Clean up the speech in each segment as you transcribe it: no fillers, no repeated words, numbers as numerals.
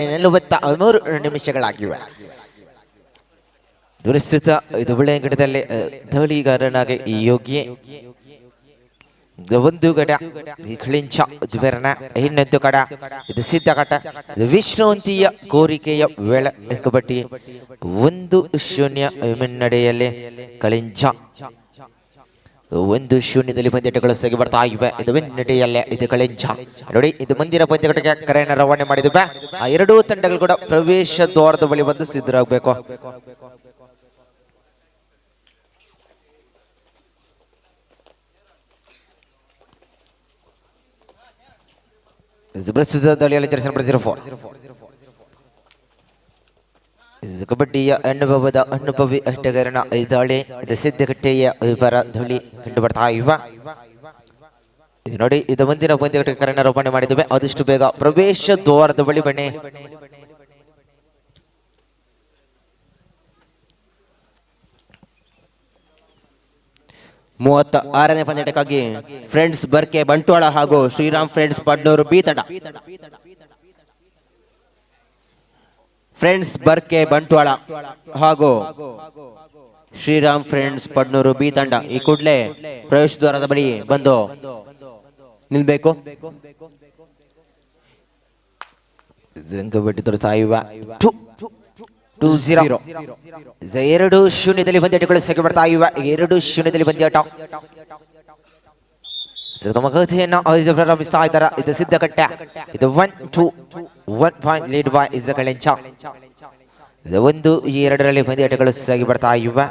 43 ನಿಮಿಷಗಳಾಗಿವೆ. ಪ್ರಸ್ತುತ ಇದು ಬೆಳೆಯಂಗಡದಲ್ಲಿ ದಾಳಿಗಾರನಾಗಿ ಯೋಗಿ ಒಂದು ಕಡೆ ಕಳಿಂಚ ದ್ವಿರಣ, ಇನ್ನೊಂದು ಕಡೆ ಇದು ಸಿದ್ಧಘಟ್ಟ. ವಿಶ್ರಾಂತಿಯ ಕೋರಿಕೆಯ ವೇಳೆ ಕಬಡ್ಡಿ 1-0 ಮುನ್ನಡೆಯಲ್ಲಿ ಕಳಿಂಚ. 1-0ದಲ್ಲಿ ಪಂದ್ಯಗಳು ಸಾಗಿ ಬರ್ತಾ ಇವೆ. ಇದು ಮುನ್ನಡೆಯಲ್ಲೇ ಇದು ಕಳಿಂಚ. ನೋಡಿ, ಇದು ಮುಂದಿನ ಪಂದ್ಯಗಳಿಗೆ ಕರೆಯನ್ನು ರವಾನೆ ಮಾಡಿದ್ವಿ. ಆ ಎರಡೂ ತಂಡಗಳು ಕೂಡ ಪ್ರವೇಶ ದ್ವಾರದ ಬಳಿ ಬಂದು ಸಿದ್ಧರಾಗಬೇಕು. ಪ್ರಸ್ತುತ ದಾಳಿಯಲ್ಲಿ ಜೆರ್ಸಿ ನಂಬರ್ 04. ಕಬಡ್ಡಿಯ ಅನುಭವದ ಅನುಭವಿ ಆಟಗಾರನ ದಾಳಿ. ಇದು ಸಿದ್ಧಗಟ್ಟೆಯ ವಿವರ ಧುಳಿ ಕಂಡು ಬರ್ತಾ ಇವ. ನೋಡಿ, ಇದು ಮುಂದಿನ ಪಂದ್ಯಕ್ಕೆ ಕರೆಯನ್ನು ರವಾನೆ ಮಾಡಿದ್ದೇವೆ. ಆದಷ್ಟು ಬೇಗ ಪ್ರವೇಶ ದ್ವಾರದ ಬಳಿ ಬನ್ನಿ. 36ನೇ ಪಂದ್ಯಾಟಕ್ಕಾಗಿ ಫ್ರೆಂಡ್ಸ್ ಬರ್ಕೆ ಬಂಟ್ವಾಳ ಹಾಗೂ ಶ್ರೀರಾಮ್ ಫ್ರೆಂಡ್ಸ್ ಪಡ್ನೂರು ಬಿ ತಂಡ. ಫ್ರೆಂಡ್ಸ್ ಬರ್ಕೆ ಬಂಟ್ವಾಳ ಹಾಗೂ ಶ್ರೀರಾಮ್ ಫ್ರೆಂಡ್ಸ್ ಪಡ್ನೂರು ಬಿ ತಂಡ ಈ ಕೂಡಲೇ ಪ್ರವೇಶ ದ್ವಾರದ ಬಳಿ ಬಂದು ನಿಲ್ಬೇಕು. ಕಬಡ್ಡಿ ತೋರಿಸ್ತಾ ಇವ 2-2-0. 2-0ದಲ್ಲಿ ಪಂದ್ಯಾಟಗಳು ಸಾಗಿ ಬರ್ತಾ ಇವೆ. 2-0ದಲ್ಲಿ ಪಂದ್ಯಾಟ. ತಮ್ಮ ಕಥೆಯನ್ನು ಇದು ಪ್ರಾರಂಭಿಸ್ತಾ ಇದ್ದಾರೆ. ಇದು ಸಿದ್ಧಕಟ್ಟೆ. ಇದು 1-2, 1 point lead by is Kalencha. ಇದು 1-2ರಲ್ಲಿ ಪಂದ್ಯಾಟಗಳು ಸಾಗಿ ಬರ್ತಾ ಇವೆ.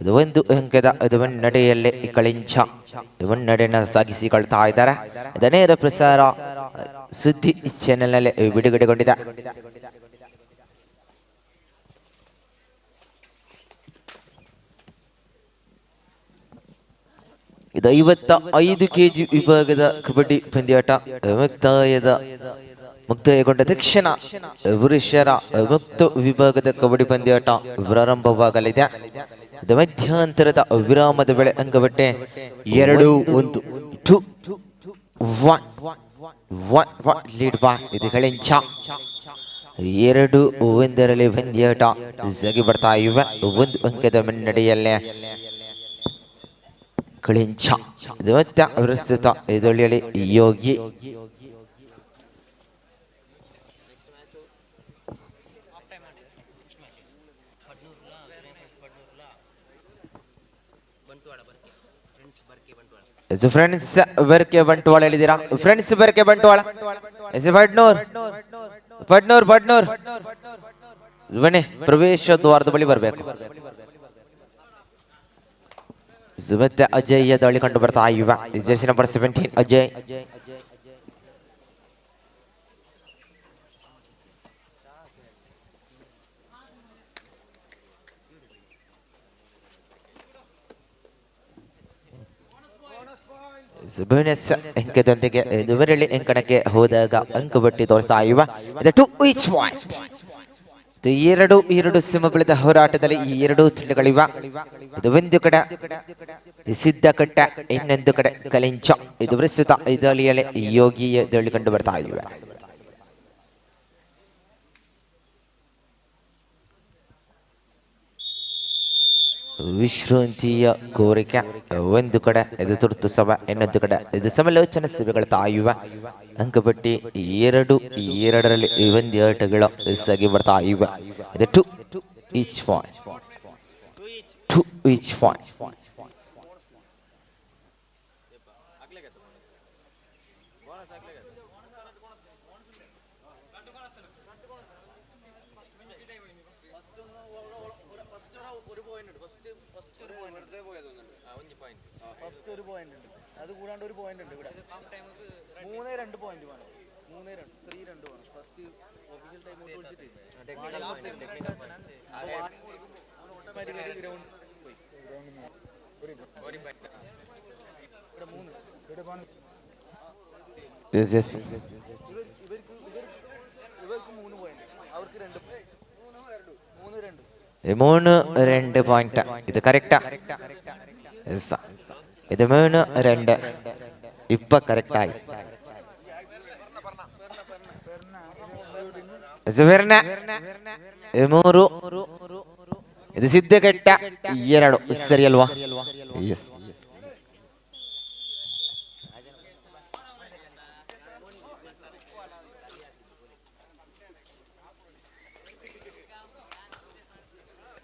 ಇದು 1 ಅಂಕದ ಇದು ಮುನ್ನಡೆಯಲ್ಲೇ ಕಳಿಂಚ ಮುನ್ನಡೆಯನ್ನು ಸಾಗಿಸಿಕೊಳ್ತಾ ಇದ್ದಾರೆ. ಇದು ನೇರ ಪ್ರಸಾರ ಸುದ್ದಿ ಚಾನೆಲ್ನಲ್ಲಿ ಬಿಡುಗಡೆಗೊಂಡಿದೆ. ಇದು 55 ಕೆಜಿ ವಿಭಾಗದ ಕಬಡ್ಡಿ ಪಂದ್ಯಾಟ ಮುಕ್ತಾಯಗೊಂಡ ತಕ್ಷಣ ಪುರುಷರ ಮುಕ್ತ ವಿಭಾಗದ ಕಬಡ್ಡಿ ಪಂದ್ಯಾಟ ಪ್ರಾರಂಭವಾಗಲಿದೆ. ಇದು ಮಧ್ಯಂತರದ ವಿರಾಮದ ವೇಳೆ ಅಂಕಬಟ್ಟೆ 2-1. 2-1, 1 ಲೀಡ್ ಬೈ ಇದು ಕಳಿಂಚ. 2-1ರಲ್ಲಿ ಪಂದ್ಯಾಟ ಸಾಗಿ ಬರ್ತಾ ಇವೆ. 1 ಅಂಕದ ಮುನ್ನಡೆಯಲ್ಲೇ ಕಳಿಂಚ. ಇದು ಮತ್ತೆ ಪ್ರಸ್ತುತ ಇದೊಳ್ಳಿ Yogi. Friends Barke Bantwal ಹೇಳಿದ್ದೀರಾ? Friends Barke Bantwal, S ಪಡ್ನೂರ್ ಪಡ್ನೂರ್ ಪಡ್ನೂರ್ ಬನ್ನಿ, ಪ್ರವೇಶ ದ್ವಾರದ ಬಳಿ ಬರಬೇಕು. ಮತ್ತೆ ಅಜಯ್ ದಾಳಿ ಕಂಡು ಬರ್ತಾ ಇವ. Jersey number 17 Ajay. ಬೋನಸ್ ಅಂಕದೊಂದಿಗೆ ದುಬರಳ್ಳಿ ಅಂಕಣಕ್ಕೆ ಹೋದಾಗ ಅಂಕಬಟ್ಟಿ ತೋರಿಸ್ತಾ ಇವ. ಇದು 2 ಈಚ್ ಪಾಯಿಂಟ್. 2-2 ಸಮಬಲದ ಹೋರಾಟದಲ್ಲಿ ಈ ಎರಡೂ ತಂಡಗಳಿವ. ಇದು ಒಂದು ಕಡೆ ಸಿದ್ಧಕಟ್ಟ, ಇನ್ನೊಂದು ಕಡೆ ಕಲಿಂಚ. ಇದು ಪ್ರಸ್ತುತ ದಾಳಿಯಲ್ಲಿ ಯೋಗಿಯ ದಾಳಿ ಕಂಡು ಬರ್ತಾ ಇವೆ. ವಿಶ್ರಾಂತಿಯ ಕೋರಿಕೆ ಒಂದು ಕಡೆ ಇದು ತುರ್ತು ಸಭೆ, ಇನ್ನೊಂದು ಕಡೆ ಇದು ಸಮಾಲೋಚನಾ ಸಭೆಗಳ ತಾಯುವ. ಅಂಕಪಟ್ಟಿ 2-2ರಲ್ಲಿ ಒಂದು ಆಟಗಳು ಸಾಗಿ ಬರ್ತಾ ಇವೆ. ಇದು 2 ಈಚ್ ಪಾಯಿಂಟ್, 2 ಈಚ್ ಪಾಯಿಂಟ್. അത് കൂടാണ്ട് ഒരു പോയിന്റ് ഉണ്ട് ഇവിടെ. 3-2 പോയിന്റ് വേണം. 3-2, 3-2 വേണം. ഫസ്റ്റ് ഒഫീഷ്യൽ ടൈം ഔട്ട് വിളിച്ചിട്ട് ഓട്ടോമാറ്റിക്കലി ഗ്രൗണ്ട് പോയി. ഇവിടെ 3. Yes yes. ഇവർക്ക് ഇവർക്ക് 3 പോയിന്റ്, അവർക്ക് 2. 3-2. 3-2 പായിന്റ്. ഇത് കറക്റ്റാ. ഇത് 3-2 ഇപ്പൊ കറക്റ്റായി. ಸುವರ್ಣ 3 ಇದು ಸಿದ್ಧಘಟ್ಟ 2 ಸರಿ ಅಲ್ವಾ? ಎಸ್.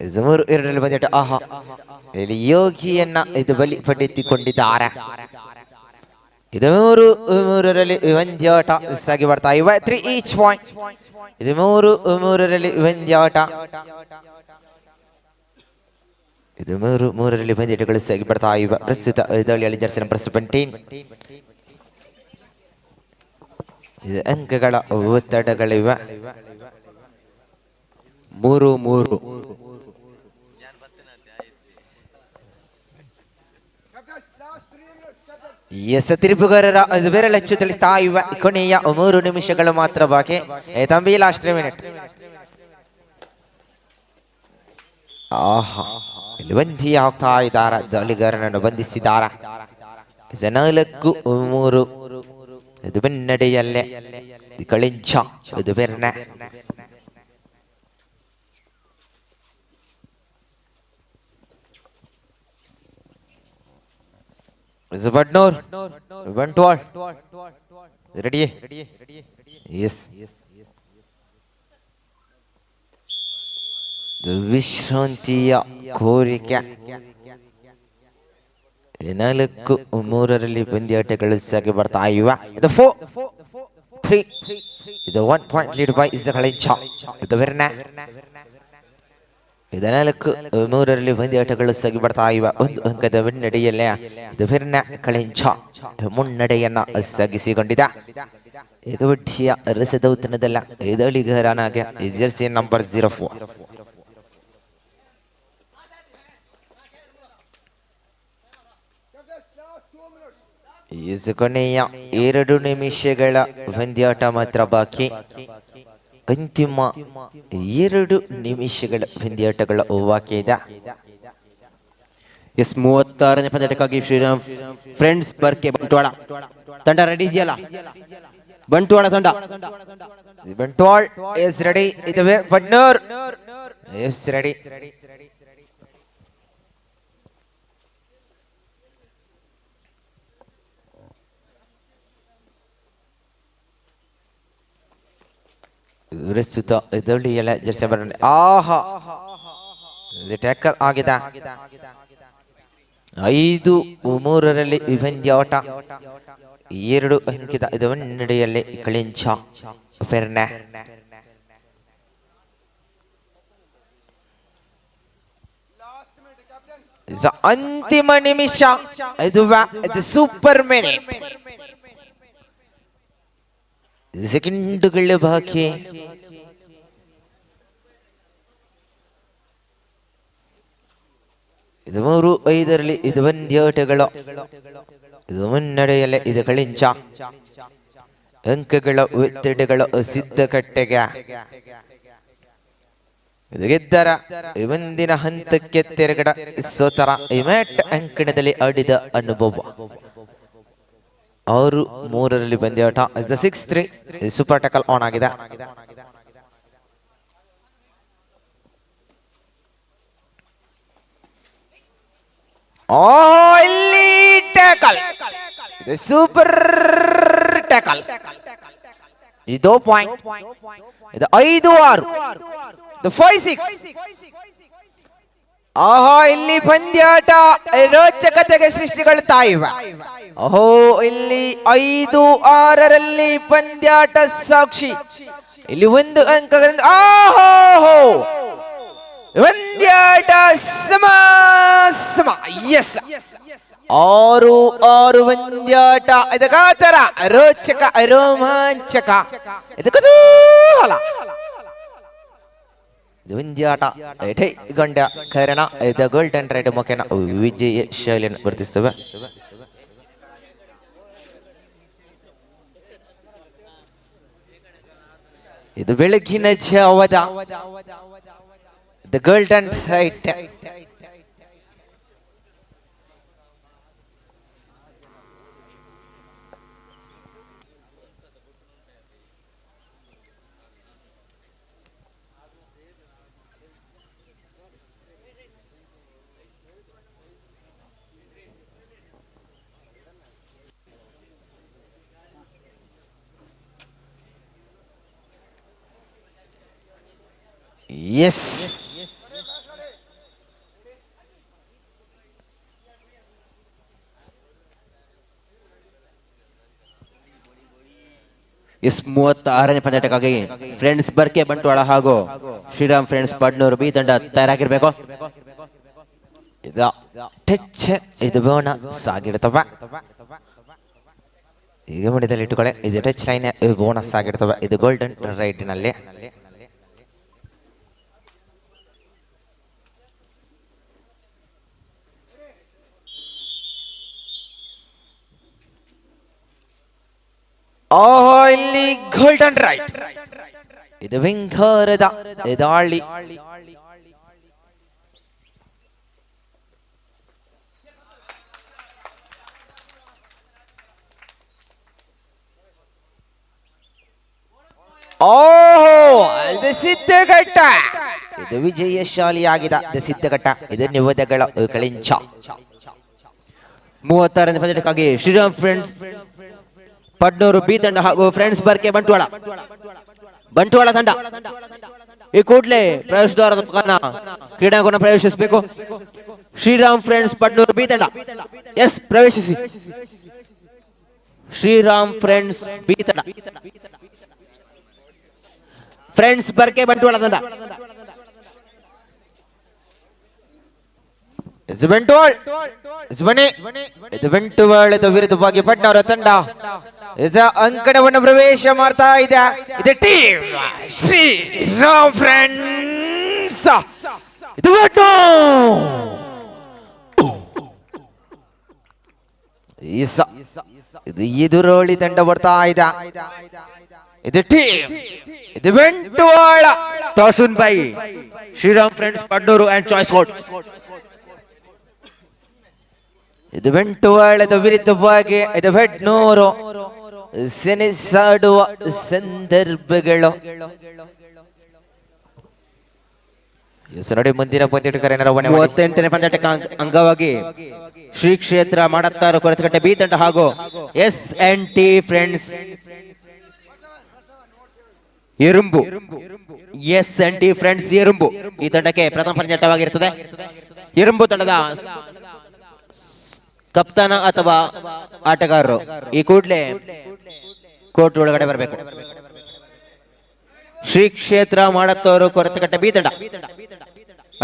3 2 ಬಂದಿಟ್ಟು ಆಹಾ ಇಲ್ಲಿ ಯೋಗಿಯನ್ನ ಇದು ಬಲಿ ಪಡೆದುಕೊಂಡಿದ್ದಾರೆ. ಇದು 3 3ರಲ್ಲಿ ಪಂದ್ಯಾಟ ಸಾಗಿ ಬರ್ತಾ ಇವೆ. 3 ಈಚ್ ಪಾಯಿಂಟ್. ಇದು 3 3ರಲ್ಲಿ ಪಂದ್ಯಾಟ. ಇದು 3 3ರಲ್ಲಿ ಪಂದ್ಯಾಟಗಳು ಸಾಗಿ ಬರ್ತಾ ಇವೆ. ಪ್ರಸ್ತುತ ದಾಳಿಯಲ್ಲಿ ಜರ್ಸಿ ನಂಬರ್ 17. ಇದು ಅಂಕಗಳ ಒತ್ತಡಗಳಿವೆ. 3 3. ಎಸ್ ತಿರುಪುಗಾರರ ಬೆರಳಚ್ಚು ತಿಳಿಸ್ತಾ ಇವೆ. ಕೊನೆಯ 3 ನಿಮಿಷಗಳು ಮಾತ್ರ ಬಾಕಿ. Thambi last 3 minute. ಆಹಾ ಇಲ್ಲಿ ಬಂದಿ ಆಗ್ತಾ ಇದ್ದಾರೆ. ದಾಳಿಗಾರನನ್ನು ಬಂಧಿಸಿದ್ದಾರೆ. 4 3 ಇದು ಬೆನ್ನಡೆಯಲ್ಲೇ ಕಳಿಂಚ ಇದು ಬೆರ್ನೆ. Badnur Bantwal ready? Yes. ವಿಶ್ರಾಂತಿಯ ಕೋರಿಕೆ. 4 3ರಲ್ಲಿ ಪಂದ್ಯಾಟಗಳು ಸಾಗಿ ಬರ್ತಾ ಇವೆ. ಇದು 4 3 ಇದು 1 point lead by is Kalincha. ಇದು ಬೆರ್ನೆ. ಇದು 4 3ರಲ್ಲಿ ಪಂದ್ಯಾಟಗಳು ಸಾಗಿ ಬರ್ತಾ ಇವೆ. 1 ಅಂಕದ ಮುನ್ನಡೆಯಲ್ಲೇ ಇದು ಬೆರ್ನ ಕಳಿಂಚ ಮುನ್ನಡೆಯನ್ನ ಸಾಗಿಸಿಕೊಂಡಿದೆ. ಕಬಡ್ಡಿಯ ರಸದೌತಣದಲ್ಲ ದಾಳಿಗಾರನಾಗಿ ಜೆರ್ಸಿ ನಂಬರ್ 04. ಕೊನೆಯ 2 ನಿಮಿಷಗಳ ಪಂದ್ಯಾಟ ಮಾತ್ರ ಬಾಕಿ. ಅಂತಿಮ 2 ನಿಮಿಷಗಳ ಪಂದ್ಯಾಟಗಳ ಬಾಕಿ ಇದೆ. ಎಸ್ 36ನೇ ಪಂದ್ಯಾಟಕ್ಕಾಗಿ ಶ್ರೀರಾಮ್ ಫ್ರೆಂಡ್ಸ್ ಬರ್ಕೆ ಬಂಟ್ವಾಳ ತಂಡ ರೆಡಿ ಇದೆಯಲ್ಲ? ಬಂಟ್ವಾಳ ತಂಡ ಬಂಟ್ವಾಳ್ ಎಸ್ ರೆಡಿ. ಇದು ಬಡ್ನೂರ್ ಎಸ್ ರೆಡಿ. ಪ್ರಸ್ತುತ ದೊಡ್ಡಿಯಲ್ಲ ಜೆರ್ಸಿ ನಂಬರ್. ಆಹಾ ಟ್ಯಾಕಲ್ ಆಗಿದೆ. 5 3ರಲ್ಲಿ ಪಂದ್ಯಾಟ. 2 ಅಂಕಿತ ಇದು ಮುನ್ನಡೆಯಲ್ಲಿ ಕಳಿಂಚ ಫೆರ್ನೆ. ಅಂತಿಮ ನಿಮಿಷ ಇದು ಸೂಪರ್ ಮಿನಿಟ್. ಸೆಕೆಂಡುಗಳ ಬಾಕಿ. ಇದು 3 5ರಲ್ಲಿ ಇದು ಪಂದ್ಯಾಟಗಳು. ಇದು ಮುನ್ನಡೆಯಲ್ಲೇ ಇದು ಕಳಿಂಚ. ಅಂಕಗಳ ಒತ್ತಡಗಳ ಸಿದ್ಧಕಟ್ಟೆಗೆ ಇದು ಗೆದ್ದರ ಮುಂದಿನ ಹಂತಕ್ಕೆ ತೆರಗಡ ಸೋತರ ಮ್ಯಾಟ್ ಅಂಕಣದಲ್ಲಿ ಆಡಿದ ಅನುಭವ. 6 3ರಲ್ಲಿ ಪಂದ್ಯಾಟ. 6 3 ಸೂಪರ್ ಟಕಲ್ ಆನ್ ಆಗಿದೆ. ಇಲ್ಲಿ ಟ್ಯಾಕಲ್, ಸೂಪರ್ ಟ್ಯಾಕಲ್. ಇದು ಪಾಯಿಂಟ್. ಇದು 5 6 5 6. ಆಹಾ ಇಲ್ಲಿ ಪಂದ್ಯಾಟ ರೋಚಕತೆಗೆ ಸೃಷ್ಟಿಗೊಳ್ತಾ ಇವೆ. ಅಹೋ ಇಲ್ಲಿ 5 6ರಲ್ಲಿ ಪಂದ್ಯಾಟ ಸಾಕ್ಷಿ. ಇಲ್ಲಿ 1 ಅಂಕಗಳಿಂದ ಆಹೋ ಪಂದ್ಯಾಟ ಸಮ ಸಮ. ಎಸ್ 6 6 ಪಂದ್ಯಾಟ. ಇದಕ್ಕಾತರ ರೋಚಕ ರೋಮಾಂಚಕ ಇದು ಕುತೂಹಲ. ಪಂದ್ಯಾಟ ಗೊಂಡ ಕಾರಣ the golden ರೈಡ್ ಮುಖೇನ ವಿಜಯ ಶೈಲಿಯನ್ನು ಗುರುತಿಸ್ತವೆ. ಇದು ಬೆಳಗಿನ ಜಾವದ the golden right. Yes yes 36ನೇ ಪಂದ್ಯಾಟಕ್ಕಾಗಿ ಫ್ರೆಂಡ್ಸ್ ಬರ್ಕೆ ಬಂಟ್ವಾಳ ಹಾಗೂ ಶ್ರೀರಾಮ್ ಫ್ರೆಂಡ್ಸ್ ಪಡ್ನೂರು ಬಿ ತಂಡ ತಯಾರಾಗಿರ್ಬೇಕು. ಇದು ಟಚ್, ಇದು ಬೋನಸ್ ಆಗಿರ್ತವೆ. ಈಗ ಮಡಿದಲ್ಲಿ ಇಟ್ಟುಕೊಳ್ಳೆ, ಇದು ಟಚ್ ಲೈನ್ ಬೋನಸ್ ಆಗಿರ್ತವೆ. ಇದು ಗೋಲ್ಡನ್ ರೈಟ್ ನಲ್ಲಿ. ಓಹೋ, ಇಲ್ಲಿ ಗೋಲ್ಡನ್ ರೈಟ್, ಇದು ವಿಂಗಾರದ ದಾಳಿ. ಓಹೋ, ಇದು ಸಿದ್ಧಘಟ್ಟ, ಇದು ವಿಜಯಶಾಲಿಯಾಗಿದೆ. ಇದು ಸಿದ್ಧಘಟ್ಟ, ಇದು ನಿವದಗಳ ಕಳಿಂಚ. 36ನೇ ಪಂದ್ಯಕ್ಕಾಗಿ ಶ್ರೀರಾಮ್ ಫ್ರೆಂಡ್ಸ್ ಪಡ್ನೂರು ಬಿ ತಂಡ ಹಾಗೂ ಫ್ರೆಂಡ್ಸ್ ಬರ್ಕೆ ಬಂಟ್ವಾಳ ಬಂಟ್ವಾಳ ತಂಡ ಈ ಕೂಡಲೇ ಪ್ರವೇಶ ದ್ವಾರದ ಮುಖಾನ ಕ್ರೀಡಾಂಗಣ ಪ್ರವೇಶಿಸಬೇಕು. ಶ್ರೀರಾಮ್ ಫ್ರೆಂಡ್ಸ್ ಪಡ್ನೂರು ಬಿ ತಂಡ ಎಸ್ ಪ್ರವೇಶಿಸಿ. ಶ್ರೀರಾಮ್ ಫ್ರೆಂಡ್ಸ್ ಬಿ ತಂಡ, ಫ್ರೆಂಡ್ಸ್ ಬರ್ಕೆ ಬಂಟ್ವಾಳ ತಂಡ. ಬಂಟ್ವಾಳ್ ಬನ್ನಿ, ಇದು ಬಂಟ್ವಾಳದ ವಿರುದ್ಧವಾಗಿ ಪಟ್ನವರ ತಂಡ ಅಂಕಣವನ್ನು ಪ್ರವೇಶ ಮಾಡ್ತಾ ಇದೆ. ಇದು ಟೀಮ್ ಶ್ರೀ ರಾಮ್ ಫ್ರೆಂಡ್ಸ್, ಇದು ಇದು ಎದುರೋಳಿ ತಂಡ ಬರ್ತಾ ಇದೆ. ಇದು ಟೀಮ್ ಇದು Bantwal. Toss won by Shriram friends Padnur and choice court. ಇದು ಬಂಟ್ವಾಳದ ವಿರುದ್ಧವಾಗಿ ಇದು ಬೆಡ್ನೂರು ಸೆಣಸಾಡುವ ಸಂದರ್ಭಗಳು. ನೋಡಿ ಮುಂದಿನ ಪಂದ್ಯ. 38ನೇ ಪಂದ್ಯಾಟಕ್ಕೆ ಅಂಗವಾಗಿ ಶ್ರೀ ಕ್ಷೇತ್ರ ಮಾಡತ್ತಾರು ಕೊರತಕಟ್ಟೆ ಬಿ ತಂಡ ಹಾಗೂ ಎಸ್ ಎನ್ ಟಿ ಫ್ರೆಂಡ್ಸ್ ಎರುಂಬು, ಎಸ್ ಎನ್ ಟಿ ಫ್ರೆಂಡ್ಸ್ ಎರುಂಬು ಈ ತಂಡಕ್ಕೆ ಪ್ರಥಮ ಪಂದ್ಯಾಟವಾಗಿರುತ್ತದೆ. ಎರುಂಬು ತಂಡದ ಕಪ್ತಾನ ಅಥವಾ ಆಟಗಾರರು ಈ ಕೂಡಲೇ ಕೋರ್ಟ್ ಒಳಗಡೆ ಬರಬೇಕು. ಶ್ರೀ ಕ್ಷೇತ್ರ ಮಾಡತ್ತೋರು ಕೊರತಕಟ್ಟೆ ಬಿ ತಂಡ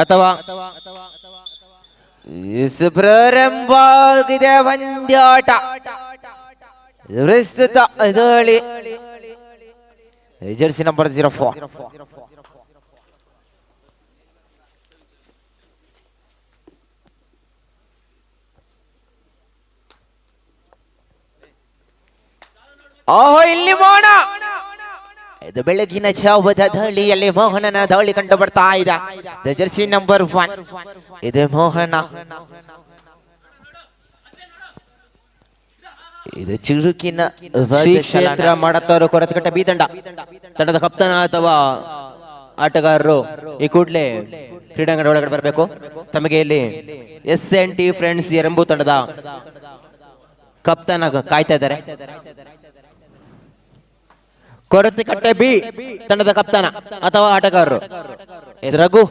ಅಥವಾ ಪ್ರಾರಂಭವಾಗಿದೆ ಪಂದ್ಯಾಟ. ಪ್ರಸ್ತುತ ದಾಳಿ ಜೆರ್ಸಿ ನಂಬರ್ 04. ಓಹೋ, ಇಲ್ಲಿ ಮೋಹನ, ಇದು ಬೆಳಗಿನ ಜಾವದ ದಾಳಿಯಲ್ಲಿ ಮೋಹನನ ದಾಳಿ ಕಂಡು ಬರ್ತಾ ಇದೆ. ಜೆರ್ಸಿ ನಂಬರ್ 1 ಇದು ಮೋಹನ. ಇದು ಚುರುಕಿನ ಶ್ರೀ ಕ್ಷೇತ್ರ ಮಾಡತ್ತವರು ಕೊರತಕಟ್ಟೆ ಬಿ ತಂಡ ತಂಡದ ಕಪ್ತಾನ ಅಥವಾ ಆಟಗಾರರು ಈ ಕೂಡಲೇ ಕ್ರೀಡಾಂಗಣ ಒಳಗಡೆ ಬರಬೇಕು. ತಮಗೆ ಇಲ್ಲಿ ಎಸ್ ಎನ್ ಟಿ ಫ್ರೆಂಡ್ಸ್ ಎರಂಬು ತಂಡದ ಕಪ್ತಾನ ಕಾಯ್ತಾ ಇದ್ದಾರೆ. ಕೊರತಕಟ್ಟೆ ಬಿ ತಂಡದ ಕಪ್ತಾನ ಅಥವಾ ಆಟಗಾರರು ರಘು.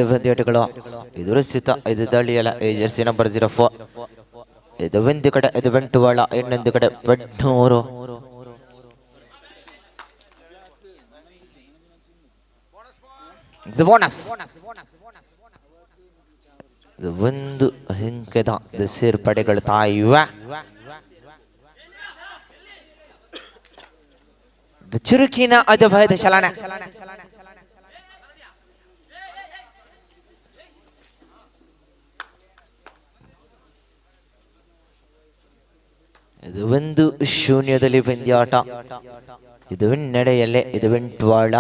ಪಂದ್ಯಾಟಗಳು ಎದುರಿಸಿತ ಇದು ದಾಳಿಯಲ್ಲ. Jersey number 04. ಇದು ಒಂದು ಕಡೆ ಇದು ಬಂಟ್ವಾಳ, ಇನ್ನೊಂದು ಕಡೆ ಬಡ್ನೂರು. ಬೋನಸ್ ಒಂದು ಅಂಕದ ಸೇರ್ಪಡೆಗಳು ಇವೆ. ಚುರುಕಿನ ಅದ್ಭುತ ಚಲನೆ. ಇದು ಒಂದು ಶೂನ್ಯದಲ್ಲಿ ಪಂದ್ಯಾಟ. ಇದು ನಡೆಯಲ್ಲೇ ಇದು ಬಂಟ್ವಾಳ.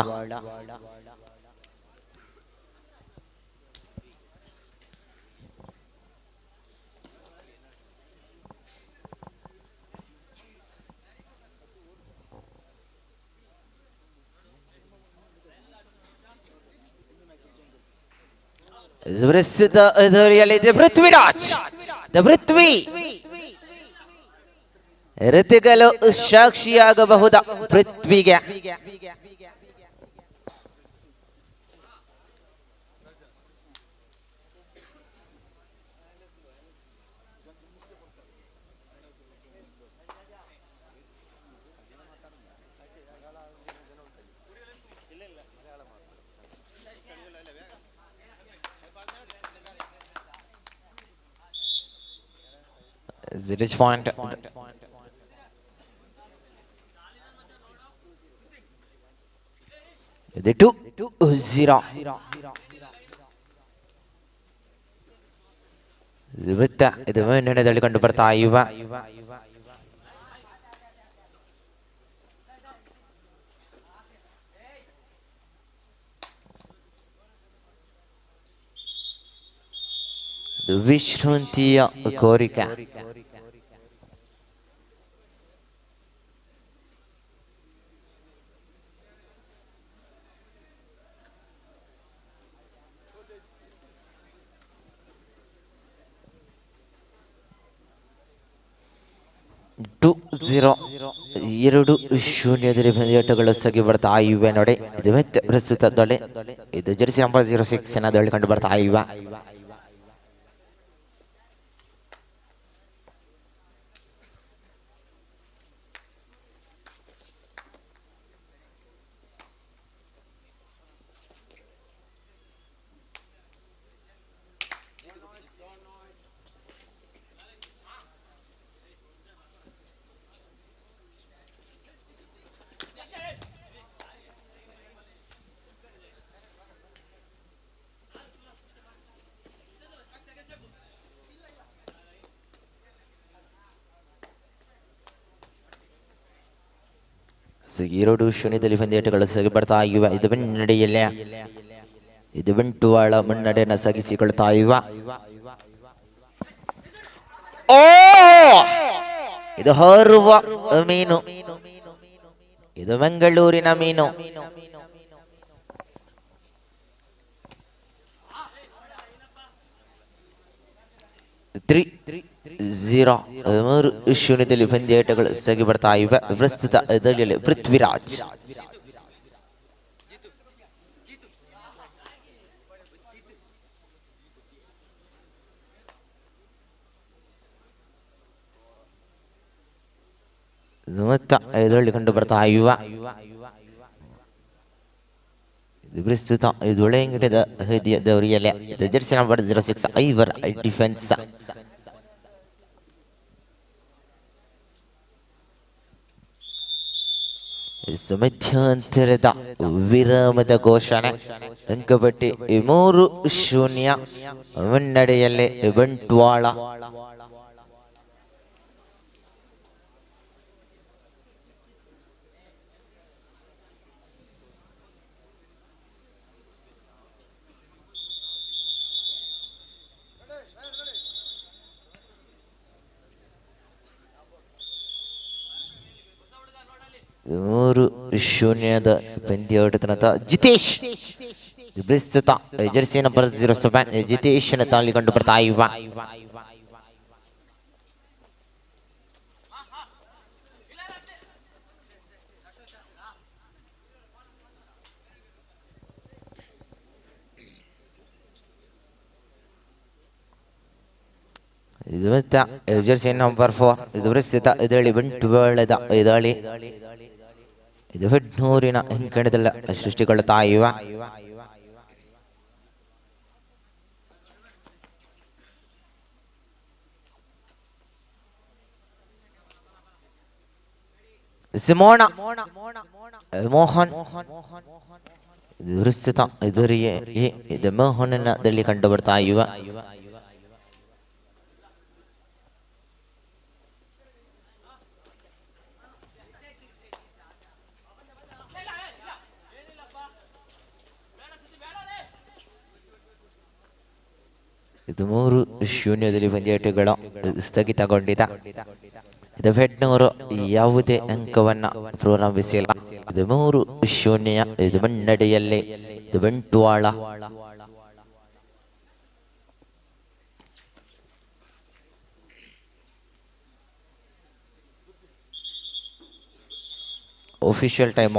ಪ್ರಸ್ತುತ ಎದುರಿಯಲ್ಲಿದೆ ಪೃಥ್ವಿರಾಜ್, the ಪೃಥ್ವಿ. ಋತುಗಳು ಸಾಕ್ಷಿಯಾಗಬಹುದ ಪೃಥ್ವಿಗೆ. Rich point. ಇದು 2-0. ಇದು ಮತ್ತೆ ಇದು ಮುನ್ನಡೆದಲ್ಲಿ ಕಂಡು ಬರ್ತಾ ಇವ. ಇದು ವಿಶ್ರಾಂತಿಯ ಕೋರಿಕೆ. 2-0, 2-0ದಲ್ಲಿ ಪಂದ್ಯಾಟಗಳು ಸಾಗಿ ಬರ್ತಾ ಇವೆ ನೋಡಿ. ಇದು ಮತ್ತೆ ಪ್ರಸ್ತುತ ದೊಳೆ, ಇದು ಜೆರ್ಸಿ ನಂಬರ್ 06 ಅನ್ನ ಕಂಡು ಬರ್ತಾ ಇವೆ. 2-0ದಲ್ಲಿ ಪಂದ್ಯಾಟಗಳು ಸಾಗಿ ಬರ್ತಾ ಇವೆ. ಇದು ಮುನ್ನಡೆಯಲ್ಲ, ಇದು ಬಂಟುವಾಳ ಮುನ್ನಡೆಯನ್ನು ಸಾಗಿಸಿಕೊಳ್ತಾ ಇವ. ಓ, ಇದು ಹಾರುವ ಮೀನು, ಇದು ಮಂಗಳೂರಿನ ಮೀನು. 3-0, 3-0ದಲ್ಲಿ ಪಂದ್ಯಾಟಗಳು ಸಾಗಿ ಬರ್ತಾ ಇವೆ. ಪ್ರಸ್ತುತ ಇದರಲ್ಲಿ ಪೃಥ್ವಿರಾಜ್. ಮತ್ತೆ ಇದರಲ್ಲಿ ಕಂಡು ಬರ್ತಾ ಇವ. ಇದು ಪ್ರಸ್ತುತ ಇದು ಒಳಂಗಡದ ಹೃದಯದವರಿಯಲ್ಲೇ. ಇದು ಜೆರ್ಸಿ ನಂಬರ್ 06 ಐವರ್ ಡಿಫೆನ್ಸ್. ಮಧ್ಯಂತರದ ವಿರಾಮದ ಘೋಷಣೆ. ಅಂಕಪಟ್ಟಿ 3-0 ಮುನ್ನಡೆಯಲ್ಲಿ ಬಂಟ್ವಾಳ. 3-0ದ ಪಂದ್ಯಾಟದ ಜಿತೇಶ್ ಪ್ರಸ್ತುತ ಜೆರ್ಸಿ ನಂಬರ್ 07 ಜಿತೇಶ್ ತಾಳಿ ಕಂಡು ಬರ್ತಾ ಇವ. ಇದು ಮತ್ತೆ ಜೆರ್ಸಿ ನಂಬರ್ 4 ಇದು ಪ್ರಸ್ತುತ ಇದಳಿ ಬಂಟ್ವಾಳದ ಇದಾಳಿ. ಇದು ಫೆಡ್ನೂರಿನ ಅಂಕಣದಲ್ಲ ಸೃಷ್ಟಿಗೊಳ್ಳುತ್ತಾ ಇವ. ಸಿಮೋಣ ಮೋಹನ್ ಪ್ರಸ್ತುತ ಎದುರಿಗೆ ಇದು ಮೋಹನದಲ್ಲಿ ಕಂಡು ಬರ್ತಾ ಇವ. ಇದು 3-0ದಲ್ಲಿ ಪಂದ್ಯಾಟಗಳು ಸ್ಥಗಿತಗೊಂಡಿದೆ. ಇದು ಫೆಡ್ನೂರು ಯಾವುದೇ ಅಂಕವನ್ನ ಪ್ರಾರಂಭಿಸಿಲ್ಲ. ಇದು 3-0 ಇದು ಮುನ್ನಡೆಯಲ್ಲಿ ಇದು ಬಂಟ್ವಾಳ. Official time.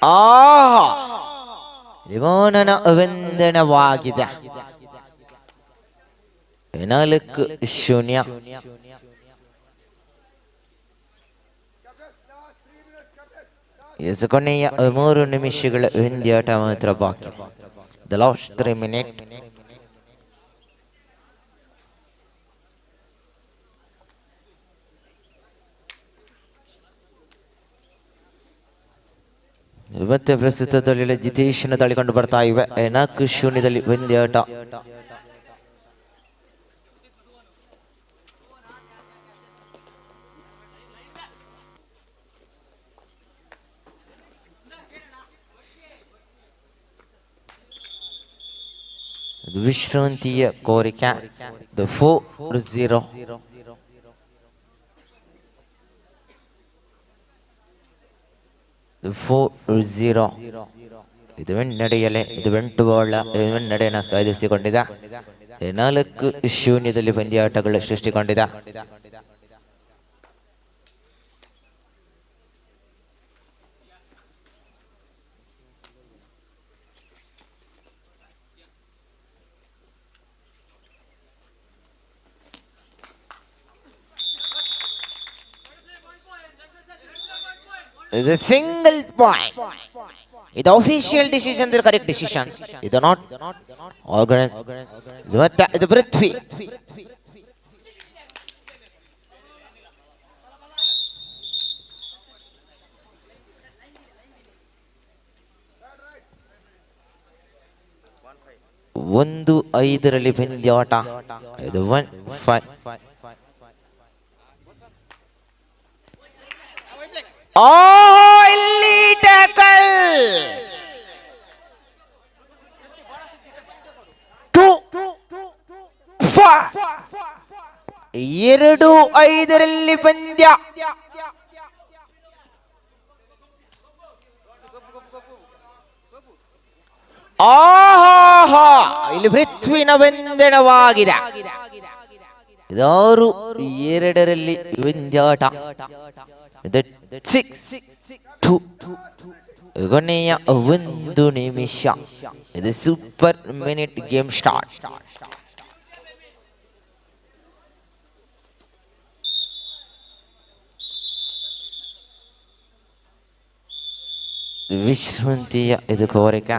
ಆಹಾ, ಲಿಮೋನನ ವಂದನವಾಗಿದೆ. 4-0. ಎಸ್, ಕೊನೆಯ 3 ನಿಮಿಷಗಳ ಪಂದ್ಯಾಟ ಮಾತ್ರ ಬಾಕಿ. The last 3 minute. ಮತ್ತೆ ಪ್ರಸ್ತುತದಲ್ಲಿ ಜಿತೇಶನ ತಳಿಕೊಂಡು ಬರ್ತಾ ಇವೆ. 4-0 ಪಂದ್ಯಾಟ. ವಿಶ್ರಾಂತಿಯ ಕೋರಿಕೆ. 4-0. 4-0. ಇದು ನಡೆಯಲೆ ಇದು ವೆಂಟುವಾಳ ನಡೆಯನ್ನು ಕಾಯ್ದಿರಿಸಿಕೊಂಡಿದೆ. 4-0 ಪಂದ್ಯಾಟಗಳು ಸೃಷ್ಟಿಕೊಂಡಿದೆ. ಇದು ಸಿಂಗಲ್ ಪಾಯಿಂಟ್. ಇದು official decision, correct decision. ಇದು not organise. ಮತ್ತೆ ಇದು ಪೃಥ್ವಿ. 1-5 ಪಂದ್ಯಾಟ. ಇದು 1-5. ಇಲ್ಲಿ ಟ್ಯಾಕಲ್. 2-4. 2-5 ಪಂದ್ಯ. ಆಹಾ, ಇಲ್ಲಿ ಪೃಥ್ವಿನ ವಂದನವಾಗಿದೆ. 6-2 ಪಂದ್ಯಾಟ. 6-2. ಕೊನೆಯ 1 ನಿಮಿಷ. ಇದು super minute game start. ವಿಶ್ರಾಂತಿಯ ಇದು ಕೋರಿಕೆ.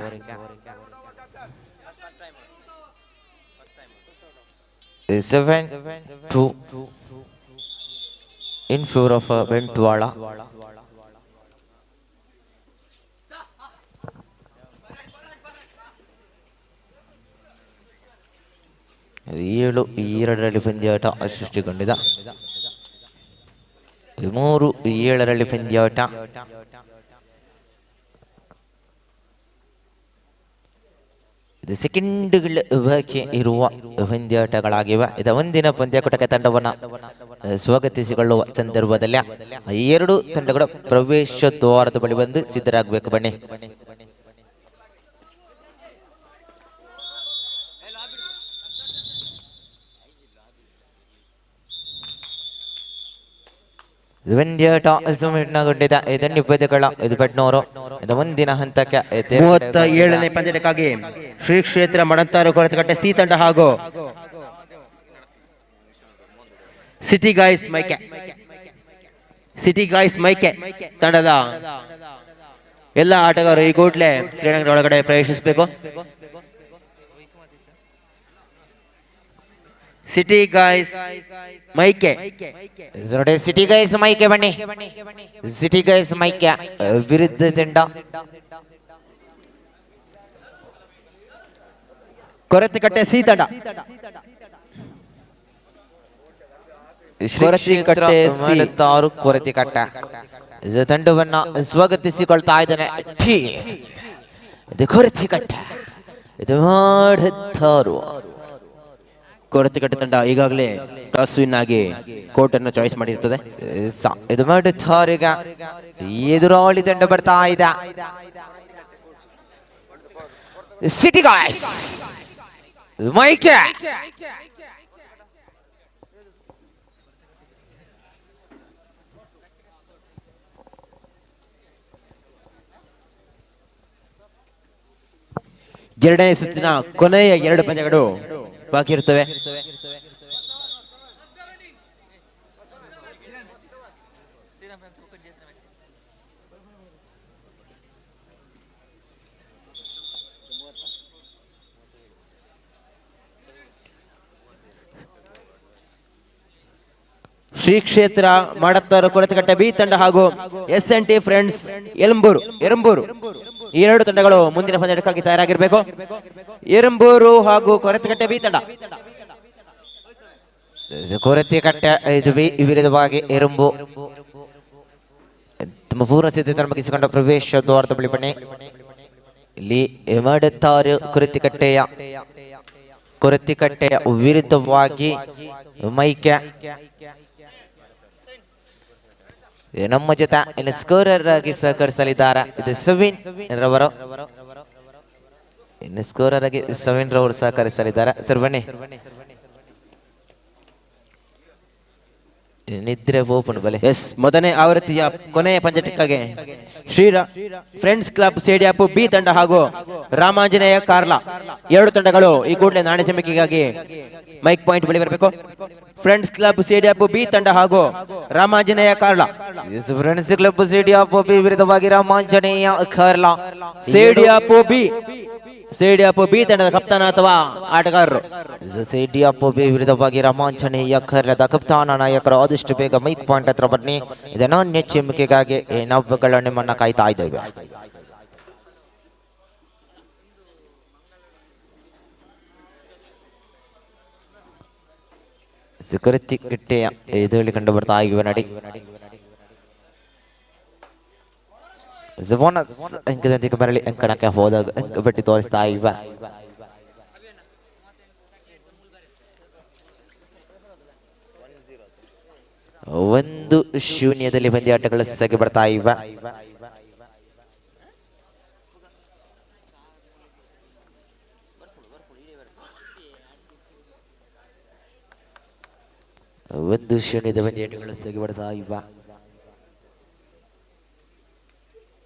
7-2 in favor of Bantwal. 7-2 ಪಂದ್ಯಾಟ ಸೃಷ್ಟಿಗೊಂಡಿದೆ. 3-7 ಪಂದ್ಯಾಟ. ಇದು ಸೆಕೆಂಡ್ಗಳ ಬಾಕಿ ಇರುವ ಪಂದ್ಯಾಟಗಳಾಗಿವೆ. ಇದು ಒಂದಿನ ಪಂದ್ಯಾಕೂಟಕ್ಕೆ ತಂಡವನ್ನು ಸ್ವಾಗತಿಸಿಕೊಳ್ಳುವ ಸಂದರ್ಭದಲ್ಲಿ 2 ತಂಡಗಳ ಪ್ರವೇಶ ದ್ವಾರದ ಬಳಿ ಬಂದು ಸಿದ್ಧರಾಗಬೇಕು. ಬನ್ನಿ. ಪಂದ್ಯಾಟ ಸಮೀಪಗೊಂಡಿದೆ. ಇದನ್ನು ಪದಗಳ ಇದು ಪಟ್ನೂರು. ಇದು ಮುಂದಿನ ಹಂತಕ್ಕೆ 37ನೇ ಪಂದ್ಯಕ್ಕಾಗಿ ಶ್ರೀ ಕ್ಷೇತ್ರ ಮಡಂತಾರು ಕೊರತಕಟ್ಟೆ ಸಿ ತಂಡ ಹಾಗೂ ಸಿಟಿ ಗಾಯ್ಸ್ ಮೈಕೆ ತಂಡದ ಎಲ್ಲ ಆಟಗಾರರು ಈ ಕೂಡಲೇ ಕ್ರೀಡಾಂಗಣದ ಒಳಗಡೆ ಪ್ರವೇಶಿಸಬೇಕು. ಸಿಟಿ ಗಾಯ್ಸ್ ಮೈಕೆ, ಸಿಟಿ ಗೈಸ್ ಮೈಕೆ ಬನ್ನಿ. ಸಿಟಿ ಗೈಸ್ ಮೈಕೆ ವಿರುದ್ಧ ತಂಡ ಕೊರತಿಕಟ್ಟೆ ಸಿ ತಂಡ. ಕೊರತಿಕಟ್ಟೆ ಸಿ ಕೊರತಿಕಟ್ಟೆ ತಂಡವನ್ನ ಸ್ವಾಗತಿಸಿಕೊಳ್ತಾ ಇದ್ದಾನೆ. ಕೊರತಿಕಟ್ಟೆ ಇದು ಮಾಡುತ್ತಾರು. ಕೊರತೆಕಟ್ಟೆ ತಂಡ ಈಗಾಗಲೇ ಟಾಸ್ ವಿನ್ ಆಗಿ ಕೋರ್ಟ್ ಅನ್ನು ಚಾಯ್ಸ್ ಮಾಡಿರ್ತದೆ. ಇದು ಮಾಡುತ್ತಾರೆ. ಈಗ ಎದುರಾಳಿ ತಂಡ ಬರ್ತಾ ಇದೆ, ಸಿಟಿ ಗಾಯ್ಸ್ ಮೈಕೆ. ಎರಡನೇ ಸುತ್ತಿನ ಕೊನೆಯ ಎರಡು ಪಂದ್ಯಗಳು ಬಾಕಿ ಇರುತ್ತವೆ. ಶ್ರೀ ಕ್ಷೇತ್ರ ಮಾಡತ್ತಾರು ಕೊರತಕಟ್ಟೆ ಬಿ ತಂಡ ಹಾಗೂ ಎಸ್ ಎನ್ ಟಿ ಫ್ರೆಂಡ್ಸ್ ಎಲಂಬೂರು ಎರಂಬೂರು, ಈ ಎರಡು ತಂಡಗಳು ಮುಂದಿನ ಪಂದ್ಯಕ್ಕಾಗಿ ತಯಾರಾಗಿರಬೇಕು. ಎರಂಬೂರು ಹಾಗೂ ಕೊರತಕಟ್ಟೆ ಬಿ ತಂಡ. ಕೊರತೆಕಟ್ಟೆ ಇದು ಬಿ ವಿರುದ್ಧವಾಗಿ ಎರುಂಬು. ತಮ್ಮ ಪೂರ್ಣ ಸಿದ್ಧತೆ ಮುಗಿಸಿಕೊಂಡ ಪ್ರವೇಶ ದ್ವಾರದ ಬಳಿ ಬನ್ನಿ. ಇಲ್ಲಿ ಮಾಡುತ್ತಾರೆ ಕೊರತಿಕಟ್ಟೆಯ ವಿರುದ್ಧವಾಗಿ ಮೈಕೆ. ನಮ್ಮ ಜೊತೆ ಇನ್ನು ಸ್ಕೋರರ್ ಆಗಿ ಸಹಕರಿಸಲಿದ್ದಾರೆ ಇದು ಸವಿನ್ ರವರು. ಇನ್ನು ಸ್ಕೋರರ್ ಆಗಿ ಸವಿನ್ ರವರು ಸಹಕರಿಸಲಿದ್ದಾರೆ. ಸರ್ ಬನ್ನಿ. ನಿದ್ರೆ ಓಪನ್ ಬಲೆ. ಎಸ್, ಮೊದಲನೇ ಆವೃತ್ತಿಯ ಕೊನೆಯ ಪಂದ್ಯಕ್ಕಾಗಿ ಶ್ರೀರಾ ಫ್ರೆಂಡ್ಸ್ ಕ್ಲಬ್ ಸೇಡಿಯಾಪು ಬಿ ತಂಡ ಹಾಗೂ ರಾಮಾಂಜನೇಯ ಕಾರ್ಲಾ ಎರಡು ತಂಡಗಳು ಈ ಕೂಡಲೇ ನಾಣ್ಯ ಚಿಮ್ಮುವಿಕೆಗಾಗಿ ಮೈಕ್ ಪಾಯಿಂಟ್ ಬಳಿ ಬರಬೇಕು. ಫ್ರೆಂಡ್ಸ್ ಕ್ಲಬ್ ಸೇಡಿಯಾಪು ಬಿ ತಂಡ ಹಾಗೂ Ramanjaneya Karla. Friends club Sediyapu B ವಿರುದ್ಧವಾಗಿ ರಾಮಾಂಜನೇಯ ಖರ್ಲಾ. ಸೇಡಿಯಾಪು ಬಿ, ಸೇಡಿಯಾಪು ಬಿ ತಂಡದ ಕಪ್ತಾನ ಅಥವಾ ಆಟಗಾರರು. ಸಿಡಿಯಾಪು ಬಿ ವಿರುದ್ಧವಾಗಿ ರಾಮಾಂಜನೇಯ ಖರ್ಲದ ಕಪ್ತಾನ ನಾಯಕರು ಆದಷ್ಟು ಬೇಗ ಮೈಕ್ ಪಾಯಿಂಟ್ ಹತ್ರ ಬನ್ನಿ. ಇದನ್ನು ಚಿಮ್ಮುವಿಕೆಗಾಗಿ ನಾವುಗಳು ನಿಮ್ಮನ್ನ ಕಾಯ್ತಾ ಇದ್ದೇವೆ. ಸುಕೃತಿ ಗಿಟ್ಟೆಯ ಎದುರು ಕಂಡು ಬರ್ತಾ ಇವೆ ನಡಿ. ಬೋನಸ್ ಅಂಕದೊಂದಿಗೆ ಮರಳಿ ಅಂಕಣಕ್ಕೆ ಹೋದಾಗ ಅಂಕ ಪಟ್ಟಿ ತೋರಿಸ್ತಾ ಇವೆ. 1-0ದಲ್ಲಿ ಪಂದ್ಯಾಟಗಳು ಸಾಗಿ ಬರ್ತಾ ಇವೆ. 1-0ದ ಪಂದ್ಯಾಟಗಳು ಸಾಗಿ ಬರ್ತಾ ಇವೆ.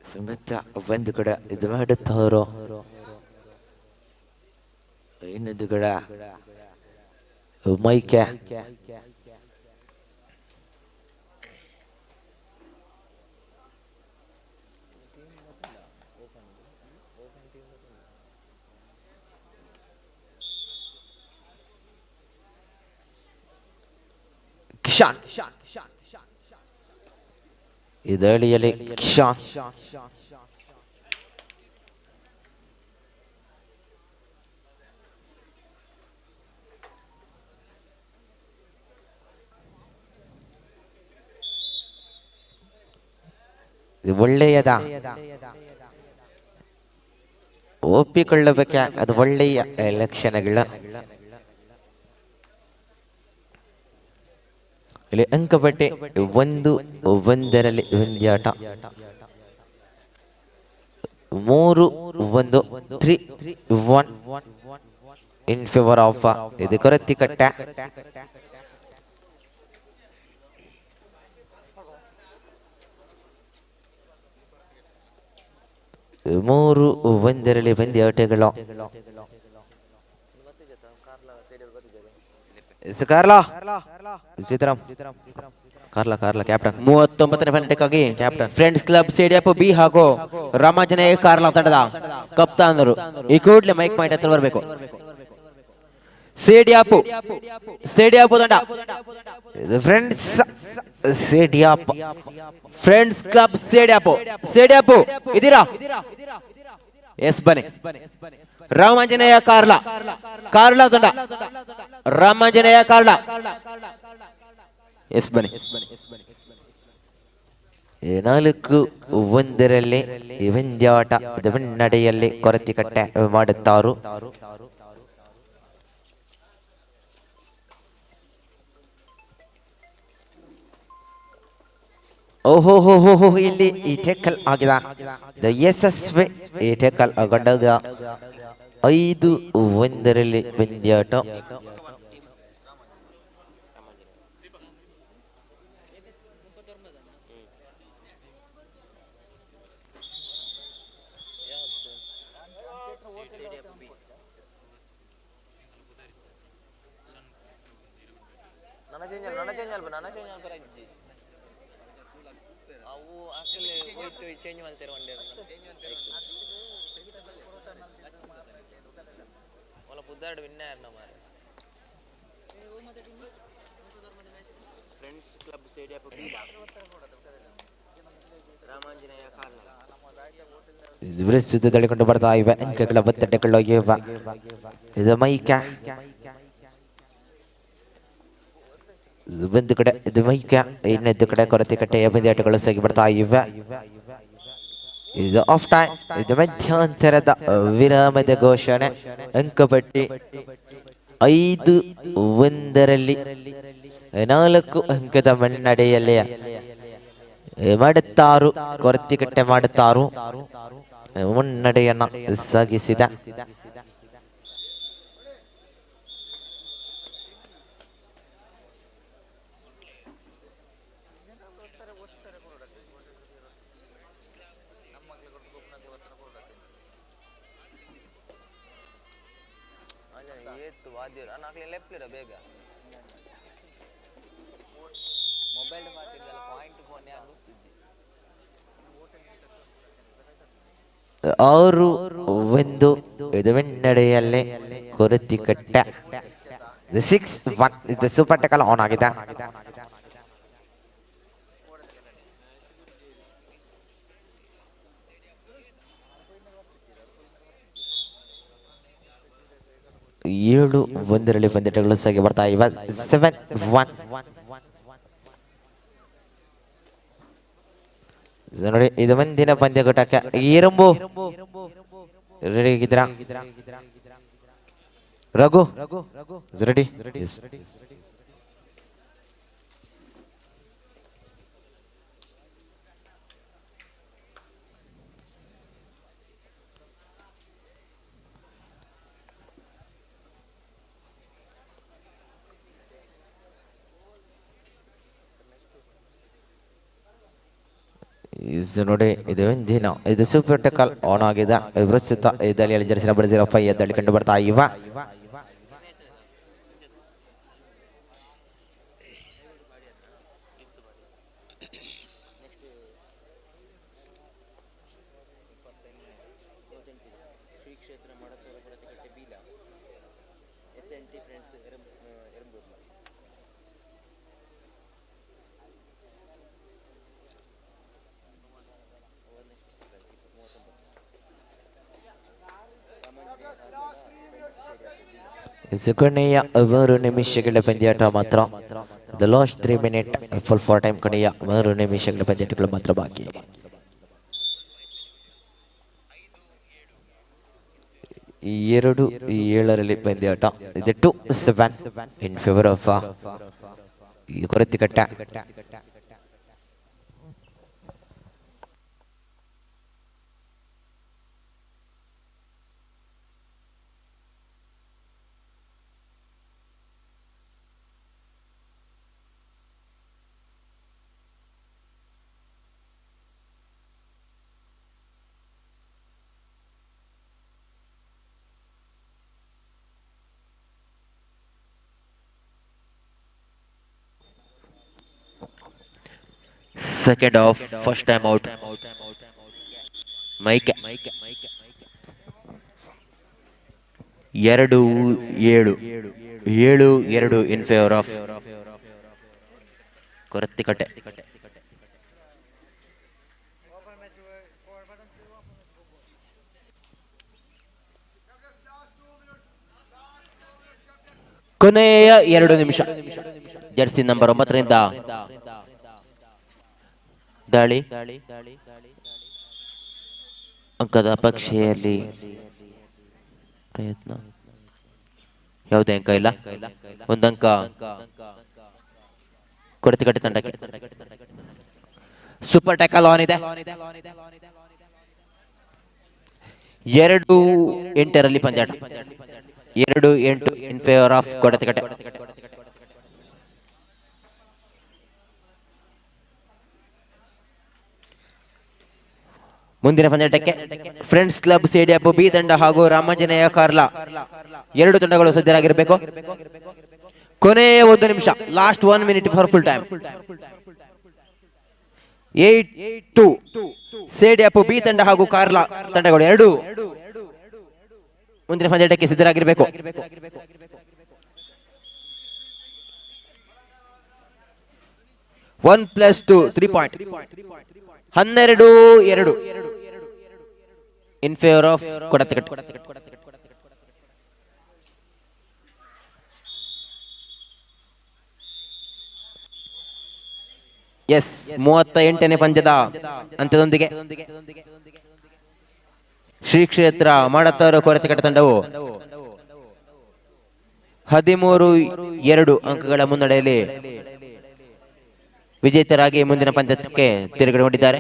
ಸುಮಿತ ಒಂದು ಕಡೆ ಇದು ಮಾಡುತ್ತವರು, ಇನ್ನೊಂದು ಕಡೆ ಮೈಕೆ. ಕಿಶಾನ್ ಇದಳಿಯಲ್ಲಿ ಕಿಶಾನ್. ಇದು ಒಳ್ಳೆಯದ ಒಪ್ಪಿಕೊಳ್ಳಬೇಕ, ಅದು ಒಳ್ಳೆಯ ಲಕ್ಷಣಗಳ. ಇಲ್ಲಿ ಅಂಕಪಟ್ಟೆ 1-1ರಲ್ಲಿ ಪಂದ್ಯಾಟ. 3-1, 3-1 ಇನ್ ಫೇವರ್ ಆಫ್ ಇದು ಕೊರತಿಕಟ್ಟೆ. 3-1ರಲ್ಲಿ ಪಂದ್ಯಾಟಗಳು. ಕಾರ್ಲಾ ಸೀತಾರಾಮ್, ಕಾರ್ಲಾ ಕಾರ್ಲಾ ಕ್ಯಾಪ್ಟನ್. 39ನೇ ಪಂದ್ಯಕ್ಕಾಗಿ captain friends club Sediyapu B ಹಾಗೂ ರಾಮಾಂಜನೇಯ ಕಾರ್ಲಾ ತಂಡದ ಕಪ್ತಾನರು ಈ ಕೂಡಲೇ ಮೈಕ್ ಪಾಯಿಂಟ್ ಹತ್ರ ಬರಬೇಕು. ಸೇಡಿಯಾಪು, ಸೇಡಿಯಾಪು ತಂಡ. ಇದು friends Sediyapu, friends club Sediyapu, Sediyapu ಇದೀರಾ? ಎಸ್ ಬನ್ನಿ. ರಾಮಾಂಜನೇಯ ಕಾರ್ಲಾ, ಕಾರ್ಲಾ ತಂಡ, ರಾಮಾಂಜನೇಯ ಕಾರ್ಲಾ, ಎಸ್ ಬನ್ನಿ. 4-1ರಲ್ಲಿ ಪಂದ್ಯಾಟ ಮುನ್ನಡೆಯಲ್ಲಿ ಕೊರತಿಕಟ್ಟೆ ಮಾಡುತ್ತಾರು. ಓಹೋ ಹೋ ಹೋ ಹೋ, ಇಲ್ಲಿ ಈ ಟೆಕಲ್ ಆಗಿದೆ. ಯಶಸ್ವಿ ಈ ಟೆಕಲ್ ಗೊಂಡಾಗ 5-1ರಲ್ಲಿ ಪಂದ್ಯಾಟ. ಪ್ರಸ್ತುತ ತಳ್ಳಿಕೊಂಡು ಬರ್ತಾ ಇವೆ ಅಂಕಗಳ ಒತ್ತಡಗಳು ಇವೆ. ಇದು ಮೈಕ ಒಂದು ಕಡೆ, ಇದು ಮೈಕ ಇನ್ನೊಂದು ಕಡೆ ಕೊರತೆಕಟ್ಟೆಯ ಪಂದ್ಯಾಟಗಳು ಸಾಗಿ ಬರ್ತಾ ಇವೆ. ಇದು ಆಫ್ ಟೈಮ್, ಇದು ಮಧ್ಯಂತರದ ವಿರಾಮದ ಘೋಷಣೆ. ಅಂಕಪಟ್ಟಿ 5-1ರಲ್ಲಿ 4 ಅಂಕದ ಮುನ್ನಡೆಯಲ್ಲಿ ಮಾಡುತ್ತಾರು ಕೊರತಿಕಟ್ಟೆ ಮಾಡುತ್ತಾರು ಮುನ್ನಡೆಯನ್ನ ಸಾಗಿಸಿದ. 6-1 ಇದು ಮುನ್ನಡೆಯಲ್ಲಿ ಕೊರತಿಕಟ್ಟೆ. 6-1 ಇದು ಸೂಪರ್ ಟಕಲ್ ಆನ್ ಆಗಿದೆ. 7-1ರಲ್ಲಿ ಪಂದ್ಯಗಳು ಸಾಗಿ ಬರ್ತಾ ಇವೆ. 7-1 ನೋಡಿ, ಇದು ಮುಂದಿನ ಪಂದ್ಯಕೂಟಕ್ಕೆ ಇರಂಬು ರೆಡಿ ಆಗಿದ್ದೀರಾ? ರಘು ರೆಡಿ? ನೋಡಿ, ಇದು ಒಂದಿನ ಇದು ಸೂಪರ್ ಟಕಲ್ ಆನ್ ಆಗಿದೆ. ಪ್ರಸ್ತುತ ಇದರಲ್ಲಿ ಜರ್ಸಿ ನಂಬರ್ 05 ಎದ್ದಳಿ ಕಂಡು ಬರ್ತಾ ಇವ. ಕೊನೆಯ 3 ನಿಮಿಷಗಳ ಪಂದ್ಯಾಟ ಮಾತ್ರ. The last 3 minute full for time. ಕೊನೆಯ 3 ನಿಮಿಷಗಳ ಪಂದ್ಯಾಟಗಳು ಮಾತ್ರ ಬಾಕಿ. 2-7ರಲ್ಲಿ ಪಂದ್ಯಾಟ. ಇದು 2-7 in favour of Koratikatte. Second off, first time out. Mike 2-7, 7-2 in favour of Korathikatte. ಕೊನೆಯ 2 ನಿಮಿಷ. ಜೆರ್ಸಿ ನಂಬರ್ 9ರಿಂದ ದಾಳಿ ಅಂಕದ ಅಪೇಕ್ಷೆಯಲ್ಲಿ ಪ್ರಯತ್ನ. ಯಾವುದೇ ಅಂಕ ಇಲ್ಲ, ಒಂದಂಕ ಕೊಡತಿಕಟ್ಟೆ ತಂಡಕ್ಕೆ. ಸೂಪರ್ ಟ್ಯಾಕಲ್ ಆನ್ ಇದೆ. 2-8ರಲ್ಲಿ ಪಂದ್ಯಾಟ. 2-8 ಇನ್ ಫೇವರ್ ಆಫ್ ಕೊಡತಿಕಟ್ಟೆ. ಮುಂದಿನ ಪಂದ್ಯಾಟಕ್ಕೆ ಫ್ರೆಂಡ್ಸ್ ಕ್ಲಬ್ ಸೇಡಿಯಾಪು ಬಿ ತಂಡ ಹಾಗೂ ರಾಮಾಂಜನೇಯ ಕಾರ್ಲಾ ಎರಡು ತಂಡಗಳು ಸಜ್ಜರಾಗಿರಬೇಕು. ಕೊನೆಯ ಒಂದು ನಿಮಿಷ, last 1 minute for full time. 8-2 Sediyapu B ತಂಡ ಹಾಗೂ ಕಾರ್ಲಾ ತಂಡಗಳು ಎರಡು ಮುಂದಿನ ಪಂದ್ಯಾಟಕ್ಕೆ ಸಿದ್ಧರಾಗಿರಬೇಕು. 1 + 2 3 point, 12-2 in favour of Kodathikatte. Yes, 38ನೇ ಪಂದ್ಯದ ಅಂತ್ಯದೊಂದಿಗೆ ಶ್ರೀ ಕ್ಷೇತ್ರ ಮಾಡತ್ತಾರು ಕೊರತಿಕಟ್ಟೆ ತಂಡವು 13-2 ಅಂಕಗಳ ಮುನ್ನಡೆಯಲ್ಲಿ ವಿಜೇತರಾಗಿ ಮುಂದಿನ ಪಂದ್ಯಕ್ಕೆ ತಿರುಗಡೆಗೊಂಡಿದ್ದಾರೆ.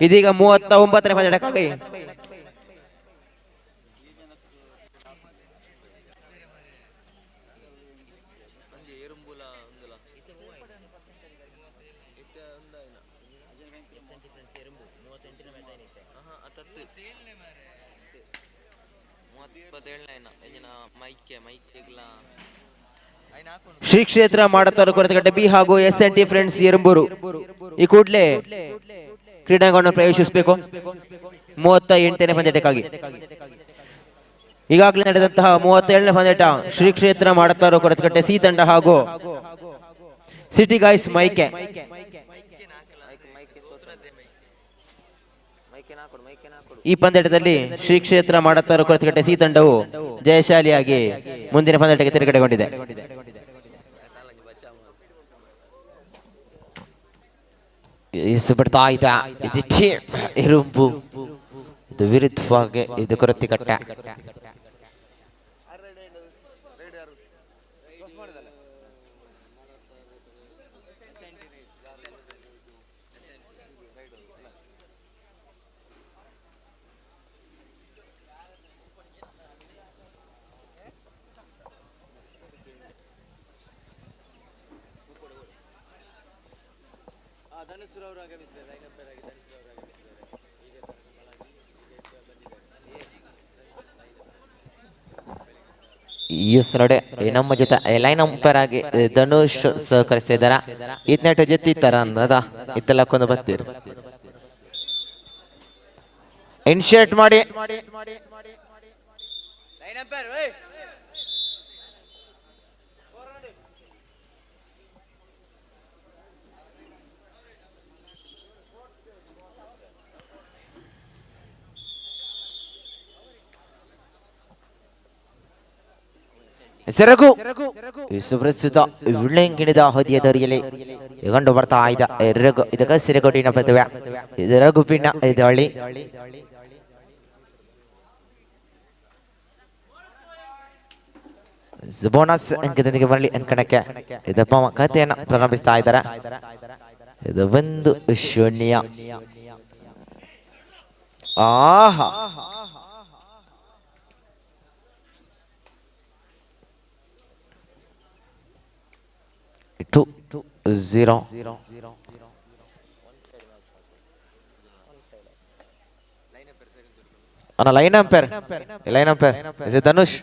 ಇದೀಗ 39ನೇ ಪಂದ್ಯಕ್ಕಾಗಿ ಶ್ರೀ ಕ್ಷೇತ್ರ ಮಾಡತ್ತಾರು ಕೊರತಗಟ್ಟೆ ಬಿ ಹಾಗೂ S N T friends Erumbur ಈ ಕೂಡಲೇ ಕ್ರೀಡಾಂಗಣ ಪ್ರವೇಶಿಸಬೇಕು. 38ನೇ ಪಂದ್ಯಾಟಕ್ಕಾಗಿ ಈಗಾಗಲೇ ನಡೆದಂತಹ 37ನೇ ಪಂದ್ಯಾಟ ಶ್ರೀ ಕ್ಷೇತ್ರ ಮಾಡತ್ತಾರು ಕೊರತಗಟ್ಟೆ ಸಿ ತಂಡ ಹಾಗೂ ಸಿಟಿ ಗಾಯ್ಸ್ ಮೈಕೆ. ಈ ಪಂದ್ಯಾಟದಲ್ಲಿ ಶ್ರೀ ಕ್ಷೇತ್ರ ಮಾಡತ್ತಾರು ಕೊರತಗಟ್ಟೆ ಸಿ ತಂಡವು ಜಯಶಾಲಿಯಾಗಿ ಮುಂದಿನ ಪಂದ್ಯಾಟಕ್ಕೆ ತಿರುಗಡೆಗೊಂಡಿದೆ. ಬಿಡ್ತಾ ಇದೆ ಇದು ಟೀಮ್ ಇರುಂಬು, ಇದು ವಿರುದ್ಧವಾಗಿ ಇದು ಕೊರತಿಕಟ್ಟೆ. ಎಸ್ ನೋಡಿ, ನಮ್ಮ ಜೊತೆ ಲೈನ್ ಅಂಪೈರ್ ಆಗಿ ಧನುಷ್ ಸಹಕರಿಸಿದಾರ. ಇತ್ನೆಟ್ ಜೊತೆ ಇತ್ತಾರ ಅಂದದ ಇತ್ತೆಲ್ಲ ಕೊಂಡು ಬರ್ತೀರಿ. ಇನ್ಶರ್ಟ್ ಮಾಡಿ. ಸೆರಗು ಸುಪ್ರಸ್ತುತ ವಿಳಂಗಿಣಿದ ಹೊದಿಯದರಿಯಲ್ಲಿ ಕಂಡು ಬರ್ತಾ ಇದ್ದ ರಘು, ಇದಕ್ಕೆ ಸಿರಗೋಟಿನ ಪ್ರತಿಭೆ ಇದು ರಘುಪಿನ ಇದಳಿ. ಬೋನಸ್ ಅಂಕದೊಂದಿಗೆ ಮರಳಿ ಅಂಕಣಕ್ಕೆ ಇದಪ್ಪ ಕಥೆಯನ್ನು ಪ್ರಾರಂಭಿಸ್ತಾ ಇದ್ದಾರೆ. ಇದು 1-0. ಆಹಾ, 2-0. ಅಣ್ಣ line umpire, line umpire is Dhanush.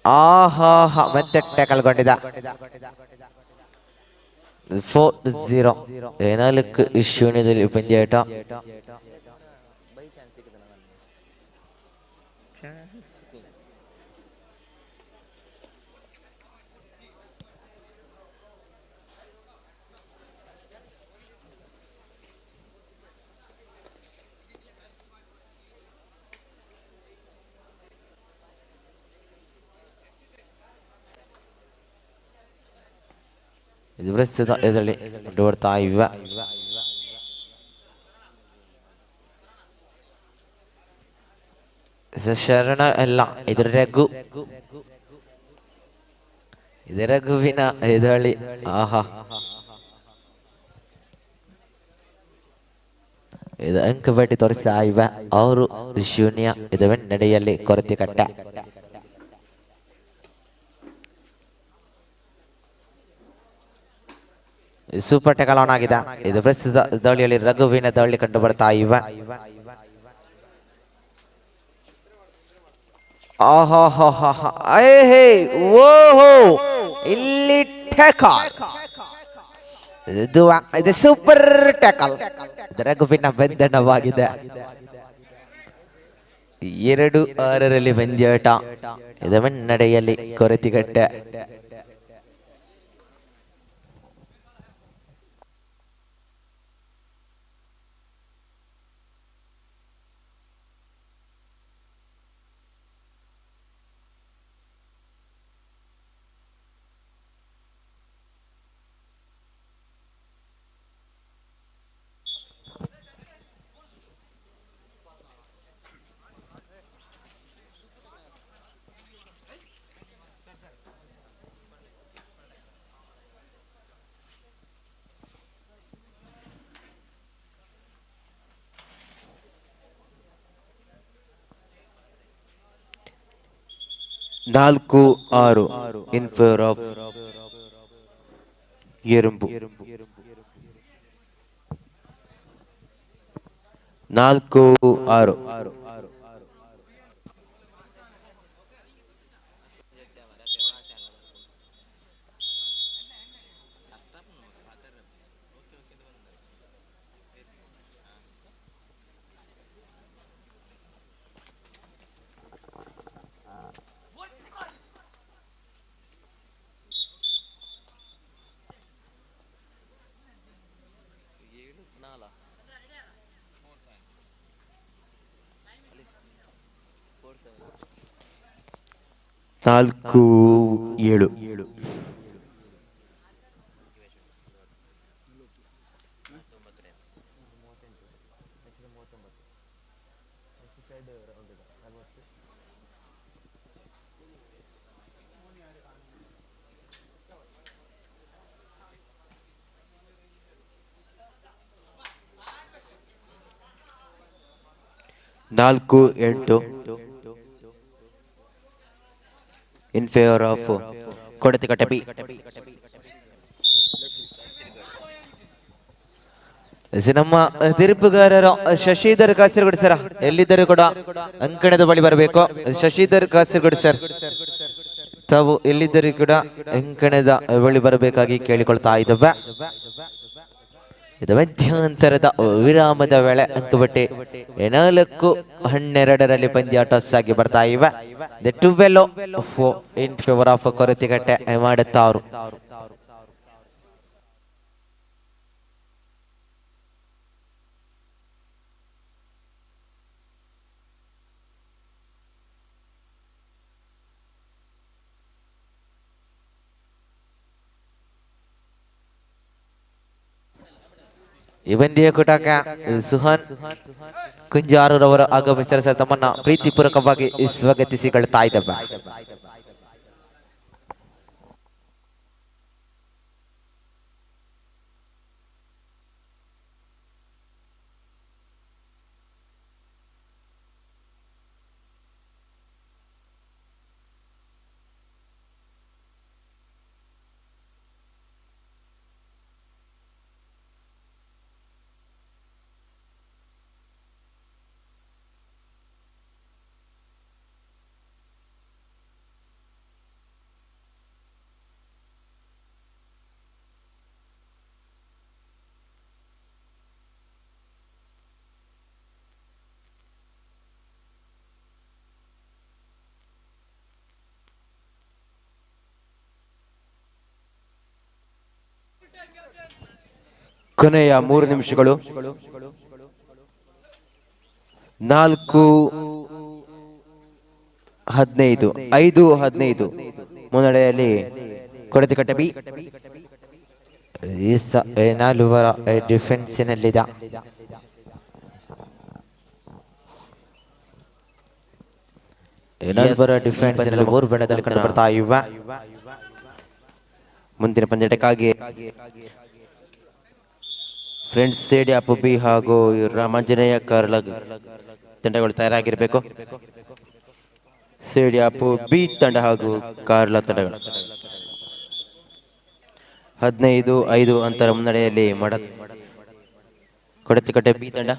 ಆಹಾ, ಮತ್ತೆ ಟ್ಯಾಕಲ್ಗೊಂಡಿದ್ದ. 4-0, 4-0ದಲ್ಲಿ ಪಂದ್ಯಾಟ. ಇದು ಪ್ರಸ್ತುತ ಇದರಲ್ಲಿ ಬರ್ತಾ ಇವೆ. ಶರಣ ಅಲ್ಲ, ಇದು ರಘು, ಇದು ರಘುವಿನ ಎದಳಿ. ಆಹಾ, ಇದು ಅಂಕಬಟ್ಟಿ ತೋರಿಸ್ತಾ ಇವೆ. ಅವರು ಶೂನ್ಯ, ಇದು ನಡೆಯಲ್ಲಿ ಕೊರತೆ ಕಟ್ಟ. ಸೂಪರ್ ಟೆಕಲ್ ಆನ್ ಆಗಿದೆ. ಇದು ಪ್ರಸ್ತುತ ದಾಳಿಯಲ್ಲಿ ರಘುವಿನ ದಾಳಿ ಕಂಡು ಬರ್ತಾ ಇವೆ. ಓಹೋ, ಇಲ್ಲಿ ಟ್ಯಾಕಲ್, ಇದು ಸೂಪರ್ ಟ್ಯಾಕಲ್, ರಘುವಿನ ಬಂಧನವಾಗಿದೆ. 2-6ರಲ್ಲಿ ಪಂದ್ಯಾಟ. ಇದು ಮುನ್ನಡೆಯಲ್ಲಿ ಕೊರತಿಗಟ್ಟೆ. 4-6 in favour of Yerumbu. 4-6. 4-7. 4-8 in favour of Kodathikatte B. ನಮ್ಮ ತೀರ್ಪುಗಾರರು ಶಶಿಧರ್ ಕಾಸರಗೋಡು ಸರ್ ಎಲ್ಲಿದ್ದರೂ ಕೂಡ ಅಂಕಣದ ಬಳಿ ಬರಬೇಕು. ಶಶಿಧರ್ ಕಾಸರಗೋಡು ಸರ್ ತಾವು ಎಲ್ಲಿದ್ದರೂ ಕೂಡ ಅಂಕಣದ ಬಳಿ ಬರಬೇಕಾಗಿ ಕೇಳಿಕೊಳ್ತಾ ಇದ್ದೇವೆ. ಇದು ಮಧ್ಯಂತರದ ವಿರಾಮದ ವೇಳೆ ಅಂಕಬಟ್ಟೆ 4-12ರಲ್ಲಿ ಪಂದ್ಯಾಟ ಸಾಗಿ ಬರ್ತಾ ಇವೆ. The 12 in favour of Korathikatte ಮಾಡುತ್ತಾರು. ಈ ಪಂದ್ಯ ಕೂಟಕ್ಕೆ ಸುಹಾನ್ ಕುಂಜಾರೂರವರು ಆಗಮಿಸಿದ್ದಾರೆ ಸರ್, ತಮ್ಮನ್ನ ಪ್ರೀತಿಪೂರ್ವಕವಾಗಿ ಸ್ವಾಗತಿಸಿಕೊಳ್ತಾ ಇದ್ದೇವೆ. ಕೊನೆಯ 3 ನಿಮಿಷಗಳು. 4-15, 5-15 ಮುನ್ನಡೆಯಲ್ಲಿ ಕೊಡತಿಕಟ್ಟೆ ಬಿ. ನಾಲ್ವರ ಡಿಫೆನ್ಸಿನಲ್ಲಿದೆ. ನಾಲ್ವರ ಡಿಫೆನ್ಸ್ ಮೂರು ಬಣ್ಣದಲ್ಲಿ ಕಂಡು ಬರ್ತಾ ಇವೆ. ಮುಂದಿನ ಪಂದ್ಯಾಟಕ್ಕಾಗಿ ಫ್ರೆಂಡ್ಸ್ ಸೇಡಿಯಾಪು ಬಿ ಹಾಗೂ ರಾಮಾಂಜನೇಯ ಕಾರ್ಲ ತಂಡಗಳು ತಯಾರಾಗಿರಬೇಕು. ಸೇಡಿಯಾಪು ಬಿ ತಂಡ ಹಾಗೂ ಕಾರ್ಲ ತಂಡಗಳು 15-5 ಅಂತರ ಮುನ್ನಡೆಯಲ್ಲಿ ಮಡ ಕೊಡತಿಕಟ್ಟೆ ಬಿ ತಂಡ.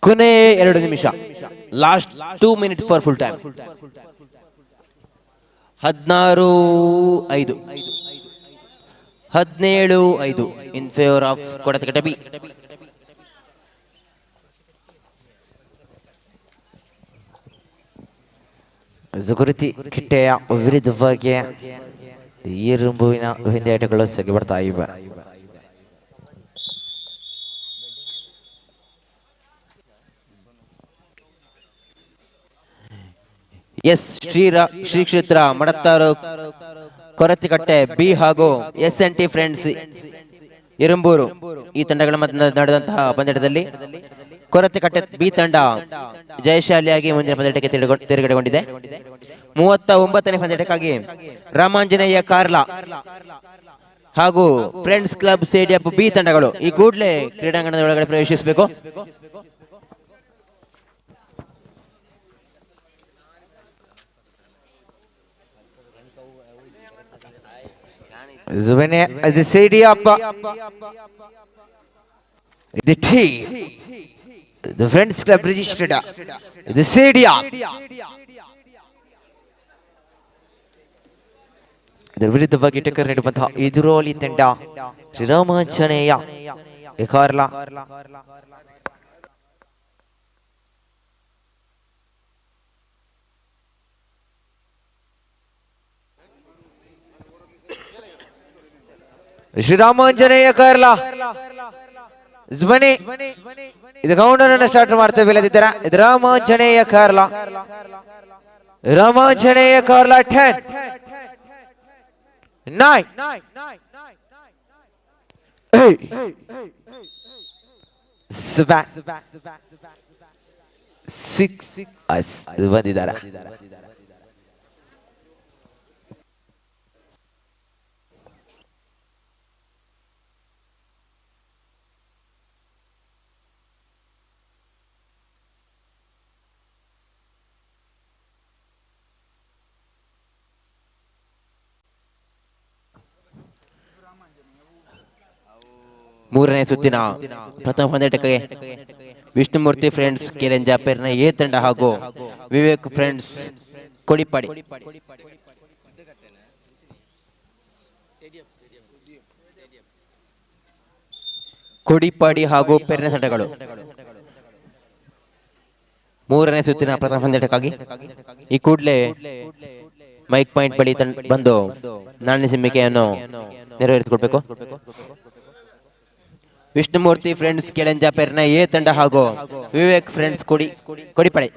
ಕೊನೆ 2 ನಿಮಿಷ, last 2 minute for full time. 16-5, 17-5 in favour of Kodathikatte B. Sukriti ಕಿಟ್ಟೆಯ ವಿರುದ್ಧವಾಗಿ ಈರುಂಬುವಿನ ಹಿಂದೇಟುಗಳು ಸಾಗಿ ಬರ್ತಾ ಇವೆ. ಎಸ್ ಶ್ರೀ ಕ್ಷೇತ್ರ ಮಡತ್ತಾರು ಕೊರತಿಕಟ್ಟೆ ಬಿ ಹಾಗೂ S N T friends Irumbur ಈ ತಂಡಗಳ ಮಧ್ಯೆ ನಡೆದಂತಹ ಪಂದ್ಯದಲ್ಲಿ ಕೊರತಿಕಟ್ಟೆ ಬಿ ತಂಡ ಜಯಶಾಲಿಯಾಗಿ ಮುಂದಿನ ಪಂದ್ಯಕ್ಕೆ ತೇರ್ಗಡೆಗೊಂಡಿದೆ. 39ನೇ ಪಂದ್ಯಕ್ಕಾಗಿ ರಾಮಾಂಜನೇಯ ಕಾರ್ಲಾ ಹಾಗೂ ಫ್ರೆಂಡ್ಸ್ ಕ್ಲಬ್ ಸೇಡಿಯಪ್ ಬಿ ತಂಡಗಳು ಈ ಕೂಡಲೇ ಕ್ರೀಡಾಂಗಣದ ಒಳಗಡೆ ಪ್ರವೇಶಿಸಬೇಕು. The Sediappa, the T, the Friends Club registered, the Sedia. ಇದರ ವಿರುದ್ಧವಾಗಿ ಟಕ್ಕರ್ ನೀಡುವಂತಹ ಎದುರಾಳಿ ತಂಡ ಶ್ರೀರಾಮಾಂಜನೇಯ ಕಾರ್ಲಾ. ಶ್ರೀರಾಮಾಂಜನೇಯ ಕಾರ್ಲಾ ಧ್ವನಿ ಇದು ಕೌಂಟರ್ ಅನ್ನು ಸ್ಟಾರ್ಟ್ ಮಾಡ್ತೇವೆ. ಇಲ್ಲದಿದ್ದರೆ ಇದು ರಾಮಾಂಜನೇಯ ಕಾರ್ಲಾ, ರಾಮಾಂಜನೇಯ ಕಾರ್ಲಾ. 10 9 8 7 6 ಬಂದಿದ್ದಾರೆ. ಮೂರನೇ ಸುತ್ತಿನ ಪ್ರಥಮ ಪಂದ್ಯಾಟಕ್ಕೆ ವಿಷ್ಣುಮೂರ್ತಿ ಫ್ರೆಂಡ್ಸ್ ಕೆರೆಂಜ ಪೆರ್ನ ಎ ತಂಡ ಹಾಗೂ ವಿವೇಕ್ ಫ್ರೆಂಡ್ಸ್ ಕೊಡಿಪಾಡಿ. ಕೊಡಿಪಾಡಿ ಹಾಗೂ ಪೆರ್ನ ತಂಡಗಳು ಮೂರನೇ ಸುತ್ತಿನ ಪ್ರಥಮ ಪಂದ್ಯಾಟಕ್ಕಾಗಿ ಈ ಕೂಡಲೇ ಮೈಕ್ ಪಾಯಿಂಟ್ ಬಳಿ ಬಂದು ನಾಣ್ಯ ಸಿಮ್ಮಿಕೆಯನ್ನು ನೆರವೇರಿಸಿಕೊಡ್ಬೇಕು. ವಿಷ್ಣುಮೂರ್ತಿ ಫ್ರೆಂಡ್ಸ್ ಕೆಳಂಜ ಪೆರ್ನ ಎ ತಂಡ ಹಾಗೂ ವಿವೇಕ್ ಫ್ರೆಂಡ್ಸ್ ಕೊಡಿಪಡೆ.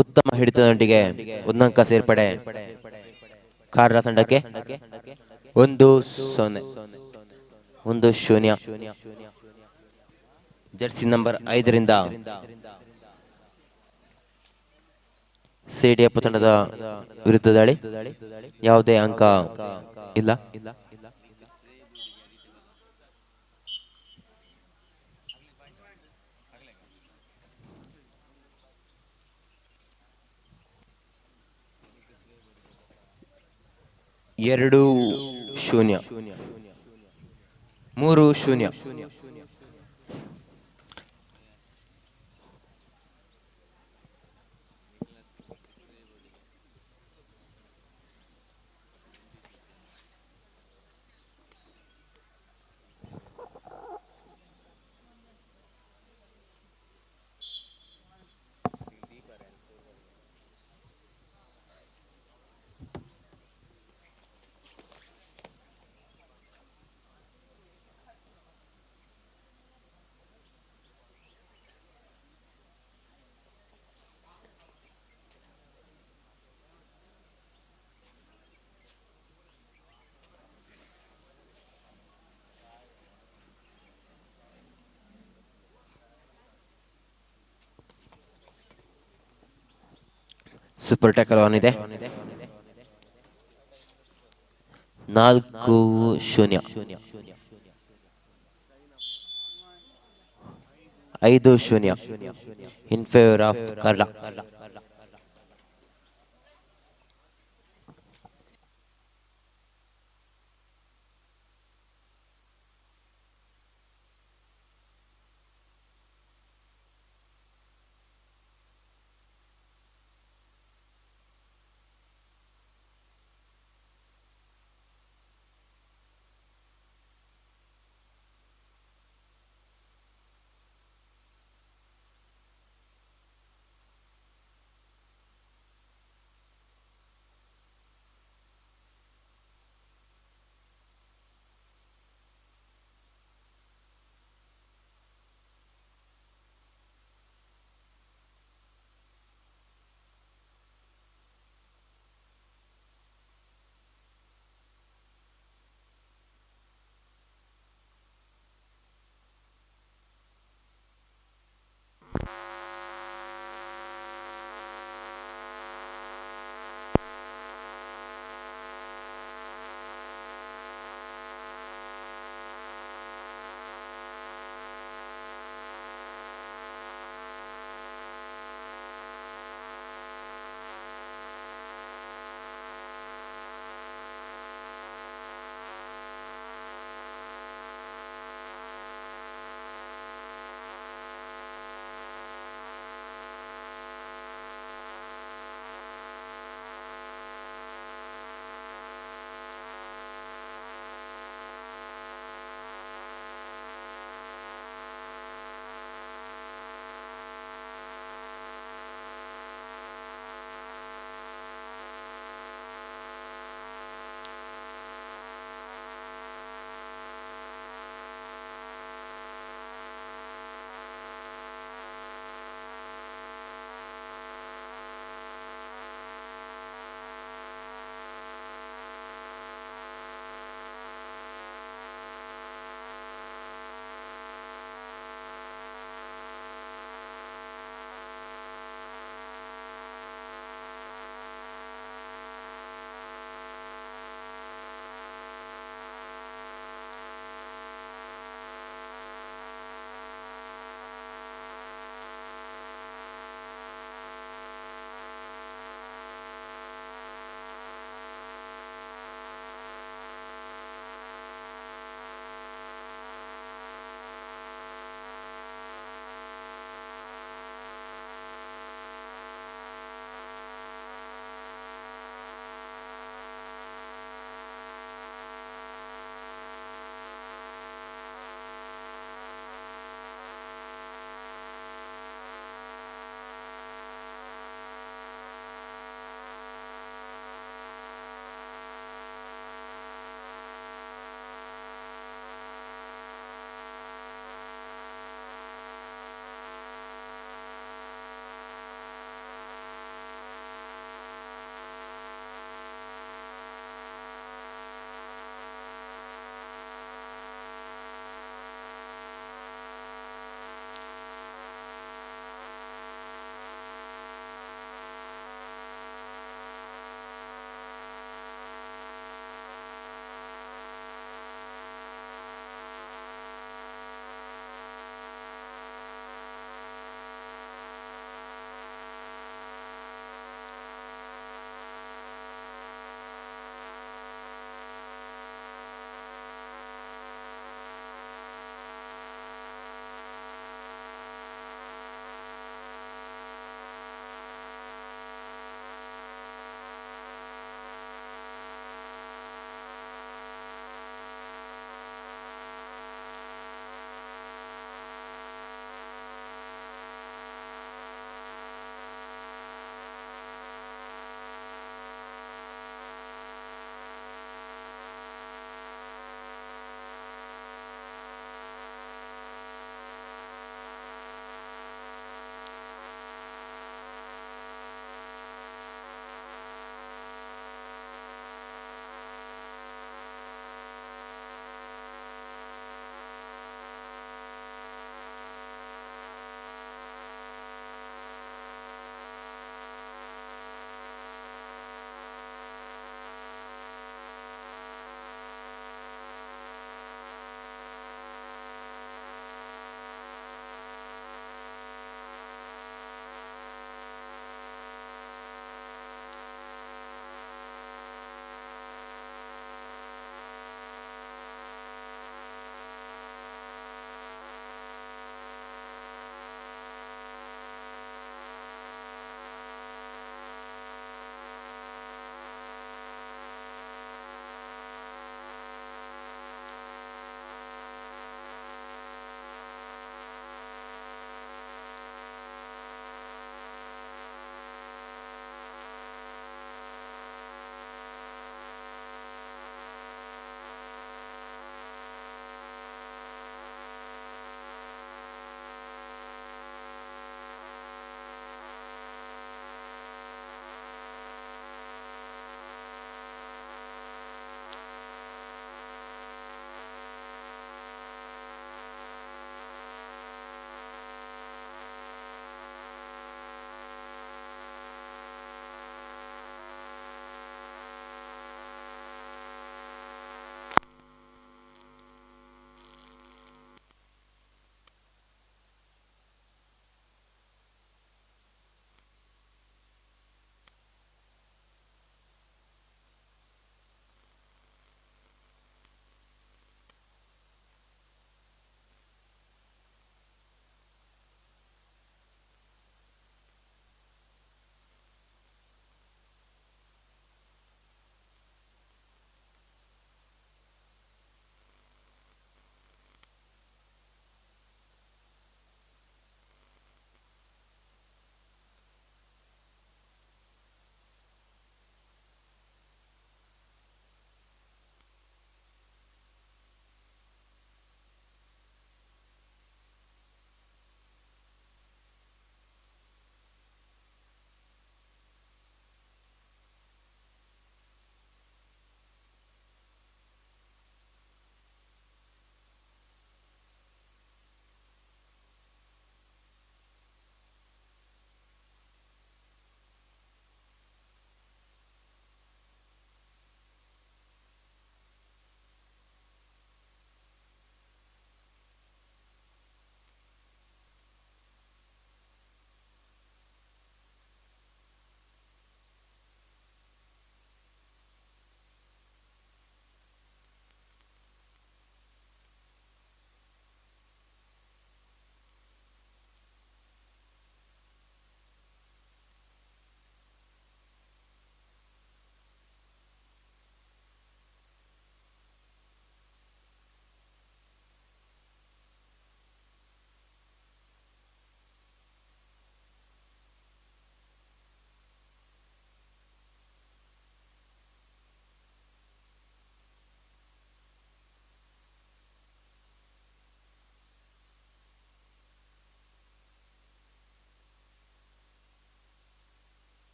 ಉತ್ತಮ ಹಿಡಿತದೊಂದಿಗೆ ಒಂದಂಕ ಸೇರ್ಪಡೆ ಕಾರ್ಲ ತಂಡಕ್ಕೆ. 1-0, 1-0. ಜೆರ್ಸಿ ನಂಬರ್ 5ರಿಂದ ಸಿಡಿಎಫ್ ತಂಡದ ವಿರುದ್ಧ ದಾಳಿ, ಯಾವುದೇ ಅಂಕ ಇಲ್ಲ. 2-0, 3-0. ಸೂಪರ್ ಟ್ಯಾಕಲ್ ಆನ್ ಇದೆ. 4-0, 5-0 in favour of Karla.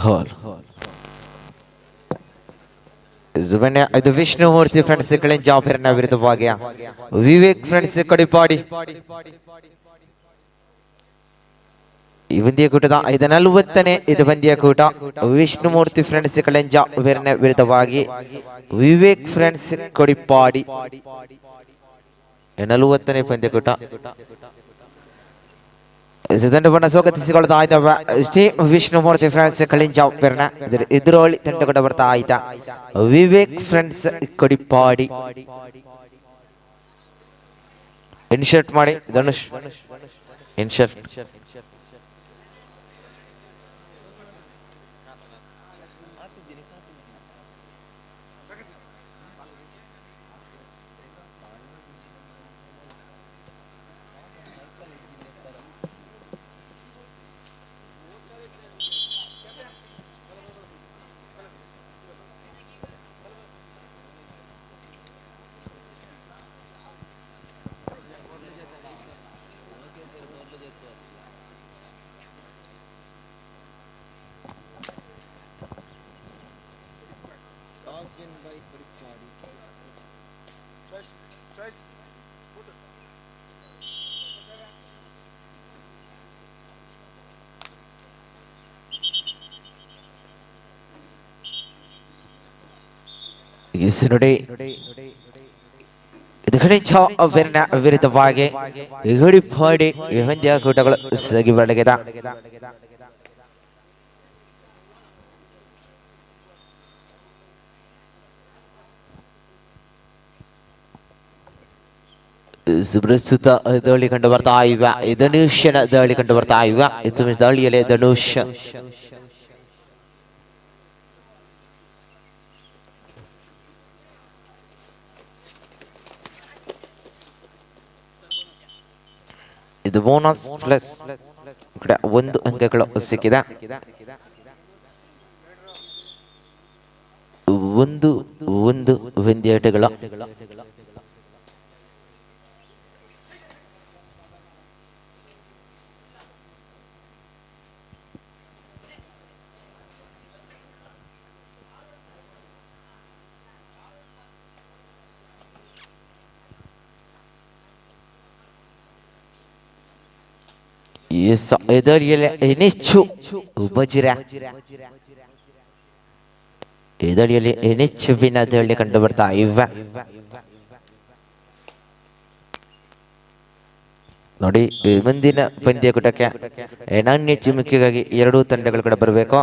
ಹೋಲ್ ಜುಬನ್ಯ. ಇದು ವಿಷ್ಣುಮೂರ್ತಿ ಫ್ರೆಂಡ್ಸ್ ಕಳೆಂಜಾಪಿರನ ವಿರುದ್ಧವಾಗಿ ವಿವೇಕ್ ಫ್ರೆಂಡ್ಸ್ ಕಡಿಪಾಡಿ. ಈ ಪಂದ್ಯಕೂಟದ ಇದು 40ನೇ ಇದು ಪಂದ್ಯಕೂಟ. ವಿಷ್ಣುಮೂರ್ತಿ ಫ್ರೆಂಡ್ಸ್ ಕಳೆಂಜ ವಿರುದ್ಧವಾಗಿ ವಿವೇಕ್ ಫ್ರೆಂಡ್ಸ್ ಕೊಡಿಪಾಡಿ, 40ನೇ ಪಂದ್ಯಕೂಟ. ತಂಡವನ್ನು ಸ್ವಾಗತಿಸಿಕೊಳ್ತಾ ಇದ್ದಾವೆ ಶ್ರೀ ವಿಷ್ಣುಮೂರ್ತಿ ಫ್ರೆಂಡ್ಸ್ ಕಳಿಂಜ ಇದರ ಎದುರಾಳಿ ತಂಡ ಕೂಡ ಬರ್ತಾ ಆಯ್ತಾ ವಿವೇಕ್ ಫ್ರೆಂಡ್ಸ್ ಕೊಡಿಪಾಡಿ. ಇನ್ಶರ್ಟ್ ಮಾಡಿ ಧನುಷ್, ಇನ್ಶರ್ಟ್. ನೋಡಿ, ಇದು ವಿರುದ್ಧವಾಗಿ ಗುಡಿಪಾಡಿ ಪಂದ್ಯಕೂಟಗಳು ಸಾಗಿ ಬೆಳಗಿದೆ. ಪ್ರಸ್ತುತ ದಾಳಿ ಕಂಡು ಬರ್ತಾ ಇವೆ, ಧನುಷ್ಯನ ದಾಳಿ ಕಂಡು ಬರ್ತಾ ಇವೆ. ಇದು ದಾಳಿಯಲ್ಲಿ ಧನುಷ್. ಇದು ಬೋನಸ್ ಪ್ಲಸ್ ಕೂಡ ಒಂದು ಅಂಕಗಳು ಸಿಕ್ಕಿದೆ. 1-1 ಪಂದ್ಯಾಟಗಳ. ಎದಳಿಯಲ್ಲಿ ಉಪಜಿರ ಎದಳಿಯಲ್ಲಿ ಎನೆಚ್ಚುವಿನ ದಳಿ ಕಂಡು ಬರ್ತಾ ಇವೆ. ನೋಡಿ, ಮುಂದಿನ ಪಂದ್ಯಕೂಟಕ್ಕೆ ನಾಣ್ಯ ಚಿಮುಕಿಗಾಗಿ ಎರಡೂ ತಂಡಗಳು ಕೂಡ ಬರಬೇಕು.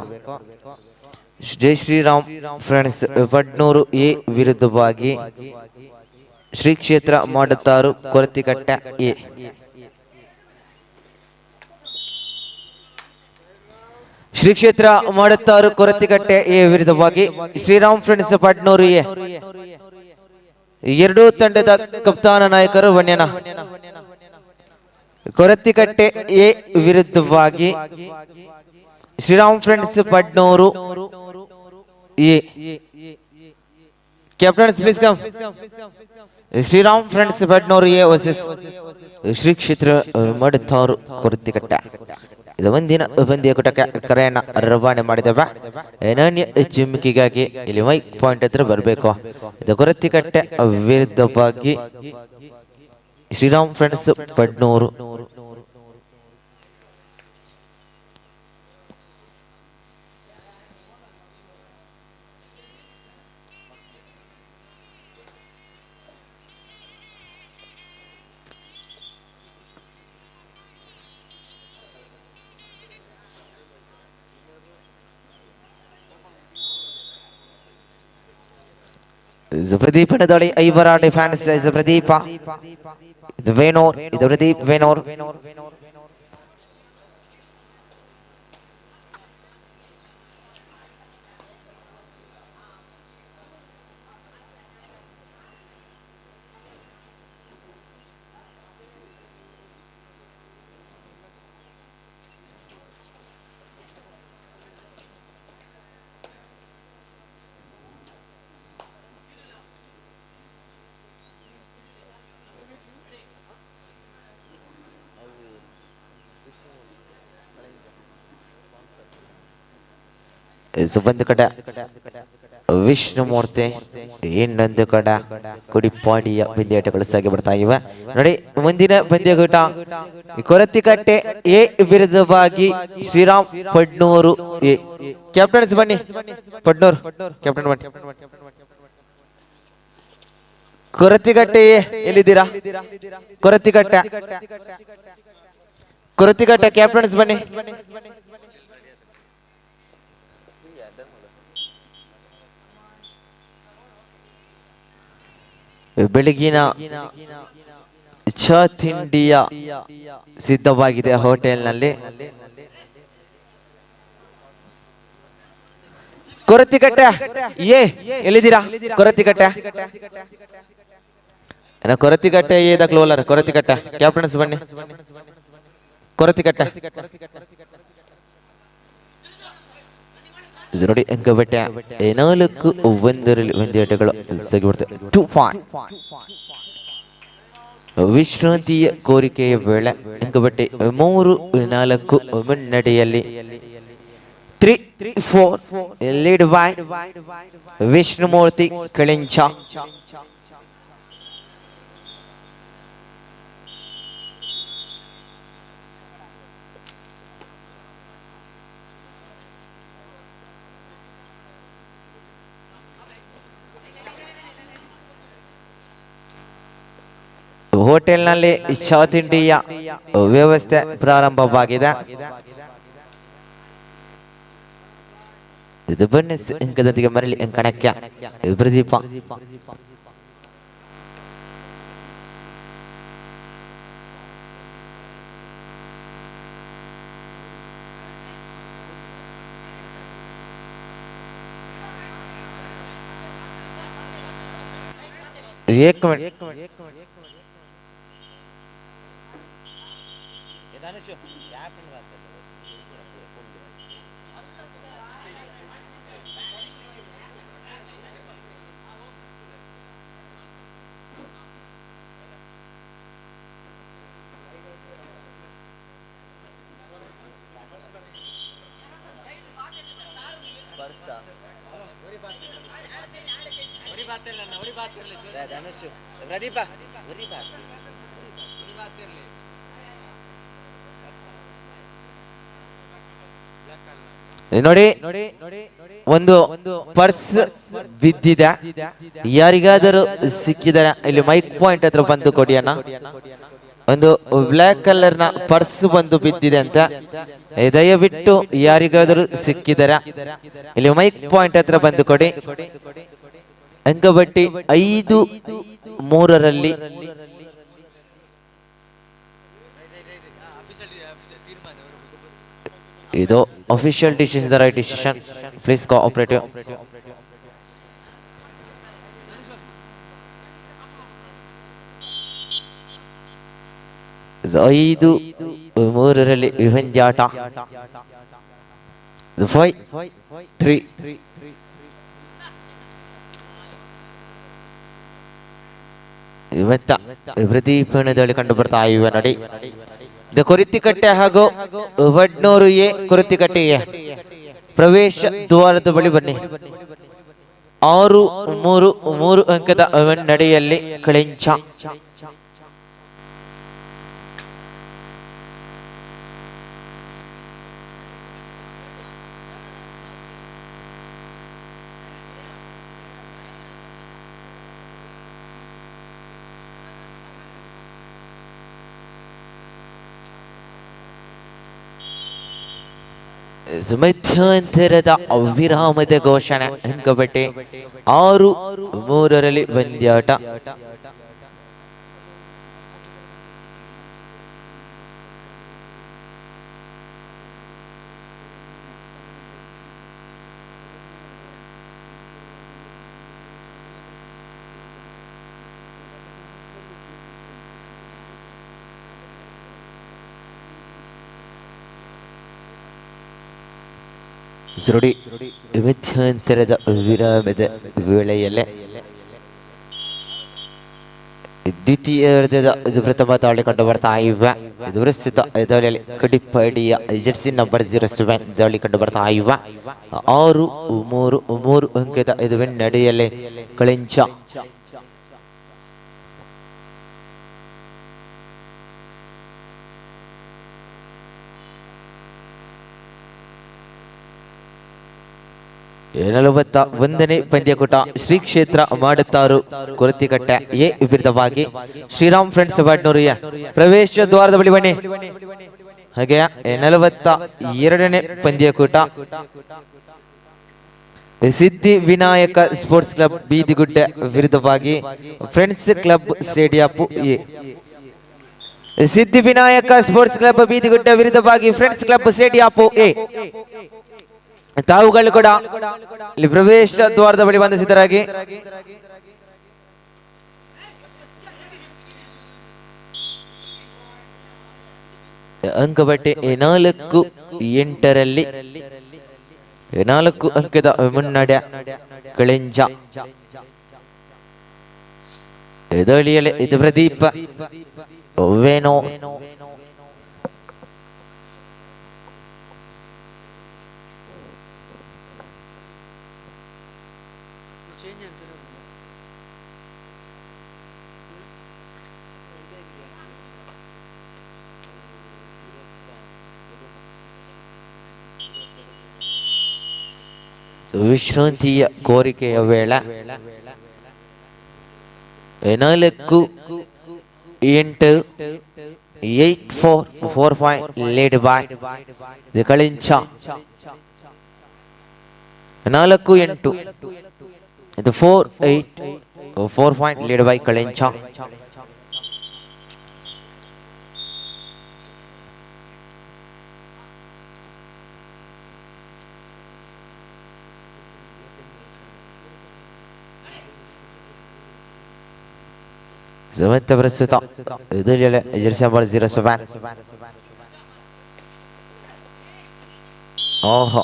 ಜೈ ಶ್ರೀರಾಮ್ ಫ್ರೆಂಡ್ಸ್ ವಡ್ನೂರು ಎ ವಿರುದ್ಧವಾಗಿ ಶ್ರೀ ಕ್ಷೇತ್ರ ಮಾಡುತ್ತಾರು ಕೊರತಿಕಟ್ಟ ಎ. ಶ್ರೀ ಕ್ಷೇತ್ರ ಮಾಡುತ್ತಾರು ಕೊರತಿಕಟ್ಟೆ ಎ ವಿರುದ್ಧವಾಗಿ ಶ್ರೀರಾಮ್ ಫ್ರೆಂಡ್ಸ್ ಪಟ್ನೂರು ಎ. ಎರಡೂ ತಂಡದ ಕಪ್ತಾನ ನಾಯಕರು ವನ್ಯನ. ಕೊರತಿಕಟ್ಟೆ ಎ ವಿರುದ್ಧವಾಗಿ Shriram friends Padnur A. Captains please come. Shriram friends Padnur A versus Shri Kshetra Madatharu Korathikatte. ಇದು ಒಂದಿನ ಪಂದ್ಯಕೂಟಕ್ಕೆ ಕರೆಯನ್ನ ರವಾನೆ ಮಾಡಿದವ. ಅನನ್ಯ ಚಿಮ್ಕಿಗಾಗಿ ಇಲ್ಲಿ ಮೈಕ್ ಪಾಯಿಂಟ್ ಹತ್ರ ಬರಬೇಕು. ಇದು ಕೊರತಿಕಟ್ಟೆ ವಿರುದ್ಧವಾಗಿ ಶ್ರೀರಾಮ್ ಫ್ರೆಂಡ್ಸ್ ಪಡ್ನೂರು. ಪ್ರದೀಪನ ದಾಳಿ, ಐವರ ಡಿಫೆನ್ಸ್. ಪ್ರದೀಪ, ಇದು ವೇಣೋರ್, ಇದು ಪ್ರದೀಪ್ ವೇಣೋರ್. ಒಂದು ಕಡೆ ವಿಷ್ಣುಮೂರ್ತಿ, ಇನ್ನೊಂದು ಕಡೆ ಕುಡಿಪಾಡಿಯ ಪಂದ್ಯಾಟಗಳು ಸಾಗಿ ಬರ್ತಾ ಇವೆ. ನೋಡಿ, ಮುಂದಿನ ಪಂದ್ಯಕೂಟ ಕೊರತಿಕಟ್ಟೆ ಎ ವಿರುದ್ಧವಾಗಿ ಶ್ರೀರಾಮ್ ಪಡ್ನೂರು ಎ. ಕ್ಯಾಪ್ಟನ್ಸ್ ಬನ್ನಿ, ಪಡ್ನೂರು ಕ್ಯಾಪ್ಟನ್ ಬನ್ನಿ. ಕೊರತಿಕಟ್ಟೆ ಎ ಎಲ್ಲಿದ್ದೀರಾ? ಕೊರತಿಕಟ್ಟೆ, ಕೊರತಿಕಟ್ಟೆ ಕ್ಯಾಪ್ಟನ್ಸ್ ಬನ್ನಿ. ಬೆಳಗಿನ ಚಾ ತಿಂಡಿಯ ಸಿದ್ಧವಾಗಿದೆ ಹೋಟೆಲ್ನಲ್ಲಿ. ಕೊರತಿಕಟ್ಟೆ ಏ ಎಲ್ಲಿದ್ದೀರಾ? ಕೊರತಿಕಟ್ಟೆ, ಕೊರತಿಕಟ್ಟೆ ಏ ಕ್ಲೋಲರ್. ಕೊರತಿಕಟ್ಟೆ ಕ್ಯಾಪ್ಟನ್ಸ್ ಬನ್ನಿ. ಕೊರತಿಕಟ್ಟೆ ಇದು ನೋಡಿ, ಅಂಕಬಟ್ಟೆ 4-1ರಲ್ಲಿ ಒಂದಾಟಗಳು ಸಾಗಿ ಬರ್ತದೆ. 2 ಪಾಯಿಂಟ್. ವಿಶ್ರಾಂತಿಯ ಕೋರಿಕೆಯ ವೇಳೆ ಅಂಕಬಟ್ಟೆ 3-4 ಮುನ್ನಡೆಯಲ್ಲಿ. 3-4 ಲೀಡ್ ಬೈ ವಿಷ್ಣುಮೂರ್ತಿ ಕಳಿಂಚ. ಹೋಟೆಲ್ನಲ್ಲಿ ಚಾ ತಿಂಡಿಯ ವ್ಯವಸ್ಥೆ ಪ್ರಾರಂಭವಾಗಿದೆ. ಇದು ಬನ್ನಿ, ಅಂಕದೊಂದಿಗೆ ಮರಳಿ ಅಂಕಣಕ್ಕೆ ಪ್ರದೀಪ. एक मिनट. ಪ್ರದೀಪ. ನೋಡಿ, ಒಂದು ಪರ್ಸ್ ಬಿದ್ದಿದೆ. ಯಾರಿಗಾದರೂ ಸಿಕ್ಕಿದರೆ ಇಲ್ಲಿ ಮೈಕ್ ಪಾಯಿಂಟ್ ಹತ್ರ ಬಂದು ಕೊಡಿ ಅಣ್ಣ. ಒಂದು ಬ್ಲ್ಯಾಕ್ ಕಲರ್ ನ ಪರ್ಸ್ ಬಂದು ಬಿದ್ದಿದೆ ಅಂತ. ದಯವಿಟ್ಟು ಯಾರಿಗಾದರೂ ಸಿಕ್ಕಿದರೆ ಇಲ್ಲಿ ಮೈಕ್ ಪಾಯಿಂಟ್ ಹತ್ರ ಬಂದು ಕೊಡಿ. ಅಂಕಬಟ್ಟಿ 5-3ರಲ್ಲಿ. ಇದು official decision, the right decision. Please cooperative. 5-3ರಲ್ಲಿ ವಿಪಂದ್ಯಾಟ. 5-3. ಇವತ್ತ ಪ್ರದೀಪಣದಲ್ಲಿ ಕಂಡು ಬರ್ತಾ ಇವೆ ನೋಡಿ. ಇದು ಕೊರಿತಿಕಟ್ಟೆ ಹಾಗೂ ವಡ್ನೂರು ಎ, ಕೊರಿತಿಕಟ್ಟೆ ಎ ಪ್ರವೇಶ ದ್ವಾರದ ಬಳಿ ಬನ್ನಿ. 6-3, 3 ಅಂಕದ ನಡೆಯಲ್ಲಿ ಕಳೆಂಚ. ಮಧ್ಯಂತರದ ವಿರಾಮದ ಘೋಷಣೆ. ಅಂಕಬಟ್ಟೆ 6-3ರಲ್ಲಿ ಪಂದ್ಯಾಟ. ನೋಡಿ, ಮಧ್ಯಂತರದ ವಿರಾಮದ ವೇಳೆಯಲ್ಲೇ ದ್ವಿತೀಯ ಇದು ಪ್ರಥಮ ದಾಳಿ ಕಂಡು ಬರ್ತಾ ಇವೆ. ಇದು ಪ್ರಸ್ತುತ ದಾಳಿಯಲ್ಲಿ ಕಡಿಪಡಿಯ ಜೆರ್ಸಿ ನಂಬರ್ 07 ದಾಳಿ ಕಂಡು ಬರ್ತಾ ಇವೆ. 6-3 3 ಅಂಕದ ಇದು ನಡೆಯಲಿ ಕಳಿಂಚ. 41ನೇ ಪಂದ್ಯಕೂಟ ಶ್ರೀ ಕ್ಷೇತ್ರ ಮಾಡುತ್ತಾರು ಕೊರತಿಕಟ್ಟೆ ಎ ವಿರುದ್ಧವಾಗಿ ಶ್ರೀರಾಮ್ ಫ್ರೆಂಡ್ಸ್ ಬಾಡ್ನೂರಿಯ ಪ್ರವೇಶ ದ್ವಾರದ ಬಳಿ ಬನ್ನಿ. ಹಾಗೆ 42ನೇ ಪಂದ್ಯಕೂಟ ಸಿದ್ಧಿ ವಿನಾಯಕ ಸ್ಪೋರ್ಟ್ಸ್ ಕ್ಲಬ್ ಬೀದಿಗುಡ್ಡೆ ವಿರುದ್ಧವಾಗಿ friends club Sediyapu A. Siddhi Vinayaka sports club Bidigudde ವಿರುದ್ಧವಾಗಿ friends club Sediyapu A. ತಾವುಗಳು ಕೂಡ ಇಲ್ಲಿ ಪ್ರವೇಶ ದ್ವಾರದ ಬಳಿ ಬಂದ ಸಿದ್ಧರಾಗಿ. ಅಂಕಪಟ್ಟಿ 4-8ರಲ್ಲಿ 4 ಅಂಕದ ಮುನ್ನಡೆ ಕಳೆಂಜ. ಎದಳಿಯಲ್ಲಿ ಇದು ಪ್ರದೀಪ್ ವೇಣು. ವಿಶ್ರಾಂತಿಯ ಕೋರಿಕೆಯ ವೇಳೆ 4-8 8-4 4-5 lead by the Kalincha. 4-8 ಇದು 4-8 4 point lead by Kalincha. ಮತ್ತೆ ಪ್ರಸ್ತುತ Jersey number 07. ಓಹೋ,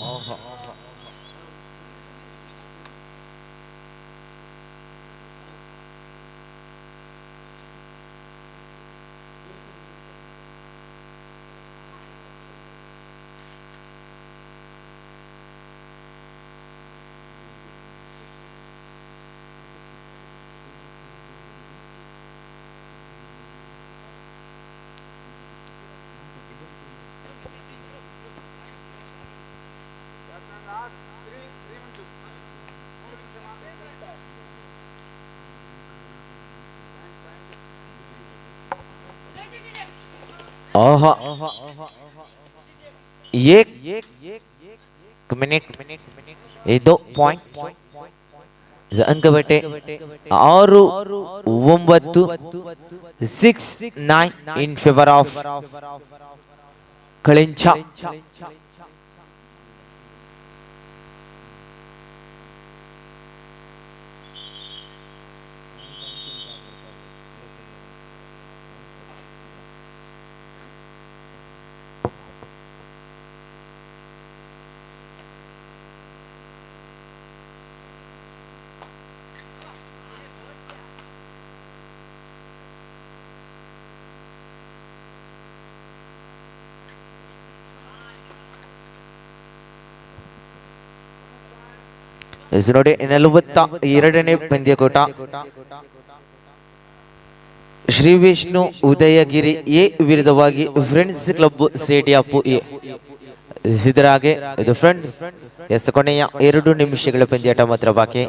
ಓಹೋ, एक ಮಿನಿಟ್ ಇದು point ಅಂಕಬಟ್ಟೆ 6-9 6-9 in favour of Kalincha. ನೋಡಿ, 42ನೇ ಪಂದ್ಯಕೂಟ ಶ್ರೀ ವಿಷ್ಣು ಉದಯಗಿರಿ ಎ ವಿರುದ್ಧವಾಗಿ friends club Sediyapu A. ಸಿದ್ಧರಾಗೆ ಇದು ಫ್ರೆಂಡ್ಸ್. ಎಸ್, ಕೊನೆಯ 2 ನಿಮಿಷಗಳ ಪಂದ್ಯಾಟ ಮಾತ್ರ ಬಾಕಿ.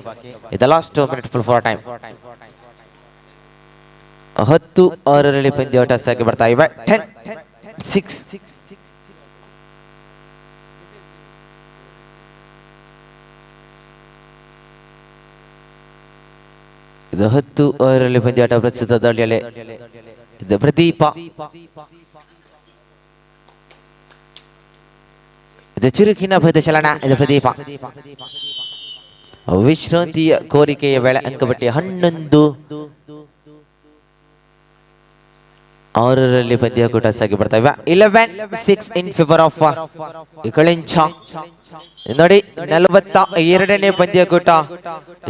ಇದು last minute full for time. 10-6ರಲ್ಲಿ ಪಂದ್ಯಾಟ ಸಾಗಿ ಬರ್ತಾ ಇವೆ. 10-6. ಇದು 10-6ರಲ್ಲಿ ಪಂದ್ಯಾಟ ಪ್ರಸ್ತುತ ದಾಳಿಯಲ್ಲಿ ಇದು ಪ್ರದೀಪ. ಇದು ಚುರುಕಿನ ಪದಚಲನ ಇದು ಪ್ರದೀಪ. ವಿಶ್ರಾಂತಿಯ ಕೋರಿಕೆಯ ವೇಳೆ ಅಂಕಪಟ್ಟಿ 11. 6ರಲ್ಲಿ ಪಂದ್ಯಕೂಟ ಸಾಗಿ ಬರ್ತಾ ಇವೆ. 11-6 in favour of Kalenja. ನೋಡಿ 42ನೇ ಪಂದ್ಯಕೂಟ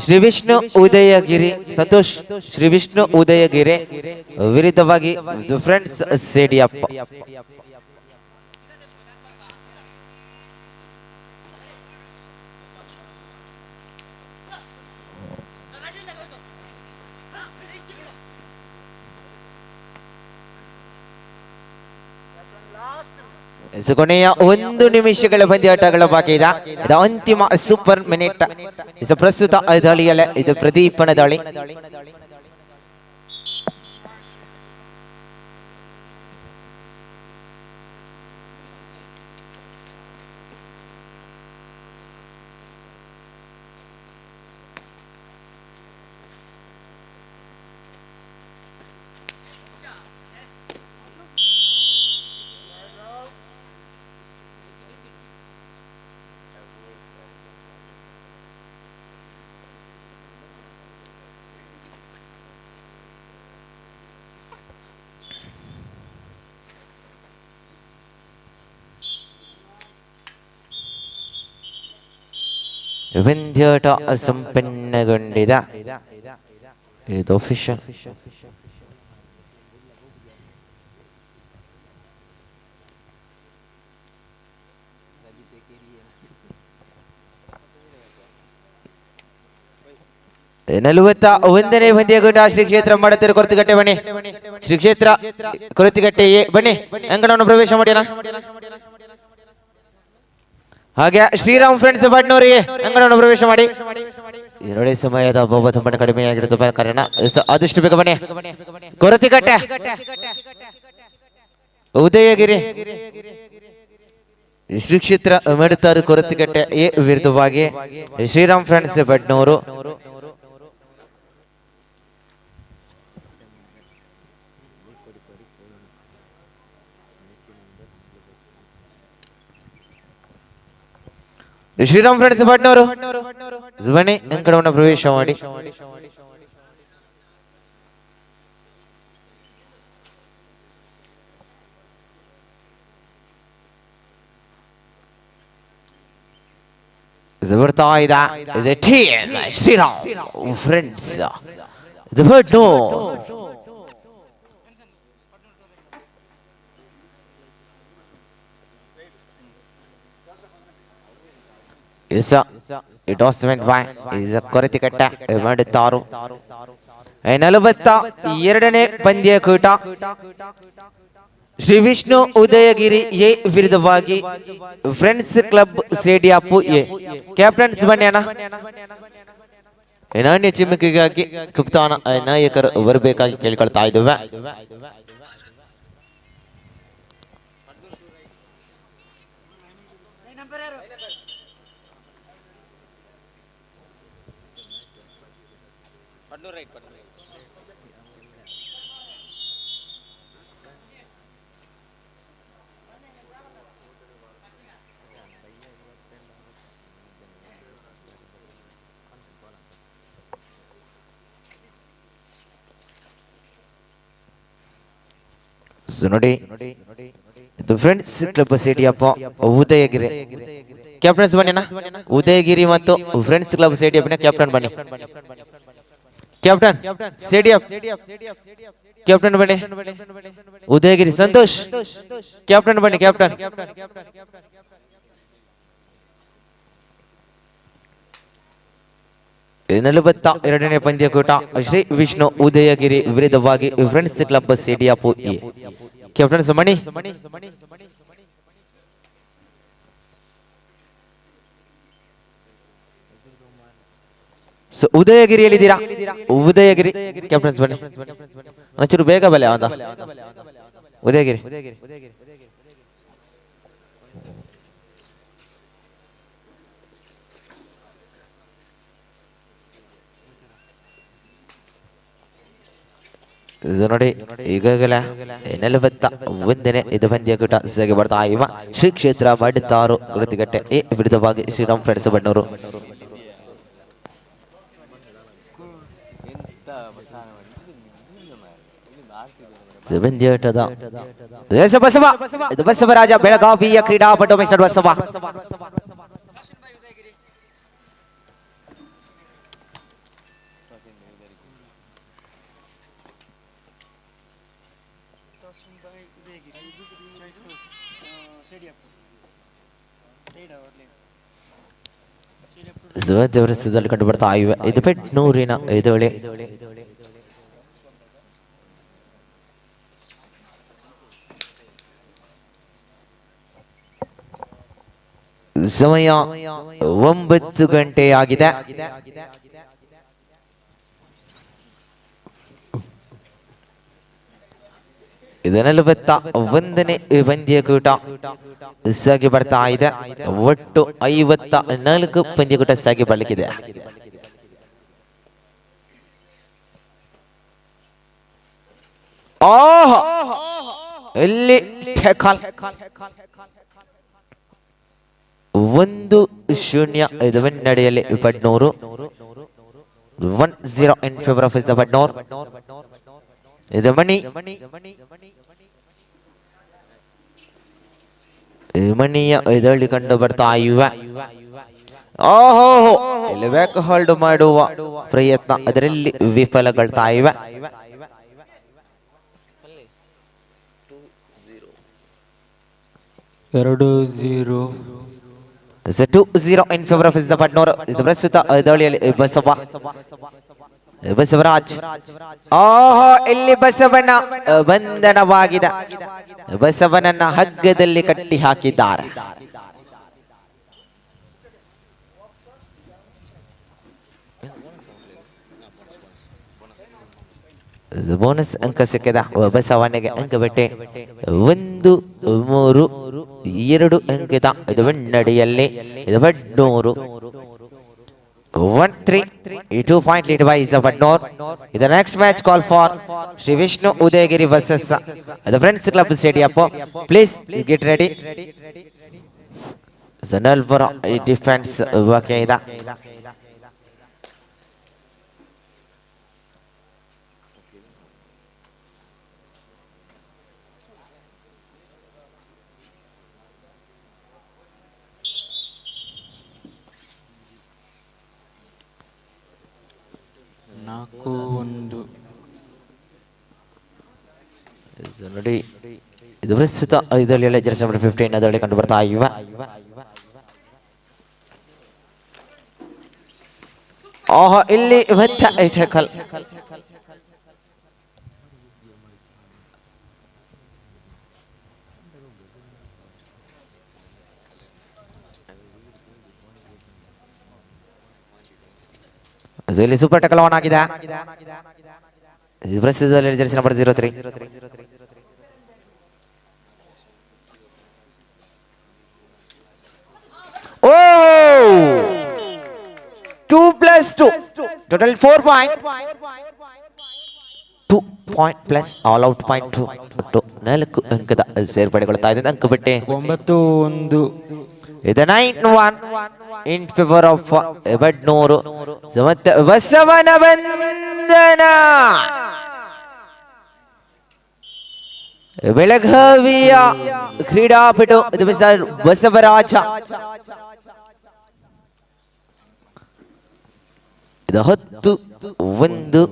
ಶ್ರೀ ವಿಷ್ಣು ಉದಯಗಿರಿ ಸಂತೋಷ್, ಶ್ರೀ ವಿಷ್ಣು ಉದಯಗಿರಿ ವಿರುದ್ಧವಾಗಿ ಫ್ರೆಂಡ್ಸ್ ಸೇಡಿಯಪ್ಪ. ಕೊನೆಯ 1 ನಿಮಿಷಗಳ ಪಂದ್ಯಾಟಗಳ ಬಾಕಿ ಇದೆ. ಇದು ಅಂತಿಮ ಸೂಪರ್ ಮಿನಿಟ್. ಇದು ಪ್ರಸ್ತುತ ದಾಳಿಯಲ್ಲೇ ಇದು ಪ್ರದೀಪನ ದಾಳಿ. ಪಂದ್ಯಾಟ ಸಂಪನ್ನಗೊಂಡಿದೆ. ಇದು ಅಫಿಷಿಯಲ್. 41ನೇ ಪಂದ್ಯಗೊಂಡ ಶ್ರೀ ಕ್ಷೇತ್ರ ಮಾಡುತ್ತಿರುವ ಕೊರತಿಗಟ್ಟೆ ಬನ್ನಿ. ಶ್ರೀ ಕ್ಷೇತ್ರ ಕೊರತಿಗಟ್ಟೆ ಎ ಬನ್ನಿ, ಅಂಗಣವನ್ನು ಪ್ರವೇಶ ಮಾಡೋಣ. ಹಾಗೆ ಶ್ರೀರಾಮ್ ಫ್ರೆಂಡ್ಸ್ ಬಡ್ನೂರಿಗೆ ಅಂಗಣವನ್ನು ಪ್ರವೇಶ ಮಾಡಿ. ನೋಡಿ ಸಮಯದ ಅಭಾವ ತುಂಬಾ ಕಡಿಮೆಯಾಗಿರುತ್ತದೆ ಕಾರಣ ಆದಷ್ಟು ಬೇಗ ಬನ್ನಿ. ಕೊರತಿಕಟ್ಟೆ ಉದಯಗಿರಿ ಶ್ರೀ ಕ್ಷೇತ್ರ ಮಾಡುತ್ತಾರೆ ಕೊರತಿಕಟ್ಟೆ ಎ ವಿರುದ್ಧವಾಗಿ ಶ್ರೀರಾಮ್ ಫ್ರೆಂಡ್ಸ್ ಬಡ್ನೂರು. ಶ್ರೀರಾಮ್ ಫ್ರೆಂಡ್ಸ್ ಭಟ್ನವರು ಬನ್ನಿ, ಅಂಕಣವನ್ನು ಪ್ರವೇಶ ಮಾಡಿ. ಬರ್ತಾ ಇದೆ ಟೀಮ್ ಶ್ರೀರಾಮ್ ಫ್ರೆಂಡ್ಸ್ ಭಟ್ನೂರು. ಕೊರತಿಕಟ್ಟೆ ಮಾಡುತ್ತಾರು. 42ನೇ ಪಂದ್ಯಕೂಟ ಶ್ರೀ ವಿಷ್ಣು ಉದಯಗಿರಿ ಎ ವಿರುದ್ಧವಾಗಿ friends club Sediyapu A. Captains ಬನ್ನಿ ಅಣ್ಣ. ನಾಣ್ಯ ಚಿಮ್ಮುಕಿಗಾಗಿ ಕಪ್ತಾನ ನಾಯಕರು ಬರಬೇಕಾಗಿ ಕೇಳಿಕೊಳ್ತಾ ಇದ್ದೇವೆ. ನೋಡಿ ಇದು friends club Sediyappa Udayagiri captains ಬನ್ನಿ ಅಣ್ಣ. ಉದಯಗಿರಿ ಮತ್ತು ಫ್ರೆಂಡ್ಸ್ ಕ್ಲಬ್ ಸೇಡಿಯಪ್ಪನ ಕ್ಯಾಪ್ಟನ್ ಬನ್ನಿ. ಕ್ಯಾಪ್ಟನ್ ಸೇಡಿಯಪ್ಪ ಕ್ಯಾಪ್ಟನ್ ಬನ್ನಿ. ಉದಯಗಿರಿ ಸಂತೋಷ್ ಕ್ಯಾಪ್ಟನ್ ಬನ್ನಿ. ಕ್ಯಾಪ್ಟನ್ 42ನೇ ಪಂದ್ಯಕೂಟ ಶ್ರೀ ವಿಷ್ಣು ಉದಯಗಿರಿ ವಿರುದ್ಧವಾಗಿ friends club Sediyapu A. Captain Mani. ಉದಯಗಿರಿಯಲ್ಲಿದ್ದೀರಾ? Udayagiri captains ಬನ್ನಿ. ಒಂಚೂರು ಬೇಗ ಬಲೆ ಅಂದ ಉದಯಗಿರಿ. ಇದು ನೋಡಿ ಈಗಾಗಲೇ 41ನೇ ಇದು ಪಂದ್ಯಕೂಟ ಸಾಗಿ ಬರ್ತಾ ಇವ ಶ್ರೀ ಕ್ಷೇತ್ರ ಮಾಡುತ್ತಾರು ಕೃತಿಗಟ್ಟೆ ಎ ವಿರುದ್ಧವಾಗಿ ಶ್ರೀರಾಮ್ ಫ್ರೆಂಡ್ಸ್ ಬಣ್ಣೂರು. ಪಂದ್ಯಾಟದ ಬಸವ, ಇದು ಬಸವರಾಜ, ಬೆಳಗಾವಿಯ ಕ್ರೀಡಾಪಟು ಮಿಸ್ಟರ್ ಬಸವ. ದೇವರಸ್ಥದಲ್ಲಿ ಕಂಡು ಬರ್ತಾ ಇವೆ. ಇದು ಪೆಟ್ನೂರಿನ ಎದುಳಿ. ಸಮಯ 9 ಗಂಟೆಯಾಗಿದೆ. ಇದು 41ನೇ ಪಂದ್ಯಕೂಟ ಸಾಗಿ ಬರ್ತಾ ಇದೆ. ಒಟ್ಟು 54 ಪಂದ್ಯಕೂಟ ಸಾಗಿ ಬರ್ಲಿಕ್ಕಿದೆ. ಆಹ್, ಇಲ್ಲಿ 1-0 ಇದು ಮುನ್ನಡೆಯಲ್ಲಿ Badnur. 1-0 in favour of the Badnur. ಇದು ಮಣಿ ಮಣಿಯ ಇದರಲ್ಲಿ ಕಂಡು ಬರ್ತಾ ಇವೆ. ಓಹೋ, ಇಲ್ಲಿ ಬ್ಯಾಕ್ ಹೋಲ್ಡ್ ಮಾಡುವ ಪ್ರಯತ್ನ, ಅದರಲ್ಲಿ ವಿಫಲಗೊಳ್ತಾ ಇವೆ. 2-0. 2-0 in favour of the Badnur. ಇದು ಪ್ರಸ್ತುತ ದಾಳಿಯಲ್ಲಿ ಬಸವ, ಬಸವರಾಜ್. ಓಹೋ, ಇಲ್ಲಿ ಬಸವನ ಬಂಧನವಾಗಿದೆ. ಬಸವನನ್ನ ಹಗ್ಗದಲ್ಲಿ ಕಟ್ಟಿ ಹಾಕಿದ್ದಾರೆ. ಬೋನಸ್ ಅಂಕ ಸಿಕ್ಕಿದ ಬಸವನಿಗೆ. ಅಂಕ ಬಟ್ಟೆ 1-3 2 ಅಂಕದ ಇದು ಮುನ್ನಡೆಯಲ್ಲಿ ಇದು ಬಡ್ನೂರು. 1-3, 2 point lead by is Badnur. The next match call for Shri Vishnu Udayagiri versus the Friends Club Stadium. Please get ready. ನಲ್ವರ defence ಬಾಕಿ ಇದೆ. 4-1. ನೋಡಿ, ಇದು ಪ್ರಸ್ತುತ ಇದರಲ್ಲಿ ಜೆರ್ಸಿ ನಂಬರ್ 15 ಅದರಲ್ಲಿ ಕಂಡು ಬರ್ತಾ ಇವೆ. ಓಹೋ, ಇಲ್ಲಿ ಮತ್ತೆ ಟ್ಯಾಕಲ್. ಇಲ್ಲಿ super tackle on ಆಗಿದೆ. ಪ್ರಸ್ತುತದಲ್ಲಿ ಜೆರ್ಸಿ ನಂಬರ್ 03. ಓ, 2 + 2 total 4 point, 2 point plus all out point 2, ಒಟ್ಟು 4 ಅಂಕದ ಸೇರ್ಪಡೆಗೊಳ್ತಾ ಇದೆ. ಅಂಕ ಬಿಟ್ಟೆ 9-1. ಇದು 9-1 in favour of Badnur. ಮತ್ತೆ ಬಸವನ ಬಂಧನ. ಬೆಳಗಾವಿಯ ಕ್ರೀಡಾಪಟು ಇದು ಬಸವರಾಜ. ಇದು 10-1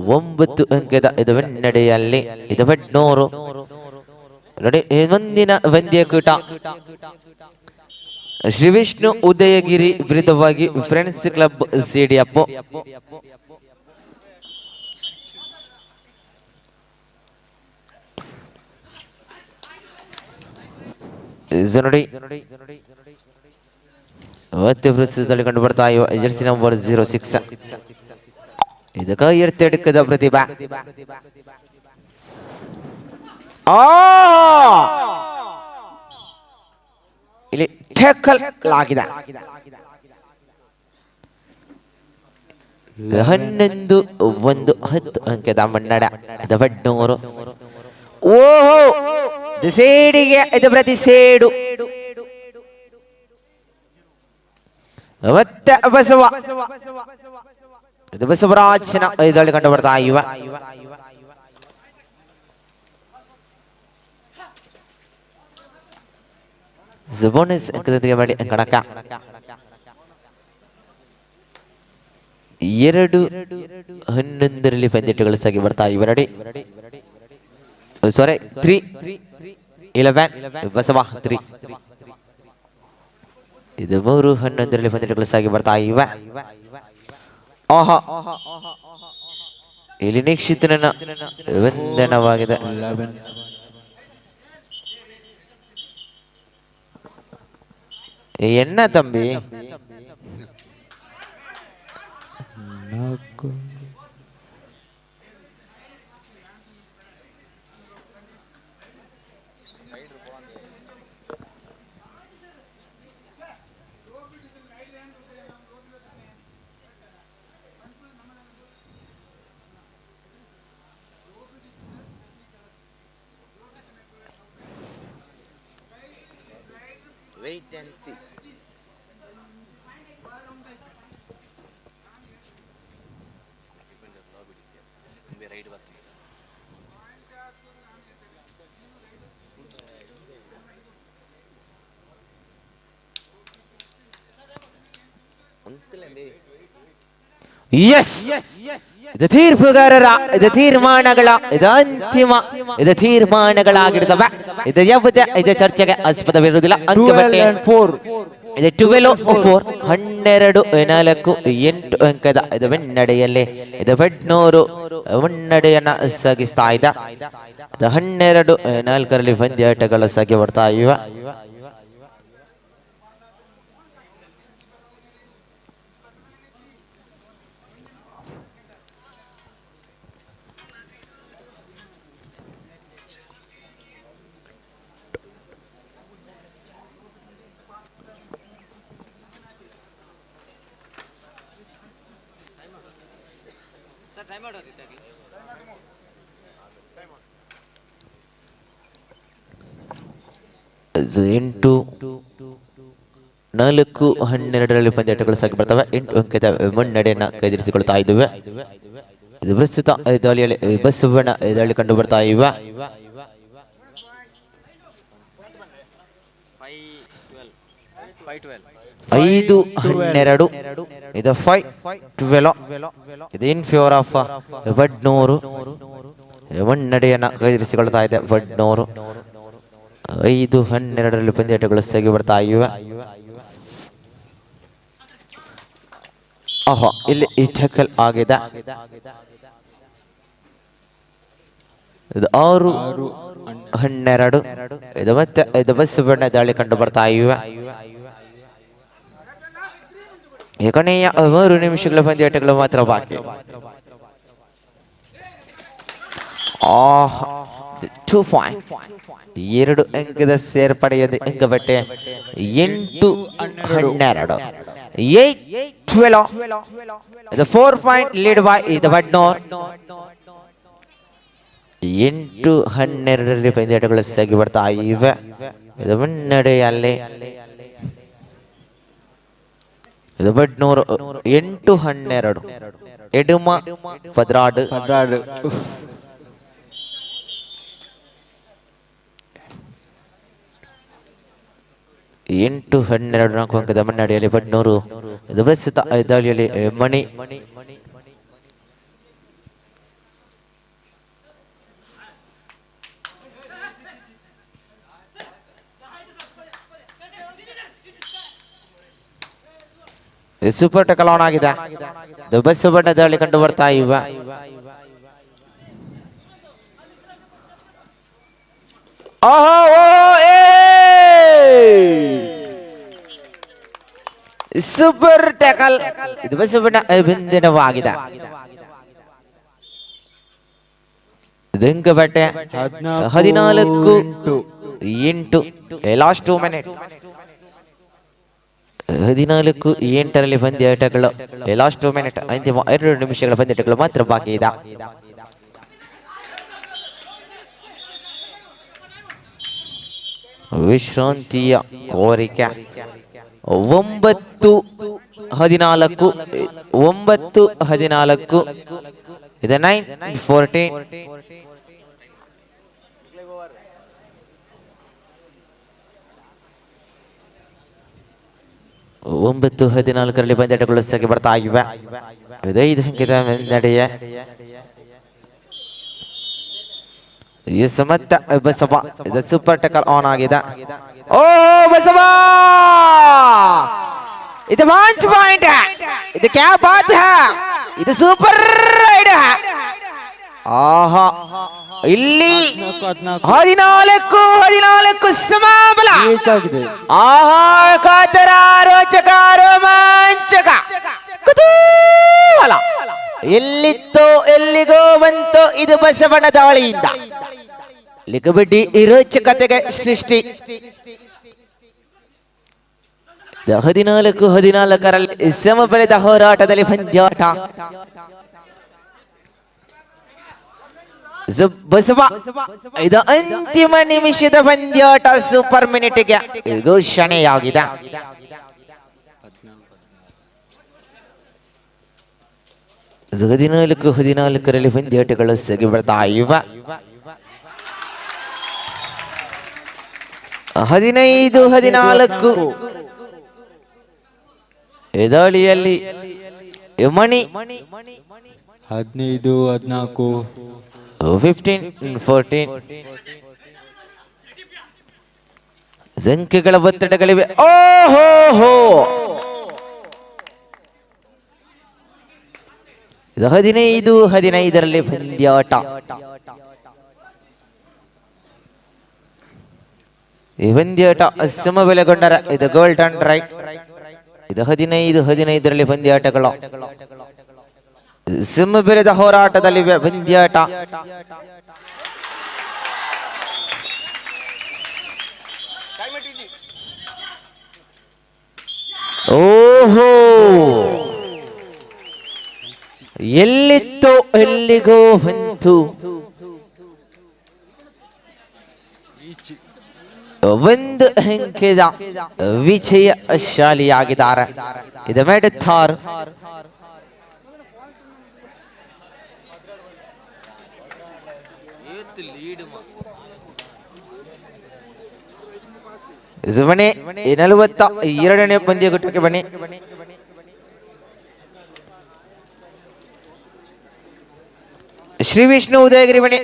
9 ಅಂಕದ ಇದು ಮುನ್ನಡೆಯಲ್ಲಿ ಇದು ಬಡ್ನೂರು. ನೋಡಿ, ಮುಂದಿನ ಪಂದ್ಯಕೂಟ ಶ್ರೀ ವಿಷ್ಣು ಉದಯಗಿರಿ ವಿರುದ್ಧವಾಗಿ friends club Sediappa. ನೋಡಿ, ಮತ್ತೆ ಪ್ರಸ್ತುತದಲ್ಲಿ ಕಂಡು ಬರ್ತಾ ಇವೆ ಜೆರ್ಸಿ ನಂಬರ್ 06. ಇದು ಕೈ ಎತ್ತೆಡುಕದ ಪ್ರತಿಭಾ. ಆ ಇಲ್ಲಿ ಟ್ಯಾಕಲ್ ಆಗಿದೆ. 11-1 10 ಅಂಕದ ಮುನ್ನಡ ಬಡ್ನೂರು. ಓಹೋ, ಸೇಡಿಗೆ ಇದು ಪ್ರತಿ ಸೇಡು. ಮತ್ತೆ ಬಸವ, ಇದು ಬಸವರಾಜನ ಇದರಲ್ಲಿ ಕಂಡು ಬರ್ತಾ ಇವ. ಬೋನಸ್ ಅಂಕದೊಂದಿಗೆ ಮಾಡಿ ಅಂಕಣಕ 2-11ರಲ್ಲಿ ಪಂದ್ಯಗಳು ಸಾಗಿ ಬರ್ತಾ ಇವೆ ನೋಡಿ. ಸಾರಿ, 3-11 ಬಸವ 3. ಇದು 3-11ರಲ್ಲಿ ಪಂದ್ಯಗಳು ಸಾಗಿ ಬರ್ತಾ ಇವೆ. ಆಹಾ, ಇಲ್ಲಿ ನಿಕ್ಷಿತನ ವಂದನವಾಗಿದೆ. 11. ಎನ್ನ Thambi 4. Wait and see. Yes, ಇದು ತೀರ್ಪುಗಾರರ ಇದು ತೀರ್ಮಾನಗಳ ಇದು ಅಂತಿಮ ಇದು ತೀರ್ಮಾನಗಳಾಗಿರ್ತವೆ. ಇದು ಯಾವುದೇ ಇದು ಚರ್ಚೆಗೆ ಆಸ್ಪದವಿರುವುದಿಲ್ಲ. ಅಂಕಪಟ್ಟಿ 12 and 4. ಇದು 12-4, 12 4 8 ಅಂಕದ ಇದು ಮುನ್ನಡೆಯಲ್ಲಿ ಇದು ಬಡ್ನೂರು ಮುನ್ನಡೆಯನ್ನ ಸಾಗಿಸ್ತಾ ಇದೆ. ಇದು 12-4ರಲ್ಲಿ ಪಂದ್ಯಾಟಗಳು ಸಾಗಿ ಬರ್ತಾ ಇವೆ. 8 4 12ರಲ್ಲಿ ಪಂದ್ಯಾಟಗಳು ಸಾಗಿ ಬರ್ತವೆ. 8 ಅಂಕದ ಮುನ್ನಡೆಯನ್ನು ಕೈದಿರಿಸಿಕೊಳ್ತಾ ಇದ್ದೇವೆ. ಇದು ಪ್ರಸ್ತುತ ದಾಳಿಯಲ್ಲಿ ಬಸವಣ್ಣ ದಾಳಿ ಕಂಡು ಬರ್ತಾ ಇವೆ. 5 12, ಇದು 5-12, ಇದು ಇನ್ ಫೇವರ್ ಆಫ್ ವಡ್ನೂರು ಮುನ್ನಡೆಯನ್ನು ಕೈದಿರಿಸಿಕೊಳ್ತಾ ಇದೆ. ವಡ್ನೂರು 5 12ರಲ್ಲಿ ಪಂದ್ಯಾಟಗಳು ಸಾಗಿ ಬರ್ತಾ ಇವೆ. ಆಹಾ, ಇಲ್ಲಿ ಈ ಟಕಲ್ ಆಗಿದೆ. ಇದು 6 12, ಇದು ಮತ್ತೆ ಇದು ಬಸವಣ್ಣ ದಾಳಿ ಕಂಡು ಬರ್ತಾ ಇವೆ. ಈ ಕೊನೆಯ 3 ನಿಮಿಷಗಳ ಪಂದ್ಯಾಟಗಳು ಮಾತ್ರ ಬಾಕಿ. ಆಹ್, 2 ಪಾಯಿಂಟ್, 2 ಅಂಕದ ಸೇರ್ಪಡೆಯೊಂದಿಗೆ ಅಂಕಪಟ್ಟೆ 8 12, 8-12, ಇದು 4 ಪಾಯಿಂಟ್ ಲೀಡ್ ಬೈ ಇದು ಬಡ್ನೂರ್. 8 12ರಲ್ಲಿ ಪಂದ್ಯಾಟಗಳು ಸಾಗಿ ಬರ್ತಾ ಇವೆ. ಇದು ಮುನ್ನಡೆಯಲ್ಲಿ ಇದು ಬಡ್ನೂರು 8 12, ಎಡುಮ ಪದ್ರಾಡು. 16. 8 12 4 ಅಂಕದ ಮುನ್ನಡೆಯಲ್ಲಿ ಬಡ್ನೂರು. ಇದು ಪ್ರಸ್ತುತ ದಾಳಿಯಲ್ಲಿ ಮಣಿ. ಸೂಪರ್ ಟಕಲ್ ಆನ್ ಆಗಿದೆ. ಬಸವಣ್ಣ ದಾಳಿ ಕಂಡು ಬರ್ತಾ ಇವೆ. ಸೂಪರ್ ಟ್ಯಾಕಲ್, ಇದು ಬಸವಣ್ಣ ಅಭಿನಂದನವಾಗಿದೆ. ದಂಗಬಟ್ಟೆ 14 8, ಲಾಸ್ಟ್ 2 ಮಿನಿಟ್. 14 8ರಲ್ಲಿ ಪಂದ್ಯಾಟಗಳು, ಲಾಸ್ಟ್ 2 ಮಿನಿಟ್, ಅಂತಿಮ 2 ನಿಮಿಷಗಳ ಪಂದ್ಯಾಟಗಳು ಮಾತ್ರ ಬಾಕಿ ಇದೆ. ವಿಶ್ರಾಂತಿಯ ಕೋರಿಕೆ 9 14, 9 14, ಇದು 9 14. 9-14ರಲ್ಲಿ ಪಂದ್ಯಾಟಗಳು ಸಾಗಿ ಬರ್ತಾ ಇವೆ. ಇದು 5 ಅಂಕದ ಮುನ್ನಡೆಯ ಎಸ್. ಮತ್ತೆ ಬಸವ, ಇದು ಸೂಪರ್ ಟಕಲ್ ಆನ್ ಆಗಿದೆ. ಓ ಬಸವ, ಇದು 5 ಪಾಯಿಂಟ್. ಇದು ಕ್ಯಾ ಬಾತ್ ಹೈ, ಇದು ಸೂಪರ್ ರೈಡ್. ಆಹಾ, ಇಲ್ಲಿ 14 14-14 ಸಮಬಲ. ಆಗಿದೆ. ಆಹಾ, ಕಾತರ, ರೋಚಕ, ರೋಮಾಂಚಕ, ಕುತೂಹಲ. ಎಲ್ಲಿತ್ತೋ ಎಲ್ಲಿಗೋ ಬಂತೋ ಇದು ಬಸವನ ದಾಳಿಯಿಂದ. ಇಲ್ಲಿ ಕಬಡ್ಡಿ ರೋಚಕತೆಗೆ ಸೃಷ್ಟಿ. 14-14ರಲ್ಲಿ ಸಮಬಲದ ಹೋರಾಟದಲ್ಲಿ ಪಂದ್ಯಾಟ. ಬಸವ, ಇದು ಅಂತಿಮ ನಿಮಿಷದ ಪಂದ್ಯಾಟ. ಸೂಪರ್ ಮಿನಿಟ್ಗೆ ಘೋಷಣೆಯಾಗಿದೆ. 14-14ರಲ್ಲಿ ಪಂದ್ಯಾಟಗಳು ಸಾಗಿ ಬರ್ತಾ ಇವೆ. 15-14. ದಾಳಿಯಲ್ಲಿ ಮಣಿ. 15-14. 15-14. ಸಂಖ್ಯೆಗಳ ಒತ್ತಡಗಳಿವೆ. ಓಹೋ ಹೋ, ಇದು 15-15ರಲ್ಲಿ ಪಂದ್ಯಾಟ. ಈ ಪಂದ್ಯಾಟ ಸಮಬಲಗೊಂಡರೆ ಇದು ಗೋಲ್ಡನ್ ರೈಟ್. ಇದು 15-15ರಲ್ಲಿ ಪಂದ್ಯಾಟಗಳು. ಸಮಬಲದ ಹೋರಾಟದಲ್ಲಿ ಪಂದ್ಯಾಟ. ಓಹೋ, ಎಲ್ಲಿತ್ತೋ ಎಲ್ಲಿಗೋ ಬಂತು. ಒಂದು ಅಂಕದ ವಿಜಯಶಾಲಿಯಾಗಿದ್ದಾರೆ. ಇದು ಮೆಡಥಾರ್. ಬನ್ನಿ, 42ನೇ ಪಂದ್ಯಘಟ್ಟಕ್ಕೆ ಬನ್ನಿ. ಶ್ರೀ ವಿಷ್ಣು ಉದಯಗಿರಿ ಬನ್ನಿ.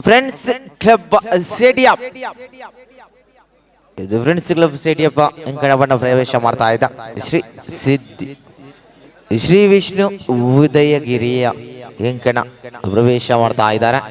ಫ್ರೆಂಡ್ಸ್ ಕ್ಲಬ್ ಸೇಡಿಯಾ, ಇದು ಫ್ರೆಂಡ್ಸ್ ಕ್ಲಬ್ ಸೇಡಿಯಪ್ಪ ಅಂಕಣವನ್ನ ಪ್ರವೇಶ ಮಾಡ್ತಾ ಇದ್ದ. ಶ್ರೀ ಸಿದ್ದಿ ಶ್ರೀ ವಿಷ್ಣು ಉದಯಗಿರಿಯ ಅಂಕಣ ಪ್ರವೇಶ ಮಾಡ್ತಾ ಇದ್ದಾರೆ.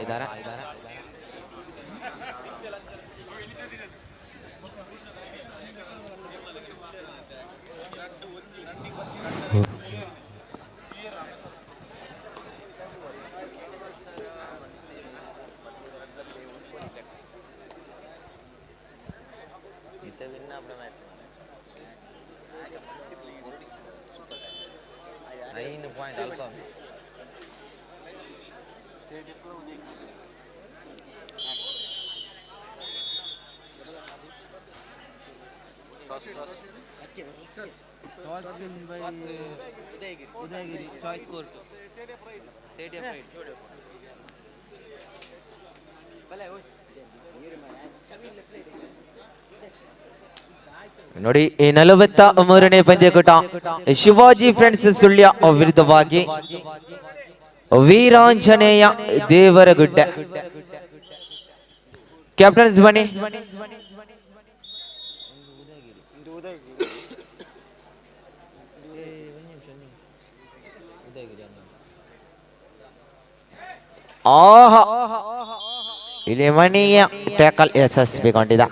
Udayagiri choice court Setiya. ನೋಡಿ, ಈ 43ನೇ ಪಂದ್ಯಕೂಟ ಶಿವಾಜಿ ಫ್ರೆಂಡ್ಸ್ ಸುಳ್ಯ ವಿರುದ್ಧವಾಗಿ ವೀರಾಂಜನೇಯ ದೇವರಗುಡ್ಡೆ. ಕ್ಯಾಪ್ಟನ್ಸ್ ಬನ್ನಿ. ಆಹಾ, ಇಲ್ಲಿ ಮಣಿಯ ಟ್ಯಾಕಲ್ ಯಶಸ್ವಿಗೊಂಡಿದೆ.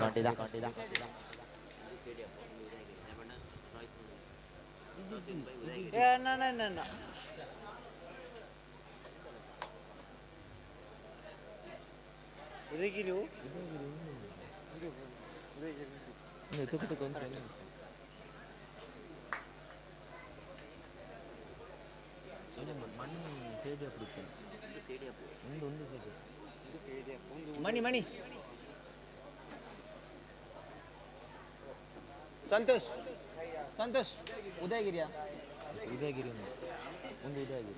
ಮಣಿ ಮಣಿ ಸಂತೋಷ್ ಸಂತೋಷ್ ಉದಯಗಿರಿಯಾ? ಉದಯಗಿರಿ ಒಂದು, ಉದಯಗಿರಿ.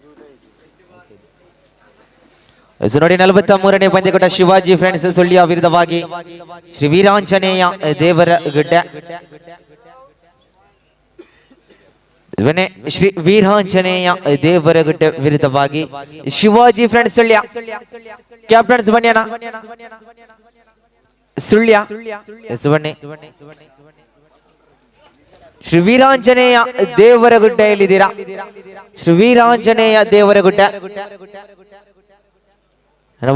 ನೋಡಿ, 43ನೇ ಪಂದ್ಯಕೂಟ ಶಿವಾಜಿ ಫ್ರೆಂಡ್ಸ್ ಸುಳ್ಯ ವಿರುದ್ಧವಾಗಿ ಶ್ರೀ ವೀರಾಂಜನೇಯ ದೇವರ ಗುಡ್ಡ. ಶ್ರೀ ವೀರಾಂಜನೇಯ ದೇವರಗುಡ್ಡ ವಿರುದ್ಧವಾಗಿ ಶಿವಾಜಿ ಫ್ರೆಂಡ್ಸ್ ಸುಳ್ಯ. ಕ್ಯಾಪ್ಟನ್ಸ್ ಬನ್ನಿ ಅಣ್ಣ. ಸುಳ್ಯ, ಎಸ್ ಬನ್ನಿ. ಶ್ರೀ ವೀರಾಂಜನೇಯ ದೇವರಗುಡ್ಡ ಎಲ್ಲಿದ್ದೀರಾ? ಶ್ರೀ ವೀರಾಂಜನೇಯ ದೇವರಗುಡ್ಡ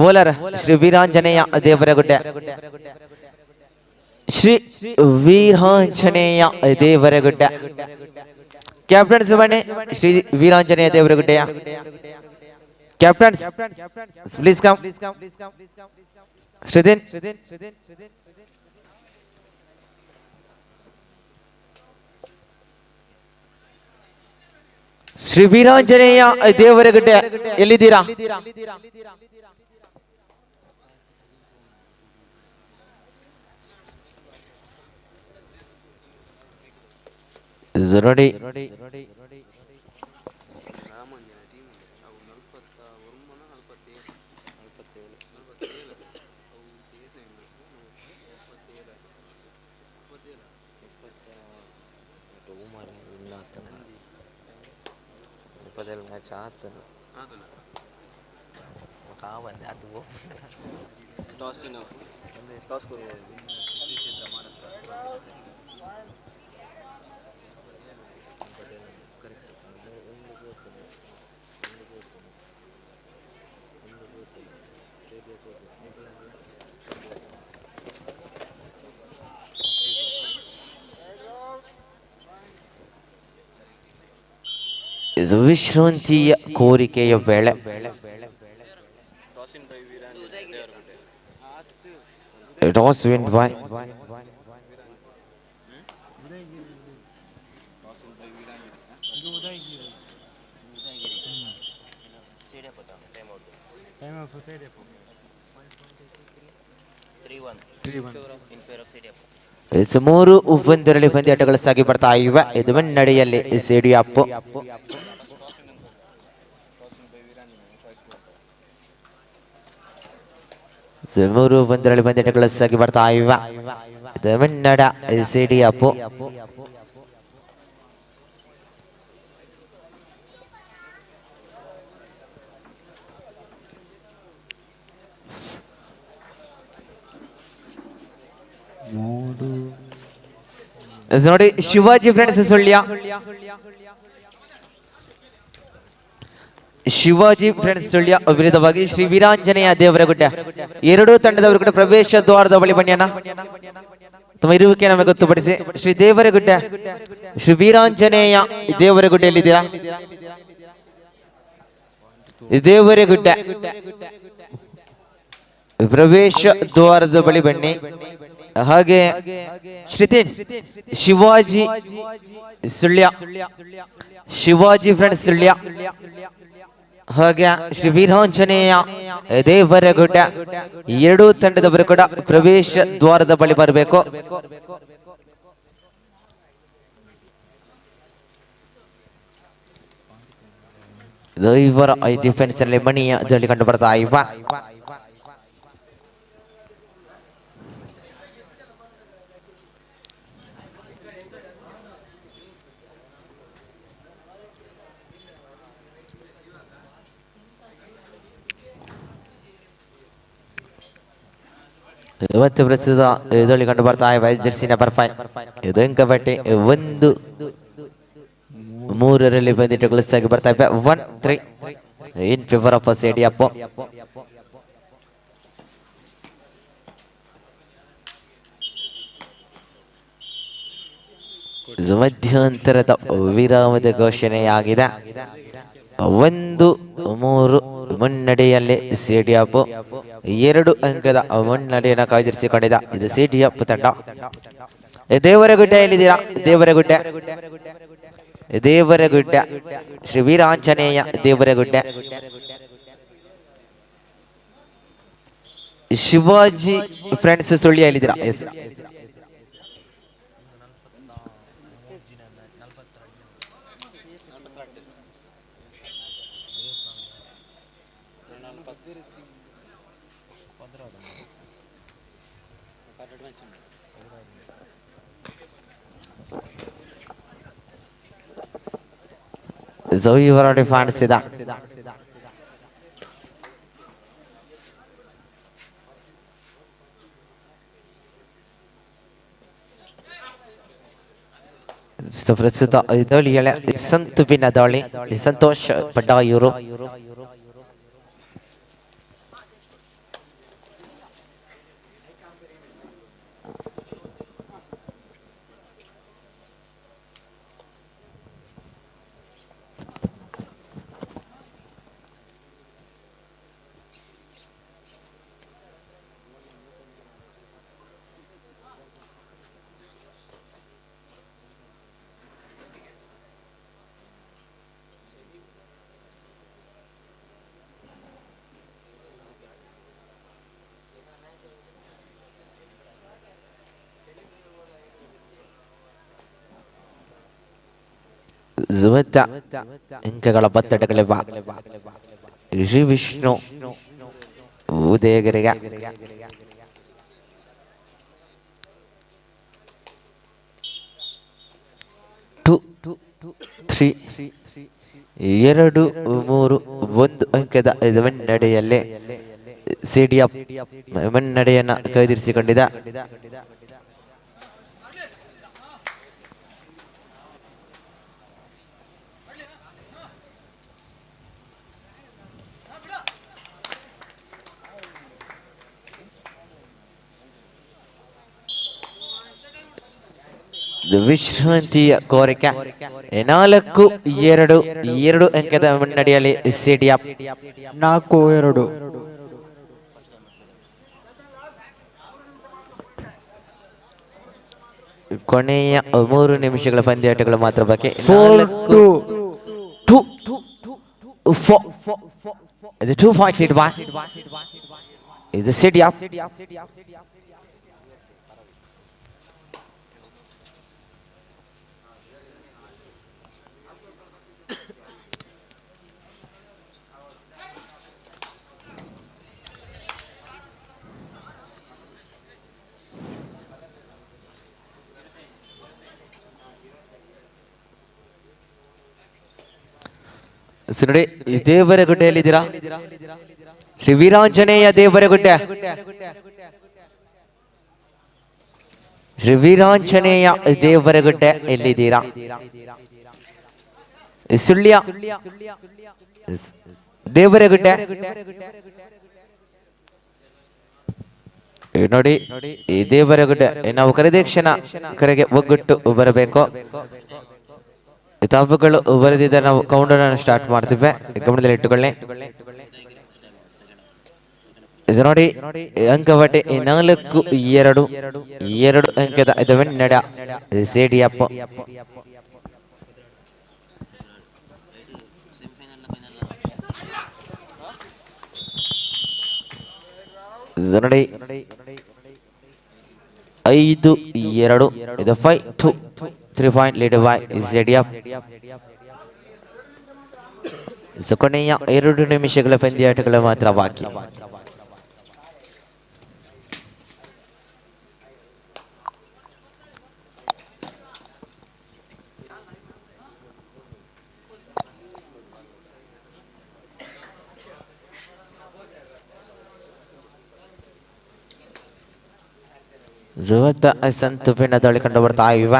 ಬೋಲರ್. ಶ್ರೀ ವೀರಾಂಜನೇಯ ದೇವರಗುಡ್ಡ, ಶ್ರೀ ವೀರಾಂಜನೇಯ ದೇವರಗುಡ್ಡ ಕ್ಯಾಪ್ಟನ್ಸ್ ಬನ್ನಿ. ಶ್ರೀ ವೀರಾಂಜನೇಯ ದೇವರಗುಡ್ಡೆಯ ಕ್ಯಾಪ್ಟನ್ಸ್, ಪ್ಲೀಸ್ ಕಮ್. ಶ್ರೀದಿನ್, ಶ್ರೀ ವೀರಾಂಜನೇಯ ದೇವರಗುಡ್ಡೆ ಎಲ್ಲಿದ್ದೀರಾ? ನೋಡಿ, ವಿಶ್ರಾಂತಿಯ ಕೋರಿಕೆಯ ವೇಳೆ. Toss win by 3-1ರಲ್ಲಿ ಪಂದ್ಯಾಟಗಳು ಸಾಗಿ ಬರ್ತಾ ಇವೆ. ಇದು ಮುನ್ನಡೆಯಲ್ಲಿ ಸಿಡಿಯಪ್ಪು. 3-1ರಲ್ಲಿ ಪಂದ್ಯಾಟಗಳು ಸಾಗಿ ಬರ್ತಾ ಇವೆ. ಇದು ಮುನ್ನಡ ಸಿಡಿಯಪ್ಪು. ನೋಡಿ, ಶಿವಾಜಿ ಫ್ರೆಂಡ್ಸ್ ಸುಳ್ಯ, ಶಿವಾಜಿ ಫ್ರೆಂಡ್ಸ್ ಸುಳ್ಯ ವಿರುದ್ಧವಾಗಿ ಶ್ರೀ ವೀರಾಂಜನೇಯ ದೇವರಗುಡ್ಡ. ಎರಡೂ ತಂಡದವರು ಕೂಡ ಪ್ರವೇಶ ದ್ವಾರದ ಬಳಿ ಬನ್ನಿ. ತಮ್ಮ ಇರುವಿಕೆ ನಮಗೆ ಗೊತ್ತುಪಡಿಸಿ. ಶ್ರೀ ದೇವರಗುಡ್ಡ, ಶ್ರೀ ವೀರಾಂಜನೇಯ ದೇವರಗುಡ್ಡೆಯಲ್ಲಿದ್ದೀರಾ? ದೇವರಗುಡ್ಡ ಪ್ರವೇಶ ದ್ವಾರದ ಬಳಿ ಬನ್ನಿ. ಹಾಗೆ ಶ್ರೀತಿನ್, ಶಿವಾಜಿ ಸುಳ್ಯ, ಶಿವಾಜಿ ಫ್ರೆಂಡ್ಸ್ ಸುಳ್ಯ ಹಾಗೆ ಶ್ರೀ ವೀರಾಂಜನೇಯ ದೇವರಗುಡ್ಡ ಎರಡೂ ತಂಡದವರು ಕೂಡ ಪ್ರವೇಶ ದ್ವಾರದ ಬಳಿ ಬರಬೇಕು. ಇವರ ಡಿಫೆನ್ಸ್ ಅಲ್ಲಿ ಮಣಿಯ ಕಂಡು ಬರ್ತಾ ಇವ. ಮತ್ತೆ ಪ್ರಸ್ತುತ ಇದರಲ್ಲಿ ಕಂಡು ಬರ್ತಾ ಇವೆ ಜೆರ್ಸಿ ನಂಬರ್ 5. ಇದು ಅಂಕಪಟ್ಟಿ 1-3ರಲ್ಲಿ ಬಂದಿಟ್ಟು ಸಾಗಿ ಬರ್ತಾ ಇವೆ. 1-3 ಇನ್ ಫೇವರ್ ಆಫ್ ಸೇಡಿಯಪ್ಪ. ಮಧ್ಯಂತರದ ವಿರಾಮದ ಘೋಷಣೆಯಾಗಿದೆ. 1-3 ಮುನ್ನಡೆಯಲ್ಲಿ ಸಿಡಿಯಪ್ಪ 2 ಅಂಕದ ಮುನ್ನಡೆಯನ್ನು ಕಾಯ್ದಿರಿಸಿಕೊಂಡಿದ್ದ ಇದು ಸಿಡಿಯಪ್ಪ ತಂಡ. ದೇವರಗುಡ್ಡ ಎಲ್ಲಿದ್ದೀರಾ? ದೇವರಗುಡ್ಡ, ದೇವರಗುಡ್ಡ, ಶ್ರೀ ವೀರಾಂಜನೇಯ ದೇವರಗುಡ್ಡ. ಶಿವಾಜಿ ಫ್ರೆಂಡ್ಸ್ ಸುಳ್ಯ ಎಲ್ಲಿದ್ದೀರಾ? ಎಸ್, So ಇವರ ಡಿಫೆನ್ಸ್ ಇದೆ. ಪ್ರಸ್ತುತ ದಾಳಿಗಳ ಸಂತುವಿನ ದಾಳಿ ಸಂತೋಷ್ ಪಡ್ಡಾಯೂರು. ಜುವತ್ತ ಅಂಕಗಳ ಬತ್ತಡಗಳಿವ ಶ್ರೀ ವಿಷ್ಣು ಉದಯಗಿರಿಗ. 2 3 2 3 1 ಅಂಕದ ಮುನ್ನಡೆಯಲ್ಲೇ ಸಿಡಿಎಫ್ ಮುನ್ನಡೆಯನ್ನು ಕೈದಿರಿಸಿಕೊಂಡಿದೆ. ವಿಶ್ರಾಂತಿಯ ಕೋರಿಕೆ 4 2 2 ಅಂಕದ ಮುನ್ನಡೆಯಲ್ಲಿ ಸಿಡಿಎಫ್. 4 2. ಕೊನೆಯ 3 ನಿಮಿಷಗಳ ಪಂದ್ಯಾಟಗಳು ಮಾತ್ರ ಬಾಕಿ. 4 2 2 4 ಇದು 2 ಪಾಯಿಂಟ್ ಲೀಡ್ ಬಾ ಇದು ಸಿಡಿಎಫ್. ನೋಡಿ, ದೇವರಗುಡ್ಡೆಯಲ್ಲಿದ್ದೀರಾ? ಶ್ರೀ ವೀರಾಂಜನೇಯ ದೇವರಗುಡ್ಡೆ, ಶ್ರೀ ವೀರಾಂಜನೇಯ ದೇವರಗುಡ್ಡೆ ಎಲ್ಲಿದ್ದೀರಾ? ಸುಳ್ಯ ದೇವರಗುಡ್ಡೆ ನೋಡಿ, ಈ ದೇವರಗುಡ್ಡೆ ನಾವು ಕರೆದ ಕ್ಷಣ ಕರೆಗೆ ಒಗ್ಗಟ್ಟು ಬರಬೇಕು. ತಾಪುಗಳು ಬರೆದಿದ್ದರೆ ನಾವು ಕೌಂಟರ್ ಅನ್ನು ಸ್ಟಾರ್ಟ್ ಮಾಡ್ತೀವಿ, ಗಮನದಲ್ಲಿ ಇಟ್ಟುಕೊಳ್ಳಿ. ಇದು ನೋಡಿ, ಅಂಕವಟೆ 4 2 2 ಅಂಕದ ಇದು ನಡ ಸಿಡಿಎಫ್. ನೋಡಿ, 5 2 ಇದು 5 2 3 point lead by ZF. ಕೊನೆಯ 2 ನಿಮಿಷಗಳ ಪಂದ್ಯಾಟಗಳು ಮಾತ್ರ ಬಾಕಿ. ಜುವತ್ತ ಸಂತುಪಿನ ದಾಳಿ ಕಂಡು ಬರ್ತಾ ಇವ.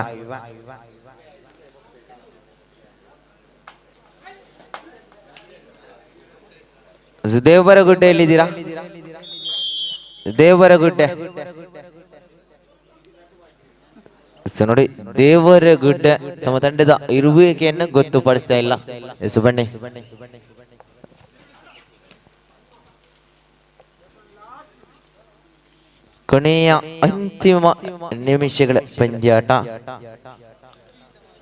ದೇವರಗುಡ್ಡೆ ಎಲ್ಲಿದ್ದೀರಾ? ದೇವರಗುಡ್ಡೆ ನೋಡಿ, ದೇವರಗುಡ್ಡೆ ತಮ್ಮ ತಂಡದ ಇರುವಿಕೆಯನ್ನು ಗೊತ್ತುಪಡಿಸ್ತಾ ಇಲ್ಲ. ಸುಬಣ್ಣೆ ಕೊನೆಯ ಅಂತಿಮ ನಿಮಿಷಗಳ ಪಂದ್ಯಾಟ,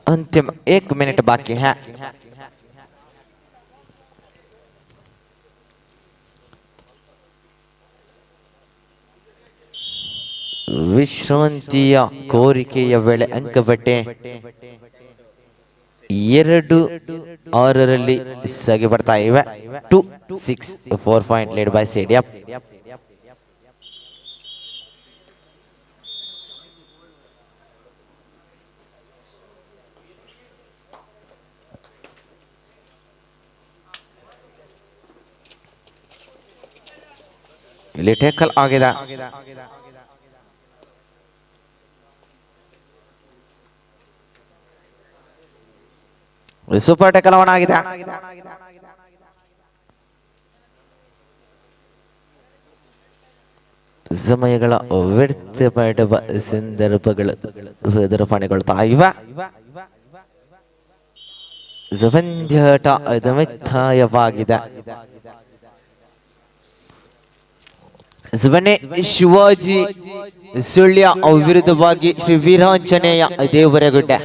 ಅಂತಿಮ 1 ಮಿನಿಟ್ ಬಾಕಿ ಹೈ. ವಿಶ್ರಾಂತಿಯ ಕೋರಿಕೆಯ ವೇಳೆ ಅಂಕಪಟ್ಟೆ 2-6ರಲ್ಲಿ ಸಾಗಿ ಬರ್ತಾ ಇವೆ. 2-6, 4 point lead by CDF. ಇಲ್ಲಿ ಟೇಕಲ್ ಆಗಿದೆ. ಸೂಪರ್ ಟೇಕಲ್ ಆಗಿದೆ. ಸಮಯಗಳ ವ್ಯರ್ಥ ಮಾಡುವ ಸಂದರ್ಭಗಳು ಎದುರುಪಾಣೆಗೊಳ್ತಾ ಇವೆ. ಪಂದ್ಯಾಟ ಮುಕ್ತಾಯವಾಗಿದೆ. ಸುಬನೆ ಶಿವಾಜಿ ಸುಳ್ಯ ವಿರುದ್ಧವಾಗಿ ಶ್ರೀ ವೀರಾಂಜನೇಯ ದೇವರಗುಡ್ಡೆ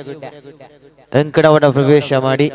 ಅಂಕಣವನ್ನು ಪ್ರವೇಶ ಮಾಡಿ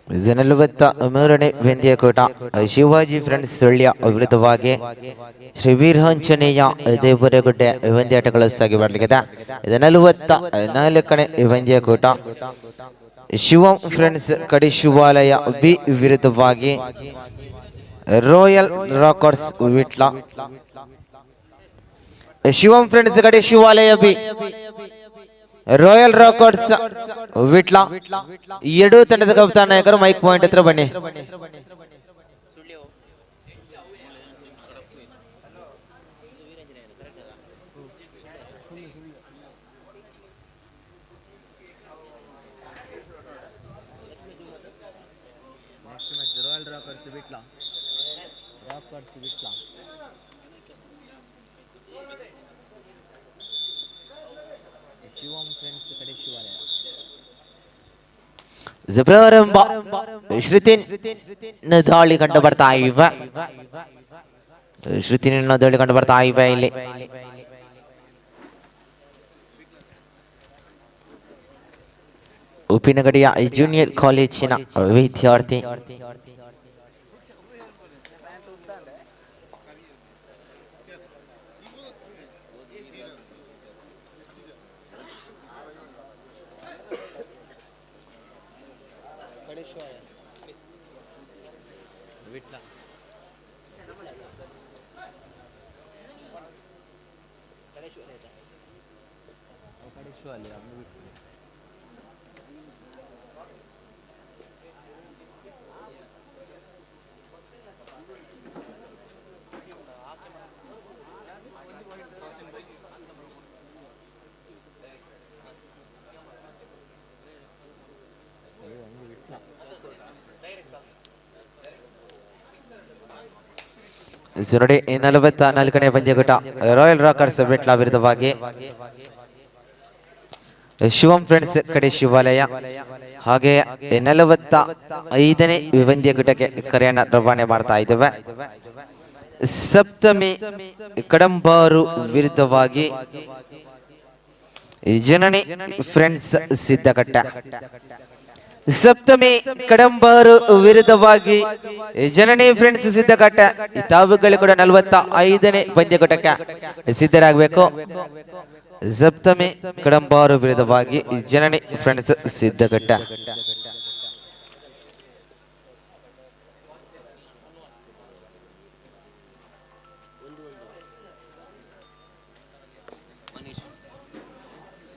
43ನೇ ಪಂದ್ಯಕೂಟ ಶಿವಾಜಿ ಫ್ರೆಂಡ್ಸ್ ಸುಳ್ಯ ವಿರುದ್ಧವಾಗಿ ಶ್ರೀ ವೀರಾಂಜನೇಯ ದೇವರಗುಡ್ಡೆ ಪಂದ್ಯಾಟಗಳು ಸಾಗಿ ಬರಲಿದೆ. ಇದು 44ನೇ ಪಂದ್ಯಕೂಟ. ಶಿವಂ ಫ್ರೆಂಡ್ಸ್ ಕಡಿಶಿವಾಲಯ ಬಿ ವಿರುದ್ಧವಾಗಿ royal rockers Vitla. Shivam friends Kadishivalaya B, royal rockers Vitla ಎರಡೂ ತಂಡದ ಕಪ್ತಾನ ನಾಯಕರು ಮೈಕ್ ಪಾಯಿಂಟ್ ಹತ್ರ ಬನ್ನಿ. ಪ್ರಾರಂಭ ಶ್ರುತಿನ್ ದಾಳಿ ಕಂಡು ಬರ್ತಾ ಇವೆ. ಶ್ರುತಿನ ದಾಳಿ ಕಂಡು ಬರ್ತಾ ಇವೆ ಇಲ್ಲಿ. ಉಪ್ಪಿನಗಡಿಯ ಜೂನಿಯರ್ ಕಾಲೇಜಿನ ವಿದ್ಯಾರ್ಥಿ ನೋಡಿ 44ನೇ ಪಂದ್ಯಕೂಟ ರಾಯಲ್ ರಾಕರ್ಸ್ ವಿಟ್ಲ ವಿರುದ್ಧವಾಗಿ ಶಿವಂ ಫ್ರೆಂಡ್ಸ್ ಕಡೆ ಶಿವಾಲಯ. ಹಾಗೆ 45ನೇ ಪಂದ್ಯಕೂಟಕ್ಕೆ ಕರೆಯನ್ನ ರವಾನೆ ಮಾಡ್ತಾ ಇದ್ದೇವೆ. ಸಪ್ತಮಿ ಕಡಂಬಾರು ವಿರುದ್ಧವಾಗಿ ಜನನಿ ಫ್ರೆಂಡ್ಸ್ ಸಿದ್ದಕಟ್ಟ. ಸಪ್ತಮಿ ಕಡಂಬಾರು ವಿರುದ್ಧವಾಗಿ ಜನನಿ ಫ್ರೆಂಡ್ಸ್ ಸಿದ್ದಕಟ್ಟ. ತಾವುಗಳು ಕೂಡ 45ನೇ ಪಂದ್ಯಕೂಟಕ್ಕೆ ಸಿದ್ಧರಾಗಬೇಕು. ಸಪ್ತಮಿ ಕಡಂಬಾರು ವಿರುದ್ಧವಾಗಿ Janani friends Siddakatta.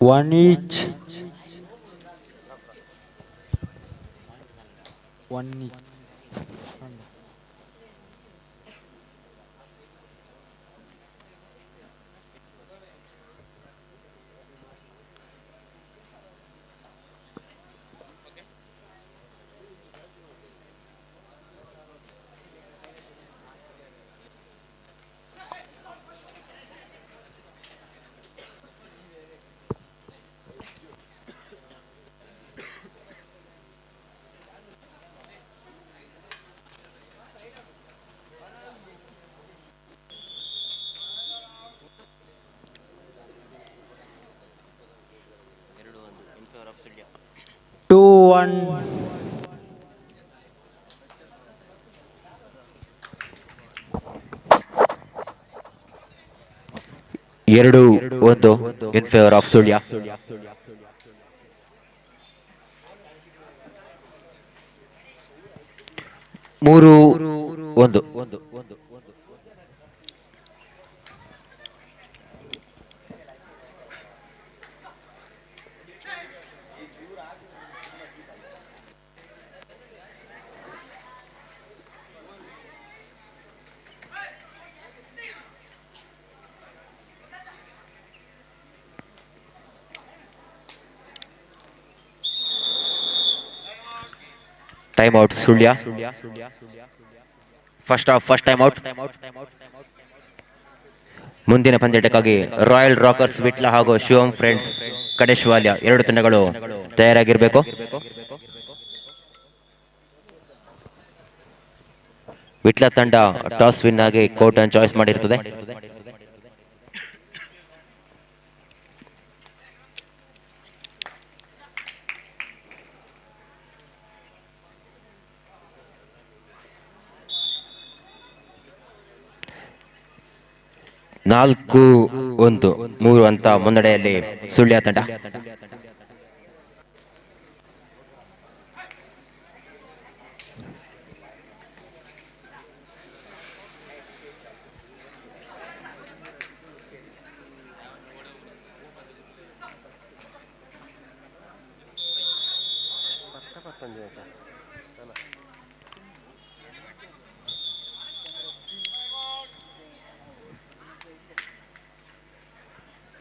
One each. One each. 2-1. 2-1 in favour of Sullia. 3-1. Time out Sullia. First half first time out. ಮುಂದಿನ ಪಂದ್ಯಾಟಕ್ಕಾಗಿ ರಾಯಲ್ ರಾಕರ್ಸ್ ವಿಟ್ಲ ಹಾಗೂ ಶಿವಂ ಫ್ರೆಂಡ್ಸ್ ಕಡೇಶ್ವಾಲ್ಯ ಎರಡು ತಂಡಗಳು ತಯಾರಾಗಿರಬೇಕು. ವಿಟ್ಲ ತಂಡ ಟಾಸ್ ವಿನ್ ಆಗಿ ಕೋರ್ಟ್ ಅನ್ನು ಚಾಯ್ಸ್ ಮಾಡಿರ್ತದೆ. 4-1 3 ಅಂತ ಮುನ್ನಡೆಯಲ್ಲಿ ಸುಳ್ಯ ತಂಡ.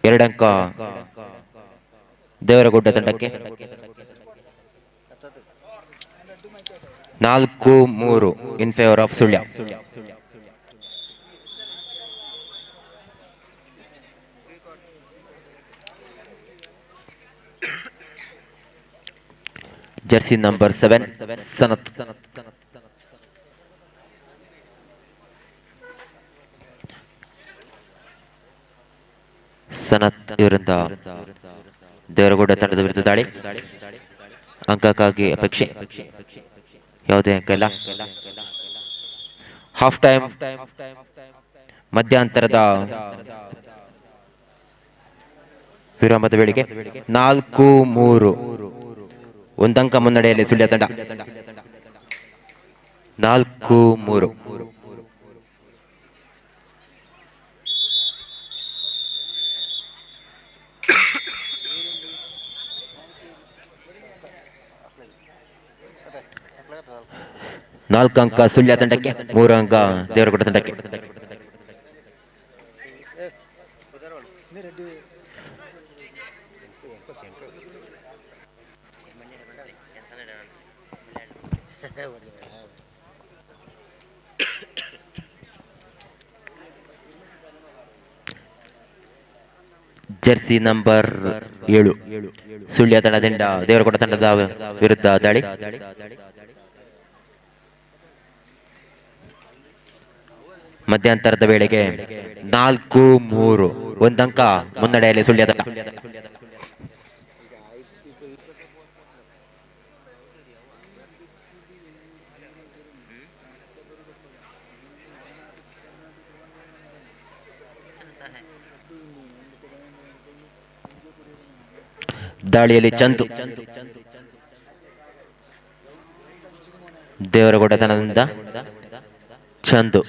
2 ಅಂಕ ದೇವರಗುಡ್ಡ ತಂಡಕ್ಕೆ. 4-3 in favour of Sullia. Jersey number 7 Sanath. Sanath ಇವರಿಂದ ದೇವರಗುಡ್ಡ ತಂಡದ ವಿರುದ್ಧ ದಾಳಿ. ಅಂಕಕ್ಕಾಗಿ ಅಪೇಕ್ಷೆ, ಯಾವುದೇ ಅಂಕ ಇಲ್ಲ. ಹಾಫ್ ಟೈಮ್, ಮಧ್ಯಂತರದ ವಿರಾಮದ ವೇಳೆಗೆ 4-3, ಒಂದಂಕ ಮುನ್ನಡೆಯಲ್ಲಿ ಸುಳ್ಯ ತಂಡ. 4-3. 4 ಅಂಕ ಸುಳ್ಯ ತಂಡಕ್ಕೆ, 3 ಅಂಕ ದೇವರಗುಡ್ಡ ತಂಡಕ್ಕೆ. ಜೆರ್ಸಿ ನಂಬರ್ 7 ಸುಳ್ಯ ತಂಡದಿಂದ ದೇವರಗುಡ್ಡ ತಂಡದ ವಿರುದ್ಧ ದಾಳಿ. ಮಧ್ಯಂತರದ ವೇಳೆಗೆ 4-3, ಒಂದಂಕ ಮುನ್ನಡೆಯಲ್ಲಿ ಸುಳ್ಯ ತಂಡ. ದಾಳಿಯಲ್ಲಿ ಚಂತು ದೇವರಗುಡ್ಡ ತಂಡದಿಂದ ಚಂದು.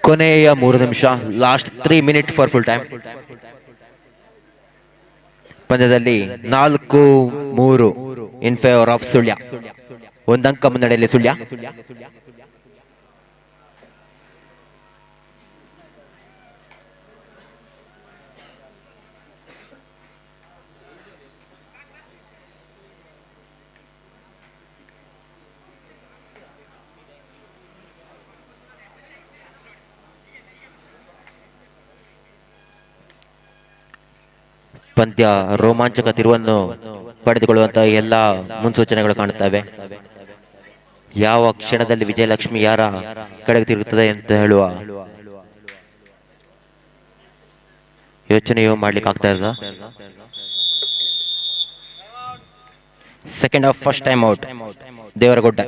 ಕೊನೆಯ 3 ನಿಮಿಷ, last 3 minute for full time. ಪಂದ್ಯದಲ್ಲಿ 4-3 ಇನ್ ಫೇವರ್ ಆಫ್ ಸುಳ್ಯ. ಒಂದಂಕ ಮುನ್ನಡೆಯಲ್ಲಿ ಸುಳ್ಯ. ಪಂದ್ಯ ರೋಮಾಂಚಕ ತಿರುವನ್ನು ಪಡೆದುಕೊಳ್ಳುವಂತಹ ಎಲ್ಲ ಮುನ್ಸೂಚನೆಗಳು ಕಾಣುತ್ತವೆ. ಯಾವ ಕ್ಷಣದಲ್ಲಿ ವಿಜಯಲಕ್ಷ್ಮಿ ಯಾರ ಕಡೆಗೆ ತಿರುಗುತ್ತದೆ ಅಂತ ಹೇಳುವ ಯೋಚನೆಯೂ ಮಾಡ್ಲಿಕ್ಕೆ ಆಗ್ತಾ ಇಲ್ಲ. Second half first time out Devaragudda.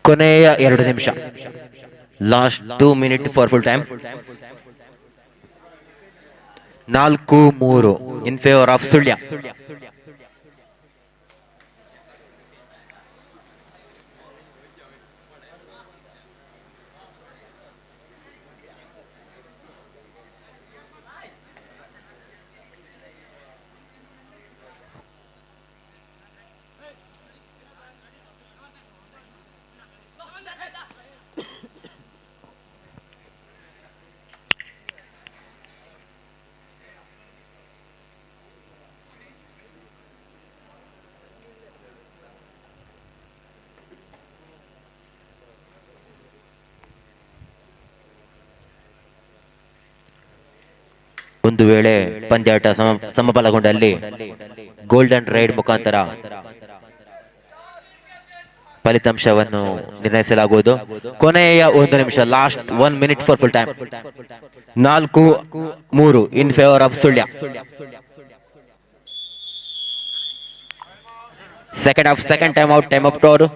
ಕೊನೆಯ 2 ನಿಮಿಷ, last 2 minute for full time. 4-3 in favour of Sullia. ಒಂದು ವೇಳೆ ಪಂದ್ಯಾಟ ಸಮಬಲಗೊಂಡಲ್ಲಿ ಗೋಲ್ಡನ್ ರೈಡ್ ಮುಖಾಂತರ ಫಲಿತಾಂಶವನ್ನು ನಿರ್ಣಯಿಸಲಾಗುವುದು. ಕೊನೆಯ 1 ನಿಮಿಷ, last 1 minute for full time. 4-3 in favour of Sullia. Second half second time out, time up ಅವರು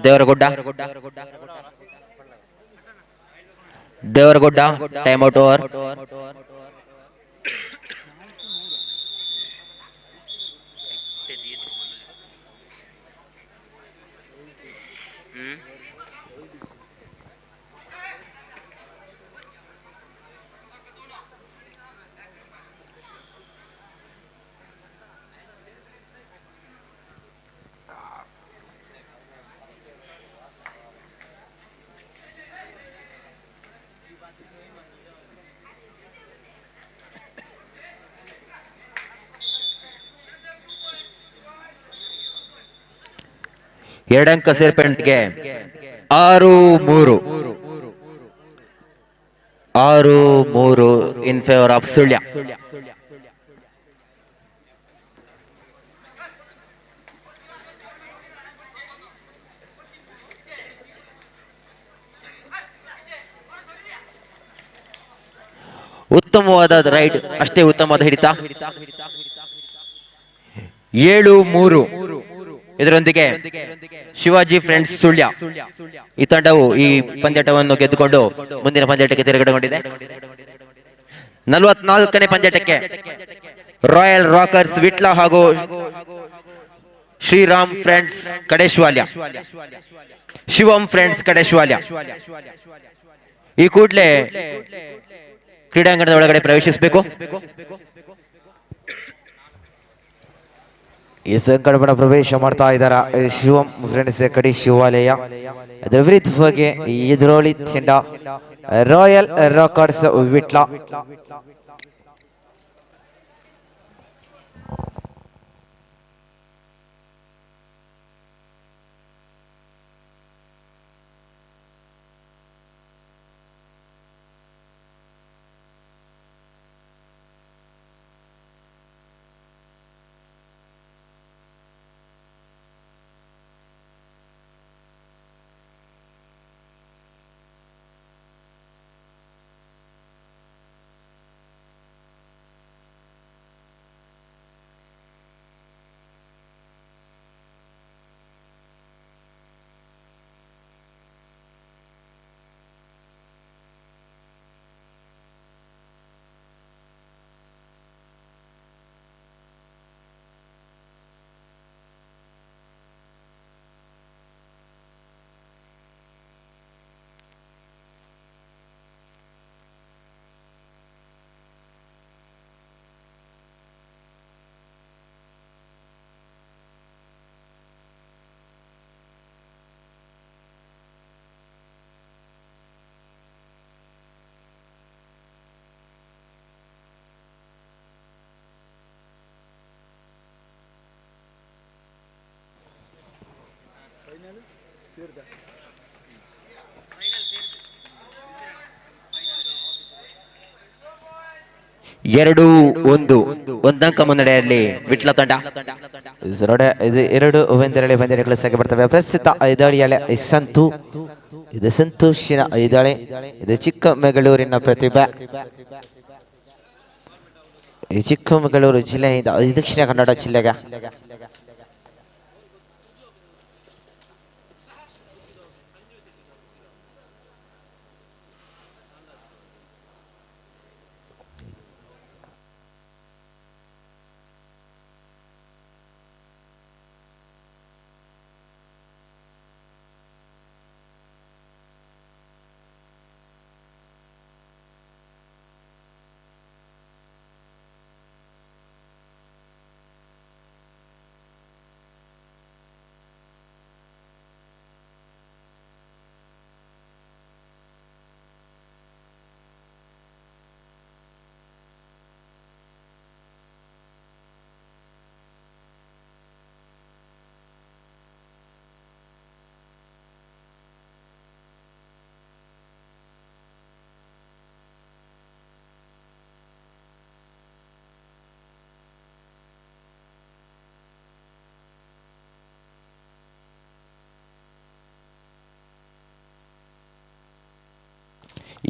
Devaragudda. Devaragudda time out over. ಎರಡಂಕ ಸೇರ್ಪಡೆಗೆ 6-3, 6-3 in favour of Sullia. ಉತ್ತಮವಾದ ride, ಅಷ್ಟೇ ಉತ್ತಮವಾದ ಹಿಡಿತ. 7-3. ಇದರೊಂದಿಗೆ ಶಿವಾಜಿ ಫ್ರೆಂಡ್ಸ್ ಸುಳ್ಯ ಈ ತಂಡವು ಈ ಪಂದ್ಯಾಟವನ್ನು ಗೆದ್ದುಕೊಂಡು ಮುಂದಿನ ಪಂದ್ಯಾಟಕ್ಕೆ ತಿರುಗಡೆಗೊಂಡಿದೆ. 44ನೇ ಪಂದ್ಯಾಟಕ್ಕೆ ರಾಯಲ್ ರಾಕರ್ಸ್ ವಿಟ್ಲ ಹಾಗೂ ಶ್ರೀರಾಮ್ ಫ್ರೆಂಡ್ಸ್ ಕಡೇಶ್ವಾಲ್ಯ, ಶಿವಂ ಫ್ರೆಂಡ್ಸ್ ಕಡೇಶ್ವಾಲ್ಯ ಈ ಕೂಡಲೇ ಕ್ರೀಡಾಂಗಣದ ಒಳಗಡೆ ಪ್ರವೇಶಿಸಬೇಕು. ಈ ಸಂಕಲ್ಪನ ಪ್ರವೇಶ ಮಾಡ್ತಾ ಇದ್ದಾರ ಶಿವಂ ಫ್ರೆಂಡ್ಸ್ ಕಡಿ ಶಿವಾಲಯ. ಅದರ ವಿರುದ್ಧವಾಗಿ ಎದುರಾಳಿ ತಂಡ ರಾಯಲ್ ರಾಕರ್ಸ್ ವಿಟ್ಲ. 2-1 ಒಂದಂಕ ಮುನ್ನಡೆಯಲ್ಲಿ ವಿಟ್ಲ ತಂಡ. ನೋಡಿ, ಇದು 2-1ರಲ್ಲಿ ಪಂದ್ಯಗಳು ಸಾಗಿ ಬರ್ತವೆ. ಪ್ರಸ್ತುತ ಐದಾಳಿಯಲ್ಲಿ ಸಂತು, ಇದು ಸಂತೋಷಿನ ಐದಾಳಿ, ಇದು ಚಿಕ್ಕಮಗಳೂರಿನ ಪ್ರತಿಭೆ. ಈ ಚಿಕ್ಕಮಗಳೂರು ಜಿಲ್ಲೆಯಿಂದ ದಕ್ಷಿಣ ಕನ್ನಡ ಜಿಲ್ಲೆಗೆ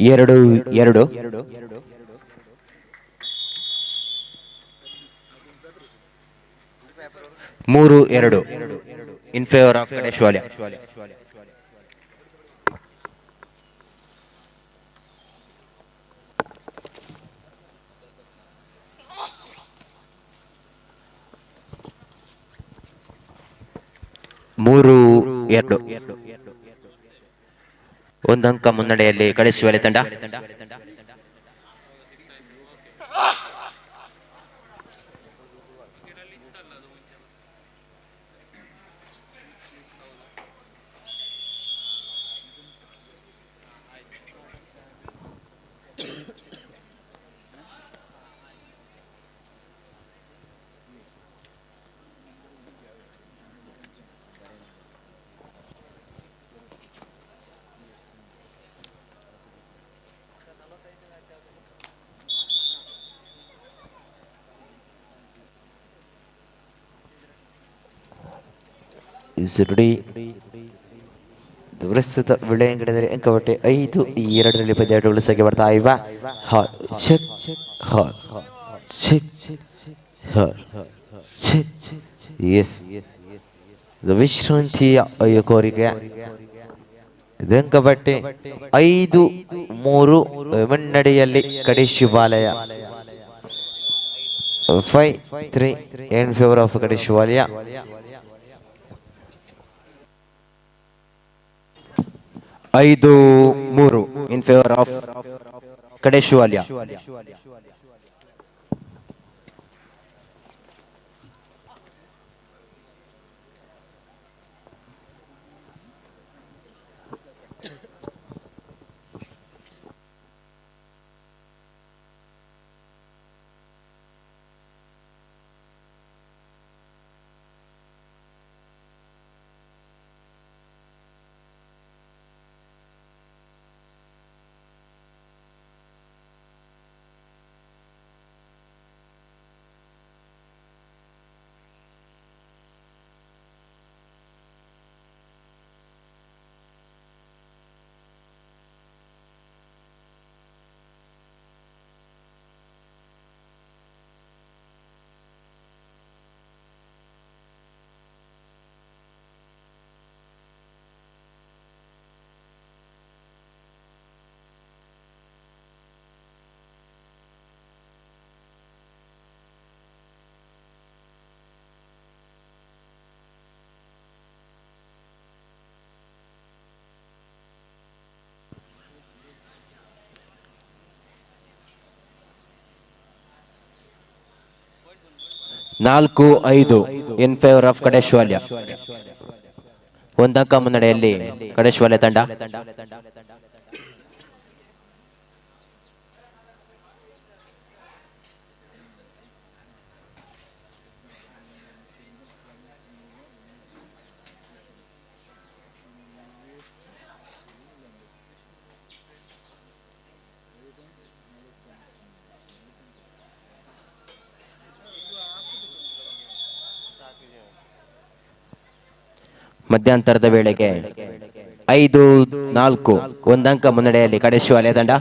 2-2. 3-2 ಇನ್ ಫೇವರ್ ಆಫ್ ಕಡೇಶ್ವಾಲ್ಯ. 3-2 ಒಂದಂಕ ಮುನ್ನಡೆಯಲ್ಲಿ ಕಡೇಶ್ವಾಲ್ಯ ತಂಡ. ನೋಡಿ, ಪ್ರಸ್ತುತ ಬೆಳೆಯಂಗಡದಲ್ಲಿ ಅಂಕಪಟ್ಟೆ 5-2ರಲ್ಲಿ ಪಂದ್ಯಾಟಗಳು ಸಾಗಿ ಬರ್ತಾ ಇವೆ. ಹಾರ್ ಚೆಕ್ ಹಾರ್ ಚೆಕ್ ಹಾರ್ ಚೆಕ್. ಎಸ್, ವಿಶ್ರಾಂತಿಯ ಕೋರಿಕೆ. ಅಂಕಪಟ್ಟೆ 5-3 ಮುನ್ನಡೆಯಲ್ಲಿ Kadeshivalaya. 5-3 in favour of Kadeshivalaya. 5-3 in favour of Kadeshivalya. 4-5 In favour of Kadeshivalya. ಒಂದಂಕ ಮುನ್ನಡೆಯಲ್ಲಿ ಕಡೇಶ್ವಾಲ್ಯ ತಂಡ. ಮಧ್ಯಂತರದ ವೇಳೆಗೆ 5-4, ಒಂದಂಕ ಮುನ್ನಡೆಯಲ್ಲಿ ಕಡೇಶಿವಾಲಯ ತಂಡ.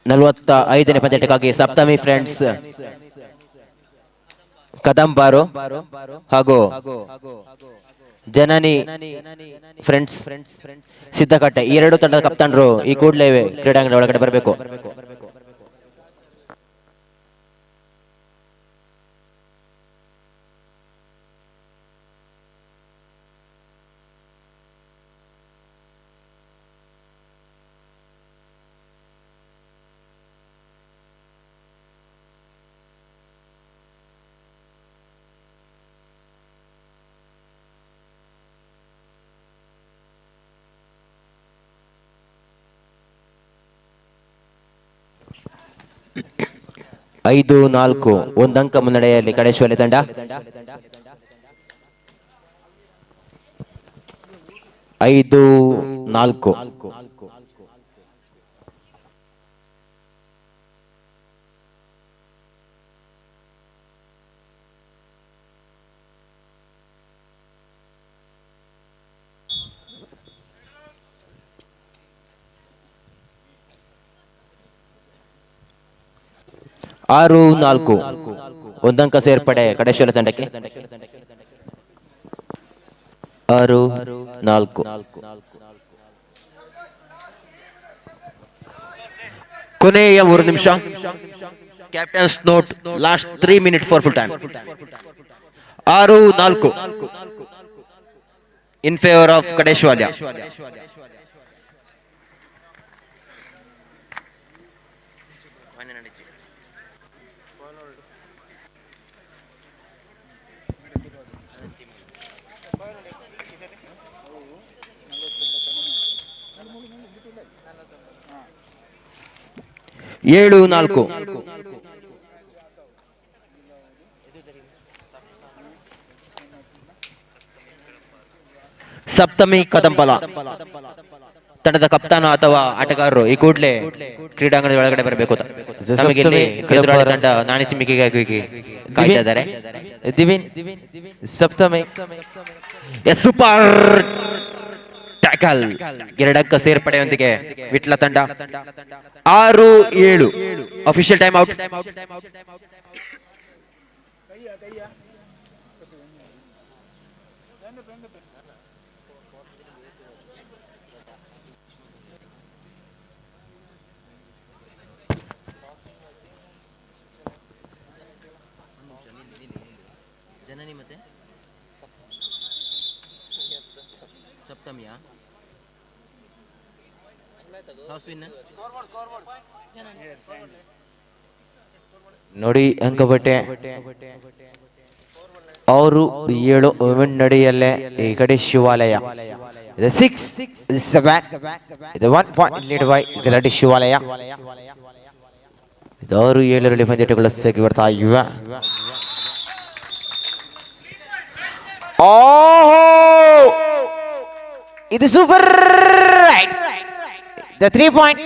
ನಲವತ್ತ ಐದನೇ ಪಂದ್ಯಾಟಕ್ಕಾಗಿ ಸಪ್ತಮಿ ಫ್ರೆಂಡ್ಸ್ ಕದಂಬಾರು ಹಾಗೂ ಜನನಿ ಫ್ರೆಂಡ್ಸ್ ಸಿದ್ದಕಟ್ಟೆ, ಈ ಎರಡು ತಂಡದ ಕಪ್ತಾನರು ಈ ಕೂಡಲೇ ಕ್ರೀಡಾಂಗಣ ಒಳಗಡೆ ಬರಬೇಕು. 5-4, ಒಂದಂಕ ಮುನ್ನಡೆಯಲ್ಲಿ ಕಡೇಶ್ವರಿ ತಂಡ. 5-4. 6-4, ಒಂದಂಕ ಸೇರ್ಪಡೆ ಕಡೇಶ್ವರ ತಂಡಕ್ಕೆ. 6-4. ಕೊನೆಯ 3 ನಿಮಿಷ. Captain's note: last 3 minute for full time. 6-4 in favour of Kadeshwalya. 7-4. ಸಪ್ತಮಿ ಕದಂಬಲ ತಂಡದ ಕಪ್ತಾನ ಅಥವಾ ಆಟಗಾರರು ಈ ಕೂಡಲೇ ಕ್ರೀಡಾಂಗಣದ ಒಳಗಡೆ ಬರಬೇಕು. ನಮಗೆ ಇಲ್ಲಿ ಎದುರಾಳಿ ತಂಡ ನಾಣ್ಯ ಚಿಮ್ಮಿಕೆಗಾಗಿ ಕಾಯ್ತಾ ಇದ್ದಾರೆ. ದಿವಿನ್ ಸಪ್ತಮಿ. Super tackle! ಎರಡಂಕ ಸೇರ್ಪಡೆಯೊಂದಿಗೆ ವಿಟ್ಲ ತಂಡ. 6-7. Official time out. ಜನನಿ ಮತ್ತೆ ಸಪ್ತಮಿಯಾ? House win. ನೋಡಿ, ಅಂಕಪಟ್ಟೆ 6-7 ಮುನ್ನಡೆಯಲ್ಲೇ ಈ ಕಡೆ ಶಿವಾಲಯ. ಇದು 6-7. ಇದು one point lead by ಕಡೆ ಶಿವಾಲಯ. ಇದು 6-7ರಲ್ಲಿ ಪಂದ್ಯಗಳು ಸಾಗಿ ಬರ್ತಾ ಇವೆ. ಓಹೋ, ಇದು super! The three point.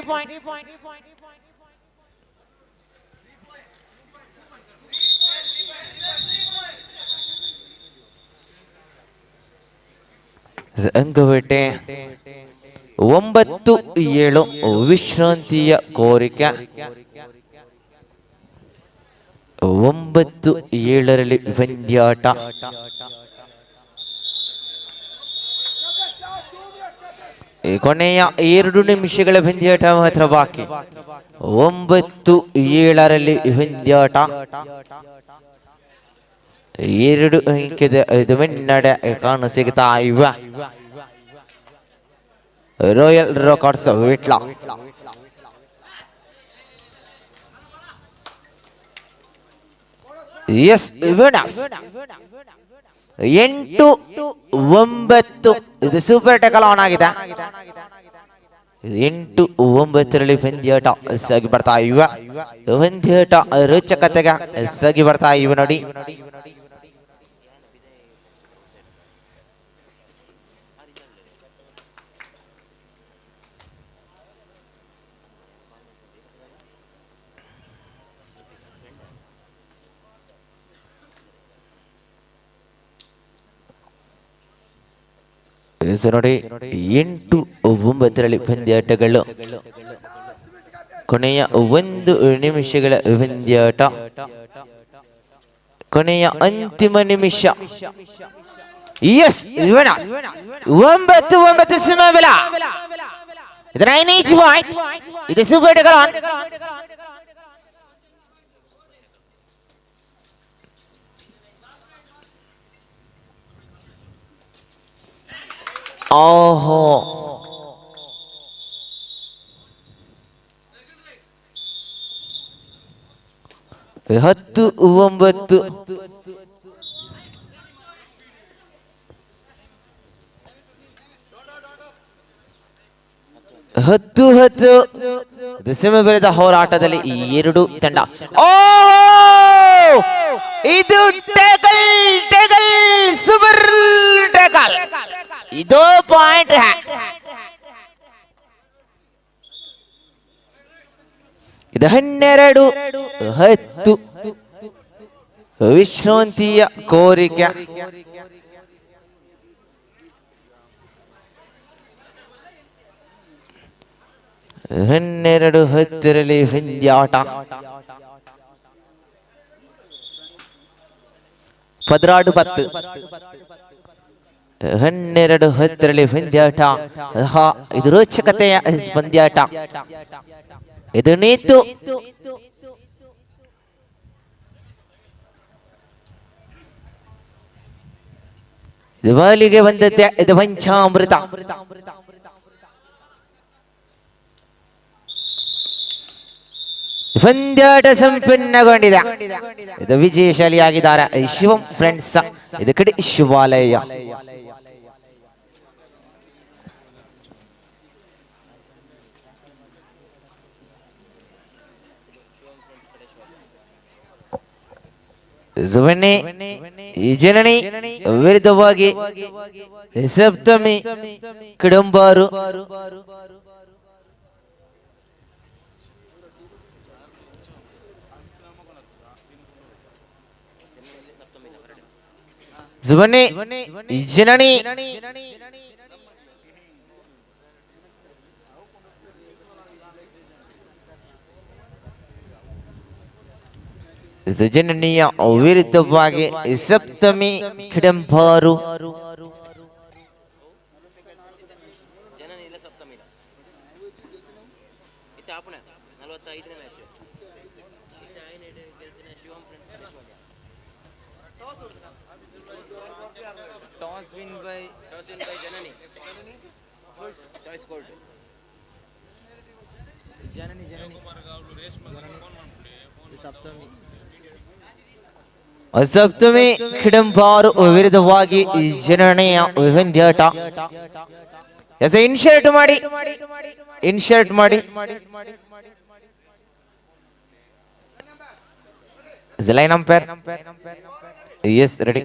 ಅಂಕಪಟ್ಟೆ 9-7. ವಿಶ್ರಾಂತಿಯ ಕೋರಿಕೆ. 9-7ರಲ್ಲಿ ಪಂದ್ಯಾಟ. ಈ ಕೊನೆಯ 2 ನಿಮಿಷಗಳ ಪಂದ್ಯಾಟ ಮಾತ್ರ ಬಾಕಿ. 9-7ರಲ್ಲಿ ಪಂದ್ಯಾಟ. ಎರಡು ಅಂಕದ ಇದು ಮುನ್ನಡೆ ಕಾಣ ಸಿಗ್ತಾ ಇವ Royal records Vitla. S winners 8-9. ಇದು ಸೂಪರ್ ಟೆಕಲ್ ಆನ್ ಆಗಿದೆ. 8-9ರಲ್ಲಿ ಪಂದ್ಯಾಟ ಸಾಗಿ ಬರ್ತಾ ಇವ. ಪಂದ್ಯಾಟ ರೋಚಕತೆಗ ಸಾಗಿ ಬರ್ತಾ ಇವ ನೋಡಿ. ನೋಡಿ 8-9ರಲ್ಲಿ ಪಂದ್ಯಾಟಗಳು ಕೊನೆಯ 1 ನಿಮಿಷಗಳ ಪಂದ್ಯಾಟ, ಕೊನೆಯ ಅಂತಿಮ ನಿಮಿಷ. ಎಸ್ 9-9 ಸಮಬಲ. ಇದು 9 ಪಾಯಿಂಟ್. ಇದು ಸೂಪರ್ ಟಕಲ್. ಓಹೋ, 10-9. 10-10 ದಶಮ ಹೋರಾಟದಲ್ಲಿ ಈ ಎರಡು ತಂಡ. ಓಹೋ, ಇದು tackle, tackle, super tackle. ಇದು ಪಾಯಿಂಟ್. ಇದು 12-10. ವಿಶ್ರಾಂತಿಯ ಕೋರಿಕೆ. 12-10ರಲ್ಲಿ ಪಂದ್ಯಾಟ. 16-10. 12-10ರಲ್ಲಿ ಪಂದ್ಯಾಟ. ಇದು ರೋಚಕತೆಯ ಪಂದ್ಯಾಟ. ಇದು ನೀತು. ಇದು ಬಾಲಿಗೆ ಬಂದದ್ದೆ. ಇದು ಪಂಚಾಮೃತ. ಪಂದ್ಯಾಟ ಸಂಪನ್ನಗೊಂಡಿದೆ. ಇದು ವಿಜಯಶಾಲಿಯಾಗಿದ್ದಾರೆ ಶಿವಂ ಫ್ರೆಂಡ್ಸ್. ಇದು ಕಡೆ ಶಿವಾಲಯ. ಸುವರ್ಣಿ ಜನನಿ ವಿರುದ್ಧವಾಗಿ ಸಪ್ತಮಿ ಕಿಡಂಬಾರು. ಸುವರ್ಣಿ ಜನನಿ ಜನನಿಯ ವಿರುದ್ಧವಾಗಿ ಸಪ್ತಮಿ ಕಿಡಂಬಾರು. Toss win by Janani. Janani Janani Saptami. Saptami Kidambaru ವಿರುದ್ಧವಾಗಿ ಜನನೆಯ ಪಂದ್ಯಾಟ. ಎಸ್ ಇನ್ಶರ್ಟ್ ಮಾಡಿ, ಇನ್ಶರ್ಟ್ ಮಾಡಿ. Line umpire. Yes ready.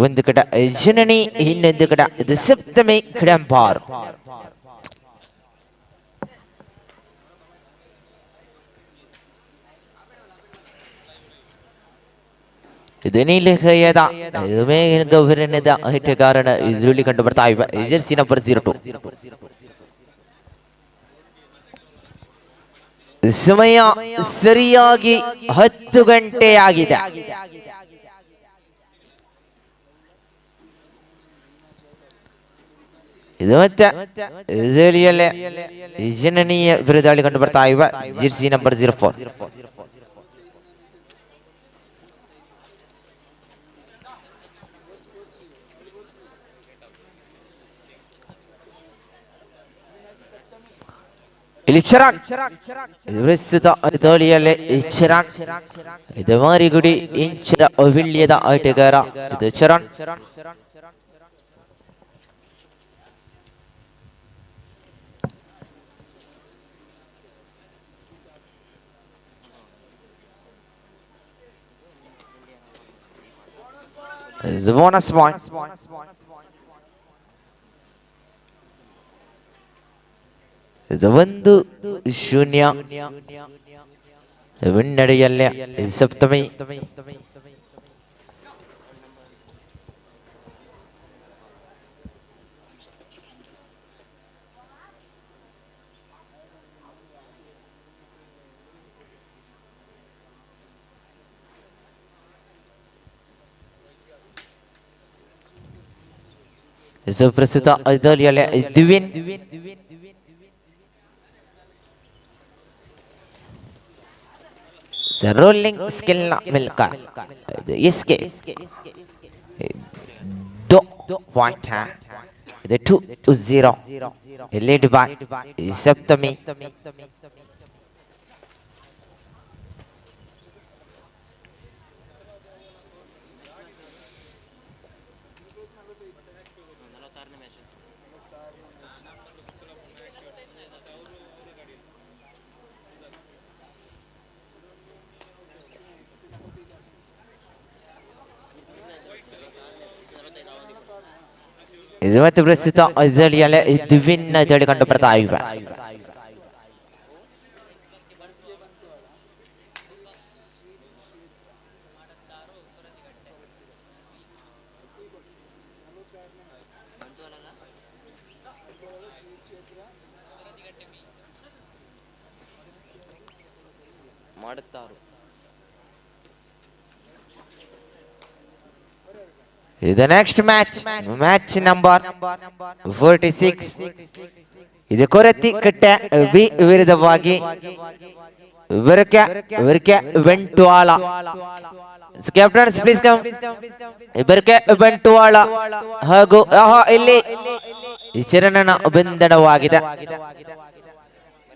ಒಂದು ಕಡೆ ಜನನಿ, ಇನ್ನೊಂದು ಕಡೆ ಇದು ಸಪ್ತಮಿ ಕಿಡಂಬಾರು. ಇದು ನೀಲಕಯ್ಯದ ಮೇಘವರ್ಣದ ಆಟಗಾರನ ಇದರಲ್ಲಿ ಕಂಡು ಬರ್ತಾ ಇವೆ. Jersey number 02. ಸಮಯ ಸರಿಯಾಗಿ 10 ಗಂಟೆಯಾಗಿದೆ. ಇದು ಮತ್ತೆ ಇದರಲ್ಲಿ ಜನನೀಯ ವಿರುದ್ಧಾಳಿ ಕಂಡು ಬರ್ತಾ ಇವೆ. Jersey number 04. ಇಲ್ಲಿ ಚರಣ್ ಪ್ರಸ್ತುತ ದಾಳಿಯಲ್ಲಿ ಚರಣ್. ಇದು ಮಾರಿಗುಡಿ ಇಂಚರ ವಿಳ್ಯದ ಆಟಗಾರ ಇದು ಚರಣ್. Bonus point. 1-0 ಮುನ್ನಡೆಯಲ್ಲಿ ಸಪ್ತಮಿ. ಪ್ರಸ್ತುತ ದಾಳಿಯಲ್ಲಿ ದಿವಿನ್. ರೋಲಿಂಗ್ ಸ್ಕಿಲ್ ನ ಮೂಲಕ ಎಸ್ಕೆ 2 ಪಾಯಿಂಟ್ ಇದು 2-0 ಲೀಡ್ ಬೈ ಸಪ್ತಮಿ. ಇದು ಮತ್ತೆ ಪ್ರಸ್ತುತ ದಾಳಿಯಲ್ಲಿ ದ್ವಿಭಿನ್ನ ದಾಳಿ ಕಂಡು ಬರ್ತಾ ಇವೆ. The next match, match number 46. ಇದು ಕೊರತಿ ಕಟ್ಟೆ ಬಿ ವಿರುದ್ಧವಾಗಿ Bantwal. Captains please come. Berke Bantwal ಹಾಗೂ ಇಲ್ಲಿ ಚರಣನ ಬಂಧನವಾಗಿದೆ.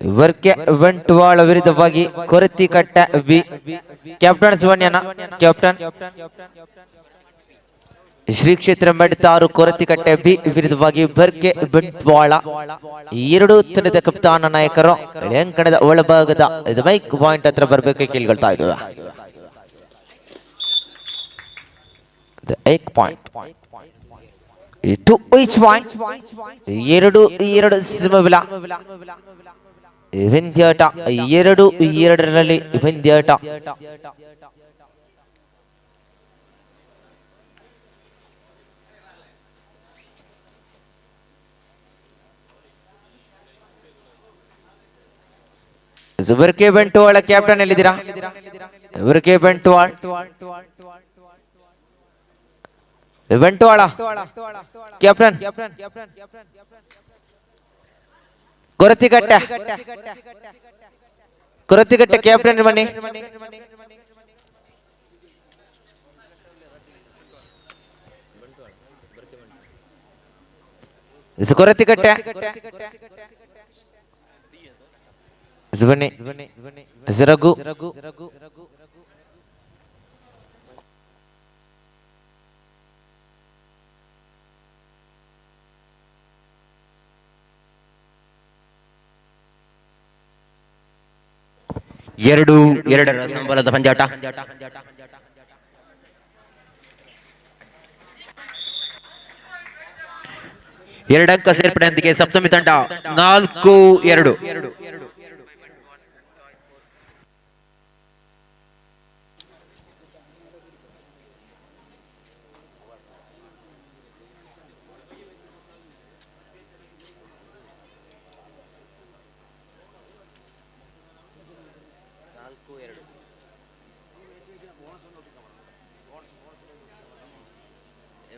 ಬರ್ಕೆ ಬಂಟ್ವಾಳ ವಿರುದ್ಧವಾಗಿ ಕೊರತಿ ಕಟ್ಟ ಬಿ. ಕ್ಯಾಪ್ಟನ್ಸ್ ಬನ್ನಿ. ಕ್ಯಾಪ್ಟನ್ ಶ್ರೀ ಕ್ಷೇತ್ರ ಮೆಡ್ತಾರು ಕೊರತಿಕಟ್ಟೆ ಬಿ ವಿರುದ್ಧವಾಗಿ ಬರ್ಕೆ ಬಂಟ್ವಾಳ. ಎರಡು ತಂಡದ ಕಪ್ತಾನ ನಾಯಕರು ಅಂಕಣದ ಒಳಭಾಗದ ಮೈಕ್ ಪಾಯಿಂಟ್ ಹತ್ರ ಬರಬೇಕು ಕೇಳ್ಕೊಳ್ತಾ ಇದ್ದೇವೆ. Point 2 point 2-2 ಸಮಬಲ ಪಂದ್ಯಾಟ. 2-2ರಲ್ಲಿ ಪಂದ್ಯಾಟ. ಬರ್ಕೆ ಬಂಟ್ವಾಳ ಕ್ಯಾಪ್ಟನ್ ಎಲ್ಲಿದ್ದೀರಾ? ಬರ್ಕೆ ಬಂಟ್ವಾಳ, ಬಂಟ್ವಾಳ ಕ್ಯಾಪ್ಟನ್ ಕೊರತಿಕಟ್ಟೆ, ಕೊರತಿಕಟ್ಟೆ ಕ್ಯಾಪ್ಟನ್ ಬನ್ನಿ. ಕೊರತಿಕಟ್ಟೆ ಬನ್ನಿ. ರಘು 2-2 ಸಮಬಲದ ಪಂದ್ಯಾಟ. 2 ಅಂಕ ಸೇರ್ಪಡೆಯೊಂದಿಗೆ ಸಪ್ತಮಿ ತಂಡ 4-2.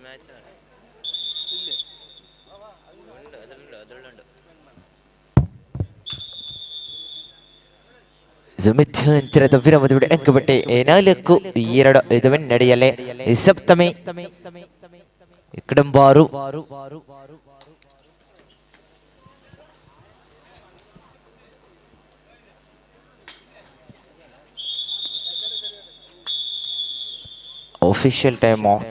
ಮ್ಯಾಚ್ ಮಧ್ಯಂತರದ ವಿರಮದ ಅಂಕಬಟ್ಟೆ 4-2 ಇದು ನಡೆಯಲೆ ಸಪ್ತಮಿ Kadambaru. Official time off.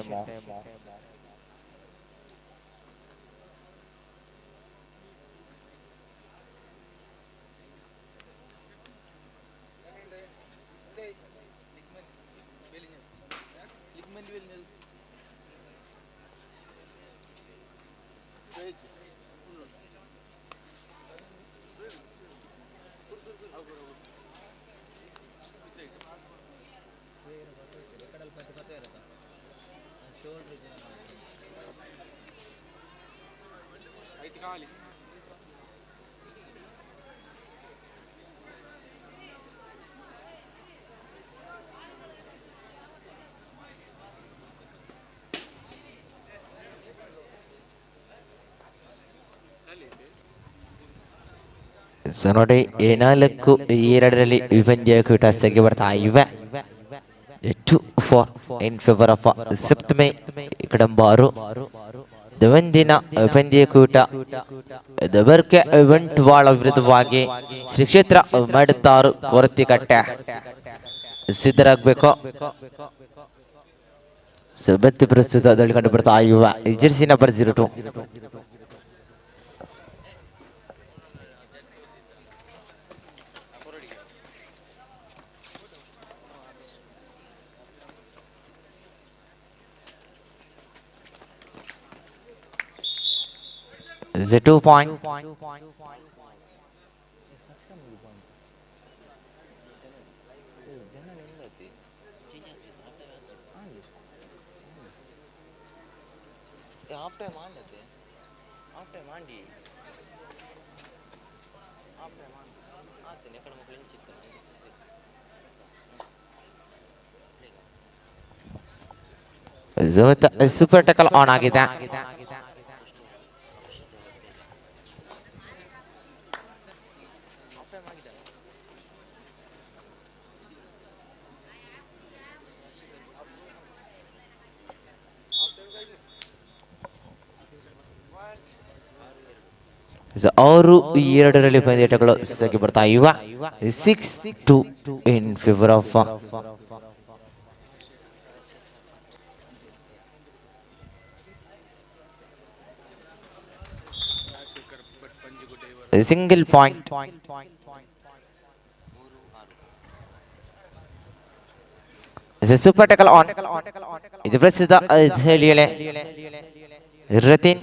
So ನೋಡಿ 4-2 ಪಂದ್ಯಕೂಟ ಸಾಗಿ ಬರ್ತಾ ಇವೆ. 2-4 in favour of Saptami Kadambaru. ಒಂದಿನ ಪಂದ್ಯಕೂಟ ಬರ್ಕೆ ಬಂಟ್ವಾಳ ವಿರುದ್ಧವಾಗಿ ಶ್ರೀ ಕ್ಷೇತ್ರ ಮಾಡುತ್ತಾರು ಕೊರತಿಕಟ್ಟೆ ಸಿದ್ಧರಾಗಬೇಕು. ಮತ್ತೆ ಪ್ರಸ್ತುತ ಕಂಡು ಬರ್ತಾ ಇವೆ jersey number 02. The 2 point. Half time ಆಂಡತೆ half time Andi half time ಆತೇನೆ ಎಕಡೆ ಮಕ್ಕಳು ಇಂಚಿತ್ತು. Super tackle on ಆಗಿದೆ. 6-2 ಪಂದ್ಯಾಟಗಳು ಸಾಗಿ ಬರ್ತಾ ಇವ. 6-2 in favour of single point. Super tackle on. ಇದು ಪ್ರಸ್ತುತ ರತಿನ್.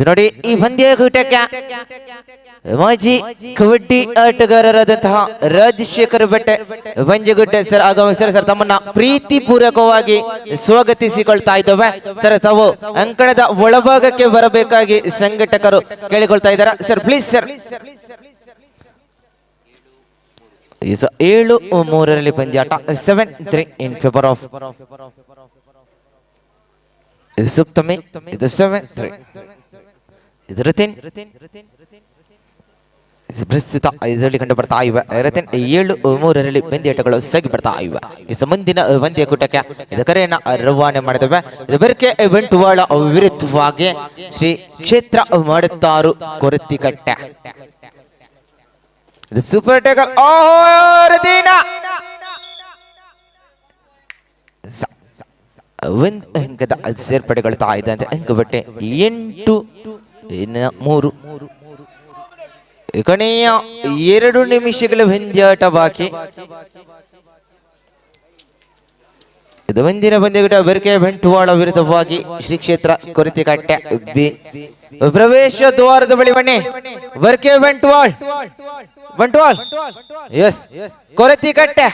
ನೋಡಿ ಈ ಪಂದ್ಯಕೂಟಕ್ಕೆ ಮಾಜಿ ಕಬಡ್ಡಿ ಆಟಗಾರರಾದಂತಹ ರಾಜಶೇಖರ್ ಭಟ್ಟೆ ಪಂಜಗುಡ್ಡೆ ಸರ್ ಆಗಮಿಸಿದ್ದಾರೆ. ಸರ್ ತಮ್ಮನ್ನ ಪ್ರೀತಿ ಪೂರ್ವಕವಾಗಿ ಸ್ವಾಗತಿಸಿಕೊಳ್ತಾ ಇದ್ದೇವೆ. ಸರ್ ತಾವು ಅಂಕಣದ ಒಳಭಾಗಕ್ಕೆ ಬರಬೇಕಾಗಿ ಸಂಘಟಕರು ಕೇಳಿಕೊಳ್ತಾ ಇದ್ದಾರೆ. Sir please sir. 7-3 ಪಂದ್ಯಾಟ. 7-3 in favour of Saptami. ಇದು 7-3. ಇದು ರತಿನ್. ಪ್ರಸ್ತುತ ಇದರಲ್ಲಿ ಕಂಡು ಬರ್ತಾ ಇವೆ ರತಿನ್. 7-3 ಪಂದ್ಯಾಟಗಳು ಸಾಗಿ ಬರ್ತಾ ಇವೆ. ಈ ಮುಂದಿನ ಪಂದ್ಯಕೂಟಕ್ಕೆ ಇದು ಕರೆಯನ್ನ ರವಾನೆ ಮಾಡಿದವೆ. ಇದು ಬರ್ಕೆ ಬಂಟ್ವಾಳ ವಿರುದ್ಧವಾಗಿ ಶ್ರೀ ಕ್ಷೇತ್ರ ಮಾಡುತ್ತಾರು ಕೊರತಿಕಟ್ಟೆ. ಇದು ಸೂಪರ್ ಟೇಕಲ್. ರತಿನ ಒಂದು ಅಂಕದ ಸೇರ್ಪಡೆಗೊಳ್ತಾ ಇದ್ದಂತೆ ಅಂಕಬಟ್ಟೆ 8-3. ಕೊನೆಯ 2 ನಿಮಿಷಗಳ ಪಂದ್ಯಾಟ ಬಾಕಿ. ಇದು ಮುಂದಿನ ಪಂದ್ಯಕೂಟ ಬೆರಕೆ ಬಂಟ್ವಾಳ ವಿರುದ್ಧವಾಗಿ ಶ್ರೀ ಕ್ಷೇತ್ರ ಕೊರತಿಕಟ್ಟೆ ಬಿ. ಪ್ರವೇಶ ದ್ವಾರದ ಬಳಿ ಬನ್ನಿ. Barke Bantwal Bantwal yes Koratikatte.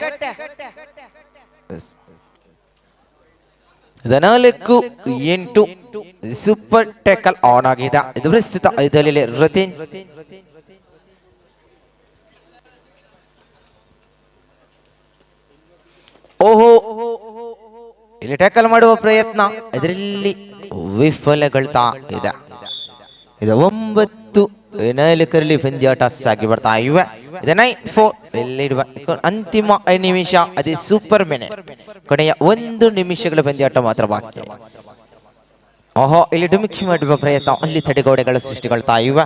4-8 super tackle on ಆಗಿದೆ. ಇದು ಪ್ರಸ್ತುತ ಇದರಲ್ಲಿ ರತಿನ್. ಓಹೋ, ಇಲ್ಲಿ ಟ್ಯಾಕಲ್ ಮಾಡುವ ಪ್ರಯತ್ನ, ಅದರಲ್ಲಿ ವಿಫಲಗೊಳ್ತಾ ಇದೆ. ಇದು 9-4ರಲ್ಲಿ ಪಂದ್ಯಾಟ ಸಾಗಿ ಬರ್ತಾ ಇವೆ. ಇದು 9-4 ಇಲ್ಲಿರುವ ಅಂತಿಮ ನಿಮಿಷ, ಅದೇ ಸೂಪರ್ ಮಿನಿಟ್. ಕೊನೆಯ 1 ನಿಮಿಷಗಳ ಪಂದ್ಯಾಟ ಮಾತ್ರ ಬಾಕಿ. ಓಹೋ, ಇಲ್ಲಿ ಡುಮಿಕಿ ಮಾಡುವ ಪ್ರಯತ್ನ, ಅಲ್ಲಿ ತಡೆಗೋಡೆಗಳು ಸೃಷ್ಟಿಗೊಳ್ತಾ ಇವೆ.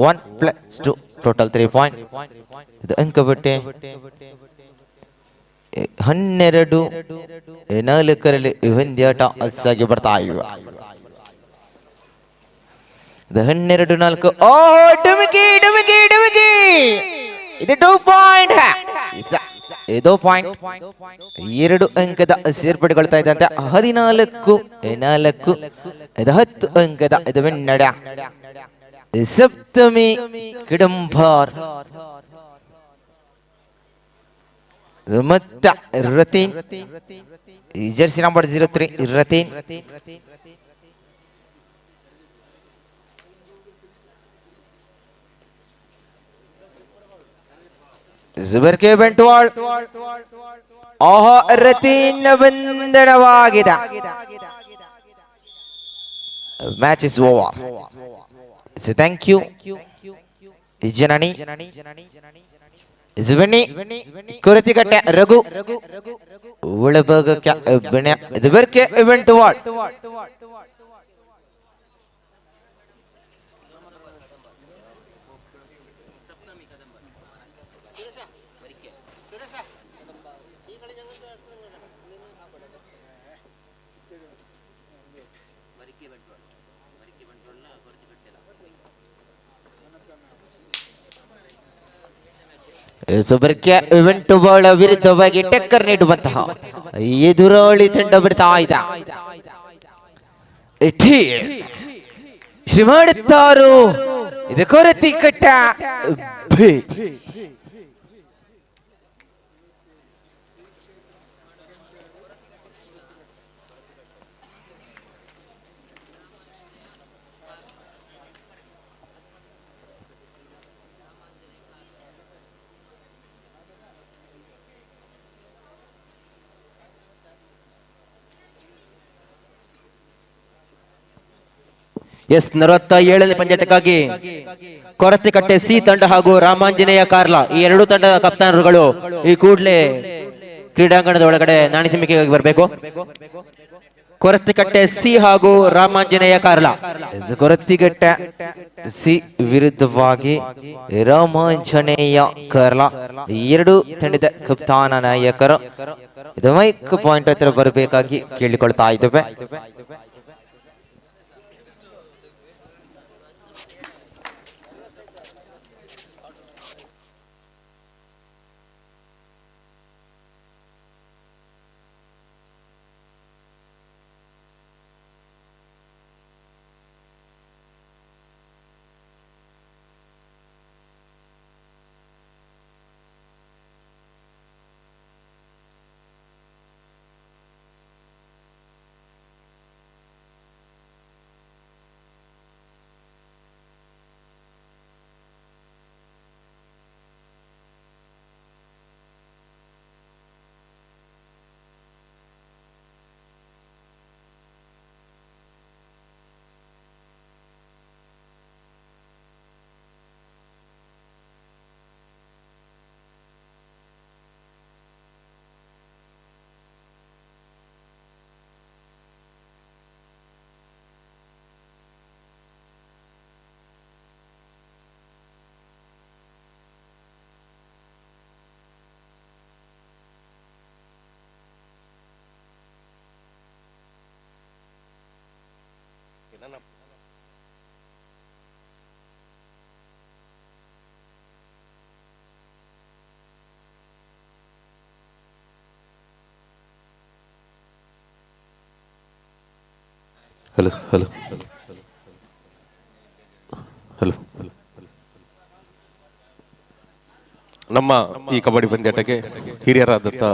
1 + 2 ಟೋಟಲ್ 3 ಪಾಯಿಂಟ್. ಇದು ಅಂಕಪಟ್ಟೆ 12-4ರಲ್ಲಿ ಪಂದ್ಯಾಟ ಸಾಗಿ ಬರ್ತಾ ಇವೆ. ಇದು 12-4. ಓ, ಡುಮಿಕಿ ಡುಮಿಕಿ ಡುಮಿಕಿ! ಇದು 2 ಪಾಯಿಂಟ್, ಇದು ಪಾಯಿಂಟ್, 2 ಅಂಕದ ಸೇರ್ಪಡೆಗೊಳ್ತಾ ಇದ್ದಂತೆ. 14-4. ಇದು 10 ಅಂಕದ ಇದು ಮುನ್ನಡೆ. ಸಪ್ತಮಿ ಕಿಡಂಬಾರ್ ಮತ್ತೆ ರತೀನ್, ಜೆರ್ಸಿ ನಂಬರ್ 03 ರತೀನ್. ಜುಬರ್ಕೆ ಬಂಟ್ವಾಳ್. ಓಹೋ, ರತೀನ್ ಬಂಧನವಾಗಿದೆ. Match is over. Thank you Janani. ಬನ್ನಿ ಕುರತಿಕಟ್ಟೆ ರಘು, ಒಳಭಾಗಕ್ಕೆ ಬರ್ಕೆ ಬಂಟ್ವಾಳ್. ಸುಬರ್ಕೆ ಬಂಟ್ವಾಳ ವಿರುದ್ಧವಾಗಿ ಟಕ್ಕರ್ ನೀಡುವಂತಹ ಎದುರಾಳಿ ತಂಡ ಬಿಡ್ತಾ ಇದೆ. ಶ್ರೀಮಾಡುತ್ತಾರು ಇದು ಕೊರತಿ ಕಟ್ಟ ಬಿ. ಎಸ್, 47ನೇ ಪಂದ್ಯಾಟಕ್ಕಾಗಿ ಕೊರತಿಕಟ್ಟೆ ಸಿ ತಂಡ ಹಾಗೂ ರಾಮಾಂಜನೇಯ ಕಾರ್ಲಾ ಈ ಎರಡು ತಂಡದ ಕಪ್ತಾನರುಗಳು ಈ ಕೂಡಲೇ ಕ್ರೀಡಾಂಗಣದ ಒಳಗಡೆ ನಾಣ್ಯ ಚಿಮ್ಮಿಕೆಗಾಗಿ ಬರಬೇಕು. ಕೊರತಿಕಟ್ಟೆ ಸಿ ಹಾಗೂ ರಾಮಾಂಜನೇಯ ಕಾರ್ಲಾ. ಕೊರತಿಕಟ್ಟೆ ಸಿ ವಿರುದ್ಧವಾಗಿ ರಾಮಾಂಜನೇಯ ಕಾರ್ಲಾ ಎರಡು ತಂಡದ ಕಪ್ತಾನ ನಾಯಕರು ಇದು ಮೈಕ್ ಪಾಯಿಂಟ್ ಹತ್ರ ಬರಬೇಕಾಗಿ ಕೇಳಿಕೊಳ್ತಾ ಇದ್ದೇವೆ. Hello hello hello. ನಮ್ಮ ಈ ಕಬಡ್ಡಿ ಪಂದ್ಯಾಟಕ್ಕೆ ಹಿರಿಯರಾದಂಥ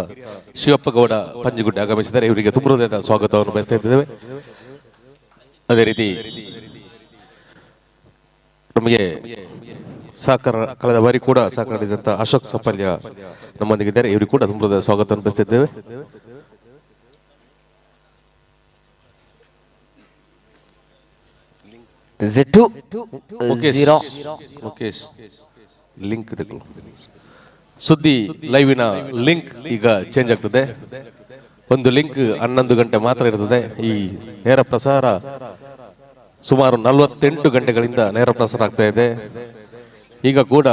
ಶಿವಪ್ಪ ಗೌಡ ಪಂಜುಗುಡ್ಡೆ ಆಗಮಿಸಿದ್ದಾರೆ. ಇವರಿಗೆ ತುಂಬ ಹೃದಯದ ಸ್ವಾಗತವನ್ನು ಬಯಸ್ತಾ ಇದ್ದೇವೆ. ಅದೇ ರೀತಿ ನಮಗೆ ಸಹಕಾರ ಕಳೆದ ಬಾರಿ ಕೂಡ ಸಹಕಾರ ನೀಡಿದಂಥ ಅಶೋಕ್ ಸಫಲ್ಯ ನಮ್ಮೊಂದಿಗಿದ್ದಾರೆ. ಇವರಿಗೆ ಕೂಡ ತುಂಬಾ ಸ್ವಾಗತವನ್ನು ಬಯಸ್ತಿದ್ದೇವೆ. ಮುಖೇಶ್ ಲಿಂಕ್ ಸುದ್ದಿ ಲೈವಿನ ಲಿಂಕ್ ಈಗ ಚೇಂಜ್ ಆಗ್ತದೆ. ಒಂದು ಲಿಂಕ್ 11 ಗಂಟೆ ಮಾತ್ರ ಇರ್ತದೆ. ಈ ನೇರ ಪ್ರಸಾರ ಸುಮಾರು 48 ಗಂಟೆಗಳಿಂದ ನೇರ ಪ್ರಸಾರ ಆಗ್ತಾ ಇದೆ. ಈಗ ಕೂಡ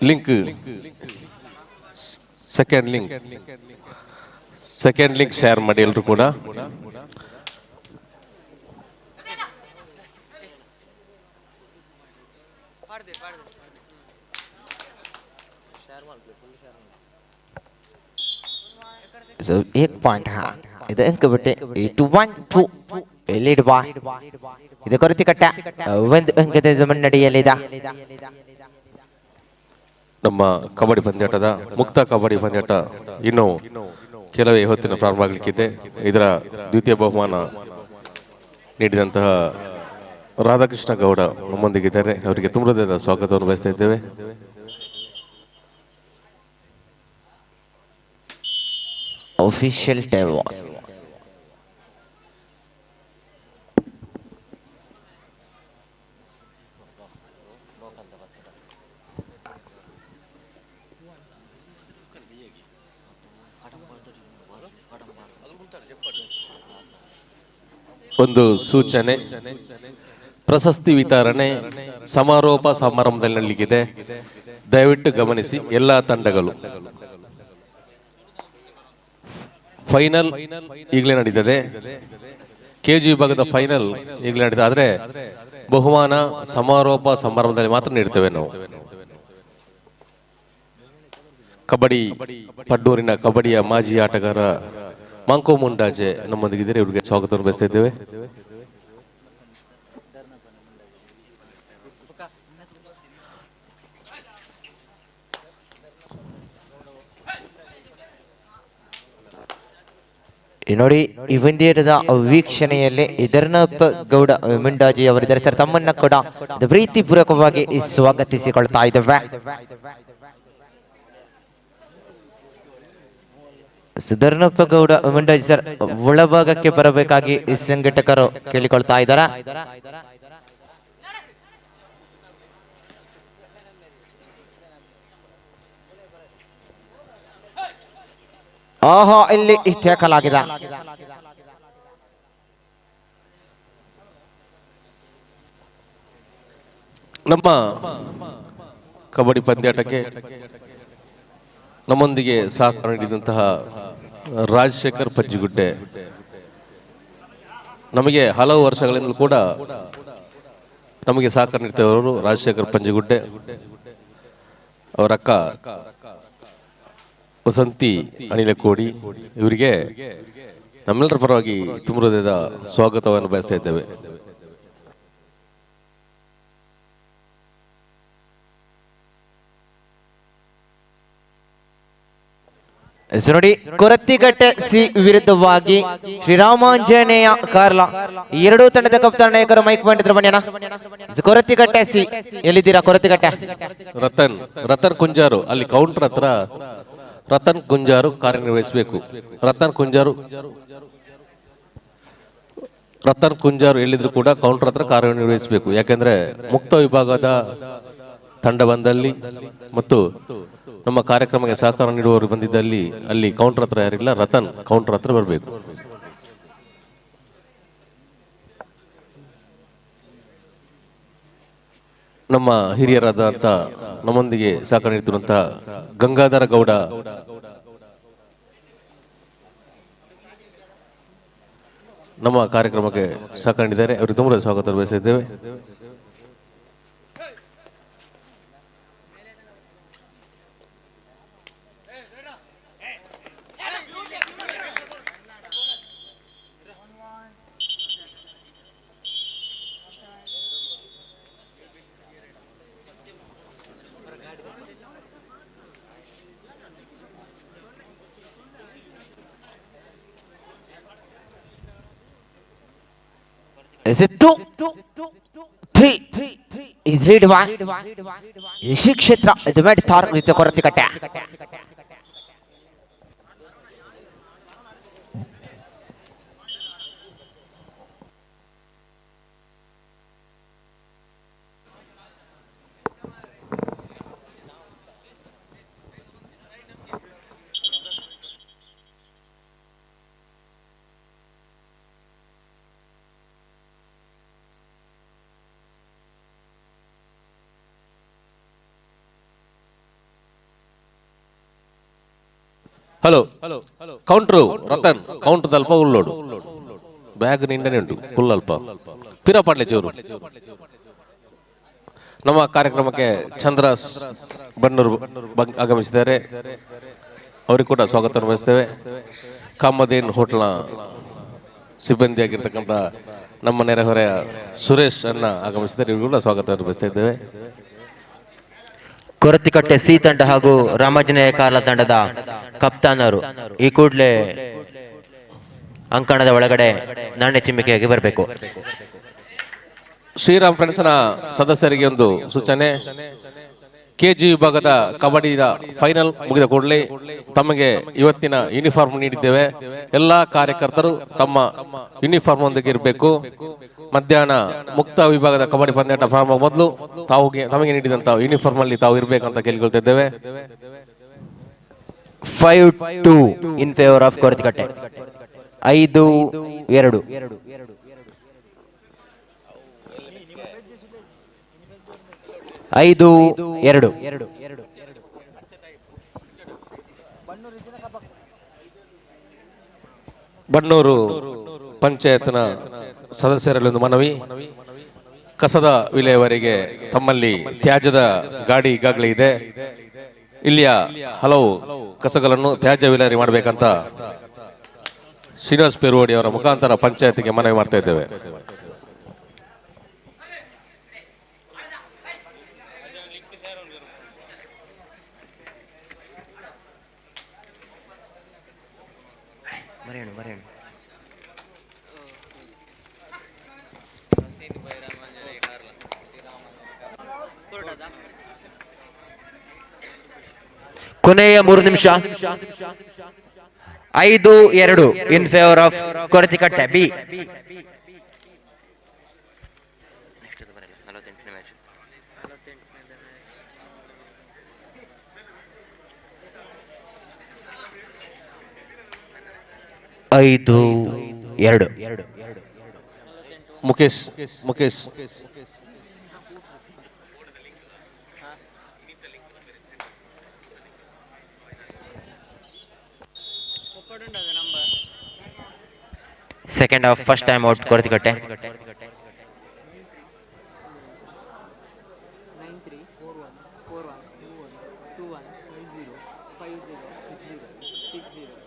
link second link share ಮಾಡಿ ಎಲ್ಲರೂ ಕೂಡ. So 1 point ಹಾ ಇದು ಅಂಕ ಬಿಟ್ಟೆ 2-1-2 ಲೀಡ್ ಬಾ. ಇದು ಕೊರತಿಕಟ್ಟ 1 ಅಂಕದ ಮುನ್ನಡೆಯಲ್ಲಿದೆ. ನಮ್ಮ ಕಬಡ್ಡಿ ಪಂದ್ಯಾಟದ ಮುಕ್ತ ಕಬಡ್ಡಿ ಪಂದ್ಯಾಟ ಇನ್ನು ಕೆಲವೇ ಹೊತ್ತಿನ ಪ್ರಾರಂಭ ಆಗಲಿಕ್ಕಿದೆ. ಇದರ ದ್ವಿತೀಯ ಬಹುಮಾನ ನೀಡಿದಂತಹ ರಾಧಾಕೃಷ್ಣ ಗೌಡ ನಮ್ಮೊಂದಿಗಿದ್ದಾರೆ. ಅವರಿಗೆ ತುಂಬ ಹೃದಯದ ಸ್ವಾಗತವನ್ನು ಬಯಸ್ತಾ ಇದ್ದೇವೆ. Official time. ಒಂದು ಸೂಚನೆ, ಪ್ರಶಸ್ತಿ ವಿತರಣೆ ಸಮಾರೋಪ ಸಮಾರಂಭದಲ್ಲಿ ನಡೆಯಲಿದೆ. ದಯವಿಟ್ಟು ಗಮನಿಸಿ ಎಲ್ಲ ತಂಡಗಳು. ಫೈನಲ್ ಈಗಲೇ ನಡೀತದೆ, ಕೆಜಿ ವಿಭಾಗದ ಫೈನಲ್ ಈಗಲೇ ನಡೀತದೆ. ಆದರೆ ಬಹುಮಾನ ಸಮಾರೋಪ ಸಮಾರಂಭದಲ್ಲಿ ಮಾತ್ರ ನೀಡ್ತೇವೆ ನಾವು. ಕಬಡ್ಡಿ ಪಡ್ಡೂರಿನ ಕಬಡ್ಡಿಯ ಮಾಜಿ ಆಟಗಾರ ಮಾಂಕೋ ಮುಂಡಾಜೆ ನಮ್ಮೊಂದಿಗಿದ್ದಾರೆ. ಇವರಿಗೆ ಸ್ವಾಗತವನ್ನು ಬಯಸ್ತಾ ಇದ್ದೇವೆ. ನೋಡಿ, ಈ ಪಂದ್ಯದ ವೀಕ್ಷಣೆಯಲ್ಲಿ ಧರ್ಣಪ್ಪ ಗೌಡ ಮುಂಡಾಜಿ ಅವರಿದ್ದಾರೆ. ಸರ್, ತಮ್ಮನ್ನ ಕೂಡ ಪ್ರೀತಿಪೂರ್ವಕವಾಗಿ ಸ್ವಾಗತಿಸಿಕೊಳ್ತಾ ಇದ್ದೇವೆ. ಧರ್ಣಪ್ಪ ಗೌಡ ಮುಂಡಾಜಿ ಸರ್ ಒಳಭಾಗಕ್ಕೆ ಬರಬೇಕಾಗಿ ಸಂಘಟಕರು ಕೇಳಿಕೊಳ್ತಾ ಇದ್ದಾರೆ. ಆಹಾ, ಇಲ್ಲಿ ಟ್ಯಾಕಲ್ ಆಗಿದೆ. ನಮ್ಮ ಕಬಡ್ಡಿ ಪಂದ್ಯಾಟಕ್ಕೆ ನಮ್ಮೊಂದಿಗೆ ಸಹಕಾರ ನೀಡಿದಂತಹ ರಾಜಶೇಖರ್ ಪಜ್ಜಿಗುಡ್ಡೆ ನಮಗೆ ಹಲವು ವರ್ಷಗಳಿಂದಲೂ ಕೂಡ ನಮಗೆ ಸಹಕಾರ ನೀಡ್ತಿರೋರು ರಾಜಶೇಖರ್ ಪಂಜಿಗುಡ್ಡೆ ಅವರ ಅಕ್ಕ ವಸಂತಿ ಅನಿಲಕೋಡಿ ಇವರಿಗೆ ನಮ್ಮೆಲ್ಲರ ಪರವಾಗಿ ತುಂಬ ಹೃದಯದ ಸ್ವಾಗತವನ್ನು ಬಯಸ್ತಾ ಇದ್ದೇವೆ. ನೋಡಿ, ಕೊರತಿಗಟ್ಟೆ ಸಿ ವಿರುದ್ಧವಾಗಿ ಶ್ರೀರಾಮಾಂಜನೇಯ ಕಾರ್ಲ ಎರಡೂ ತಂಡದ ಕಪ್ತಾನ ನಾಯಕರು ಮೈಕ್ ಮಾಡಿದ್ರು. ಬನ್ನಿ ಅಣ್ಣ. ಕೊರತಿಗಟ್ಟೆ ಸಿ ಎಲ್ಲಿದ್ದೀರಾ? ಕೊರತಿಗಟ್ಟೆ ರತನ್ ರತನ್ ಕುಂಜಾರು ಅಲ್ಲಿ ಕೌಂಟರ್ ಹತ್ರ ರತನ್ ಕುಂಜಾರು ಕಾರ್ಯನಿರ್ವಹಿಸಬೇಕು. ರತನ್ ಕುಂಜಾರು ಎಲ್ಲಿದ್ರು ಕೂಡ ಕೌಂಟರ್ ಹತ್ರ ಕಾರ್ಯನಿರ್ವಹಿಸಬೇಕು. ಯಾಕೆಂದ್ರೆ ಮುಕ್ತ ವಿಭಾಗದ ತಂಡ ಬಂದಲ್ಲಿ ಮತ್ತು ನಮ್ಮ ಕಾರ್ಯಕ್ರಮಕ್ಕೆ ಸಹಕಾರ ನೀಡುವವರು ಬಂದಿದ್ದಲ್ಲಿ ಅಲ್ಲಿ ಕೌಂಟರ್ ಹತ್ರ ಯಾರಿಲ್ಲ, ರತನ್ ಕೌಂಟರ್ ಹತ್ರ ಬರಬೇಕು. ನಮ್ಮ ಹಿರಿಯರಾದಂಥ ನಮ್ಮೊಂದಿಗೆ ಸಹಕಾರ ನೀಡುತ್ತಿರುವಂತಹ ಗಂಗಾಧರ ಗೌಡ ನಮ್ಮ ಕಾರ್ಯಕ್ರಮಕ್ಕೆ ಸಹಕಾರ ನೀಡಿದ್ದಾರೆ. ಅವರಿಗೆ ತುಂಬ ಸ್ವಾಗತ ಬಯಸಿದ್ದೇವೆ. Is it 2-3 is lead one. Shri ಕ್ಷೇತ್ರ ಇದು ಮೆಡ್ತಾರ್ ಇದು ಕೊರತಿಕಟ್ಟೆ. Hello counter Ratan counter ಅಲ್ಪ ಉಳ್ಳೋಡು ಬ್ಯಾಗ್ ನಿಂಡನೆ ಉಂಟು ಫುಲ್ ಅಲ್ಪ ಪಿರಪಾಡ್ಲೆ ಚೂರು. ನಮ್ಮ ಕಾರ್ಯಕ್ರಮಕ್ಕೆ ಚಂದ್ರ ಬನ್ನೂರು ಆಗಮಿಸಿದ್ದಾರೆ, ಅವರಿಗೆ ಕೂಡ ಸ್ವಾಗತ ಬಯಸ್ತೇವೆ. ಕಾಮದೇನ್ ಹೋಟ್ಲ್ನ ಸಿಬ್ಬಂದಿಯಾಗಿರ್ತಕ್ಕಂಥ ನಮ್ಮ ನೆರೆಹೊರೆಯ ಸುರೇಶ್ ಅನ್ನ ಆಗಮಿಸಿದ್ದಾರೆ, ಇವರು ಕೂಡ ಸ್ವಾಗತ ಬಯಸ್ತಾ ಇದ್ದೇವೆ. ಕೊರತಿಕಟ್ಟೆ ಸಿ ತಂಡ ಹಾಗೂ ರಾಮಾಂಜನೇಯ ಕಾರ್ಲ ತಂಡದ ಕಪ್ತಾನರು ಈ ಕೂಡಲೇ ಅಂಕಣದ ಒಳಗಡೆ ನಾಣ್ಯ ಚಿಮ್ಮಿಕೆಯಾಗಿ ಬರಬೇಕು. ಶ್ರೀರಾಮ್ ಫ್ರೆಂಡ್ಸ್ನ ಸದಸ್ಯರಿಗೆ ಒಂದು ಸೂಚನೆ, ಕೆಜಿ ವಿಭಾಗದ ಕಬಡ್ಡಿಯ ಫೈನಲ್ ಮುಗಿದ ಕೂಡಲೇ ತಮಗೆ ಇವತ್ತಿನ ಯೂನಿಫಾರ್ಮ್ ನೀಡಿದ್ದೇವೆ. ಎಲ್ಲ ಕಾರ್ಯಕರ್ತರು ತಮ್ಮ ಯೂನಿಫಾರ್ಮ್ ಒಂದಿಗೆ ಇರಬೇಕು. ಮಧ್ಯಾಹ್ನ ಮುಕ್ತ ವಿಭಾಗದ ಕಬಡ್ಡಿ ಪಂದ್ಯಾಟ ಪ್ರಾರಂಭ ಮೊದಲು ತಮಗೆ ನೀಡಿದಂತಹ ಯೂನಿಫಾರ್ಮ್ ಅಲ್ಲಿ ತಾವು ಇರಬೇಕಂತ ಕೇಳಿಕೊಳ್ತಿದ್ದೇವೆ. 5-2 in favour of Korathikatte. 5-2. 5-2. Bannur ಪಂಚಾಯತ್ನ ಸದಸ್ಯರಲ್ಲಿ ಒಂದು ಮನವಿ, ಕಸದ ವಿಲೇವಾರಿಗೆ ತಮ್ಮಲ್ಲಿ ತ್ಯಾಜ್ಯದ ಗಾಡಿ ಈಗಾಗಲೇ ಇದೆ. ಇಲ್ಲಿಯ ಹಲವು ಕಸಗಳನ್ನು ತ್ಯಾಜ್ಯ ವಿಲೇವಾರಿ ಮಾಡಬೇಕಂತ ಶ್ರೀನಿವಾಸ್ ಪೇರುವಡಿ ಅವರ ಮುಖಾಂತರ ಪಂಚಾಯತ್ಗೆ ಮನವಿ ಮಾಡ್ತಾ ಇದ್ದೇವೆ. ಕೊನೆಯ 3 ನಿಮಿಷ. 5-2 in favour of Korathikatte B. 5-2. Mukesh Mukesh Second half, first time out Korathikatte. 9 3 4 1 4 1 2 1 2 1 5 0 5 0 6 0 6 0.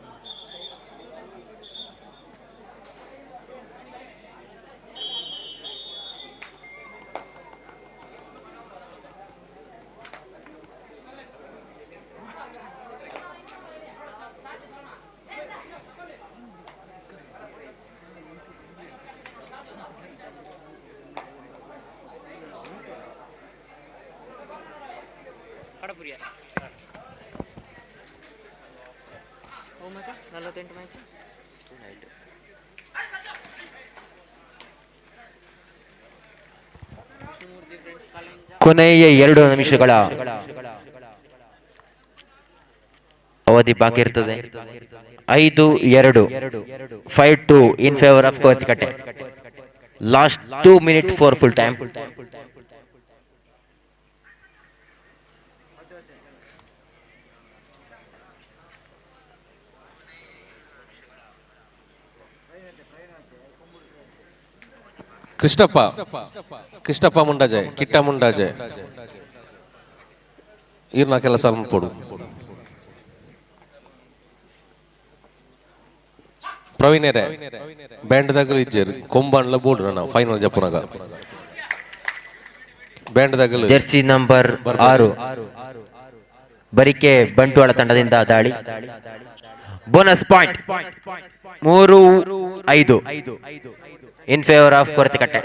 ಕೊನೆಯ 2 ನಿಮಿಷಗಳ ಅವಧಿ ಬಾಕಿ ಇರ್ತದೆ. 5-2, 5-2 in favour of Korathikatte. Last 2 minute for full time. Krishnappa Krishnappa Mundaje Kitta Mundaje ಈರ್ನ ಕೆಲಸ ಪೊಡು. ಪ್ರವೀಣರೇ ಬ್ಯಾಂಡ್ ದಾಗಲು ಇಜ್ಜೇರು ಕೊಂಬಾಂಡ್ಲ ಬೋರ್ಡ್ ನನ್ನ ಫೈನಲ್ ಜಪ್ಪುನಾಗ ಬ್ಯಾಂಡ್ ದಾಗಲು. ಜೆರ್ಸಿ ನಂಬರ್ 6 ಬರಿಕೆ ಬಂಟ್ವಾಳ ತಂಡದಿಂದ ದಾಳಿ. Bonus point 3-5. In favour of Korathikatte.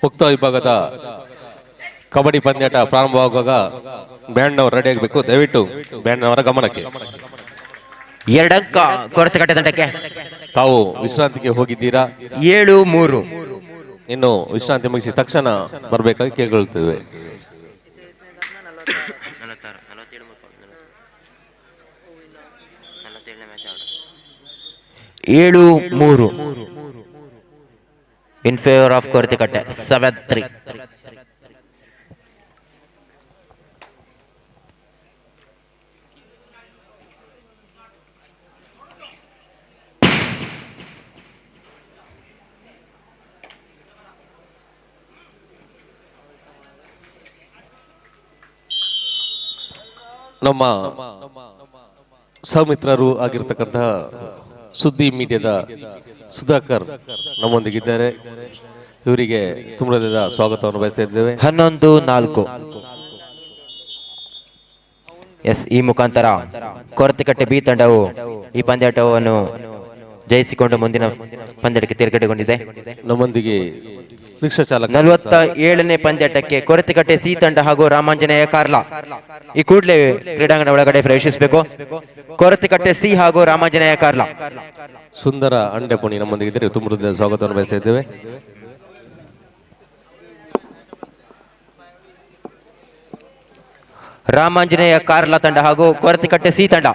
ಮುಕ್ತ ವಿಭಾಗದ ಕಬಡ್ಡಿ ಪಂದ್ಯಾಟ ಪ್ರಾರಂಭವಾಗುವಾಗ ಬ್ಯಾಂಡ್ನವರು ರೆಡಿ ಆಗಬೇಕು. ದಯವಿಟ್ಟು ಬ್ಯಾಂಡ್ನವರ ಗಮನಕ್ಕೆ. 2 ಅಂಕ ಕೊರತಿಕಟ್ಟೆ ತಂಡಕ್ಕೆ. ತಾವು ವಿಶ್ರಾಂತಿಗೆ ಹೋಗಿದ್ದೀರಾ? 7-3. ಇನ್ನು ವಿಶ್ರಾಂತಿ ಮುಗಿಸಿ ತಕ್ಷಣ ಬರಬೇಕಾಗಿ ಕೇಳಿಕೊಳ್ಳುತ್ತೇವೆ. 7-3 in favour of Korathikatte. 7-3. ನಮ್ಮ ಸಹಮಿತ್ರರು ಆಗಿರ್ತಕ್ಕಂತಹ ಸುದ್ದಿ ಮೀಡಿಯಾದ ಸುಧಾಕರ್ ನಮ್ಮೊಂದಿಗಿದ್ದಾರೆ. ಇವರಿಗೆ ತುಂಬ ಸ್ವಾಗತವನ್ನು ಬಯಸ್ತಾ ಇದ್ದೇವೆ. 11-4. ಎಸ್, ಈ ಮುಖಾಂತರ ಕೊರತಿಕಟ್ಟೆ ಬಿ ತಂಡವು ಈ ಪಂದ್ಯಾಟವನ್ನು ಜಯಿಸಿಕೊಂಡು ಮುಂದಿನ ಪಂದ್ಯಕ್ಕೆ ತೇರ್ಗಡೆಗೊಂಡಿದೆ. ನಮ್ಮೊಂದಿಗೆ ರಿಕ್ಷಾ ಚಾಲಕ 47ನೇ ಪಂದ್ಯಾಟಕ್ಕೆ ಕೊರತಿಕಟ್ಟೆ ಸಿ ತಂಡ ಹಾಗೂ ರಾಮಾಂಜನೇಯ ಕಾರ್ಲಾ ಈ ಕೂಡಲೇ ಕ್ರೀಡಾಂಗಣ ಒಳಗಡೆ ಪ್ರವೇಶಿಸಬೇಕು. ಕೊರತಿಕಟ್ಟೆ ಸಿ ಹಾಗೂ ರಾಮಾಂಜನೇಯ ಕಾರ್ಲಾ. ಸುಂದರ ಅಂಡೆಪುಣಿ ನಮ್ಮೊಂದಿಗೆ ಇದ್ದಾರೆ. ತುಂಬ ಹೃದಯದ ಸ್ವಾಗತವನ್ನು ಬಯಸ್ತಾ ಇದ್ದೇವೆ. ರಾಮಾಂಜನೇಯ ಕಾರ್ಲಾ ತಂಡ ಹಾಗೂ ಕೊರತಿಕಟ್ಟೆ ಸಿ ತಂಡ.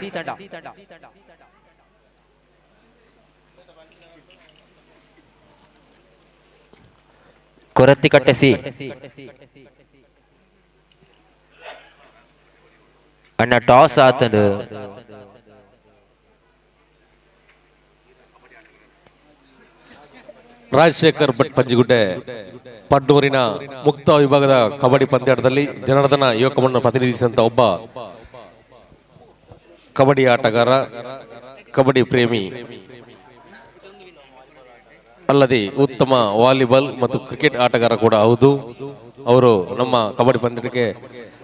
ಕೊರತಿಕಟ್ಟೆ ಸಿ ಅಣ್ಣ ಟಾಸ್ ಆತದು. ರಾಜಶೇಖರ್ ಭಟ್ ಪಂಜಿಗುಡ್ಡೆ ಪಡ್ನೂರಿನ ಮುಕ್ತ ವಿಭಾಗದ ಕಬಡ್ಡಿ ಪಂದ್ಯಾಟದಲ್ಲಿ ಜನಾರ್ದನ ಯುವಕ ಮಂಡಲ ಪ್ರತಿನಿಧಿಸಿದಂತ ಒಬ್ಬ ಕಬಡ್ಡಿ ಆಟಗಾರ, ಕಬಡ್ಡಿ ಪ್ರೇಮಿ, ಅಲ್ಲದೆ ಉತ್ತಮ ವಾಲಿಬಾಲ್ ಮತ್ತು ಕ್ರಿಕೆಟ್ ಆಟಗಾರ ಕೂಡ ಹೌದು. ಅವರು ನಮ್ಮ ಕಬಡ್ಡಿ ಪಂದ್ಯಕ್ಕೆ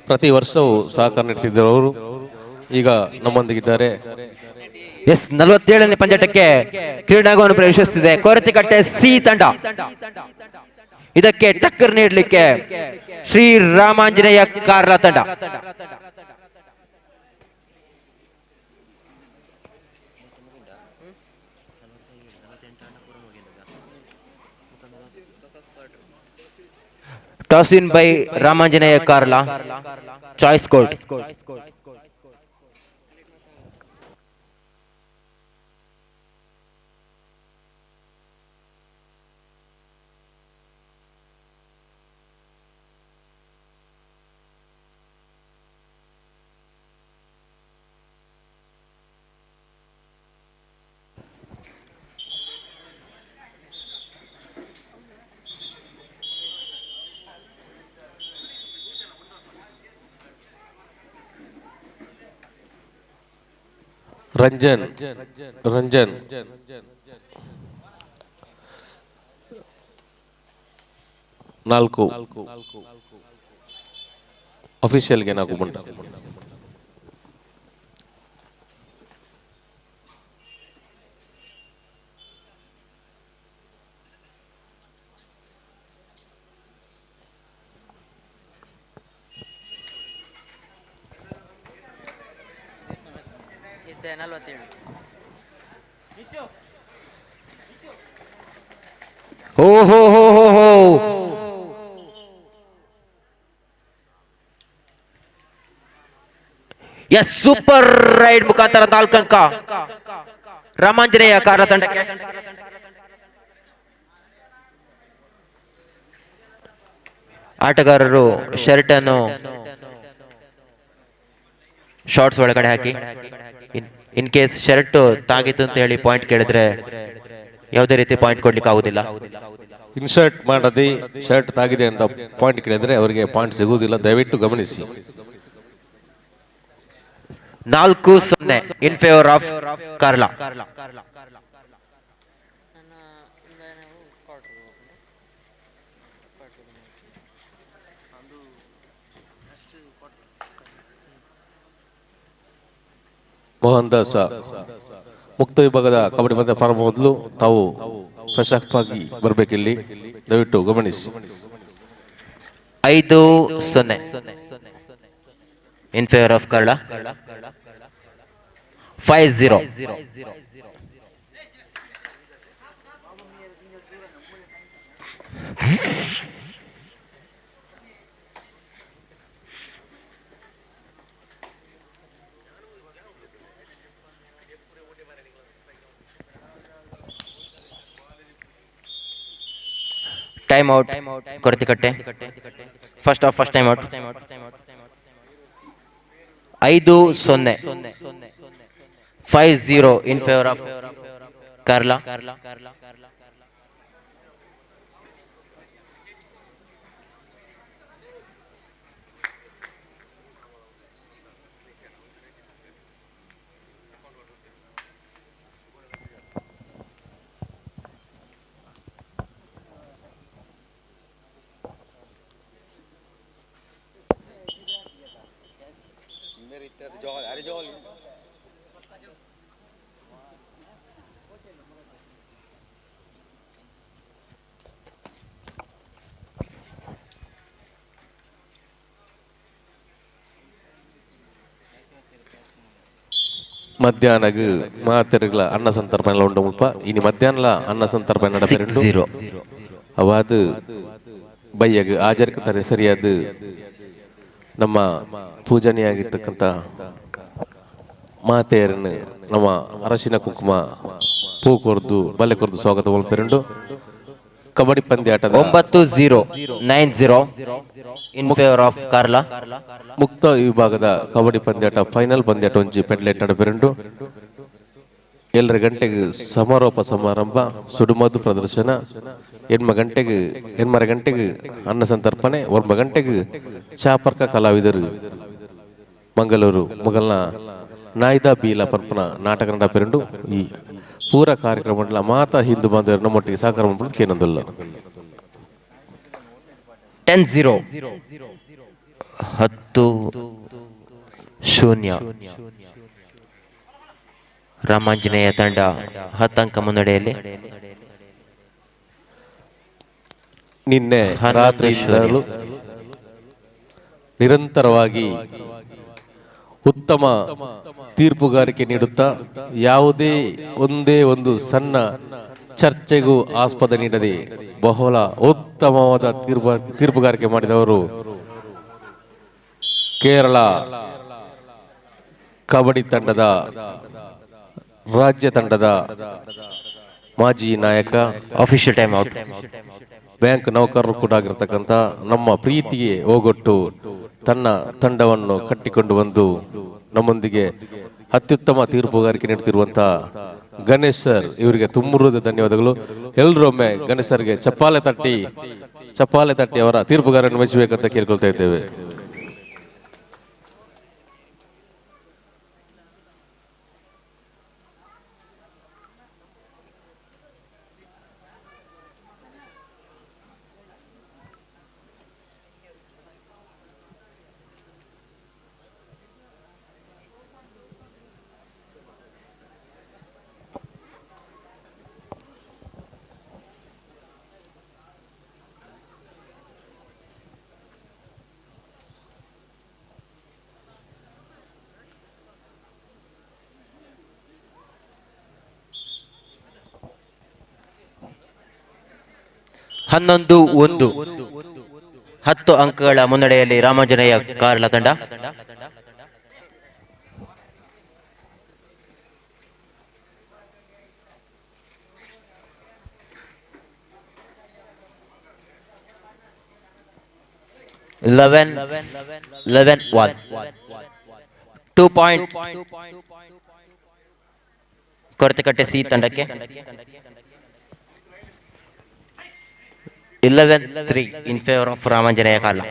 ಪ್ರತಿ ವರ್ಷವೂ ಸಹಕಾರ ನೀಡುತ್ತಿದ್ದರು. ಅವರು ಈಗ ನಮ್ಮೊಂದಿಗಿದ್ದಾರೆ. ಎಸ್, 47ನೇ ಪಂದ್ಯಾಟಕ್ಕೆ ಕ್ರೀಡಾಂಗಣವನ್ನು ಪ್ರವೇಶಿಸುತ್ತಿದೆ ಕೊರತಿಕಟ್ಟೆ ಸಿ ತಂಡ. ಇದಕ್ಕೆ ಟಕ್ಕರ್ ನೀಡಲಿಕ್ಕೆ ಶ್ರೀ ರಾಮಾಂಜನೇಯ ಕಾರ್ಲಾ ತಂಡ. Toss in by Ramanjaneya Karla, choice court. Ranjan Ranjan 4 ಅಫಿಷಿಯಲ್ಗೆ 4 ಮುಂಡ. ಹೋ ಹೋ ಹೋ ಹೋ ಹೋ ಎಸ್, ಸೂಪರ್ ರೈಡ್ ಮುಖಾಂತರ 4 ಅಂಕ ರಾಮಾಂಜನೇಯ ಕಾರ್ಲಾ ತಂಡಕ್ಕೆ. ಆಟಗಾರರು ಶರ್ಟ್ ಅನ್ನು ಶಾರ್ಟ್ಸ್ ಒಳಗಡೆ ಹಾಕಿ, ಇನ್ ಕೇಸ್ ಶರ್ಟ್ ತಾಗಿತ್ತು ಅಂತ ಹೇಳಿ ಪಾಯಿಂಟ್ ಕೇಳಿದ್ರೆ ಯಾವುದೇ ರೀತಿ ಪಾಯಿಂಟ್ ಕೊಡ್ಲಿಕ್ಕೆ ಆಗುದಿಲ್ಲ. ಇನ್ಶರ್ಟ್ ಮಾಡದೆ ಶರ್ಟ್ ತಾಗಿದೆ ಅಂತ ಪಾಯಿಂಟ್ ಕೇಳಿದ್ರೆ ಅವರಿಗೆ ಪಾಯಿಂಟ್ ಸಿಗುವುದಿಲ್ಲ. ದಯವಿಟ್ಟು ಗಮನಿಸಿ. 4-0 ಇನ್ favour of Carla. Mohan Das ಮುಕ್ತ ವಿಭಾಗದ ಕಬಡ್ಡಿ ಪಂದ್ಯ ಪ್ರಾರಂಭ ಮೊದಲು ತಾವು ಫ್ರೆಶ್ ಆಗಿ ಬರಬೇಕಿಲ್ಲಿ, ದಯವಿಟ್ಟು ಗಮನಿಸಿ. 5-0 in favour of Karla. 5-0. Time out Korathikatte. First half first time out. 5-0. 5-0 in favour of Karla. ಮಧ್ಯಾಹ್ನಗ್ ಮಾತೆರ್ಗ್ಲ ಅನ್ನ ಸಂತರ್ಪಣೆ ಉಂಡು ಮುಲ್ಪ. ಇನಿ ಮಧ್ಯಾಹ್ನಲ ಅನ್ನ ಸಂತರ್ಪಣೆ ಸಿಕ್ಸ್ ನಡಪೆರುಂಡು. ಜೀರೋ. ಅವಾದ್ ಬಯ್ಯಗ್ ಆಜರ್ಕ ತಾರೆ ಸರಿಯಾದ ನಮ್ಮ ಪೂಜನೀಯಾಗಿರ್ತಕ್ಕಂಥ ಮಾತೆಯರನ್ನು ನಮ್ಮ ಅರಶಿನ ಕುಂಕುಮ ಪೂ ಕೊರ್ದು ಬಲ್ಲೆ ಕೊರ್ದು ಸ್ವಾಗತ ಮಲ್ಪೆರುಂಡು. Kabaddi ಪಂದ್ಯಾಟದ 9-0. 9-0 in favour of Karla. ಮುಕ್ತ ವಿಭಾಗದ ಕಬಡ್ಡಿ ಪಂದ್ಯಾಟ ಫೈನಲ್ ಪಂದ್ಯಾಟ ಒಂಜಿ ಪೆಡ್ಲೆಟ್ ನಡಪೆರುಂಡು. 7 ಗಂಟೆಗೆ ಸಮಾರೋಪ ಸಮಾರಂಭ, ಸುಡುಮದ್ದು ಪ್ರದರ್ಶನ. 8 ಗಂಟೆಗೆ ಅನ್ನ ಸಂತರ್ಪಣೆ. 9 ಗಂಟೆಗೆ ಚಾಪರ್ಕ ಕಲಾವಿದರು ಮಂಗಳೂರು ಮೊಗಲ್ನ ನಾಯ್ದ ಬೀಲ ಪರ್ಪನ ನಾಟಕ ನಡಪೆರುಂಡು. ಈ ಪೂರ ಕಾರ್ಯಕ್ರಮ ಮಾತಾ ಹಿಂದೂ ಬಾಂಧವರು ನಮ್ಮೊಟ್ಟಿಗೆ ಸಹಕಾರ ಮಾಡ್ಕೊಂಡು ಕೇನೊಂದಲ್ಲ. 10-0. 10-0. ರಾಮಾಂಜನೇಯ ತಂಡ 10 ಅಂಕ ಮುನ್ನಡೆಯಲ್ಲಿ. ನಿನ್ನೆ 11 ರಾತ್ರಿಯಿಂದಲೂ ಶೂನ್ಯ. ನಿರಂತರವಾಗಿ ಉತ್ತಮ ತೀರ್ಪುಗಾರಿಕೆ ನೀಡುತ್ತಾ ಯಾವುದೇ ಒಂದೇ ಒಂದು ಸಣ್ಣ ಚರ್ಚೆಗೂ ಆಸ್ಪದ ನೀಡದೆ ಬಹಳ ಉತ್ತಮವಾದ ತೀರ್ಪುಗಾರಿಕೆ ಮಾಡಿದವರು ಕೇರಳ ಕಬಡ್ಡಿ ತಂಡದ ರಾಜ್ಯ ತಂಡದ ಮಾಜಿ ನಾಯಕ, ಅಫಿಷಿಯಲ್ ಟೈಮ್ ಔಟ್, ಬ್ಯಾಂಕ್ ನೌಕರರು ಕೂಡ ಆಗಿರ್ತಕ್ಕಂಥ ನಮ್ಮ ಪ್ರೀತಿಗೆ ಹೋಗೊಟ್ಟು ತನ್ನ ತಂಡವನ್ನು ಕಟ್ಟಿಕೊಂಡು ಬಂದು ನಮ್ಮೊಂದಿಗೆ ಅತ್ಯುತ್ತಮ ತೀರ್ಪುಗಾರಿಕೆ ನೀಡುತ್ತಿರುವಂತಹ ಗಣೇಶ್ ಸರ್ ಇವರಿಗೆ ತುಂಬ ಧನ್ಯವಾದಗಳು. ಎಲ್ಲರೂ ಒಮ್ಮೆ ಗಣೇಶ್ ಸರ್ಗೆ ಚಪ್ಪಾಳೆ ತಟ್ಟಿ ಅವರ ತೀರ್ಪುಗಾರನ್ನು ಮೆಚ್ಚಬೇಕಂತ ಕೇಳ್ಕೊಳ್ತಾ ಇದ್ದೇವೆ. 11-1, 10 ಅಂಕಗಳ ಮುನ್ನಡೆಯಲ್ಲಿ ರಾಮಾಂಜನೇಯ ಕಾರ್ಲ ತಂಡ. 11-1, 2 ಪಾಯಿಂಟ್ ಕೊರತೆಕಟ್ಟೆ ಸಿ ತಂಡಕ್ಕೆ. 11-3 in favour of Ramanjaneya Karla.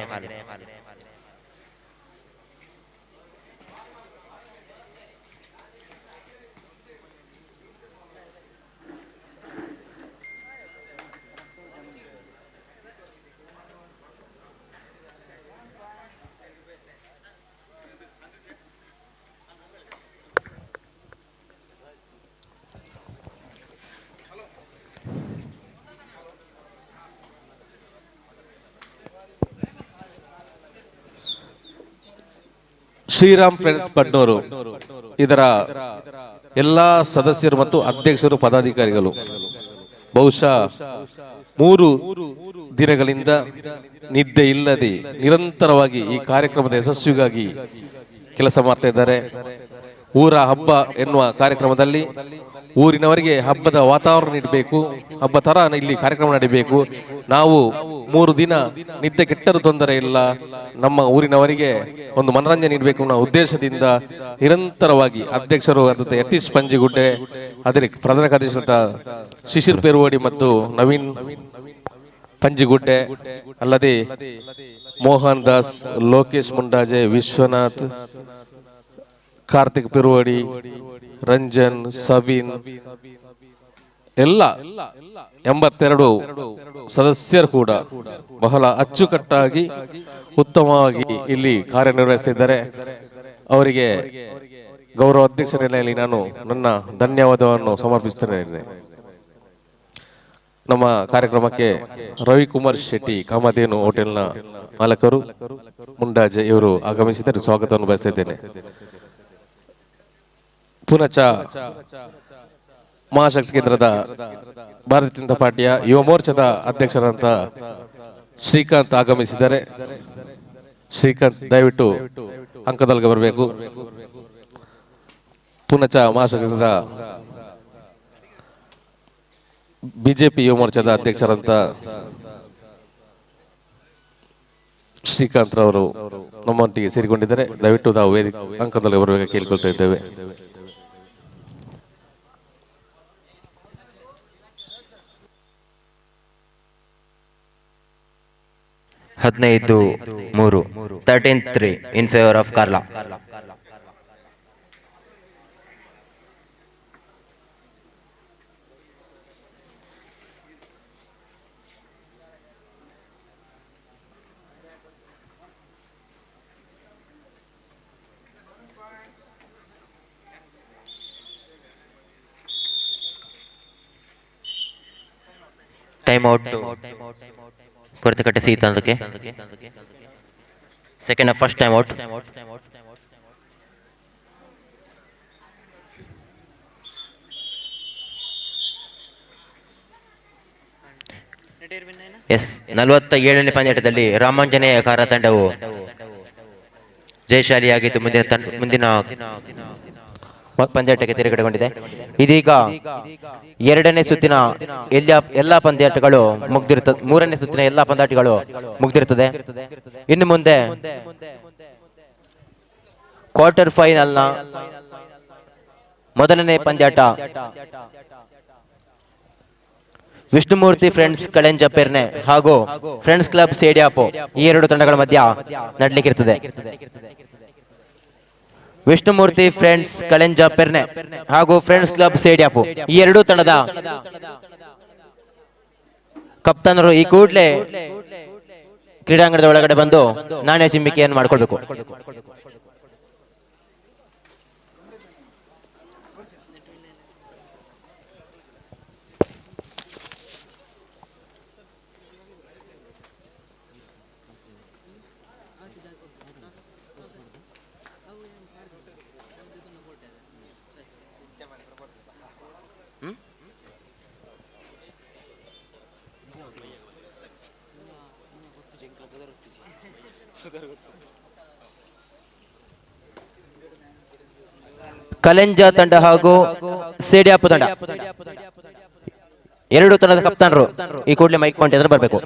Shriram friends Padnur ಇದರ ಎಲ್ಲ ಸದಸ್ಯರು ಮತ್ತು ಅಧ್ಯಕ್ಷರು, ಪದಾಧಿಕಾರಿಗಳು ಬಹುಶಃ 3 ದಿನಗಳಿಂದ ನಿದ್ದೆ ಇಲ್ಲದೆ ನಿರಂತರವಾಗಿ ಈ ಕಾರ್ಯಕ್ರಮದ ಯಶಸ್ವಿಗಾಗಿ ಕೆಲಸ ಮಾಡ್ತಾ ಇದ್ದಾರೆ. ಊರ ಹಬ್ಬ ಎನ್ನುವ ಕಾರ್ಯಕ್ರಮದಲ್ಲಿ ಊರಿನವರಿಗೆ ಹಬ್ಬದ ವಾತಾವರಣ ನೀಡಬೇಕು, ಹಬ್ಬ ತರ ಇಲ್ಲಿ ಕಾರ್ಯಕ್ರಮ ನಡೀಬೇಕು. ನಾವು 3 ದಿನ ನಿದ್ದೆ ಕೆಟ್ಟರೂ ತೊಂದರೆ ಇಲ್ಲ, ನಮ್ಮ ಊರಿನವರಿಗೆ ಒಂದು ಮನರಂಜನೆ ನೀಡಬೇಕು ಅನ್ನೋ ಉದ್ದೇಶದಿಂದ ನಿರಂತರವಾಗಿ ಅಧ್ಯಕ್ಷರು ಆದಂಥ ಯತೀಶ್ ಪಂಜಿಗುಡ್ಡೆ, ಅದೇ ಪ್ರಧಾನ ಕಾರ್ಯದರ್ಶಿ ಶಿಶಿರ್ ಪೇರುವಾಡಿ ಮತ್ತು ನವೀನ್ ಪಂಜಿಗುಡ್ಡೆ, ಅಲ್ಲದೆ ಮೋಹನ್ ದಾಸ್, ಲೋಕೇಶ್ ಮುಂಡಾಜೆ, ವಿಶ್ವನಾಥ್, ಕಾರ್ತಿಕ್ ಪೆರುವಡಿ, ರಂಜನ್, ಸಬೀನ್, ಎಲ್ಲ 82 ಸದಸ್ಯರು ಕೂಡ ಬಹಳ ಅಚ್ಚುಕಟ್ಟಾಗಿ ಉತ್ತಮವಾಗಿ ಇಲ್ಲಿ ಕಾರ್ಯನಿರ್ವಹಿಸಿದ್ದಾರೆ. ಅವರಿಗೆ ಗೌರವ ಅಧ್ಯಕ್ಷರಲ್ಲಿ ನಾನು ನನ್ನ ಧನ್ಯವಾದವನ್ನು ಸಮರ್ಪಿಸುತ್ತೇನೆ. ನಮ್ಮ ಕಾರ್ಯಕ್ರಮಕ್ಕೆ ರವಿಕುಮಾರ್ ಶೆಟ್ಟಿ, ಕಾಮಧೇನು ಹೋಟೆಲ್ನ ಮಾಲಕರು ಮುಂಡಾಜೆ ಇವರು ಆಗಮಿಸಿದ್ದಾರೆ, ಸ್ವಾಗತವನ್ನು ಬಯಸಿದ್ದೇನೆ. ಪುನಚ ಮಹಾಶಕ್ತಿ ಕೇಂದ್ರದ ಭಾರತೀಯ ಜನತಾ ಪಾರ್ಟಿಯ ಯುವ ಮೋರ್ಚಾದ ಅಧ್ಯಕ್ಷರಂತ ಶ್ರೀಕಾಂತ್ ಆಗಮಿಸಿದ್ದಾರೆ. ಶ್ರೀಕಾಂತ್ ದಯವಿಟ್ಟು ಅಂಕದೊಳಗೆ ಬರಬೇಕು. ಪುನಚ ಮಹಾಶಕ್ತಿ ಕೇಂದ್ರದ ಬಿಜೆಪಿ ಯುವ ಮೋರ್ಚಾದ ಅಧ್ಯಕ್ಷರಂತ ಶ್ರೀಕಾಂತ್ ರವರು ನಮ್ಮೊಟ್ಟಿಗೆ ಸೇರಿಕೊಂಡಿದ್ದಾರೆ. ದಯವಿಟ್ಟು ನಾವು ವೇದಿಕೆ ಅಂಕದಲ್ಲಿ ಬರಬೇಕು ಕೇಳಿಕೊಳ್ತಾ ಇದ್ದೇವೆ. 15-3 13-3 in favour of Karla. Time out Korathakatte C ತಂಡಕ್ಕೆ. Second first time out. Yes, 47ನೇ ಪಂದ್ಯಾಟದಲ್ಲಿ Ramanjaneya ಕಾರ ತಂಡವು ಜಯಶಾಲಿಯಾಗಿದ್ದು ಮುಂದಿನ ಪಂದ್ಯಾಟಕ್ಕೆ ತಿರುಗಡೆಗೊಂಡಿದೆ. ಇದೀಗ 2ನೇ ಸುತ್ತಿನ ಎಲ್ಲ ಪಂದ್ಯಾಟಗಳು ಮುಗ್ದಿರುತ್ತದೆ, 3ನೇ ಸುತ್ತಿನ ಎಲ್ಲ ಪಂದ್ಯಾಟಗಳು ಮುಗ್ದಿರುತ್ತದೆ. ಇನ್ನು ಮುಂದೆ ಕ್ವಾರ್ಟರ್ ಫೈನಲ್ನ ಮೊದಲನೇ ಪಂದ್ಯಾಟ ವಿಷ್ಣುಮೂರ್ತಿ ಫ್ರೆಂಡ್ಸ್ ಕಳೆಂಜ ಪೆರ್ನೆ ಹಾಗೂ ಫ್ರೆಂಡ್ಸ್ ಕ್ಲಬ್ ಸೇಡಿಯಾಪೋ ಈ 2 ತಂಡಗಳ ಮಧ್ಯ ನಡಲಿಕ್ಕಿರ್ತದೆ. ವಿಷ್ಣುಮೂರ್ತಿ ಫ್ರೆಂಡ್ಸ್ ಕಳೆಂಜ ಪೆರ್ನೆ ಹಾಗೂ ಫ್ರೆಂಡ್ಸ್ ಕ್ಲಬ್ ಸೇಡಿಯಾಪು ಈ 2 ತಂಡದ ಕಪ್ತಾನರು ಈ ಕೂಡಲೇ ಕ್ರೀಡಾಂಗಣದ ಒಳಗಡೆ ಬಂದು ನಾಣ್ಯ ಚಿಮ್ಮಿಕೆಯನ್ನು ಮಾಡಿಕೊಳ್ಬೇಕು. ಕಲೆಂಜ ತಂಡ ಹಾಗೂ ಸೇಡಿಯಾಪು ತಂಡ 2 ತಂಡದ ಕಪ್ತಾನರು ಈ ಕೂಡಲೇ ಮೈಕ್ ಪಾಯಿಂಟ್ ಎದುರು ಬರಬೇಕು.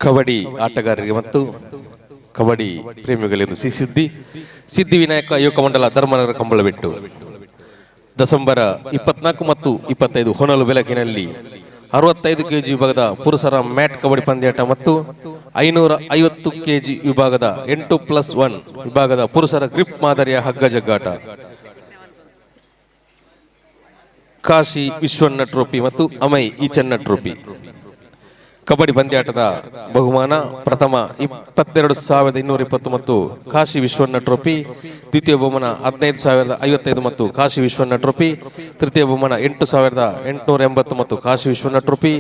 ಕಬಡ್ಡಿ ಆಟಗಾರರಿಗೆ ಮತ್ತು ಕಬಡ್ಡಿ ಪ್ರೇಮಿಗಳೆಂದು ಸಿದ್ಧಿವಿನಾಯಕ ಯುವಕ ಮಂಡಲ ಧರ್ಮನಗರ ಕಂಬಳಬೆಟ್ಟು ಡಿಸೆಂಬರ್ 24 ಮತ್ತು 25 ಹೊನಲು ಬೆಳಕಿನಲ್ಲಿ 65 ಕೆಜಿ ವಿಭಾಗದ ಪುರುಷರ ಮ್ಯಾಟ್ ಕಬಡ್ಡಿ ಪಂದ್ಯಾಟ ಮತ್ತು 550 ಕೆಜಿ ವಿಭಾಗದ 8+1 ವಿಭಾಗದ ಪುರುಷರ ಗ್ರಿಪ್ ಮಾದರಿಯ ಹಗ್ಗ ಜಗ್ಗಾಟ. Kashi Vishwanna trophy ಮತ್ತು ಅಮೈ ಈಚಣ್ಣ ಟ್ರೋಫಿ. ಕಬಡ್ಡಿ ಪಂದ್ಯಾಟದ ಬಹುಮಾನ ಪ್ರಥಮ 22,220 ಮತ್ತು ಕಾಶಿ ವಿಶ್ವಣ್ಣ ಟ್ರೋಫಿ, ದ್ವಿತೀಯ ಬಹುಮಾನ 15,055 ಮತ್ತು ಕಾಶಿ ವಿಶ್ವಣ್ಣ ಟ್ರೋಫಿ, ತೃತೀಯ ಬಹುಮಾನ 8,880 ಮತ್ತು ಕಾಶಿ ವಿಶ್ವಣ್ಣ ಟ್ರೋಫಿ,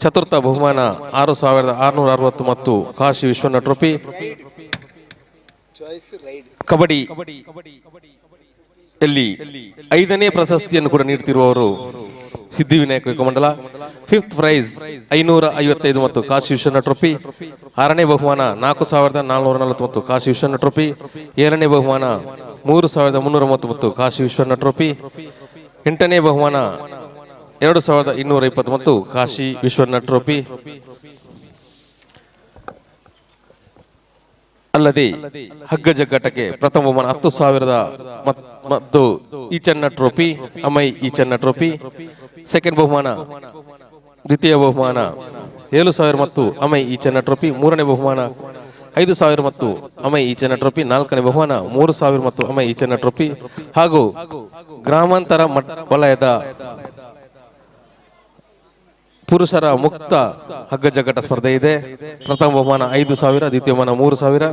ಚತುರ್ಥ ಬಹುಮಾನ 6,660 ಮತ್ತು ಕಾಶಿ ವಿಶ್ವಣ್ಣ ಟ್ರೋಫಿ. ಕಬಡ್ಡಿ ಯಲ್ಲಿ 5ನೇ ಪ್ರಶಸ್ತಿಯನ್ನು ಕೂಡ ನೀಡುತ್ತಿರುವವರು ಸಿದ್ಧಿವಿನಾಯಕ ಯುವಕ. ಫಿಫ್ತ್ ಪ್ರೈಸ್ 555 ಮತ್ತು ಕಾಶಿ ವಿಶ್ವಣ್ಣ ಟ್ರೋಫಿ, 6ನೇ ಬಹುಮಾನ 4,440 ಮತ್ತು ಕಾಶಿ ವಿಶ್ವಣ್ಣ ಟ್ರೋಫಿ, 7ನೇ ಬಹುಮಾನ 3,330 ಮತ್ತು ಕಾಶಿ ವಿಶ್ವಣ್ಣ ಟ್ರೋಫಿ, 8ನೇ ಬಹುಮಾನ 2,220 ಮತ್ತು ಕಾಶಿ ವಿಶ್ವಣ್ಣ ಟ್ರೋಫಿ. ಅಲ್ಲದೆ ಹಗ್ಗ ಜಗ್ಗಾಟಕ್ಕೆ ಪ್ರಥಮ ಬಹುಮಾನ 10,000 ಮತ್ತು Echanna trophy, Amai Echanna trophy. Second ಬಹುಮಾನ, ದ್ವಿತೀಯ ಬಹುಮಾನ 7,000 ಮತ್ತು ಅಮೈ ಈಚಣ್ಣ ಟ್ರೋಫಿ, ಮೂರನೇ ಬಹುಮಾನ 5,000 ಮತ್ತು ಅಮೈ ಈಚಣ್ಣ ಟ್ರೋಫಿ, ನಾಲ್ಕನೇ ಬಹುಮಾನ 3,000 ಮತ್ತು ಅಮೈ ಈಚಣ್ಣ ಟ್ರೋಫಿ ಹಾಗೂ ಗ್ರಾಮಾಂತರ ವಲಯದ ಪುರುಷರ ಮುಕ್ತ ಹಗ್ಗ ಜಗ್ಗಾಟ ಸ್ಪರ್ಧೆ ಇದೆ. ಪ್ರಥಮ ಬಹುಮಾನ 5,000, ದ್ವಿತೀಯ ಬಹುಮಾನ 3,000.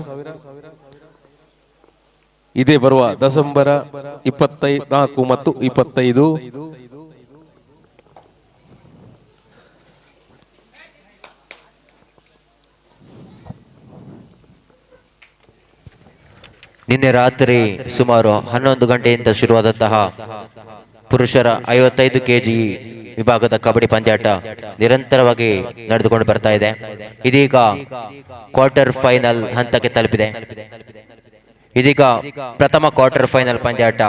ಇದೇ ಬರುವ ಡಿಸೆಂಬರ್ 24 ಮತ್ತು 25 ನಿನ್ನೆ ರಾತ್ರಿ ಸುಮಾರು 11 ಗಂಟೆಯಿಂದ ಶುರುವಾದಂತಹ ಪುರುಷರ 55 ಕೆಜಿ ವಿಭಾಗದ ಕಬಡ್ಡಿ ಪಂದ್ಯಾಟ ನಿರಂತರವಾಗಿ ನಡೆದುಕೊಂಡು ಬರ್ತಾ ಇದೆ. ಇದೀಗ ಕ್ವಾರ್ಟರ್ ಫೈನಲ್ ಹಂತಕ್ಕೆ ತಲುಪಿದೆ. ಇದೀಗ ಪ್ರಥಮ ಕ್ವಾರ್ಟರ್ ಫೈನಲ್ ಪಂದ್ಯಾಟ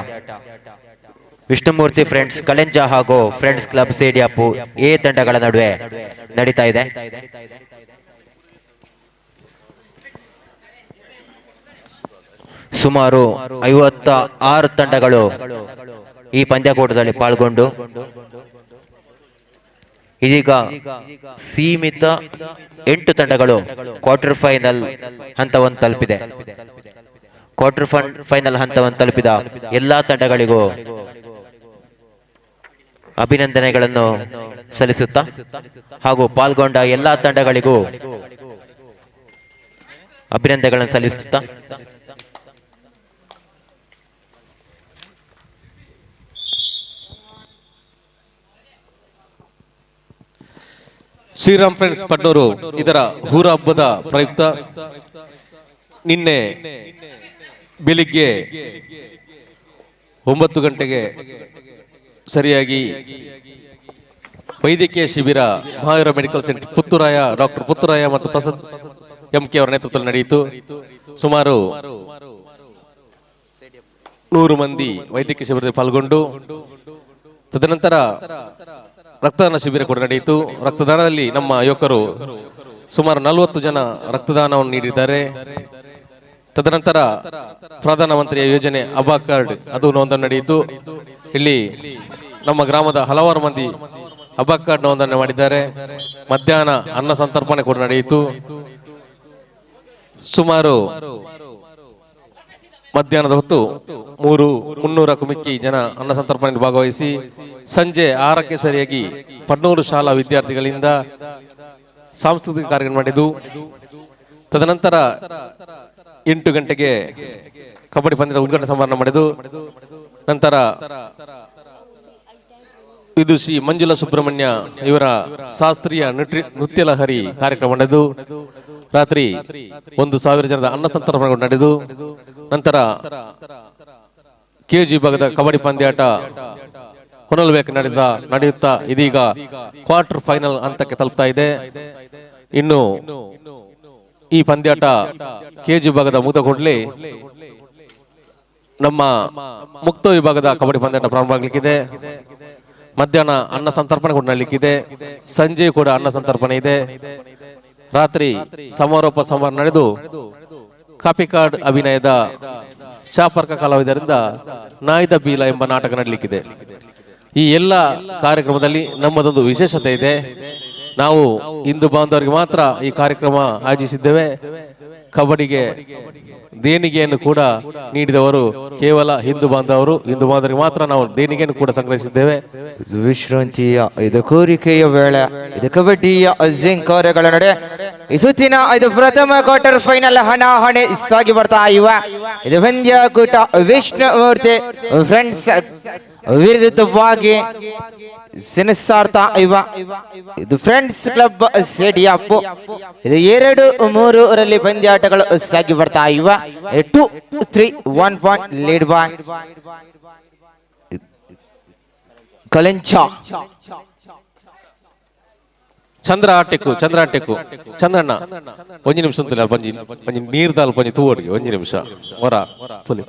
ವಿಷ್ಣುಮೂರ್ತಿ ಫ್ರೆಂಡ್ಸ್ ಕಳೆಂಜ ಹಾಗೂ friends club Sediyapu A ತಂಡಗಳ ನಡುವೆ ನಡೀತಾ ಇದೆ. ಸುಮಾರು 56 ತಂಡಗಳು ಈ ಪಂದ್ಯಕೂಟದಲ್ಲಿ ಪಾಲ್ಗೊಂಡು ಇದೀಗ ಸೀಮಿತ 8 ತಂಡಗಳು ಕ್ವಾರ್ಟರ್ ಫೈನಲ್ ಹಂತವನ್ನು ತಲುಪಿದೆ. ಕ್ವಾರ್ಟರ್ ಫೈನಲ್ ಹಂತವನ್ನು ತಲುಪಿದ ಎಲ್ಲಾ ತಂಡಗಳಿಗೂ ಅಭಿನಂದನೆಗಳನ್ನು ಸಲ್ಲಿಸುತ್ತಾ ಹಾಗೂ ಪಾಲ್ಗೊಂಡ ಎಲ್ಲಾ ತಂಡಗಳಿಗೂ ಅಭಿನಂದನೆಗಳನ್ನು ಸಲ್ಲಿಸುತ್ತಾ ಶ್ರೀರಾಮ್ ಫ್ರೆಂಡ್ಸ್ ಪಡ್ನೂರು ಇದರ ಹೂರ ಹಬ್ಬದ ಪ್ರಯುಕ್ತ ನಿನ್ನೆ ಬೆಳಿಗ್ಗೆ 9 ಗಂಟೆಗೆ ಸರಿಯಾಗಿ ವೈದ್ಯಕೀಯ ಶಿಬಿರ Mahaveera medical centre Putturaya doctor Putturaya ಮತ್ತು ಪ್ರಸಾದ್ ಎಂ ಕೆ ಅವರ ನೇತೃತ್ವದಲ್ಲಿ ನಡೆಯಿತು. ಸುಮಾರು 100 ಮಂದಿ ವೈದ್ಯಕೀಯ ಶಿಬಿರದಲ್ಲಿ ಪಾಲ್ಗೊಂಡು ತದನಂತರ ರಕ್ತದಾನ ಶಿಬಿರ ಕೂಡ ನಡೆಯಿತು. ರಕ್ತದಾನದಲ್ಲಿ ನಮ್ಮ ಯುವಕರು ಸುಮಾರು 40 ಜನ ರಕ್ತದಾನವನ್ನು ನೀಡಿದ್ದಾರೆ. ತದನಂತರ ಪ್ರಧಾನಮಂತ್ರಿಯ ಯೋಜನೆ ಅಬಾ ಕಾರ್ಡ್ ಅದು ನೋಂದಣಿ ನಡೆಯಿತು. ಇಲ್ಲಿ ನಮ್ಮ ಗ್ರಾಮದ ಹಲವಾರು ಮಂದಿ ಅಬಾ ಕಾರ್ಡ್ ನೋಂದಣಿ ಮಾಡಿದ್ದಾರೆ. ಮಧ್ಯಾಹ್ನ ಅನ್ನ ಸಂತರ್ಪಣೆ ಕೂಡ ನಡೆಯಿತು. ಸುಮಾರು ಮಧ್ಯಾಹ್ನದ ಹೊತ್ತು 300ಕ್ಕೂ ಮಿಕ್ಕಿ ಜನ ಅನ್ನ ಸಂತರ್ಪಣೆಯಲ್ಲಿ ಭಾಗವಹಿಸಿ ಸಂಜೆ 6ಕ್ಕೆ ಸರಿಯಾಗಿ ಪಡ್ನೂರು ಶಾಲಾ ವಿದ್ಯಾರ್ಥಿಗಳಿಂದ ಸಾಂಸ್ಕೃತಿಕ ಕಾರ್ಯಕ್ರಮ ನಡೆದು ತದನಂತರ 8 ಗಂಟೆಗೆ ಕಬಡ್ಡಿ ಪಂದ್ಯದ ಉದ್ಘಾಟನೆ ಸಮಾರಂಭ ನಡೆದು ನಂತರ ವಿದುಷಿ ಮಂಜುಳಾ ಸುಬ್ರಹ್ಮಣ್ಯ ಇವರ ಶಾಸ್ತ್ರೀಯ ನೃತ್ಯ ಲಹರಿ ಕಾರ್ಯಕ್ರಮ ನಡೆದು ರಾತ್ರಿ 1,000 ಜನದ ಅನ್ನ ಸಂತರ್ಪಣೆ ನಡೆದು ನಂತರ ಕೆಜಿ ವಿಭಾಗದ ಕಬಡ್ಡಿ ಪಂದ್ಯಾಟ ಹೊನಲ್ಬೇಕು ನಡೆಯುತ್ತಾ ಇದೀಗ ಕ್ವಾರ್ಟರ್ ಫೈನಲ್ ಹಂತಕ್ಕೆ ತಲುಪ್ತಾ ಇದೆ. ಇನ್ನು ಈ ಪಂದ್ಯಾಟ ಕೆಜಿ ವಿಭಾಗದ ಮುಗಿದ ಕೂಡಲೇ ನಮ್ಮ ಮುಕ್ತ ವಿಭಾಗದ ಕಬಡ್ಡಿ ಪಂದ್ಯಾಟ ಪ್ರಾರಂಭ ಆಗಲಿಕ್ಕಿದೆ. ಮಧ್ಯಾಹ್ನ ಅನ್ನ ಸಂತರ್ಪಣೆ ಕೂಡ ನಡೆಯಲಿಕ್ಕಿದೆ. ಸಂಜೆ ಕೂಡ ಅನ್ನ ಸಂತರ್ಪಣೆ ಇದೆ. ರಾತ್ರಿ ಸಮಾರೋಪ ಸಮಾರಂಭ ನಡೆದು ಕಾಪಿಕಾಡ್ ಅಭಿನಯದ ಚಾಪರ್ಕ ಕಲಾವಿದರಿಂದ ನಾಯ್ದ ಬೀಲ ಎಂಬ ನಾಟಕ ನಡೆಯಲಿಕ್ಕಿದೆ. ಈ ಎಲ್ಲ ಕಾರ್ಯಕ್ರಮದಲ್ಲಿ ನಮ್ಮದೊಂದು ವಿಶೇಷತೆ ಇದೆ. ನಾವು ಹಿಂದೂ ಬಾಂಧವರಿಗೆ ಮಾತ್ರ ಈ ಕಾರ್ಯಕ್ರಮ ಆಯೋಜಿಸಿದ್ದೇವೆ. ಕಬಡ್ಡಿಗೆ ದೇಣಿಗೆಯನ್ನು ಕೂಡ ನೀಡಿದವರು ಕೇವಲ ಹಿಂದೂ ಬಾಂಧವರು. ಹಿಂದೂ ಬಾಂಧವರಿಗೆ ಮಾತ್ರ ನಾವು ದೇಣಿಗೆಯನ್ನು ಕೂಡ ಸಂಗ್ರಹಿಸಿದ್ದೇವೆ. ವಿಶ್ರಾಂತಿಯ ಇದು ಕೋರಿಕೆಯ ವೇಳೆ ಇದು ಕಬಡ್ಡಿಯ ಜಿಂಕೋರೆಗಳ ನಡೆ ಈ ಸುತ್ತಿನ ಇದು ಪ್ರಥಮ ಕ್ವಾರ್ಟರ್ ಫೈನಲ್ ಹಣಾಹಣಿ ಸಾಗಿ ಬರ್ತಾ ಇವ. ಇದು ಪಂದ್ಯಕೂಟ ವಿಷ್ಣುಮೂರ್ತಿ ಫ್ರೆಂಡ್ಸ್ ವಿರುದ್ಧವಾಗಿ ಸೆಣಸಾಡ್ತಾ ಇವ. ಇದು ಫ್ರೆಂಡ್ಸ್ ಕ್ಲಬ್ ಸೆಡಿಯಾಪು. ಇದು 2-3ರಲ್ಲಿ ಪಂದ್ಯಾಟಗಳು ಸಾಗಿ ಬರ್ತಾ ಇವ. 2-3 1 point lead by Kalencha. Chandra ಆಟೆಕ್ಕು, ಚಂದ್ರ ಆಟೆಕ್ಕು, ಚಂದ್ರಣ್ಣ ಒಂಜಿ ನಿಮಿಷ ಅಂತಲ್ಲ, ಪಂಜಿ ಒಂಜಿ ನೀರ್ದಾಲ್ ಪಂಜಿ ತೂವಡಿಗೆ ಒಂಜಿ ನಿಮಿಷ ಹೊರ ಪುಲಿ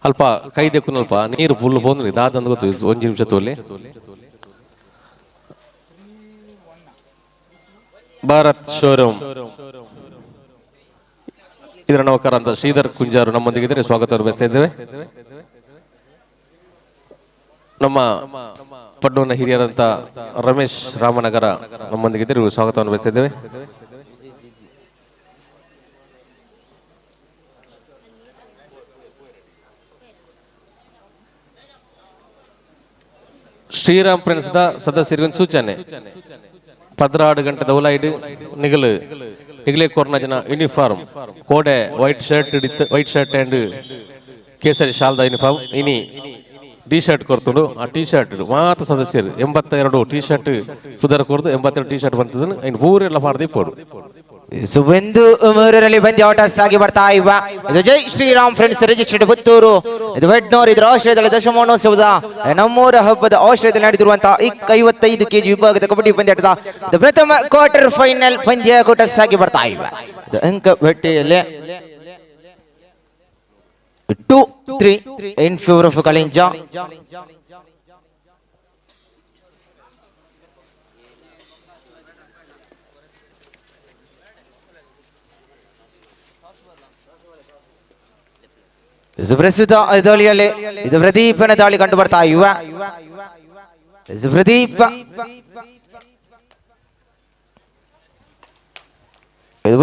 ಅಲ್ಪ ಕೈ ದೆಕ್ಕುನಲ್ಪ ನೀರು ಫುಲ್ ಪೋಂದ್ರಿ ದಾದಂದು ಗೊತ್ತು ಒಂಜಿ ನಿಮಿಷ ತೋಲಿ. ಭಾರತ್ ಶೋರೂಮ್ ಇದರ ನೌಕರ ಅಂತ ಶ್ರೀಧರ್ ಕುಂಜಾರು ನಮ್ಮೊಂದಿಗೆ ಇದ್ದಾರೆ, ಸ್ವಾಗತ ಬಯಸ್ತಾ ಇದ್ದೇವೆ. ನಮ್ಮ ಪಡ್ಡೂರಿನ ಹಿರಿಯರಂತ ರಮೇಶ್ ರಾಮನಗರ ನಮ್ಮೊಂದಿಗೆ ಇದ್ದಾರೆ, ಸ್ವಾಗತವನ್ನು ಬಯಸ್ತಾ ಇದ್ದೇವೆ. ಶ್ರೀರಾಮ್ ಫ್ರೆಂಡ್ಸ್ the ಸದಸ್ಯರಿಗೆ ಒಂದು ಸೂಚನೆ, 16 ಗಂಟೆದ ಉಲಾಯ್ಡ್ ನಿಗಲು ನಿಗಲೇ ಕೊರ್ನ ಜನ ಯೂನಿಫಾರ್ಮ್ ಕೋಡೆ ವೈಟ್ ಶರ್ಟ್ ಇಡಿತ್ತು, ವೈಟ್ ಶರ್ಟ್ ಅಂಡ್ ಕೇಸರಿ ಶಾಲ್ದ ಯೂನಿಫಾರ್ಮ್ ಇನಿ ಟಿ ಶರ್ಟ್ ಕೊರ್ತುಂಡು. ಆ ಟಿ ಶರ್ಟ್ ಮಾತ್ರ ಸದಸ್ಯರು 82 ಟಿ ಶರ್ಟ್ ಸುಧಾರ ಕೊರ್ದು 82 ಟಿ ಶರ್ಟ್ ಬಂತದನ್ನು ಇನ್ನು ಪೂರೆಲ್ಲ ಮಾಡ್ದೆ ಪೋಡು. 1-3ರಲ್ಲಿ ಪಂದ್ಯಾಟ ಸಾಗಿ ಬರ್ತಾ ಇವ. ಇದು ಜೈ ಶ್ರೀರಾಮ್ ಫ್ರೆಂಡ್ಸ್ ರಿಜಿಸ್ಟರ್ಡ್ ಪುತ್ತೂರು, ಇದು ವೆಡ್ನೂರ್, ಇದರ ಆಶ್ರಯದಲ್ಲಿ ದಶಮಾನೋತ್ಸವದ ನಮ್ಮೂರ ಹಬ್ಬದ ಆಶ್ರಯದಲ್ಲಿ ನಡೆದಿರುವಂತಹ 55 ಕೆಜಿ ವಿಭಾಗದ ಕಬಡ್ಡಿ ಪಂದ್ಯಾಟದ ಪ್ರಥಮ ಕ್ವಾರ್ಟರ್ ಫೈನಲ್ ಪಂದ್ಯಕೂಟ ಸಾಗಿ ಬರ್ತಾ ಇವ. ಇದು ಅಂಕ ಭಟ್ಟಿಯಲ್ಲಿ 2-3 in favour of Kalenja. ಪ್ರಸ್ತುತ ದಾಳಿಯಲ್ಲಿ ಇದು ಪ್ರದೀಪನ ದಾಳಿ ಕಂಡು ಬರ್ತಾ ಇವ. ಪ್ರದೀಪ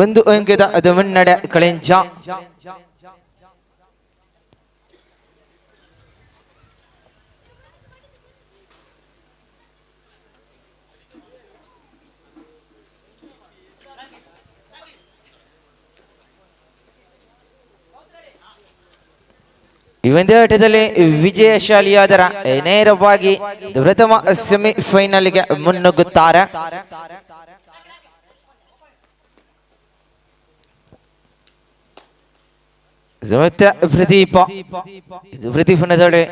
ಒಂದು ಅಂಕದ ಅದು ಮುನ್ನಡೆ ಕಳೆಂಜ. ಈ ಒಂದೇ ಆಟದಲ್ಲಿ ವಿಜಯಶಾಲಿಯಾದರ ನೇರವಾಗಿ ಪ್ರಥಮ ಸೆಮಿಫೈನಲ್ಗೆ ಮುನ್ನುಗ್ಗುತ್ತಾರೆ. ಮತ್ತೆ ಪ್ರದೀಪ, ಪ್ರದೀಪನ ದಾಳಿ,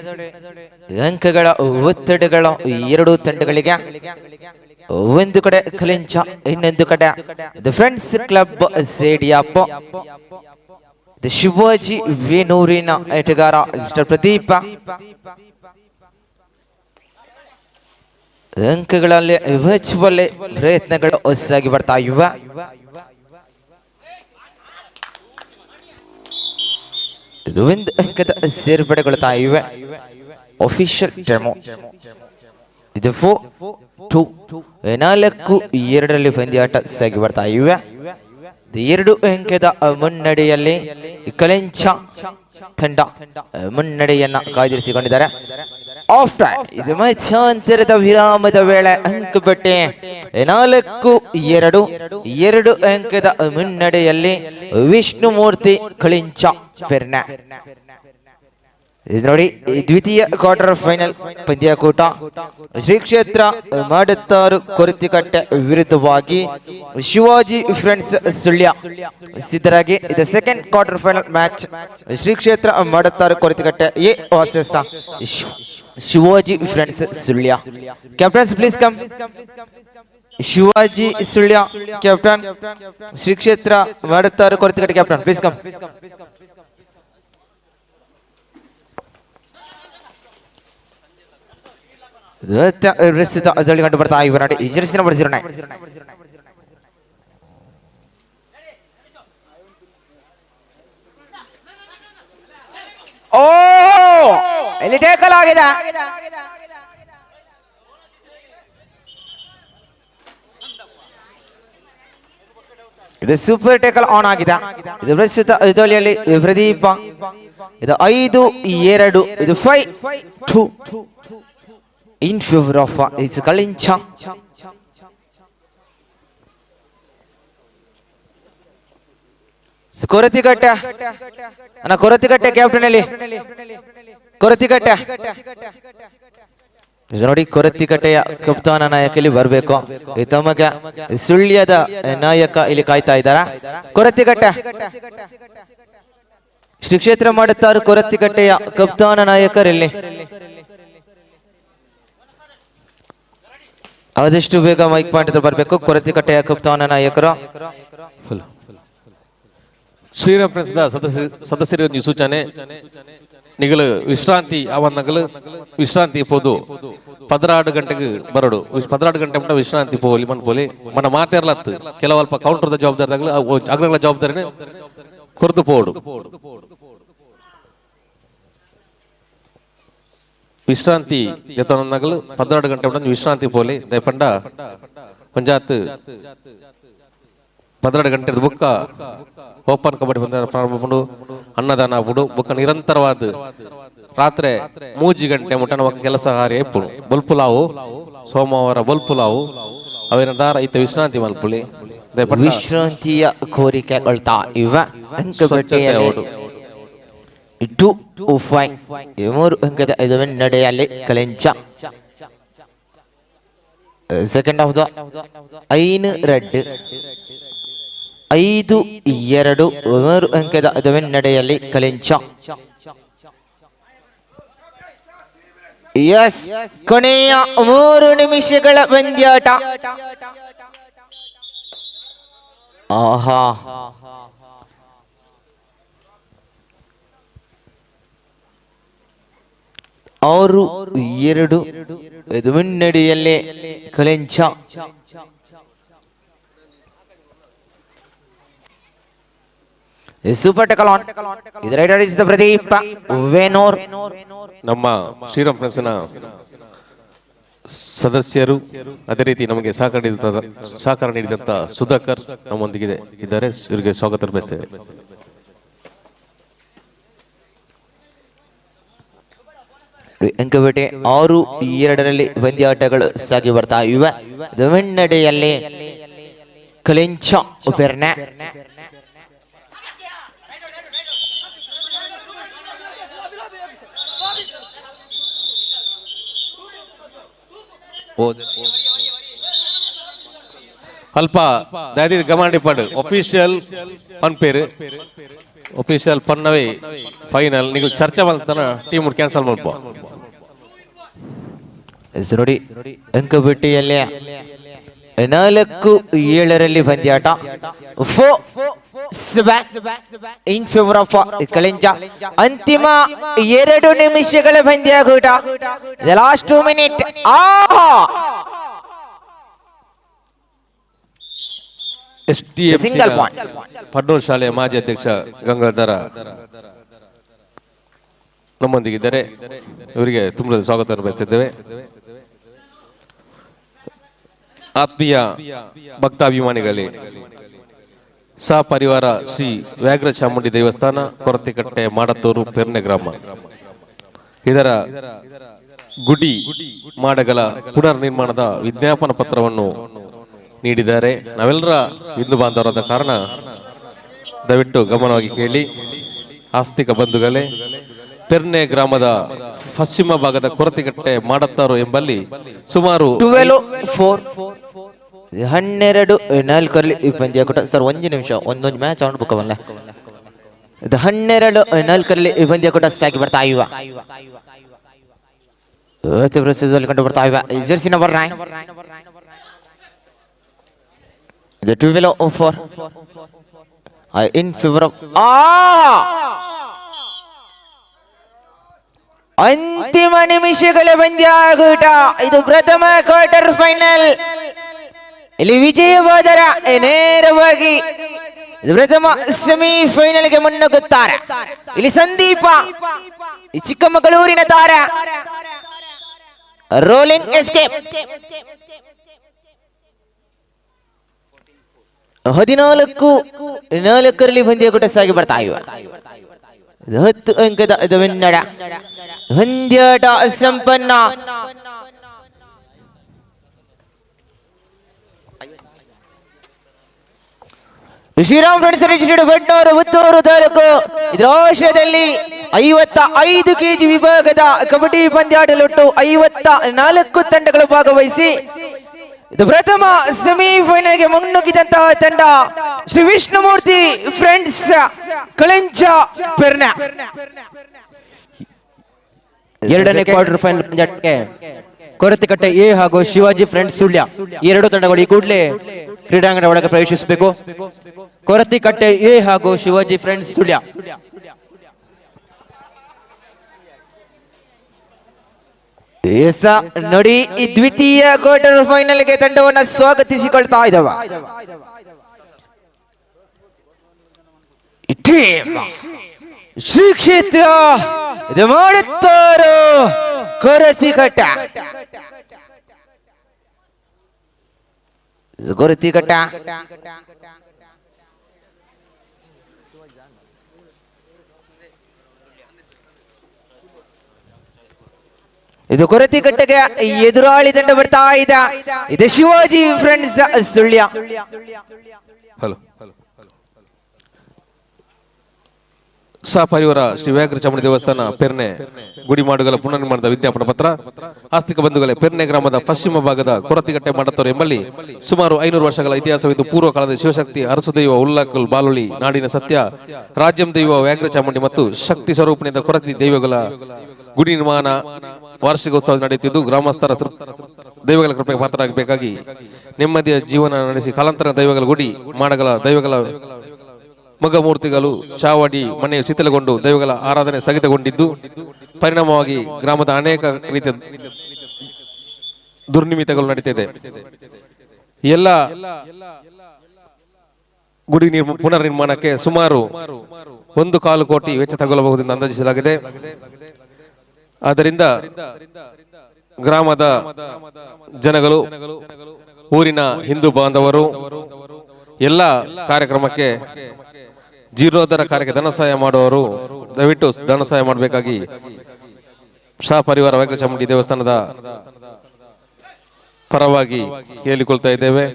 ಅಂಕಗಳ ಒತ್ತಡಗಳ ಎರಡೂ ತಂಡಗಳಿಗೆ. ಒಂದು ಕಡೆ ಕಲಿಂಚ, ಇನ್ನೊಂದು ಕಡೆ the friends club ಸೇಡಿಯಾಪ್. ಶಿವಾಜಿ ವೇಣೂರಿನ ಆಟಗಾರ ಮಿಸ್ಟರ್ ಪ್ರದೀಪ ಅಂಕಗಳಲ್ಲಿ ವರ್ಚುವಲ್ ಪ್ರಯತ್ನಗಳು ಹೊಸದಾಗಿ ಬರ್ತಾ ಇವೆ. ಒಂದು ಅಂಕದ ಸೇರ್ಪಡೆಗೊಳ್ತಾ ಇವೆ. ಅಫಿಷಿಯಲ್ ಡೆಮೋ ಇದು 4-2 4-2 ಪಂದ್ಯಾಟ ಸಾಗಿ ಬರ್ತಾ ಇವೆ. 2 ಅಂಕದ ಮುನ್ನಡೆಯಲ್ಲಿ ಕಲೆಂಚ ತಂಡ ಮುನ್ನಡೆಯನ್ನ ಕಾಯ್ದಿರಿಸಿಕೊಂಡಿದ್ದಾರೆ. ಆಫ್ಟರ್ ಇದು ಮಧ್ಯಂತರದ ವಿರಾಮದ ವೇಳೆ ಅಂಕಪಟ್ಟಿ 4-2 2 ಅಂಕದ ಮುನ್ನಡೆಯಲ್ಲಿ ವಿಷ್ಣುಮೂರ್ತಿ ಕಳಿಂಚ ಪೆರ್ನೆ. ನೋಡಿ, ದ್ವಿತೀಯ ಕ್ವಾರ್ಟರ್ ಫೈನಲ್ ಪಂದ್ಯಕೂಟ ಶ್ರೀ ಕ್ಷೇತ್ರ ಮಾಡುತ್ತಾರು ಕೊರತಿಕಟ್ಟೆ ವಿರುದ್ಧವಾಗಿ ಶಿವಾಜಿ ಫ್ರೆಂಡ್ಸ್ ಸುಳ್ಯ ಸಿದ್ಧರಾಗಿ. ಇದು second quarter final match. Shri Kshetra Madattaru Korathikatte A versus Shivaji friends Sullia. Captains please come. Shivaji Sullia captain, Shri Kshetra Madattaru Korathikatte captain please come. ಅದರಲ್ಲಿ ಕಂಡು ಬರ್ತಾ ಇವೆ ನೋಡಿ, ಜೆರ್ಸಿ ನಂಬರ್ 09. ಓ, ಇಲ್ಲಿ ಟೇಕಲ್ ಆಗಿದೆ. ಇದು ಸೂಪರ್ ಟೇಕಲ್ ಆನ್ ಆಗಿದೆ. ಇದು ಪ್ರಸ್ತುತ ಇದೊಲಿಯಲ್ಲಿ ಪ್ರದೀಪ. ಇದು 5-2. ಇದು 5-2 in favour of it's Kalincha. Korathikatte ಅಣ್ಣ, ಕೊರತಿಕಟ್ಟೆ ಕ್ಯಾಪ್ಟನ್ ಅಲ್ಲಿ ಕೊರತಿಕಟ್ಟೆ. ಇದು ನೋಡಿ, ಕೊರತಿಕಟ್ಟೆಯ ಕಪ್ತಾನ ನಾಯಕ ಇಲ್ಲಿ ಬರಬೇಕು. ತಮಗೆ ಸುಳ್ಯದ ನಾಯಕ ಇಲ್ಲಿ ಕಾಯ್ತಾ ಇದ್ದಾರ. ಕೊರತಿಕಟ್ಟೆ ಶ್ರೀ ಕ್ಷೇತ್ರ ಮಾಡುತ್ತಾರೆ. ಕೊರತಿಕಟ್ಟೆಯ ಕಪ್ತಾನ ನಾಯಕರಲ್ಲಿ ಆದಷ್ಟು ಬೇಗ ಮೈಕ್ ಪಾಯಿಂಟ್ ಬರಬೇಕು. ಕೊರತಿಕಟ್ಟೆಯ ಕಪ್ತಾನ ನಾಯಕರು. ಶ್ರೀರಾಮ್ ಫ್ರೆಂಡ್ಸ್ ಸದಸ್ಯರಿಗೆ ಸೂಚನೆ, ನಿಗಲು ವಿಶ್ರಾಂತಿ ಅವನ್ನಗಲು ವಿಶ್ರಾಂತಿ ಪೋದು 16 ಗಂಟೆಗೆ ಬರಡು. 16 ಗಂಟೆ ಮಟ್ಟ ವಿಶ್ರಾಂತಿ ಪೋಲಿ ಮನ್ಪೋಲಿ ಮನ ಮಾತೇರ್ಲತ್ತು. ಕೆಲವಲ್ಪ ಕೌಂಟರ್ದ ಜವಾಬ್ದಾರಿ ಅಗ್ರಗಳ ಜವಾಬ್ದಾರಿನ ಕೊರ್ದು ಪೋಡು. ವಿಶ್ರಾಂತಿ ಜತನಗಲು 16 ಗಂಟೆ ಮಟ್ಟ ವಿಶ್ರಾಂತಿ ಪೋಲಿ. ದಯಪಂಡ ಪಂಚಾಯತ್ 12 ಗಂಟೆ ಬುಕ್ಕ ಓಪನ್ ಕಬಡ್ಡಿ ಪಂದ್ಯ ಪ್ರಾರಂಭ ಪುಂಡು, ಅನ್ನದಾನ ಪುಡು. ಬುಕ್ಕ ನಿರಂತರವಾದ ರಾತ್ರಿ 3 ಗಂಟೆ ಮುಟ್ಟ ನಮಕ್ ಕೆಲಸ ಕಾರ್ಯ ಇಪ್ಪುಡು. ಬೊಲ್ಪುಲಾವು ಸೋಮವಾರ ಬೊಲ್ಪುಲಾವು ಅವೇನ ದಾರ ಇತ್ತ ವಿಶ್ರಾಂತಿ ಮಲ್ಪುಲಿ. ವಿಶ್ರಾಂತಿಯ ಕೋರಿಕೆಗೊಳ್ತಾ ಇವ. ಅಂಕಪಟ್ಟಿಯಲ್ಲಿ 2-5, 3 ಅಂಕದ ಇದು ನಡೆಯಲ್ಲಿ ಕಳೆಂಚ. Second of the ಐನು ರೆಡ್. 5-2, 3 ಅಂಕದ ನಡೆಯಲ್ಲಿ ಕಲೆಂಚ. ಎಸ್, ಕೊನೆಯ 3 ನಿಮಿಷಗಳ ಪಂದ್ಯಾಟ. ಆಹಾ, 6-2 ಇದು ಮುನ್ನಡೆಯಲ್ಲೇ ಕಲೆಂಚ. ಸೂಪರ್ ಟಕಲ್ ಆನ್. ಇದು rider is the Pradeep Venur. ನಮ್ಮ ಶ್ರೀರಾಮ್ ಫ್ರೆಂಡ್ಸ್ನ ಸದಸ್ಯರು, ಅದೇ ರೀತಿ ನಮಗೆ ಸಹಕಾರ ನೀಡಿದಂತ ಸುಧಾಕರ್ ನಮ್ಮೊಂದಿಗೆ ಇದ್ದಾರೆ. ಇವರಿಗೆ ಸ್ವಾಗತ ಬಯಸ್ತೇವೆ. ಅಂಕಪೇಟೆ 6-2ರಲ್ಲಿ ಪಂದ್ಯಾಟಗಳು ಸಾಗಿ ಬರ್ತಾ ಇವೆ. ಮುನ್ನಡೆಯಲ್ಲಿ ಕಲೆಂಚ ಪೆರ್ನೆ. ಅಲ್ಪ ದಯದೀದ್ ಗಮನ ಪಾಡು. ಅಫಿಷಿಯಲ್ ಪನ್ಪೇರು, ಅಫಿಷಿಯಲ್ ಪನ್ನವೇ ಫೈನಲ್. ನೀವು ಚರ್ಚೆ ಮಾಡ್ತಾನ ಟೀಮ್ ಕ್ಯಾನ್ಸಲ್ ಮಾಡ್ಪ. ನೋಡಿ, ಅಂಕಪಟ್ಟಿಯಲ್ಲಿ 4-7ರಲ್ಲಿ ಪಂದ್ಯಾಟ. 4 in favour of Kalenja. ಅಂತಿಮ 2 ನಿಮಿಷಗಳ ಪಂದ್ಯಾಕೂಟ. Last 2 minute. ಆಹಾ, S T M single point. Padnur ಶಾಲೆಯ ಮಾಜಿ ಅಧ್ಯಕ್ಷ ಗಂಗಾಧರ ನಮ್ಮೊಂದಿಗಿದ್ದಾರೆ. ಇವರಿಗೆ ತುಂಬ ಸ್ವಾಗತವನ್ನು ಬಯಸುತ್ತಿದ್ದೇವೆ. ಆತ್ಮೀಯ ಭಕ್ತಾಭಿಮಾನಿಗಳೇ, ಸಹಪರಿವಾರ ಶ್ರೀ ವ್ಯಾಘ್ರ ಚಾಮುಂಡಿ ದೇವಸ್ಥಾನ, ಕೊರತಿಕಟ್ಟೆ, ಮಾಡತ್ತೂರು, ಪೆರ್ನೆ ಗ್ರಾಮ, ಇದರ ಗುಡಿ ಮಾಡಗಳ ಪುನರ್ ನಿರ್ಮಾಣದ ವಿಜ್ಞಾಪನ ಪತ್ರವನ್ನು ನೀಡಿದ್ದಾರೆ. ನಾವೆಲ್ಲರ ಹಿಂದೂ ಬಾಂಧವರಾದ ಕಾರಣ ದಯವಿಟ್ಟು ಗಮನವಾಗಿ ಕೇಳಿ. ಆಸ್ತಿಕ ಬಂಧುಗಳೇ, ಪೆರ್ನೆ ಗ್ರಾಮದ ಪಶ್ಚಿಮ ಭಾಗದ ಕೊರತಿಕಟ್ಟೆ ಮಾಡತ್ತಾರು ಎಂಬಲ್ಲಿ ಸುಮಾರು 12-4, 12-4ರಲ್ಲಿ ಈ ಪಂದ್ಯ ಕೂಟ. ಸರ್, ಒಂದು ನಿಮಿಷ, ಒಂದೊಂದು ಮ್ಯಾಚ್ ಆನ್ ಬುಕ್ಕವಲ್ಲ. ಇದು 12-4ರಲ್ಲಿ ಈ ಪಂದ್ಯ ಕೂಟ ಸಾಗಿ ಬರ್ತಾ ಇವ. ಕಂಡು ಬರ್ತಾ ಇವ ಜೆರ್ಸಿ ನಂಬರ್ 9. ಇದು 12-4 in favour of. ಅಂತಿಮ ನಿಮಿಷಗಳ ಪಂದ್ಯಾಕೂಟ. ಇದು ಪ್ರಥಮ ಕ್ವಾರ್ಟರ್ ಫೈನಲ್. ಇಲ್ಲಿ ವಿಜಯವಾದರ ನೇರವಾಗಿ ಪ್ರಥಮ ಸೆಮಿಫೈನಲ್ಗೆ ಮುನ್ನುಗ್ಗುತ್ತಾರೆ. ಇಲ್ಲಿ ಸಂದೀಪ ಚಿಕ್ಕಮಗಳೂರಿನ ತಾರ. Rolling escape. 14-4ರಲ್ಲಿ ಪಂದ್ಯಕೂಟ ಸಾಗಿ ಬರ್ತಾ ಇವೆ. 10 ಅಂಕದ ಬೆನ್ನಡ ಪಂದ್ಯಾಟ ಸಂಪನ್ನ. ಶ್ರೀರಾಮ್ ಫ್ರೆಂಡ್ಸ್ ರಿಜಿಸ್ಟರ್ಡ್ ಬಡ್ನೂರು ಪುತ್ತೂರು ತಾಲೂಕು ಇದರ ಆಶ್ರಯದಲ್ಲಿ 55 ಕೆಜಿ ವಿಭಾಗದ ಕಬಡ್ಡಿ ಪಂದ್ಯಾಟದಲ್ಲಿ ಒಟ್ಟು 54 ತಂಡಗಳು ಭಾಗವಹಿಸಿ ಇದು ಪ್ರಥಮ ಸೆಮಿಫೈನಲ್ಗೆ ಮುನ್ನುಗ್ಗಿದಂತಹ ತಂಡ ಶ್ರೀ ವಿಷ್ಣುಮೂರ್ತಿ ಫ್ರೆಂಡ್ಸ್ ಕಳಂಚ ಪೆರ್ನ. ಎರಡನೇ ಕ್ವಾರ್ಟರ್ ಫೈನಲ್ ಪಂದ್ಯಕ್ಕೆ ಕೊರತಿಕಟ್ಟೆ ಎ ಹಾಗೂ ಶಿವಾಜಿ ಫ್ರೆಂಡ್ಸ್ ಸುಳ್ಯ ಈ ಎರಡು ತಂಡಗಳು ಈ ಕೂಡಲೇ ಕ್ರೀಡಾಂಗಣ ಒಳಗೆ ಪ್ರವೇಶಿಸಬೇಕು. ಕೊರತಿಕಟ್ಟೆ ಎ ಹಾಗೂ ಶಿವಾಜಿ ಫ್ರೆಂಡ್ಸ್ ಸುಳ್ಯ. ನೋಡಿ, ಈ ದ್ವಿತೀಯ ಕ್ವಾರ್ಟರ್ ಫೈನಲ್ ಗೆ ತಂಡವನ್ನು ಸ್ವಾಗತಿಸಿಕೊಳ್ತಾ ಇದ್ದಾವ ಶ್ರೀ ಕ್ಷೇತ್ರ ಇದು ಮಾಡುತ್ತಾರೋ ಕೊರತಿಕಟ್ಟ. ಕೊರತಿಕಟ್ಟ ಇದು ಕೊರತಿಕಟ್ಟೆಗೆ ಎದುರಾಳಿ ತಂಡ ಬರ್ತಾ ಇದೆ. ಇದು ಶಿವಾಜಿ ಫ್ರೆಂಡ್ಸ್ ಸುಳ್ಯ. ಹಲೋ. ಸಹಪರಿವಾರ ಶ್ರೀ ವ್ಯಾಘ್ರ ಚಾಮುಂಡಿ ದೇವಸ್ಥಾನ ಪೆರ್ನೆ ಗುಡಿಮಾಡುಗಳ ಪುನರ್ನಿರ್ಮಾಣದ ವಿಜ್ಞಾಪನ ಪತ್ರ. ಆಸ್ತಿಕ ಬಂಧುಗಳೇ, ಪೆರ್ನೆ ಗ್ರಾಮದ ಪಶ್ಚಿಮ ಭಾಗದ ಕೊರತಿಗಟ್ಟೆ ಮಾಡತ್ತವರು ಎಂಬಲ್ಲಿ ಸುಮಾರು 500 ವರ್ಷಗಳ ಇತಿಹಾಸವಿದ್ದು, ಪೂರ್ವ ಕಾಲದ ಶಿವಶಕ್ತಿ ಅರಸುದೈವ ಉಲ್ಲಾಕಲ್ ಬಾಲುಳಿ ನಾಡಿನ ಸತ್ಯ ರಾಜ್ಯಂ ದೈವ ವ್ಯಾಘ್ರ ಚಾಮುಂಡಿ ಮತ್ತು ಶಕ್ತಿ ಸ್ವರೂಪನಿಂದ ಕೊರತಿ ದೈವಗಳ ಗುಡಿ ನಿರ್ಮಾಣ ವಾರ್ಷಿಕೋತ್ಸವ ನಡೆಯುತ್ತಿದ್ದು, ಗ್ರಾಮಸ್ಥರ ದೈವಗಳ ಕೃಪೆಗೆ ಪಾತ್ರರಾಗಬೇಕಾಗಿ ನೆಮ್ಮದಿಯ ಜೀವನ ನಡೆಸಿ ಕಾಲಾಂತರ ದೈವಗಳ ಗುಡಿ ಮಾಡಗಳ ದೈವಗಳ ಮಗಮೂರ್ತಿಗಳು ಚಾವಡಿ ಮನೆಯು ಶಿಥಿಲಗೊಂಡು ದೈವಗಳ ಆರಾಧನೆ ಸ್ಥಗಿತಗೊಂಡಿದ್ದು, ಪರಿಣಾಮವಾಗಿ ಗ್ರಾಮದ ಅನೇಕ ರೀತಿಯ ದುರ್ನಿಮಿತಗಳು ನಡೀತಿದೆ. ಎಲ್ಲ ಗುಡಿ ಪುನರ್ ನಿರ್ಮಾಣಕ್ಕೆ ಸುಮಾರು 1.25 ಕೋಟಿ ವೆಚ್ಚ ತಗುಲಬಹುದೆಂದು ಅಂದಾಜಿಸಲಾಗಿದೆ. ಆದ್ದರಿಂದ ಗ್ರಾಮದ ಜನಗಳು, ಊರಿನ ಹಿಂದೂ ಬಾಂಧವರು ಎಲ್ಲ ಕಾರ್ಯಕ್ರಮಕ್ಕೆ ಜೀರ್ಣೋದ್ಧಾರ ಕಾರ್ಯಕ್ಕೆ ಧನ ಸಹಾಯ ಮಾಡುವವರು ದಯವಿಟ್ಟು ಧನ ಸಹಾಯ ಮಾಡಬೇಕಾಗಿ ಸಹಪರಿವಾರ ವ್ಯಾಘ್ರ ಚಾಮುಂಡಿ ದೇವಸ್ಥಾನದ ಪರವಾಗಿ ಕೇಳಿಕೊಳ್ತಾ ಇದ್ದೇವೆ.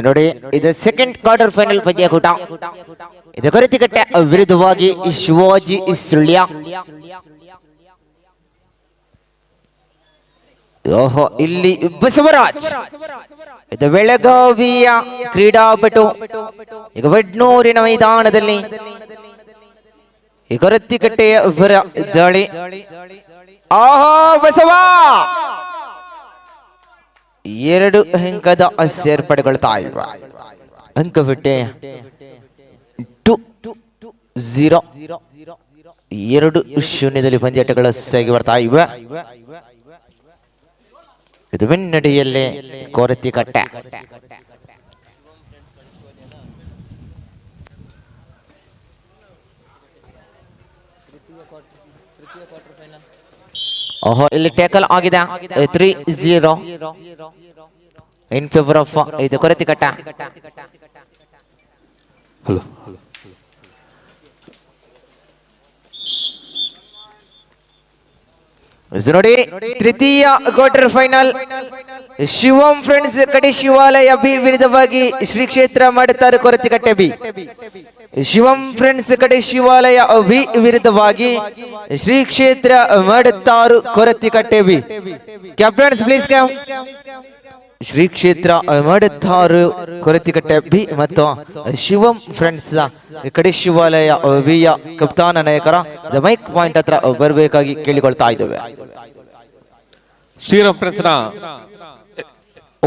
ನೋಡಿ, ಇದು second quarter final ಪಂದ್ಯಕೂಟ. ಇದು ಕೊರತಿಕಟ್ಟೆ ವಿರುದ್ಧವಾಗಿ ಶಿವಾಜಿ ಸುಳ್ಯ. ಓಹೋ, ಇಲ್ಲಿ ಬಸವರಾಜ್, ಇದು ಬೆಳಗಾವಿಯ ಕ್ರೀಡಾಪಟು. ಈಗ ವಡ್ನೂರಿನ ಮೈದಾನದಲ್ಲಿ ಈ ಕೊರತಿಕಟ್ಟೆಯ ದಾಳಿ. ಆಹೋ ಬಸವ, 2 ಅಂಕದ ಸೇರ್ಪಡೆಗೊಳ್ತಾ ಇವ. ಅಂಕ ಬಿಟ್ಟೆ 2-0, 2-0 ಪಂದ್ಯಾಟಗಳು ಸಾಗಿ ಬರ್ತಾ ಇವೆ. ಇದು ಬೆನ್ನಡಿಯಲ್ಲೇ ಕೊರತಿಕಟ್ಟೆ. ಓಹೋ, ಇಲ್ಲಿ ಟ್ಯಾಕಲ್ ಆಗಿದೆ. 3-0 in favour of ಇದು ಕೊರತಿಕಟ್ಟ. ಹಲೋ. ನೋಡಿ, ತೃತೀಯ quarter final Shivam friends ಕಡೆ ಶಿವಾಲಯ ಬಿ ವಿರುದ್ಧವಾಗಿ ಶ್ರೀ ಕ್ಷೇತ್ರ ಮಾಡುತ್ತಾರೆ ಕೊರತಿಕಟ್ಟೆ ಬಿ. ಶಿವಂ ಫ್ರೆಂಡ್ಸ್ ಕಡೆ ಶಿವಾಲಯ ಬಿ ವಿರುದ್ಧವಾಗಿ ಶ್ರೀ ಕ್ಷೇತ್ರ ಮಾಡುತ್ತಾರು Korathikatte B. Captains please come. Shri Kshetra ಮಾಡುತ್ತಾರು ಕೊರತಿಕಟ್ಟೆ B ಮತ್ತು ಶಿವಂ ಫ್ರೆಂಡ್ಸ್ ಕಡೆ ಶಿವಾಲಯ ವಿಯ ಕಪ್ತಾನ ನಾಯಕರ the mic point ಹತ್ರ ಬರಬೇಕಾಗಿ ಕೇಳಿಕೊಳ್ತಾ ಇದ್ದೇವೆ. ಶ್ರೀರಾಮ್ ಫ್ರೆಂಡ್ಸ್ ನ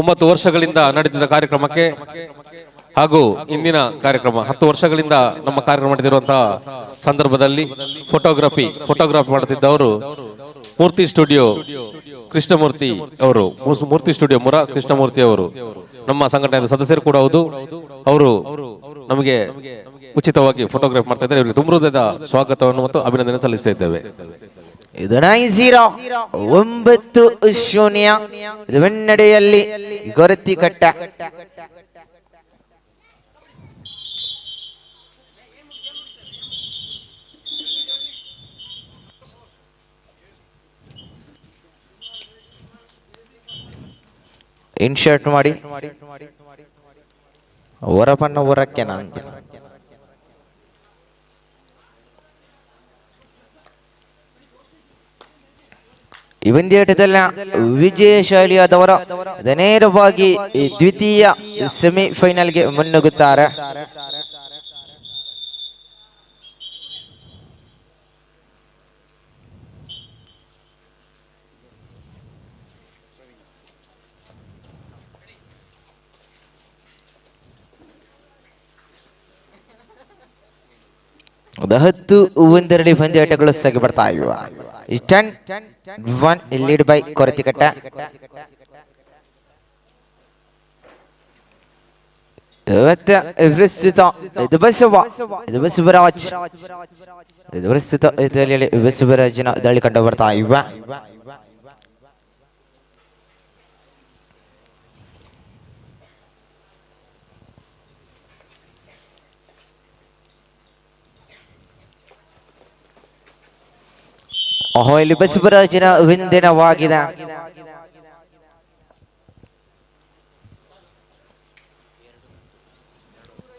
9 ವರ್ಷಗಳಿಂದ ನಡೆದಿದ್ದ ಕಾರ್ಯಕ್ರಮಕ್ಕೆ ಹಾಗೂ ಇಂದಿನ ಕಾರ್ಯಕ್ರಮ 10 ವರ್ಷಗಳಿಂದ ನಮ್ಮ ಕಾರ್ಯಕ್ರಮ ನಡೆದಿರುವಂತಹ ಸಂದರ್ಭದಲ್ಲಿ ಫೋಟೋಗ್ರಫಿ ಮಾಡುತ್ತಿದ್ದವರು ಮೂರ್ತಿ ಸ್ಟುಡಿಯೋ Krishnamurthy ಅವರು, ಮೂರ್ತಿ ಸ್ಟುಡಿಯೋ ಮುರ ಕೃಷ್ಣಮೂರ್ತಿ ಅವರು ನಮ್ಮ ಸಂಘಟನೆಯ ಸದಸ್ಯರು ಕೂಡ ಹೌದು. ಅವರು ನಮಗೆ ಉಚಿತವಾಗಿ ಫೋಟೋಗ್ರಾಫ್ ಮಾಡ್ತಾ ಇದ್ದಾರೆ. ಇವರಿಗೆ ತುಂಬ ಹೃದಯದ ಸ್ವಾಗತವನ್ನು ಮತ್ತು ಅಭಿನಂದನೆ ಸಲ್ಲಿಸ್ತಾ ಇದ್ದೇವೆ. ಇದು 9-0, 9-0. ಇದು ಮುನ್ನಡೆಯಲ್ಲಿ ಕೊರತಿಕಟ್ಟ. ಇನ್ಶರ್ಟ್ ಮಾಡಿ ಹೊರಪನ್ನ ಹೊರಕ್ಕೆ ಅಂತ. ಈ ಪಂದ್ಯಾಟದಲ್ಲಿ ವಿಜಯಶಾಲಿಯಾದವರು ನೇರವಾಗಿ ಈ ದ್ವಿತೀಯ ಸೆಮಿಫೈನಲ್ಗೆ ಮುನ್ನುಗ್ಗುತ್ತಾರೆ. 10-1ರಲ್ಲಿ ಪಂದ್ಯಾಟಗಳು ಸಾಗಿ ಬರ್ತಾ ಇವೆ. 10-1 ಲೀಡ್ ಬೈ ಕೊರತಿಕಟ್ಟ. ಮತ್ತೆ ಪ್ರಸ್ತುತ ಇದು ಬಸವ, ಇದು ಬಸವರಾಜ್, ಇದು ಪ್ರಸ್ತುತ ಇದರಲ್ಲಿ ಬಸವರಾಜನ ದಾಳಿ ಕಂಡು ಬರ್ತಾ ಇವೆ. ಓಹೋ, ಇಲ್ಲಿ ಬಸವರಾಜನ ವಿಂದಿನವಾಗಿದೆ.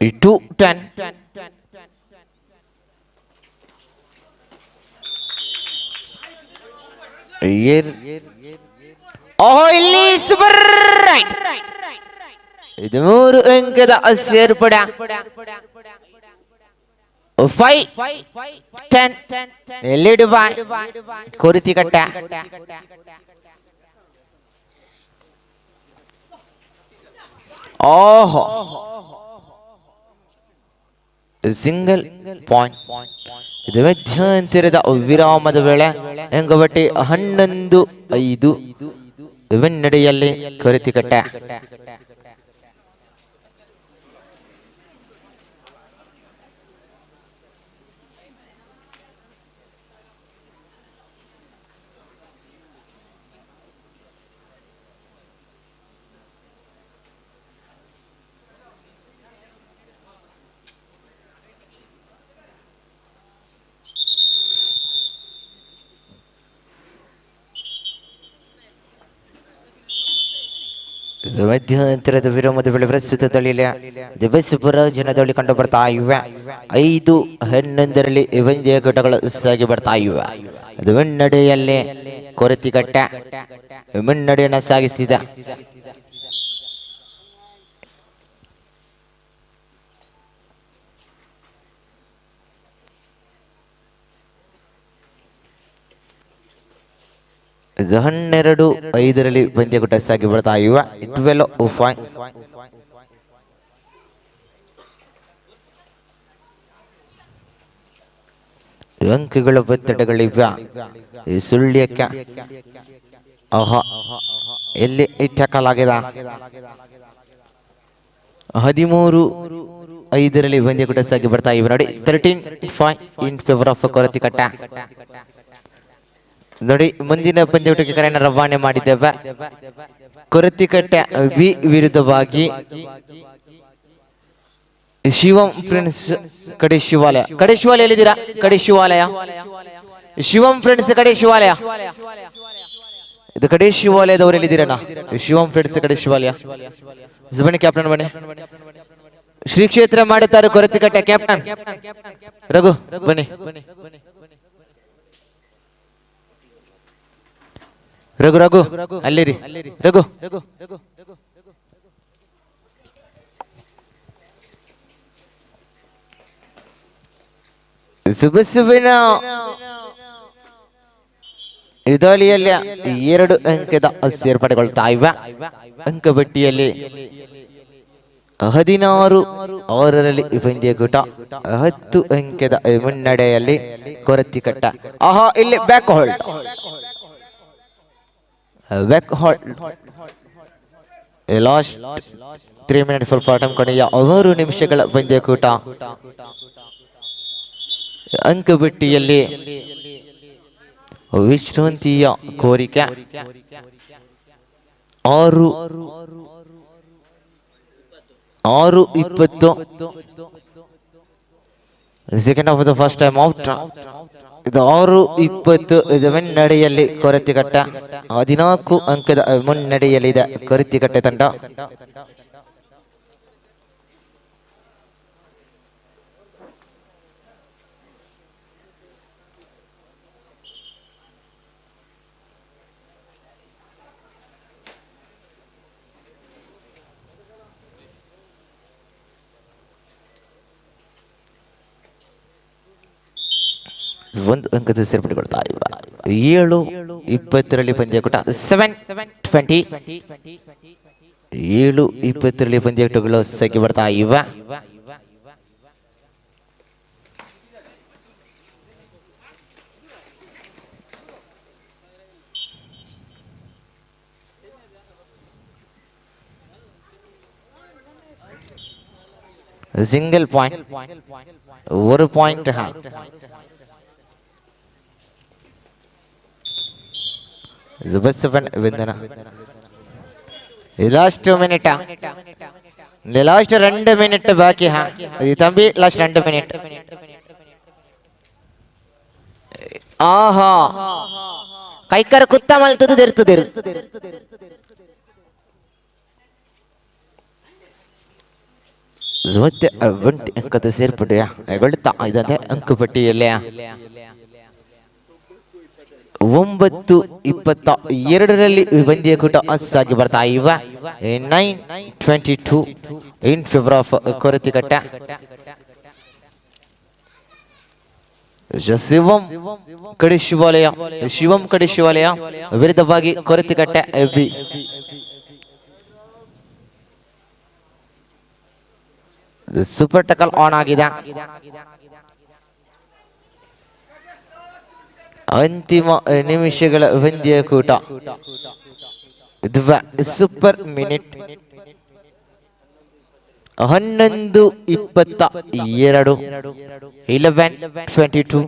2-10. ಓಹೋ, ಇಲ್ಲಿ ಸೂಪರ್ ರೈಟ್. ಇದು 3 ಅಂಕದ ಸೇರ್ಪಡೆ. 5-10 ಲೀಡ್ ಬೈ ಕೊರತಿಕಟ್ಟ. ಓಹೋ, ಸಿಂಗಲ್ ಪಾಯಿಂಟ್. ಇದು ಮಧ್ಯಂತರದ ವಿರಾಮದ ವೇಳೆ ಅಂಕಪಟ್ಟಿ 11-5 ಮುನ್ನಡೆಯಲ್ಲಿ ಕೊರತಿಕಟ್ಟ. ಮಧ್ಯಂತರದ ವಿರಾಮದ ವೇಳೆ ಪ್ರಸ್ತುತ ದಳಿಲ ಬಸವರಾಜನ ದಳಿ ಕಂಡು ಬರ್ತಾ ಇವೆ. 5-11ರಲ್ಲಿ ಪಂದ್ಯಕೂಟಗಳು ಸಾಗಿ ಬರ್ತಾ ಇವೆ. ಅದು ಮುನ್ನಡೆಯಲ್ಲೇ ಕೊರತಿಕಟ್ಟ ಮುನ್ನಡೆಯನ್ನು ಸಾಗಿಸಿದ. 12-5ರಲ್ಲಿ ಪಂದ್ಯಕೂಟ ಸಾಗಿ ಬರ್ತಾ ಇವೆ. 12-5. ಅಂಕಗಳ ಒತ್ತಡಗಳಿವೆ ಸುಳ್ಯಕ್ಕೆ. ಆಹಾ, ಎಲ್ಲಿ ಟ್ಯಾಕಲ್ ಆಗಿದೆ. 13-5ರಲ್ಲಿ ಪಂದ್ಯಕೂಟ ಸಾಗಿ ಬರ್ತಾ ಇವೆ. ನೋಡಿ, 13-5 in favour of Korathikatta. ನೋಡಿ, ಮುಂದಿನ ಪಂದ್ಯಕೂಟಕ್ಕೆ ಕರೆಯನ್ನು ರವಾನೆ ಮಾಡಿದ್ದೇವೆ. ಕೊರತಿಕಟ್ಟ ವಿ ವಿರುದ್ಧವಾಗಿ ಶಿವಂ ಫ್ರೆಂಡ್ಸ್ ಕಡೆ ಶಿವಾಲಯ. ಕಡೆ ಶಿವಾಲಯ ಎಲ್ಲಿದ್ದೀರಾ? ಕಡೆ ಶಿವಾಲಯ, ಶಿವಂ ಫ್ರೆಂಡ್ಸ್ ಕಡೆ ಶಿವಾಲಯ. ಇದು ಕಡೆ ಶಿವಾಲಯದವರು ಎಲ್ಲಿದ್ದೀರಣ್ಣ? ಶಿವಂ ಫ್ರೆಂಡ್ಸ್ ಕಡೆ ಶಿವಾಲಯ. ಬನ್ನಿ ಕ್ಯಾಪ್ಟನ್, ಬನ್ನಿ. ಶ್ರೀ ಕ್ಷೇತ್ರ ಮಾಡುತ್ತಾರೆ ಕೊರತಿಕಟ್ಟ ಕ್ಯಾಪ್ಟನ್ ರಘು ಬನ್ನಿ. ರಘು, ರಘು ಅಲ್ಲಿರಿ ರಘು. ಸುಬಸುಬಿನ ದಾಳಿಯಲ್ಲಿ 2 ಅಂಕದ ಸೇರ್ಪಡೆಗೊಳ್ತಾ ಇವೆ. ಅಂಕಪಟ್ಟಿಯಲ್ಲಿ 16-6ರಲ್ಲಿ ಪಂದ್ಯಕೂಟ 10 ಅಂಕದ ಮುನ್ನಡೆಯಲ್ಲಿ ಕೊರತಿಕಟ್ಟ. ಆಹಾ, ಇಲ್ಲಿ back hold. Back hold. Last 3 minute full time. ಕೊನೆಯ 6 ನಿಮಿಷಗಳ ಪಂದ್ಯಕೂಟ. ಅಂಕಪಟ್ಟಿಯಲ್ಲಿ ವಿಶ್ರಾಂತಿಯ ಕೋರಿಕೆ. 6 6:20. Second of the first time out. ಇದು 6:20. ಇದು ಮುನ್ನಡೆಯಲ್ಲಿ ಕೊರತಿಕಟ್ಟ. 14 ಅಂಕದ ಮುನ್ನಡೆಯಲ್ಲಿದೆ ಕೊರತಿಕಟ್ಟೆ ತಂಡ. ಒಂದು ಅಂಕದ ಸೇರ್ಪಡೆಗೊಳ್ತಾ ಇವ. 7:20ರಲ್ಲಿ ಪಂದ್ಯಕೂಟ. 7:20. 7:20ರಲ್ಲಿ ಪಂದ್ಯಕೂಟಗಳು ಸಾಗಿ ಬರ್ತಾ ಇವೆ. ಸಿಂಗಲ್ ಪಾಯಿಂಟ್, ஒரு பாயிண்ட். ಬಸವನ್ ವಂದನ. Last 2 minute, last 2 minute ಬಾಕಿ. ಹಾ ತಂಬಿ, ಲಾಸ್ಟ್ 2 ಮಿನಿಟ್. ಆಹಾ, ಕೈಕರ ಕುತ್ತ ಮಲ್ತದ ಇರ್ತದಿರು. ಮತ್ತೆ ಒಂಟಿ ಅಂಕದ ಸೇರ್ಪಡೆಗೊಳ್ತಾ ಇದಂತೆ ಅಂಕಪಟ್ಟಿಯಲ್ಲಿ. 9:22ರಲ್ಲಿ ಪಂದ್ಯಕೂಟ ಸಾಗಿ ಬರ್ತಾ ಇವ. 9:22 in favour of Korathikatte. Shivam ಕಡೆ ಶಿವಾಲಯ, ಶಿವಂ ಕಡೆ ಶಿವಾಲಯ ವಿರುದ್ಧವಾಗಿ ಕೊರತಿಕಟ್ಟೆ B. Super tackle on ಆಗಿದೆ. ಅಂತಿಮ ನಿಮಿಷಗಳ ಪಂದ್ಯಕೂಟ. Super minute. 11:22, 11:22.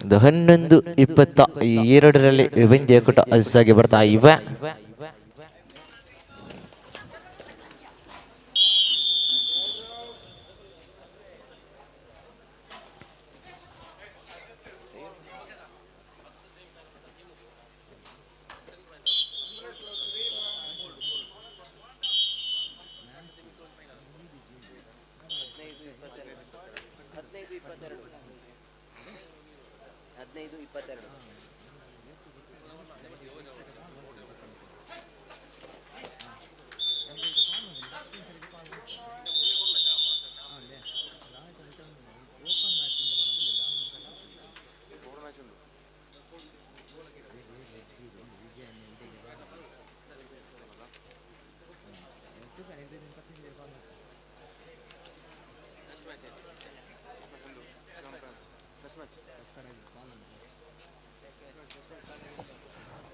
11:22ರಲ್ಲಿ ಪಂದ್ಯಕೂಟ ಸಾಗಿ ಬರ್ತಾ ಇವೆ.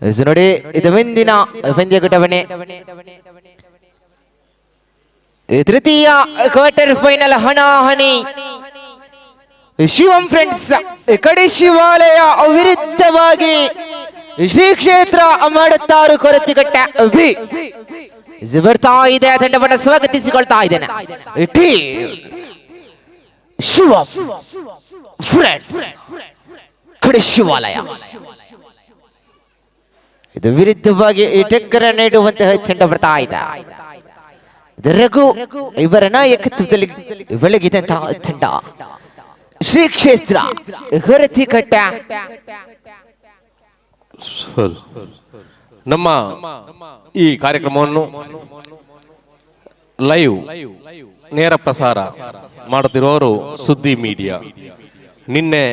15:22. ನೋಡಿ, ಇದು ಮುಂದಿನ ಪಂದ್ಯಕೂಟವನ್ನೇ. ತೃತೀಯ ಕ್ವಾರ್ಟರ್ ಫೈನಲ್ ಹಣಾಹಣಿ. ಶಿವಂ ಫ್ರೆಂಡ್ಸ್ ಕಡೆ ಶಿವಾಲಯ ವಿರುದ್ಧವಾಗಿ ಶ್ರೀ ಕ್ಷೇತ್ರ ಮಾಡುತ್ತಾರು ಕೊರತಿಕಟ್ಟ ಬಿ ಬರ್ತಾ ಇದೆ. ತಂಡವನ್ನು ಸ್ವಾಗತಿಸಿಕೊಳ್ತಾ ಇದ್ದೇನೆ. ಟೀಮ್ ಶಿವಂ ಫ್ರೆಂಡ್ಸ್ ಕಡೆ ಶಿವಾಲಯ ಇದು ವಿರುದ್ಧವಾಗಿ ಟಕ್ಕರ ನೀಡುವಂತಹ ತಂಡ ಬರ್ತಾ ಇದೆ. ಇದು ರಘು ಇವರ ನಾಯಕತ್ವದಲ್ಲಿ ಬೆಳಗಿದಂತಹ ತಂಡ ಶ್ರೀ ಕ್ಷೇತ್ರ ಹೊರತಿಕಟ್ಟ. ಹೌದು. ನಮ್ಮ ಈ ಕಾರ್ಯಕ್ರಮವನ್ನು ಲೈವ್ ನೇರ ಪ್ರಸಾರ ಮಾಡುತ್ತಿರುವವರು ಸುದ್ದಿ ಮೀಡಿಯಾ. ನಿನ್ನೆ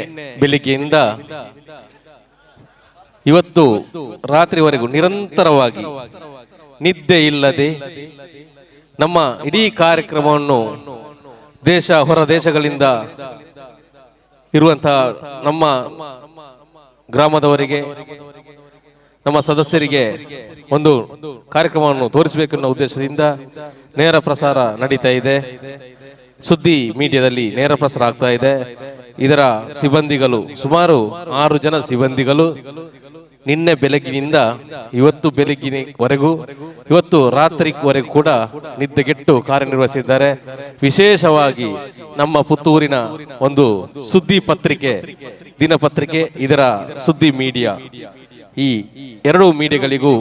ಬೆಳಿಗ್ಗೆಯಿಂದ ಇವತ್ತು ರಾತ್ರಿವರೆಗೂ ನಿರಂತರವಾಗಿ ನಿದ್ದೆ ಇಲ್ಲದೆ ನಮ್ಮ ಇಡೀ ಕಾರ್ಯಕ್ರಮವನ್ನು ದೇಶ ಹೊರ ದೇಶಗಳಿಂದ ಇರುವಂತಹ ನಮ್ಮ ಗ್ರಾಮದವರಿಗೆ, ನಮ್ಮ ಸದಸ್ಯರಿಗೆ ಒಂದು ಕಾರ್ಯಕ್ರಮವನ್ನು ತೋರಿಸಬೇಕೆನ್ನೋ ಉದ್ದೇಶದಿಂದ ನೇರ ಪ್ರಸಾರ ನಡೀತಾ ಇದೆ. ಸುದ್ದಿ ಮೀಡಿಯಾದಲ್ಲಿ ನೇರ ಪ್ರಸಾರ ಆಗ್ತಾ ಇದೆ. ಇದರ ಸಿಬ್ಬಂದಿಗಳು ಸುಮಾರು 6 ಜನ ಸಿಬ್ಬಂದಿಗಳು ನಿನ್ನೆ ಬೆಳಗ್ಗಿನಿಂದ ಇವತ್ತು ಬೆಳಗ್ಗಿನವರೆಗೂ, ಇವತ್ತು ರಾತ್ರಿವರೆಗೂ ಕೂಡ ನಿದ್ದೆಗೆಟ್ಟು ಕಾರ್ಯನಿರ್ವಹಿಸಿದ್ದಾರೆ. ವಿಶೇಷವಾಗಿ ನಮ್ಮ ಪುತ್ತೂರಿನ ಒಂದು ಸುದ್ದಿ ಪತ್ರಿಕೆ, ದಿನಪತ್ರಿಕೆ, ಇದರ ಸುದ್ದಿ ಮೀಡಿಯಾ, ಈ 2 ಮೀಡಿಯಾಗಳಿಗೂ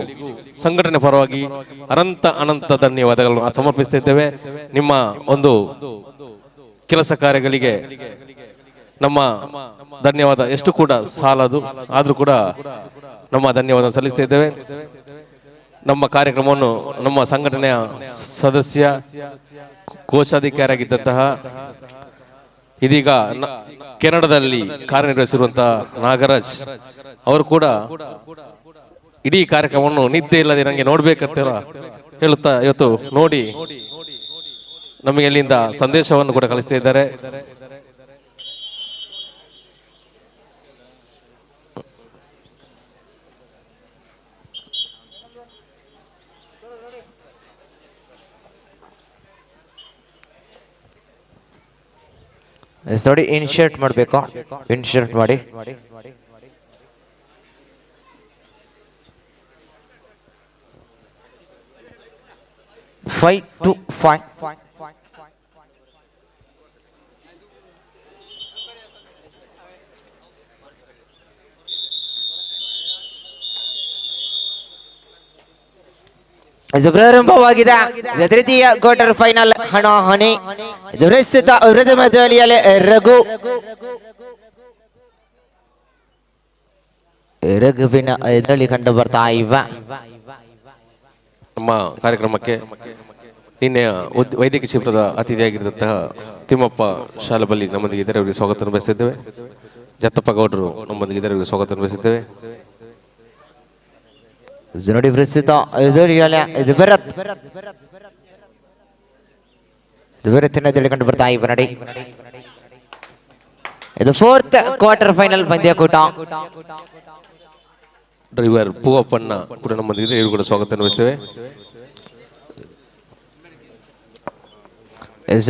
ಸಂಘಟನೆ ಪರವಾಗಿ ಅನಂತ ಅನಂತ ಧನ್ಯವಾದಗಳನ್ನು ಸಮರ್ಪಿಸುತ್ತಿದ್ದೇವೆ. ನಿಮ್ಮ ಒಂದು ಕೆಲಸ ಕಾರ್ಯಗಳಿಗೆ ನಮ್ಮ ಧನ್ಯವಾದ ಎಷ್ಟು ಕೂಡ ಸಾಲದು, ಆದ್ರೂ ಕೂಡ ನಮ್ಮ ಧನ್ಯವಾದ ಸಲ್ಲಿಸ್ತಾ ಇದ್ದೇವೆ. ನಮ್ಮ ಕಾರ್ಯಕ್ರಮವನ್ನು ನಮ್ಮ ಸಂಘಟನೆಯ ಸದಸ್ಯ ಕೋಶಾಧಿಕಾರಿಯಾಗಿದ್ದಂತಹ, ಇದೀಗ ಕೆನಡಾದಲ್ಲಿ ಕಾರ್ಯನಿರ್ವಹಿಸಿರುವಂತಹ ನಾಗರಾಜ್ ಅವರು ಕೂಡ ಇಡೀ ಕಾರ್ಯಕ್ರಮವನ್ನು ನಿದ್ದೆ ಇಲ್ಲದೆ ನನಗೆ ನೋಡ್ಬೇಕಂತ ಹೇಳುತ್ತಾ ಇವತ್ತು ನೋಡಿ ನಮಗೆ ಅಲ್ಲಿಂದ ಸಂದೇಶವನ್ನು ಕೂಡ ಕಳಿಸ್ತಾ ಇದ್ದಾರೆ. ನೋಡಿ, ಇನ್ಶರ್ಟ್ ಮಾಡಬೇಕು, ಇನ್ಶರ್ಟ್ ಮಾಡಿ. Five to five. ಇದು ಪ್ರಾರಂಭವಾಗಿದೆ ತೃತೀಯ ಕ್ವಾರ್ಟರ್ ಫೈನಲ್ ಹಣಾಹಣಿ. ಇದು ಪ್ರಸ್ತುತ ಪ್ರಥಮ ದಾಳಿಯಲ್ಲಿ ರಘುವಿನ ದಾಳಿ ಕಂಡು ಬರ್ತಾ ಇವ. ನಮ್ಮ ಕಾರ್ಯಕ್ರಮಕ್ಕೆ ನಿನ್ನೆ ವೈದ್ಯಕೀಯ ಶಿಬಿರದ ಅತಿಥಿಯಾಗಿದ್ದಂತಹ ತಿಮ್ಮಪ್ಪ ಶಾಲಬಲ್ಲಿ ನಮ್ಮೊಂದಿಗೆ ಇದ್ದಾರೆ, ಅವರಿಗೆ ಸ್ವಾಗತ ಬಯಸಿದ್ದೇವೆ. ಜತ್ತಪ್ಪ ಗೌಡರು ನಮ್ಮೊಂದಿಗೆ ಇದ್ದಾರೆ, ಅವರಿಗೆ ಸ್ವಾಗತ ಬಯಸಿದ್ದೇವೆ. ನೋಡಿ ಪ್ರಸ್ತುತ ಇದು ಭರತ್, ಇದು ಭರತ್ತಿನ ದಾಳಿ ಕಂಡು ಬರ್ತಾ ಇವ. ನೋಡಿ, ಇದು fourth quarter final ಪಂದ್ಯಕೂಟ. ಡ್ರೈವರ್ ಪೂವಪ್ಪಣ್ಣ ಕೂಡ ನಮ್ಮೊಂದಿಗೆ ಇವರು ಕೂಡ ಸ್ವಾಗತ ಬಯಸ್ತೇವೆ.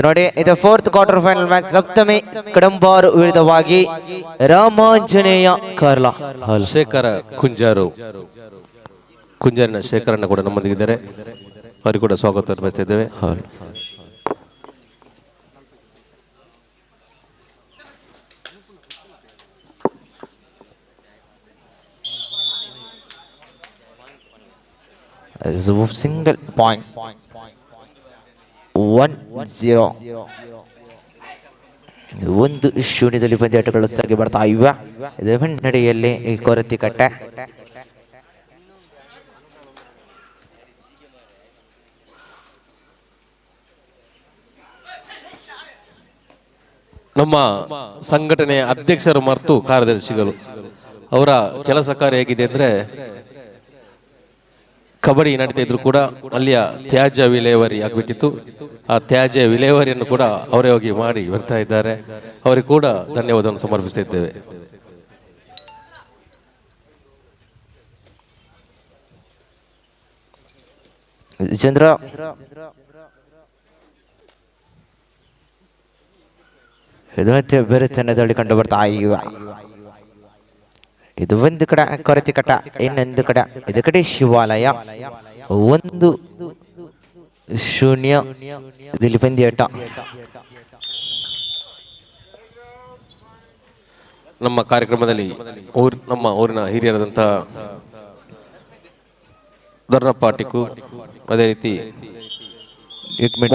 ನೋಡಿ, ಇದು fourth quarter final match. Saptami Kadambaru ವಿರುದ್ಧವಾಗಿ ರಾಮಾಂಜನೇಯ ಕಾರ್ಲಾ. ಶೇಖರ ಕುಂಜಾರು, ಕುಂಜಾರಿನ ಶೇಖರಣ್ಣ ಕೂಡ ನಮ್ಮೊಂದಿಗಿದ್ದಾರೆ, ಅವರಿಗೆ ಕೂಡ ಸ್ವಾಗತ ಬಯಸ್ತಾ ಇದ್ದೇವೆ. Single point 1-0. 1-0 ಪಂದ್ಯಾಟಗಳು ಸಾಗಿ ಬರ್ತಾ ಇವೆ. ಇದು ಮುನ್ನಡೆಯಲ್ಲಿ ಕೊರತಿಕಟ್ಟೆ. ನಮ್ಮ ಸಂಘಟನೆಯ ಅಧ್ಯಕ್ಷರು ಮತ್ತು ಕಾರ್ಯದರ್ಶಿಗಳು ಅವರ ಕೆಲಸ ಕಾರ್ಯ ಹೇಗಿದೆ ಅಂದ್ರೆ, ಕಬಡ್ಡಿ ನಡೀತಾ ಇದ್ರು ಕೂಡ ಅಲ್ಲಿಯ ತ್ಯಾಜ್ಯ ವಿಲೇವಾರಿ ಆಗಬೇಕಿತ್ತು. ಆ ತ್ಯಾಜ್ಯ ವಿಲೇವಾರಿಯನ್ನು ಕೂಡ ಅವರೇ ಹೋಗಿ ಮಾಡಿ ಬರ್ತಾ ಇದ್ದಾರೆ. ಅವರಿಗೆ ಕೂಡ ಧನ್ಯವಾದವನ್ನು ಸಮರ್ಪಿಸ್ತಾ ಇದ್ದೇವೆ. ಚಂದ್ರ ಇದು ಮತ್ತೆ ಬೇರೆ ತನ್ನದಳಿ ಕಂಡು ಬರ್ತಾ ಇವ. ಇದು ಒಂದು ಕಡೆ ಕೊರತಿಕಟ್ಟ, ಇನ್ನೊಂದು ಕಡೆ ಇದು ಕಡೆ ಶಿವಾಲಯ. 1-0 ಇಲ್ಲಿ ಪಂದ್ಯಾಟ. ನಮ್ಮ ಕಾರ್ಯಕ್ರಮದಲ್ಲಿ ನಮ್ಮ ಊರಿನ ಹಿರಿಯರಾದಂತಹ ದರ್ರಪ್ಪ ಟಿಕ್ಕು, ಅದೇ ರೀತಿ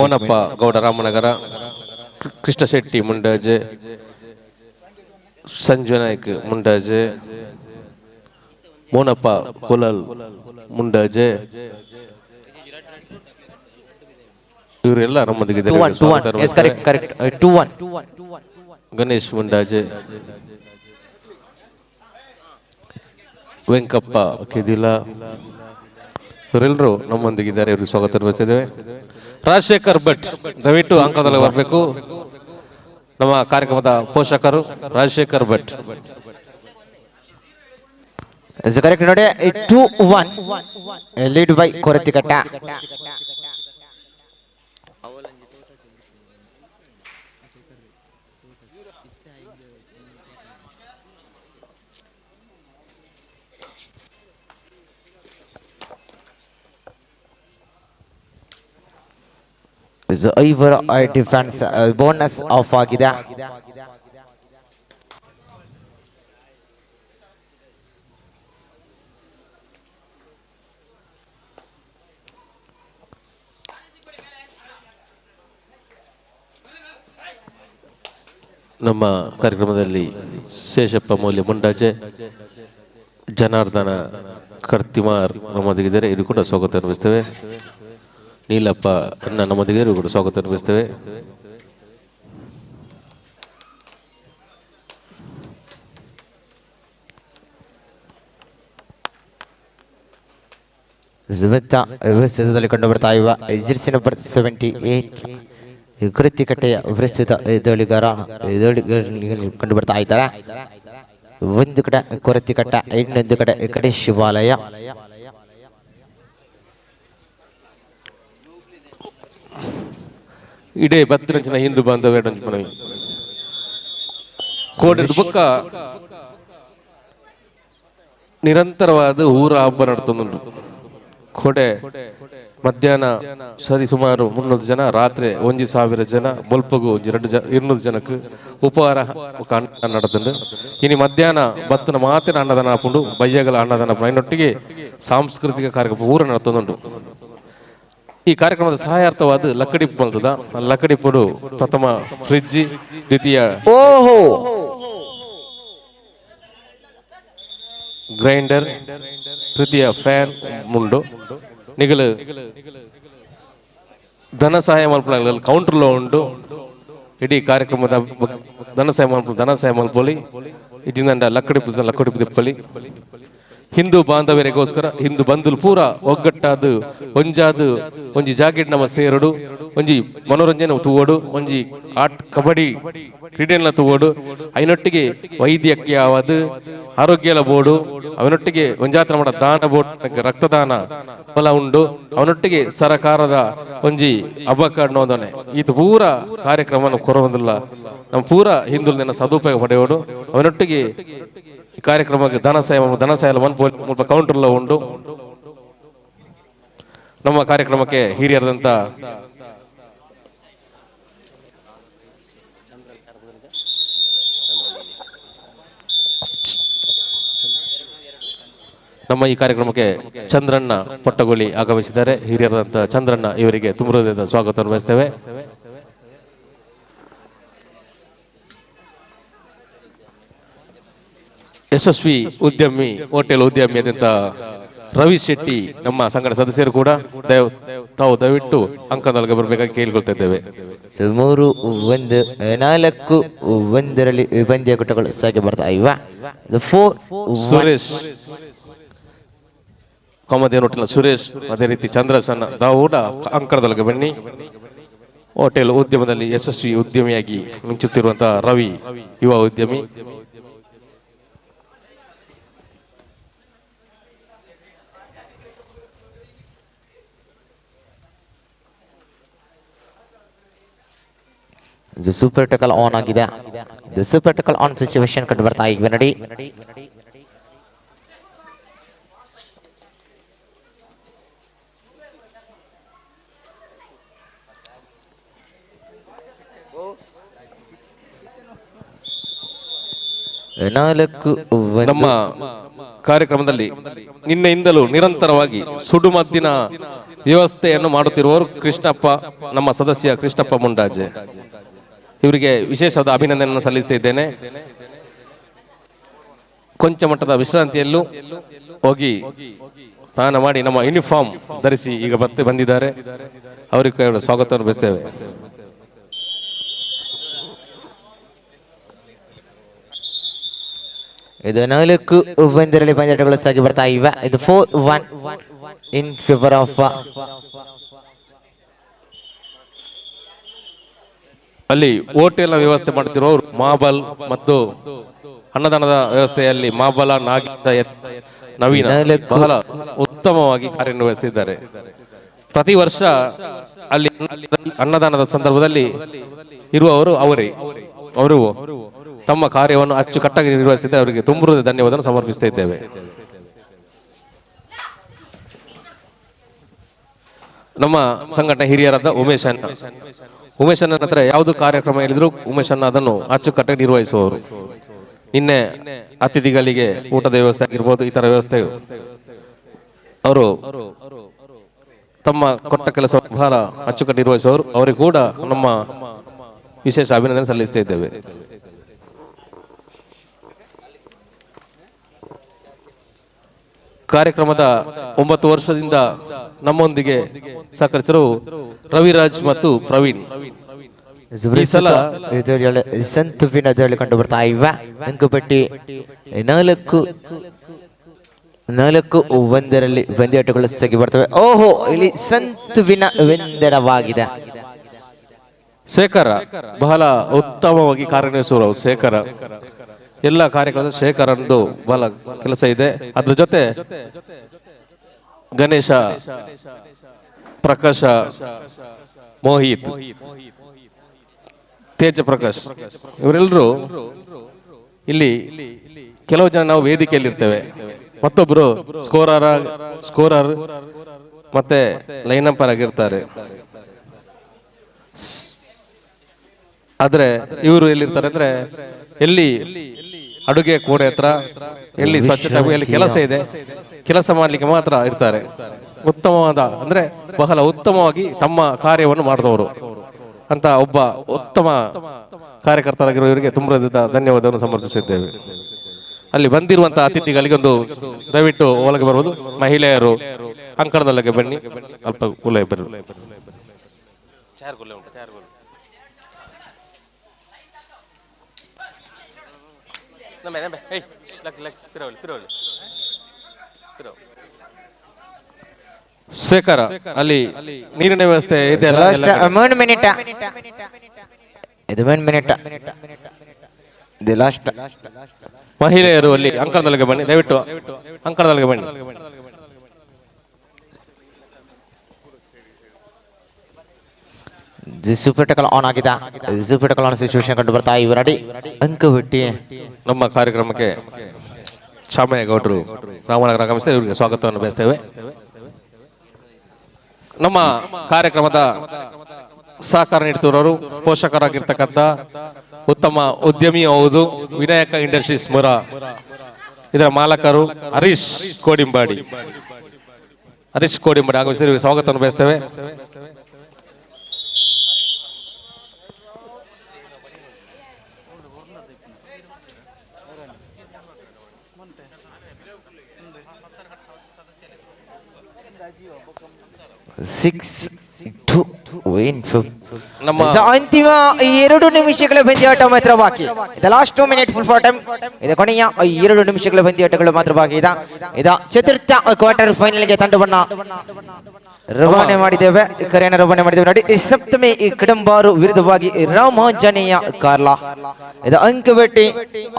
ಮೋನಪ್ಪ ಗೌಡ ರಾಮನಗರ, ಕೃಷ್ಣ ಶೆಟ್ಟಿ ಮುಂಡಾಜೆ, ಸಂಜು ನಾಯ್ಕ್ ಮುಂಡಾಜೆ, ಮೋನಪ್ಪ ಕುಲಲ್ ಮುಂಡಾಜೆ, ಇವರೆಲ್ಲ ನಮ್ಮೊಂದಿಗೆ. ಗಣೇಶ್ ಮುಂಡಾಜೆ, ವೆಂಕಪ್ಪ ಕೆದಿಲ, ಇವರೆಲ್ಲರೂ ನಮ್ಮೊಂದಿಗಿದ್ದಾರೆ. ಇವ್ರಿಗೆ ಸ್ವಾಗತ ಬಯಸಿದ್ದೇವೆ. ರಾಜಶೇಖರ್ ಭಟ್ ದಯವಿಟ್ಟು ಅಂಕದಲ್ಲಿ ಬರಬೇಕು. ನಮ್ಮ ಕಾರ್ಯಕ್ರಮದ ಪೋಷಕರು ರಾಜಶೇಖರ್ ಭಟ್. Correct ನೋಡಿ, 2-1 ಲೀಡ್ ಬೈ ಕೊರತಿಕಟ್ಟ. ಐವರ defence bonus of ಆಗಿದೆ. ನಮ್ಮ ಕಾರ್ಯಕ್ರಮದಲ್ಲಿ ಶೇಷಪ್ಪ ಮೌಲ್ಯ ಮುಂಡಾಜೆ, ಜನಾರ್ದನ ಕರ್ತಿಮಾರ್ ನಮ್ಮೊಂದಿಗಿದ್ದಾರೆ, ಇವರು ಕೂಡ ಸ್ವಾಗತ ಅನ್ಭವಿಸ್ತೇವೆ. ನೀಲಪ್ಪ ಅಣ್ಣ ನಮ್ಮೊಂದಿಗೆ, ಇವರು ಕೂಡ ಸ್ವಾಗತ ಅನ್ಭವಿಸ್ತೇವೆ. ಪ್ರಸ್ತುತದಲ್ಲಿ ಕಂಡು ಬರ್ತಾ ಇರುವ ಜೆರ್ಸಿ ನಂಬರ್ 78 ಕೃತಿಕಟ್ಟೆಯ ಪ್ರಸ್ತುತ ದೋಳಿಗಾರ ಕಂಡು ಬರ್ತಾ ಇದ್ದಾರೆ. ಒಂದು ಕಡೆ ಕೊರತಿಕಟ್ಟ, ಇನ್ನೊಂದು ಕಡೆ ಕಡೆ ಶಿವಾಲಯ. ಇಡೇ ಬತ್ತಿನಂಚಿನ ಹಿಂದೂ ಬಾಂಧವ್ಯ ಕೋಡಿ ಬುಕ್ಕ ನಿರಂತರವಾದ ಊರ ಹಬ್ಬ ನಡ್ತೊಂದುಂಟು. ಕೋಡೆ ಮಧ್ಯಾಹ್ನ ಸರಿ ಸುಮಾರು 300 ಜನ, ರಾತ್ರಿ 1000 ಜನ, ಬೊಲ್ಪಗು 200 ಜನಕ್ಕೆ ಉಪಹಾರ ಅನ್ನ ನಡೆದುಂಡು. ಇನ್ನು ಮಧ್ಯಾಹ್ನ ಬತ್ತನ ಮಾತಿನ ಅನ್ನದಾನ ಹಾಕೊಂಡು ಬಯ್ಯಗಳ ಅನ್ನದಾನ ಇನ್ನೊಟ್ಟಿಗೆ ಸಾಂಸ್ಕೃತಿಕ ಕಾರ್ಯಕ್ರಮ ಪೂರ ನಡ್ತೊಂದುಂಟು. ಈ ಕಾರ್ಯಕ್ರಮದ ಸಹಾಯಾರ್ಥವಾದ ಲಕ್ಕಡಿಪ್ಪು ಬಂತದ ಲಕ್ಕಡಿಪ್ಪುಡು ಪ್ರಥಮ ಫ್ರಿಡ್ಜ್, ದ್ವಿತೀಯ ಓಹೋ ಗ್ರೈಂಡರ್, ತೃತೀಯ ಫ್ಯಾನ್ ಮುಂಡು. ನಿಗಲು ಧನ ಸಹಾಯ ಮಲ್ಪುನ ಕೌಂಟರ್లో ಉಂಡು. ಇಡೀ ಕಾರ್ಯಕ್ರಮದ ಧನ ಸಹಾಯ ಮಲ್ಪು ಧನ ಸಹಾಯ ಮಲ್ಪೊಲಿ ಇಜಿಂದಂಡ ಲಕ್ಕಡಿಪ್ಪು ಲಕ್ಕಡಿಪ್ಪು ದಿಪ್ಪಲಿ. ಹಿಂದೂ ಬಾಂಧವ್ಯರಿಗೋಸ್ಕರ ಹಿಂದೂ ಬಂಧುಲು ಪೂರ ಒಗ್ಗಟ್ಟಾದು ಒಂಜಾದು ಒಂಜಿ ಜಾಕೆಟ್ ನಮ್ಮ ಸೇರಡು, ಒಂಜಿ ಮನೋರಂಜನೆ ತೂವಡು, ಒಂಜಿ ಆಟ ಕಬಡ್ಡಿ ಕ್ರೀಡೆಯನ್ನ ತೂವಡು, ಐನೊಟ್ಟಿಗೆ ವೈದ್ಯಕೀಯವಾದ ಆರೋಗ್ಯಲ ಬೋರ್ಡು, ಅವನೊಟ್ಟಿಗೆ ಒಂಜಾತ್ರ ಮಾಡ ದಾನ ಬೋರ್ಡ್ ರಕ್ತದಾನ ಫಲ ಉಂಡು, ಅವನೊಟ್ಟಿಗೆ ಸರಕಾರದ ಒಂಜಿ ಅಬ್ಬಕಾಡ್ ನೋದನೆ ಇದು ಪೂರ ಕಾರ್ಯಕ್ರಮವನ್ನು ಕೊರವಂದಿಲ್ಲ. ನಮ್ಮ ಪೂರ ಹಿಂದೂ ಸದುಪಯೋಗ ಪಡೆಯೋಡು. ಅವನೊಟ್ಟಿಗೆ ಈ ಕಾರ್ಯಕ್ರಮಕ್ಕೆ ಧನ ಸಹಾಯ ಧನ ಸಹಾಯ ಮುಲ್ಪ ಕೌಂಟರ್ಲ ಉಂಟು. ನಮ್ಮ ಕಾರ್ಯಕ್ರಮಕ್ಕೆ ಹಿರಿಯರಾದಂಥ ನಮ್ಮ ಈ ಕಾರ್ಯಕ್ರಮಕ್ಕೆ ಚಂದ್ರಣ್ಣ ಪಟ್ಟಗೋಳಿ ಆಗಮಿಸಿದ್ದಾರೆ. ಹಿರಿಯರಾದಂಥ ಚಂದ್ರಣ್ಣ ಇವರಿಗೆ ತುಂಬ ಹೃದಯದ ಸ್ವಾಗತವನ್ನು ಬಯಸ್ತೇವೆ. ಯಶಸ್ವಿ ಉದ್ಯಮಿ, ಹೋಟೆಲ್ ಉದ್ಯಮಿ ಆದಂಥ ರವಿ ಶೆಟ್ಟಿ ನಮ್ಮ ಸಂಘದ ಸದಸ್ಯರು ಕೂಡ ತಾವು ದಯವಿಟ್ಟು ಅಂಕದೊಳಗೆ ಬರಬೇಕಾಗಿ ಕೇಳಿಕೊಳ್ತಾ ಇದ್ದೇವೆ. 3 1 4 1ರಲ್ಲಿ ಪಂದ್ಯಕೂಟಗಳು ಸಾಗಿ ಬರ್ತಾ ಇವೆ. 4 ಸುರೇಶ್ ಕಾಮಧೇನು ಹೋಟೆಲ್ ಸುರೇಶ್, ಅದೇ ರೀತಿ ಚಂದ್ರಸನ್ನ ತಾವು ಕೂಡ ಅಂಕಣದೊಳಗೆ ಬನ್ನಿ. ಹೋಟೆಲ್ ಉದ್ಯಮದಲ್ಲಿ ಯಶಸ್ವಿ ಉದ್ಯಮಿಯಾಗಿ ಮಿಂಚುತ್ತಿರುವಂತಹ ರವಿ ಯುವ ಉದ್ಯಮಿ. Super tackle on ಆಗಿದೆ. Super tackle on situation ಕಂಡು ಬರ್ತಾ ಇವೆ ನೋಡಿ. ನಾಲ್ಕು ನಮ್ಮ ಕಾರ್ಯಕ್ರಮದಲ್ಲಿ ನಿನ್ನೆಯಿಂದಲೂ ನಿರಂತರವಾಗಿ ಸುಡುಮದ್ದಿನ ವ್ಯವಸ್ಥೆಯನ್ನು ಮಾಡುತ್ತಿರುವವರು ಕೃಷ್ಣಪ್ಪ, ನಮ್ಮ ಸದಸ್ಯ ಕೃಷ್ಣಪ್ಪ ಮುಂಡಾಜೆ ಇವರಿಗೆ ವಿಶೇಷವಾದ ಅಭಿನಂದನೆಯನ್ನು ಸಲ್ಲಿಸ್ತಾ ಇದ್ದೇನೆ. ಕೊಂಚ ಮಟ್ಟದ ವಿಶ್ರಾಂತಿಯಲ್ಲೂ ಹೋಗಿ ಸ್ನಾನ ಮಾಡಿ ನಮ್ಮ ಯೂನಿಫಾರ್ಮ್ ಧರಿಸಿ ಈಗ ಮತ್ತೆ ಬಂದಿದ್ದಾರೆ. ಅವರಿಗೆ ಸ್ವಾಗತವನ್ನು ಬಯಸ್ತೇವೆ. ಇದು 4-1ರಲ್ಲಿ ಪಂದ್ಯಾಟಗಳು ಸಾಗಿ ಬರ್ತಾ ಇವೆ. ಇದು 4-1 in favour of ಅಲ್ಲಿ ಹೋಟೆಲ್ ವ್ಯವಸ್ಥೆ ಮಾಡ್ತಿರೋರು ಮಾಬಲ್ ಮತ್ತು ಅನ್ನದಾನದ ವ್ಯವಸ್ಥೆಯಲ್ಲಿ ಮಾಬಲ, ನಾಗೇಶ, ನವೀನ ಬಹಳ ಉತ್ತಮವಾಗಿ ಕಾರ್ಯನಿರ್ವಹಿಸಿದ್ದಾರೆ. ಪ್ರತಿ ವರ್ಷ ಅಲ್ಲಿ ಅನ್ನದಾನದ ಸಂದರ್ಭದಲ್ಲಿ ಇರುವವರು ಅವರೇ. ಅವರು ತಮ್ಮ ಕಾರ್ಯವನ್ನು ಅಚ್ಚುಕಟ್ಟಾಗಿ ನಿರ್ವಹಿಸಿದ್ದಾರೆ. ಅವರಿಗೆ ತುಂಬ ಧನ್ಯವಾದವನ್ನು ಸಮರ್ಪಿಸ್ತಾ ಇದ್ದೇವೆ. ನಮ್ಮ ಸಂಘಟನೆ ಹಿರಿಯರಾದ ಉಮೇಶ್ ಅಣ್ಣ, ಉಮೇಶ್ ಅಣ್ಣನ ಹತ್ರ ಯಾವುದು ಕಾರ್ಯಕ್ರಮ ಹೇಳಿದ್ರು ಉಮೇಶ್ ಅಣ್ಣ ಅದನ್ನು ಅಚ್ಚುಕಟ್ಟಾಗಿ ನಿರ್ವಹಿಸುವವರು. ನಿನ್ನೆ ಅತಿಥಿಗಳಿಗೆ ಊಟದ ವ್ಯವಸ್ಥೆ ಆಗಿರ್ಬೋದು, ಇತರ ವ್ಯವಸ್ಥೆ ಅವರು ತಮ್ಮ ಕೊಟ್ಟ ಕೆಲಸ ಬಹಳ ಅಚ್ಚುಕಟ್ಟು ನಿರ್ವಹಿಸುವವರು. ಅವರಿಗೆ ಕೂಡ ನಮ್ಮ ವಿಶೇಷ ಅಭಿನಂದನೆ ಸಲ್ಲಿಸ್ತಾ ಇದ್ದೇವೆ. ಕಾರ್ಯಕ್ರಮದ 9 ವರ್ಷದಿಂದ ನಮ್ಮೊಂದಿಗೆ ಸಹಕರಿಸಿದರು ರವಿರಾಜ್ ಮತ್ತು ಪ್ರವೀಣ್. ಈ ಸಲ ಸಂತುವಿನ ಕಂಡು ಬರ್ತಾ ಇವೆ. ಅಂಕಪಟ್ಟಿ 4-4-1ರಲ್ಲಿ ಪಂದ್ಯಾಟಗಳು ಸಾಗಿ ಬರ್ತವೆ. ಓಹೋ, ಇಲ್ಲಿ ಸಂತುವಿನ ವೆಂದನವಾಗಿದೆ. ಶೇಖರ ಬಹಳ ಉತ್ತಮವಾಗಿ ಕಾರ್ಯನಿರ್ವಹಿಸುವರು. ಶೇಖರ ಎಲ್ಲ ಕಾರ್ಯಕ್ರಮದ ಶೇಖರಂದು ಬಹಳ ಕೆಲಸ ಇದೆ. ಅದ್ರ ಜೊತೆ ಗಣೇಶ, ಪ್ರಕಾಶ, ಮೋಹಿತ್, ತೇಜ ಪ್ರಕಾಶ್ ಇವರೆಲ್ಲರೂ ಇಲ್ಲಿ. ಕೆಲವು ಜನ ನಾವು ವೇದಿಕೆಯಲ್ಲಿ ಇರ್ತೇವೆ, ಮತ್ತೊಬ್ರು ಸ್ಕೋರರ್ ಮತ್ತೆ ಲೈನ್ ಅಂಪರ್ ಆಗಿರ್ತಾರೆ. ಆದ್ರೆ ಇವರು ಎಲ್ಲಿರ್ತಾರೆ ಅಂದ್ರೆ ಎಲ್ಲಿ ಅಡುಗೆ ಕೋಣೆ ಹತ್ರ, ಎಲ್ಲಿ ಸ್ವಚ್ಛತೆ, ಎಲ್ಲಿ ಕೆಲಸ ಇದೆ ಕೆಲಸ ಮಾಡ್ಲಿಕ್ಕೆ ಮಾತ್ರ ಇರ್ತಾರೆ. ಉತ್ತಮವಾದ ಅಂದ್ರೆ ಬಹಳ ಉತ್ತಮವಾಗಿ ತಮ್ಮ ಕಾರ್ಯವನ್ನು ಮಾಡಿದವರು ಅಂತ ಒಬ್ಬ ಉತ್ತಮ ಕಾರ್ಯಕರ್ತರಾಗಿರುವ ಇವರಿಗೆ ತುಂಬ ಧನ್ಯವಾದವನ್ನು ಸಮರ್ಪಿಸಿದ್ದೇವೆ. ಅಲ್ಲಿ ಬಂದಿರುವಂತಹ ಅತಿಥಿಗಳಿಗೆ ಒಂದು ದಯವಿಟ್ಟು ಒಳಗೆ ಬರ್ಬೋದು. ಮಹಿಳೆಯರು ಅಂಕಣದೊಳಗೆ ಬನ್ನಿ, ಅಲ್ಪ ಉಲೇ ಬರು. ಶೇಖರ, ಅಲ್ಲಿ ನೀರಿನ ವ್ಯವಸ್ಥೆ ಇದೆ ಅಲ್ಲ? 3 ಮಿನಿಟ್, ಇದು 1 ಮಿನಿಟ್, ಇದು ಲಾಸ್ಟ್. ಮಹಿಳೆಯರು ಅಲ್ಲಿ ಅಂಕಣದೊಳಗೆ ಬನ್ನಿ, ದಯವಿಟ್ಟು ಅಂಕಣದೊಳಗೆ ಬನ್ನಿ. ಸೂಪರ್ ಟಕಲ್ ಆನ್ ಆಗಿದೆ. ಸೂಪರ್ ಟಕಲ್ ಆನ್ ಸಿಚುವೇಶನ್ ಕಂಡು ಬರ್ತಾ ಇವೆ. ರೆಡಿ ಅಂಕಪಟ್ಟಿ ನಮ್ಮ ಕಾರ್ಯಕ್ರಮಕ್ಕೆ ಶಾಮಯ್ಯ ಗೌಡರು ರಾಮನಗರ ಆಗಮಿಸಿದರೆ ಇವರಿಗೆ ಸ್ವಾಗತವನ್ನು ಬಯಸ್ತೇವೆ. ನಮ್ಮ ಕಾರ್ಯಕ್ರಮದ ಸಹಕಾರ ನೀಡುತ್ತಿರುವವರು ಪೋಷಕರಾಗಿರ್ತಕ್ಕಂಥ ಉತ್ತಮ ಉದ್ಯಮಿ ಹೌದು, ವಿನಾಯಕ ಇಂಡಸ್ಟ್ರೀಸ್ ಮುರಾ ಇದರ ಮಾಲಕರು ಹರೀಶ್ ಕೋಡಿಂಬಾಡಿ. ಹರೀಶ್ ಕೋಡಿಂಬಾಡಿ ಆಗಮಿಸಿದರೆ ಇವರಿಗೆ ಸ್ವಾಗತವನ್ನು ಬಯಸ್ತೇವೆ. 6-2 ನಮ್ಮ ಅಂತಿಮ 2 ನಿಮಿಷಗಳ ಪಂದ್ಯಾಟ ಮಾತ್ರ ಬಾಕಿ. Last 2 minute full for time. ಇದು ಕೊನೆಯ 2 ನಿಮಿಷಗಳ ಪಂದ್ಯಾಟಗಳು ಮಾತ್ರ ಬಾಕಿ ಇದೆ. ಇದು ಚತುರ್ಥ ಕ್ವಾರ್ಟರ್ ಫೈನಲ್ಗೆ ತಂಡವನ್ನ ರವಾನೆ ಮಾಡಿದ್ದೇವೆ, ಕರೆಯನ್ನು ರವಾನೆ ಮಾಡಿದ್ದೇವೆ. ನೋಡಿ, ಸಪ್ತಮಿ ಕಡಂಬಾರು ವಿರುದ್ಧವಾಗಿ ರಾಮಾಂಜನೇಯ ಕಾರ್ಲಾ. ಇದು ಅಂಕಪಟ್ಟಿ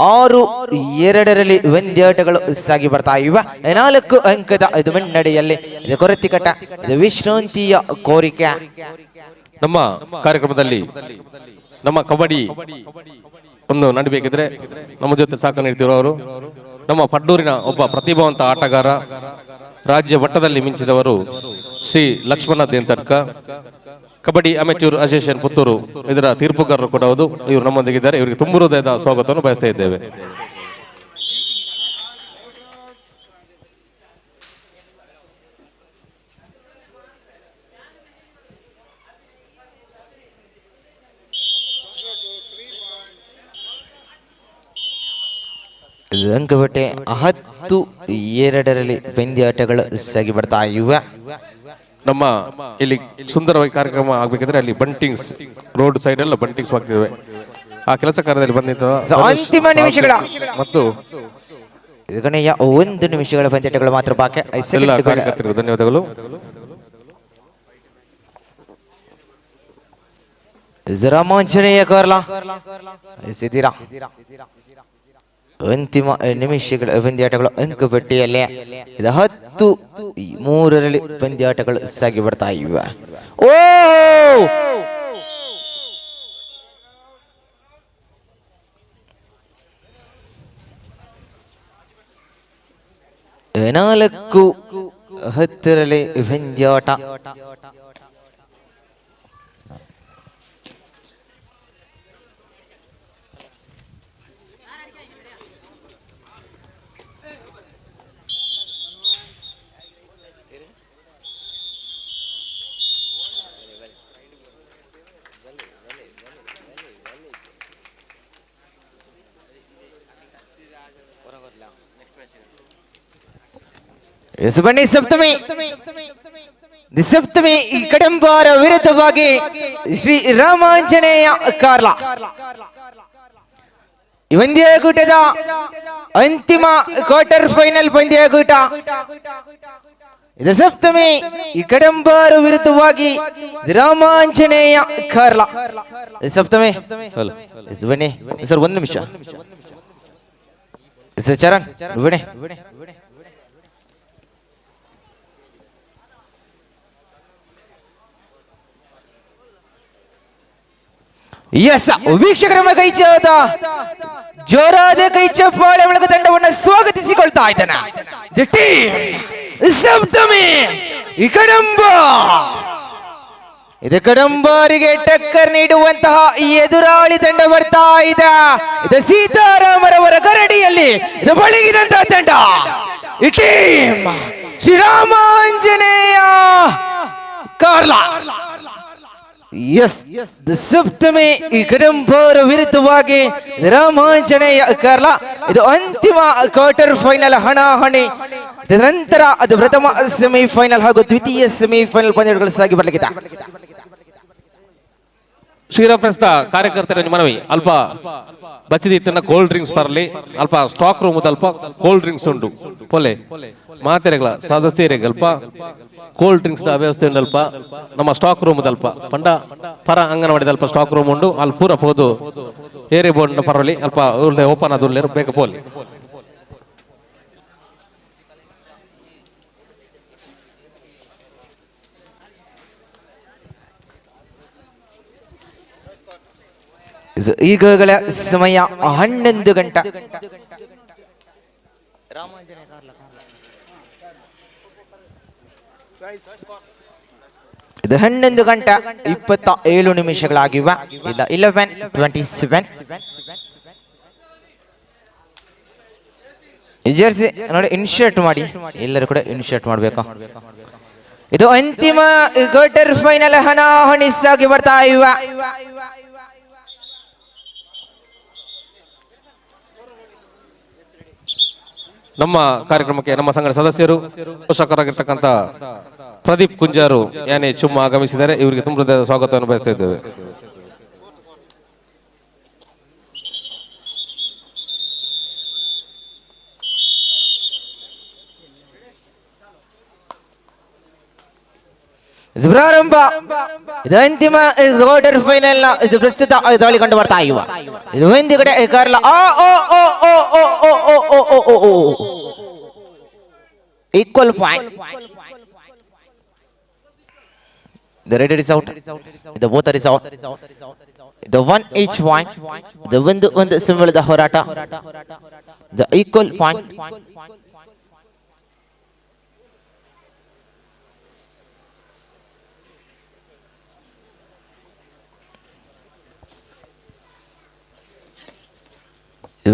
6-2ರಲ್ಲಿ ಪಂದ್ಯಾಟಗಳು ಸಾಗಿ ಬರ್ತಾ ಇವೆ. 4 ಅಂಕದ ಇದು ಮುನ್ನಡೆಯಲ್ಲಿ. ಇದು ಕೊರತಿಕಟ್ಟ, ಇದು ವಿಶ್ರಾಂತಿಯ ಕೋರಿಕೆ. ನಮ್ಮ ಕಾರ್ಯಕ್ರಮದಲ್ಲಿ ನಮ್ಮ ಕಬಡ್ಡಿ ಒಂದು ನಡಿಬೇಕಿದ್ರೆ ನಮ್ಮ ಜೊತೆ ಸಹಕಾರ ನೀಡ್ತಿರೋರು ನಮ್ಮ ಪಡ್ಡೂರಿನ ಒಬ್ಬ ಪ್ರತಿಭಾವಂತ ಆಟಗಾರ, ರಾಜ್ಯ ಮಟ್ಟದಲ್ಲಿ ಮಿಂಚಿದವರು ಶ್ರೀ ಲಕ್ಷ್ಮಣ ದೇಂತಡ್ಕ, ಕಬಡ್ಡಿ ಅಮೆಚೂರ್ ಅಸೋಸಿಯೇಷನ್ ಪುತ್ತೂರು ಇದರ ತೀರ್ಪುಗಾರರು ಕೂಡ ಹೌದು. ಇವರು ನಮ್ಮೊಂದಿಗಿದ್ದಾರೆ. ಇವರಿಗೆ ತುಂಬ ಹೃದಯದ ಸ್ವಾಗತವನ್ನು ಬಯಸ್ತಾ ಇದ್ದೇವೆ. ಅಂಕಪಟ್ಟೆ 10-2ರಲ್ಲಿ ಪಂದ್ಯಾಟಗಳು ಸಾಗಿ ಬರ್ತಾ ಇವೆ. ನಮ್ಮ ಇಲ್ಲಿ ಸುಂದರವಾಗಿ ಕಾರ್ಯಕ್ರಮ ಆಗ್ಬೇಕಿದ್ರೆ ಅಲ್ಲಿ ಬಂಟಿಂಗ್ಸ್ ರೋಡ್ ಸೈಡ್ ಎಲ್ಲ ಬಂಟಿಂಗ್ಸ್ ಆಗ್ತಿವೆ. ಆ ಕೆಲಸ ಕಾರ್ಯದಲ್ಲಿ ಬಂದಿದ್ದ ಅಂತಿಮ ನಿಮಿಷಗಳ ಮತ್ತು ಕೊನೆಯ 1 ನಿಮಿಷಗಳ ಪಂದ್ಯಾಟಗಳು ಮಾತ್ರ ಬಾಕಿ. ಎಲ್ಲ ಕಾರ್ಯಕರ್ತರಿಗೂ ಧನ್ಯವಾದಗಳು. ರಾಮಾಂಜನೇಯ ಕಾರ್ಲಾ ಸಿದ್ದಿರಾ. ಅಂತಿಮ ನಿಮಿಷಗಳ ಪಂದ್ಯಾಟಗಳು ಅಂಕಪಟ್ಟಿಯಲ್ಲಿ ಇದು 10-3 ಪಂದ್ಯಾಟಗಳು ಸಾಗಿ ಬರ್ತಾ ಇವೆ. ಓ 4-10 ಪಂದ್ಯಾಟ. ಬನ್ನಿ ಸಪ್ತಮಿ ಸಪ್ತಮಿ ಕಡಂಬಾರ ವಿರುದ್ಧವಾಗಿ ಶ್ರೀ ರಾಮಾಂಜನೇಯ ಕಾರ್ಲ ಈ ಪಂದ್ಯಕೂಟದ ಅಂತಿಮ ಕ್ವಾರ್ಟರ್ ಫೈನಲ್ ಪಂದ್ಯಕೂಟ. ಇದು ಸಪ್ತಮಿ ಈ ಕಡಂಬಾರ ವಿರುದ್ಧವಾಗಿ ರಾಮಾಂಜನೇಯ ಕಾರ್ಲ. ಸಪ್ತಮಿ ಬನ್ನಿ ಸರ್, ಒಂದು ನಿಮಿಷ ಸರ್, ಚರಣ್ ಬನ್ನಿ. ಎಸ್ ವೀಕ್ಷಕರ ಕೈ ಜೋರಾದ ಕೈ ಚಪ್ಪಾಳೆ ಮೂಲಕ ತಂಡವನ್ನು ಸ್ವಾಗತಿಸಿಕೊಳ್ತಾ ಇದ್ದಾನೆ ಸಪ್ತಮಿ ಕಡಂಬ. ಇದು ಕಡಂಬಾರಿಗೆ ಟಕ್ಕರ್ ನೀಡುವಂತಹ ಈ ಎದುರಾಳಿ ತಂಡ ಬರ್ತಾ ಇದೆ. ಇದು ಸೀತಾರಾಮರವರ ಗರಡಿಯಲ್ಲಿ ಇದು ಬಳಗಿದಂತಹ ತಂಡ ಈ ಟೀಮ್ ಶ್ರೀರಾಮಾಂಜನೇಯ ಕಾರ್ಲಾ. ಎಸ್ ಸಪ್ತಮಿ ಕಡಂಬಾರ ವಿರುದ್ಧವಾಗಿ ರಾಮಾಂಜನೇಯ ಕಾರ್ಲಾ. ಇದು ಅಂತಿಮ ಕ್ವಾರ್ಟರ್ ಫೈನಲ್ ಹಣಾಹಣಿ. ನಂತರ ಅದು ಪ್ರಥಮ ಸೆಮಿಫೈನಲ್ ಹಾಗೂ ದ್ವಿತೀಯ ಸೆಮಿಫೈನಲ್ ಪಂದ್ಯಗಳು ಸಾಗಿ ಬರಲಿದೆ. ಶ್ರೀರಾಮ್ ಫ್ರೆಂಡ್ಸ್ ಕಾರ್ಯಕರ್ತರ ಮನವಿ, ಅಲ್ಪ ಬಚ್ಚಿದಿತ್ತನ್ನ ಕೋಲ್ಡ್ ಡ್ರಿಂಕ್ಸ್ ಬರಲಿ, ಅಲ್ಪ ಸ್ಟಾಕ್ ರೂಮ್ ಅಲ್ಪ ಕೋಲ್ಡ್ ಡ್ರಿಂಕ್ಸ್ ಉಂಟು ಪೊಲೆ ಮಾತೆರೆಗಳ ಸದಸ್ಯರಿಗೆ ಅಲ್ಪ ಕೋಲ್ಡ್ ಡ್ರಿಂಕ್ಸ್ the ವ್ಯವಸ್ಥೆ ಉಂಟು ಅಲ್ಪ ನಮ್ಮ ಸ್ಟಾಕ್ ರೂಮ್ ಅಲ್ಪ ಪಂಡ ಪರ ಅಂಗನವಾಡಿದ ಅಲ್ಪ ಸ್ಟಾಕ್ ರೂಮ್ ಉಂಟು ಅಲ್ಲಿ ಪೂರ ಪೋದು ಏರಿ ಬೋರ್ಡ್ ಪರಲಿ ಅಲ್ಪ ಓಪನ್ ಆದ ಬೇಗ ಪೋಲಿ. ಈಗಾಗಲೇ ಸಮಯ 11 ಗಂಟೆ. ಇದು 11 ಗಂಟೆ 27 ನಿಮಿಷಗಳಾಗಿವೆ. ಇಲ್ಲ 11:27. ಜೆರ್ಸಿ ನೋಡಿ ಇನ್ಶರ್ಟ್ ಮಾಡಿ, ಎಲ್ಲರೂ ಕೂಡ ಇನ್ಶರ್ಟ್ ಮಾಡಬೇಕು. ಇದು ಅಂತಿಮ ಕ್ವಾರ್ಟರ್ ಫೈನಲ್ ಹಣಾಹಣಿ ಸಾಗಿ ಬರ್ತಾ ಇವೆ. ನಮ್ಮ ಕಾರ್ಯಕ್ರಮಕ್ಕೆ ನಮ್ಮ ಸಂಘದ ಸದಸ್ಯರು ಪೋಷಕರಾಗಿರ್ತಕ್ಕಂಥ ಪ್ರದೀಪ್ ಕುಂಜಾರು ಯಾನೆ ಚುಮ್ಮ ಆಗಮಿಸಿದ್ದಾರೆ. ಇವರಿಗೆ ತುಂಬ ಹೃದಯದ ಸ್ವಾಗತವನ್ನು ಬಯಸ್ತಾ ಇದ್ದೇವೆ. ಪ್ರಾರಂಭ ಇದು ಅಂತಿಮ ಕ್ವಾರ್ಟರ್ ಫೈನಲ್ ಇದು ಪ್ರಸ್ತುತ ದಾಳಿ ಕಂಡು ಬರ್ತಾ ಇವ. ಇದು ಒಂದು ಕಡೆ ಕಾರ್ಲ ಆ ಓ ಓ ಓ ಓ ಓ ಓ ಓ ಓ ಓ ಓ equal point. The red is out, the both is out, the 1 each point. The ಒಂದು ಒಂದು ಸಿಂಬಳದ ಹೋರಾಟ, the equal point.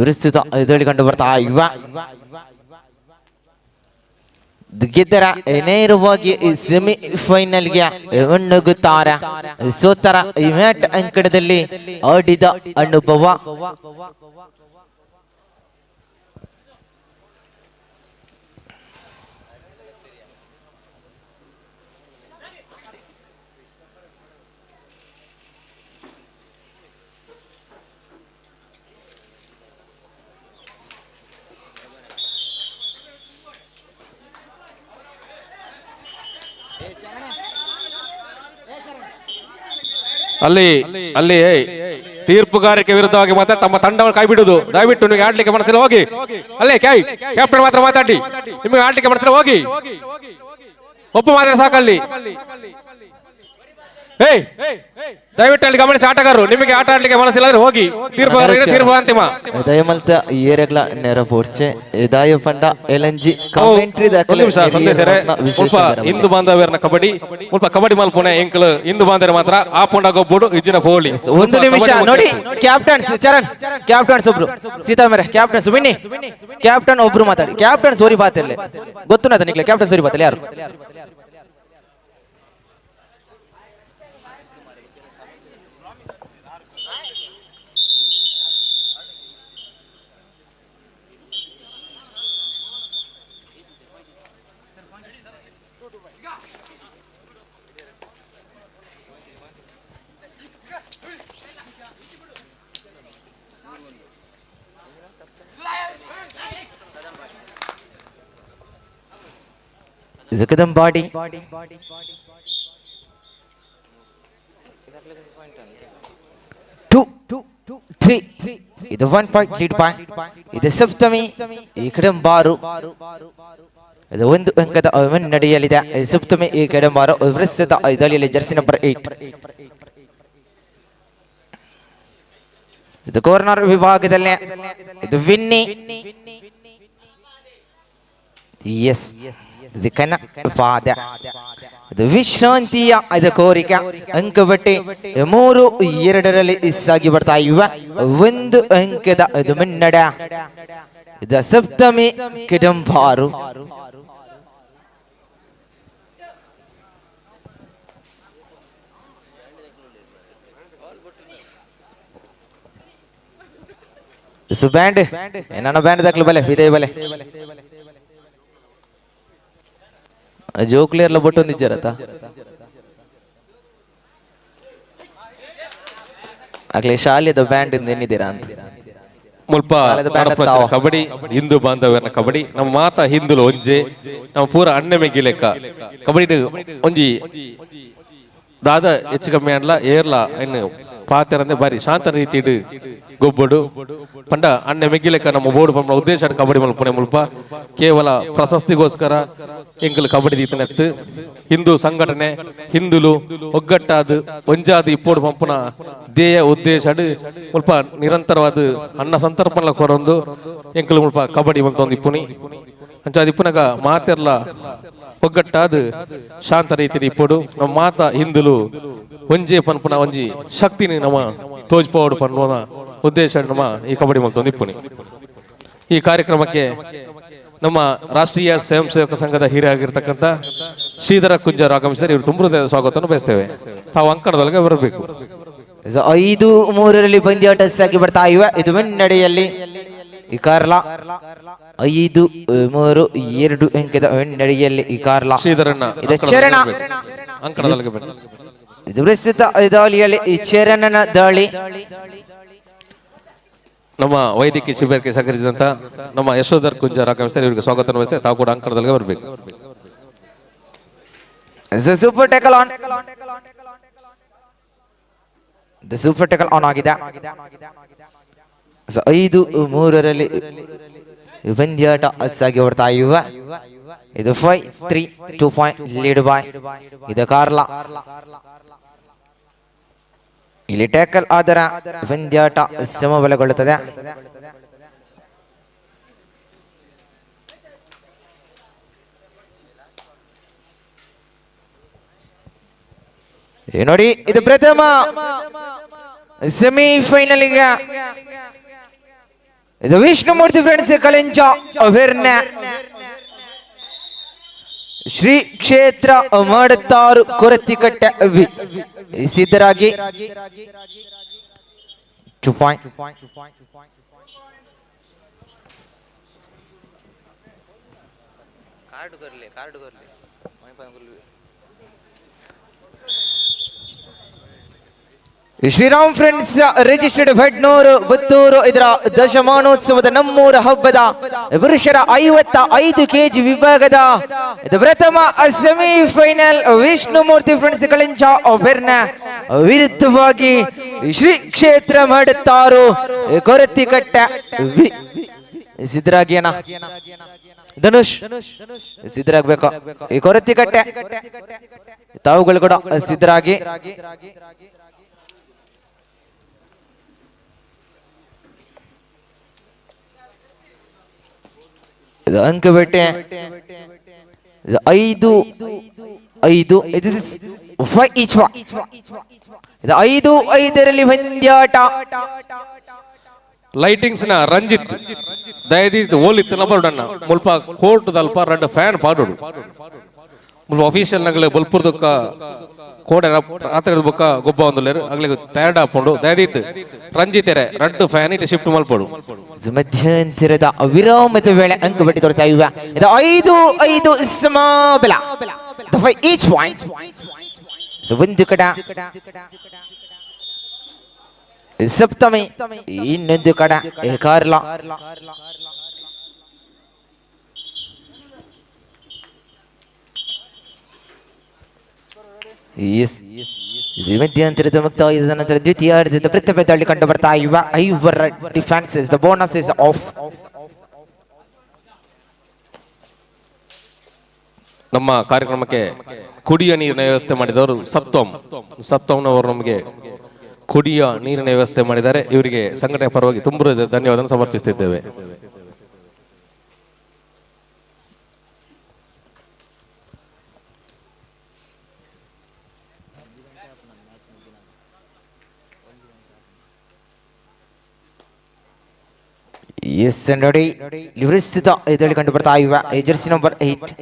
ಪ್ರಸ್ತುತ ಎದುರು ಕಂಡು ಬರ್ತಾ ಇವ ಗೆದ್ದರ ನೇರವಾಗಿ ಸೆಮಿ ಫೈನಲ್ಗೆ ಮುನ್ನುಗ್ಗುತ್ತಾರೆ. ಸೋತರ ಈ ಮ್ಯಾಟ್ ಅಂಕಣದಲ್ಲಿ ಆಡಿದ ಅನುಭವ. ಅಲ್ಲಿ ಅಲ್ಲಿ ತೀರ್ಪುಗಾರಿಕೆ ವಿರುದ್ಧವಾಗಿ ಮಾತ್ರ ತಮ್ಮ ತಂಡವನ್ನು ಕೈ ಬಿಡುದು. ದಯವಿಟ್ಟು ನಿಮಗೆ ಆಡ್ಲಿಕ್ಕೆ ಮನಸ್ಸಿಲ್ಲ ಹೋಗಿ. ಅಲ್ಲೇ ಕ್ಯಾಪ್ಟನ್ ಮಾತ್ರ ಮಾತಾಡಿ, ನಿಮಗೆ ಆಡ್ಲಿಕ್ಕೆ ಮನಸ್ಸಿಲ್ಲ ಹೋಗಿ. ಒಬ್ಬ ಮಾತ್ರ ಸಾಕಲ್ಲಿ. ಏಯ್, ದಯವಿಟ್ಟು ಅಲ್ಲಿ ಗಮನಿಸಿ ಆಟಗಾರರು, ನಿಮಗೆ ಆಟ ಆಡ್ಲಿಕ್ಕೆ ಮನಸ್ಸಿಲ್ಲ ಅಂದ್ರೆ ಹೋಗಿ. ತೀರ್ಪುಗಾರಿಕೆ ತೀರ್ಪು ಅಂತಿಮ. ದಯಮಲ್ತ ಏರೆಗ್ಲ ನೆರ ಪೋರ್ಚೆ ದಾಯ ಪಂಡ ಎಲಂಜಿ ಕಾಮೆಂಟ್ರಿ. ಒಂದು ನಿಮಿಷ ಸಂದೇಶ. ಮುಲ್ಪ ಹಿಂದೂ ಬಾಂಧವ್ಯರನ ಕಬಡ್ಡಿ, ಮುಲ್ಪ ಕಬಡ್ಡಿ ಮಲ್ಪುಣೆ ಎಂಕಲ್ ಹಿಂದೂ ಬಾಂಧವ್ಯರ ಮಾತ್ರ ಆಪುಂಡ ಗೊಬ್ಬುಡು ಇಜ್ಜಿನ ಪೋಲಿ. ಒಂದು ನಿಮಿಷ ನೋಡಿ, ಕ್ಯಾಪ್ಟನ್ಸ್ ಚರಣ್, ಕ್ಯಾಪ್ಟನ್ಸ್ ಒಬ್ರು, ಸೀತಾಮೇರೆ ಕ್ಯಾಪ್ಟನ್ಸ್ ವಿನ್ನಿ, ಕ್ಯಾಪ್ಟನ್ ಒಬ್ರು ಮಾತಾಡಿ. ಕ್ಯಾಪ್ಟನ್ ಸೋರಿ ಬಾತಿರ್ಲಿ ಗೊತ್ತು ನಿಕ್ಲೆ, ಕ್ಯಾಪ್ಟನ್ ಸೋರಿ ಬಾತಿಲ್ಲ ಯಾರು? Kadambadi 2 3 ಇದು 1 point lead point. ಇದು ಸಪ್ತಮಿ ಈ ಕಡಂಬಾರು, ಇದು ಒಂದು ಅಂಕದ ನಡೆಯಲಿದೆ. ಸಪ್ತಮಿ ಈ ಕಡಂಬಾರು ಪ್ರಸ್ತುತ ದಾಳಿಯಲ್ಲಿ ಜೆರ್ಸಿ ನಂಬರ್ 8. ಇದು ಕಾರ್ನರ್ ವಿಭಾಗದಲ್ಲಿ ಇದು ವಿನ್ನಿ ಎಸ್ ಇದಕ್ಕನ್ನ ಪಾದ. ಇದು ವಿಶ್ರಾಂತಿಯ ಇದು ಕೋರಿಕೆ. ಅಂಕಬಟ್ಟಿ 3-2 ಸಾಗಿ ಬರ್ತಾ ಇವೆ. ಒಂದು ಅಂಕದ ಇದು ಮುನ್ನಡ. ಇದು ಸಪ್ತಮಿ ಕಿಡಂಬಾರು. ಬ್ಯಾಂಡ್ ನನ್ನ ಬ್ಯಾಂಡ್ ದಾಖಲು ಬಲೆ ಇದೇ ಬಲೆ ಜೋಕ್ಲಿಯರ್ಲ ಬೊಟ್ಟೊಂದಿಜ್ಜಾರತ ಆಗ್ಲೇ ಶಾಲೆದ ಬ್ಯಾಂಡ್ ಎನ್ನಿದ್ದೀರಾ ಅಂತ. ಮುಲ್ಪ ಕಬಡ್ಡಿ ಹಿಂದೂ ಬಾಂಧವ್ಯನ ಕಬಡ್ಡಿ, ನಮ್ಮ ಮಾತಾ ಹಿಂದುಲು ಒಂಜೆ, ನಮ್ಮ ಪೂರ ಅಣ್ಣೆ ಮೆಗ್ಗಿ ಲೆಕ್ಕ ಕಬಡ್ಡಿ ಒಂಜಿ ದಾದ ಹೆಚ್ಚು ಕಮ್ಮಿ ಅನ್ಲ ಏರ್ಲ ಇನ್ನು ಪಾತೆರಂದೆ ಬಾರಿ ಶಾಂತ ರೀತಿಡು ಗೊಬ್ಬಡು ಪಂಡ ಅಣ್ಣೆ ಮೆಗ್ಗಿ ಲೆಕ್ಕ ನಮ್ಮ ಬೋರ್ಡ್ ಪಂಡ ಉದ್ದೇಶ ಕಬಡ್ಡಿ ಮಲ್ಪುಣೆ. ಮುಲ್ಪ ಕೇವಲ ಪ್ರಶಸ್ತಿಗೋಸ್ಕರ ಎಂಕಲ್ ಕಬಡ್ಡಿ ದೀತನೆತ್ತು ಹಿಂದೂ ಸಂಘಟನೆ ಹಿಂದುಲು ಒಗ್ಗಟ್ಟಾದ ಒಂಜಾದ ಇಪ್ಪೋಡು ಪಂಪುನ ಧ್ಯೇಯ ಉದ್ದೇಶ ಮುಲ್ಪ ನಿರಂತರವಾದ ಅನ್ನ ಸಂತರ್ಪಣೆ ಕೊರೊಂದು ಎಂಕಲ್ ಮುಲ್ಪ ಕಬಡ್ಡಿ ಮಲ್ತೊಂದು ಇಪ್ಪುನಿ. ಅಂಚಾದ ಇಪ್ಪುನಗ ಮಾತೆರ್ಲ ಒಗ್ಗಟ್ಟಾದ ಶಾಂತ ರೀತಿಯಲ್ಲಿ ಇಪ್ಪೋಡು ನಮ್ಮ ಮಾತ ಹಿಂದುಲು ಒಂಜೆ ಪನ್ಪುನ ಒಂಜಿ ಶಕ್ತಿನಿ ನಮ್ಮ ತೋಜ್ಪೋಡು ಪನ್ನುವ ಉದ್ದೇಶ ನಮ್ಮ ಈ ಕಬಡ್ಡಿ ಮಲ್ತೊಂದು ಇಪ್ಪುನಿ. ಈ ಕಾರ್ಯಕ್ರಮಕ್ಕೆ ನಮ್ಮ ರಾಷ್ಟ್ರೀಯ ಸ್ವಯಂ ಸೇವಕ ಸಂಘದ ಹಿರಿಯಾಗಿರ್ತಕ್ಕಂಥ ಶ್ರೀಧರ ಕುಂಜರ್ ಆಗಮಿಸಿದರೆ ಇವರು ತುಂಬ ಹೃದಯದ ಸ್ವಾಗತವನ್ನು ಬಯಸ್ತೇವೆ. ತಾವು ಅಂಕಣದೊಳಗೆ ಬರಬೇಕು. 5-3 ಪಂದ್ಯಾಟ ಸಾಗಿ ಬರ್ತಾ ಇವೆ. ಇದು ಮುನ್ನಡೆಯಲ್ಲಿ ಈ ಕಾರ್ಲ 5-3 2 ಅಂಕದ ಮುನ್ನಡೆಯಲ್ಲಿ ಈ ಕಾರ್ಲ. ಶ್ರೀಧರಣ್ಣ ಇದು ಚರಣ ಅಂಕಣದೊಳಗೆ ಬನ್ನಿ. ಇದು ಪ್ರಸ್ತುತ ದಾಳಿಯಲ್ಲಿ ಈ ಚರಣನ ದಾಳಿ. ನಮ್ಮ ವೈದ್ಯಕೀಯ ಶಿಬಿರಕ್ಕೆ ಸಹಕರಿಸಿದಂತ ನಮ್ಮ ಯಶೋಧರ್ ಕುಂಜರ್ ಆಗಮಿಸ್ತಾರೆ, ಇವರಿಗೆ ಸ್ವಾಗತ ಬಯಸ್ತೇವೆ. ತಾವು ಕೂಡ ಅಂಕಣದೊಳಗೆ ಬರಬೇಕು. Super tackle on, super tackle on ಆಗಿದೆ. 5-3 ಪಂದ್ಯಾಟ ಸಾಗಿ ಬರ್ತಾ ಇವೆ. ಇದು 5-3 2 point lead by ಇದು ಕಾರ್ಲಾ. ಇಲ್ಲಿ ಟ್ಯಾಕಲ್ ಆದರ ಪಂದ್ಯಾಟ ಸಮಬಲಗೊಳ್ಳುತ್ತದೆ. ನೋಡಿ, ಇದು ಪ್ರಥಮ ಸೆಮಿಫೈನಲ್. ಇದು ವಿಷ್ಣುಮೂರ್ತಿ ಫ್ರೆಂಡ್ಸ್ ಕಲಿಂಚ ವೆರ್ನ ಶ್ರೀ ಕ್ಷೇತ್ರ ಮಾಡುತ್ತಾರು ಕೊರತಿಕಟ್ಟೆ ಸಿದ್ಧರಾಗಿ 2 point. Shriram friends registered Bhatnur Puttur ಇದರ ದಶಮಾನೋತ್ಸವದ ನಮ್ಮೂರ ಹಬ್ಬದ ಪುರುಷರ 55 ಕೆಜಿ ವಿಭಾಗದ ಇದು ಪ್ರಥಮ ಸೆಮಿಫೈನಲ್. ವಿಷ್ಣುಮೂರ್ತಿ ಫ್ರೆಂಡ್ಸ್ ಕಳಿಂಚ ಅವರ್ನ ವಿರುದ್ಧವಾಗಿ ಶ್ರೀ ಕ್ಷೇತ್ರ ಮಾಡುತ್ತಾರು ಕೊರತಿಕಟ್ಟ. ಸಿದ್ದರಾಗಿ ಅಣ್ಣ, ಧನುಷ್ ಸಿದ್ಧರಾಗ್ಬೇಕು. ಈ ಕೊರತಿಕಟ್ಟೆ ತಾವುಗಳು ಕೂಡ ಸಿದ್ಧರಾಗಿ. ಇದು ಅಂಕಬೇಟೆ. ಇದು 5-5. ಇದು 5 ಈಚ್. ಇದು 5-5ರಲ್ಲಿ ಪಂದ್ಯಾಟ. ಲೈಟಿಂಗ್ಸ್ ನ ರಂಜಿತ್, ದಯದೀತ್ ಓಲಿತ್ತು ಬರುಡಣ್ಣ. ಮುಲ್ಪ ಕೋರ್ಟ್ ದಲ್ಪ ರಡ್ಡ್ ಫ್ಯಾನ್ ಪಾಡೋಡು. ಮುಲ್ಪ ಅಫಿಷಿಯಲ್ ನಗಲೆ ಬೊಲ್ಪುರ್ದಕ್ಕ ಕೋಡೆ ರಾತ್ರಿ ಬೊಕ್ಕ ಗೊಬ್ಬ ಒಂದುಲ್ಲೇರು, ಅಗ್ಲಿಗೆ ಟಯರ್ಡ್ ಆಪುಂಡು. ದಯದೀತ್ ರಂಜಿತ್ ಎರೆ ರಡ್ಡ್ ಫ್ಯಾನ್ ಇಟ್ಟು ಶಿಫ್ಟ್ ಮಲ್ಪೊಡು. ಮಧ್ಯಂತರದ ವಿರಾಮದ ವೇಳೆ ಅಂಕ ಬಟ್ಟಿ ತೋರಿಸ್ತಾ ಇವೆ. ಇದು 5-5 ಸಮಬಲ, ಈಚ್ ಪಾಯಿಂಟ್. ಒಂದು ಕಡೆ ಸಪ್ತಮಿ, ಇನ್ನೊಂದು ಕಡೆ ಕಾರ್ಲ. ಎಸ್, ಇದು ಮಧ್ಯಂತರದ ಮುಕ್ತಾಯದ ನಂತರ ದ್ವಿತೀಯಾರ್ಧದ ಪ್ರಥಮ ದಾಳಿ ಕಂಡು ಬರ್ತಾ ಇವ. ಐವರ defences, the bonus is off. ನಮ್ಮ ಕಾರ್ಯಕ್ರಮಕ್ಕೆ ಕುಡಿಯ ನೀರಿನ ವ್ಯವಸ್ಥೆ ಮಾಡಿದವರು ಸತ್ವಂ. ಸತ್ವಂನವರು ನಮಗೆ ಕುಡಿಯ ನೀರಿನ ವ್ಯವಸ್ಥೆ ಮಾಡಿದ್ದಾರೆ. ಇವರಿಗೆ ಸಂಘಟನೆ ಪರವಾಗಿ ತುಂಬ ಧನ್ಯವಾದ ಸಮರ್ಪಿಸುತ್ತಿದ್ದೇವೆ. ಎಸ್, ನೋಡಿ, ಪ್ರಸ್ತುತ ಇದರಲ್ಲಿ ಕಂಡು ಬರ್ತಾ ಇವೆ ಜೆರ್ಸಿ ನಂಬರ್ 8.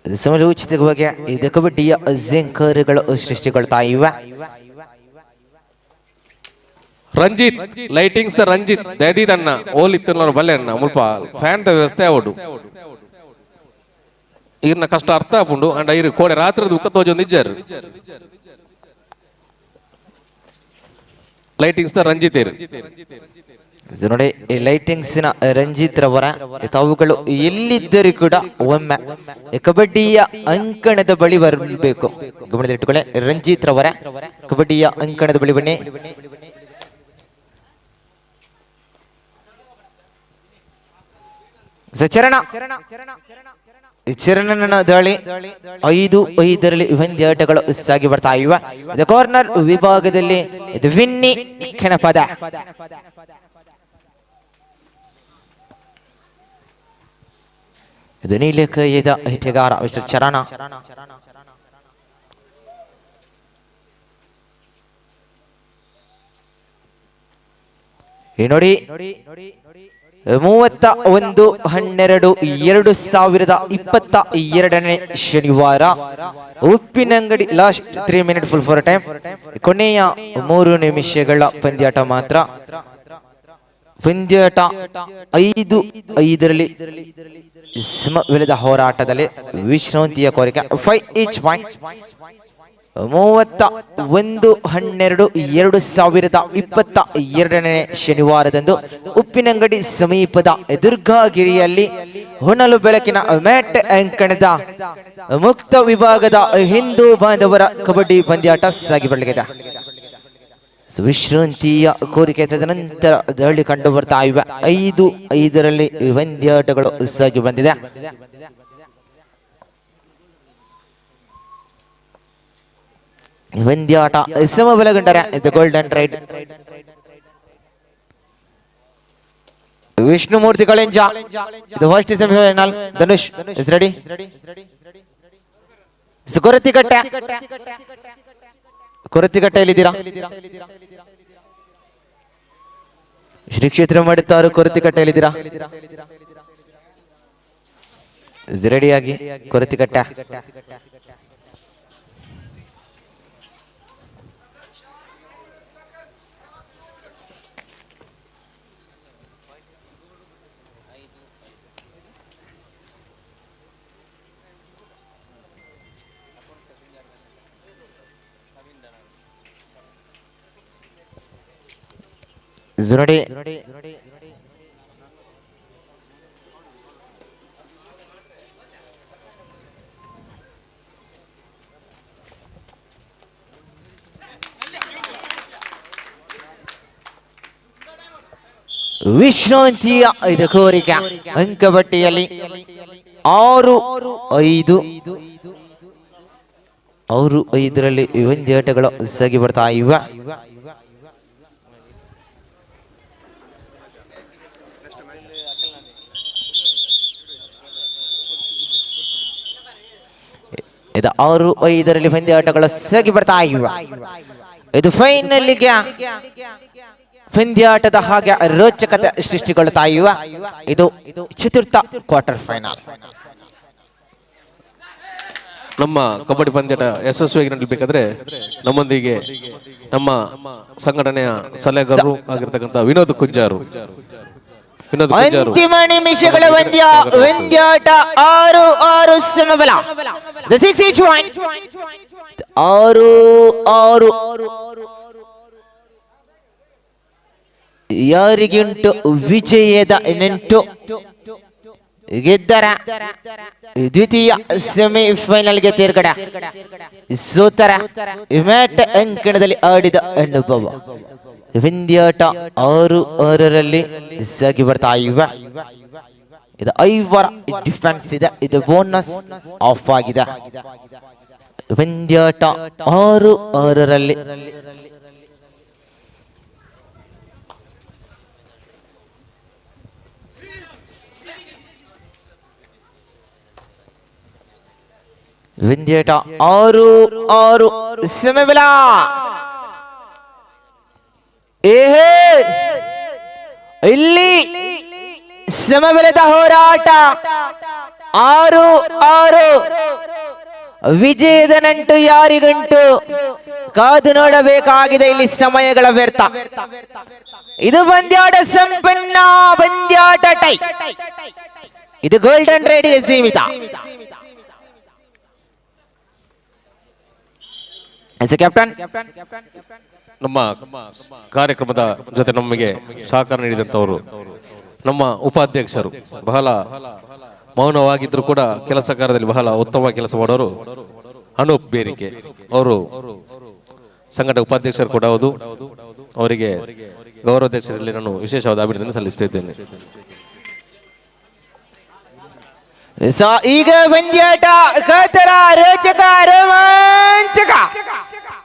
ಸಮರೋಚಿತವಾಗಿ ಇದು ಕಬಡ್ಡಿಯ ಜಿಂಕರ್ಗಳು ಸೃಷ್ಟಿಗೊಳ್ತಾ ಇವೆ. ರಂಜಿತ್, ಲೈಟಿಂಗ್ಸ್ the Ranjit, ದಯದೀತ್ ಅಣ್ಣ, ಓಲಿತ್ತು ಬಲ್ಲೆ ಅಣ್ಣ, ಮುಲ್ಪ ಫ್ಯಾನ್ the ವ್ಯವಸ್ಥೆ ಅವಡು. ಈರ್ನ ಕಷ್ಟ ಅರ್ಥ ಆಪುಂಡು. ಅಂಡ್ ಐರು ಕೋಡೆ ರಾತ್ರಿ ದುಃಖ ತೋಜೊಂದು ಇಜ್ಜಾರು. ಲೈಟಿಂಗ್ಸ್ the Ranjit ಏರು. ಇದು ನೋಡಿ, ಈ ಲೈಟಿಂಗ್ಸ್ ನ ರಂಜಿತ್ ರವರ, ತಾವುಗಳು ಎಲ್ಲಿದ್ದರೂ ಕೂಡ ಒಮ್ಮೆ ಈ ಕಬಡ್ಡಿಯ ಅಂಕಣದ ಬಳಿ ಬರಬೇಕು. ಗಮನದಲ್ಲಿಟ್ಟುಕೊಳ್ಳಿ ರಂಜಿತ್ ರವರ, ಕಬಡ್ಡಿಯ ಅಂಕಣದ ಬಳಿ ಬನ್ನಿ. ಚರಣ, ಚರಣನ ದಾಳಿ. 5-5ರಲ್ಲಿ ಪಂದ್ಯಾಟಗಳು ಸಾಗಿ ಬರ್ತಾ ಇವೆ. ಇದು ಕಾರ್ನರ್ ವಿಭಾಗದಲ್ಲಿ ಇದು ವಿನ್ನಿ ಕೆಣಪದ. ಇದು ನೀಲಕೈದ ಹಿಟಗಾರ ಮಿಸ್ಟರ್ ಚರಣ. ಈ ನೋಡಿ, 31-12-2022ನೇ ಶನಿವಾರ Uppinangady. Last 3 minute full for time. ಕೊನೆಯ 3 ನಿಮಿಷಗಳ ಪಂದ್ಯಾಟ ಮಾತ್ರ. ಪಂದ್ಯಾಟ 5-5ರಲ್ಲಿ ಸಮಬಲದ ಹೋರಾಟದಲ್ಲಿ ವಿಶ್ರಾಂತಿಯ ಕೋರಿಕೆ. 5 ಈಚ್ ಪಾಯಿಂಟ್. 31-12-2022ನೇ ಶನಿವಾರದಂದು ಉಪ್ಪಿನಂಗಡಿ ಸಮೀಪದ ದುರ್ಗಾಗಿರಿಯಲ್ಲಿ ಹೊನಲು ಬೆಳಕಿನ ಮ್ಯಾಟ್ ಅಂಕಣದ ಮುಕ್ತ ವಿಭಾಗದ ಹಿಂದೂ ಬಾಂಧವರ ಕಬಡ್ಡಿ ಪಂದ್ಯಾಟ ಸಾಗಿ ಬರಲಿದೆ. ವಿಶ್ರಾಂತಿಯ ಕೋರಿಕೆ ತದನಂತರ ದಾಳಿ ಕಂಡು ಬರ್ತಾ ಇವೆ. 5-5ರಲ್ಲಿ ಪಂದ್ಯಾಟಗಳು ಸಾಗಿ ಬಂದಿದೆ. ಪಂದ್ಯಾಟ ಸಮಬಲಗೊಂಡರೆ ಇದು ಗೋಲ್ಡನ್ ರೈಡ್ ವಿಷ್ಣುಮೂರ್ತಿ ಕಳೆಂಜ. ಇದು first semifinal. Dhanush is ready. Korathikatte, Korathikatte ಎಲ್ಲಿದ್ದೀರಾ? ಶ್ರೀ ಕ್ಷೇತ್ರ ಮಾಡುತ್ತಾರೆ ಕೊರತಿಕಟ್ಟೆ ಎಲ್ಲಿದ್ದೀರಾ? ರೆಡಿಯಾಗಿ ಕೊರತಿಕಟ್ಟೆ. ನೋಡಿ. ವಿಶ್ರಾಂತಿಯ ಇದು ಕೋರಿಕೆ. ಅಂಕಪಟ್ಟಿಯಲ್ಲಿ 6-5, 6-5ರಲ್ಲಿ ಪಂದ್ಯಾಟಗಳು ಸಾಗಿ ಬರ್ತಾ ಇವೆ. ಇದು 6-5ರಲ್ಲಿ ಪಂದ್ಯಾಟಗಳು ಸಾಗಿ ಬರ್ತಾ ಇವೆ. ಇದು ಫೈನಲ್ಗೆ ಪಂದ್ಯಾಟದ ಹಾಗೆ ರೋಚಕತೆ ಸೃಷ್ಟಿಗೊಳ್ತಾ ಇವೆ. ಇದು ಚತುರ್ಥ ಕ್ವಾರ್ಟರ್ ಫೈನಲ್. ನಮ್ಮ ಕಬಡ್ಡಿ ಪಂದ್ಯಾಟ ಯಶಸ್ವಿಯಾಗಿ ನಡೀಬೇಕಾದ್ರೆ ನಮ್ಮೊಂದಿಗೆ ನಮ್ಮ ಸಂಘಟನೆಯ ಸಲಹೆಗಾರರು ಆಗಿರ್ತಕ್ಕಂಥ ವಿನೋದ್ ಕುಂಜಾರು. ವಿನೋದ್ ಕುಂಜಾರು ಅಂತಿಮ ನಿಮಿಷಗಳ ಪಂದ್ಯ, ಪಂದ್ಯಾಟ 6-6 ಸಮಬಲ. The 6 each 1. 6-6. ಯಾರಿಗುಂಟು ವಿಜಯದ ನೆಂಟು? ಗೆದ್ದರ ದ್ವಿತೀಯ ಸೆಮಿಫೈನಲ್ಗೆ ತೇರ್ಗಡೆ, ಸೋತರ ಮ್ಯಾಟ್ ಅಂಕಣದಲ್ಲಿ ಆಡಿದ ಅನುಭವ. ಪಂದ್ಯಾಟ 6-6ರಲ್ಲಿ ಸಾಗಿ ಬರ್ತಾ ಇವೆ. ಇದು 5 ಡಿಫೆನ್ಸ್ ಇದೆ, ಇದು ಬೋನಸ್ ಆಫ್ ಆಗಿದೆ. ಪಂದ್ಯಾಟ 6-6ರಲ್ಲಿ. ಪಂದ್ಯಾಟ 6-6 ಸಮಬಲ. ಏಹೇ, ಇಲ್ಲಿ ಸಮಬಲದ ಹೋರಾಟ. 6-6. ವಿಜಯದ ನಂಟು ಯಾರಿಗುಂಟು ಕಾದು ನೋಡಬೇಕಾಗಿದೆ. ಇಲ್ಲಿ ಸಮಯಗಳ ವ್ಯರ್ಥ. ಇದು ಪಂದ್ಯಾಟ ಸಂಪನ್ನ, ಪಂದ್ಯಾಟ ಟೈ. ಇದು ಗೋಲ್ಡನ್ ರೈಡ್ಗೆ ಸೀಮಿತ. ಕ್ಯಾಪ್ಟನ್ ನಮ್ಮ ಕಾರ್ಯಕ್ರಮದ ಜೊತೆ ನಮಗೆ ಸಹಕಾರ ನೀಡಿದಂಥವರು ನಮ್ಮ ಉಪಾಧ್ಯಕ್ಷರು, ಬಹಳ ಮೌನವಾಗಿದ್ರು ಕೂಡ ಕೆಲಸ ಕಾರ್ಯದಲ್ಲಿ ಬಹಳ ಉತ್ತಮ ಕೆಲಸ ಮಾಡೋರು ಅನೂಪ್ ಬೇರಿಕೆ ಅವರು, ಸಂಘಟಕ ಉಪಾಧ್ಯಕ್ಷರು ಕೂಡ ಹೌದು. ಅವರಿಗೆ ಗೌರವಾಧ್ಯಕ್ಷರಲ್ಲಿ ನಾನು ವಿಶೇಷವಾದ ಅಭಿನಂದನೆ ಸಲ್ಲಿಸ್ತಿದ್ದೇನೆ. ಈಗ ಪಂದ್ಯಾಟ ಕಾತರ, ರೋಚಕ, ರೋಮಾಂಚಕ,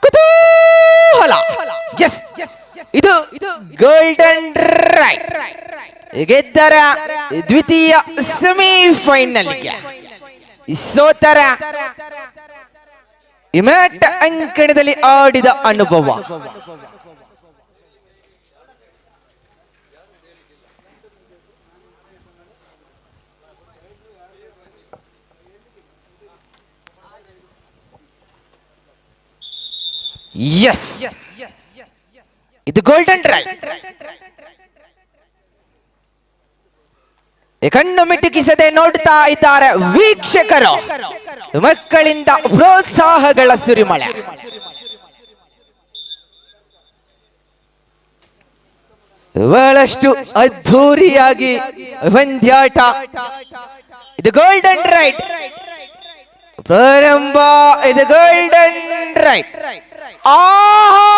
ಕುತೂಹಲ. ಎಸ್, ಇದು ಗೋಲ್ಡನ್ ರೈಡ್. ಗೆದ್ದರ ದ್ವಿತೀಯ ಸೆಮಿಫೈನಲ್ಗೆ, ಸೋತರ ಇಮ್ಯಾಟ್ ಅಂಕಣದಲ್ಲಿ ಆಡಿದ ಅನುಭವ. ಎಸ್, ಇದು ಗೋಲ್ಡನ್ ರೈಡ್. ಕಣ್ಣು ಮಿಟುಕಿಸದೆ ನೋಡ್ತಾ ಇದ್ದಾರೆ ವೀಕ್ಷಕರು. ಮಕ್ಕಳಿಂದ ಪ್ರೋತ್ಸಾಹಗಳ ಸುರಿಮಳೆ. ಬಹಳಷ್ಟು ಅದ್ಧೂರಿಯಾಗಿ ಪಂದ್ಯಾಟ. ಇದು ಗೋಲ್ಡನ್ ರೈಡ್ ಪ್ರಾರಂಭ. ಇದು ಗೋಲ್ಡನ್ ರೈಡ್. ಆಹಾ,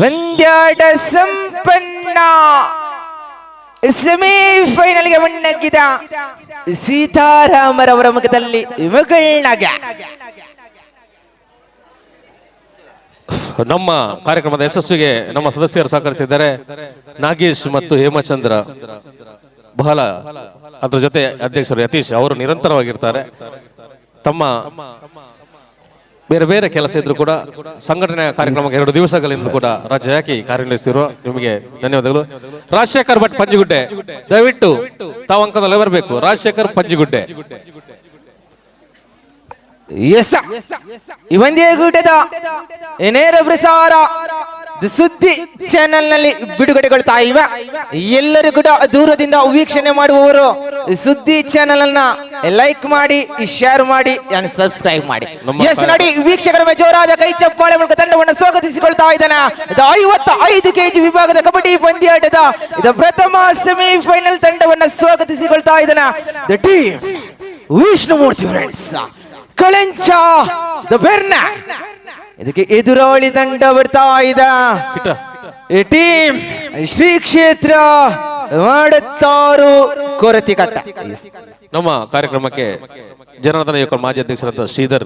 ಪಂದ್ಯಾಟ ಸಂಪನ್ನ. ಸೆಮಿಫೈನಲ್ಗೆ ಮುನ್ನುಗ್ಗಿದ ಸೀತಾರಾಮರವರ ಮುಖದಲ್ಲಿ ಮಗಳಾಗ. ನಮ್ಮ ಕಾರ್ಯಕ್ರಮದ ಯಶಸ್ವಿಗೆ ನಮ್ಮ ಸದಸ್ಯರು ಸಹಕರಿಸಿದ್ದಾರೆ. ನಾಗೇಶ್ ಮತ್ತು ಹೇಮಚಂದ್ರ ಬಹಳ, ಅದರ ಜೊತೆ ಅಧ್ಯಕ್ಷರು ಯತೀಶ್ ಅವರು ನಿರಂತರವಾಗಿರ್ತಾರೆ. ತಮ್ಮ ಬೇರೆ ಬೇರೆ ಕೆಲಸ ಇದ್ರು ಕೂಡ ಸಂಘಟನೆಯ ಕಾರ್ಯಕ್ರಮಕ್ಕೆ 2 ದಿವಸಗಳಿಂದ ಕೂಡ ರಜೆ ಹಾಕಿ ಕಾರ್ಯನಿರ್ವಹಿಸ್ತಿರುವ ನಿಮಗೆ ಧನ್ಯವಾದಗಳು. ರಾಜಶೇಖರ್ ಭಟ್ ಪಂಜಿಗುಡ್ಡೆ, ದಯವಿಟ್ಟು ತಾವು ಅಂಕದಲ್ಲಿ ಬರಬೇಕು. ರಾಜಶೇಖರ್ ಪಂಜಿಗುಡ್ಡೆ. ಎಸ್, ಈ ಒಂದೇ ಕೂಟದ ನೇರ ಪ್ರಸಾರ ಸುದ್ದಿ ಚಾನೆಲ್ ನಲ್ಲಿ ಬಿಡುಗಡೆಗೊಳ್ತಾ ಇವೆ. ಎಲ್ಲರೂ ಕೂಡ ದೂರದಿಂದ ವೀಕ್ಷಣೆ ಮಾಡುವವರು ಸುದ್ದಿ ಚಾನೆಲ್ ಅನ್ನ ಲೈಕ್ ಮಾಡಿ, ಶೇರ್ ಮಾಡಿ ಅಂಡ್ ಸಬ್ಸ್ಕ್ರೈಬ್ ಮಾಡಿ. ಎಸ್ ನೋಡಿ ವೀಕ್ಷಕರ ಮೇಲೆ ಜೋರಾದ ಕೈ ಚಪ್ಪಾಳೆ ಮೂಲಕ ತಂಡವನ್ನು ಸ್ವಾಗತಿಸಿಕೊಳ್ತಾ ಇದ್ದಾನೆ. ಇದು 55 ಕೆಜಿ ವಿಭಾಗದ ಕಬಡ್ಡಿ ಪಂದ್ಯಾಟದ ಇದು ಪ್ರಥಮ ಸೆಮಿಫೈನಲ್ ತಂಡವನ್ನು ಸ್ವಾಗತಿಸಿಕೊಳ್ತಾ ಇದ್ದಾನೆ. The team Vishnumurthy friends Kalancha the Berna. ಇದಕ್ಕೆ ಎದುರಾಳಿ ತಂಡ ಬರ್ತಾ ಇದೆ. ಟೀಮ್ ಶ್ರೀ ಕ್ಷೇತ್ರ ಮಾಡುತ್ತಾರು ಕೊರತಿಕಟ್ಟ. ನಮ್ಮ ಕಾರ್ಯಕ್ರಮಕ್ಕೆ ಜನಾರ್ದನ ಯುವಕ ಮಾಜಿ ಅಧ್ಯಕ್ಷರಾದ ಶ್ರೀಧರ್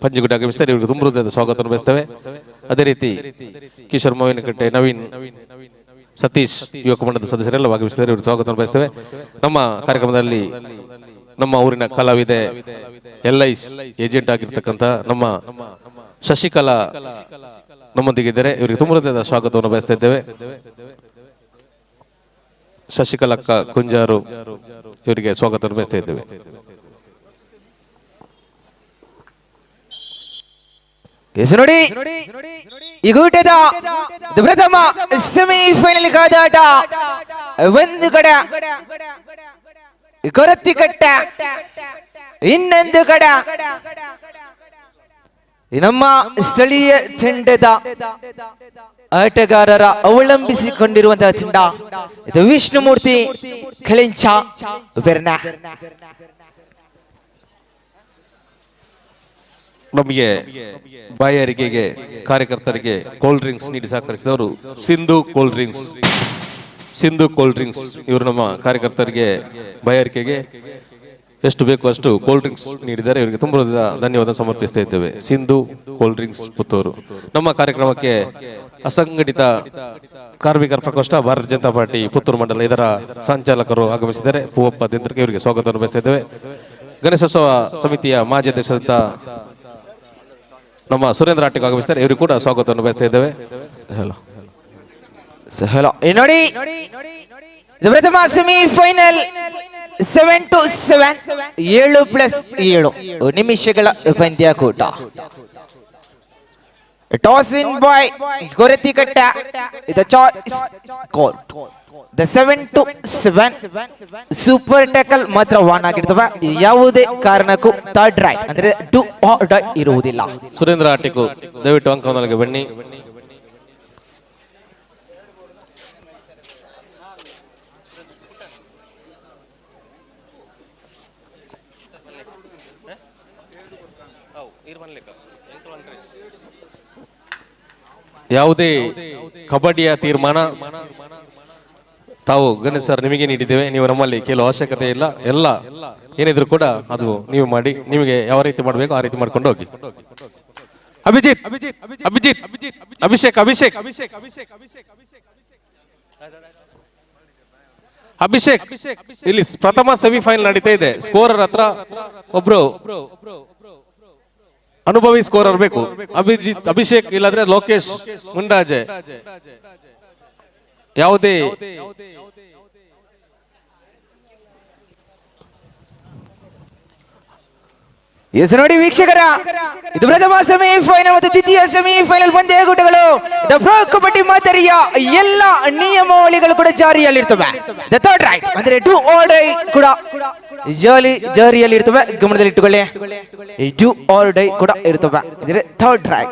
ಪಂಜಿಗುಡ್ಡ ಆಗಮಿಸ್ತಾರೆ. ಇವರಿಗೆ ತುಂಬ ಹೃದಯದ ಸ್ವಾಗತವನ್ನು ಬಯಸ್ತೇವೆ. ಅದೇ ರೀತಿ ಕಿಶೋರ್ ಮಾವಿನಕಟ್ಟೆ, ನವೀನ್, ಸತೀಶ್ ಯುವಕ ಮಂಡಲದ ಸದಸ್ಯರೆಲ್ಲ ಆಗಮಿಸಿದ್ದಾರೆ. ಇವರಿಗೆ ಸ್ವಾಗತವನ್ನು ಬಯಸ್ತೇವೆ. ನಮ್ಮ ಕಾರ್ಯಕ್ರಮದಲ್ಲಿ ನಮ್ಮ ಊರಿನ ಕಲಾವಿದೆ, ಎಲ್ಐಸ್ ಏಜೆಂಟ್ ಆಗಿರ್ತಕ್ಕಂಥ ನಮ್ಮ ಶಶಿಕಲಾ ನಮ್ಮೊಂದಿಗಿದ್ದಾರೆ. ಇವರಿಗೆ ತುಂಬ ಹೃದಯದ ಸ್ವಾಗತವನ್ನು ಬಯಸ್ತಾ ಇದ್ದೇವೆ. ಶಶಿಕಲಕ್ಕ ಕುಂಜಾರು ಇವರಿಗೆ ಸ್ವಾಗತವನ್ನು ಬಯಸ್ತಾ ಇದ್ದೇವೆ. ನೋಡಿ, ಈ ಕೂಟದ ಪ್ರಥಮ ಸೆಮಿಫೈನಲ್ ಕಾದಾಟ. ಒಂದು ಕಡೆ ಕೊರತಿಕಟ್ಟ, ಇನ್ನೊಂದು ಕಡೆ ನಮ್ಮ ಸ್ಥಳೀಯ ತಂಡದ ಆಟಗಾರರ ಅವಲಂಬಿಸಿಕೊಂಡಿರುವಂತಹ ತಂಡ ಇದು ವಿಷ್ಣುಮೂರ್ತಿ ಕಳಿಂಚ ಬೆರ್ನ. ನಮಗೆ ಬಾಯಾರಿಕೆಗೆ ಕಾರ್ಯಕರ್ತರಿಗೆ ಕೋಲ್ಡ್ ಡ್ರಿಂಕ್ಸ್ ನೀಡಿ ಸಹಕರಿಸಿದವರು Sindhu cold drinks. Sindhu cold drinks ಇವರು ನಮ್ಮ ಕಾರ್ಯಕರ್ತರಿಗೆ ಬಾಯಾರಿಕೆಗೆ ಎಷ್ಟು ಬೇಕು ಅಷ್ಟು ಕೋಲ್ಡ್ ಡ್ರಿಂಕ್ಸ್ ನೀಡಿದ್ದಾರೆ. ಇವರಿಗೆ ತುಂಬ ಧನ್ಯವಾದ ಸಮರ್ಪಿಸ್ತಾ ಇದ್ದೇವೆ. Sindhu cold drinks Puttur. ನಮ್ಮ ಕಾರ್ಯಕ್ರಮಕ್ಕೆ ಅಸಂಘಟಿತ ಕಾರ್ಮಿಕರ ಪ್ರಕೋಷ್ಠ ಭಾರತೀಯ ಜನತಾ ಪಾರ್ಟಿ ಪುತ್ತೂರು ಮಂಡಲ ಇದರ ಸಂಚಾಲಕರು ಆಗಮಿಸಿದ್ದಾರೆ. ಪೂವಪ್ಪ ದಿಂದ್ರಕ್ಕೆ ಇವರಿಗೆ ಸ್ವಾಗತವನ್ನು ಬಯಸ್ತಾ ಇದ್ದೇವೆ. ಗಣೇಶೋತ್ಸವ ಸಮಿತಿಯ ಮಾಜಿ ಅಧ್ಯಕ್ಷರಾದ ನಮ್ಮ ಸುರೇಂದ್ರ ಆಟಿಗೆ ಆಗಮಿಸಿದ್ದಾರೆ. ಇವರಿಗೆ ಕೂಡ ಸ್ವಾಗತವನ್ನು ಬಯಸ್ತಾ ಇದ್ದೇವೆ. ಹಲೋ, ನೋಡಿ, ಪ್ರಥಮ ಸೆಮಿಫೈನಲ್ 7-7, 7+7 ನಿಮಿಷಗಳ ಪಂದ್ಯಕೂಟ. Toss in by Korathikatta, the choice court. The 7-7 super tackle ಮಾತ್ರ ಒನ್ ಆಗಿರ್ತವೆ. ಯಾವುದೇ ಕಾರಣಕ್ಕೂ ಥರ್ಡ್ ರೈಟ್ ಅಂದ್ರೆ do or die ಇರುವುದಿಲ್ಲ. ಸುರೇಂದ್ರ ಆಟಿಕು ದಯವಿಟ್ಟು ಅಂಕಣದೊಳಗೆ ಬನ್ನಿ. ಯಾವುದೇ ಕಬಡ್ಡಿಯ ತೀರ್ಮಾನ ತಾವು ಗಣೇಶ್ ಸರ್ ನಿಮಗೆ ನೀಡಿದ್ದೇವೆ. ನೀವು ನಮ್ಮಲ್ಲಿ ಕೇಳುವ ಅವಶ್ಯಕತೆ ಇಲ್ಲ. ಎಲ್ಲ ಏನಿದ್ರು ಕೂಡ ಅದು ನೀವು ಮಾಡಿ, ನಿಮಗೆ ಯಾವ ರೀತಿ ಮಾಡಬೇಕು ಆ ರೀತಿ ಮಾಡ್ಕೊಂಡು ಹೋಗಿ. ಅಭಿಜಿತ್, ಅಭಿಜಿತ್, ಅಭಿಷೇಕ್, ಅಭಿಷೇಕ್, ಅಭಿಷೇಕ್. ಇಲ್ಲಿ ಪ್ರಥಮ ಸೆಮಿಫೈನಲ್ ನಡೀತಾ ಇದೆ. ಸ್ಕೋರರ್ ಹತ್ರ ಒಬ್ರು ಅನುಭವಿ ಸ್ಕೋರರ್ ಬೇಕು. ಅಭಿಜಿತ್, ಅಭಿಷೇಕ್ ಇಲ್ಲಾಂದ್ರೆ ಲೋಕೇಶ್ ಮುಂಡಾಜೆ. ಯಾವುದೇ ಎಸ್ ನೋಡಿ ವೀಕ್ಷಕರ, ಇದು ಪ್ರಥಮ ಸೆಮಿಫೈನಲ್ ಮತ್ತು ದ್ವಿತೀಯ ಸೆಮಿಫೈನಲ್ ಪಂದ್ಯಕೂಟಗಳು. The pro kabaddi ಮಾದರಿಯ ಎಲ್ಲ ನಿಯಮಾವಳಿಗಳು ಕೂಡ ಜಾರಿಯಲ್ಲಿರ್ತವೆ. The third right ಅಂದ್ರೆ do or die ಕೂಡ ಜಾರಿಯಲ್ಲಿರ್ತವೆ. ಗಮನದಲ್ಲಿಟ್ಟುಕೊಳ್ಳಿ, do or die ಕೂಡ ಇರ್ತವೆ. ಅಂದ್ರೆ third right.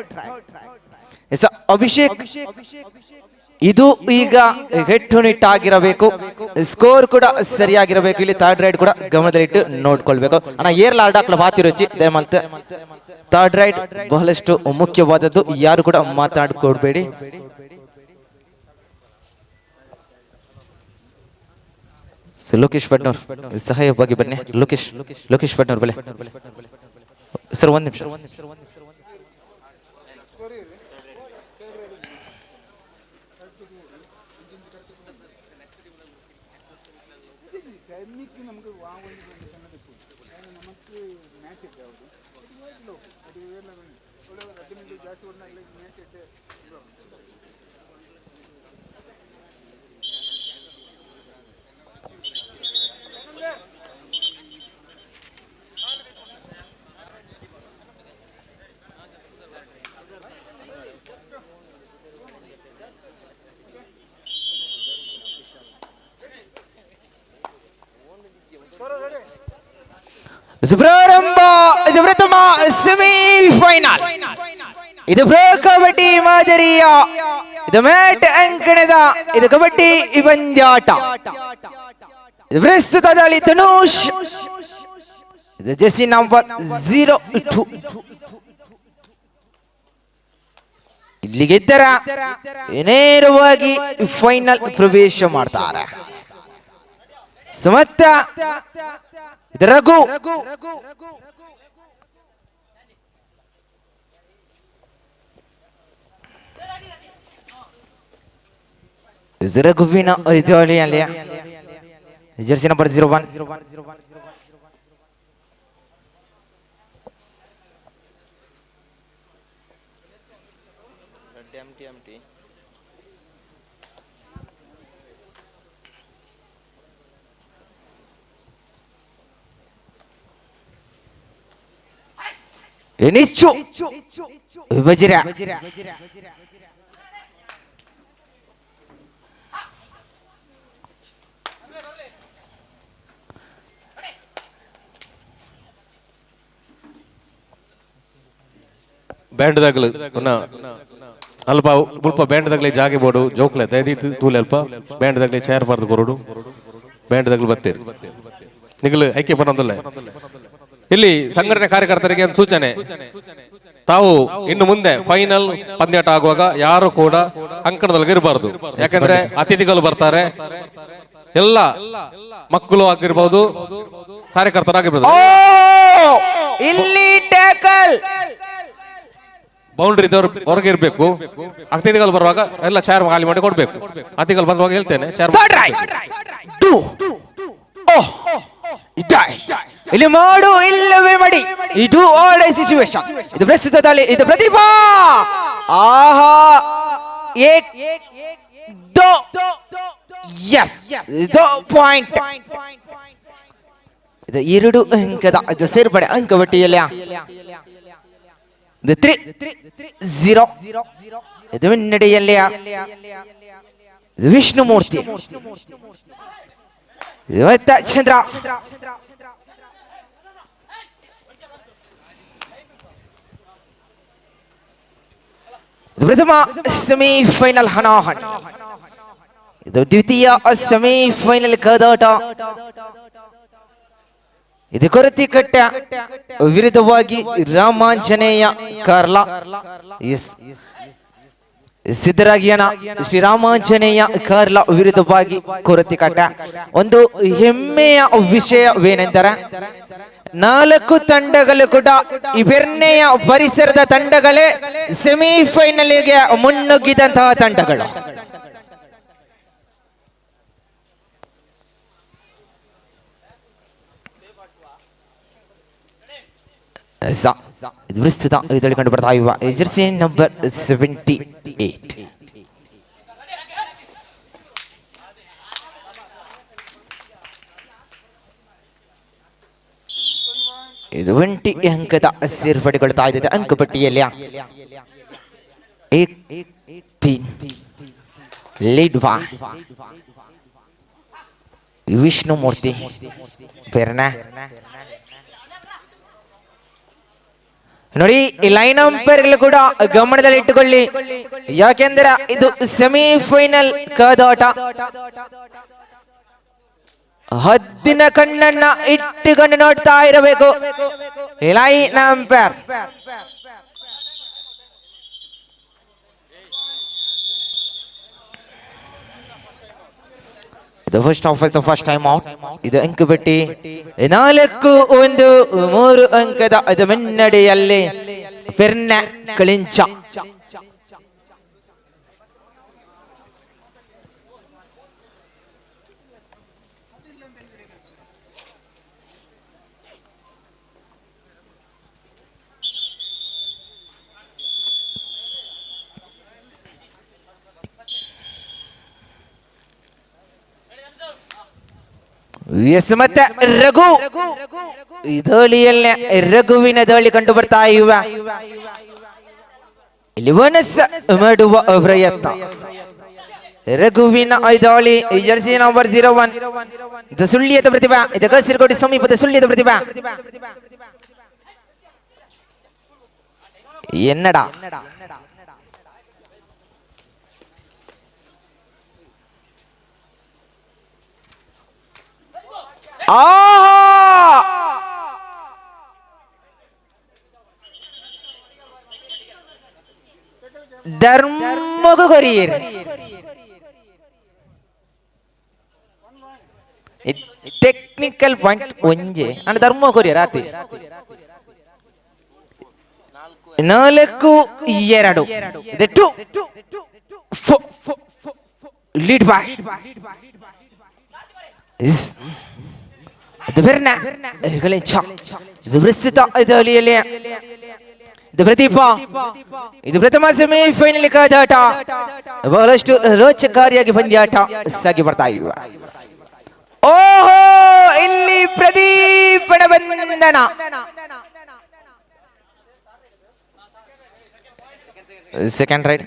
S Abhishek, ಇದು ಈಗ ಕಟ್ಟುನಿಟ್ಟಾಗಿರಬೇಕು, ಸ್ಕೋರ್ ಕೂಡ ಸರಿಯಾಗಿರಬೇಕು. ಇಲ್ಲಿ ಥರ್ಡ್ ರೈಡ್ ಕೂಡ ಗಮನದಲ್ಲಿಟ್ಟು ನೋಡ್ಕೊಳ್ಬೇಕು. ಅಣ್ಣ ಏರ್ಲ ಆಡಾಕ್ಲ ವಾತಿರುಚಿ ದಯಮಲ್ತೆ. ಥರ್ಡ್ ರೈಡ್ ಬಹಳಷ್ಟು ಮುಖ್ಯವಾದದ್ದು, ಯಾರು ಕೂಡ ಮಾತಾಡ್ಕೊಡ್ಬೇಡಿ. ಲೋಕೇಶ್ ಭಟ್ನವ್ರು ಸಹಾಯವಾಗಿ ಬನ್ನಿ. ಲೋಕೇಶ್, ಲೋಕೇಶ್ ಭಟ್ನವ್ರು ಬಲೆ ಸರ್, ಒಂದ್ ನಿಮಿಷ. ಪ್ರಾರಂಭ ಇದು ಪ್ರಥಮ ಸೆಮಿಫೈನಲ್. ಇದು ಪ್ರೊ ಕಬಡ್ಡಿ ಮಾದರಿಯ ಇದು ಮ್ಯಾಟ್ ಅಂಕಣದ ಇದು ಕಬಡ್ಡಿ ಪಂದ್ಯಾಟ. ಇದು ಪ್ರಸ್ತುತ ದಾಳಿ ಧನುಷ್, ಇದು ಜೆರ್ಸಿ ನಂಬರ್ 02. ಇಲ್ಲಿ ಗೆದ್ದರ ನೇರವಾಗಿ ಫೈನಲ್ ಪ್ರವೇಶ ಮಾಡ್ತಾರೆ. ಸುಮತ್ತ ರಘು ರಘುವಿನ ದಾಳಿಯಲ್ಲಿ ಜೆರ್ಸಿ ನಂಬರ್ 01. ನಿಶ್ಚು ವಜ್ರ ಬ್ಯಾಂಡ್ ದಾಗಲು ಅಲ್ಪ ಮುಲ್ಪ ಬ್ಯಾಂಡ್ ದಾಗಲಿ ಜಾಗೆ ಬೋಡು ಜೋಕ್ಲೆ ದಯದೀತ್ ತೂಲೆ ಅಲ್ಪ ಬ್ಯಾಂಡ್ ದಾಗಲಿ ಚೇರ್ ಬಾರ್ದು ಕೊರಡು ಬ್ಯಾಂಡ್ ದಾಗಲು ಬತ್ತೇರಿ ನಿಗಲು ಐಕ್ಯ ಬನ್ನೊಂದಲ್ಲ. ಇಲ್ಲಿ ಸಂಘಟನೆ ಕಾರ್ಯಕರ್ತರಿಗೆ ಒಂದು ಸೂಚನೆ, ತಾವು ಇನ್ನು ಮುಂದೆ ಫೈನಲ್ ಪಂದ್ಯಾಟ ಆಗುವಾಗ ಯಾರು ಕೂಡ ಅಂಕಣದೊಳಗೆ ಇರಬಾರದು. ಯಾಕಂದ್ರೆ ಅತಿಥಿಗಳು ಬರ್ತಾರೆ, ಎಲ್ಲ ಮಕ್ಕಳು ಆಗಿರ್ಬೋದು, ಕಾರ್ಯಕರ್ತರಾಗಿರ್ಬೋದು. ಇಲ್ಲಿ ಟ್ಯಾಕಲ್ ಬೌಂಡ್ರಿ ಇದ್ದವರು ಹೊರಗೆ ಇರಬೇಕು. ಅತಿಥಿಗಳು ಬರುವಾಗ ಎಲ್ಲ ಚೇರ್ ಖಾಲಿ ಮಾಡಿ ಕೊಡ್ಬೇಕು. ಅತಿಥಿಗಳು ಬರುವಾಗ ಹೇಳ್ತೇನೆ ಚೇರ್. ಇಲ್ಲಿ ಮಾಡು ಇಲ್ಲವೇ ಮಾಡಿ, ಇದು ಆರ್ಡರ್ ಸಿಚುವೇಶನ್. ಇದು ಪ್ರಸ್ತುತ ದಾಳಿ, ಇದು ಪ್ರತಿಭಾ. ಆಹಾ, ಏಕ್ ದೋ, ಎಸ್ ದೋ ಪಾಯಿಂಟ್. ಇದು 2 ಅಂಕದ ಇದು ಸೇರ್ಪಡೆ ಅಂಕಪಟ್ಟಿಯಲ್ಲಿ. ಇದು 3-0. ಇದು ಮುನ್ನಡೆಯಲ್ಲಿ ವಿಷ್ಣುಮೂರ್ತಿ ಚಂದ್ರ. ಪ್ರಥಮ ಸೆಮಿಫೈನಲ್ ಹಣಾಹಣಿ, ಇದು ದ್ವಿತೀಯ ಸೆಮಿಫೈನಲ್ ಕದಾಟ. ಇದು ಕೊರತಿಕಟ್ಟ ವಿರುದ್ಧವಾಗಿ ರಾಮಾಂಜನೇಯ ಕಾರ್ಲ. ಸಿದ್ದರಾಗಿಯನ ಶ್ರೀರಾಮಾಂಜನೇಯ ಕಾರ್ಲ ವಿರುದ್ಧವಾಗಿ ಕೊರತಿಕಟ್ಟ. ಒಂದು ಹೆಮ್ಮೆಯ ವಿಷಯವೇನೆಂದರೆ 4 ತಂಡಗಳು ಕೂಡ ಇವೆರ್ನೆಯ ಪರಿಸರದ ತಂಡಗಳೇ ಸೆಮಿಫೈನಲ್ಗೆ ಮುನ್ನುಗ್ಗಿದಂತಹ ತಂಡಗಳು. ಪ್ರಸ್ತುತ ಇದರಲ್ಲಿ ಕಂಡು ಬರ್ತಾ ಇರುವ ಜೆರ್ಸಿ ನಂಬರ್ 78. ಇದು 20 ಅಂಕದ ಸೇರ್ಪಡೆಗೊಳ್ತಾ ಇದೆ ಅಂಕಪಟ್ಟಿಯಲ್ಲಿ. 1-3 ಲೀಡ್ ವಾ ವಿಷ್ಣುಮೂರ್ತಿ ಪೆರ್ನ. ನೋಡಿ, ಈ ಲೈನ್ ಅಂಪೈರ್ ಕೂಡ ಗಮನದಲ್ಲಿ ಇಟ್ಟುಕೊಳ್ಳಿ, ಯಾಕೆಂದ್ರೆ ಇದು ಸೆಮಿಫೈನಲ್ ಕದಾಟ. ಹದ್ದಿನ ಕಣ್ಣನ್ನ ಇಟ್ಟುಕೊಂಡು ನೋಡ್ತಾ ಇರಬೇಕು ಲೈನ್ ಅಂಪೈರ್. ಇದು first of the first time out. ಇದು ಅಂಕಪಟ್ಟಿ 4-1 3 ಅಂಕದ ಅದು ಮುನ್ನಡೆಯಲ್ಲಿ ಫೆರ್ನ ಕಳಿಂಚ. ಎಸ್ ಮತ್ತೆ ರಘು ದಾಳಿಯಲ್ಲೇ ರಘುವಿನ ದಾಳಿ ಕಂಡು ಬರ್ತಾ ಇವ. ಇಲ್ಲಿ ವನಸ್ ಮಾಡುವ ಪ್ರಯತ್ನ ರಘುವಿನ ದಾಳಿ. Jersey number 01. ಇದು ಸುಳ್ಯದ ಪ್ರತಿಭಾ, ಇದು ಕಾಸರಗೋಡು ಸಮೀಪದ ಸುಳ್ಯದ ಪ್ರತಿಭಾ. ಎನ್ನಡ ಆಹಾ, ಧರ್ಮಗು ಕೊರಿಯರ್ ಟೆಕ್ನಿಕಲ್ ಪಾಯಿಂಟ್ ಒಂಜೆ ಅಂಡ ಧರ್ಮ ಕೊರಿಯರ್ ಆತಿ 4-2 ಇದು 2-4 ಲೀಡ್ ಬೈ ಇದು ಬೆರ್ನ ಇದು ಪ್ರಸ್ತುತ ಇದರಲ್ಲಿ ಇದು ಪ್ರದೀಪ ಇದು ಪ್ರಥಮ ಸೆಮಿಫೈನಲ್ ಆಟ ಬಹಳಷ್ಟು ರೋಚಕಾರಿಯಾಗಿ ಪಂದ್ಯಾಟ ಸಾಗಿ ಬರ್ತಾ ಇವೆ. ಓಹೋ, ಇಲ್ಲಿ ಪ್ರದೀಪನ ಬಂಧನ. Second right.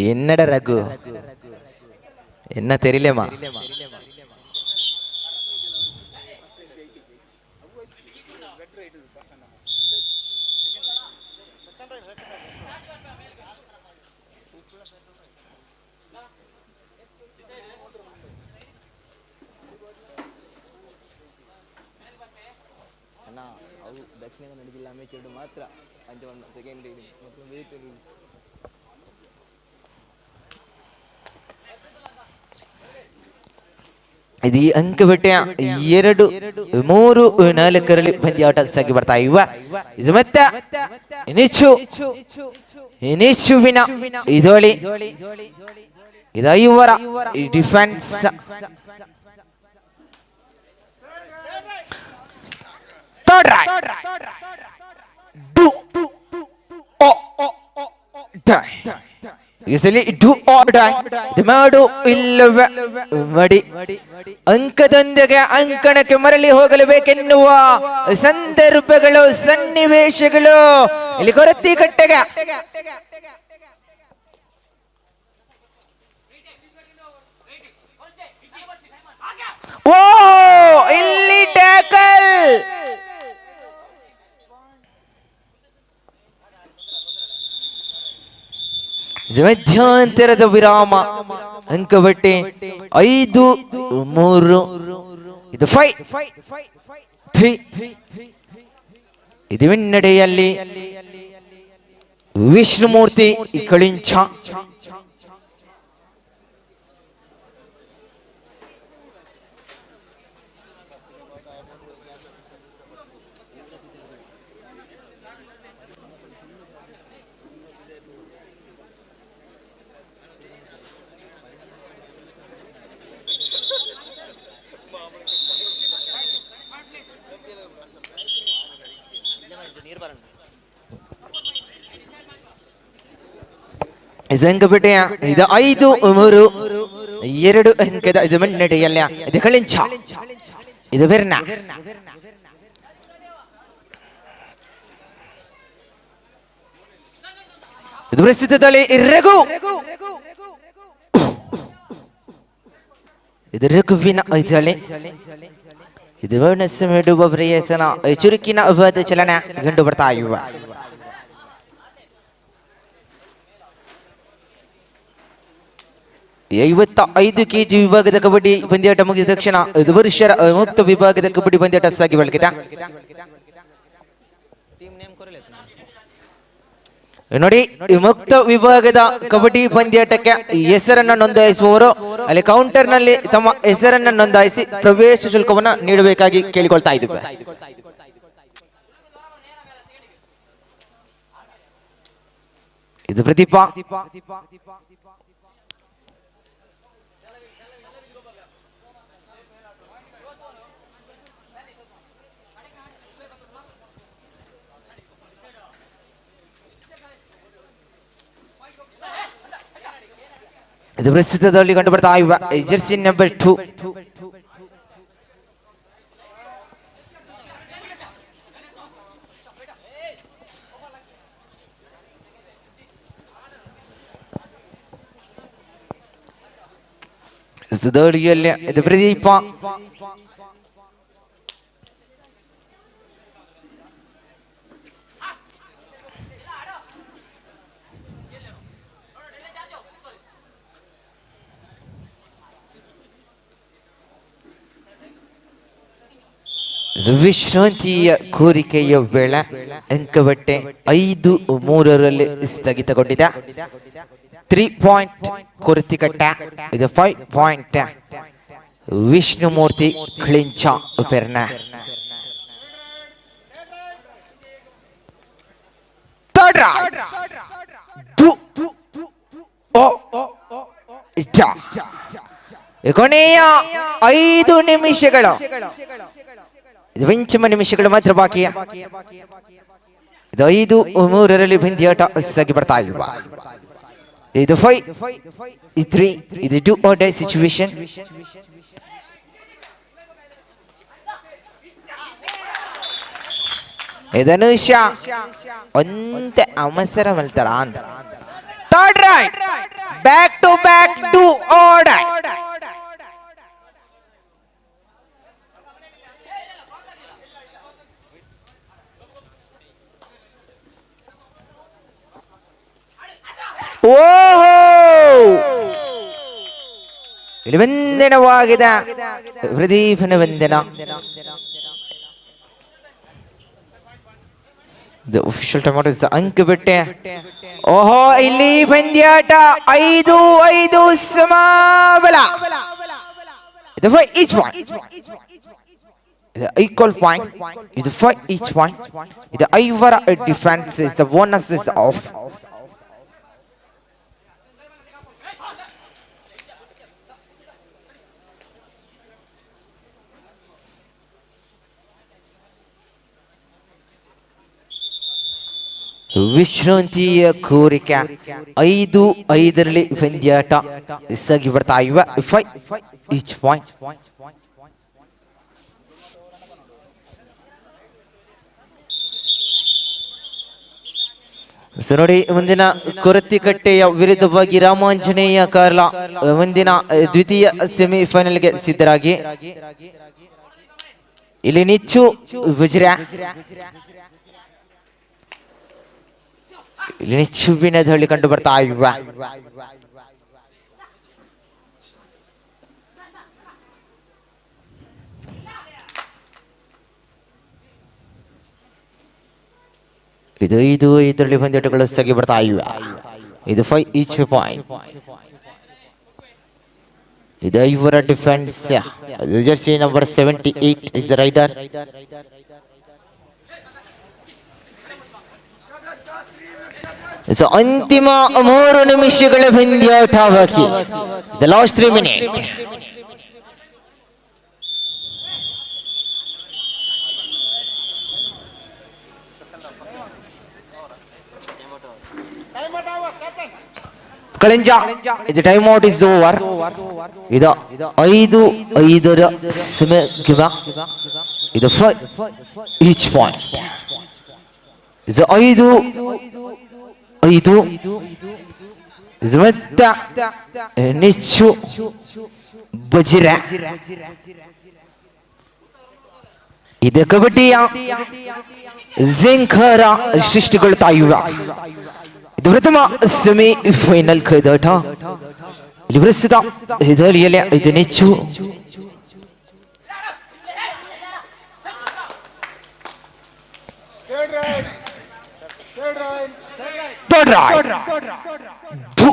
என்னடா ரகு, என்ன தெரியலமா? ದಕ್ಷಿಣ ಕನ್ನಡ ಜಿಲ್ಲಾ ಮೇಚೆರಡು ಮಾತ್ರ ಸೆಕೆಂಡ್. ಇದು ಈ ಅಂಕಬಟ್ಟೆಯ 2 3 4ರಲ್ಲಿ ಪಂದ್ಯಾಟ ಸಾಗಿ ಬರ್ತಾ ಇವ. ಇದು ಮತ್ತೆ ನಿಚ್ಚುವಿನ ಇದೋಳಿ ಇದು ಐವರ ಡಿಫೆನ್ಸ್. ಮಾಡು ಇಲ್ಲವೇ ಮಡಿ ಅಂಕದೊಂದಿಗೆ ಅಂಕಣಕ್ಕೆ ಮರಳಿ ಹೋಗಲೇಬೇಕೆನ್ನುವ ಸಂದರ್ಭಗಳು ಸನ್ನಿವೇಶಗಳು ಇಲ್ಲಿ ಕೊರತಿ ಕಟ್ಟೆಗೆ. ಓ, ಇಲ್ಲಿ ಟ್ಯಾಕಲ್. ಮಧ್ಯಂತರದ ವಿರಾಮ. ಅಂಕಬಟ್ಟೆ 5-3 ಇದು 5-3 ಇದು ಹಿನ್ನಡೆಯಲ್ಲಿ ವಿಷ್ಣುಮೂರ್ತಿ ಕಳಿಂಚ. ಸಂಘಪೇಟೆಯ ಇದು 5-3 2 ಅಂಕದ ಇದು ಮುನ್ನಡೆಯಲ್ಲ. ಇದು ಕಳಿಂಚ, ಇದು ಬೆರ್ನ. ಇದು ಪ್ರಸ್ತುತದಲ್ಲಿ ರಘು, ಇದು ರಘುವಿನ ಐದಳೆ. ಇದು ನೀಡುವ ಪ್ರಯತ್ನ, ಚುರುಕಿನ ಅವಾದ ಚಲನೆ ಕಂಡು ಬರ್ತಾ ಇವ. 55 ಕೆಜಿ ವಿಭಾಗದ ಕಬಡ್ಡಿ ಪಂದ್ಯಾಟ ಮುಗಿದ ತಕ್ಷಣ ಇದು ಪುರುಷರ ಮುಕ್ತ ವಿಭಾಗದ ಕಬಡ್ಡಿ ಪಂದ್ಯಾಟ ಸಾಗಿ ಬಳಕಿದೆ. ನೋಡಿ, ಮುಕ್ತ ವಿಭಾಗದ ಕಬಡ್ಡಿ ಪಂದ್ಯಾಟಕ್ಕೆ ಹೆಸರನ್ನು ನೋಂದಾಯಿಸುವವರು ಅಲ್ಲಿ ಕೌಂಟರ್ ನಲ್ಲಿ ತಮ್ಮ ಹೆಸರನ್ನು ನೋಂದಾಯಿಸಿ ಪ್ರವೇಶ ಶುಲ್ಕವನ್ನು ನೀಡಬೇಕಾಗಿ ಕೇಳಿಕೊಳ್ತಾ ಇದ್ದೀವಿ. ಇದು ಪ್ರದೀಪ. ಇದು ಪ್ರಸ್ತುತದಲ್ಲಿ ಕಂಡು ಬರ್ತಾ ಇವ ಜೆರ್ಸಿ ನಂಬರ್ 2. ಸುದೋಳಿಯಲ್ಲಿ ಇದು ಪ್ರದೀಪ. ವಿಶ್ರಾಂತಿಯ ಕೋರಿಕೆಯ ವೇಳೆ ಅಂಕಬಟ್ಟೆ 5-3ರಲ್ಲಿ ಸ್ಥಗಿತಗೊಂಡಿದೆ. 3 ಪಾಯಿಂಟ್ ಕೊರತಿಕಟ್ಟ, ಇದು 5 ಪಾಯಿಂಟ್ ವಿಷ್ಣುಮೂರ್ತಿ ಕ್ಲಿಂಚ ಪೆರ್ನ. Third raid do O ಡ. ಕೊನೆಯ 5 ನಿಮಿಷಗಳು, ಇದು ಪಂಚಮ ನಿಮಿಷಗಳು ಮಾತ್ರ ಬಾಕಿ. ಇದು 5-3ರಲ್ಲಿ ಪಂದ್ಯಾಟ ಸಾಗಿ ಬರ್ತಾ ಇಲ್ವಾ. ಇದು 5-3, ಇದು do or die situation. Dhanusha ಒಂತೆ ಅವಸರ ಮಲ್ತಾರ ಅಂತ. Third raid back to back do or die. ಓಹೋ, ಇಲ್ಲಿ ವಂದನವಾಗಿದೆ ಪ್ರದೀಪನ ವಂದನ. The official time out is the ಅಂಕ ಬಿಟ್ಟೆ. ಓಹೋ, ಇಲ್ಲಿ ಪಂದ್ಯಾಟ 5-5 ಸಮಬಲ. ಇದು 5 ಈಚ್ ಪಾಯಿಂಟ್, ಇದು ಈಕ್ವಲ್ ಪಾಯಿಂಟ್, ಇದು 5 ಈಚ್ ಪಾಯಿಂಟ್. ಇದು ಐವರ defence is the bonus is off. ವಿಶ್ರಾಂತಿಯ ಕೋರಿಕೆ 5-5ರಲ್ಲಿ ಪಂದ್ಯಾಟ ಸಾಗಿ ಬರ್ತಾ ಇವೆ. 5 each point. So ನೋಡಿ, ಮುಂದಿನ ಕೊರತಿಕಟ್ಟೆಯ ವಿರುದ್ಧವಾಗಿ ರಾಮಾಂಜನೇಯ ಕಾರ್ಲ ಮುಂದಿನ ದ್ವಿತೀಯ ಸೆಮಿಫೈನಲ್ಗೆ ಸಿದ್ಧರಾಗಿ. ಇಲ್ಲಿ ನಿಚ್ಚು ಗುಜ್ರ, ಇಲ್ಲಿ ನಿಚ್ಚುವಿನ ಧಳಿ ಕಂಡು ಬರ್ತಾ ಇವ. ಇದು 5-5ರಲ್ಲಿ ಪಂದ್ಯಾಟಗಳು ಸಾಗಿ ಬರ್ತಾ ಇವೆ. ಇದು 5 ಈಚ್ ಪಾಯಿಂಟ್. ಇದು ಐವರ defence. Jersey number 78 is the raider. So ಅಂತಿಮ 3 ನಿಮಿಷಗಳ ಪಂದ್ಯಾಟ ಬಾಕಿ. The last 3 minute. Kalenja, ಇದು time out is over. ಇದು 5-5ರ ಸಮಯ. ಇದು 5 ಈಚ್ ಪಾಯಿಂಟ್. ಇದು 5-5. ಇದು ಮತ್ತೆ ನಿಚ್ಚು ಬಜಿರ. ಇದು ಕಬಡ್ಡಿಯ ಜಿಂಖರ ಸೃಷ್ಟಿಗೊಳ್ತಾ ಇವ. ಇದು ಪ್ರಥಮ ಸೆಮಿ ಫೈನಲ್ ಕೈದಾಟ. ಇಲ್ಲಿ ಪ್ರಸ್ತುತ ಇದರಲ್ಲಿ ಇದು ನಿಚ್ಚು. Third raid do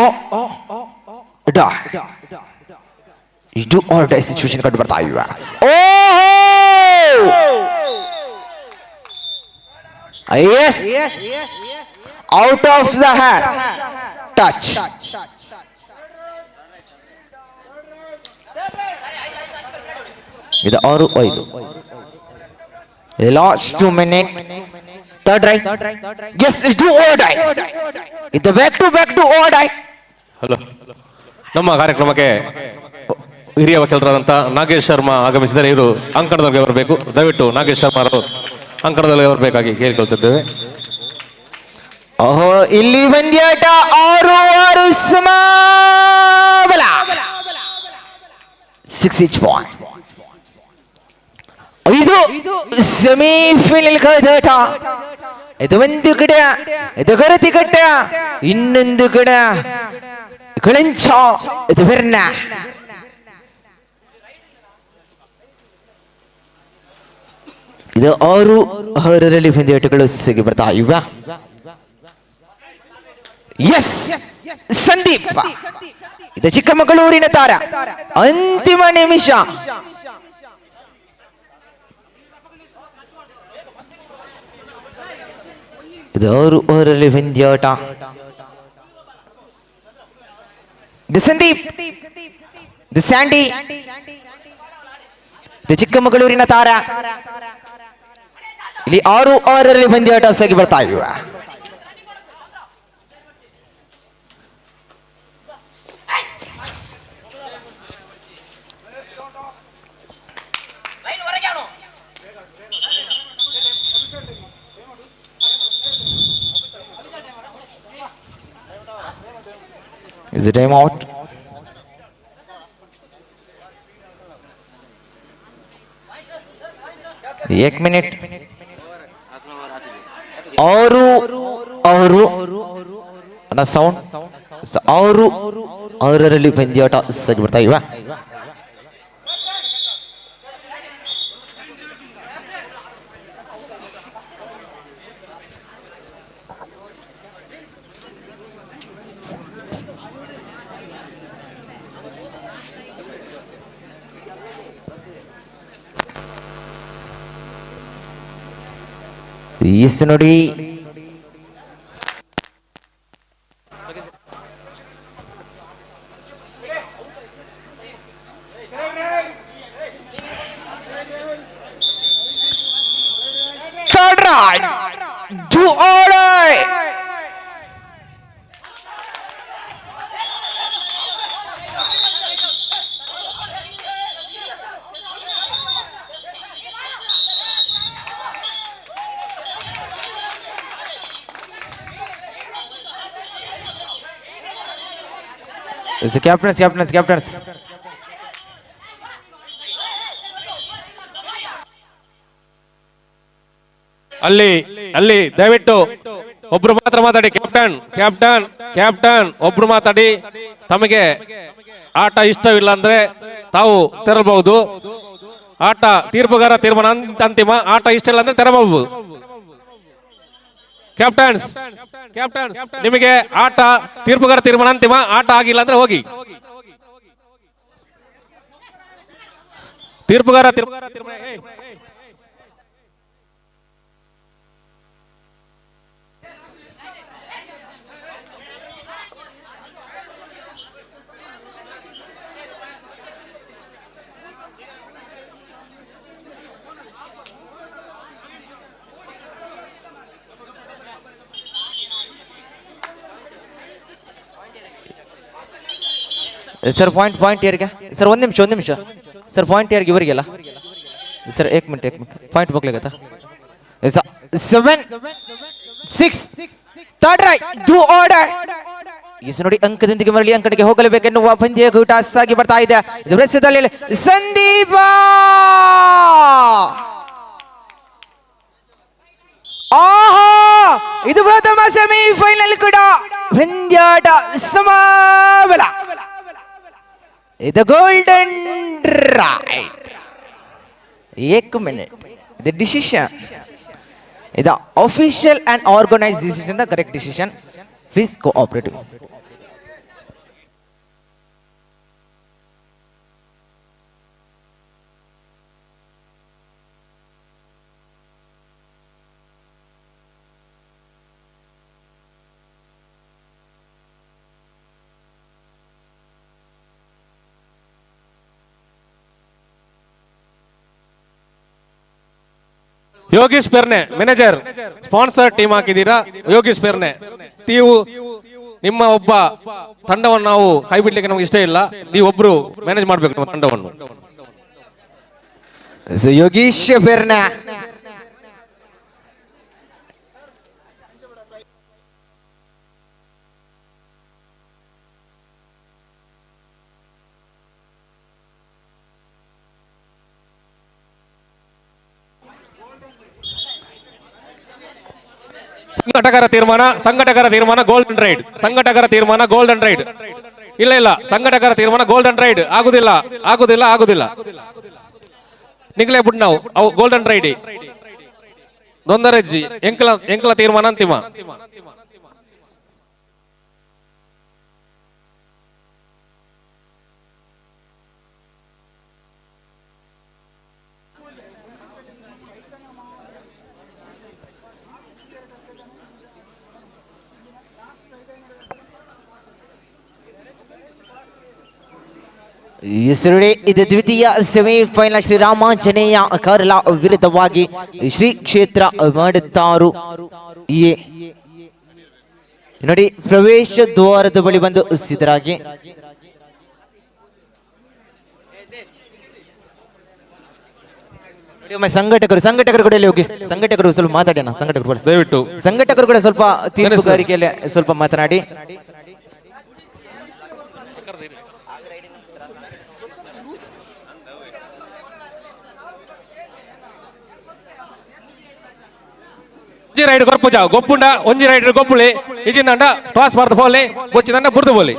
O ಡ. ಇದು R dye situation ಕಂಡು ಬರ್ತಾ ಇವೆ. ಓಹೋ, yes, out of the hand touch. ಇದು 6-5. Last 2 minute. Third raid, yes, do or die. ಇದು back to back do or die. Hello, ನಮ್ಮ ಕಾರ್ಯಕ್ರಮಕ್ಕೆ ಹಿರಿಯ ವಕೀಲರಾದಂಥ ನಾಗೇಶ್ ಶರ್ಮಾ ಆಗಮಿಸಿದರೆ ಇವರು ಅಂಕಣದೊಳಗೆ ಬರಬೇಕು. ದಯವಿಟ್ಟು ನಾಗೇಶ್ ಶರ್ಮಾ ಅವರು ಅಂಕಣದಲ್ಲಿ ಬರಬೇಕಾಗಿ ಕೇಳಿಕೊಳ್ತಿದ್ದೇವೆ. ಓಹೋ, ಇಲ್ಲಿ ಪಂದ್ಯಾಟ 6-6 ಸಮಬಲ, 6 ಈಚ್ ಪಾಯಿಂಟ್. ಇದು ಸೆಮಿಫೈನಲ್ ಕಾದಾಟ. ಇದು ಒಂದು ಕಡೆ ಇದು ಕರತಿಕಟ್ಟ, ಇನ್ನೊಂದು ಕಡೆ ಕಳಂಚ, ಇದು ಬೆರ್ನ. ಇದು 6-6ರಲ್ಲಿ ಪಂದ್ಯಾಟಗಳು ಸಿಗಿ ಬರ್ತಾ ಇವ. ಎಸ್ ಸಂದೀಪ್, ಇದು ಚಿಕ್ಕಮಗಳೂರಿನ ತಾರ. ಅಂತಿಮ ನಿಮಿಷ. ಇದು 6-6ರಲ್ಲಿ ಪಂದ್ಯಾಟ. ಇದು ಸಂದೀಪ್, ಇದು ಸ್ಯಾಂಡಿ, ಇದು ಚಿಕ್ಕಮಗಳೂರಿನ ತಾರ. ಇಲ್ಲಿ 6-6ರಲ್ಲಿ ಪಂದ್ಯಾಟ ಸಾಗಿ ಬರ್ತಾ ಇವ. Is the time out? एक ಮಿನಿಟ್. 6-6 ಅನ್ನ ಸೌಂಡ್. 6-6ರಲ್ಲಿ ಪಂದ್ಯಾಟ ಸಾಗಿ ಬರ್ತಾ ಇವ. ಎಸ್ ನೋಡಿ, third raid, do order. Captains, captains, captains. ಅಲ್ಲಿ ಅಲ್ಲಿ ದಯವಿಟ್ಟು ಒಬ್ರು ಮಾತ್ರ ಮಾತಾಡಿ. Captain, captain, captain, ಒಬ್ರು ಮಾತಾಡಿ. ತಮಗೆ ಆಟ ಇಷ್ಟವಿಲ್ಲ ಅಂದ್ರೆ ತಾವು ತೆರಳಬಹುದು. ಆಟ ತೀರ್ಪುಗಾರ ತೀರ್ಮಾನ ಅಂತಿಮ. ಆಟ ಇಷ್ಟ ಇಲ್ಲ ಅಂದ್ರೆ ತೆರಬಹುದು. ಕ್ಯಾಪ್ಟನ್ಸ್, ಕ್ಯಾಪ್ಟನ್ಸ್, ನಿಮಗೆ ಆಟ ತೀರ್ಪುಗಾರ ತೀರ್ಮಾನ ಅಂತಿಮ. ಆಟ ಆಗಿಲ್ಲ ಅಂದ್ರೆ ಹೋಗಿ. ತೀರ್ಪುಗಾರ ತೀರ್ಮಾನ. Sir point, point ಯಾರಿಗೆ ಸರ್? ಒಂದು ನಿಮಿಷ, ಒಂದು ನಿಮಿಷ ಸರ್. ಪಾಯಿಂಟ್ ಯಾರಿಗೆ? ಇವರಿಗೆಲ್ಲ ಸರ್? ಏಕ್ ಮಿನಿಟ್, ಏಕ್ minute. Point ಹೋಗ್ಲಿಗತ್ತ. 7-6, third raid, do order. Yes ನೋಡಿ, ಅಂಕದೊಂದಿಗೆ ಮರಳಿ ಅಂಕಡಿಗೆ ಹೋಗಲೇಬೇಕೆನ್ನುವ ಪಂದ್ಯ ಕೂಟ ಸಾಗಿ ಬರ್ತಾ ಇದೆ. ಇದು ರಸ್ಯದಲ್ಲಿ ಸಂದೀಪ. ಆಹಾ, ಇದು ಪ್ರಥಮ ಸೆಮಿಫೈನಲ್ ಕೂಡ ಪಂದ್ಯಾಟ ಸಮಬಲ. ಇದು ಗೋಲ್ಡನ್ ರೈಡ್. ಏಕ್ ಮಿನಿಟ್, ಇದು ಡಿಸಿಷನ್, ಇದು official and organise decision, the correct decision. Please cooperative. Yogish Perne, manager, sponsor team ಹಾಕಿದ್ದೀರಾ. ಯೋಗೀಶ್ ಪೆರ್ನೆ, ನೀವು ನಿಮ್ಮ ಒಬ್ಬ ತಂಡವನ್ನು ನಾವು ಕೈ ಬಿಡ್ಲಿಕ್ಕೆ ನಮ್ಗೆ ಇಷ್ಟ ಇಲ್ಲ. ನೀವು ಒಬ್ರು ಮ್ಯಾನೇಜ್ ಮಾಡ್ಬೇಕು ನಮ್ಮ ತಂಡವನ್ನು. ಯೋಗೀಶ್ ಪೆರ್ನೆ. ಸಂಘಟಕರ ತೀರ್ಮಾನ, ಸಂಘಟಕರ ತೀರ್ಮಾನ ಗೋಲ್ಡನ್ ರೈಡ್. ಸಂಘಟಕರ ತೀರ್ಮಾನ ಗೋಲ್ಡನ್ ರೈಡ್. ಇಲ್ಲ ಇಲ್ಲ, ಸಂಘಟಕರ ತೀರ್ಮಾನ ಗೋಲ್ಡನ್ ರೈಡ್. ಆಗುದಿಲ್ಲ, ಆಗುದಿಲ್ಲ, ಆಗುದಿಲ್ಲ. ನಿಗ್ಲೇ ಬಿಡ್ ನಾವು ಅವು ಗೋಲ್ಡನ್ ರೈಡ್ ದೊಂದರಜ್ಜಿ. ಎಂಕಲ ಎಂಕಲ ತೀರ್ಮಾನ ಅಂತಿಮ. ಹೆಸರುಡೆ ಇದು ದ್ವಿತೀಯ ಸೆಮಿಫೈನಲ್. ಶ್ರೀರಾಮಾಂಜನೇಯ ಕಾರ್ಲ ವಿರುದ್ಧವಾಗಿ ಶ್ರೀ ಕ್ಷೇತ್ರ ಮಾಡುತ್ತಾರು. ಎ ನೋಡಿ, ಪ್ರವೇಶ ದ್ವಾರದ ಬಳಿ ಬಂದು ಸಿದ್ಧರಾಗಿ. ನೋಡಿ, ಒಮ್ಮೆ ಸಂಘಟಕರು ಸಂಘಟಕರು ಕೂಡ ಇಲ್ಲಿ ಹೋಗಿ, ಸಂಘಟಕರು ಸ್ವಲ್ಪ ಮಾತಾಡೋಣ. ಸಂಘಟಕರು ಕೂಡ ದಯವಿಟ್ಟು ಸಂಘಟಕರು ಕೂಡ ಸ್ವಲ್ಪ ತೀರ್ಪುಗಾರಿಕೆಯಲ್ಲಿ ಸ್ವಲ್ಪ ಮಾತನಾಡಿ. ಒಂಜಿ ರೈಡ್ ಗೊರ್ಪುಜ ಗೊಪ್ಪುಂಡ, ಒಂಜಿ ರೈಡ್ ಗೊಪ್ಪುಳಿ ಇಜಿಂದಂಡ ಟಾಸ್ ಬಾರ್ದು ಪೋಲಿ, ಬೊಚ್ಚಿದಂಡ ಬುರ್ದು ಬೋಲಿ.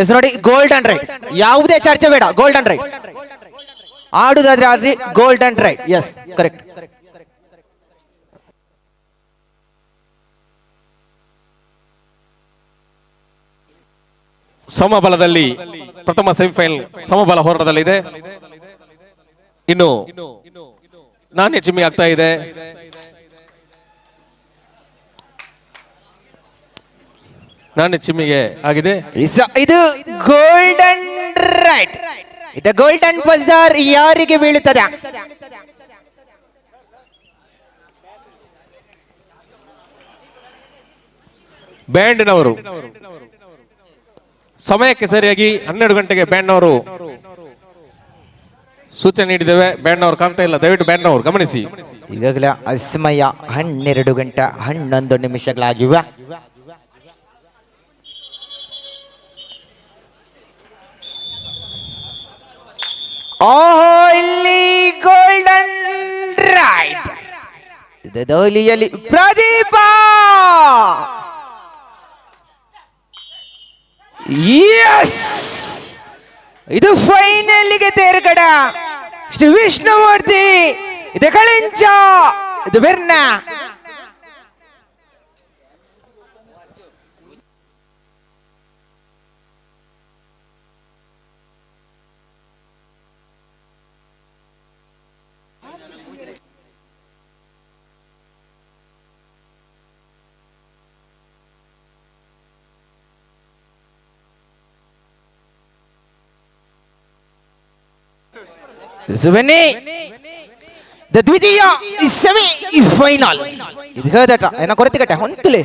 ಎಸ್ ನೋಡಿ, ಗೋಲ್ಡನ್ ರೈಡ್, ಯಾವುದೇ ಚರ್ಚೆ ಬೇಡ. ಗೋಲ್ಡನ್ ರೈಡ್ ಆಡುದಾದ್ರೆ ಆಡ್ರಿ, golden raid. Yes, correct. ಸಮಬಲದಲ್ಲಿ ಪ್ರಥಮ ಸೆಮಿಫೈನಲ್ ಸಮಬಲ ಹೋರಾಟದಲ್ಲಿದೆ. ಇನ್ನು ನಾಣ್ಯ ಚಿಮ್ಮಿ ಆಗ್ತಾ ಇದೆ. ನಾಣ್ಯ ಚಿಮ್ಮಿಗೆ ಆಗಿದೆ. ಇದು ಗೋಲ್ಡನ್ ರೈಟ್. ಇದು ಗೋಲ್ಡನ್ ಬಜಾರ್ ಯಾರಿಗೆ ಬೀಳುತ್ತದೆ? ಬ್ಯಾಂಡ್ನವರು ಸಮಯಕ್ಕೆ ಸರಿಯಾಗಿ 12 ಗಂಟೆಗೆ ಬ್ಯಾಂಡ್ನವರು ಸೂಚನೆ ನೀಡಿದ್ದೇವೆ. ಬ್ಯಾಂಡ್ನವರು ಕಾಣ್ತಾ ಇಲ್ಲ, ದಯವಿಟ್ಟು ಬ್ಯಾಂಡ್ನವರು ಗಮನಿಸಿ. ಈಗಾಗಲೇ ಅಸ್ಮಯ 12 ಗಂಟೆ 11 ನಿಮಿಷಗಳಾಗಿವೆ. ಓಹೋ, ಇಲ್ಲಿ ಗೋಲ್ಡನ್ ರೈಟ್ ದೌಲಿಯಲ್ಲಿ ಪ್ರದೀಪ. ಎಸ್, ಇದು ಫೈನಲ್ಗೆ ತೇರ್ಗಡ ಶ್ರೀ ವಿಷ್ಣುಮೂರ್ತಿ. ಇದು ಕಳಿಂಚ, ಇದು ಬೆರ್ನ. ಸುಬನ್ನಿ, the ದ್ವಿತೀಯ ಸೆಮಿ ಫೈನಲ್. ಇದು ಹೋದಟ ಏನ ಕೊರತೆ ಹೊಂತುಲೆ.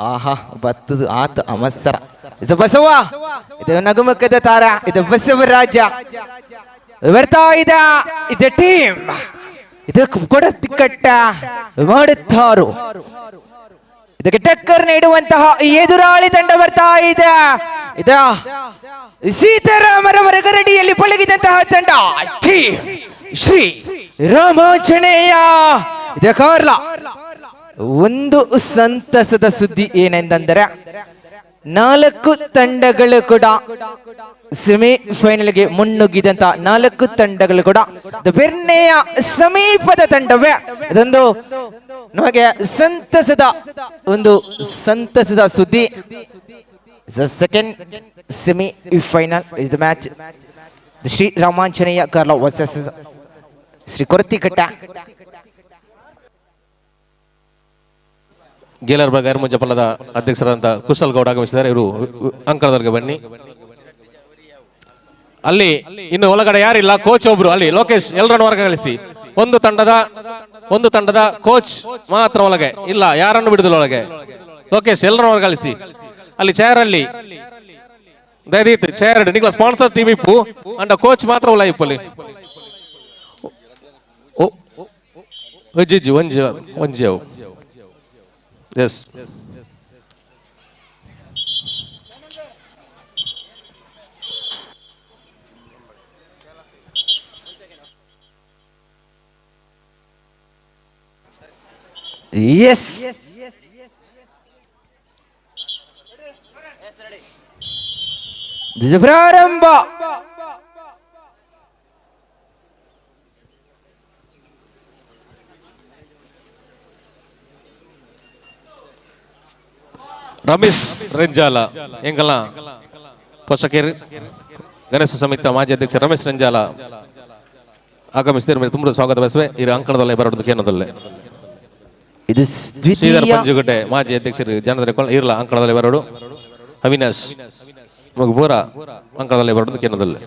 ಆಹಾ, ಬತ್ತದು ಆತ ಅಮಸರ. ಇದು ಬಸವ, ಇದು ನಗುಮುಖದ ತಾರ, ಇದು ಬಸವರಾಜ ಬರ್ತಾ ಇದ. ಇದು ಟೀಮ್, ಇದು ಕೊಡತಿಕಟ್ಟ ಮಾಡುತ್ತಾರು. ಇದಕ್ಕೆ ಟಕ್ಕರ್ ನೀಡುವಂತಹ ಎದುರಾಳಿ ತಂಡ ಬರ್ತಾ ಇದೆ. ಇದ ಸೀತಾರಾಮರವರ ಗರಡಿಯಲ್ಲಿ ಪಳಗಿದಂತಹ ತಂಡ ಶ್ರೀ ರಾಮಾಂಜನೇಯ ಇದ ಕಾರ್ಲ. ಒಂದು ಸಂತಸದ ಸುದ್ದಿ ಏನೆಂದರೆ, 4 ತಂಡಗಳು ಕೂಡ ಸೆಮಿಫೈನಲ್ಗೆ ಮುನ್ನುಗ್ಗಿದಂತ 4 ತಂಡಗಳು ಕೂಡ ಬೆರ್ನೆಯ ಸಮೀಪದ ತಂಡವೇ. ಇದೊಂದು ನಮಗೆ ಸಂತಸದ ಒಂದು ಸಂತಸದ ಸುದ್ದಿ. The second semi-final is the match. The Sri Ramanjaneya Karla versus Sri Korathikatta. ಗೇಲರ್ಬಾಗ್ ಗೈರ್ಮುಂಜ ಫಲದ ಅಧ್ಯಕ್ಷರಾದಂಥ ಕುಶಲ್ ಗೌಡ ಆಗಮಿಸಿದ್ದಾರೆ. ಇವರು ಅಂಕಣದವರೆಗೆ ಬನ್ನಿ. ಅಲ್ಲಿ ಇನ್ನು ಒಳಗಡೆ ಯಾರಿಲ್ಲ, ಕೋಚ್ ಒಬ್ರು ಅಲ್ಲಿ ಲೋಕೇಶ್, ಎಲ್ಲರನ್ನು ಹೊರಗೆ ಕಳಿಸಿ. ಒಂದು ತಂಡದ ಕೋಚ್ ಮಾತ್ರ ಒಳಗೆ ಇಲ್ಲ, ಯಾರನ್ನು ಬಿಡುದಿಲ್ಲ ಒಳಗೆ. ಲೋಕೇಶ್, ಎಲ್ಲರನ್ನು ಹೊರಗೆ ಕಳಿಸಿ. ಅಲ್ಲಿ ಚೇರ್ ಅಲ್ಲಿ ದಯದೀತ್ ಚೇರ್ ನಿಕ್ಲ ಸ್ಪಾನ್ಸರ್ ಟೀಮ್ ಇಪ್ಪು ಅಂಡ ಕೋಚ್ ಮಾತ್ರ ಉಲ್ಲ ಇಪ್ಪಲ್ಲಿ. ಓ ಅಜ್ಜಿ ಒಂಜಿ ಒಂಜಿ ಅವು ಎಸ್. ಎಸ್, ಇದು ಪ್ರಾರಂಭ. ರಮೇಶ್ ರೆಂಜಾಲ ಎಂಗಲ ಪೋಷಕರು, ಗಣೇಶ ಸಮಿತಿ ಮಾಜಿ ಅಧ್ಯಕ್ಷ ರಮೇಶ್ ರೆಂಜಾಲ ಆಗಮಿಸಿದರೆ ಮೇಲೆ ತುಂಬ ಸ್ವಾಗತ ಬಯಸುವೆ. ಇರು ಅಂಕಣದಲ್ಲೇ ಬರೋದು ಕೇನದಲ್ಲೇ. ಇದು ಶ್ರೀಧರ್ ದ್ವಿತೀಯ ಪಂಜುಗಡ್ಡೆ ಮಾಜಿ ಅಧ್ಯಕ್ಷರು ಜನರ ಇರಲ ಅಂಕಣದಲ್ಲಿ ಬರೋಡು. ಅವಿನಾಶ್ ಮಗು ಪೂರ ಅಂಕಣದಲ್ಲಿ ಬರೋದು ಕೇನದಲ್ಲೇ.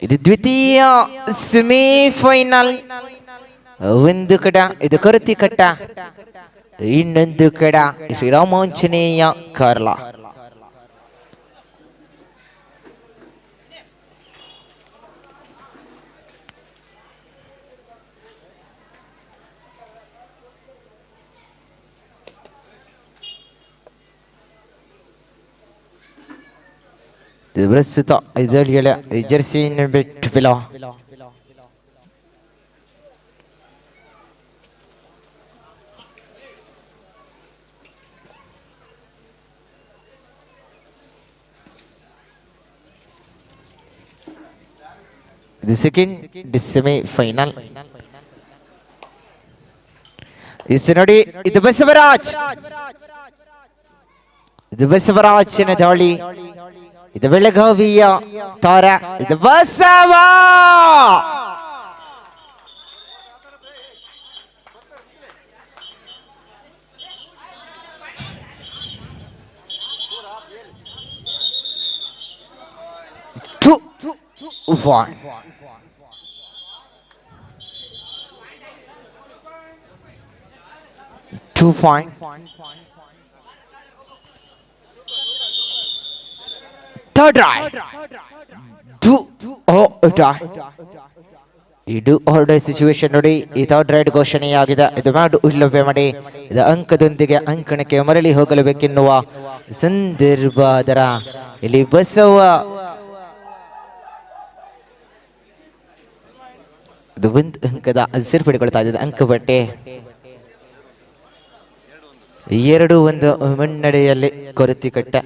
ಇದು ದ್ವಿತೀಯ ಸೆಮಿಫೈನಲ್. ಒಂದು ಕಡ ಇದು ಕರುತಿ ಕಟ್ಟ, ಇನ್ನೊಂದು ಕಡ ಶ್ರೀರಾಮಾಂಜನೇಯ ಕಾರ್ಲ. ಇದು ಪ್ರಸ್ತುತ ಇದರ ಜೆರ್ಸಿ ಬಿಟ್ಟು ಬಿಲೋ. ಇದು ಸೆಕೆಂಡ್ ಸೆಮಿ ಫೈನಲ್. Is ನೋಡಿ, ಇದು ಬಸವರಾಜ್, ಇದು ಬಸವರಾಜನ ದಾಳಿ. ಇದು ಬೆಳಗಾವಿಯ ತಾರ, ಇದು Basava. 2 1 2 point. Third right. Do or die. ಇದು ಆರ್ಡರ್ ಸಿಚುವೇಶನ್ ನೋಡಿ. ಈ ಥರ್ಡ್ ರೈಡ್ ಘೋಷಣೆಯಾಗಿದೆ. ಇದು ಮಾಡು ಇಲ್ಲವೇ ಮಾಡಿ. ಇದು ಅಂಕದೊಂದಿಗೆ ಅಂಕಣಕ್ಕೆ ಮರಳಿ ಹೋಗಲೇಬೇಕೆನ್ನುವ ಸಂದರ್ಭದರ ಇಲ್ಲಿ ಬಸವ ಇದು ಒಂದು ಅಂಕದ ಸೇರ್ಪಡೆಗೊಳ್ತಾ ಇದೆ ಅಂಕ ಬಟ್ಟೆ. 2-1 ಮುನ್ನಡೆಯಲ್ಲಿ ಕೊರತಿ ಕಟ್ಟ.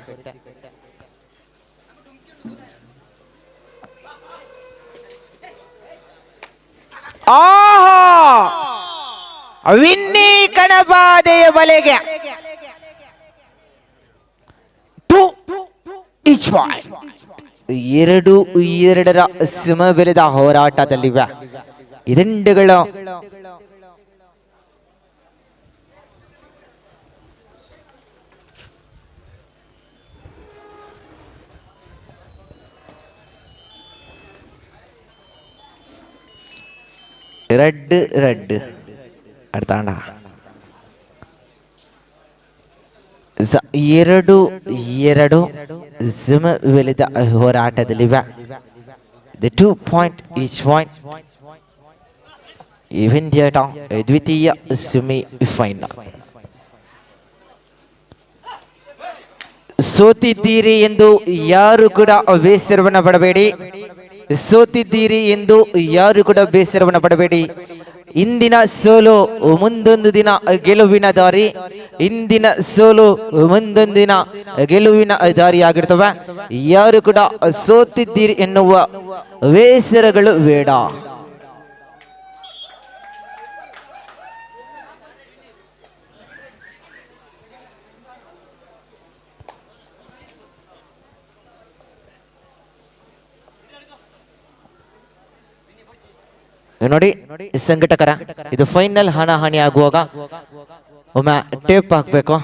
ಆಹಾ, ವಿನ್ನಿ ಕಣಪಾದೆಯ ಬಲೆಗೆ 2 ಈಚ್ ಪಾಯಿಂಟ್. 2-2 ಸಮಬಲದ ಹೋರಾಟದಲ್ಲಿವೆ ಇದಂಡುಗಳ. ರೆಡ್ ರೆಡ್ ಅಡ್ತಾಂಡ 2-2 ಸಮಬಲದ ಹೋರಾಟದಲ್ಲಿವೆ. The 2 point each point. ಈ ಪಂದ್ಯಾಟ ದ್ವಿತೀಯ ಸೆಮಿ ಫೈನಲ್. ಸೋತಿದ್ದೀರಿ ಎಂದು ಯಾರು ಕೂಡ ಬೇಸರವನ್ನು ಪಡಬೇಡಿ. ಸೋತಿದ್ದೀರಿ ಎಂದು ಯಾರು ಕೂಡ ಬೇಸರವನ್ನು ಪಡಬೇಡಿ. ಇಂದಿನ ಸೋಲು ಮುಂದೊಂದು ದಿನ ಗೆಲುವಿನ ದಾರಿ. ಇಂದಿನ ಸೋಲು ಮುಂದೊಂದು ದಿನ ಗೆಲುವಿನ ದಾರಿಯಾಗಿರ್ತವೆ. ಯಾರು ಕೂಡ ಸೋತಿದ್ದೀರಿ ಎನ್ನುವ ಬೇಸರಗಳು ಬೇಡ. ನೋಡಿ ಸಂಘಟಕರ, ಇದು ಫೈನಲ್ ಹಾನಾಹಾನಿ ಆಗುವಾಗ ಒಮ್ಮೆ ಟೇಪ್ ಹಾಕ್ಬೇಕು.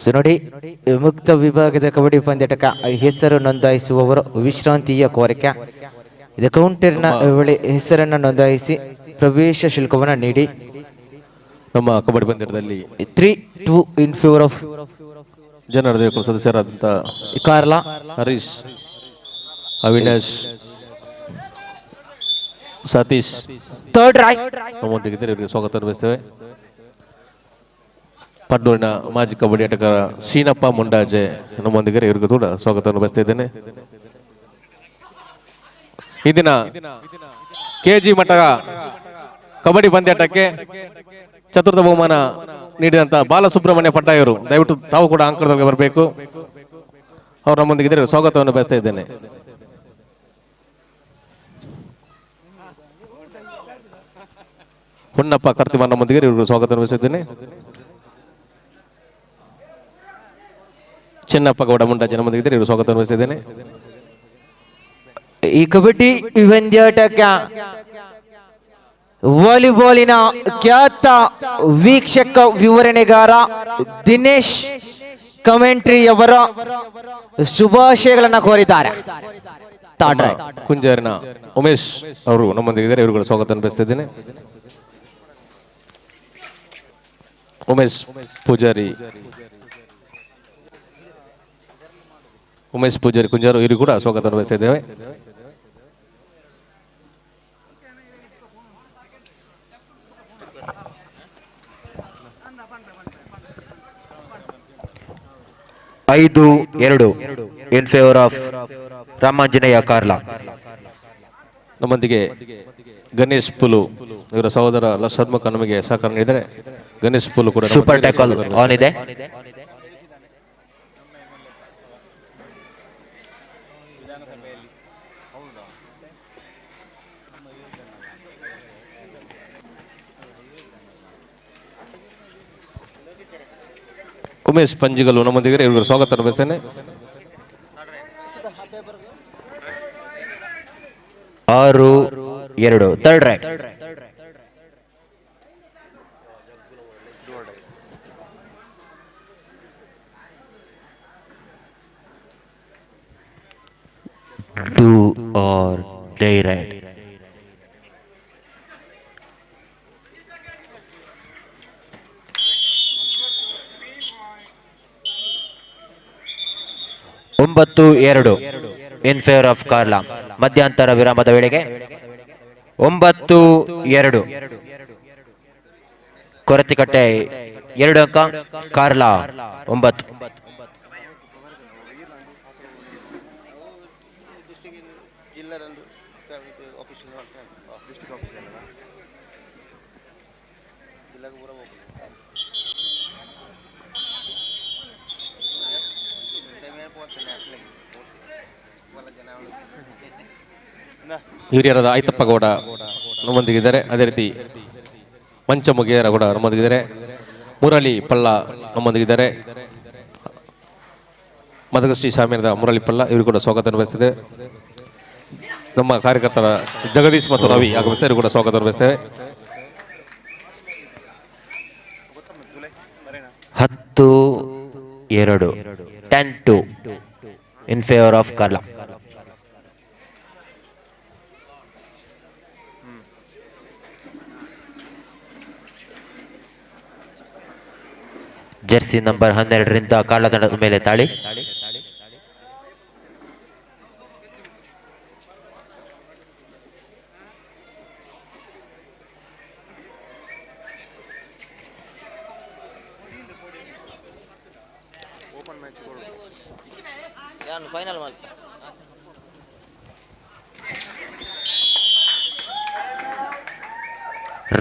So ನೋಡಿ, ಮುಕ್ತ ವಿಭಾಗದ ಕಬಡ್ಡಿ ಪಂದ್ಯಾಟಕ ಹೆಸರು ನೋಂದಾಯಿಸುವವರು ವಿಶ್ರಾಂತಿಯ ಕೋರಿಕೆ. ಇದು ಕೌಂಟರ್ನ ಬಳಿ ಹೆಸರನ್ನು ನೋಂದಾಯಿಸಿ ಪ್ರವೇಶ ಶುಲ್ಕವನ್ನು ನೀಡಿ. ನಮ್ಮ ಕಬಡ್ಡಿ ಪಂದ್ಯದಲ್ಲಿ 3-2 in favour of ಜನರ ದೇವಕುಲ ಸದಸ್ಯರಾದಂಥ ಕಾರ್ಲಾ. Harish, Avinash, Satish third raid. ನಮ್ಮೊಂದಿಗಿದ್ದಾರೆ. ಇವರಿಗೆ ಸ್ವಾಗತ ಬಯಸ್ತೇವೆ. ಪಡ್ನೂರಿನ ಮಾಜಿ ಕಬಡ್ಡಿ ಆಟಗಾರ ಸೀನಪ್ಪ ಮುಂಡಾಜೆ ನಮ್ಮೊಂದಿಗೆ, ಇವರಿಗೂ ಕೂಡ ಸ್ವಾಗತವನ್ನು ಬಯಸ್ತಾ ಇದ್ದೇನೆ. ಇಂದಿನ ಕೆಜಿ ಮಟ್ಟದ ಕಬಡ್ಡಿ ಪಂದ್ಯಾಟಕ್ಕೆ ಚತುರ್ಥ ಬಹುಮಾನ ನೀಡಿದಂತ ಬಾಲಸುಬ್ರಹ್ಮಣ್ಯ ಪಡ್ಡಾಯವರು ದಯವಿಟ್ಟು ತಾವು ಕೂಡ ಅಂಕಣದೊಳಗೆ ಬರಬೇಕು. ಅವರು ನಮ್ಮೊಂದಿಗೆ, ಸ್ವಾಗತವನ್ನು ಬಯಸ್ತಾ ಇದ್ದೇನೆ. ಹೊನ್ನಪ್ಪ ಕರ್ತಿಮ ನಮ್ಮೊಂದಿಗೆ, ಇವರು ಸ್ವಾಗತವನ್ನು ಬಯಸ್ತಾ. ಚಿನ್ನಪ್ಪ ಗೌಡ ಮುಂಡಾಜೆ ನಮ್ಮೊಂದಿಗೆ, ಇವರು ಸ್ವಾಗತವನ್ನು ಬಯಸ್ತಾ. ಈ ಕಬಡ್ಡಿ ಪಂದ್ಯಾಟಕ್ಕೆ ವಾಲಿಬಾಲಿನ ಖ್ಯಾತ ವೀಕ್ಷಕ ವಿವರಣೆಗಾರ ದಿನೇಶ್ ಕಮೆಂಟ್ರಿಯವರ ಶುಭಾಶಯಗಳನ್ನ ಕೋರಿದ್ದಾರೆ. Third raid. ಕುಂಜಾರಿನ ಉಮೇಶ್ ಅವರು ನಮ್ಮೊಂದಿಗೆ, ಇವರುಗಳ ಸ್ವಾಗತ ಬಯಸ್ತಾ ಇದ್ದೇನೆ. ಉಮೇಶ್ ಪೂಜಾರಿ, ಉಮೇಶ್ ಪೂಜಾರಿ ಕುಂಜಾರು ಇವರು ಕೂಡ ಸ್ವಾಗತ ಬಯಸ್ತಾ ಇದ್ದೇವೆ. 5-2 in favour of Ramanjaneya Karla. ನಮ್ಮೊಂದಿಗೆ ಗಣೇಶ್ ಪುಲು, ಇವರ ಸಹೋದರ ಷಣ್ಮುಖ ನಮಗೆ ಸಹಕಾರ ನೀಡಿದರೆ ಗಣೇಶ್ ಪುಲು ಕೂಡ super tackle on ಇದೆ. ಉಮೇಶ್ ಪಂಜಿಗಲ್ಲು ನಮ್ಮೊಂದಿಗೆ, ಇವರಿಗೆ ಸ್ವಾಗತ ಬಯಸ್ತೇನೆ. 6-2 third raid. Do or die raid. 9-2 in favour of Karla. ಮಧ್ಯಂತರ ವಿರಾಮದ ವೇಳೆಗೆ 9-2. ಕೊರತಿಕಟ್ಟೆ 2 ಅಂಕ, ಕಾರ್ಲಾ 9. ಹಿರಿಯರಾದ ಐತಪ್ಪ ಗೌಡ ನಮ್ಮೊಂದಿಗಿದ್ದಾರೆ. ಅದೇ ರೀತಿ ಮಂಚಮುಗೇರ ಕೂಡ ನಮ್ಮೊಂದಿಗಿದ್ದಾರೆ. ಮುರಳಿ ಪಳ್ಳ ನಮ್ಮೊಂದಿಗಿದ್ದಾರೆ. ಮದಗಶ್ರೀ ಶಾಮಿನದ ಮುರಳಿ ಪಳ್ಳ ಇವರು ಕೂಡ ಸ್ವಾಗತ ಬಯಸ್ತಿದೆ. ನಮ್ಮ ಕಾರ್ಯಕರ್ತರ ಜಗದೀಶ್ ಮತ್ತು ರವಿ ಆಗಮಿಸ್ತಾರೆ, ಇವರು ಕೂಡ ಸ್ವಾಗತ ಬಯಸ್ತೇವೆ. 10-2 10-2 in favour of Karla. Jersey number 12ರಿಂದ ಕಾರ್ಲಾ ತಂಡದ ಮೇಲೆ ತಾಳಿ.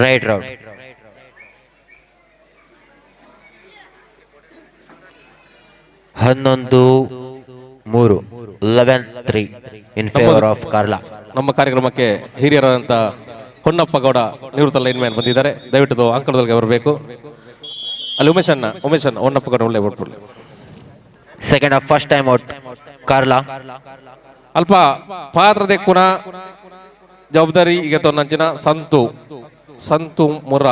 Raid round. 11-3 11-3 in favour of Karla. ನಮ್ಮ ಕಾರ್ಯಕ್ರಮಕ್ಕೆ ಹಿರಿಯರಾದಂಥ ಹೊನ್ನಪ್ಪ ಗೌಡ ನಿವೃತ್ತ ಲೈನ್ ಮ್ಯಾನ್ ಬಂದಿದ್ದಾರೆ. ದಯವಿಟ್ಟು ಅಂಕಣದೊಳಗೆ ಬರಬೇಕು. ಅಲ್ಲಿ ಉಮೇಶ್ ಅಣ್ಣ, ಉಮೇಶ್ ಅಣ್ಣ, ಹೊನ್ನಪ್ಪ ಗೌಡ ಒಳ್ಳೆ ಬರ್ಕೊಳ್ಳಿ. Second half first time out Karla. ಅಲ್ಪ ಪಾತ್ರದ ಕುಣ ಜವಾಬ್ದಾರಿ ಈಗ ತೊನ್ನಂಚಿನ ಸಂತು, ಸಂತು ಮುರ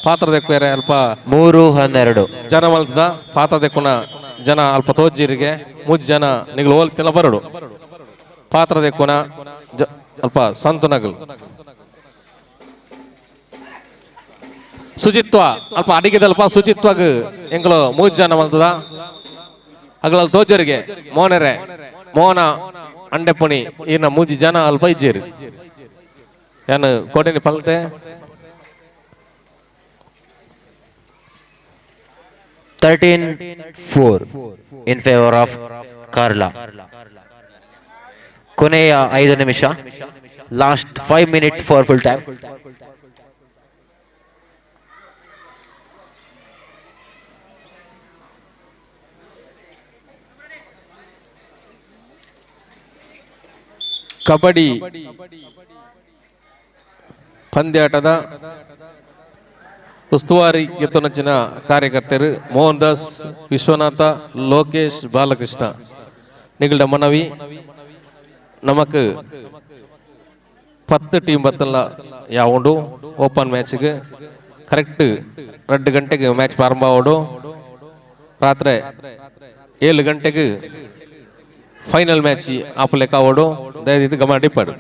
ಪಾತ್ರ ದೆಕ್ಕುವೆರೆ ಅಲ್ಪ. 3-12. ಜನ ಮಲ್ತದ ಪಾತ್ರ ದೆಕ್ಕುನ ಜನ ಅಲ್ಪ ತೋಜ್ಜಿರಿಗೆ ಮೂಜಿ ಜನ ನಿಗಲು ಓಲ್ತಿನ ಬರಡು ಪಾತ್ರ ದೆಕ್ಕುನ ಅಲ್ಪ ಸಂತುನಗಲು ಶುಚಿತ್ವ ಅಲ್ಪ ಅಡಿಗೆದಲ್ಪ ಶುಚಿತ್ವಗ್ ಎಂಕುಲು ಮೂಜಿ ಜನ ಮಲ್ತದ ಅಗಲಲ್ಲಿ ತೋಜರಿಗೆ ಮೋನರೆ ಮೋನ ಅಂಡೆಪುಣಿ ಈನ ಮೂಜಿ ಜನ ಅಲ್ಪ ಇಜ್ಜೇರಿ ಯಾನು ಕೋಟೆನಿ ಪಲ್ತೆ. 13-4 in favour of Karla. ಕೊನೆಯ 5 ನಿಮಿಷ, last 5 minute for full time. Kabaddi ಪಂದ್ಯಾಟದ ಉಸ್ತುವಾರಿ ಗೆತ್ತುನಂಚಿನ ಕಾರ್ಯಕರ್ತರು ಮೋಹನ್ ದಾಸ್, ವಿಶ್ವನಾಥ, ಲೋಕೇಶ್, ಬಾಲಕೃಷ್ಣ ನಿಗಳ್ಡ ಮನವಿ, ನಮಕ್ 10 ಟೀಮ್ ಬತ್ತಲ್ಲ ಯಾವುಂಡು. ಓಪನ್ ಮ್ಯಾಚ್ಗೆ ಕರೆಕ್ಟ್ 2 ಗಂಟೆಗೆ ಮ್ಯಾಚ್ ಪ್ರಾರಂಭ ಆವಡು, ರಾತ್ರಿ 7 ಗಂಟೆಗೆ ಫೈನಲ್ ಮ್ಯಾಚ್ ಆಪಲೆಕ್ಕ ಆವಡು. ದಯವಿಟ್ಟು ಗಮನ ಡಿಪ್ಪಡು.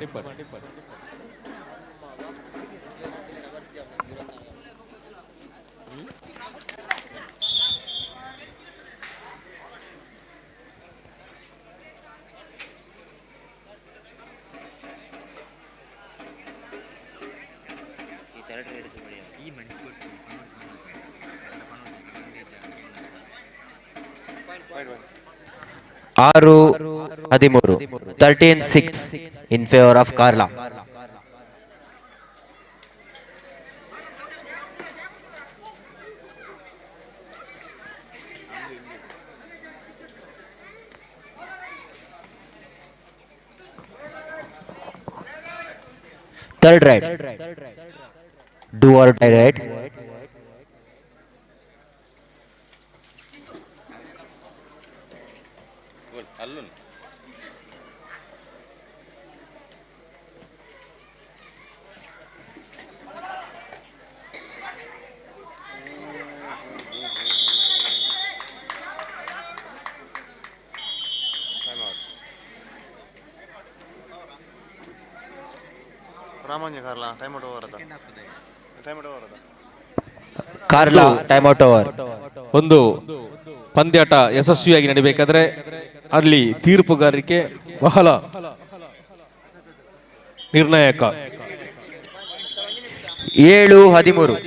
6-13, 13-6 in favour of Karla. Third raid, do or die raid. Karla time out over. ಒಂದು ಪಂದ್ಯಾಟ ಯಶಸ್ವಿಯಾಗಿ ನಡಿಬೇಕಾದ್ರೆ ಅಲ್ಲಿ ತೀರ್ಪುಗಾರಿಕೆ ಬಹಳ ನಿರ್ಣಾಯಕ. 7-13.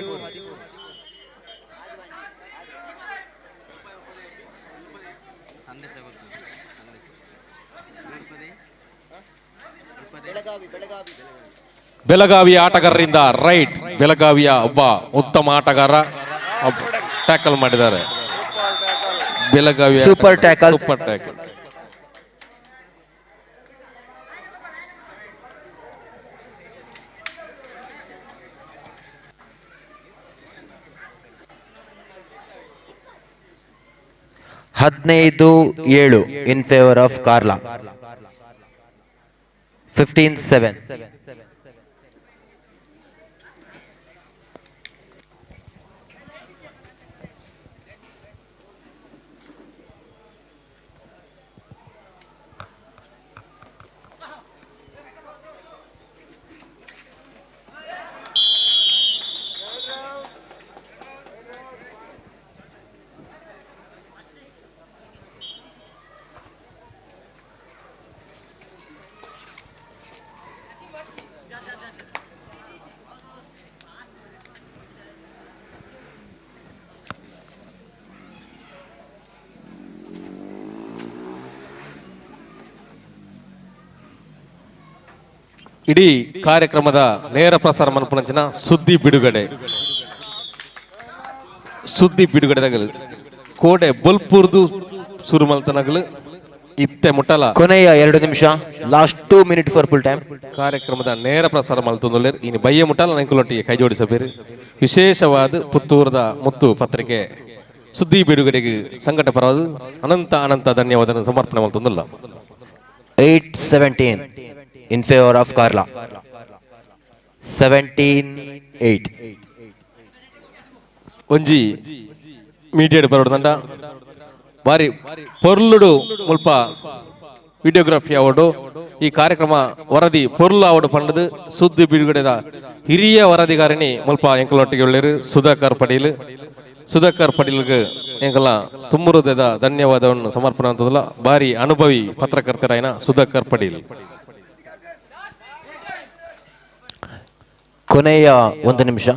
ಬೆಳಗಾವಿಯ ಆಟಗಾರರಿಂದ ರೈಟ್. ಬೆಳಗಾವಿಯ ಒಬ್ಬ ಉತ್ತಮ ಆಟಗಾರ ಟ್ಯಾಕಲ್ ಮಾಡಿದ್ದಾರೆ. ಬೆಳಗಾವಿಯ Super tackle. Super tackle. 15-7 in favour of Karla. 15-7. ಇಡೀ ಕಾರ್ಯಕ್ರಮದ ನೇರ ಪ್ರಸಾರ ಮನ್ಪುನಂಚಿನ ಸುದ್ದಿ ಬಿಡುಗಡೆ, ಸುದ್ದಿ ಬಿಡುಗಡೆದಾಗಲು ಕೋಡೆ ಬೊಲ್ಪುರ್ದು ಸುರು ಮಲ್ತನಗಲು ಇತ್ತೆ ಮುಟ್ಟಲ. ಕೊನೆಯ 2 ನಿಮಿಷ, last 2 minute for full time. ಕಾರ್ಯಕ್ರಮದ ನೇರ ಪ್ರಸಾರ ಮಲ್ತೊಂದುಲ್ಲೆರ್. ಇನಿ ಬಯ್ಯ ಮುಟ್ಟಲ ನಂಕುಲೊಟ್ಟಿಗೆ ಕೈ ಜೋಡಿಸಬೇರು. ವಿಶೇಷವಾದ ಪುತ್ತೂರದ ಮುತ್ತು ಪತ್ರಿಕೆ ಸುದ್ದಿ ಬಿಡುಗಡೆಗೆ ಸಂಘಟ ಪರವಾದ ಅನಂತ ಅನಂತ ಧನ್ಯವಾದ ಸಮರ್ಪಣೆ ಮಲ್ತೊಂದುಲ್ಲ. 8-17 in favour of Karla. 17-8. ಒಂಜಿ ಮೀಡಿಯಾಡ್ ಬರೋಡು ಬಾರಿ ಪೊರ್ಲುಡು ಮುಲ್ಪ ವಿಡಿಯೋಗ್ರಫಿ ಅವಡು. ಈ ಕಾರ್ಯಕ್ರಮ ವರದಿ ಪೊರ್ಲು ಅವಡು ಪಂಡದು ಸುದ್ದಿ ಬಿಡುಗಡೆದ ಹಿರಿಯ ವರದಿಗಾರಿಣಿ ಮುಲ್ಪ ಎಂಕಲೊಟ್ಟಿಗೆ ಉಳ್ಳೇರು ಸುಧಾಕರ್ ಪಡೀಲ್. ಸುಧಾಕರ್ ಪಡೀಲ್ಗ್ ಎಂಕಲ ತುಂಬುರುದದ ಧನ್ಯವಾದವನ್ನು ಸಮರ್ಪಣೆ ಅಂತದಲ್ಲ. ಬಾರಿ ಅನುಭವಿ ಪತ್ರಕರ್ತರಾಯನ ಸುಧಾಕರ್ ಪಡೀಲ್. ಕೊನೆಯ ಒಂದು ನಿಮಿಷ.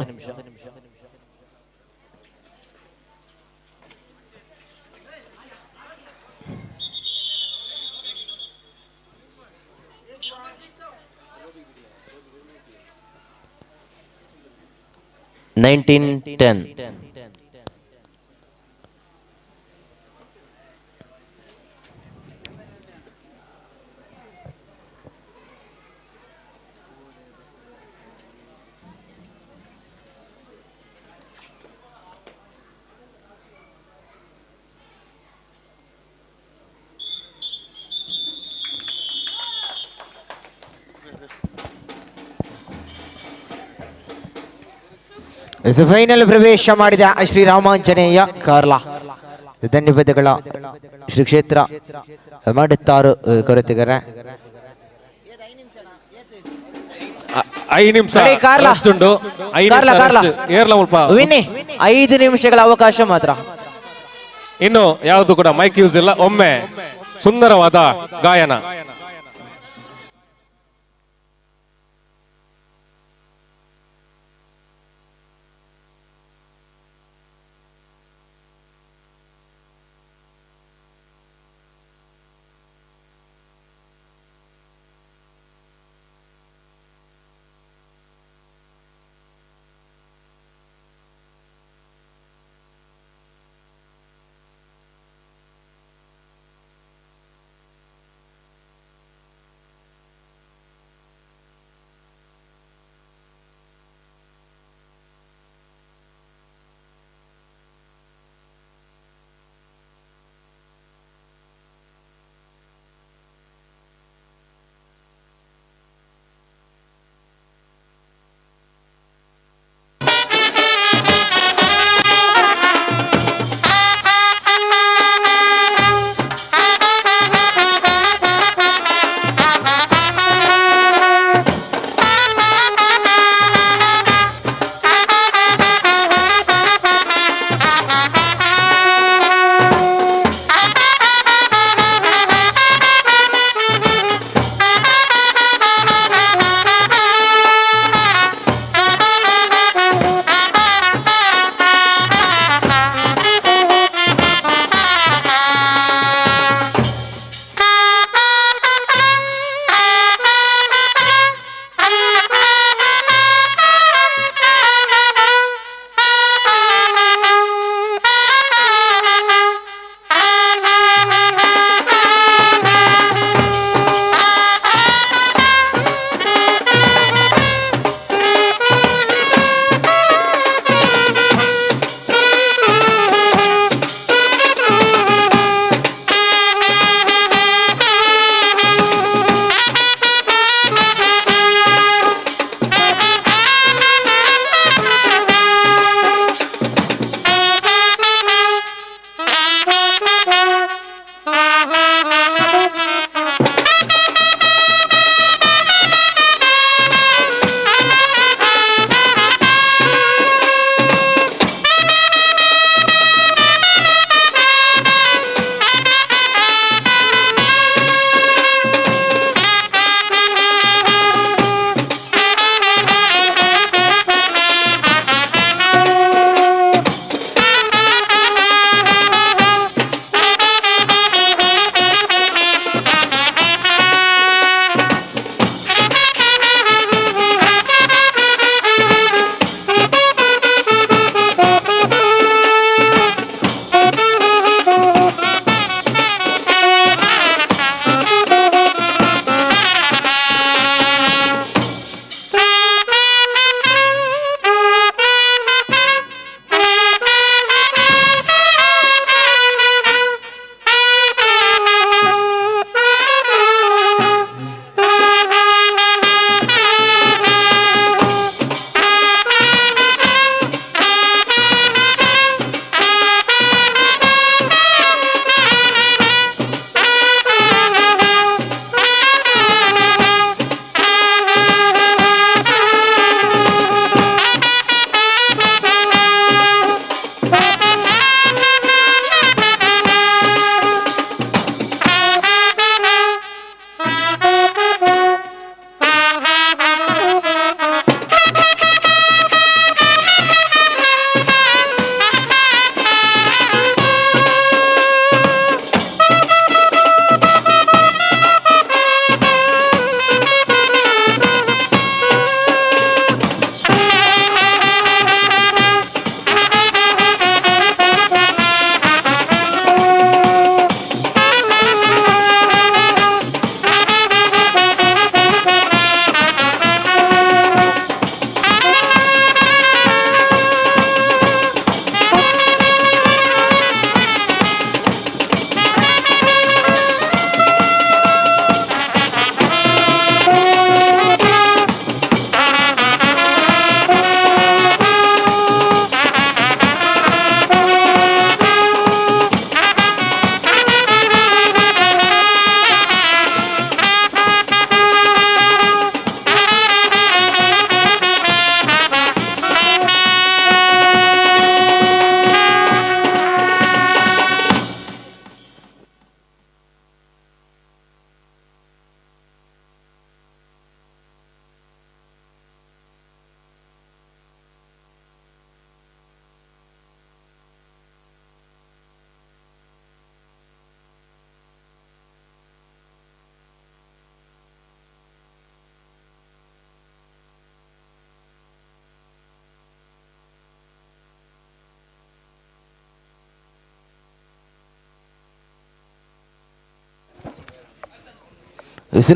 19-10. ಫೈನಲ್ ಪ್ರವೇಶ ಮಾಡಿದ ಶ್ರೀರಾಮಾಂಜನೇಯ ಕಾರ್ಲ. ಧನ್ಯವಾದಗಳ ಶ್ರೀ ಕ್ಷೇತ್ರ ಮಾಡುತ್ತಾರು ಕೊರತಿಗರ. 5 ನಿಮಿಷ ಕಡೆ ಕಾರ್ಲ. rest ಉಂಟು. 5 ಕಾರ್ಲ, ನಿಮಿಷ ಕಾರ್ಲ. rest. ಏರ್ಲ ಮುಲ್ಪ. ವಿನ್ನಿ, 5 ನಿಮಿಷಗಳ ಅವಕಾಶ ಮಾತ್ರ. ಇನ್ನು ಯಾವುದು ಕೂಡ ಮೈಕ್ ಯೂಸ್ ಇಲ್ಲ. ಒಮ್ಮೆ ಸುಂದರವಾದ ಗಾಯನ.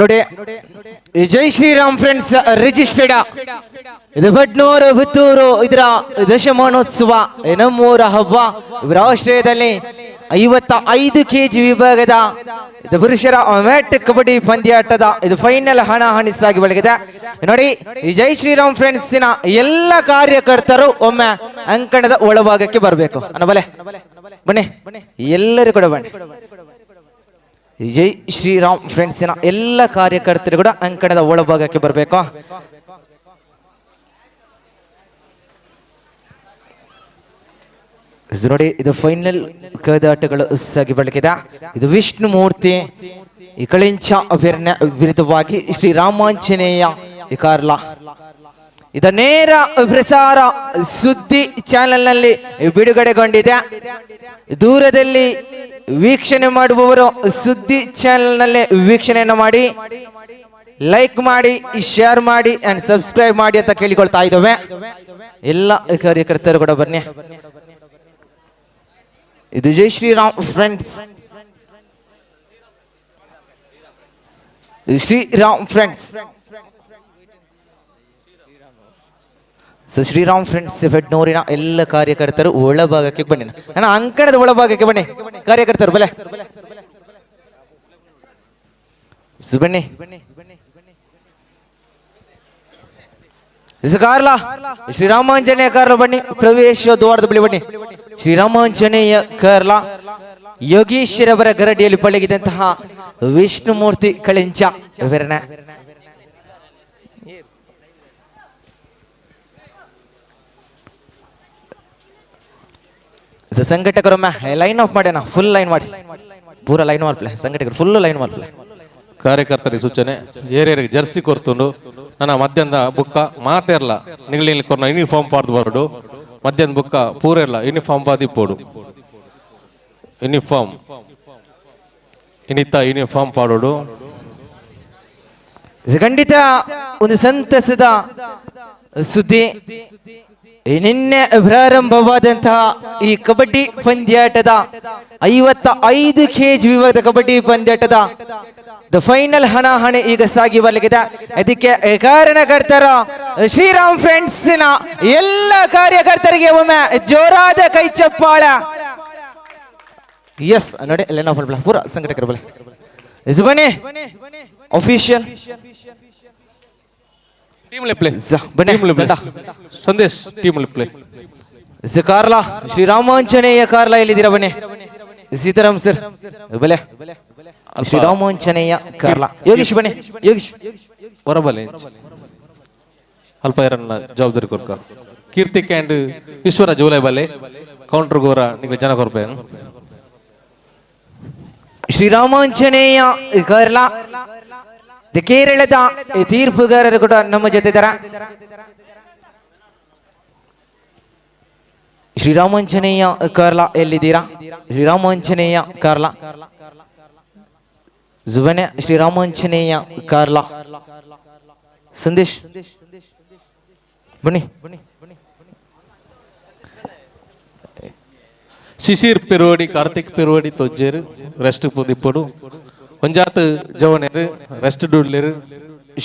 ನೋಡಿ, ಜೈ ಶ್ರೀರಾಮ್ ಫ್ರೆಂಡ್ಸ್ ರಿಜಿಸ್ಟರ್ಡ್ ಇದು ಬಡ್ನೂರು ಪುತ್ತೂರು ಇದರ ದಶಮಾನೋತ್ಸವ ನಮ್ಮೂರ ಹಬ್ಬ. ಇವರ ಆಶ್ರಯದಲ್ಲಿ 55 ಕೆಜಿ ವಿಭಾಗದ ಇದು ಪುರುಷರ ಮ್ಯಾಟ್ ಕಬಡ್ಡಿ ಪಂದ್ಯಾಟದ ಇದು ಫೈನಲ್ ಹಣಾಹಣಿ ಸಾಗಿ ಬೆಳಗಿದೆ. ನೋಡಿ, ಈ ಜೈ ಶ್ರೀರಾಮ್ ಫ್ರೆಂಡ್ಸಿನ ಎಲ್ಲ ಕಾರ್ಯಕರ್ತರು ಒಮ್ಮೆ ಅಂಕಣದ ಒಳಭಾಗಕ್ಕೆ ಬರಬೇಕು. ಅಣ್ಣ ಬಲೆ ಬನ್ನಿ, ಎಲ್ಲರೂ ಕೂಡ ಬನ್ನಿ. ಜೈ ಶ್ರೀರಾಮ್ ಫ್ರೆಂಡ್ಸಿನ ಎಲ್ಲ ಕಾರ್ಯಕರ್ತರು ಕೂಡ ಅಂಕಣದ ಒಳಭಾಗಕ್ಕೆ ಬರಬೇಕು. ನೋಡಿ, ಇದು ಫೈನಲ್ ಕದಾಟಗಳು ಸಾಗಿ ಬಳಕಿದೆ. ಇದು ವಿಷ್ಣು ಮೂರ್ತಿ ಈ ಕಳಿಂಚ ವಿರುದ್ಧವಾಗಿ ಶ್ರೀ ರಾಮಾಂಜನೇಯ ಈ ಕಾರ್ಲ. ಇದ ನೇರ ಪ್ರಸಾರ ಸುದ್ದಿ ಚಾನೆಲ್ ನಲ್ಲಿ ಬಿಡುಗಡೆಗೊಂಡಿದೆ. ದೂರದಲ್ಲಿ ವೀಕ್ಷಣೆ ಮಾಡುವವರು ಸುದ್ದಿ ಚಾನೆಲ್ ನಲ್ಲಿ ವೀಕ್ಷಣೆಯನ್ನು ಮಾಡಿ, ಲೈಕ್ ಮಾಡಿ, ಶೇರ್ ಮಾಡಿ ಅಂಡ್ ಸಬ್ಸ್ಕ್ರೈಬ್ ಮಾಡಿ ಅಂತ ಕೇಳಿಕೊಳ್ತಾ ಇದ್ದೇವೆ. ಎಲ್ಲ ಕಾರ್ಯಕರ್ತರು ಕೂಡ ಬನ್ನಿ. ಇದು Jai Shriram friends, Shriram friends, Shriram friends ಫೆಡ್ನೂರಿನ ಎಲ್ಲ ಕಾರ್ಯಕರ್ತರು ಒಳಭಾಗಕ್ಕೆ ಬನ್ನಿ. ನನ್ನ ಅಂಕಣದ ಒಳಭಾಗಕ್ಕೆ ಬನ್ನಿ ಕಾರ್ಯಕರ್ತರು, ಬಲೆ ಬನ್ನಿ. ಕಾರ್ಲ ಶ್ರೀರಾಮಾಂಜನೇಯ ಕಾರ್ಲ ಬನ್ನಿ, ಪ್ರವೇಶ ದ್ವಾರದ ಬಳಿ ಬನ್ನಿ. ಶ್ರೀರಾಮಾಂಜನೇಯ ಕಾರ್ಲ ಯೋಗೀಶ್ವರವರ ಗರಡಿಯಲ್ಲಿ ಪಳಗಿದಂತಹ ವಿಷ್ಣುಮೂರ್ತಿ ಕಳಿಂಚ ವಿವರಣೆ. ಸಂಘಟಕರೊಮ್ಮೆ ಲೈನ್ ಆಫ್ ಮಾಡ್ಯಾನ, ಫುಲ್ ಲೈನ್ ಮಾಡಿ, ಪೂರ ಲೈನ್ ಮಾಡ್ಪ್ಲೆ ಸಂಘಟಕರು, ಫುಲ್ ಲೈನ್ ಮಾಡ್ಪ್ಲೆ. ಕಾರ್ಯಕರ್ತರಿಗೆ ಸೂಚನೆ, ಏರಿಯರಿಗೆ ಜರ್ಸಿ ಕೊರ್ತುಂಡು ನನ್ನ ಮಧ್ಯಾಹ್ನದ ಬುಕ್ಕ ಮಾತೆರ್ಲ ನಿಗಲಿ ಕೊರ್ನ ಯೂನಿಫಾರ್ಮ್ ಪಾರ್ದು ಬರೋಡು. ಮಧ್ಯಾಹ್ನ ಬುಕ್ಕ ಪೂರ ಇರ್ಲ ಯೂನಿಫಾರ್ಮ್ ಪಾದಿಪ್ಪೋಡು. ಯೂನಿಫಾರ್ಮ್ ಇನ್ನಿತ್ತ ಯೂನಿಫಾರ್ಮ್ ಪಾಡೋಡು. ಖಂಡಿತ ಒಂದು ಸಂತಸದ ಸುದ್ದಿ. ನಿನ್ನೆ ಪ್ರಾರಂಭವಾದಂತಹ ಈ ಕಬಡ್ಡಿ ಪಂದ್ಯಾಟದ 55 ಕೆಜಿ ವಿಭಾಗದ ಕಬಡ್ಡಿ ಪಂದ್ಯಾಟದ the final ಹಣಾಹಣಿ ಈಗ ಸಾಗಿ ಬರಲಿದೆ. ಅದಕ್ಕೆ ಕಾರಣಕರ್ತರ ಶ್ರೀರಾಮ್ ಫ್ರೆಂಡ್ಸ್ ನ ಎಲ್ಲ ಕಾರ್ಯಕರ್ತರಿಗೆ ಒಮ್ಮೆ ಜೋರಾದ ಕೈ ಚಪ್ಪಾಳ. ಎಸ್ ನೋಡಿ, ಪೂರ ಸಂಘಟಕರು ಬಲೆ ಬನ್ನಿ. Official team play ಬನ್ನಿ, ಸಂದೇಶ್ ಟೀಮ್ ಪ್ಲೇ. ಕಾರ್ಲಾ ಶ್ರೀರಾಮಾಂಜನೇಯ ಕಾರ್ಲಾ ಎಲ್ಲಿದ್ದೀರಾ ಬನ್ನಿ. ಸೀತಾರಾಮ್ ಸರ್ ಬಲೆ, ಶ್ರೀರಾಮಾಂಜನೇಯ ಕಾರ್ಲಾ. ಯೋಗೀಶ್ ಬನ್ನಿ, ಯೋಗೀಶ್ ಹೊರಬಲೆ ಅಲ್ಪ ಯಾರನ್ನ ಜವಾಬ್ದಾರಿ ಕೊರ್ಕ. ಕೀರ್ತಿಕ್ ಅಂಡ್ ಈಶ್ವರ ಜೂಲೈ ಬಲೆ ಕೌಂಟರ್ ಗೋರ ನಿಮಗೆ ಜನ ಕೊರ್ಪೆ. ಶ್ರೀರಾಮಾಂಜನೇಯ ಕಾರ್ಲಾ ಕೇರಳದ ತೀರ್ಪುಗಾರರು ಕೂಡ ನಮ್ಮ ಜೊತೆ ಇದ್ದಾರೆ. ಶ್ರೀರಾಮಾಂಜನೇಯ ಕಾರ್ಲಾ ಎಲ್ಲಿದ್ದೀರಾ? ಶ್ರೀರಾಮಾಂಜನೇಯ ಕಾರ್ಲಾ ಜುವನೆ, ಶ್ರೀರಾಮಾಂಜನೇಯ ಕಾರ್ಲಾ ಸಂದೇಶ್ ಬನ್ನಿ. ಶಿಶಿರ್ ಪೆರುವಡಿ, ಕಾರ್ತಿಕ್ ಪೆರುವಡಿ ತೊಜ್ಜೇರು ರೆಸ್ಟ್ ಪುದಿಪ್ಪಡು ಒಂಜಾತ್ ಜವನೇರು ರೆಸ್ಟ್ ಡೂಡ್ಲೇರು.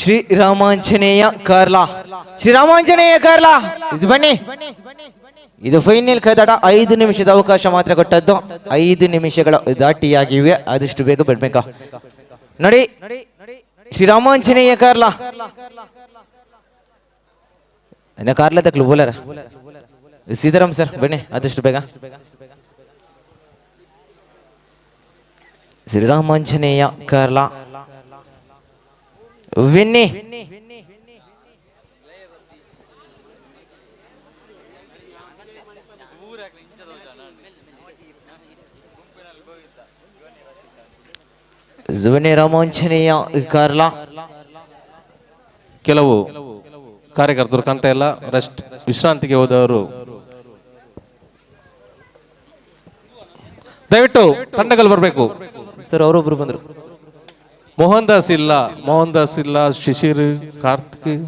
ಶ್ರೀರಾಮಾಂಜನೇಯ ಕಾರ್ಲಾ, ಶ್ರೀರಾಮಾಂಜನೇಯ ಕಾರ್ಲಾ ಇದು ಬನ್ನಿ. ಇದು ಫೈನಲ್ ಕದಾಟ 5 ನಿಮಿಷದ ಅವಕಾಶ ಮಾತ್ರ ಕೊಟ್ಟದ್ದು. 5 ನಿಮಿಷಗಳ ದಾಟಿಯಾಗಿವೆ, ಆದಷ್ಟು ಬೇಗ ಬರ್ಬೇಕಾ ನೋಡಿ. ಶ್ರೀರಾಮಾಂಜನೇಯ ಕಾರ್ಲಾ ಕಾರ್ಲ ತಕ್ಲು ಬೋಲರ ಸೀತಾರಾಮ್ ಸರ್ ಬನ್ನಿ ಆದಷ್ಟು ಬೇಗ. Sri Ramanjaneya Carla Vinnie. ಜುವನಿ Ramanjaneya Carla. ಕೆಲವು ಕಾರ್ಯಕರ್ತರು ಕಾಣ್ತಾ ಇಲ್ಲ, ರೆಸ್ಟ್ ವಿಶ್ರಾಂತಿಗೆ ಹೋದವರು. ದಯವಿಟ್ಟು ತಂಡಗಳು ಬರಬೇಕು ಸರ್. ಅವರೊಬ್ರು ಬಂದರು. ಮೋಹನ್ ದಾಸ್ ಇಲ್ಲ, ಮೋಹನ್ ದಾಸ್ ಇಲ್ಲ, ಶಿಶಿರ್, ಕಾರ್ತಿಕ್.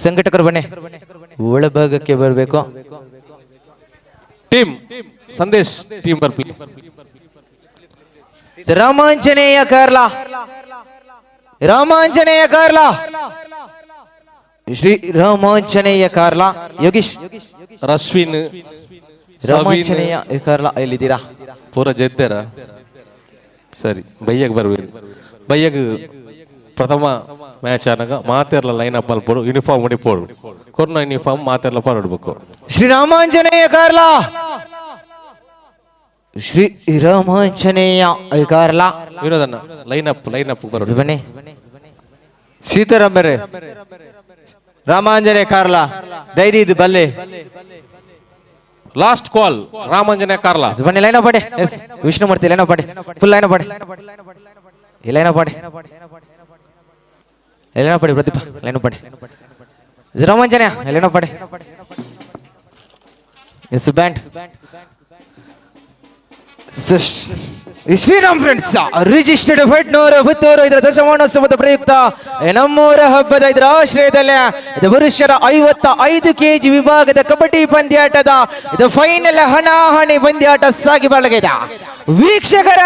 ಸಂಘಟಕರು ಬನ್ನಿ, ಒಳಭಾಗಕ್ಕೆ ಬರಬೇಕು. ಟೀಮ್ ಸಂದೇಶ್ ಟೀಮ್ ಬರ್ಲಿ. ರಾಮಾಂಜನೇಯ ಕಾರ್ಲ, ರಾಮಾಂಜನೇಯ ಕಾರ್ಲ, ಶ್ರೀ ರಾಮಾಂಜನೇಯ ಕಾರ್ಲ, ಯೋಗೀಶ್ ರಶ್ವಿನ್, ರಾಮಾಂಜನೇಯ ಕಾರ್ಲ ಎಲ್ಲಿದ್ದೀರಾ? ಪೂರ ಜೆದ್ದಾರ. ಸರಿ, ಬಯ್ಯಗ್ ಬರ್ಬೇಕು. ಬಯ್ಯಗ್ ಪ್ರಥಮ ಮ್ಯಾಚ್ ಆನಾಗ ಮಾತೆರ್ಲ ಲೈನ್ ಅಪ್ ಮಲ್ಪೊಡು, ಯೂನಿಫಾರ್ಮ್ ಉಡಿಪೋಡು, ಕೊರ್ನ ಯೂನಿಫಾರ್ಮ್ ಮಾತೆರ್ಲ ಪಾಡಬೇಕು. ಶ್ರೀ ರಾಮಾಂಜನೇಯ ಕಾರ್ಲ, ಶ್ರೀ ರಾಮಾಂಜನೇಯ ಕಾರ್ಲ. ವಿನೋದನ್ನ ಲೈನ್ ಅಪ್, ಲೈನ್ ಅಪ್ ಬರೋದು. ಬನ್ನಿ. ಸೀತಾರಾಮರೇ, ರಾಮಾಂಜನೇಯ ಕಾರ್ಲ ದೈದಿ ಇದು ಬಲ್ಲೆ. Last call Ramanjaneya Karla. ಬನ್ನಿ, ಲೈನ್ ಅಪ್ ಮಾಡಿ. ಎಸ್ ವಿಷ್ಣುಮೂರ್ತಿ, ಲೈನ್ ಅಪ್ ಮಾಡಿ, ಫುಲ್ ಲೈನ್ ಅಪ್ ಮಾಡಿ, ಲೈನ್ ಅಪ್ ಮಾಡಿ, ಲೈನ್ ಅಪ್ ಮಾಡಿ. ಪ್ರದೀಪ, ಲೈನ್ ಅಪ್ ಮಾಡಿ. ರಾಮಾಂಜನೇಯ, ಲೈನ್ ಅಪ್ ಮಾಡಿ. Yes band. Shriram friends registered Bhatnur Puttur ಇದರ ದಶಮಾನೋತ್ಸವದ ಪ್ರಯುಕ್ತ ನಮ್ಮೂರ ಹಬ್ಬದ ಇದರ ಆಶ್ರಯದಲ್ಲಿ ಇದು ಪುರುಷರ 55 ಕೆಜಿ ವಿಭಾಗದ ಕಬಡ್ಡಿ ಪಂದ್ಯಾಟದ ಇದು ಫೈನಲ್ ಹಣಾಹಣಿ ಪಂದ್ಯಾಟ ಸಾಗಿ ಬಳಗಿದೆ. ವೀಕ್ಷಕರ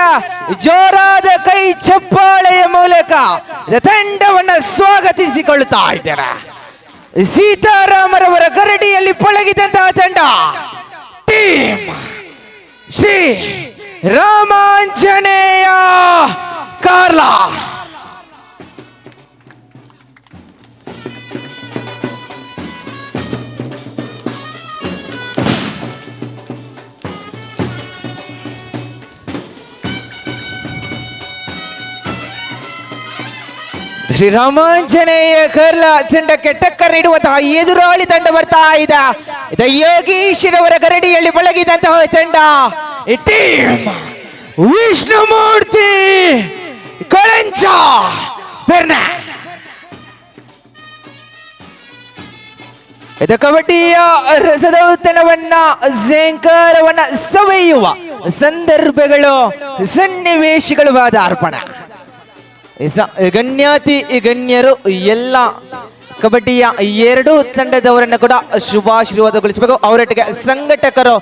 ಜೋರಾದ ಕೈ ಚಪ್ಪಾಳೆಯ ಮೂಲಕ ತಂಡವನ್ನು ಸ್ವಾಗತಿಸಿಕೊಳ್ಳುತ್ತಾ ಇದ್ದಾರೆ. ಸೀತಾರಾಮರವರ ಗರಡಿಯಲ್ಲಿ ಪಳಗಿದಂತಹ ತಂಡ ಟೀಮ್ ಶ್ರೀ ರಾಮಾಂಜನೇಯ ಕಾರ್ಲ. ಶ್ರೀ ರಾಮಾಂಜನೇಯ ಕಾರ್ಲ ತಂಡಕ್ಕೆ ಟಕ್ಕರ್ ನೀಡುವಂತಹ ಎದುರಾಳಿ ತಂಡ ಬರ್ತಾ ಇದೆ. ಇದು ಯೋಗೀಶ್ವರವರ ಗರಡಿಯಲ್ಲಿ ಬಳಗಿದಂತಹ ತಂಡ ಟೀಮ್ ವಿಷ್ಣುಮೂರ್ತಿ ಕಳಂಚ ಪೆರ್ನ. ಇದು ಕಬಡ್ಡಿಯ ರಸದೌತಣವನ್ನ ಝೇಂಕಾರವನ್ನ ಸವೆಯುವ ಸಂದರ್ಭಗಳು ಸನ್ನಿವೇಶಗಳು ಅರ್ಪಣ. ಗಣ್ಯಾತಿ ಗಣ್ಯರು ಎಲ್ಲ ಕಬಡ್ಡಿಯ ಎರಡೂ ತಂಡದವರನ್ನು ಕೂಡ ಶುಭಾಶೀರ್ವಾದಗೊಳಿಸಬೇಕು. ಅವರೊಟ್ಟಿಗೆ ಸಂಘಟಕರು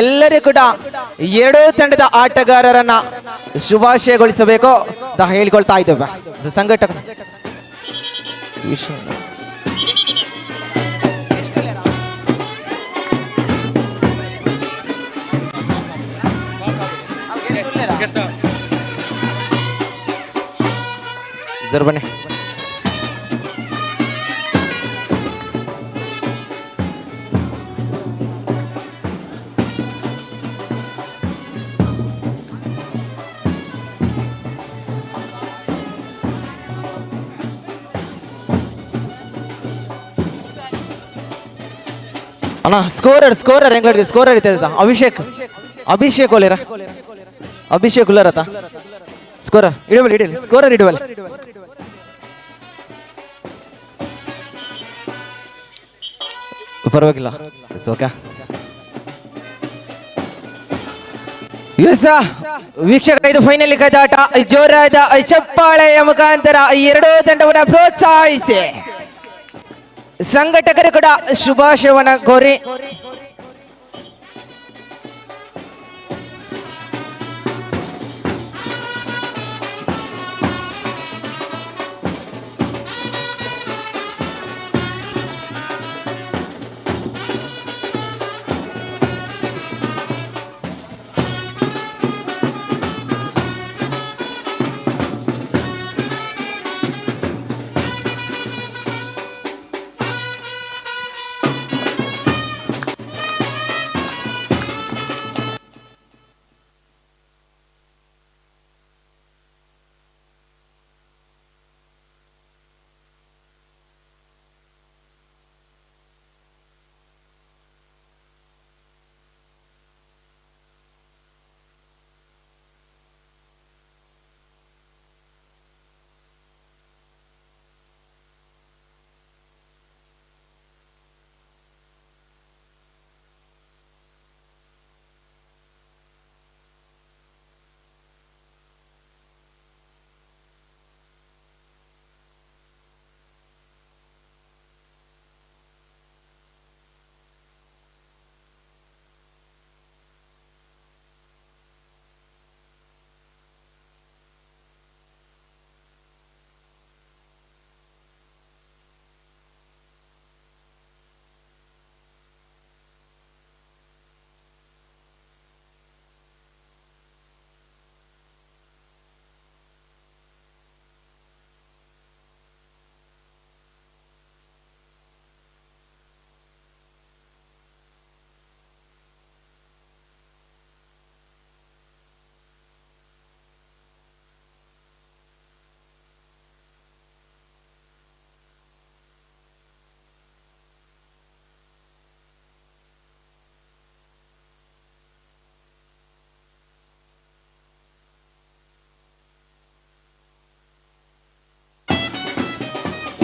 ಎಲ್ಲರೂ ಕೂಡ ಎರಡೂ ತಂಡದ ಆಟಗಾರರನ್ನ ಶುಭಾಶಯಗೊಳಿಸಬೇಕು ಅಂತ ಹೇಳಿಕೊಳ್ತಾ ಇದ್ದೇವೆ. ಸಂಘಟಕರು ಸರ್ ಬನ್ನಿ. ಅಣ್ಣ, ಸ್ಕೋರರ್ ಸ್ಕೋರರ್ ಎಂಗ್ಲಡ್ಗೆ ಸ್ಕೋರರ್ ಇತ್ತ ಅಭಿಷೇಕ್, ಅಭಿಷೇಕ್ ಒಲೇರ, ಅಭಿಷೇಕ್ ಉಲ್ಲರತ ಸ್ಕೋರರ್ ಇಡುವಲ್ಲ, ಇಡಲಿ ಸ್ಕೋರರ್ ಇಡುವಲ್ಲ. ಪರವಾಗಿಲ್ಲ, ಓಕೆ. ಎಸ್ ವೀಕ್ಷಕರ, ಇದು ಫೈನಲ್ ಕದಾಟ. ಜೋರಾದ ಚಪ್ಪಾಳೆಯ ಮುಖಾಂತರ ಎರಡೂ ತಂಡವನ್ನು ಪ್ರೋತ್ಸಾಹಿಸಿ ಸಂಘಟಕರು ಕೂಡ ಶುಭಾಶಯವನ್ನ ಕೋರಿ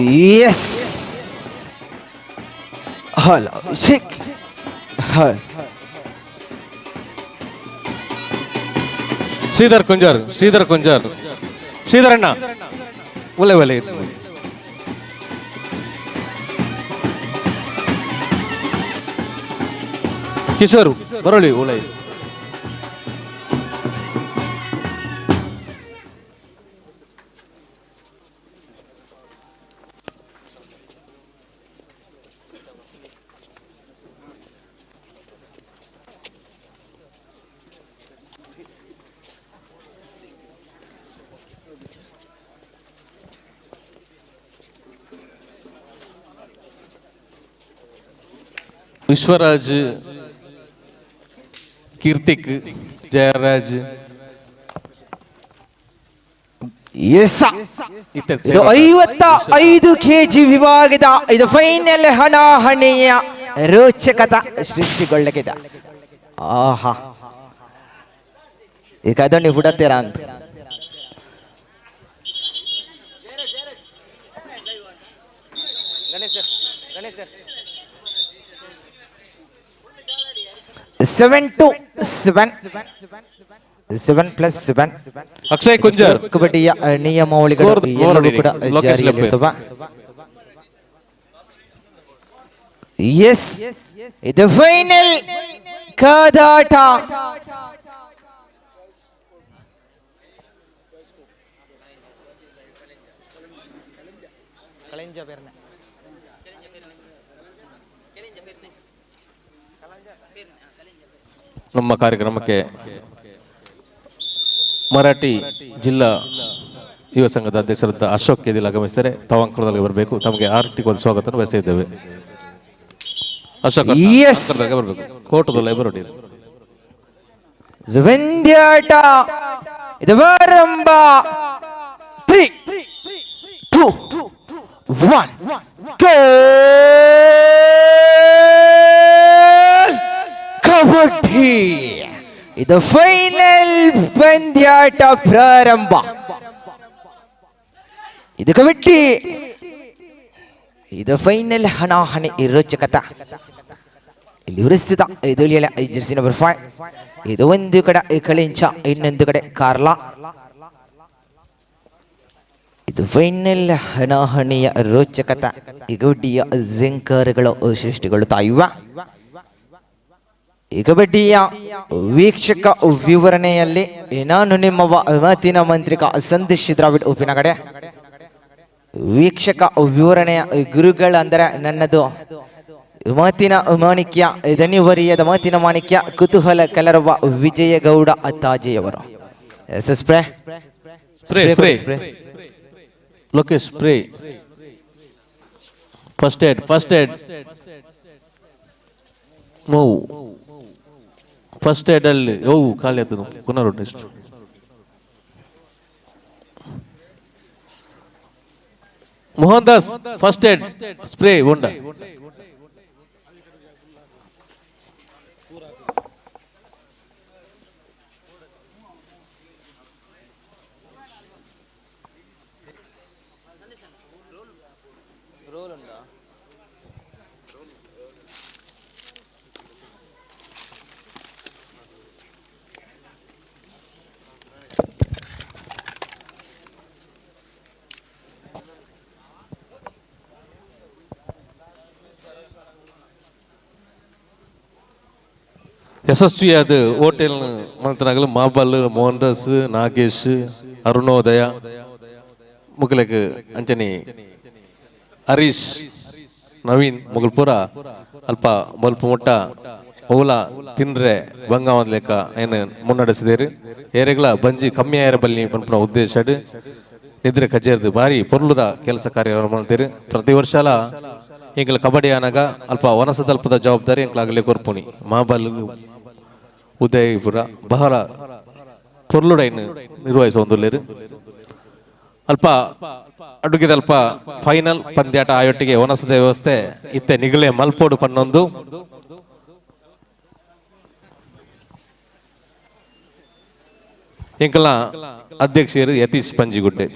S hello sick Sridhar Kunjar, Sridhar Kunjar, ಶ್ರೀಧರಣ್ಣ ಒಳ್ಳೆ ಒಳ್ಳೆ. ಕಿಶೋರ್ ಬರೋಳಿ ಒಳ್ಳೆ. ವಿಶ್ವರಾಜ್, ಕೀರ್ತಿಕ್, ಜಯರಾಜ್. ಎಸ್, ಇದು 55 ಕೆಜಿ ವಿಭಾಗದ ಇದು ಫೈನಲ್ ಹಣಾಹಣಿಯ ರೋಚಕത ಸೃಷ್ಟಿಗೊಳ್ಳಗಿದೆ. ಆಹಾ, ಈಗ ಅದನ್ನು ಹುಡತ್ತೀರಾ ಅಂತ. 7 to 7, 7 plus 7. Akshay Kunjar. ಕಬಡ್ಡಿಯ ನಿಯಮಾವಳಿಗಳು ಎಲ್ಲವೂ ಕೂಡ ಜಾರಿಯಲ್ಲಿರ್ತವೆ. ಎಸ್, ಇದು ಫೈನಲ್ ಕಾದಾಟ. ನಮ್ಮ ಕಾರ್ಯಕ್ರಮಕ್ಕೆ ಮರಾಠಿ ಜಿಲ್ಲಾ ಯುವ ಸಂಘದ ಅಧ್ಯಕ್ಷರಾದ ಅಶೋಕ್ ಕೇದಿಲ್ ಆಗಮಿಸಿದರೆ ತಾವು ಬರಬೇಕು. ತಮಗೆ ಆರ್ಥಿಕವಾದ ಸ್ವಾಗತವನ್ನು ಬಯಸ್ತಾ ಇದ್ದೇವೆ. ಅಶೋಕ್ ಬರಬೇಕು, ಕೋಟದ ಲೈಬ್ರರಿ. ಇದು 3 2 1 ಕಬಡ್ಡಿ. ಇದು ಫೈನಲ್ ಪಂದ್ಯಾಟ ಪ್ರಾರಂಭ. ಇದು ಕಬಡ್ಡಿ, ಇದು ಫೈನಲ್ ಹಣಾಹಣಿ ರೋಚಕತ. ಇಲ್ಲಿ ಪ್ರಸ್ತುತ ಇದು ಜೆರ್ಸಿ ನಂಬರ್ 5. ಇದು ಒಂದು ಕಡೆ ಕಳಿಂಚ, ಇನ್ನೊಂದು ಕಡೆ ಕಾರ್ಲಾ. ಇದು ಫೈನಲ್ ಹಣಾಹಣಿಯ ರೋಚಕತ ಕಬಡ್ಡಿಯ ಝಂಕಾರಗಳು ಸೃಷ್ಟಿಗೊಳ್ಳುತ್ತಾ ಇವೆ. ಈ ಕಬಡ್ಡಿಯ ವೀಕ್ಷಕ ವಿವರಣೆಯಲ್ಲಿ ನಾನು ನಿಮ್ಮ ಮಾತಿನ ಮಂತ್ರಿಕ ಸಂದೇಶ್ ದ್ರಾವಿಡ್ ಉಪ್ಪಿನಗಡೆ. ವೀಕ್ಷಕ ವಿವರಣೆಯ ಗುರುಗಳಂದರೆ ನನ್ನದು ಮಾತಿನ ಮಾಣಿಕ್ಯ, ದನಿವರಿಯದ ಮಾತಿನ ಮಾಣಿಕ್ಯ ಕುತೂಹಲ ಕಲರವ ವಿಜಯಗೌಡ ಅತ್ತಾಜೆಯವರು. Spray spray Lokesh spray. First aid, first aid ನೋವು ಫಸ್ಟ್ ಏಡ್ ಅಲ್ಲಿ ಓ ಖಾಲಿ ಆಯ್ತದ ಪುನರ್ ಇಷ್ಟು. Mohan Das first aid spray ಉಂಡ. ಯಶಸ್ವಿಯಾದ ಹೋಟೆಲ್ ಮಲ್ತನಾಗಲು ಮಾಬಲ್ ಮೋಹನ್ ದಾಸ್, ನಾಗೇಶ್, ಅರುಣೋದಯ ಮುಗಲಕ್ ಅಂಚನಿ ಹರೀಶ್, ನವೀನ್ ಮುಗಲ್ಪುರ ಅಲ್ಪ ಬಲ್ಪ ಮುಟ್ಟ ಓಲ ತಿನ್ರೆ ಬಂಗಾವನ್ ಲೆಕ್ಕ ಏನು ಮುನ್ನಡೆಸಿದೇರು. ಏರೆಗ್ಲ ಬಂಜಿ ಕಮ್ಮಿ ಆಯರ ಬಲ್ಲಿ ಪನ್ಪುನ ಉದ್ದೇಶ ನಿದ್ರೆ ಕಜೇರ್ದು ಭಾರಿ ಪೊರ್ಲುದ ಕೆಲಸ ಕಾರ್ಯ ಮಾಡ್ತೀರಿ. ಪ್ರತಿ ವರ್ಷಲ ಎಂಕಲ್ ಕಬಡ್ಡಿ ಆನಾಗ ಅಲ್ಪ ವನಸದಲ್ಪದ ಜವಾಬ್ದಾರಿ ಎಂಕಲಾಗಲಿ ಕೊರ್ಪುನಿ. ಮಾಬಲ್ ಉದಯಪುರ ಬಹಳ ಪೊರ್ಲುಡೈನ್ ನಿರ್ವಹಿಸುವಂದುಲ್ಲೇರು. ಅಲ್ಪ ಅಡುಗೆದಲ್ಪ ಫೈನಲ್ ಪಂದ್ಯಾಟ ಆಯೊಟ್ಟಿಗೆ ವನಸದ ವ್ಯವಸ್ಥೆ ಇತ್ತೆ ನಿಗಲೆ ಮಲ್ಪೋಡು ಪನ್ನೊಂದು. ಎಂಕಲ್ನ ಅಧ್ಯಕ್ಷರು ಯತೀಶ್ ಪಂಜಿಗುಡ್ಡೆ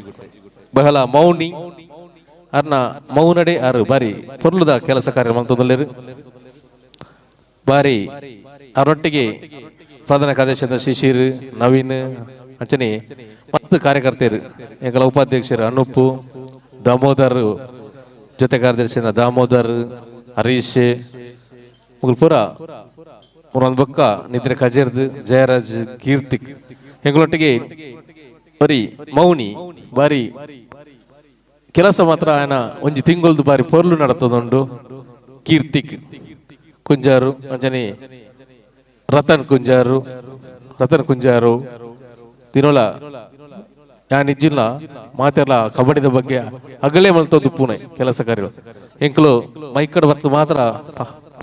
ಬಹಳ ಮೌನಿ ಅರ್ನ ಮೌನಡೆ ಆರು ಬಾರಿ ಪೊರ್ಲುದ ಕೆಲಸ ಕಾರ್ಯ ಮಂತೊಂದುಲ್ಲೆರ್ ಬಾರಿ ಅವರೊಟ್ಟಿಗೆ ಪ್ರಧಾನ ಕಾರ್ಯದರ್ಶಿ ಶಿಶಿರ್ ನವೀನ್ ಅಂಚನೆ ಮತ್ತು ಕಾರ್ಯಕರ್ತರು ಎಂಕಲ ಉಪಾಧ್ಯಕ್ಷರು ಅನೂಪ್ ದಾಮೋದರ್ ಜೊತೆ ಕಾರ್ಯದರ್ಶಿನ ದಾಮೋದರ್ ಹರೀಶ್ ಮುಗುಲ್ ಪೂರ ಒಂದು ಬೊಕ್ಕ ನಿದ್ರೆ ಕಜೇರ್ದು ಜಯರಾಜ್ ಕೀರ್ತಿಕ್ ಎಂಗಳೊಟ್ಟಿಗೆ ಬರಿ ಮೌನಿ ಬಾರಿ ಕೆಲಸ ಮಾತ್ರ ఆయన ಒಂಜಿ ತಿಂಗೊಲ್ದು ಬಾರಿ ಪೊರ್ಲು ನಡತದುಂಡು. ಕೀರ್ತಿಕ್ ಕುಂಜಾರು ಅಂಚನೆ ರತನ್ ಕುಂಜಾರು ರತನ್ ಕುಂಜಾರು ದಿನೋಲ ಯಾನ್ ಇಜ್ಜಿಲ್ಲ ಮಾತೆರ್ಲ ಕಬಡ್ಡಿದ ಬಗ್ಗೆ ಅಗಲೇ ಮಲ್ತೊಂದು ಪೂನೆ ಕೆಲಸ ಕಾರ್ಯ ಎಂಕ್ಲು ಮೈಕಡ್ ಬತ್ತು ಮಾತ್ರ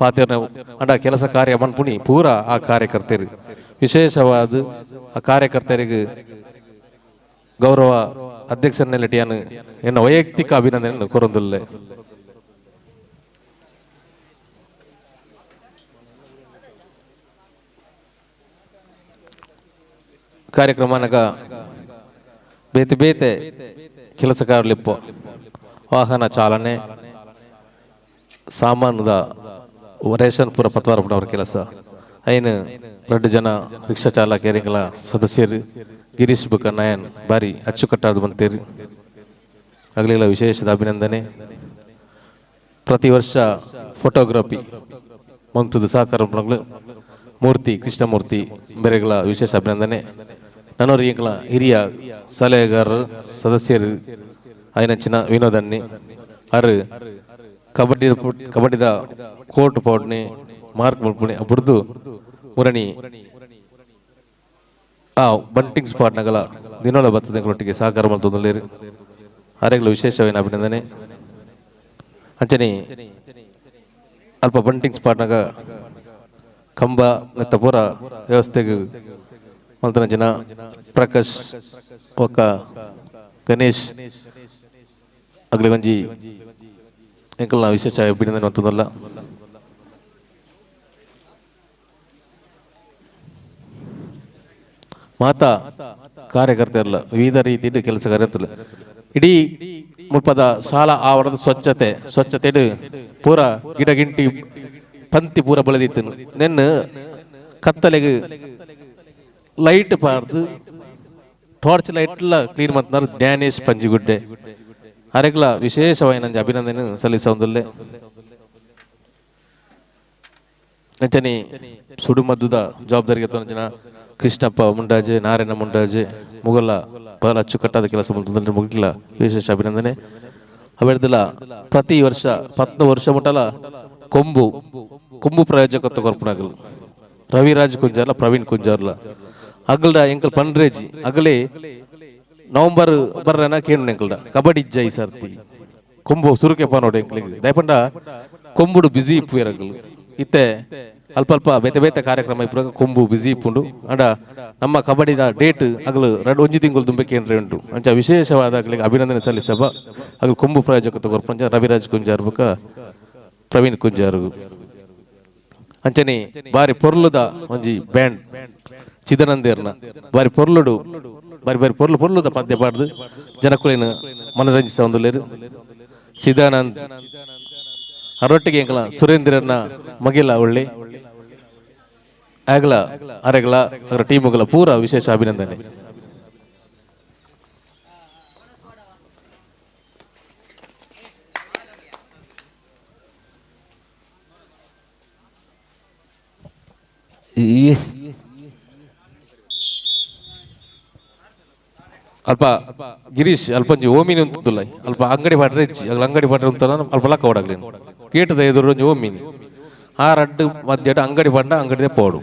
ಪಾತೆರ್ನ ಅಂಡ ಕೆಲಸ ಕಾರ್ಯ ಮನ್ಪುಣಿ ಪೂರ ಆ ಕಾರ್ಯಕರ್ತರು ವಿಶೇಷವಾದ ಆ ಕಾರ್ಯಕರ್ತರಿಗೆ ಗೌರವ ಅಧ್ಯಕ್ಷರನ್ನೆಲ್ಲಟಿಯಾನು ಎನ್ನ ವೈಯಕ್ತಿಕ ಅಭಿನಂದನೆ ಕೊರೊಂದುಲ್ಲೆ. ಕಾರ್ಯಕ್ರಮನಗ ಬೇತೆ ಬೇತೆ ಕೆಲಸ ಕಾರ್ಲಿಪ್ಪು ವಾಹನ ಚಾಲನೆ ಸಾಮಾನುದ ರೇಷನ್ ಪೂರ ಪತ್ವಾರ ಅವರ ಕೆಲಸ ಐನು 2 ಜನ ರಿಕ್ಷಾ ಚಾಲಕರಿಂಗಳ ಸದಸ್ಯರು ಗಿರೀಶ್ ಬುಕ್ಕ ನಯನ್ ಬಾರಿ ಅಚ್ಚುಕಟ್ಟಾದ ಬಂತೇರಿ ಆಗಲಿಲ್ಲ ವಿಶೇಷದ ಅಭಿನಂದನೆ. ಪ್ರತಿ ವರ್ಷ ಫೋಟೋಗ್ರಫಿ ಮಂತದ ಸಹಕಾರ ಮೂರ್ತಿ ಕೃಷ್ಣಮೂರ್ತಿ ಬೇರೆಗಳ ವಿಶೇಷ ಅಭಿನಂದನೆ. ನನ್ನೋರು ಹಿರಿಯ ಸಲಹೆಗಾರರು ಸದಸ್ಯರು ಐನಂಚಿನ ವಿನೋದನ್ನಿ ಅರು ಕಬಡ್ಡಿ ಕಬಡ್ಡಿದ ಕೋರ್ಟ್ ಪೌಡ್ನಿ ಮಾರ್ಕ್ ಮಲ್ಪುಣಿ ಬುರ್ದು ಮುರಣಿ ಆ ಬಂಟಿಂಗ್ ಸ್ಪಾಟ್ ನಗಲ ದಿನೋಳ ಬರ್ತದೆ ಒಟ್ಟಿಗೆ ಸಹಕಾರ ಮಲ್ತೊಂದುಲ್ಲೆರ್ ಅರೆಗಳ ವಿಶೇಷವಾದ ಅಭಿನಂದನೆ. ಅಂಚನೆ ಅಲ್ಪ ಬಂಟಿಂಗ್ ಸ್ಪಾಟ್ನಾಗ ಕಂಬ ನೆತ್ತ ಪೂರ ವ್ಯವಸ್ಥೆಗೆ ಮಲ್ತನ ಜನ ಪ್ರಕಾಶ್ ಒಕ್ಕ ಗಣೇಶ್ ಅಗ್ಲಿ ಒಂಜಿ ಎಂಕಲ್ನ ವಿಶೇಷ ಅಭಿನಂದನೆ ಮಲ್ತೊಂದುಲ್ಲ. ಮಾತಾ ಕಾರ್ಯಕರ್ತರಲ್ಲ ವಿವಿಧ ರೀತಿಯ ಕೆಲಸ ಕಾರ್ಯ ಇಡೀ ಮುಲ್ಪದ ಶಾಲಾ ಆವರಣದ ಸ್ವಚ್ಛತೆ ಸ್ವಚ್ಛತೆ ಪೂರ ಗಿಡಗಿಂಟಿ ಪಂತಿ ಪೂರ ಬೆಳೆದಿತ್ತು. ನೆನ್ನ ಕತ್ತಲೆಗೆ ಲೈಟ್ ಪಾರ್ದು ಟಾರ್ಚ್ ಲೈಟ್ಲ ಕ್ಲೀನ್ ಮಾಡ್ತಾರೆ ಜ್ಞಾನೇಶ್ ಪಂಜಿಗುಡ್ಡೆ ಅರೆಗ್ಲ ವಿಶೇಷವಾಗಿ ನಂಜ ಅಭಿನಂದನೆ ಸಲ್ಲಿಸೊಂದುಲ್ಲೆ. ಅಂಚನೆ ಸುಡುಮದ್ದುದ ಜವಾಬ್ದಾರಿಗೆ ಜನ ಕೃಷ್ಣಪ್ಪ ಮುಂಡಾಜೆ ನಾರಾಯಣ ಮುಂಡಾಜೆ ಮುಗಲ ಬಹಳ ಅಚ್ಚುಕಟ್ಟಾದ ಕೆಲಸ ಮುಗಿಲ್ಲ ವಿಶೇಷ ಅಭಿನಂದನೆ. ಅವೆರ್ದಲ ಪ್ರತಿ ವರ್ಷ 10 ವರ್ಷ ಮುಟ್ಟಲ ಕೊಂಬು ಕೊಂಬು ಪ್ರಾಯೋಜಕತ್ವ ಕೊರ್ಪುನಗಲು ರವಿರಾಜ್ ಕುಂಜಾರ್ಲ ಪ್ರವೀಣ್ ಕುಂಜಾರ್ಲ ಅಗಲ್ಡ ಎಂಕಲ್ ಪನ್ರೇಜಿ ಅಗಲೇ ನವಂಬರ್ ಬರ್ರನ ಕೇನು ಎಂಕಲ್ಡ ಕಬಡ್ಡಿ ಜೈ ಸರ್ತಿ ಕೊಂಬು ಸುರುಕೆ ಪಾನೋಡು ಎಂಕ್ಲಿಗೆ ದಯಪಂಡ ಕೊಂಬುಡು ಬಿಸಿ ಇಪ್ಪು ಎರಗಲು ಇತ್ತೆ ಅಲ್ಪ ಅಲ್ಪ ಬೇತೆ ಬೇತೆ ಕಾರ್ಯಕ್ರಮ ಇಪ್ಪು ಕೊಂಬು ಬಿಸಿ ಇಪ್ಪುಂಡು ಅಂಡ ನಮ್ಮ ಕಬಡ್ಡಿದ ಡೇಟ್ ಅಗಲು 2 1 ತಿಂಗಳು ತುಂಬೆ ಕೇಂದ್ರ ಉಂಟು. ಅಂಚ ವಿಶೇಷವಾದ ಅಗಲಿಗೆ ಅಭಿನಂದನೆ ಸಲ್ಲಿಸಬ ಅಗಲು ಕೊಂಬು ಪ್ರಾಯೋಜಕತ್ವ ಕೊರ್ಪಂಚ ರವಿರಾಜ್ ಕುಂಜಾರ್ ಬುಕ್ಕ ಪ್ರವೀಣ್ ಕುಂಜಾರು. ಅಂಚನೆ ಬಾರಿ ಪೊರ್ಲುದ ಒಂಜಿ ಬ್ಯಾಂಡ್ ಚಿದನಂದೇರ್ನ ಬಾರಿ ಪೊರ್ಲುಡು ಬಾರಿ ಬಾರಿ ಪೊರ್ಲು ಪೊರ್ಲುದ ಪದ್ಯ ಪಾಡ್ದು ಜನಕುಲೇನು ಮನರಂಜಿಸ ಒಂದುಲ್ಲೆರ್ ಚಿದಾನಂದ್ ಅರೊಟ್ಟಿಗೆ ಎಂಕಲ ಸುರೇಂದ್ರನ ಮಗಿಲ ಒಳ್ಳೆ ಆಗಲ ಅರೆಗಳ ಅದರ ಟೀಮುಗಳ ಪೂರ ವಿಶೇಷ ಅಭಿನಂದನೆ. ಅಲ್ಪ ಗಿರೀಶ್ ಅಲ್ಪಂಜಿ ಓಮಿನಿ ಉಂತುಲ್ಲ ಅಲ್ಪ ಅಂಗಡಿ ಪಾಟ್ರೆ ಇಜ್ಜಿ ಅಗಲ ಅಂಗಡಿ ಪಾಟ್ರೆ ಉಂತಲ್ಲ ಅಲ್ಪ ಲಕ್ಕ ಓಡಾಗ್ಲಿ ಗೇಟದ ಎದುರು ಒಂಜಿ ಓಮಿನಿ ಆ ರಡ್ಡು ಮಧ್ಯೆ ಅಂಗಡಿ ಪಂಡ ಅಂಗಡಿದೆ ಪೋಡು.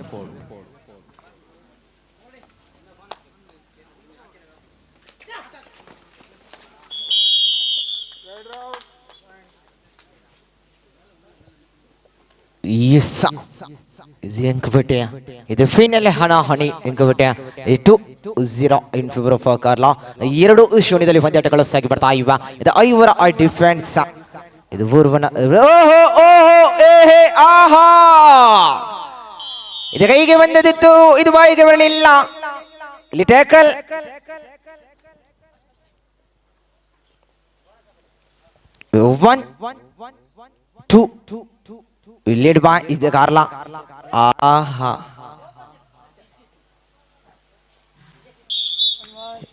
ಇದು ಫೈನಲ್ ಹಣಾಹಣಿ ಎಂಕಪಟ್ಟೆ 2-0 in favour of Karla. 2-0 ಪಂದ್ಯಾಟಗಳು ಸಾಗಿ ಬರ್ತಾ ಇವೆ. ಇದು ಐವರ ಡಿಫೆನ್ಸ್ ಇದು ಪೂರ್ವನ ಓಹೋ ಓಹೋ ಏಹೇ ಆಹಾ ಇದು ಕೈಗೆ ಬಂದದಿತ್ತು, ಇದು ಬಾಯಿಗೆ ಬರಲಿಲ್ಲ. ಇಲ್ಲಿ tackle 1-2 lead by is Karla. ಆಹಾ,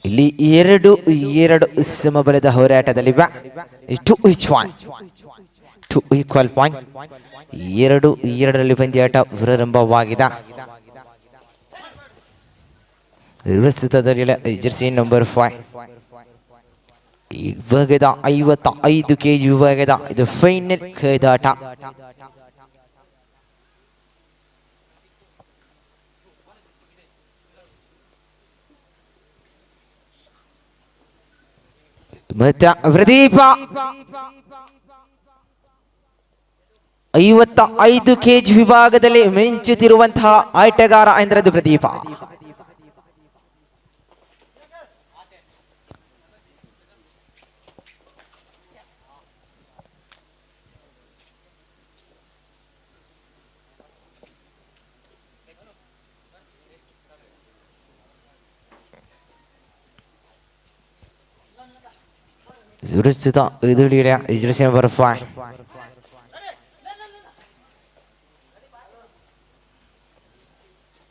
ಇಲ್ಲಿ 2-2 ಸಮಬಲದ ಹೋರಾಟದಲ್ಲಿ 2 each 1, 2 equal point. 2-2ರಲ್ಲಿ ಪಂದ್ಯಾಟ ಪ್ರಾರಂಭವಾಗಿದೆ. ಪ್ರಸ್ತುತದಲ್ಲಿ ಜೆರ್ಸಿ ನಂಬರ್ 5 ವಿಭಾಗದ 55 ಕೆಜಿ ವಿಭಾಗದ ಇದು ಫೈನಲ್ ಕೈದಾಟ. ಮತ್ತೆ ಪ್ರದೀಪ 55 ಕೆಜಿ ವಿಭಾಗದಲ್ಲಿ ಮಿಂಚುತ್ತಿರುವಂತಹ ಆಟಗಾರ ಎಂದರೆ ಅದು ಪ್ರದೀಪ. ಪ್ರಸ್ತುತ ಎದುರಿಯ jersey number 5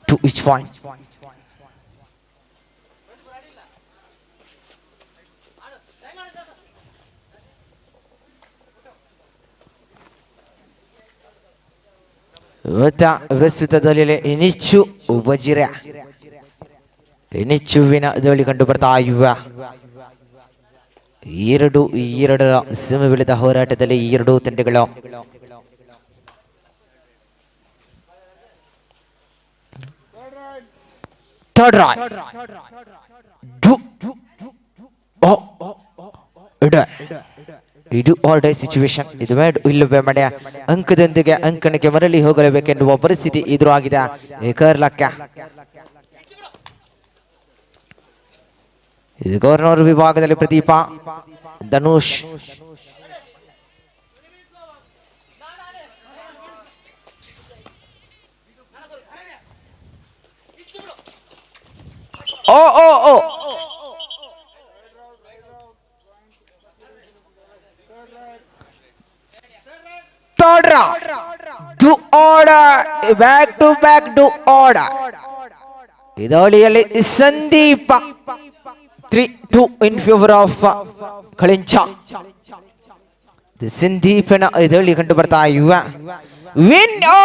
2 each point. ಪ್ರಸ್ತುತದಲ್ಲಿ ನಿಚ್ಚು ವಜಿರ ನಿಚ್ಚುವಿನ ದಾಳಿ ಕಂಡು ಬರ್ತಾ ಇವೆ. 2-2ರ ಸಮಬಲದ ಹೋರಾಟದಲ್ಲಿ ಎರಡು ತಂಡಗಳು. Third raid do ಇದು ಆರ್ಡರ್ ಸಿಚುವೇಶನ್. ಇದು ಬೇಡ ಇಲ್ಲವೇ ಮಡೆ ಅಂಕದೊಂದಿಗೆ ಅಂಕಣಕ್ಕೆ ಮರಳಿ ಹೋಗಲೇಬೇಕೆನ್ನುವ ಪರಿಸ್ಥಿತಿ ಎದುರಾಗಿದೆ ಕಾರ್ಲಕ್ಕೆ. ಇದು ಗವರ್ನರ್ ವಿಭಾಗದಲ್ಲಿ ಪ್ರದೀಪ ಧನುಷ್. ಓ ಓ ಓ third do order, back to back do order. ಇದೋಳಿಯಲ್ಲಿ Sandeep 3-2 in favour of Kalincha. Sandeepana ಇದಳಿ ಕಂಡು ಬರ್ತಾ ಇವ ವಿನ್. ಓ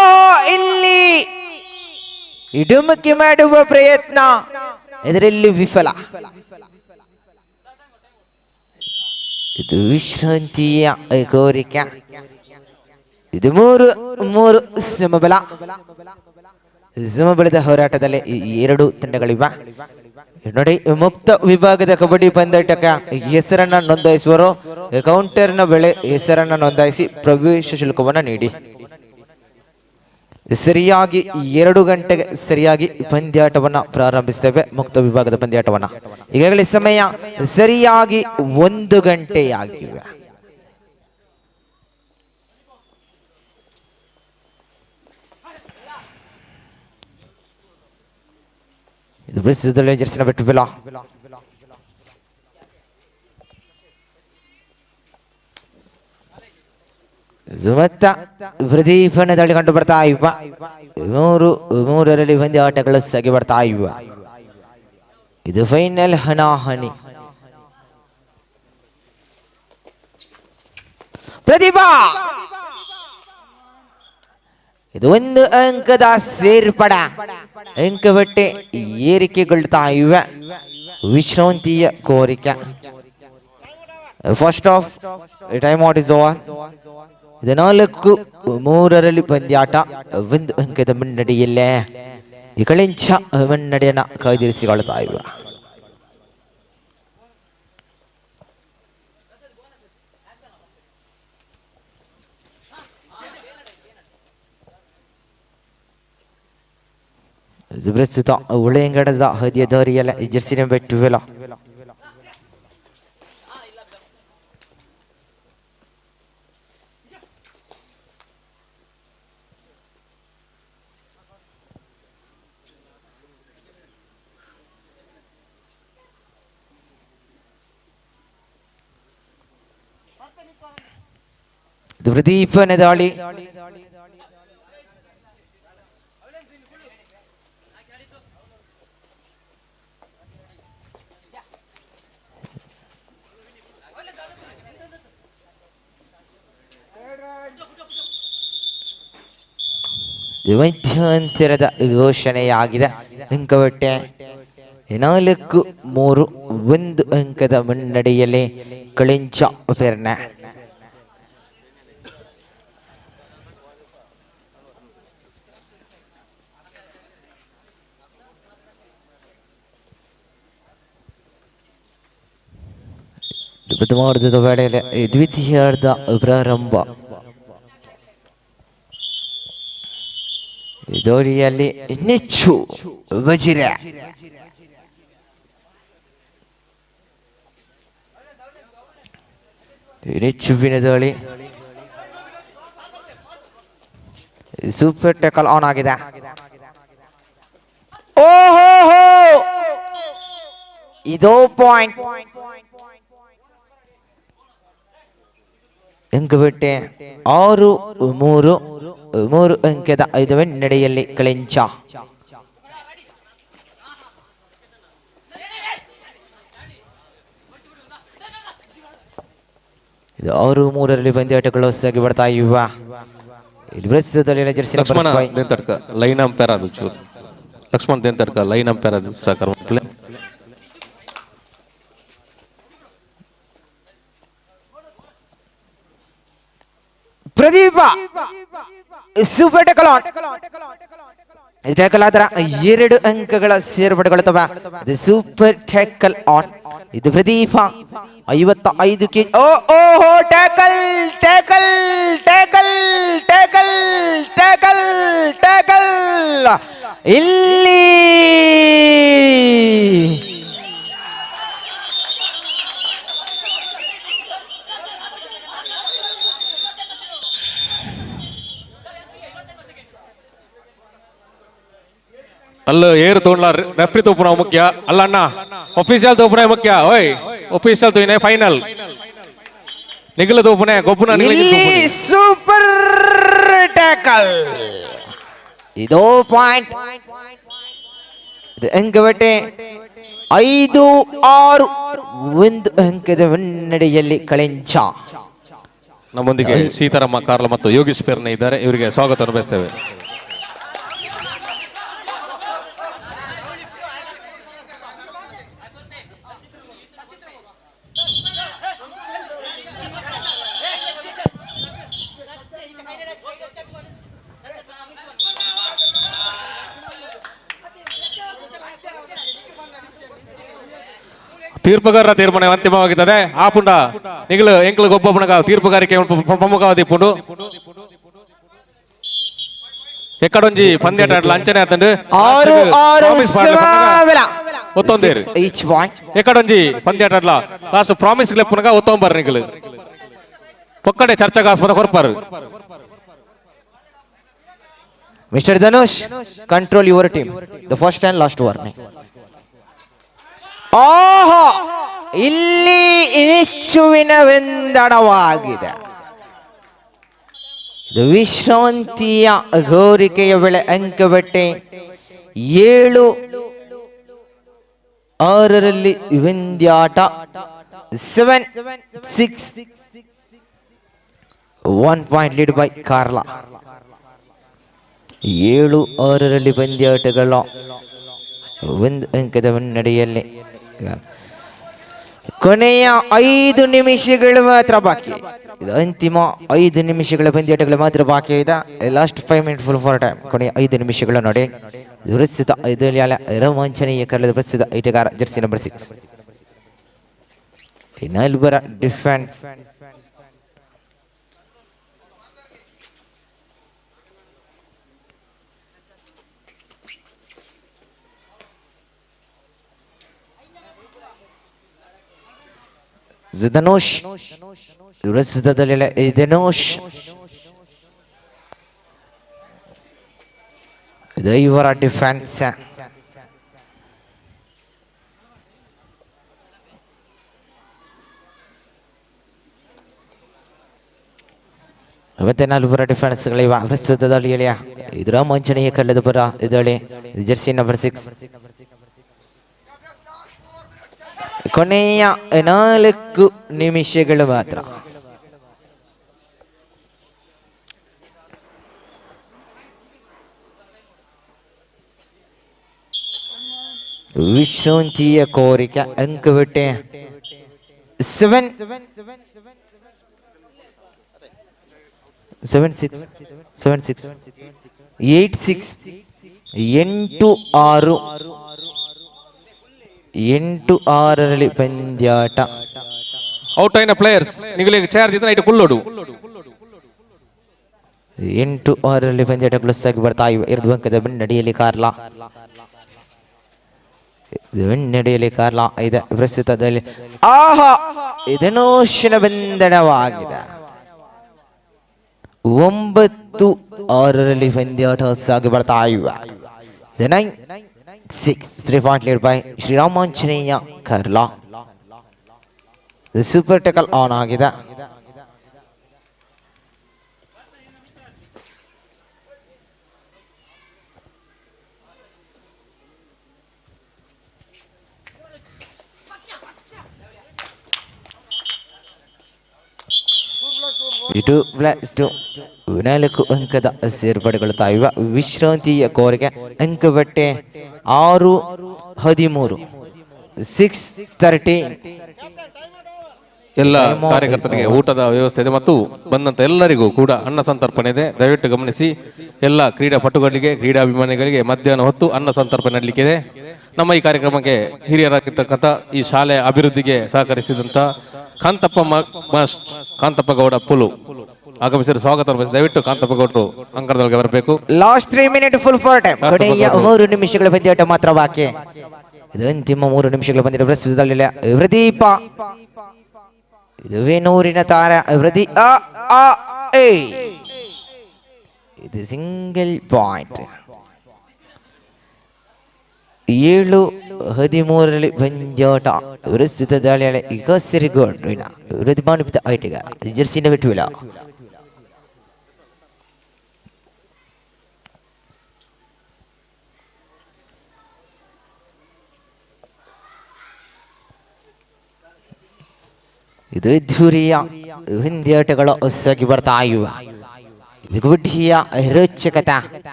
ಇಲ್ಲಿ ಇಡುಮುಖಿ ಮಾಡುವ ಪ್ರಯತ್ನ, ಇದರಲ್ಲಿ ವಿಫಲ. ಇದು ವಿಶ್ರಾಂತಿಯ ಕೋರಿಕೆ. ಇದು 3-3 ಸಮಬಲ. ಸಮಬಲದ ಹೋರಾಟದಲ್ಲಿ ಈ ಎರಡು ತಂಡಗಳಿವೆ ನೋಡಿ. ಮುಕ್ತ ವಿಭಾಗದ ಕಬಡ್ಡಿ ಪಂದ್ಯಾಟಕ್ಕೆ ಹೆಸರನ್ನ ನೋಂದಾಯಿಸುವರು ಕೌಂಟರ್ನ ಬೆಳೆ ಹೆಸರನ್ನ ನೋಂದಾಯಿಸಿ ಪ್ರವೇಶ ಶುಲ್ಕವನ್ನು ನೀಡಿ. ಸರಿಯಾಗಿ 2 ಗಂಟೆಗೆ ಸರಿಯಾಗಿ ಪಂದ್ಯಾಟವನ್ನ ಪ್ರಾರಂಭಿಸ್ತೇವೆ, ಮುಕ್ತ ವಿಭಾಗದ ಪಂದ್ಯಾಟವನ್ನ. ಈಗಾಗಲೇ ಸಮಯ ಸರಿಯಾಗಿ 1 ಗಂಟೆಯಾಗಿವೆ. ಇದು ಪ್ರಸ್ತುತದಲ್ಲಿ ಜೆರ್ಸಿ ನಂಬರ್ 12. ಸುಮತ್ತ ಪ್ರದೀಪನ ದಾಳಿ ಕಂಡು ಬರ್ತಾ ಇವ. 3-3ರಲ್ಲಿ ಒಂದು ಆಟಗಳು ಸಾಗಿ ಬರ್ತಾ ಇವ. ಇದು ಫೈನಲ್ ಹಣಾಹಣಿ. ಪ್ರದೀಪ ಇದು ಒಂದು ಅಂಕದ ಸೇರ್ಪಡ, ಅಂಕಬಟ್ಟೆ ಏರಿಕೆಗೊಳ್ತಾ ಇವೆ. ವಿಶ್ರಾಂತಿಯ ಕೋರಿಕೆ. First half time out is over. ಇದು 4-3ರಲ್ಲಿ ಪಂದ್ಯಾಟ, 1 ಅಂಕದ ಮುನ್ನಡೆಯಲ್ಲೇ ಈ ಕಳಿಂಚ ಮುನ್ನಡೆಯನ್ನ ಕಾಯ್ದಿರಿಸಿಕೊಳ್ತಾ ಇವೆ. ಪ್ರಸ್ತುತ ಉಳೆಂಗಡದ ಹದಿಯ ದಾರಿಯಲ್ಲ ಜೆರ್ಸಿ ನಂಬರ್ 12. ಇದು ಪ್ರದೀಪನ ದಾಳಿ. ಮಧ್ಯಂತರದ ಘೋಷಣೆಯಾಗಿದೆ. ಅಂಕವಟ್ಟೆ 4-3 1 ಅಂಕದ ಮುನ್ನಡೆಯಲ್ಲಿ ಕಳಿಂಚ ಪೆರ್ನೆ. ಪ್ರಥಮಾರ್ಧದ ವೇಳೆಯಲ್ಲಿ ದ್ವಿತೀಯಾರ್ಧ ಪ್ರಾರಂಭ. ದೋರಿಯಲ್ಲಿ ನಿಚ್ಚು ವಜಿರ. ನಿಚ್ಚುವಿನ ದಾಳಿ. ಸೂಪರ್ ಟ್ಯಾಕಲ್ ಆನ್ ಆಗಿದೆ. ಓಹೋ ಹೋ, ಇದೋ ಪಾಯಿಂಟ್. ಅಂಕಬಿಟ್ಟೆ 6-3 3 ಅಂಕದ 5 ಮುನ್ನಡೆಯಲ್ಲಿ ಕಳಿಂಚ. ಇದು 6-3ರಲ್ಲಿ ಪಂದ್ಯಾಟಗಳು ಸಾಗಿ ಬರ್ತಾ ಇವ. ಇಲ್ಲಿ ಪ್ರಸ್ತುತದಲ್ಲಿ jersey number Lakshmana 5. Dentadka line umpire ಅದು ಚೂರು. ಲಕ್ಷ್ಮಣ ದೇಂತಡ್ಕ ಲೈನ್ ಅಂಪೈರ್ ಅದು ಸಹಕಾರ ಮಕ್ಕಳೇ. Pradeep super tackle on. Tackle ಆದ್ರ 2 ಅಂಕಗಳ ಸೇರ್ಪಡೆಗೊಳ್ಳುತ್ತವೆ. ಇದು ಸೂಪರ್ ಟ್ಯಾಕಲ್ ಆನ್. ಇದು ಪ್ರದೀಪ 55 ಕೆ. ಓ ಓಹೋ, tackle tackle tackle tackle tackle tackle. ಇಲ್ಲಿ ಅಲ್ಲ ಏರು ತೋಂಡ್ಲ ರೆಫ್ರಿ ತೋಪುನ ಮುಖ್ಯ ಅಲ್ಲ ಅಣ್ಣ, ಅಫಿಷಿಯಲ್ ತೋಪುನ ಮುಖ್ಯ. ಓಯ್ ಅಫಿಷಿಯಲ್ ತೋಯಿನೆ ಫೈನಲ್ ನಿಗಲ ತೋಪುನೆ ಗೊಬ್ಬುನ ನಿಗಲ. ಇಲ್ಲಿ ಸೂಪರ್ ಟ್ಯಾಕಲ್. ಇದೋ ಪಾಯಿಂಟ್. ಇದು ಅಂಕವಟ್ಟೆ 5-6 1 ಅಂಕದ ಮುನ್ನಡೆಯಲ್ಲಿ ಕಳೆಂಚ. ನಮ್ಮೊಂದಿಗೆ ಸೀತಾರಾಮ ಕಾರ್ಲ ಮತ್ತು ಯೋಗೀಶ್ ಪೇರ್ನೆ ಇದ್ದಾರೆ, ಇವರಿಗೆ ಸ್ವಾಗತವನ್ನು ಬಯಸ್ತೇವೆ. ತೀರ್ಪುಗಾರರ ತೀರ್ಮಾನ ಅಂತಿಮವಾಗುತ್ತದೆ. ಆಪುಂಡ ನಿಗಲು ಎಂಕ್ಲು ಗೊಬ್ಬ ತೀರ್ಪುಗಾರಿಕೆ ಪ್ರಮುಖವಾದ ಪುಂಡು ಎಕ್ಕಡೊಂಜಿ ಪಂದ್ಯಾಟ ಅಂಚನೆ ಆತಂಡು 6-6 ಒತ್ತೊಂದೇರು ಈಚ್ ಪಾಯಿಂಟ್. ಎಕ್ಕಡೊಂಜಿ ಪಂದ್ಯಾಟ ಲಾಸ್ಟ್ ಪ್ರಾಮಿಸ್ ಪುನಗ ಒತ್ತೊಂಬರ್ ನಿಗಲು ಪೊಕ್ಕಡೆ ಚರ್ಚೆಗಾಸ್ಪದ ಕೊರ್ಪಾರು. Mister Dhanush, control your team, the first and last warning. ಓಹೋ, ಇಲ್ಲಿ ಇನಿಚ್ಚುವಿನ ವೆಂದಡವಾಗಿದೆ. ಇದು ವಿಶ್ರಾಂತಿಯ ಕೋರಿಕೆಯ ವೇಳೆ ಅಂಕಬಟ್ಟೆ 7-6ರಲ್ಲಿ ವಿಂದ್ಯಾಟ. 7-6 1 point lead by Karla. 7-6ರಲ್ಲಿ ಪಂದ್ಯಾಟಗಳ 1 ಅಂಕದ ಮುನ್ನಡೆಯಲ್ಲಿ. ಕೊನೆಯ 5 ನಿಮಿಷಗಳು ಮಾತ್ರ ಬಾಕಿ. ಇದು ಅಂತಿಮ 5 ನಿಮಿಷಗಳ ಪಂದ್ಯಾಟಗಳು ಮಾತ್ರ ಬಾಕಿ ಇದೆ. Last 5 minute full for time. ಕೊನೆಯ 5 ನಿಮಿಷಗಳು ನೋಡಿ. ಪ್ರಸ್ತುತ ರೋಮಾಂಚನೀಯ ಕರ್ಲದ ಪ್ರಸ್ತುತ ಐಟಗಾರ ಜೆರ್ಸಿ ನಂಬರ್ 6. ನಾಲ್ವರ ಡಿಫೆನ್ಸ್. ಧನುಷ್ ಪ್ರಸ್ತುತದಲ್ಲಿ ಧನುಷ್ ಇವರ ಡಿಫೆನ್ಸ್. ಮತ್ತೆ ನಾಲ್ವರ ಡಿಫೆನ್ಸ್ಗಳಿವ ಪ್ರಸ್ತುತ ದಾಳಿಯಲ್ಲಿ ಇದು ರಾಮಾಂಜನೇಯ ಕಲ್ಲದ ಪರ ದಾಳಿ ಜೆರ್ಸಿ ನಂಬರ್ 6. ಕೊನೆಯ 4 ನಿಮಿಷಗಳು ಮಾತ್ರ. ವಿಶ್ರಾಂತಿಯ ಕೋರಿಕೆ ಅಂಕಬಿಟ್ಟೆ 7 7 6 7 6 8 6 8 6 8 6ರಲ್ಲಿ ಪಂದ್ಯಾಟ. ಔಟ್ అయిన ಪ್ಲೇಯರ್ಸ್ ನಿಗಲಿಗೆ ಚೇರ್ ದಿನ ಇಟ್ಟು ಕುಲ್ಲೋಡು. 8 6ರಲ್ಲಿ ಪಂದ್ಯಾಟ ಕ್ಲೋಸ್ ಆಗಿ ಬರ್ತಾ ಇವೆ. 2 ಅಂಕದ ಮುನ್ನಡೆಯಲ್ಲಿ ಕಾರ್ಲಾ, ಮುನ್ನಡೆಯಲ್ಲಿ ಕಾರ್ಲಾ ಇದೆ ಪ್ರಸ್ತುತದಲ್ಲಿ. ಆಹಾ, ಇದನ್ನು ಬಂಧನವಾಗಿದೆ. 9 6ರಲ್ಲಿ ಪಂದ್ಯಾಟ ಸಾಗಿ ಬರ್ತಾ ಇವೆ. 9 6 3 point lead by Shriramanjaneya Karla. Super tackle on ಆಗಿದೆ. 2 + 2 4 ಅಂಕದ ಸೇರ್ಪಡೆಗೊಳ್ತಾ ಇವೆ. ವಿಶ್ರಾಂತಿಯ ಕೋರಿಕೆ ಅಂಕಬಟ್ಟೆ 6 13 6 13. ಎಲ್ಲ ಕಾರ್ಯಕರ್ತರಿಗೆ ಊಟದ ವ್ಯವಸ್ಥೆ ಇದೆ ಮತ್ತು ಬಂದಂತ ಎಲ್ಲರಿಗೂ ಕೂಡ ಅನ್ನ ಸಂತರ್ಪಣೆ ಇದೆ. ದಯವಿಟ್ಟು ಗಮನಿಸಿ, ಎಲ್ಲ ಕ್ರೀಡಾಪಟುಗಳಿಗೆ, ಕ್ರೀಡಾಭಿಮಾನಿಗಳಿಗೆ ಮಧ್ಯಾಹ್ನ ಹೊತ್ತು ಅನ್ನ ಸಂತರ್ಪಣೆ ನಡಲಿಕ್ಕಿದೆ. ನಮ್ಮ ಈ ಕಾರ್ಯಕ್ರಮಕ್ಕೆ ಹಿರಿಯರಾಗಿರ್ತಕ್ಕಂಥ ಈ ಶಾಲೆಯ ಅಭಿವೃದ್ಧಿಗೆ ಸಹಕರಿಸಿದಂಥ ಕಾಂತಪ್ಪ ಕಾಂತಪ್ಪ ಗೌಡ ಪುಲು ಆಗಮಿಸಿದ ಸ್ವಾಗತ. ದಯವಿಟ್ಟು ಕಾಂತಪ್ಪ ಗೌಡರು ಅಂಕಣದೊಳಗೆ ಬರಬೇಕು. Last 3 minute full for time. ಕೊನೆಯ 3 ನಿಮಿಷಗಳ ಪಂದ್ಯಾಟ ಮಾತ್ರ ಬಾಕಿ. ಇದು ಅಂತಿಮ 3 ನಿಮಿಷಗಳ ಪಂದ್ಯ. ಪ್ರಸ್ತುತದಲ್ಲಿ ಪ್ರದೀಪ, ಇದು ವೇಣೂರಿನ ತಾರ ಪ್ರದಿ ಅ ಆ ಎ. ಇದು ಸಿಂಗಲ್ ಪಾಯಿಂಟ್. 7 13ರಲ್ಲಿ ಪಂದ್ಯಾಟ. ಪ್ರಸ್ತುತ ದಾಳಿಯಲ್ಲಿ ಈಗ ಸಿರಿಗೋಡ್ ಪ್ರತಿಭಾನ್ವಿತ ಆಟಗಾರ ಜೆರ್ಸಿ ನಂಬರ್ 12. ಇದು ಧೂರಿಯ ಪಂದ್ಯಾಟಗಳು ಸಾಗಿ ಬರ್ತಾ ಇವೆ. ಇದು ಕಬಡ್ಡಿಯ ರೋಚಕತ.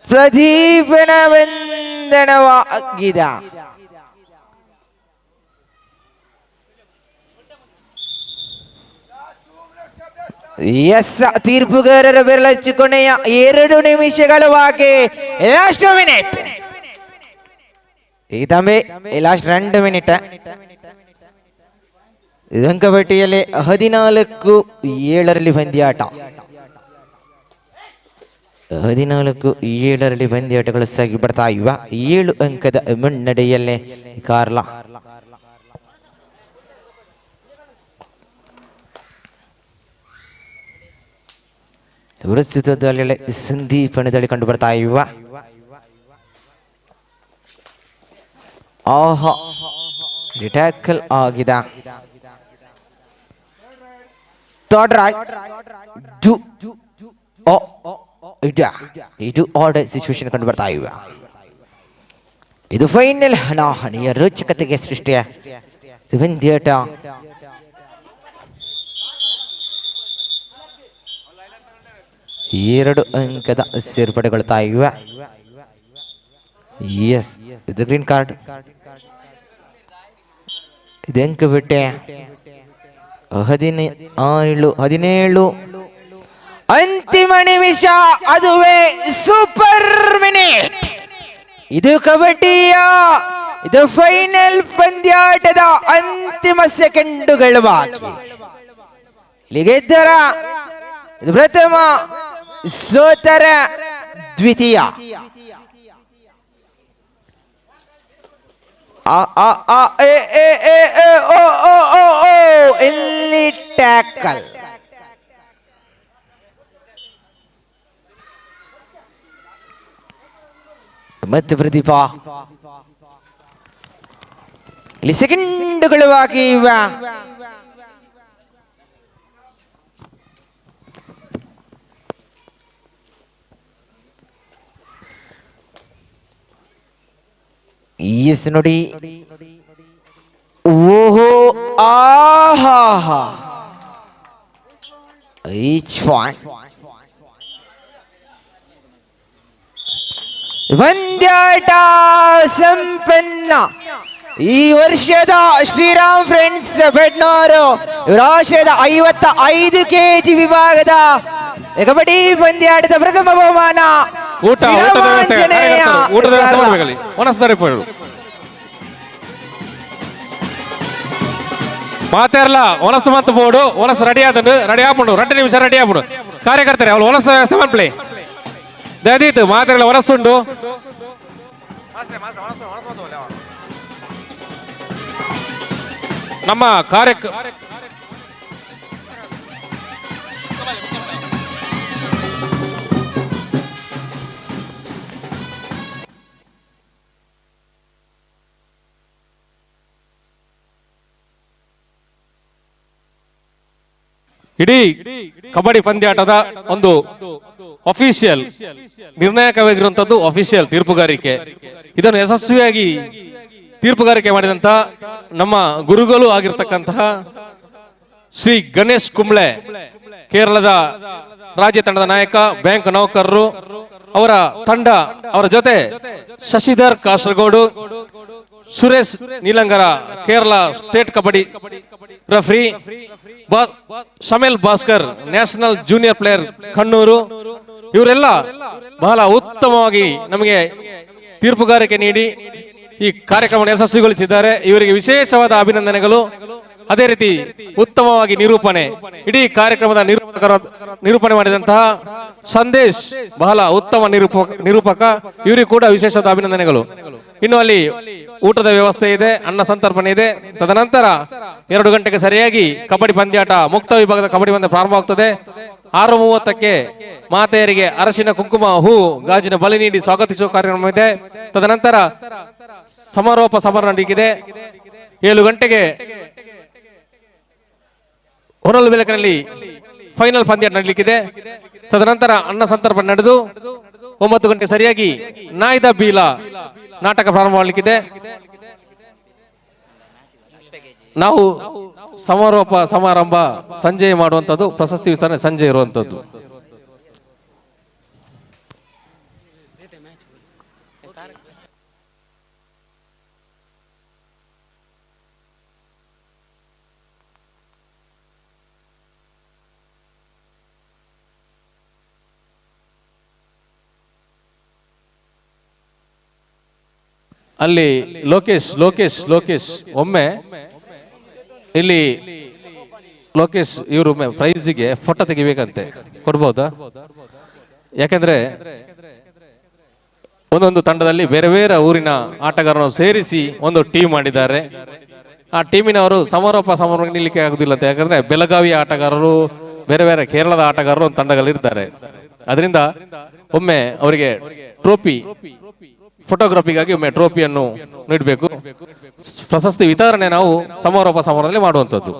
ಪ್ರದೀಪನ ವಂದನವಾಗಿದೆ. ಎಸ್, ತೀರ್ಪುಗಾರರ ಬೆರಳಚ್ಚು. ಕೊನೆಯ 2 ನಿಮಿಷಗಳು ಬಾಕಿ. ಲಾಸ್ಟ್ ಮಿನಿಟ್ ಈ ತಂಬಿ, ಲಾಸ್ಟ್ 2 ಮಿನಿಟ್. ಅಂಕಪಟ್ಟಿಯಲ್ಲಿ 14 7ರಲ್ಲಿ ಪಂದ್ಯಾಟ. 14 7ರಲ್ಲಿ ಪಂದ್ಯಾಟಗಳು ಸಾಗಿ ಬರ್ತಾ ಇವ. 7 ಅಂಕದ ಮುನ್ನಡೆಯಲ್ಲೇ ಕಾರ್ಲಾ. ಪ್ರಸ್ತುತದಲ್ಲಿ ಸಂದೀಪನದಲ್ಲಿ ಕಂಡು ಬರ್ತಾ ಇವ. ಆಹಾ, ಟ್ಯಾಕಲ್ ಆಗಿದೆ. ಥರ್ಡ್ ರೈಟ್ ಇದು ಆರ್ಡರ್ ಸಿಚುವೇಶನ್ ಕಂಡು ಬರ್ತಾ ಇವೆ. ಇದು ಫೈನಲ್ ಹಣಾಹಣಿಯ ರೋಚಕತೆಗೆ ಸೃಷ್ಟಿಯ ಪಂದ್ಯಾಟ. 2 ಅಂಕದ ಸೇರ್ಪಡೆಗೊಳ್ತಾ ಇವೆ. ಎಸ್, ಇದು ಗ್ರೀನ್ ಕಾರ್ಡ್. ಇದು ಅಂಕ ಬಿಟ್ಟೆ 17 17. ಅಂತಿಮ ನಿಮಿಷ, ಅದುವೇ ಸೂಪರ್ ಮಿನಿಟ್. ಇದು ಕಬಡ್ಡಿಯ ಇದು ಫೈನಲ್ ಪಂದ್ಯಾಟದ ಅಂತಿಮ ಸೆಕೆಂಡುಗಳು ಬಾಕಿ. ಇಲ್ಲಿ ಗೆದ್ದರ ಇದು ಪ್ರಥಮ, ಸೋತರ ದ್ವಿತೀಯ. ಆ ಆ ಆ ಎ ಎ ಎ ಎ ಓ ಓ ಓ ಓ, ಇಲ್ಲಿ ಟ್ಯಾಕಲ್. ಮತ್ತೆ ಪ್ರದೀಪ. ಇಲ್ಲಿ ಸೆಕೆಂಡ್ಗಳು ಬಾಕಿ ಇವೆ. ಎಸ್ ನೋಡಿ, ಓಹೋ, ಆಹಾ, ಈಚ್ ಪಾಯಿಂಟ್. ಪಂದ್ಯಾಟ ಸಂಪನ್ನ. ಈ ವರ್ಷದ ಶ್ರೀರಾಮ್ ಫ್ರೆಂಡ್ಸ್ ಬೆಡ್ನೂರು ಇವರ 55 ಕೆಜಿ ವಿಭಾಗದ ಕಬಡ್ಡಿ ಪಂದ್ಯಾಟದ ಪ್ರಥಮ ಬಹುಮಾನ ಊಟ ಊಟದ ವ್ಯವಸ್ಥೆ ಶ್ರೀರಾಮಾಂಜನೇಯ. ಕಾರ್ಯಕರ್ತರು ಊಟದ ವ್ಯವಸ್ಥೆ ಮಾಡಬೇಕಲ್ಲಿ. ಒಣಸ್ತಾರೆ ಪೋಯರು ಮಾತಾರಲ್ಲ. ಒಣಸು ಮತ್ತು ಬೋರ್ಡು ಒಣಸು ರೆಡಿ ಆದಂಡು, ರೆಡಿ ಆಪುಂಡು. 2 ನಿಮಿಷ ರೆಡಿ ಆಪುಂಡು. ಕಾರ್ಯಕರ್ತರೆ, ಅವಳು ಒಣಸ ವ್ಯವಸ್ಥೆ ಮನ್ಪ್ಲೆ ದಯದೀತು. ಮಾತಾರಲ್ಲ, ಒಣಸುಂಡು. ನಮ್ಮ ಕಾರ್ಯ ಇಡೀ ಕಬಡ್ಡಿ ಪಂದ್ಯಾಟದ ಒಂದು ಅಫಿಷಿಯಲ್ ನಿರ್ಣಾಯಕವಾಗಿರುವಂತದ್ದು ಅಫಿಷಿಯಲ್ ತೀರ್ಪುಗಾರಿಕೆ. ಇದನ್ನು ಯಶಸ್ವಿಯಾಗಿ ತೀರ್ಪುಗಾರಿಕೆ ಮಾಡಿದಂತಹ ನಮ್ಮ ಗುರುಗಳು ಆಗಿರ್ತಕ್ಕಂತಹ ಶ್ರೀ ಗಣೇಶ್ ಕುಂಬ್ಳೆ, ಕೇರಳದ ರಾಜ್ಯ ತಂಡದ ನಾಯಕ, ಬ್ಯಾಂಕ್ ನೌಕರರು, ಅವರ ತಂಡ, ಅವರ ಜೊತೆ Shashidhar Kasaragod, Suresh Neelangara, Kerala state kabaddi referee, Shamel Bhaskar, national junior player Kannur, ಇವರೆಲ್ಲ ಬಹಳ ಉತ್ತಮವಾಗಿ ನಮಗೆ ತೀರ್ಪುಗಾರಿಕೆ ನೀಡಿ ಈ ಕಾರ್ಯಕ್ರಮವನ್ನು ಯಶಸ್ವಿಗೊಳಿಸಿದ್ದಾರೆ. ಇವರಿಗೆ ವಿಶೇಷವಾದ ಅಭಿನಂದನೆಗಳು. ಅದೇ ರೀತಿ ಉತ್ತಮವಾಗಿ ನಿರೂಪಣೆ, ಇಡೀ ಕಾರ್ಯಕ್ರಮದ ನಿರೂಪಕರ ನಿರೂಪಣೆ ಮಾಡಿದಂತಹ ಸಂದೇಶ್ ಬಹಳ ಉತ್ತಮ ನಿರೂಪಕ, ಇವರಿಗೂ ಕೂಡ ವಿಶೇಷವಾದ ಅಭಿನಂದನೆಗಳು. ಇನ್ನು ಅಲ್ಲಿ ಊಟದ ವ್ಯವಸ್ಥೆ ಇದೆ, ಅನ್ನ ಸಂತರ್ಪಣೆ ಇದೆ. ತದನಂತರ 2 ಗಂಟೆಗೆ ಸರಿಯಾಗಿ ಕಬಡ್ಡಿ ಪಂದ್ಯಾಟ, ಮುಕ್ತ ವಿಭಾಗದ ಕಬಡ್ಡಿ ಪಂದ್ಯ ಪ್ರಾರಂಭವಾಗ್ತದೆ. 6:30ಕ್ಕೆ ಮಾತೆಯರಿಗೆ ಅರಶಿನ, ಕುಂಕುಮ, ಹೂ, ಗಾಜಿನ ಬಲಿ ನೀಡಿ ಸ್ವಾಗತಿಸುವ ಕಾರ್ಯಕ್ರಮ ಇದೆ. ತದನಂತರ ಸಮಾರೋಪ ಸಮಾರಂಭ ನಡೆಯಲಿದೆ. 7 ಗಂಟೆಗೆ ಹೊನಲು ಬೆಳಕಿನಲ್ಲಿ ಫೈನಲ್ ಪಂದ್ಯ ನಡೆಯಲಿಕ್ಕಿದೆ. ತದನಂತರ ಅನ್ನ ಸಂತರ್ಪಣೆ ನಡೆದು 9 ಗಂಟೆ ಸರಿಯಾಗಿ ನಾಯ್ದ ಬೀಲ ನಾಟಕ ಪ್ರಾರಂಭವಾಗಲಿಕ್ಕಿದೆ. ನಾವು ಸಮಾರೋಪ ಸಮಾರಂಭ ಸಂಜೆ ಮಾಡುವಂಥದ್ದು, ಪ್ರಶಸ್ತಿ ವಿತರಣೆ ಸಂಜೆ ಇರುವಂಥದ್ದು. ಅಲ್ಲಿ ಲೋಕೇಶ್, ಲೋಕೇಶ್, ಲೋಕೇಶ್ ಒಮ್ಮೆ ಇಲ್ಲಿ ಲೋಕೇಶ್, ಇವರು ಪ್ರೈಸಿಗೆ ಫೋಟೋ ತೆಗಿಬೇಕಂತೆ, ಕೊಡ್ಬೋದಾ? ಯಾಕಂದ್ರೆ ಒಂದೊಂದು ತಂಡದಲ್ಲಿ ಬೇರೆ ಬೇರೆ ಊರಿನ ಆಟಗಾರರನ್ನು ಸೇರಿಸಿ ಒಂದು ಟೀಮ್ ಮಾಡಿದ್ದಾರೆ. ಆ ಟೀಮಿನವರು ಸಮಾರೋಪ ಸಮಾರಂಭ ನಿಲ್ಲಿಕ್ಕೆ ಆಗುದಿಲ್ಲ ಅಂತ. ಯಾಕಂದ್ರೆ ಬೆಳಗಾವಿಯ ಆಟಗಾರರು, ಬೇರೆ ಬೇರೆ ಕೇರಳದ ಆಟಗಾರರು ಒಂದು ತಂಡಗಳಲ್ಲಿ ಇರ್ತಾರೆ. ಅದರಿಂದ ಒಮ್ಮೆ ಅವರಿಗೆ ಟ್ರೋಫಿ, ಫೋಟೋಗ್ರಫಿಗಾಗಿ ಒಮ್ಮೆ ಟ್ರೋಫಿಯನ್ನು ನೀಡಬೇಕು. ಪ್ರಶಸ್ತಿ ವಿತರಣೆ ನಾವು ಸಮಾರೋಪ ಸಮಾರಂಭದಲ್ಲಿ ಮಾಡುವಂಥದ್ದು.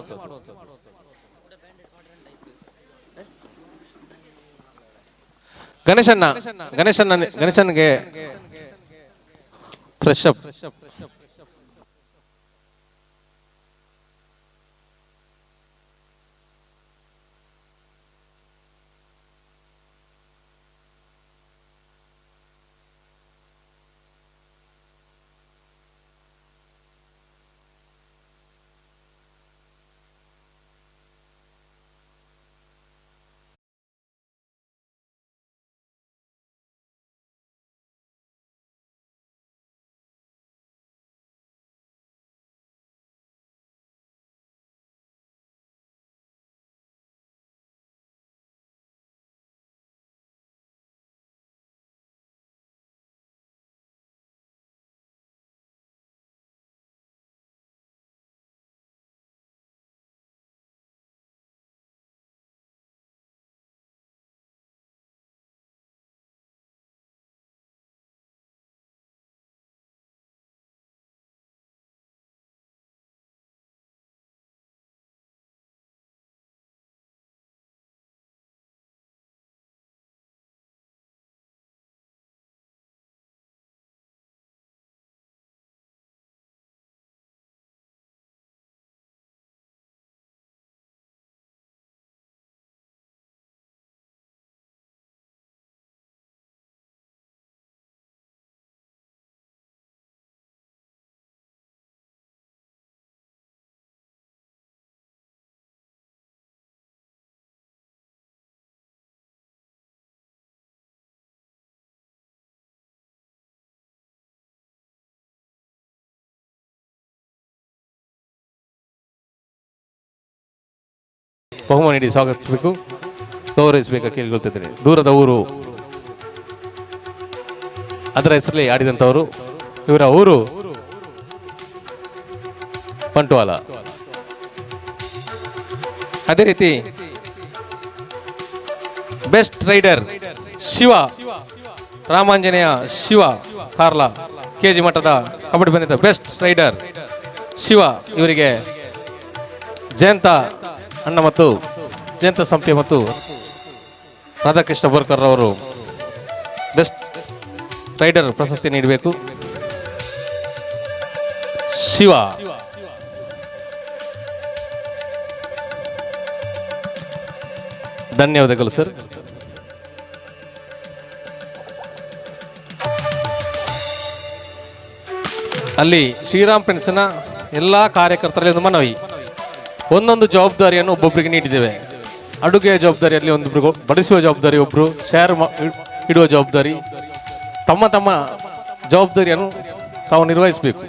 ಗಣೇಶನ್ನ ಗಣೇಶನ್ನ ಗಣೇಶನ್ಗೆ ಫ್ರೆಶ್ ಅಪ್. ಬಹುಮಾನ ನೀಡಿ ಸ್ವಾಗತಿಸಬೇಕು, ಗೌರವಿಸಬೇಕು ಕೇಳಿಕೊಳ್ತಿದ್ದೇನೆ. ದೂರದ ಊರು ಅದರ ಹೆಸರಲ್ಲಿ ಆಡಿದಂಥವರು. ಇವರ ಊರು ಬಂಟ್ವಾಳ. ಅದೇ ರೀತಿ best raider Shiva Ramanjaneya Shiva Karla KG ಮಟ್ಟದ ಕಬಡ್ಡಿ ಬಂದಿದ್ದ ಬೆಸ್ಟ್ ರೈಡರ್ ಶಿವ ಇವರಿಗೆ ಜಯಂತ ಅಣ್ಣ ಮತ್ತು ಜಯಂತ ಸಂಸ್ಥೆ ಮತ್ತು ರಾಧಾಕೃಷ್ಣ ಬೋರ್ಕರ್ ಅವರು ಬೆಸ್ಟ್ ರೈಡರ್ ಪ್ರಶಸ್ತಿ ನೀಡಬೇಕು. ಶಿವ ಧನ್ಯವಾದಗಳು ಸರ್. ಅಲ್ಲಿ ಶ್ರೀರಾಮ್ ಫ್ರೆಂಡ್ಸ್ನ ಎಲ್ಲ ಕಾರ್ಯಕರ್ತರಲ್ಲಿ ಒಂದು ಮನವಿ, ಒಂದೊಂದು ಜವಾಬ್ದಾರಿಯನ್ನು ಒಬ್ಬೊಬ್ಬರಿಗೆ ನೀಡಿದ್ದೇವೆ. ಅಡುಗೆಯ ಜವಾಬ್ದಾರಿಯಲ್ಲಿ ಒಂದೊಬ್ಬರಿಗೆ, ಬಡಿಸುವ ಜವಾಬ್ದಾರಿ ಒಬ್ಬರು, ಶೇರ್ ಇಡುವ ಜವಾಬ್ದಾರಿ, ತಮ್ಮ ತಮ್ಮ ಜವಾಬ್ದಾರಿಯನ್ನು ತಾವು ನಿರ್ವಹಿಸಬೇಕು.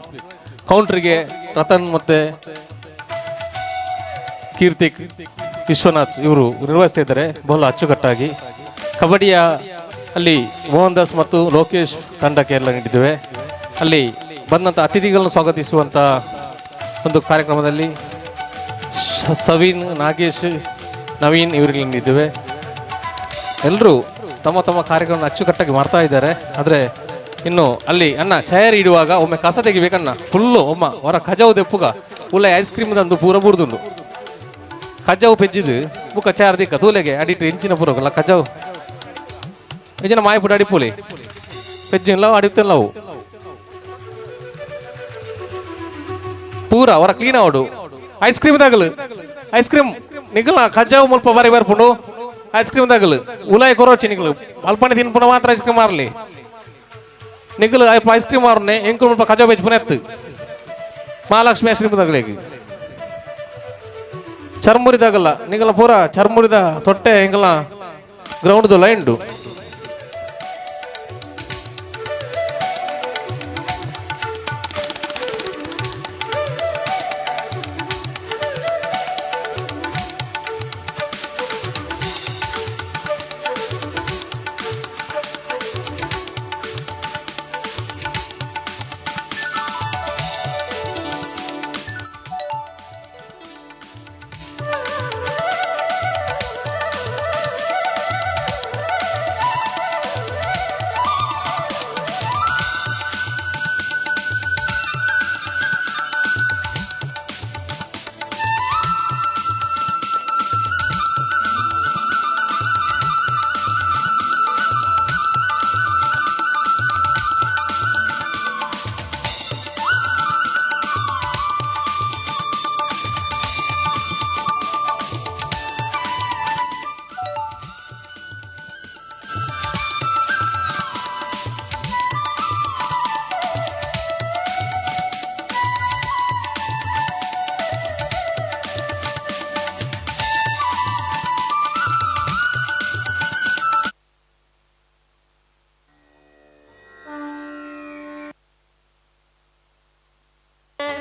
ಕೌಂಟ್ರಿಗೆ ರತನ್ ಮತ್ತು ಕೀರ್ತಿಕ್, ವಿಶ್ವನಾಥ್ ಇವರು ನಿರ್ವಹಿಸ್ತಾ ಇದ್ದಾರೆ ಬಹಳ ಅಚ್ಚುಕಟ್ಟಾಗಿ. ಕಬಡ್ಡಿಯ ಅಲ್ಲಿ ಮೋಹನ್ ದಾಸ್ ಮತ್ತು ಲೋಕೇಶ್ ತಂಡಕ್ಕೆ ಎಲ್ಲ ನೀಡಿದ್ದೇವೆ. ಅಲ್ಲಿ ಬಂದಂಥ ಅತಿಥಿಗಳನ್ನು ಸ್ವಾಗತಿಸುವಂಥ ಒಂದು ಕಾರ್ಯಕ್ರಮದಲ್ಲಿ ಸವೀನ್, ನಾಗೇಶ್, ನವೀನ್ ಇವರಿಗೆ ನೀಡಿದ್ದೇವೆ. ಎಲ್ಲರೂ ತಮ್ಮ ತಮ್ಮ ಕಾರ್ಯಕ್ರಮ ಅಚ್ಚುಕಟ್ಟಾಗಿ ಮಾಡ್ತಾ ಇದ್ದಾರೆ. ಆದರೆ ಇನ್ನು ಅಲ್ಲಿ ಅನ್ನ ಚೇರ್ ಇಡುವಾಗ ಒಮ್ಮೆ ಕಸ ತೆಗಿಬೇಕನ್ನ ಫುಲ್ಲು ಒಮ್ಮ ಹೊರ ಕಜವು ದೆಪ್ಪುಗ ಉಲ್ಲ ಐಸ್ ಕ್ರೀಮ್ ತಂದು ಪೂರ ಬುರ್ದುಂಡು ಕಜವು ಪೆಜ್ಜಿದು ಬುಕ್ಕ ಚೇರ್ ದಿಕ್ಕ ತೂಲೆಗೆ ಅಡಿಟ್ಟು ಇಂಚಿನ ಪೂರಕಲ್ಲ ಕಜವು ಇಂಚಿನ ಮಾಯಪುಟ ಅಡಿಪುಲಿ ಪೆಜ್ಜಿಲ್ಲ ಅಡಿತಲ್ಲವು ಪೂರ ಹೊರ ಕ್ಲೀನ್ ಆವಡು ಐಸ್ ಕ್ರೀಮ್ ತಗಲು ಐಸ್ ಕ್ರೀಮ್ ನಿಗಲ ಕಜಾವು ಮುಲ್ಪ ಬಾರಿ ಬರ್ಪುಂಡು ಐಸ್ ಕ್ರೀಮ್ ತಗಲು ಉಲಾಯಿ ಕೊರೋಚಿ ನಿಗಲು ಅಲ್ಪನೆ ತಿನ್ಪುಣ ಮಾತ್ರ ice cream morally ನಿಗಲು ice cream ಮಾರನೆ ಎಂಕು ಮುಲ್ಪ ಕಜಾವು ಬೆಚ್ಚ ಎತ್ತು ಮಹಾಲಕ್ಷ್ಮಿ ಐಸ್ ಕ್ರೀಮ್ ತಗಲೇಗಿ ಚರ್ಮುರಿ ತಗಲ್ಲ ನಿಗಲ ಪೂರ ಚರ್ಮುರಿದ ತೊಟ್ಟೆ ಎಂಗಲ ಗ್ರೌಂಡ್ದು ಲೈನ್ಡು.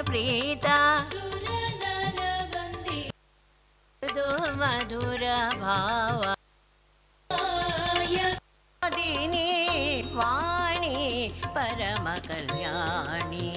ಪ್ರೀತಾ ಮಧುರ ಭಾವ ದಿನಿ ವಾಣಿ ಪರಮ ಕಲ್ಯಾಣಿ.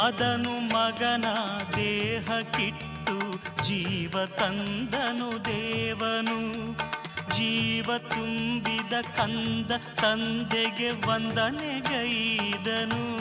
ಅದನು ಮಗನ ದೇಹಕ್ಕಿಟ್ಟು ಜೀವ ತಂದನು ದೇವನು. ಜೀವ ತುಂಬಿದ ಕಂದ ತಂದೆಗೆ ವಂದನೆಗೈದನು.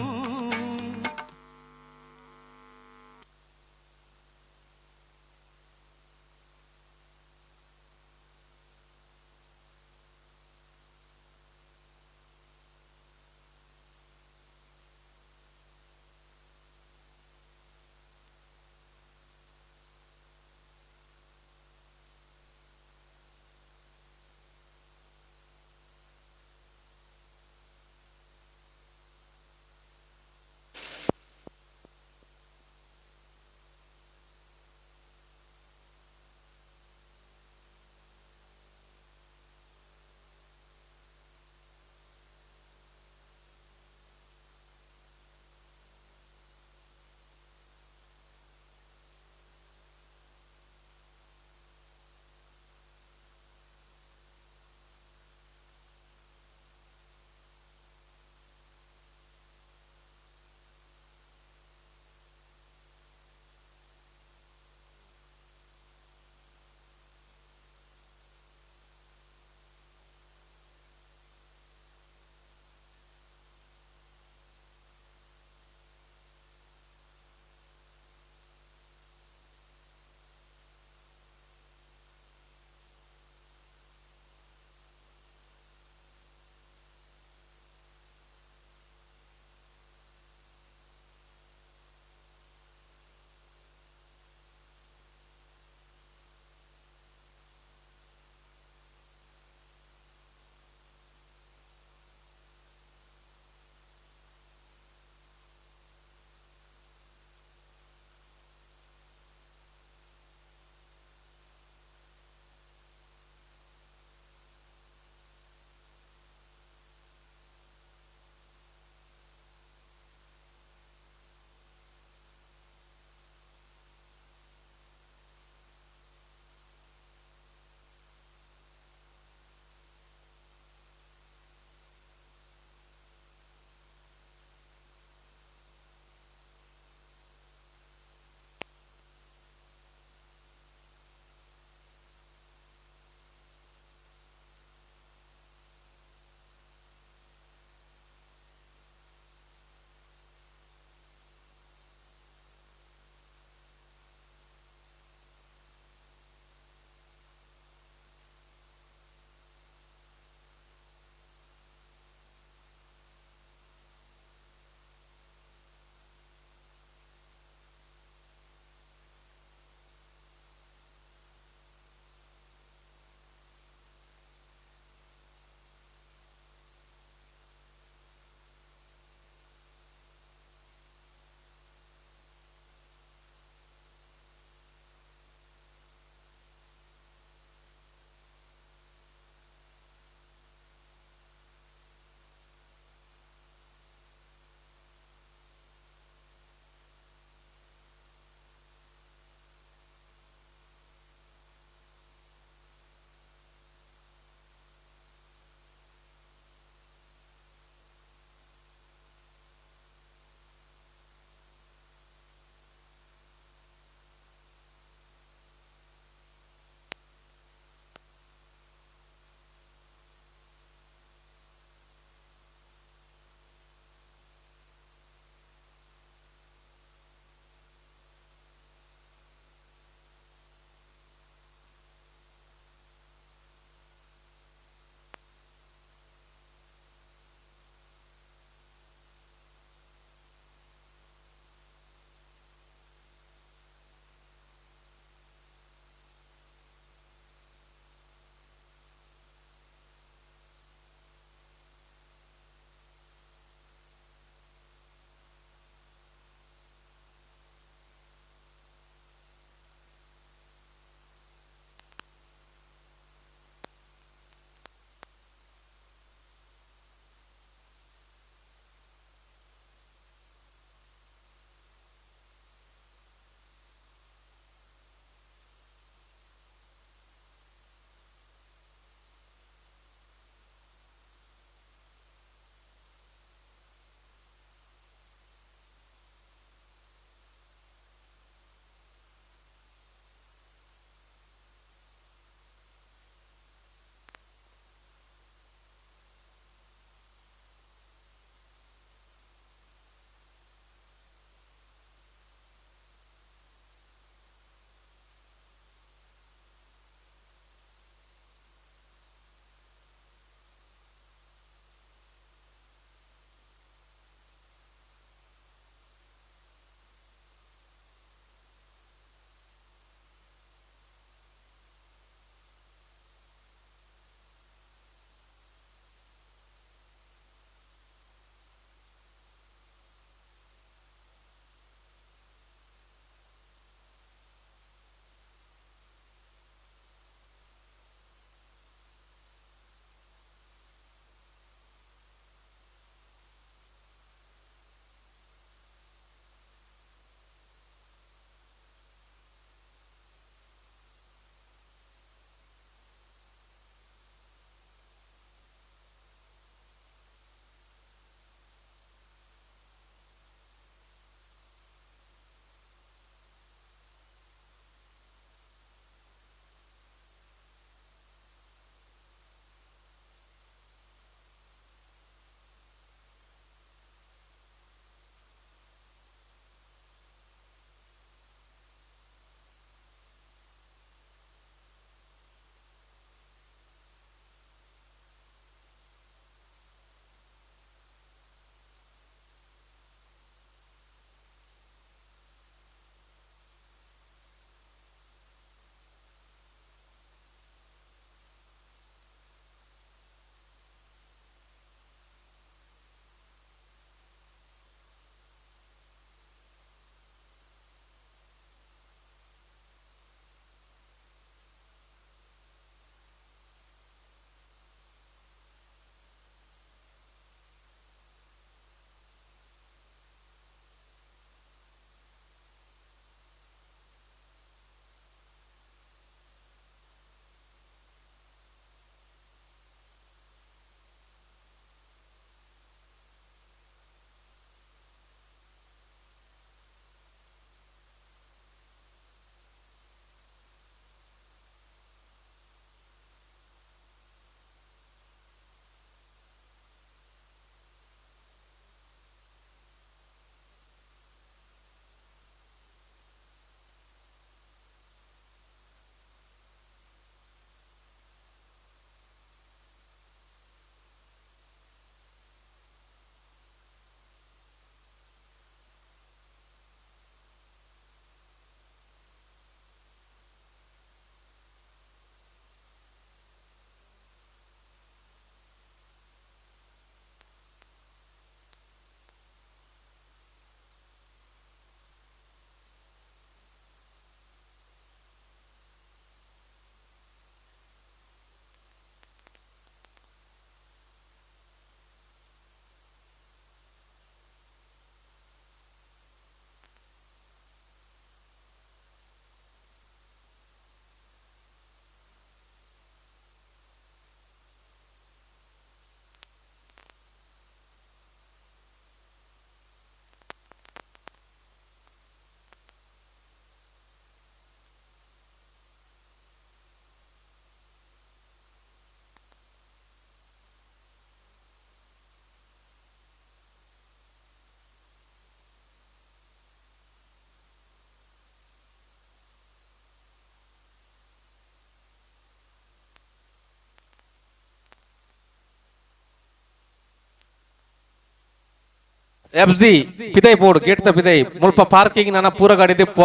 ಎಫ್ ಜಿ ಪಿದೈ ಪೋಡು ಗೇಟ್ ತ ಪಿದೈ ಮುಲ್ಪ ಪಾರ್ಕಿಂಗ್ ನನ ಪೂರ ಗಾಡಿ ದಿಪ್ಪ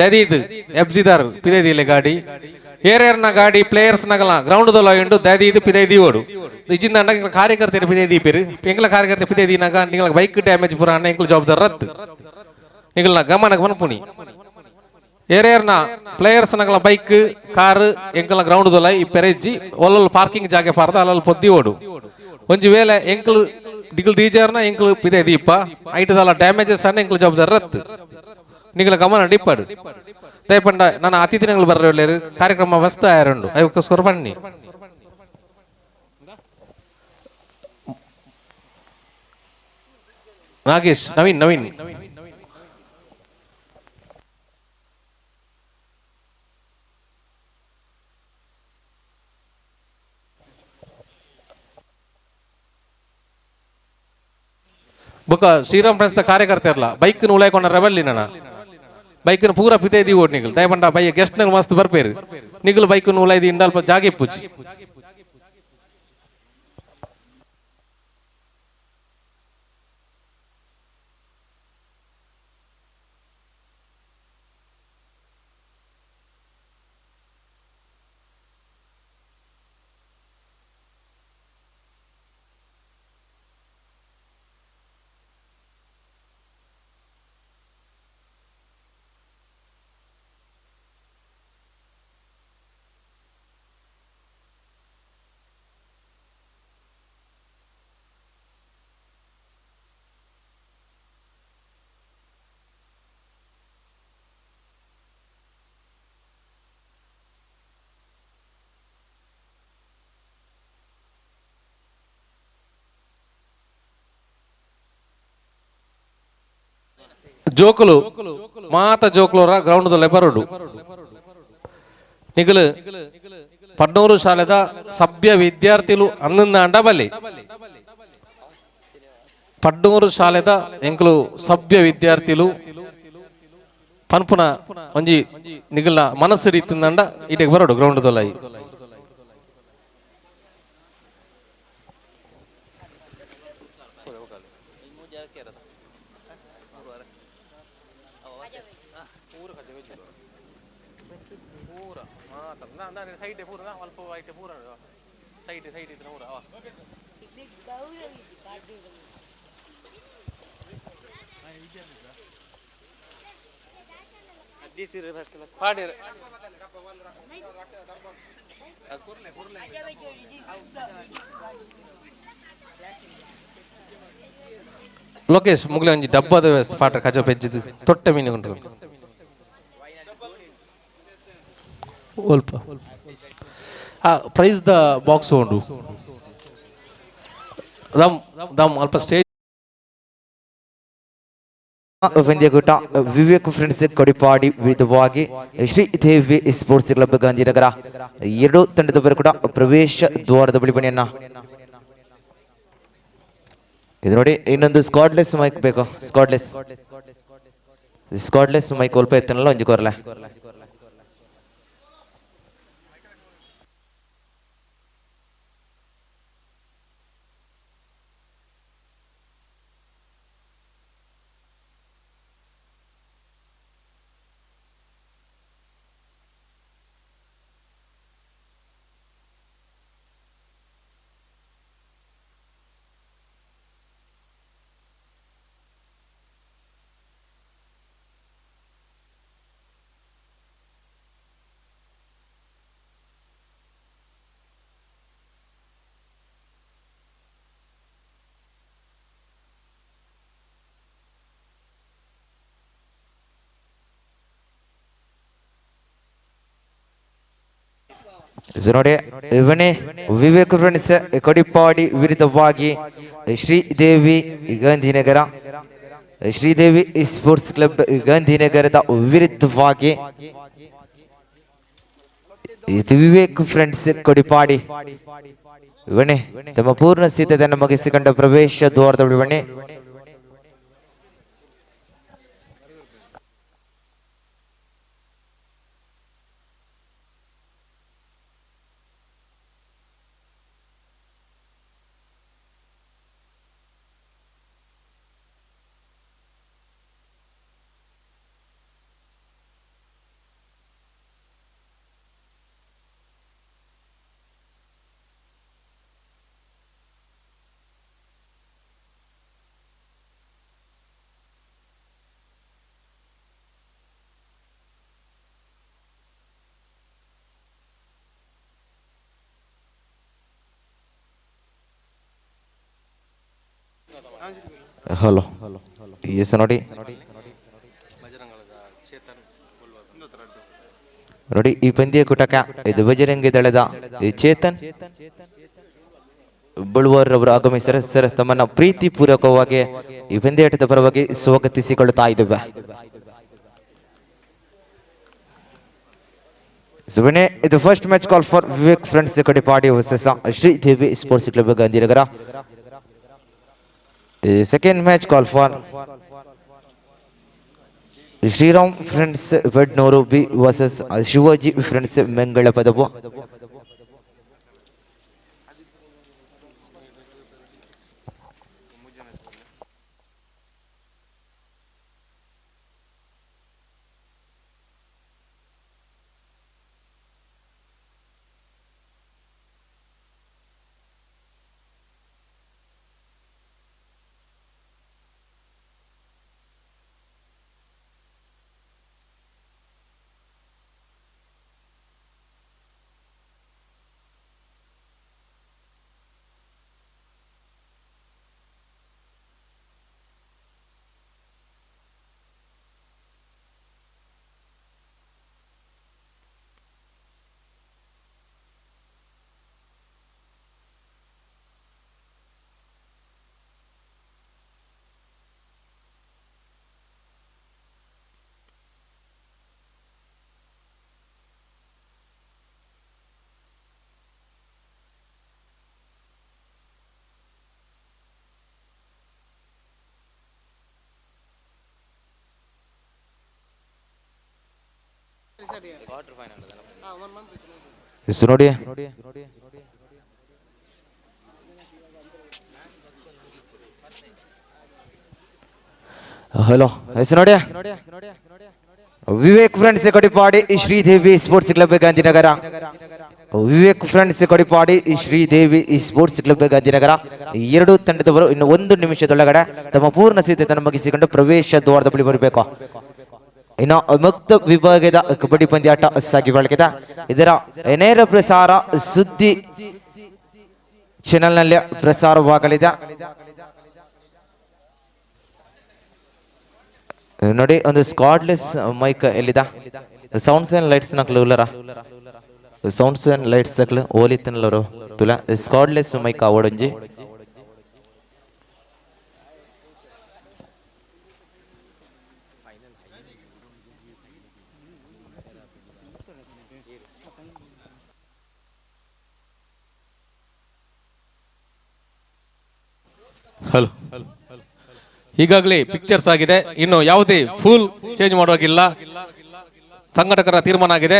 ದದೀದ್ ಎಫ್ ಜಿ ದಾರ್ ಪಿದೈ ದಿಲೆ ಗಾಡಿ ಏರೇರ್ನ ಗಾಡಿ ಪ್ಲೇಯರ್ಸ್ ನಗಲ ಗ್ರೌಂಡ್ ದೊಲ ಉಂಡು ದದೀದ್ ಪಿದೈ ದೀವೋಡು ಇಜಿಂದ ಅಂಡ ಕಾರ್ಯಕರ್ತರು ಪಿದೈ ದೀಪಿರು ಎಂಗ್ಲ ಕಾರ್ಯಕರ್ತ ಪಿದೈ ದೀನಾಗ ನಿಂಗಳ ಬೈಕ್ ಡ್ಯಾಮೇಜ್ ಪೂರ ಅಣ್ಣ ಎಂಕ್ಲ ಜವಾಬ್ದಾರ ರತ್ತು ನಿಂಗಳ ಗಮನಕ್ಕೆ ಪನ್ಪುನಿ ಏರೇರ್ನ ಪ್ಲೇಯರ್ಸ್ ನಗಲ ಬೈಕ್ ಕಾರ್ ಎಂಕಲ ಗ್ರೌಂಡ್ ದೊಲ ಈ ಪೆರೆಜ್ಜಿ ಒಲ್ಲೊಲ್ ಪಾರ್ಕಿಂಗ್ ಜಾಗೆ ಪಾರ್ದ ಅಲ್ಲಲ್ಲಿ ಪೊದ್ದಿ ಓಡು ಒಂಜಿ ವೇಳೆ ಎಂಕ್ಲು ದಿಗಲ್ ದೀಜಾರ್ನ ಎಂಕ್ಲು ಪಿದೆ ದೀಪ ಐಟದಲ್ಲ ಡ್ಯಾಮೇಜಸ್ ಅನ್ನ ಎಂಕ್ಲು ಜವಾಬ್ದಾರ ರತ್ತು ನಿಂಗಳ ಗಮನ ಡಿಪ್ಪಡು ದಯಪಂಡ ನನ್ನ ಅತಿಥಿಗಳು ಬರ್ರ ಕಾರ್ಯಕ್ರಮ ಮಸ್ತ್ ಆಯರುಂಡು ಅದಕ್ಕೋಸ್ಕರ ಬನ್ನಿ. ನಾಗೇಶ್, ನವೀನ್ ನವೀನ್ ಬೊಕ ಶ್ರೀರಾಮ್ ಫ್ರೆಂಡ್ಸ್ ದ ಕಾರ್ಯಕರ್ತ ಇರಲ್ಲ ಬೈಕ್ ಉಳಾಯ್ಕೊಂಡ ರೆಬಲ್ಲಿ ನನ್ನ ಬೈಕ್ ಪೂರ ಪಿತೆ the ಓಡ್ ನಿಗಲ್ ದಯಪಂಡ ಬೈ ಗೆಸ್ಟ್ ನಂಗೆ ಮಸ್ತ್ ಬರ್ಪೇರು ನಿಗಲ್ ಬೈಕ್ ಉಲಾಯ್ದಿ ಇಂಡಲ್ಪ ಜಾಗೆ ಪೂಜಿ. ಜೋಕುಲು ಮಾತ ಜೋಕುಲುರ ಗ್ರೌಂಡ್ ಬರೋಡು ನಿಗಲು ಪಡ್ನೂರು ಶಾಲೆದ ಸಭ್ಯ ವಿದ್ಯಾರ್ಥಿಲು ಅಂದಂದ ಬಲ್ಲಿ ಪಡ್ನೂರು ಶಾಲೆದ ಎಂಕುಲು ಸಭ್ಯ ವಿದ್ಯಾರ್ಥಿಲು ಪನ್ಪುನ ಒಂಜಿ ನಿಗಲ್ನ ಮನಸ್ಸು ರೀತಿಂದಂಡ ಇಟೆಗೆ ಬರೋಡು ಗ್ರೌಂಡ್ ದೊಲೈ. ಲೋಕೇಶ್ ಮುಗ್ಲೆ ಒಂಜಿ ಡಬ್ಬದ ವ್ಯವಸ್ಥೆ ಪಾಠ ಕಜ ಪೆಜ್ಜಿದ್ ತೊಟ್ಟೆ ಮೀನು ಉಂಟು ಒಲ್ಪ ಆ ಪ್ರೈಸ್ the box ಉಂಡು ದಮ್ ದಮ್ ಅಲ್ಪ ಸ್ಟೇಜ್ ಪಂದ್ಯಕೂಟ ವಿವೇಕ್ ಫ್ರೆಂಡ್ಸ್ ಕೊಡಿಪಾಡಿ ವಿರುದ್ಧವಾಗಿ ಶ್ರೀದೇವಿ ಸ್ಪೋರ್ಟ್ಸ್ ಕ್ಲಬ್ ಗಾಂಧಿನಗರ ಎರಡು ತಂಡದವರು ಕೂಡ ಪ್ರವೇಶ ದ್ವಾರದ ಬಳಿ ಬಣಿಯನ್ನ. ಇದು ನೋಡಿ ಇನ್ನೊಂದು ಸ್ಕಾಡ್ಲೆಸ್ ಮೈಕ್ ಬೇಕು, ಸ್ಕಾಡ್ಲೆಸ್ ಸ್ಕಾಡ್ಲೆಸ್ ಮೈಕ್ ಒಲ್ಪ ಎತ್ತನಲ್ಲ ಒಂಜಿ ಕೊರ್ಲೆ. ನೋಡಿ ಇವನೇ ವಿವೇಕ್ ಫ್ರೆಂಡ್ಸ್ ಕೊಡಿಪಾಡಿ ವಿರುದ್ಧವಾಗಿ ಶ್ರೀದೇವಿ ಗಾಂಧಿನಗರ, ಶ್ರೀದೇವಿ ಸ್ಪೋರ್ಟ್ಸ್ ಕ್ಲಬ್ ಗಾಂಧಿನಗರದ ವಿರುದ್ಧವಾಗಿ ವಿವೇಕ್ ಫ್ರೆಂಡ್ಸ್ ಕೊಡಿಪಾಡಿ. ಇವನೇ ತಮ್ಮ ಪೂರ್ಣ ಸಿದ್ಧತೆಯನ್ನು ಮುಗಿಸಿಕೊಂಡ ಪ್ರವೇಶ ದ್ವಾರದ ಬಳಿ. ಹಲೋ, ಎಸ್ ನೋಡಿ ನೋಡಿ ಈ ಪಂದ್ಯ ಕೂಟಕ ಇದು ಬಜರಂಗಿ ದಳದ ಈ ಚೇತನ್ ಬಳುವರ್ ರವರು ಆಗಮಿಸಿದರೆ ಸರ್ ತಮ್ಮನ್ನ ಪ್ರೀತಿ ಪೂರ್ವಕವಾಗಿ ಈ ಪಂದ್ಯಾಟದ ಪರವಾಗಿ ಸ್ವಾಗತಿಸಿಕೊಳ್ಳುತ್ತಾ ಇದ್ದೇವೆ. ಸುಬಣೆ ಇದು first match call for Vivek friends Kadipadi versus Sridevi sports club Gandhinagar. Second match call for Shriram friends Bednur B versus Shivaji friends Mangalapadavu. ನೋಡಿ ಹಲೋ, ನೋಡಿ Vivek friends Kodipadi Sridevi sports club Gandhinagar. Vivek friends Kodipadi Sridevi sports club Gandhinagar ಎರಡು ತಂಡದವರು ಇನ್ನು ಒಂದು ನಿಮಿಷದೊಳಗಡೆ ತಮ್ಮ ಪೂರ್ಣ ಸಿದ್ಧತೆಯನ್ನು ಮುಗಿಸಿಕೊಂಡು ಪ್ರವೇಶ ದ್ವಾರದ ಬಳಿ ಬರಬೇಕು. ಇನ್ನು ಮುಕ್ತ ವಿಭಾಗದ ಕಬಡ್ಡಿ ಪಂದ್ಯಾಟ ಸಾಗಿ ಬಳಕಿದೆ. ಇದರ ನೇರ ಪ್ರಸಾರ ಸುದ್ದಿ ಚಾನೆಲ್ನಲ್ಲಿ ಪ್ರಸಾರವಾಗಲಿದೆ. ನೋಡಿ ಒಂದು ಸ್ಕಾಡ್ಲೆಸ್ ಮೈಕ್ ಎಲ್ಲಿದೆ? ಸೌಂಡ್ಸ್ ಅಂಡ್ ಲೈಟ್ಸ್ ನಕ್ಲು ಉಲ್ಲರ, ಸೌಂಡ್ಸ್ ಅಂಡ್ ಲೈಟ್ಸ್ ನಕ್ಲು ಓಲಿತ್ತನಲ್ಲರು ತುಲ ಸ್ಕಾಡ್ಲೆಸ್ ಮೈಕ್ ಅವಡೊಂಜಿ. ಹಲೋ, ಈಗಾಗಲೇ ಪಿಕ್ಚರ್ಸ್ ಆಗಿದೆ, ಇನ್ನು ಯಾವುದೇ ಫುಲ್ ಚೇಂಜ್ ಮಾಡುವಾಗಿಲ್ಲ. ಸಂಘಟಕರ ತೀರ್ಮಾನ ಆಗಿದೆ,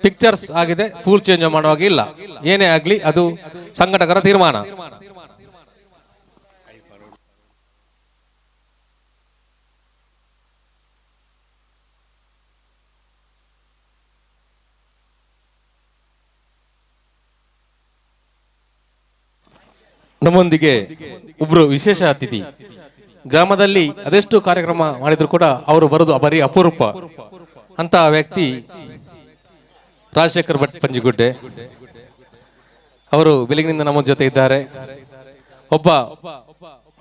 ಪಿಕ್ಚರ್ಸ್ ಆಗಿದೆ, ಫುಲ್ ಚೇಂಜ್ ಮಾಡುವಾಗಿಲ್ಲ. ಏನೇ ಆಗಲಿ ಅದು ಸಂಘಟಕರ ತೀರ್ಮಾನ. ನಮ್ಮೊಂದಿಗೆ ಒಬ್ರು ವಿಶೇಷ ಅತಿಥಿ. ಗ್ರಾಮದಲ್ಲಿ ಅದೆಷ್ಟು ಕಾರ್ಯಕ್ರಮ ಮಾಡಿದ್ರು ಕೂಡ ಅವರು ಬರೋದು ಬರೀ ಅಪರೂಪ. ಅಂತ ವ್ಯಕ್ತಿ ರಾಜಶೇಖರ್ ಭಟ್ ಪಂಜಿಗುಡ್ಡೆ ಅವರು ಬೆಳಗಿನಿಂದ ನಮ್ಮ ಜೊತೆ ಇದ್ದಾರೆ. ಒಬ್ಬ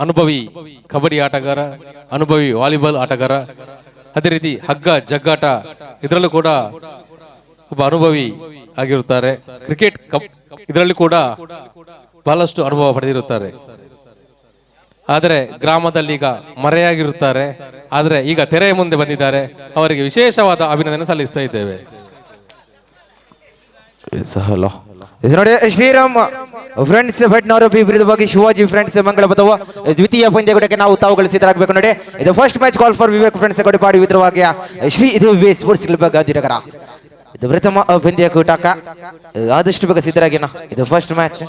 ಅನುಭವಿ ಕಬಡ್ಡಿ ಆಟಗಾರ, ಅನುಭವಿ ವಾಲಿಬಾಲ್ ಆಟಗಾರ, ಅದೇ ರೀತಿ ಹಗ್ಗ ಜಗ್ಗಾಟ ಇದರಲ್ಲೂ ಕೂಡ ಒಬ್ಬ ಅನುಭವಿ ಆಗಿರುತ್ತಾರೆ. ಕ್ರಿಕೆಟ್ ಕಪ್ ಇದರಲ್ಲಿ ಕೂಡ ಬಹಳಷ್ಟು ಅನುಭವ ಪಡೆದಿರುತ್ತಾರೆ. ಆದರೆ ಗ್ರಾಮದಲ್ಲಿ ಈಗ ಮರೆಯಾಗಿರುತ್ತಾರೆ. ಆದರೆ ಈಗ ತೆರೆಯ ಮುಂದೆ ಬಂದಿದ್ದಾರೆ. ಅವರಿಗೆ ವಿಶೇಷವಾದ ಅಭಿನಂದನೆ ಸಲ್ಲಿಸ್ತಾ ಇದ್ದೇವೆ. ಹಲೋ ನೋಡಿ ಶ್ರೀರಾಮ್ ಫ್ರೆಂಡ್ಸ್ ಭಟ್ನವರು ವಿರುದ್ಧವಾಗಿ ಶಿವಾಜಿ ಫ್ರೆಂಡ್ಸ್ ಮಂಗಳಪದವ ದ್ವಿತೀಯ ಪಂದ್ಯಗೂಟಕ್ಕೆ ನಾವು ತಾವುಗಳು ಸಿದ್ಧರಾಗಬೇಕು. ನೋಡಿ ಇದು first match call for Vivek friends Kodipadi ವಿರುದ್ಧವಾಗಿ ಶ್ರೀ ಇದು ಸ್ಪೋರ್ಟ್ಸ್ ಕ್ಲಬ್ ಗಾಂಧಿನಗರ. ಇದು ಪ್ರಥಮ ಪಂದ್ಯಕೂಟಕ ಆದಷ್ಟು ಬೇಗ ಸಿದ್ಧರಾಗಿನ. ಇದು first match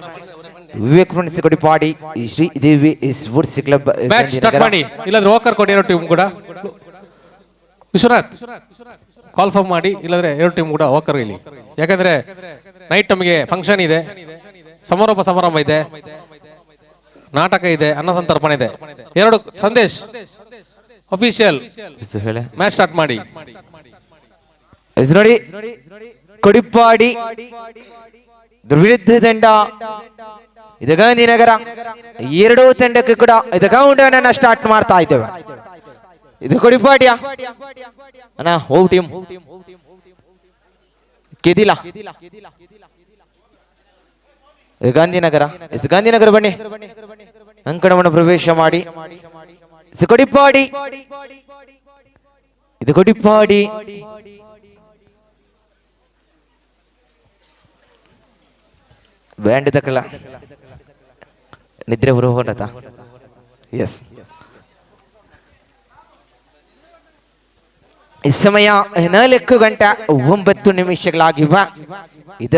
Vivek friends Kodipadi Shri Devi sports club match start ಮಾಡಿ, ಇಲ್ಲಾಂದ್ರೆ ವಾಕರ್ ಕೊಡಿ ಎರಡು ಟೀಮ್ ಕೂಡ. ವಿಶ್ವನಾಥ್ ಕಾಲ್ ಫಾರ್ಮ್ ಮಾಡಿ, ಇಲ್ಲಾಂದ್ರೆ ಎರಡು ಟೀಮ್ ಕೂಡ ವಾಕರ್ ಇಲ್ಲಿ. ಯಾಕಂದ್ರೆ ನೈಟ್ ನಮಗೆ ಫಂಕ್ಷನ್ ಇದೆ, ಸಮಾರೋಪ ಸಮಾರಂಭ ಇದೆ, ನಾಟಕ ಇದೆ, ಅನ್ನ ಸಂತರ್ಪಣೆ ಇದೆ. ಎರಡು ಸಂದೇಶ್ ಅಫಿಷಿಯಲ್ ಮ್ಯಾಚ್ ಸ್ಟಾರ್ಟ್ ಮಾಡಿ. ನೋಡಿ ಕೊಡಿಪಾಡಿ ವಿರುದ್ಧ ತಂಡ ಇದು ಗಾಂಧಿನಗರ ಎರಡೂ ತಂಡಕ್ಕೂ ಕೂಡ ಇದು ಕೌಂಟ್ ಅನ್ನ ಸ್ಟಾರ್ಟ್ ಮಾಡ್ತಾ ಇದ್ದೇವೆ. ಇದು ಕೊಡಿಪಾಡಿಯ ಅಣ್ಣ ಹೋಗ್ ಟೀಮ್ ಕೆದಿಲ ಗಾಂಧಿನಗರ ಎಸ್ ಗಾಂಧಿನಗರ ಬನ್ನಿ ಅಂಕಣವನ್ನು ಪ್ರವೇಶ ಮಾಡಿ. ಕೊಡಿಪಾಡಿ ಇದು ಕೊಡಿಪಾಡಿ ಬ್ಯಾಂಡ್ ತಕ್ಕಲ್ಲ ನಿದ್ರೆ ಬರುವಂತ. ಎಸ್ ಈ ಸಮಯ 4:09 ಇದ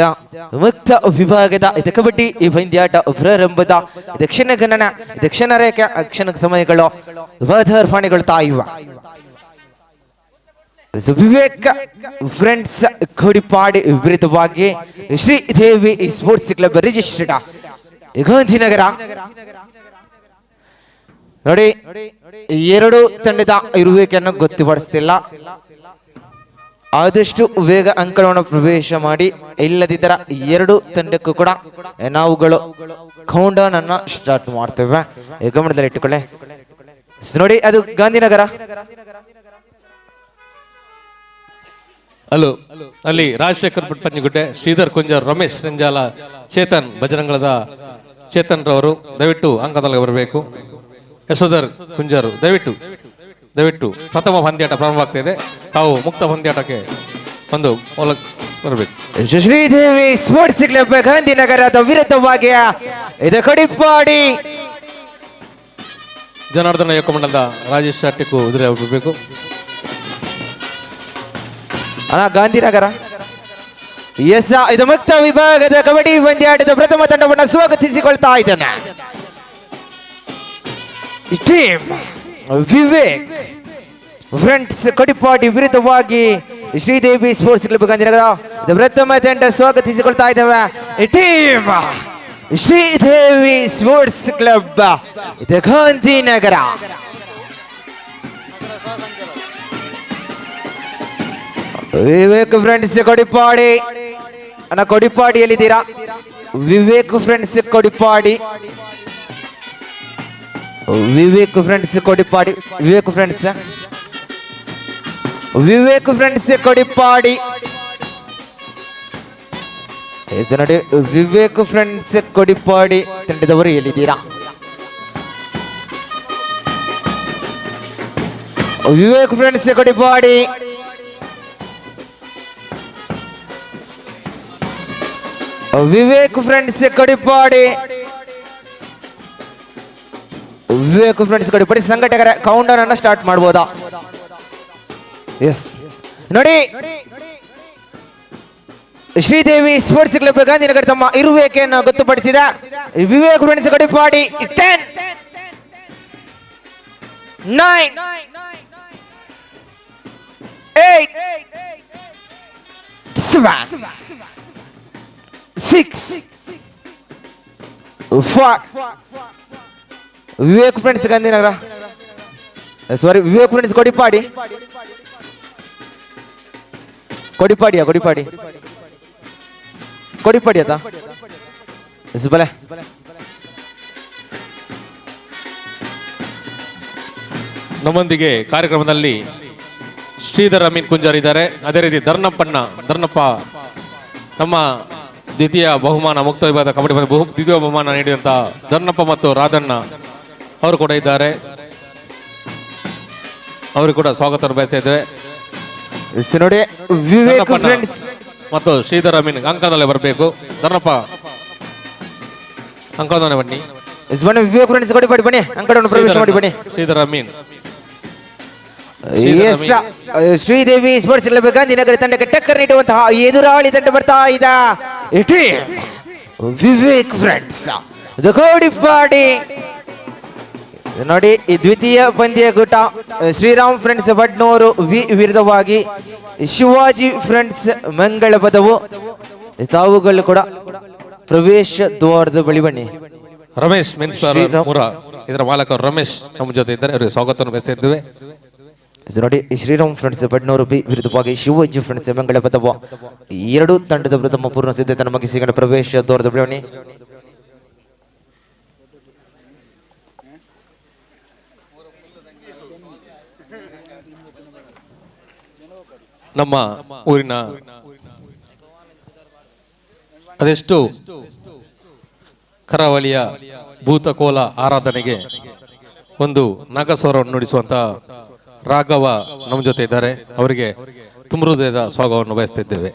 ಮುಕ್ತ ವಿಭಾಗದ ಇದು ಕಬಡ್ಡಿ ಈ ಪಂದ್ಯಾಟ ಪ್ರಾರಂಭದ ದಕ್ಷಿಣ ಗಣನ ದಕ್ಷಿಣ ರೇಖೆ ಕ್ಷಣ ಸಮಯಗಳು ಪದಾರ್ಪಣೆಗೊಳ್ತಾ ಇವ. ವಿವೇಕ್ ಫ್ರೆಂಡ್ಸ್ ಕೊಡಿಪಾಡಿ ವಿರುದ್ಧವಾಗಿ Sridevi sports club registered Gandhinagar. ನೋಡಿ ಎರಡು ತಂಡದ ಇರುವಿಕೆಯನ್ನು ಗೊತ್ತುಪಡಿಸ್ತಿಲ್ಲ. ಆದಷ್ಟು ವೇಗ ಅಂಕಣವನ್ನು ಪ್ರವೇಶ ಮಾಡಿ, ಇಲ್ಲದಿದ್ದರ ಎರಡು ತಂಡಕ್ಕೂ ಕೂಡ ನಾವುಗಳು ಕೌಂಟ್ ಅನ್ನ ಸ್ಟಾರ್ಟ್ ಮಾಡ್ತೇವೆ, ಗಮನದಲ್ಲಿ ಇಟ್ಟುಕೊಳ್ಳಿ. ನೋಡಿ ಅದು ಗಾಂಧಿನಗರ. ಹಲೋ ಅಲ್ಲಿ ರಾಜಶೇಖರ್ ಪಂಜಗುಡ್ಡೆ, ಶ್ರೀಧರ್ ಕುಂಜರ್, ರಮೇಶ್ ರಂಜಾಲ, ಚೇತನ್ ಬಜರಂಗಳದ ಚೇತನ್ ರವರು ದಯವಿಟ್ಟು ಅಂಕದಲ್ಲಿ ಬರಬೇಕು. ಯಶೋಧರ್ ಕುಂಜಾರು ದಯವಿಟ್ಟು ದಯವಿಟ್ಟು ಪ್ರಥಮ ಪಂದ್ಯಾಟ ಪ್ರಾರಂಭವಾಗ್ತಾ ಇದೆ, ತಾವು ಮುಕ್ತ ಪಂದ್ಯಾಟಕ್ಕೆ ಒಂದು ಮೂಲಕ ಬರಬೇಕು. ಶ್ರೀದೇವಿ ಸ್ಪೋರ್ಟ್ಸ್ ಕ್ಲಬ್ ಗಾಂಧಿನಗರದ ವಿರುದ್ಧವಾಗಿ ಇದು ಕೊಡಿಪಾಡಿ. ಜನಾರ್ದನ ಯುವಕ ಮಂಡಲದ ರಾಜೇಶ್ ಶಾಟಿಗೂ ಎದುರೇ ಬರಬೇಕು. ಅಣ್ಣ ಗಾಂಧಿನಗರ ಎಸ್ ಇದು ಮುಕ್ತ ವಿಭಾಗದ ಕಬಡ್ಡಿ ಪಂದ್ಯಾಟದ ಪ್ರಥಮ ತಂಡವನ್ನು ಸ್ವಾಗತಿಸಿಕೊಳ್ತಾ ಇದ್ದಾನೆ ಟೀಮ್ ವಿವೇಕ್ ಫ್ರೆಂಡ್ಸ್ ಕೊಡಿಪಾಡಿ ವಿರುದ್ಧವಾಗಿ ಶ್ರೀದೇವಿ ಸ್ಪೋರ್ಟ್ಸ್ ಕ್ಲಬ್ ಗಾಂಧಿನಗರ ಪ್ರಥಮ ತಂಡ ಸ್ವಾಗತಿಸಿಕೊಳ್ತಾ ಇದ್ದೇವೆ team Sridevi sports club ಇದು ಗಾಂಧಿನಗರ. ವಿವೇಕ್ ಫ್ರೆಂಡ್ಸ್ ಕೊಡಿಪಾಡಿ ಅಣ್ಣ ಕೊಡಿಪಾಡಿಯಲ್ಲಿದ್ದೀರಾ? Vivek friends Kodipadi, Vivek friends Kodipadi, Vivek friends, Vivek friends Kodipadi. ನೋಡಿ ವಿವೇಕ್ ಫ್ರೆಂಡ್ಸ್ ಕೊಡಿಪಾಡಿ ತಂಡದವರು ಎಲ್ಲಿದ್ದೀರಾ? Vivek friends Kodipadi, Vivek friends Kodipadi, Vivek friends Kodipadi ಸಂಘಟಕರ ಕೌಂಟರ್ ಅನ್ನು ಸ್ಟಾರ್ಟ್ ಮಾಡ್ಬೋದಾ? ಎಸ್ ನೋಡಿ ಶ್ರೀದೇವಿ ಸ್ಪೋರ್ಟ್ಸ್ ಕ್ಲಬ್ ಗಾಂಧಿನಗರ ತಮ್ಮ ಇರುವಿಕೆಯನ್ನು ಗೊತ್ತುಪಡಿಸಿದ Vivek friends Kodipadi 10 9 8 7 6 4 Vivek friends Gandhinagar, sorry Vivek friends Kodipadi, ಕೊಡಿಪಾಡಿಯಾ? Kodipadi, Kodipadi ಆತ ಬಲೆ. ನಮ್ಮೊಂದಿಗೆ ಕಾರ್ಯಕ್ರಮದಲ್ಲಿ ಶ್ರೀಧರ್ ಅಮೀನ್ ಕುಂಜಾರ್ ಇದ್ದಾರೆ. ಅದೇ ರೀತಿ ಧರ್ಣಪ್ಪ ನಮ್ಮ ದ್ವಿತೀಯ ಬಹುಮಾನ ಮುಕ್ತ ವಿಭಾಗದ ಕಬಡ್ಡಿ ದ್ವಿತೀಯ ಬಹುಮಾನ ನೀಡಿದಂತಹ ಧರ್ಣಪ್ಪ ಮತ್ತು ರಾಧಣ್ಣ ಅವರು ಕೂಡ ಇದ್ದಾರೆ. ಅವರು ಕೂಡ ಸ್ವಾಗತ ಬಯಸ್ತಾ ಇದ್ದೇವೆ. ನೋಡಿ ವಿವೇಕ್ ಫ್ರೆಂಡ್ಸ್ ಮತ್ತು ಶ್ರೀಧರ್ ಅಮೀನ್ ಅಂಕದಲ್ಲೇ ಬರಬೇಕು. ಧರ್ಣಪ್ಪ ಅಂಕದಲ್ಲೇ ಬನ್ನಿ. ಬನ್ನಿ ವಿವೇಕ್ ಫ್ರೆಂಡ್ಸ್ ಕೊಡಿಪಾಡಿ ಬನ್ನಿ, ಅಂಕಣವನ್ನು ಪ್ರವೇಶ ಮಾಡಿ ಬನ್ನಿ. Sridhar Amin S Sridevi sports club Gandhinagar ತಂಡಕ್ಕೆ ಟಕ್ಕರ್ ನೀಡುವಂತಹ ಎದುರಾಳಿ ತಂಡ ಬರ್ತಾ ಇದೆ ವಿವೇಕ್ ಫ್ರೆಂಡ್ಸ್ ಕೊಡಿಪಾಡಿ. ನೋಡಿ ಈ ದ್ವಿತೀಯ ಪಂದ್ಯಕೂಟ ಶ್ರೀರಾಮ್ ಫ್ರೆಂಡ್ಸ್ ಬಡ್ನೂರು ವಿ ವಿರುದ್ಧವಾಗಿ ಶಿವಾಜಿ ಫ್ರೆಂಡ್ಸ್ ಮಂಗಳ ಪದವು. ತಾವುಗಳು ಕೂಡ ಪ್ರವೇಶ ದ್ವಾರದ ಬಳಿ ಬನ್ನಿ. ರಮೇಶ್ ಮೆನ್ಸ್ ಇದರ ಮಾಲಕ ರಮೇಶ್ ನಮ್ಮ ಜೊತೆ ಇದ್ದಾರೆ, ಅವರಿಗೆ ಸ್ವಾಗತವನ್ನು ಬಯಸ್ತಾ ಇದ್ದೇವೆ. ನೋಡಿ ಶ್ರೀರಾಮ್ ಫ್ರೆಂಡ್ಸ್ ಬಡ್ನೂರು ಬಿ ವಿರುದ್ಧವಾಗಿ ಶಿವಾಜಿ ಫ್ರೆಂಡ್ಸ್ ಮಂಗಳ ಪದವು ಎರಡು ತಂಡದವರು ತಮ್ಮ ಪೂರ್ಣ ಸಿದ್ಧತೆ ಮುಗಿಸಿಕೊಂಡು ಪ್ರವೇಶ ದ್ವಾರದ ಬಳಿ ಬನ್ನಿ. ನಮ್ಮ ಊರಿನ ಅದೆಷ್ಟು ಕರಾವಳಿಯ ಭೂತಕೋಲ ಆರಾಧನೆಗೆ ಒಂದು ನಾಗಸ್ವರವನ್ನು ನುಡಿಸುವಂತಹ ರಾಘವ ನಮ್ಮ ಜೊತೆ ಇದ್ದಾರೆ. ಅವರಿಗೆ ತುಂಬ ಹೃದಯದ ಸ್ವಾಗತವನ್ನು ಬಯಸ್ತಿದ್ದೇವೆ.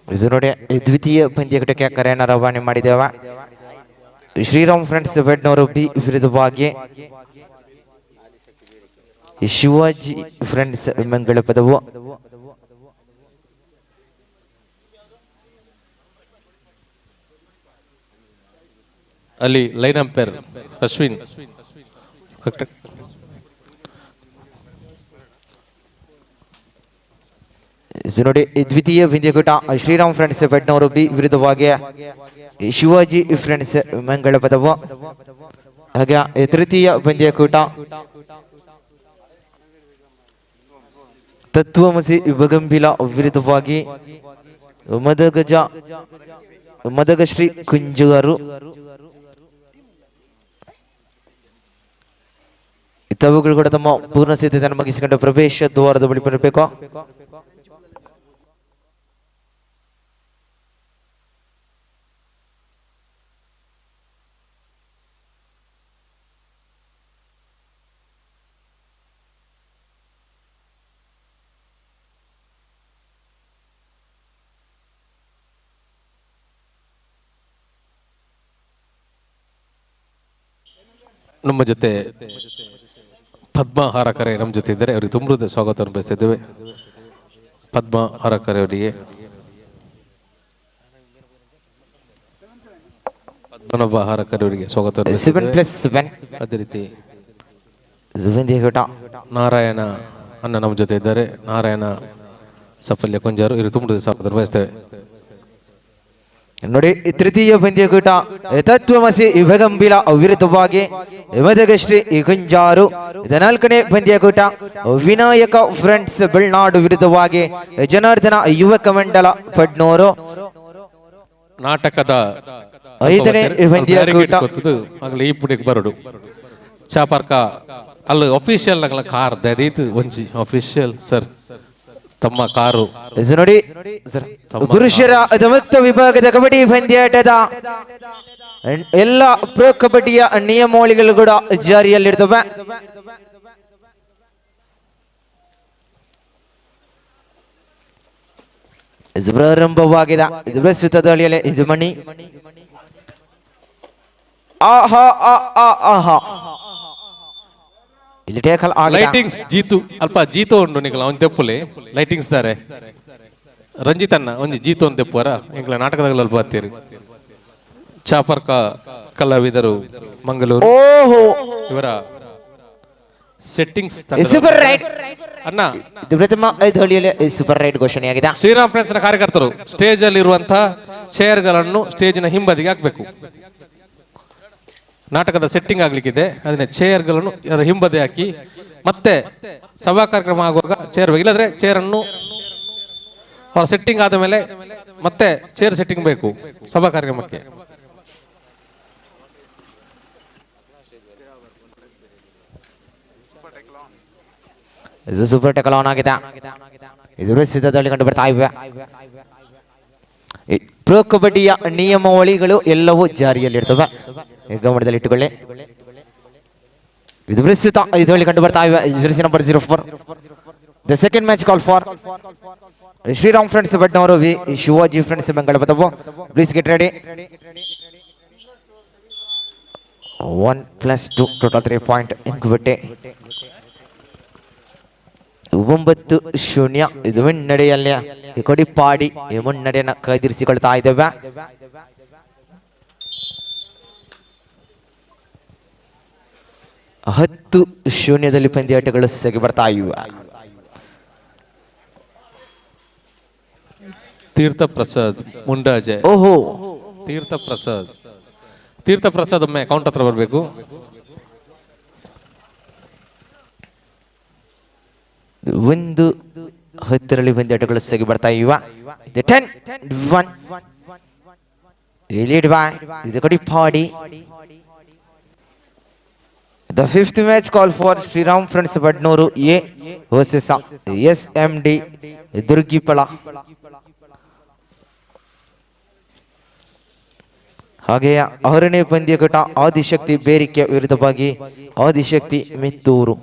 ಇದು ನೋಡಿ, ದ್ವಿತೀಯ ಪಂದ್ಯಘಟಕ್ಕೆ ಕರೆಯನ್ನು ರವಾನೆ ಮಾಡಿದ್ದೇವೆ. ಶ್ರೀರಾಮ್ ಫ್ರೆಂಡ್ಸ್ ಬೆಡ್ನವರು ಬಿ ವಿರುದ್ಧವಾಗಿ ಶಿವಾಜಿ ಫ್ರೆಂಡ್ಸ್ ಮಂಗಳ ಪದವು. ಅಲ್ಲಿ ಲೈನ್ ಅಂಪೇರ್ ಅಶ್ವಿನ್ ನೋಡಿ, ದ್ವಿತೀಯ ಪಂದ್ಯಕೂಟ ಶ್ರೀರಾಮ್ ಫ್ರೆಂಡ್ಸ್ ಬೆಡ್ನವರು ಬಿ ವಿರುದ್ಧವಾಗಿ ಶಿವಾಜಿ ಫ್ರೆಂಡ್ಸ್ ಮಂಗಳ ಪದವು. ಹಾಗೆ ತೃತೀಯ ಪಂದ್ಯಕೂಟ ತತ್ವಮಸಿ ಬಗಂಬಿಲ ವಿರುದ್ಧವಾಗಿ ಮದಗಶ್ರೀ ಕುಂಜುಗರು. ತಾವುಗಳು ಕೂಡ ತಮ್ಮ ಪೂರ್ಣ ಸಿದ್ಧತೆಯನ್ನು ಮುಗಿಸಿಕೊಂಡು ಪ್ರವೇಶ ದ್ವಾರದ ಬಳಿ ಬರಬೇಕು. ನಮ್ಮ ಜೊತೆ ಪದ್ಮ ಹಾರಕರೆ ನಮ್ಮ ಜೊತೆ ಇದ್ದಾರೆ. ಅವರಿಗೆ ತುಂಬ ಹೃದಯ ಸ್ವಾಗತವನ್ನು ಬಯಸ್ತಿದ್ದೇವೆ. ಪದ್ಮ ಹಾರಕರೆ ಅವರಿಗೆ, ಪದ್ಮನಾಭ ಹಾರಕರೆ ಅವರಿಗೆ ಸ್ವಾಗತ. 7+7. ಅದೇ ರೀತಿ ನಾರಾಯಣ ಅಣ್ಣ ನಮ್ಮ ಜೊತೆ ಇದ್ದಾರೆ. ನಾರಾಯಣ ಸಫಲ್ಯ ಕೊಂಜಾರು, ಇವರು ತುಂಬ ಹೃದಯ ಸ್ವಾಗತವನ್ನು ಬಯಸ್ತೇವೆ. ನೋಡಿ, ತೃತೀಯ ಪಂದ್ಯಕೂಟ ತತ್ವಮಸಿ ವಿಭಗಂಬಿಲ ವಿರುದ್ಧವಾಗಿ ಮದಗಶ್ರೀ ಕುಂಜಾರು. ನಾಲ್ಕನೇ ಪಂದ್ಯಕೂಟ ವಿನಾಯಕ ಫ್ರೆಂಡ್ಸ್ ಬೆಳ್ನಾಡು ವಿರುದ್ಧವಾಗಿ ಜನಾರ್ದನ ಯುವಕ ಮಂಡಲ ಪಡ್ನೂರು. ನಾಟಕದ ಐದನೇ ಪಂದ್ಯಕೂಟ ಈ ಪುಡಿಗೆ ಬರಡು ಚಾಪರ್ಕ ಅಲ್ಲಿ ಅಫಿಷಿಯಲ್ ನಗಲ ಕಾರ್ ದದೀತ್ ಒಂಜಿ ಅಫಿಷಿಯಲ್ ಸರ್ ತಮ್ಮ ಕಾರು. ನೋಡಿ, ಪುರುಷರ ಮುಕ್ತ ವಿಭಾಗದ ಕಬಡ್ಡಿ ಪಂದ್ಯಾಟದ ಎಲ್ಲ ಪ್ರೊ ಕಬಡ್ಡಿಯ ನಿಯಮಾವಳಿಗಳು ಕೂಡ ಜಾರಿಯಲ್ಲಿರ್ತವೆ. ಪ್ರಾರಂಭವಾಗಿದೆ ಪ್ರಸ್ತುತ ದಾಳಿಯಲ್ಲಿ ಇದು ಮಣಿ. ಆಹಾ ಆಹಾ, ಇಲ್ಲಿ ಟೇಕಲ್ ಆಗಿದೆ. ಲೈಟಿಂಗ್ಸ್ ಜೀತು ಅಲ್ಪ ಜೀತು ಉಂಡು ನಿಕಲ ಒಂಜಿ ದೆಪ್ಪುಲೆ ಲೈಟಿಂಗ್ಸ್ ದಾರೆ ರಂಜಿತ್ ಅಣ್ಣ ಒಂಜಿ ಜೀತು ಒಂದು ದೆಪ್ಪುವರ ಎಂಕ್ಲ ನಾಟಕದಾಗ ಅಲ್ಪ ಬರ್ತೀರಿ. ಚಾಪರ್ಕ ಕಲಾವಿದರು ಮಂಗಳೂರು ಓಹೋ ಇವರ settings super right ಅಣ್ಣ. ಪ್ರಥಮ ದಾಳಿಯಲ್ಲಿ ಸೂಪರ್ ರೈಟ್ ಘೋಷಣೆಯಾಗಿದೆ. ಶ್ರೀರಾಮ್ ಫ್ರೆಂಡ್ಸ್ ನ ಕಾರ್ಯಕರ್ತರು ಸ್ಟೇಜ್ ಅಲ್ಲಿ ಇರುವಂತಹ ಚೇರ್ಗಳನ್ನು ಸ್ಟೇಜಿನ ಹಿಂಬದಿಗೆ ಹಾಕಬೇಕು. ನಾಟಕದ ಸೆಟ್ಟಿಂಗ್ ಆಗ್ಲಿಕ್ಕಿದೆ, ಅದನ್ನ ಚೇರ್ಗಳನ್ನು ಅದರ ಹಿಂಬದಿ ಹಾಕಿ ಮತ್ತೆ ಸಭಾ ಕಾರ್ಯಕ್ರಮ ಆಗುವಾಗ ಚೇರ್, ಇಲ್ಲದ್ರೆ ಚೇರನ್ನು ಅವರ ಸೆಟ್ಟಿಂಗ್ ಆದ ಮೇಲೆ ಮತ್ತೆ ಚೇರ್ ಸೆಟ್ಟಿಂಗ್ ಬೇಕು ಸಭಾ ಕಾರ್ಯಕ್ರಮಕ್ಕೆ. ಇದು super tackle on ಆಗಿದೆ. ಇದು ಸಿದ್ಧದಲ್ಲಿ ಕಂಡು ಬರ್ತಾ ಇವೆ. ಪ್ರೊ ಕಬಡ್ಡಿಯ ನಿಯಮಾವಳಿಗಳು ಎಲ್ಲವೂ ಜಾರಿಯಲ್ಲಿರ್ತವೆ, ಗಮನದಲ್ಲಿಟ್ಟುಕೊಳ್ಳಿ. ಇದು ಪ್ರಸ್ತುತ ಇದರಲ್ಲಿ ಕಂಡು ಬರ್ತಾ ಇವೆ. Jersey number 04. The second match call for Shriram friends Badnur v Shivaji friends Mangalapadavu. Please get ready. 1 + 2 total 3 point ಅಂಕಪಟ್ಟೆ 9-0. ಇದು ಮುನ್ನಡೆಯಲ್ಲಿ ಕೊಡಿಪಾಡಿ ಮುನ್ನಡೆಯನ್ನು ಕಾಯ್ದಿರಿಸಿಕೊಳ್ತಾ ಇದ್ದೇವೆ. 10-0 ಪಂದ್ಯಾಟಗಳು ಸಾಗಿ ಬರ್ತಾ ಇವೆ. ತೀರ್ಥ ಪ್ರಸಾದ್ ಮುಂಡಾಜೆ. ಓಹೋ, ತೀರ್ಥ ಪ್ರಸಾದ್, ತೀರ್ಥ ಪ್ರಸಾದ್ ಒಮ್ಮೆ ಕೌಂಟ್ ಹತ್ರ ಬರಬೇಕು. 1-10 ಪಂದ್ಯಾಟಗಳು ಸಾಗಿ ಬರ್ತಾ ಇವೆ. 10-1 ಲೀಡ್ ಬೈ ಇದು Kodipadi. The fifth match call for Shriram friends Badnur A versus SMD Durgipala. ಹಾಗೆಯೇ 6ನೇ ಪಂದ್ಯಕೂಟ ಆದಿಶಕ್ತಿ ಬೇರಿಕೆ ವಿರುದ್ಧವಾಗಿ ಆದಿಶಕ್ತಿ ಮಿತ್ತೂರು.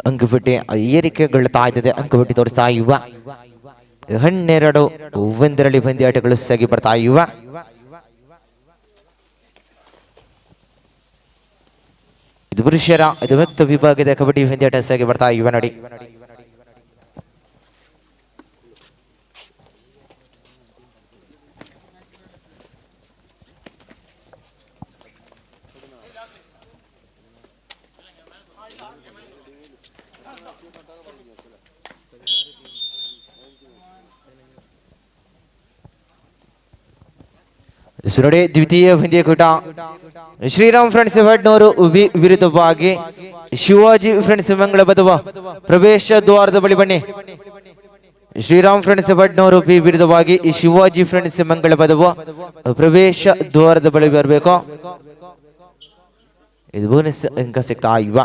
ಅಂಕಪಟ್ಟಿ ಏರಿಕೆಗೊಳ್ಳುತ್ತಾ ಇದ್ದದೆ. ಅಂಕಪಟ್ಟಿ ತೋರಿಸ್ತಾ ಇವ 12-1 ಪಂದ್ಯಾಟಗಳು ಸಾಗಿ ಬರ್ತಾ ಇವ. ಇದು ಪುರುಷರ ಇದು ಮುಕ್ತ ವಿಭಾಗದ ಕಬಡ್ಡಿ ಪಂದ್ಯಾಟ ಸಾಗಿ ಬರ್ತಾ ಇವ ನೋಡಿ. ನೋಡಿ ದ್ವಿತೀಯ ಪಂದ್ಯಕೂಟ ಶ್ರೀರಾಮ್ ಫ್ರೆಂಡ್ಸ್ ಬಡ್ನೂರು ವಿರುದ್ಧವಾಗಿ ಶಿವಾಜಿ ಫ್ರೆಂಡ್ಸ್ ಮಂಗಳಬದವ. ಪ್ರವೇಶ ದ್ವಾರದ ಬಳಿ ಬನ್ನಿ. ಶ್ರೀರಾಮ್ ಫ್ರೆಂಡ್ಸ್ ಬಡ್ನೂರು ಬಿ ವಿರುದ್ಧವಾಗಿ ಶಿವಾಜಿ ಫ್ರೆಂಡ್ಸ್ ಮಂಗಳಬದವ ಪ್ರವೇಶ ದ್ವಾರದ ಬಳಿ ಬರಬೇಕು. ಇದು ಬೋನಸ್ ಅಂಕ ಸಿಗ್ತಾ ಇವ.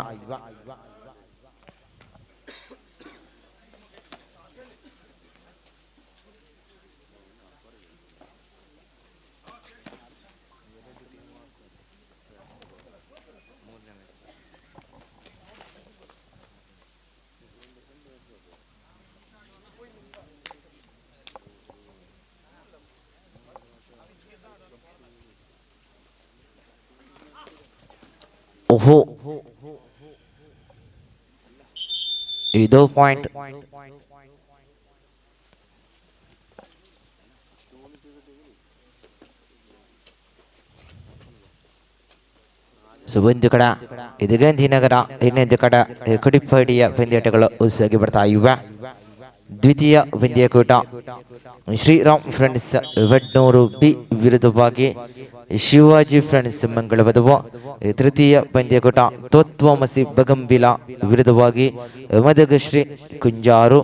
ಓಹೋ, ಇದು ಪಾಯಿಂಟ್. ಸೊ ಒಂದು ಕಡೆ ಇದು ಗಾಂಧಿನಗರ, ಇನ್ನೊಂದು ಕಡೆ ಕೊಡಿಪಾಡಿಯ ಪಂದ್ಯಾಟಗಳು ಸಾಗಿ ಬರ್ತಾ ಇವೆ. ದ್ವಿತೀಯ ಪಂದ್ಯಕೂಟ ಶ್ರೀರಾಮ್ ಫ್ರೆಂಡ್ಸ್ ಬಡ್ನೂರು ಬಿ ವಿರುದ್ಧವಾಗಿ ಶಿವಾಜಿ ಫ್ರೆಂಡ್ಸ್ ಮಂಗಳವದವು. ತೃತೀಯ ಪಂದ್ಯಕೂಟ ತತ್ವಮಸಿ ಬಗಂಬಿಲ ವಿರುದ್ಧವಾಗಿ ಮದಗಶ್ರೀ ಕುಂಜಾರು.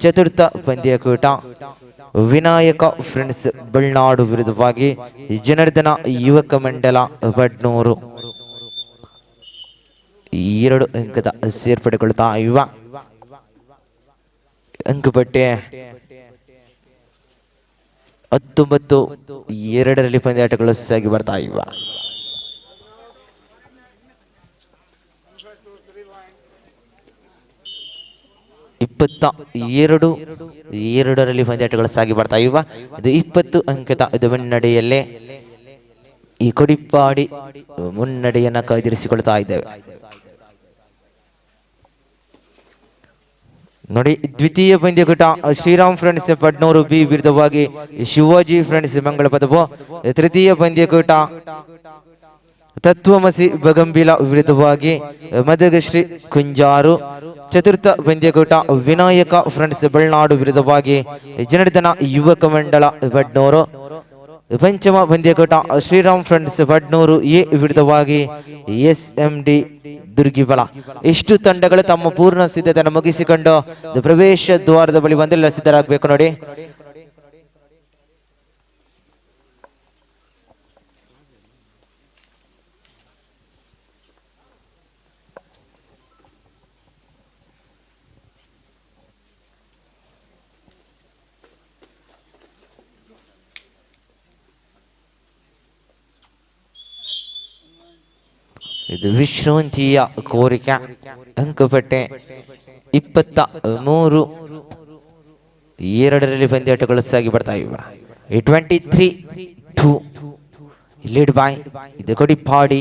ಚತುರ್ಥ ಪಂದ್ಯಕೂಟ ವಿನಾಯಕ ಫ್ರೆಂಡ್ಸ್ ಬೆಳ್ನಾಡು ವಿರುದ್ಧವಾಗಿ ಜನಾರ್ದನ ಯುವಕ ಮಂಡಲ ಬಡ್ನೂರು. 2 ಅಂಕದ ಸೇರ್ಪಡೆಗೊಳ್ತಾ ಇವ. ಅಂಕಪಟ್ಟೆ 19-2 ಪಂದ್ಯಾಟಗಳು ಸಾಗಿ ಬರ್ತಾ ಇವ. 22-2 ಪಂದ್ಯಾಟಗಳು ಸಾಗಿ ಬರ್ತಾ ಇವ. ಇದು 20 ಅಂಕದ ಇದು ಮುನ್ನಡೆಯಲ್ಲೇ ಈ ಕೊಡಿಪಾಡಿ ಮುನ್ನಡೆಯನ್ನ ಕಾಯ್ದಿರಿಸಿಕೊಳ್ತಾ ಇದ್ದೇವೆ ನೋಡಿ. ದ್ವಿತೀಯ ಪಂದ್ಯಕೂಟ ಶ್ರೀರಾಮ್ ಫ್ರೆಂಡ್ಸ್ ಬಡ್ನೂರು ಬಿ ವಿರುದ್ಧವಾಗಿ ಶಿವಾಜಿ ಫ್ರೆಂಡ್ಸ್ ಮಂಗಳಪದವು. ತೃತೀಯ ಪಂದ್ಯಕೂಟ ತತ್ವಮಸಿ ಬಗಂಬಿಲ ವಿರುದ್ಧವಾಗಿ ಮದಗಶ್ರೀ ಕುಂಜಾರು. ಚತುರ್ಥ ಪಂದ್ಯಕೂಟ ವಿನಾಯಕ ಫ್ರೆಂಡ್ಸ್ ಬೆಳ್ನಾಡು ವಿರುದ್ಧವಾಗಿ ಜನಾರ್ದನ ಯುವಕ ಮಂಡಲ ಬಡ್ನೂರು. ಪಂಚಮ ಪಂದ್ಯಕೂಟ ಶ್ರೀರಾಮ್ ಫ್ರೆಂಡ್ಸ್ ಬಡ್ನೂರು ಎ ವಿರುದ್ಧವಾಗಿ SMD Durgipala. ಇಷ್ಟು ತಂಡಗಳು ತಮ್ಮ ಪೂರ್ಣ ಸಿದ್ಧತೆಯನ್ನು ಮುಗಿಸಿಕೊಂಡು ಪ್ರವೇಶ ದ್ವಾರದ ಬಳಿ ಬಂದೆಲ್ಲ ಸಿದ್ಧರಾಗಬೇಕು ನೋಡಿ. ಇದು ವಿಶ್ರಾಂತಿಯ ಕೋರಿಕೆ. ಅಂಕಪಟ್ಟೆ 23-2 ಪಂದ್ಯಾಟಗಳು ಸಾಗಿ ಬರ್ತಾ ಇವೆ. 23-2 ಲೀಡ್ ಬಾಯ್ ಇದು ಕೊಡಿಪಾಡಿ.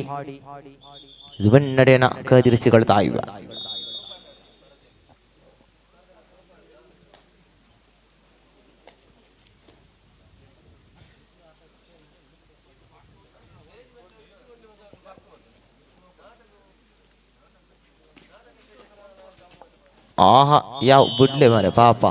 ಇದು ಮುನ್ನಡೆಯನ್ನು ಕಾದಿರಿಸಿಕೊಳ್ತಾ ಇವೆ. ಆಹಾ, ಯಾವ ಬಿಡ್ಲೆ ಮಾರೆ ಪಾಪ.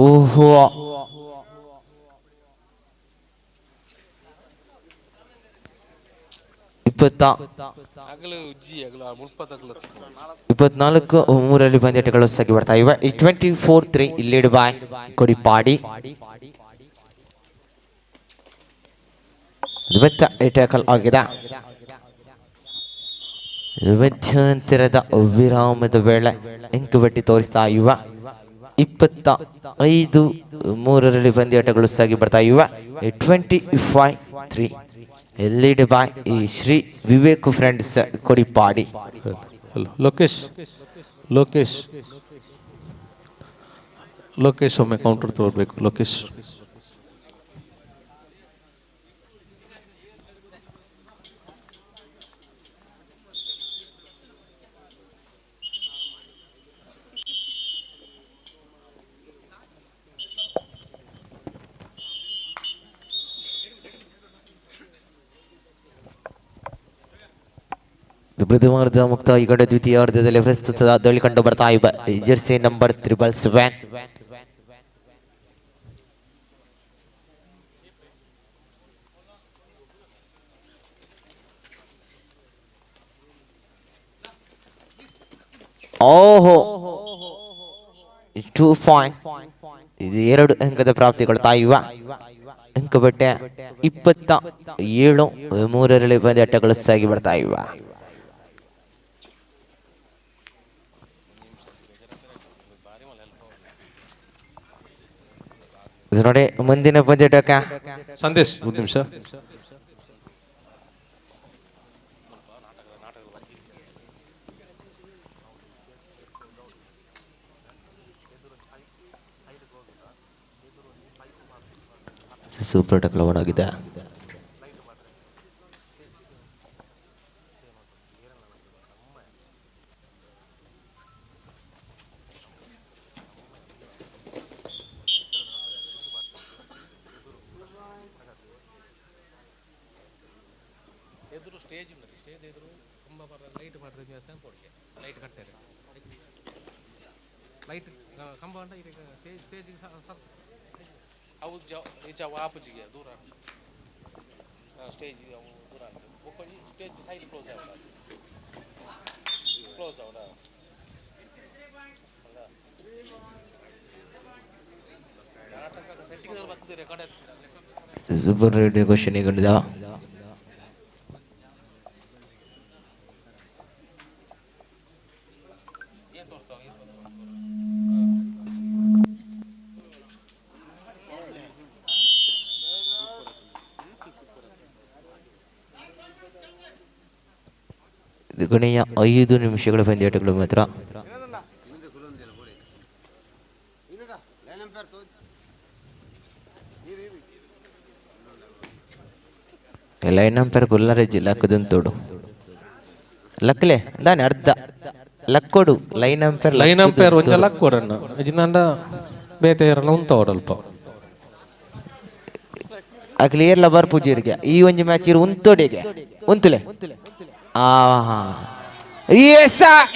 ಓಹೋ, 24-3 ಪಂದ್ಯಾಟಗಳು ಸಾಗಿ ಬರ್ತಾ ಇವೆ. 24-3 ಲೀಡ್ ಬಾಯ್ ಕೊಡಿಪಾಡಿ. ಟ್ಯಾಕಲ್ ಆಗಿದೆ. ಮಧ್ಯಂತರದ ವಿರಾಮದ ವೇಳೆ ಅಂಕಬಟ್ಟಿ ತೋರಿಸ್ತಾ ಇವ. 25-3 ಪಂದ್ಯಾಟಗಳು ಸಾಗಿ ಬರ್ತಾ ಇವೆ. 25-3 lead by Shri Vivek friends Kodipadi. Lokesh Lokesh Lokesh ಒಮ್ಮೆ ಕೌಂಟರ್ ತಗೋಬೇಕು. ಲೋಕೇಶ್ ಪ್ರಥಮಾರ್ಧ ಮುಕ್ತಾಯಗೊಂಡ ದ್ವಿತೀಯಾರ್ಧದಲ್ಲಿ ಪ್ರಸ್ತುತ ದಾಳಿ ಕಂಡು ಬರ್ತಾ ಇವೆ. Jersey number 777. ಓಹೋ, 2 ಪಾಯಿಂಟ್. ಇದು 2 ಅಂಕದ ಪ್ರಾಪ್ತಿಗೊಳ್ತಾ ಇವ. ಅಂಕಬಟ್ಟೆ 27-3 ಪಂದ್ಯಾಟಗಳು ಸಾಗಿ ಬರ್ತಾ ಇವ. ನೋಡಿ ಮುಂದಿನ ಪಂದ್ಯಾಟಕ್ಕೆ ಸಂದೇಶ್ ಒಂದು ನಿಮಿಷ. ಸೂಪರ್ ಟಕ್ಲವನ್ ಆಗಿದೆ. ಸೂಪರ್ ರೇಡಿಯೋ ಘೋಷಣೆಗೊಂಡಿದ. ಕೊನೆಯ 5 ನಿಮಿಷಗಳ ಪಂದ್ಯಾಟಗಳು ಮಾತ್ರ. ಲೈನ್ ಅಂಪೈರ್ ಗುಲ್ಲಾರೆ ಜಿಲ್ಲಾಕದಂತೋಡು ಲಕ್ಲೆ ದಾನೆ ಅರ್ಧ ಲಕ್ಕೊಡು ಲೈನ್ ಅಂಪೈರ್ ಲೈನ್ ಅಂಪೈರ್ ಒಂಜ ಲಕ್ಕೊಡಣ್ಣ ಇಜಿಂದಾಂಡ ಬೇತೆ ಇರಲ್ಲ ಉಂತೋಡಲ್ಪ ಆ ಕ್ಲಿಯರ್ ಲಬರ್ ಪೂಜೆರಿಗೆ ಈ ಒಂಜಿ ಮ್ಯಾಚ್ ಇರು ಉಂತೋಡಿಗೆ ಉಂತುಲೆ.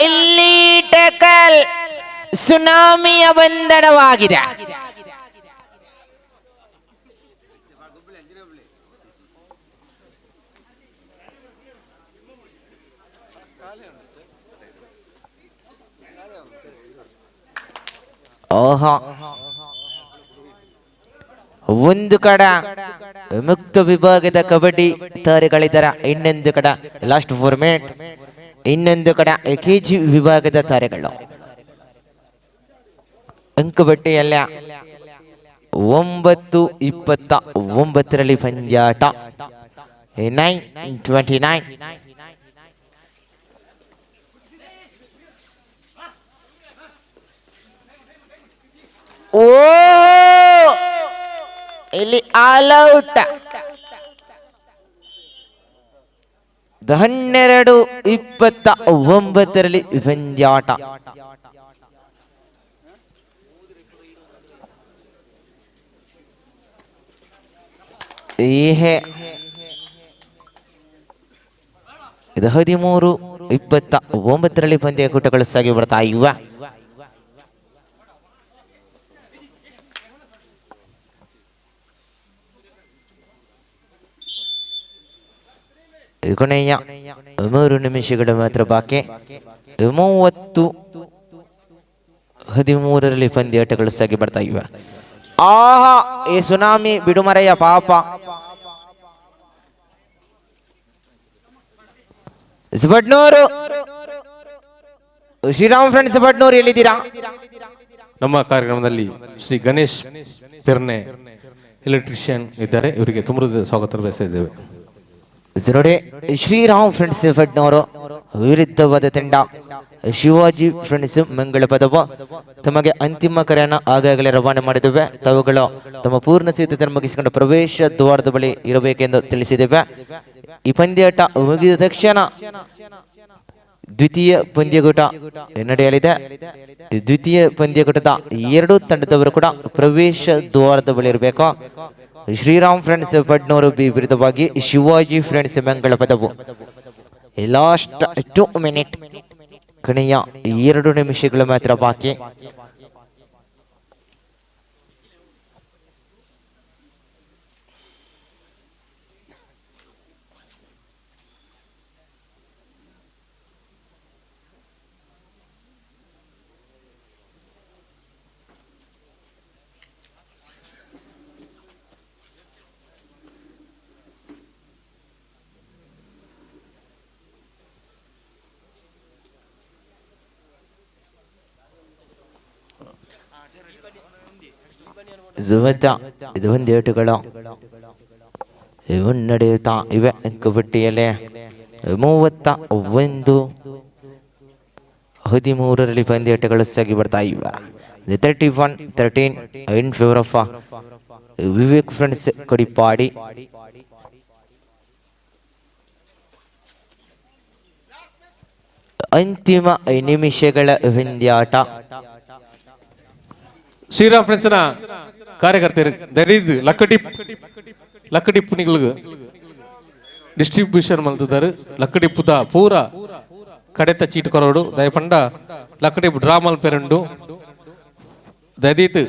ಇಲ್ಲಿ ಟಕಲ್ ಸುನಾಮಿಯ ಬಂಧನವಾಗಿದೆ. ಓಹೋ, ಒಂದು ಕಡೆ ಮುಕ್ತ ವಿಭಾಗದ ಕಬಡ್ಡಿ ತಾರೆಗಳಿದ್ದಾರೆ, ಇನ್ನೊಂದು ಕಡೆ ಲಾಸ್ಟ್ 4 ಮಿನಿಟ್. ಇನ್ನೊಂದು ಕಡೆ ಕೆಜಿ ವಿಭಾಗದ ತಾರೆಗಳು. ಅಂಕಪಟ್ಟಿಯಲ್ಲ 9-29ರಲ್ಲಿ ಪಂದ್ಯಾಟ. 9-29. ಓ ಇಲ್ಲಿ ಆಲ್ ಔಟ್. 12-29ರಲ್ಲಿ ಪಂದ್ಯಾಟ. ಇದು 13-29ರಲ್ಲಿ ಪಂದ್ಯಕೂಟಗಳು ಸಾಗಿ ಬರ್ತಾ ಇವೆ. ಕೊನೆಯ 3 ನಿಮಿಷಗಳು ಮಾತ್ರ ಬಾಕಿ. 30-13ರಲ್ಲಿ ಪಂದ್ಯಾಟಗಳು ಸಾಗಿ ಬರ್ತಾ ಇವೆ. ಆಹಾ, ಈ ಸುನಾಮಿ ಬಿಡುಮರೆಯ ಪಾಪ. ಬಡ್ನೂರು ಶ್ರೀರಾಮ್ ಫ್ರೆಂಡ್ಸ್ ಬಡ್ನೂರು ಎಲ್ಲಿದ್ದೀರಾ? ನಮ್ಮ ಕಾರ್ಯಕ್ರಮದಲ್ಲಿ ಶ್ರೀ ಗಣೇಶ್ ಪೆರ್ನೆ ಎಲೆಕ್ಟ್ರಿಷಿಯನ್ ಇದ್ದಾರೆ. ಇವರಿಗೆ ತುಂಬ ಸ್ವಾಗತ ಬಯಸ್ತಾ ಇದ್ದೇವೆ. ನೋಡಿ, ಶ್ರೀರಾಮ್ ಫ್ರೆಂಡ್ಸ್ ಬಡ್ನೂರು ವಿರುದ್ಧವಾದ ತಂಡ ಶಿವಾಜಿ ಫ್ರೆಂಡ್ಸ್ ಮಂಗಳ ಪದವ ತಮಗೆ ಅಂತಿಮ ಕರೆಯನ್ನು ಆಗಾಗಲೇ ರವಾನೆ ಮಾಡಿದ್ದೇವೆ. ತಾವುಗಳು ತಮ್ಮ ಪೂರ್ಣ ಸಿದ್ಧತೆಯನ್ನು ಮುಗಿಸಿಕೊಂಡು ಪ್ರವೇಶ ದ್ವಾರದ ಬಳಿ ಇರಬೇಕೆಂದು ತಿಳಿಸಿದ್ದೇವೆ. ಈ ಪಂದ್ಯಾಟ ಮುಗಿದ ತಕ್ಷಣ ದ್ವಿತೀಯ ಪಂದ್ಯಕೂಟ ನಡೆಯಲಿದೆ. ದ್ವಿತೀಯ ಪಂದ್ಯಕೂಟದ ಎರಡೂ ತಂಡದವರು ಕೂಡ ಪ್ರವೇಶ ದ್ವಾರದ ಬಳಿ ಇರಬೇಕು. ಶ್ರೀರಾಮ್ ಫ್ರೆಂಡ್ಸ್ ಬಡ್ನೂರು ಬಿ ವಿರುದ್ಧವಾಗಿ ಶಿವಾಜಿ ಫ್ರೆಂಡ್ಸ್ ಮಂಗಳ ಪದವು. ಲಾಸ್ಟ್ 2 ಮಿನಿಟ್, ಕೊನೆಯ 2 ನಿಮಿಷಗಳು ಮಾತ್ರ ಬಾಕಿ. ಜುವತ ಇದು ಒಂದು ಏಟುಗಳು ಮುನ್ನಡೆಯುತ್ತಾ ಇವೆ. ಅಂಕಪಟ್ಟಿಯಲ್ಲೇ 31-13ರಲ್ಲಿ ಪಂದ್ಯಾಟಗಳು ಸಾಗಿ ಬರ್ತಾ ಇವೆ. 31-13 in favour of Vivek friends Kodipadi. ಅಂತಿಮ ನಿಮಿಷಗಳ ಪಂದ್ಯಾಟ. ಶ್ರೀರಾಮ್ ಫ್ರೆಂಡ್ಸ್ನ ಕಾರ್ಯಕರ್ತರು ದರೀದ್ ಲಕ್ಕಡಿಪ್ ಲಕ್ಕಡಿಪ್ಪುನಿಗಳಿಗೆ ಡಿಸ್ಟ್ರಿಬ್ಯೂಷನ್ ಮಲ್ತಿದ್ದಾರೆ. ಲಕ್ಕಡಿಪ್ಪುದ ಪೂರ ಕಡೆತ ಚೀಟ್ ಕೊರೋಡು ದಯಪಂಡ ಲಕ್ಕಡಿಪ್ ಡ್ರಾ ಮಲ್ಪೆರಂಡು ದಯದೀತ್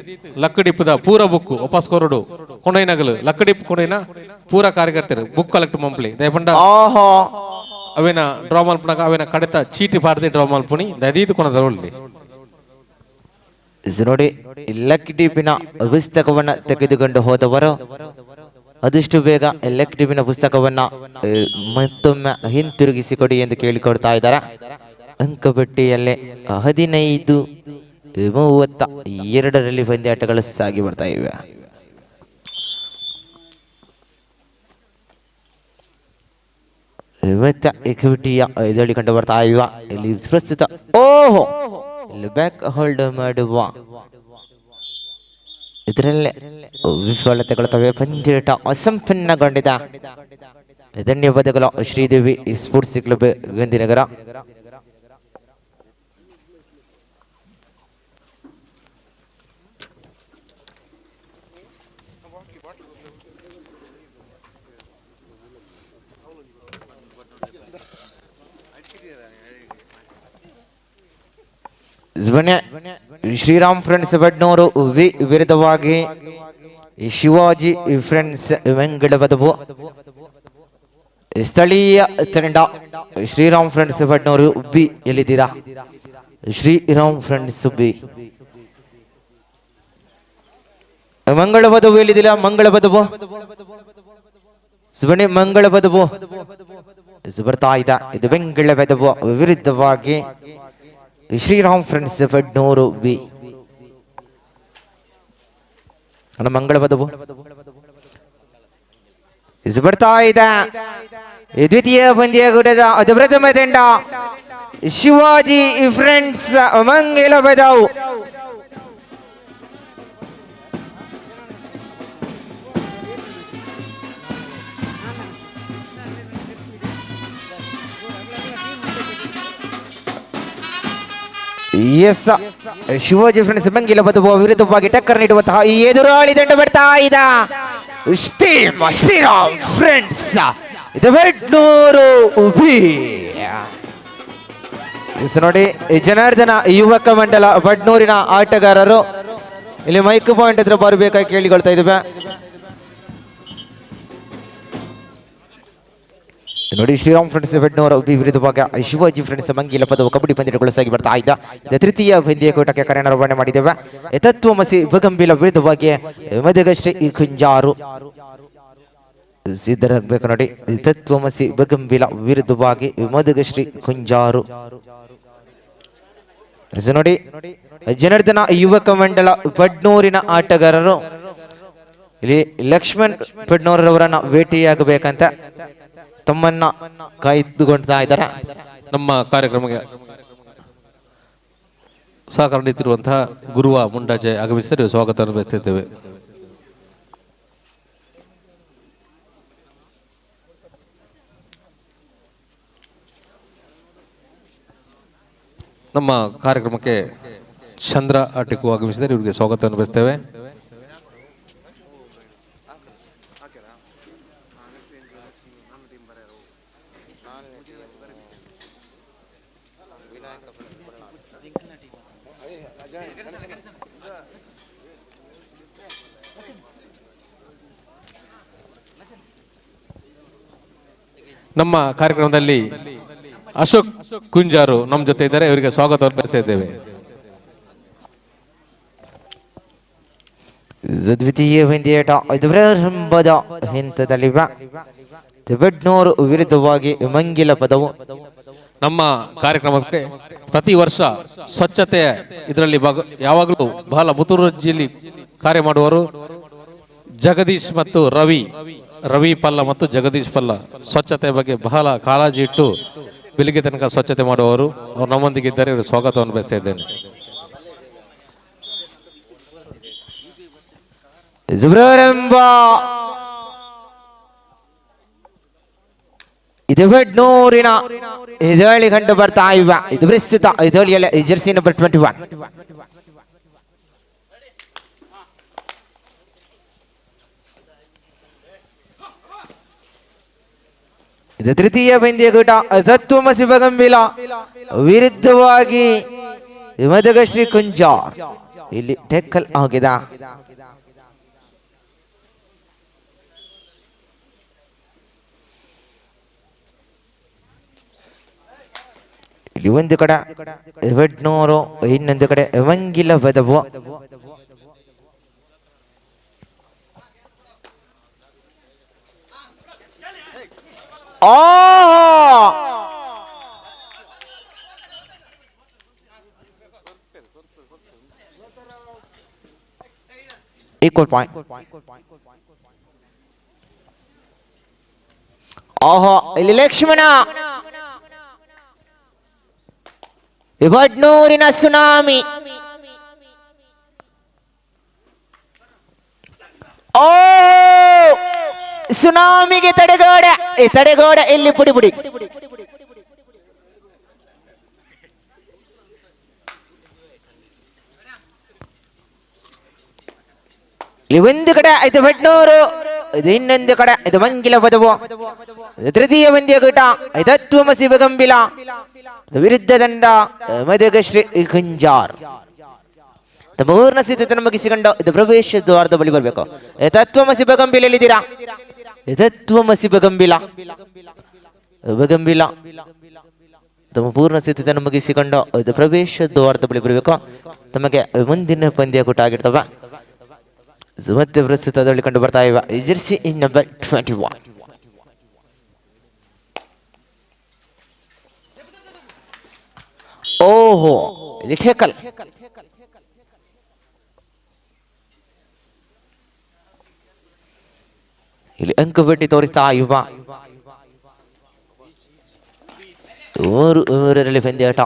ಲಕ್ಕಡಿಪ್ಪುದ ಪೂರ ಬುಕ್ ವಾಪಸ್ ಕೊರೋಡು ಕೊಂಡೈನಗಲು ಲಕ್ಕಡಿಪ್ ಕೊಂಡೈನ ಪೂರ ಕಾರ್ಯಕರ್ತರು ಬುಕ್ ಕಲೆಕ್ಟ್ ಮಂಪ್ಲಿ ದಯಪಂಡ ಅವೇನ ಡ್ರಾ ಮಲ್ಪನಾಗ ಅವೇನ ಕಡೆತ ಚೀಟಿ ಪಾಡ್ದೆ ಡ್ರಾ ಮಲ್ಪುನಿ ದಯದೀತ್ ಕೊನದರೊಳ್ಳಿ. ನೋಡಿ, ಲಕ್ಕಿ ಡಿಪ್ಪಿನ ಪುಸ್ತಕವನ್ನ ತೆಗೆದುಕೊಂಡು ಹೋದವರು ಆದಷ್ಟು ಬೇಗ ಲಕ್ಕಿ ಡಿಪ್ಪಿನ ಪುಸ್ತಕವನ್ನ ಮತ್ತೊಮ್ಮೆ ಹಿಂತಿರುಗಿಸಿಕೊಡಿ ಎಂದು ಕೇಳಿಕೊಡ್ತಾ ಇದ್ದಾರೆ. ಅಂಕಪಟ್ಟಿಯಲ್ಲೇ 15-32ರಲ್ಲಿ ಪಂದ್ಯಾಟಗಳು ಸಾಗಿ ಬರ್ತಾ ಇವೆ. ಮತ್ತೆ ಕಬಡ್ಡಿಯ ಎದುರು ಕಂಡು ಬರ್ತಾ ಇವ. ಇಲ್ಲಿ ಪ್ರಸ್ತುತ ಓಹೋ ಇಲ್ಲಿ ಬ್ಯಾಕ್ ಹೋಲ್ಡ್ ಮಾಡುವ ಇದರಲ್ಲೇ ವಿಫಲತೆಗೊಳ್ತವೆ. ಪಂದ್ಯಾಟ ಅಸಂಪನ್ನಗೊಂಡಿದೆ. ಧನ್ಯವಾದಗಳು Sridevi sports club Gandhinagar. Shriram friends Badnur ವಿ ವಿರುದ್ಧವಾಗಿ ಶಿವಾಜಿ ಫ್ರೆಂಡ್ಸ್ ವೆಂಗಡವದವು. ಸ್ಥಳೀಯ ತಂಡ ಶ್ರೀರಾಮ್ ಫ್ರೆಂಡ್ಸ್ ಬಡ್ನೂರು ಬಿ ಎಲ್ಲಿದ್ದೀರಾ? Shriram friends B. ಮಂಗಳವದವು ಎಲ್ಲಿದ್ದೀರಾ? ಮಂಗಳವದವು ಸುಬಣಿ ಮಂಗಳವದವು. ಬರ್ತಾ ಇದೆ. ಇದು ಬೆಂಗಳವೆದವು ವಿರುದ್ಧವಾಗಿ ಶ್ರೀರಾಮ್ ಫ್ರೆಂಡ್ಸ್ ಫಡ್ನೂರು ಬಿ. ಮಂಗಳವದವು ಬರ್ತಾ ಇದೆ. ದ್ವಿತೀಯ ಪಂದ್ಯಕೂಟದ ಅದು ಪ್ರಥಮ ತಂಡ ಶಿವಾಜಿ ಫ್ರೆಂಡ್ಸ್ ಮಂಗಲವದವು. ಎಸ್ ಶಿವಾಜಿ ಫ್ರೆಂಡ್ಸ್ ಮಂಗಿಲಬದವು ವಿರುದ್ಧವಾಗಿ ಟಕ್ಕರ್ ನೀಡುವಂತಹ ಈ ಎದುರಾಳಿ ತಂಡ ಬರ್ತಾ ಇದೆ. ಶ್ರೀರಾಮ್ ಫ್ರೆಂಡ್ಸ್ ಇದು 200 ಬಿ. ನೋಡಿ ಜನಾರ್ದನ ಯುವಕ ಮಂಡಲ ಬಡ್ನೂರಿನ ಆಟಗಾರರು ಇಲ್ಲಿ ಮೈಕ್ ಪಾಯಿಂಟ್ ಹತ್ರ ಬರಬೇಕಾಗಿ ಕೇಳಿಕೊಳ್ತಾ ಇದ್ದೇವೆ. ನೋಡಿ ಶ್ರೀರಾಮ್ ಫ್ರೆಂಡ್ಸ್ ಬೆಡ್ನೂರ ವಿರುದ್ಧವಾಗಿ ಶಿವಾಜಿ ಫ್ರೆಂಡ್ಸ್ ಮಂಗಿಲ ಪದವು ಕಬಡ್ಡಿ ಪಂದ್ಯಗಳು ಸಾಗಿ ಬರ್ತಾ ಇದ್ದ. ತೃತೀಯ ಪಂದ್ಯಕೂಟಕ್ಕೆ ಕರೆಯನ್ನು ರವಾನೆ ಮಾಡಿದ್ದೇವೆ. ತತ್ವಮಸಿ ಬಗಂಬಿಲ ವಿರುದ್ಧವಾಗಿ ಮದಗಶ್ರೀ ಕುಂಜಾರು ಸಿದ್ಧರಾಗಬೇಕು. ನೋಡಿ ತತ್ವಮಸಿ ಬಗಂಬಿಲ ವಿರುದ್ಧವಾಗಿ ಮದಗಶ್ರೀ ಕುಂಜಾರು. ನೋಡಿ ಜನಾರ್ದನ ಯುವಕ ಮಂಡಲ ಬಡ್ನೂರಿನ ಆಟಗಾರರು ಇಲ್ಲಿ ಲಕ್ಷ್ಮಣ್ ಪಡ್ನೂರವರನ್ನ ಭೇಟಿಯಾಗಬೇಕಂತ ತಮ್ಮನ್ನ ಕಾಯ್ದುಕೊಳ್ತಾ ಇದ್ದಾರೆ. ನಮ್ಮ ಕಾರ್ಯಕ್ರಮಕ್ಕೆ ಸಹಕಾರ ನೀಡುತ್ತಿರುವಂತಹ ಗುರುವ ಮುಂಡಾಜೆ ಆಗಮಿಸಿದರೆ ಸ್ವಾಗತ ಬಯಸುತ್ತಿದ್ದೇವೆ. ನಮ್ಮ ಕಾರ್ಯಕ್ರಮಕ್ಕೆ ಚಂದ್ರ ಆಟಿಕು ಆಗಮಿಸಿದರೆ ಇವರಿಗೆ ಸ್ವಾಗತವನ್ನು ಬಯಸ್ತೇವೆ. ನಮ್ಮ ಕಾರ್ಯಕ್ರಮದಲ್ಲಿ ಅಶೋಕ್ ಕುಂಜಾರು ನಮ್ಮ ಜೊತೆ ಇದ್ದಾರೆ, ಇವರಿಗೆ ಸ್ವಾಗತವನ್ನು ಬಯಸ್ತಾ ಇದ್ದೇವೆ. ದ್ವಿತೀಯ ಪಂದ್ಯಾಟ ಇದು ಪ್ರಾರಂಭದ ಹಂತದಲ್ಲಿವೆ. ಬೆಡ್ನೂರು ವಿರುದ್ಧವಾಗಿ ಮಂಗಿಲ ಪದವು. ನಮ್ಮ ಕಾರ್ಯಕ್ರಮಕ್ಕೆ ಪ್ರತಿ ವರ್ಷ ಸ್ವಚ್ಛತೆ ಇದರಲ್ಲಿ ಯಾವಾಗಲೂ ಬಹಳ ಮುತುವರ್ಜಿಯಲ್ಲಿ ಕಾರ್ಯ ಮಾಡುವರು ಜಗದೀಶ್ ಮತ್ತು ರವಿ, ರವಿ ಪಲ್ಲ ಮತ್ತು ಜಗದೀಶ್ ಪಲ್ಲ ಸ್ವಚ್ಛತೆ ಬಗ್ಗೆ ಬಹಳ ಕಾಳಜಿ ಇಟ್ಟು ಬೆಳಿಗ್ಗೆ ತನಕ ಸ್ವಚ್ಛತೆ ಮಾಡುವವರು. ಅವರು ನಮ್ಮೊಂದಿಗೆ ಇದ್ದಾರೆ, ಇವರು ಸ್ವಾಗತವನ್ನು ಬಯಸ್ತಾ ಇದ್ದೇನೆ. ಇದು ಬೆಡ್ನೂರಿನ ಎದುರಾಳಿ ಕಂಡು ಬರ್ತಾ ಇವ. ಇದು ಪ್ರಸ್ತುತ ಎದುರಾಳಿಯಲ್ಲಿ ಜೆರ್ಸಿ ನಂಬರ್ 21. ಇದು ತೃತೀಯ ಪಂದ್ಯಕೂಟ ತತ್ವಮಸಿ ಬಗಂಬಿಲ ವಿರುದ್ಧವಾಗಿ ಮದಗಶ್ರೀ ಕುಂಜಾರ್. ಇಲ್ಲಿ ಟೆಕ್ಕಲ್ ಆಗಿದೆ. ಇಲ್ಲಿ ಒಂದು ಕಡೆ ಬೆಡ್ನೂರು, ಇನ್ನೊಂದು ಕಡೆ ಮಂಗಿಲ ಬದವು. Equal point. ಓಹೋ ಇಲ್ಲಿ ಲಕ್ಷ್ಮಣ ಬಡ್ನೂರಿನ ಸುನಾಮಿ. ಓ ಸುನಾಮಿಗೆ ತಡೆಗೋಡೆ, ತಡೆಗೋಡೆ ಇಲ್ಲಿ ಪುಡಿ ಪುಡಿ. ಇಲ್ಲಿ ಒಂದು ಕಡೆ ಇದು ಬಡ್ನೂರು, ಇದು ಇನ್ನೊಂದು ಕಡೆ ಇದು ಮಂಗಿಲ ಪದವು. ತೃತೀಯ ಪಂದ್ಯಕೂಟ ತತ್ವಮಸಿ ಬಗಂಬಿಲ ವಿರುದ್ಧ ತಂಡ ಮದಗಶ್ರೀ ಕುಂಜಾರ್. ಪೂರ್ಣ ಸಿದ್ಧತೆಯನ್ನು ಮುಗಿಸಿಕೊಂಡು ಇದು ಪ್ರವೇಶ ದ್ವಾರದ ಬಳಿ ಬರಬೇಕು. ತತ್ವಮಸಿ ಬಗಂಬಿಲ ಎಲ್ಲಿದ್ದೀರಾ? ತತ್ವಮಸಿ ಬಗಂಬಿಲ ಬಗಂಬಿಲ ತಮ್ಮ ಪೂರ್ಣ ಸಿದ್ಧತೆಯನ್ನು ಮುಗಿಸಿಕೊಂಡು ಇದು ಪ್ರವೇಶ ದ್ವಾರದ ಬಳಿ ಬರಬೇಕು. ತಮಗೆ ಮುಂದಿನ ಪಂದ್ಯಕೂಟ ಆಗಿರ್ತವೆ. ಮತ್ತೆ ಪ್ರಸ್ತುತದಲ್ಲಿ ಕಂಡು ಬರ್ತಾ ಇವೆ jersey in number 21. ಓಹೋ, ಇಲ್ಲಿ ಠೇಕಲ್. ಇಲ್ಲಿ ಅಂಕಪಟ್ಟಿ ತೋರಿಸ್ತಾ ಯುವ 3-3ರಲ್ಲಿ ಪಂದ್ಯಾಟ.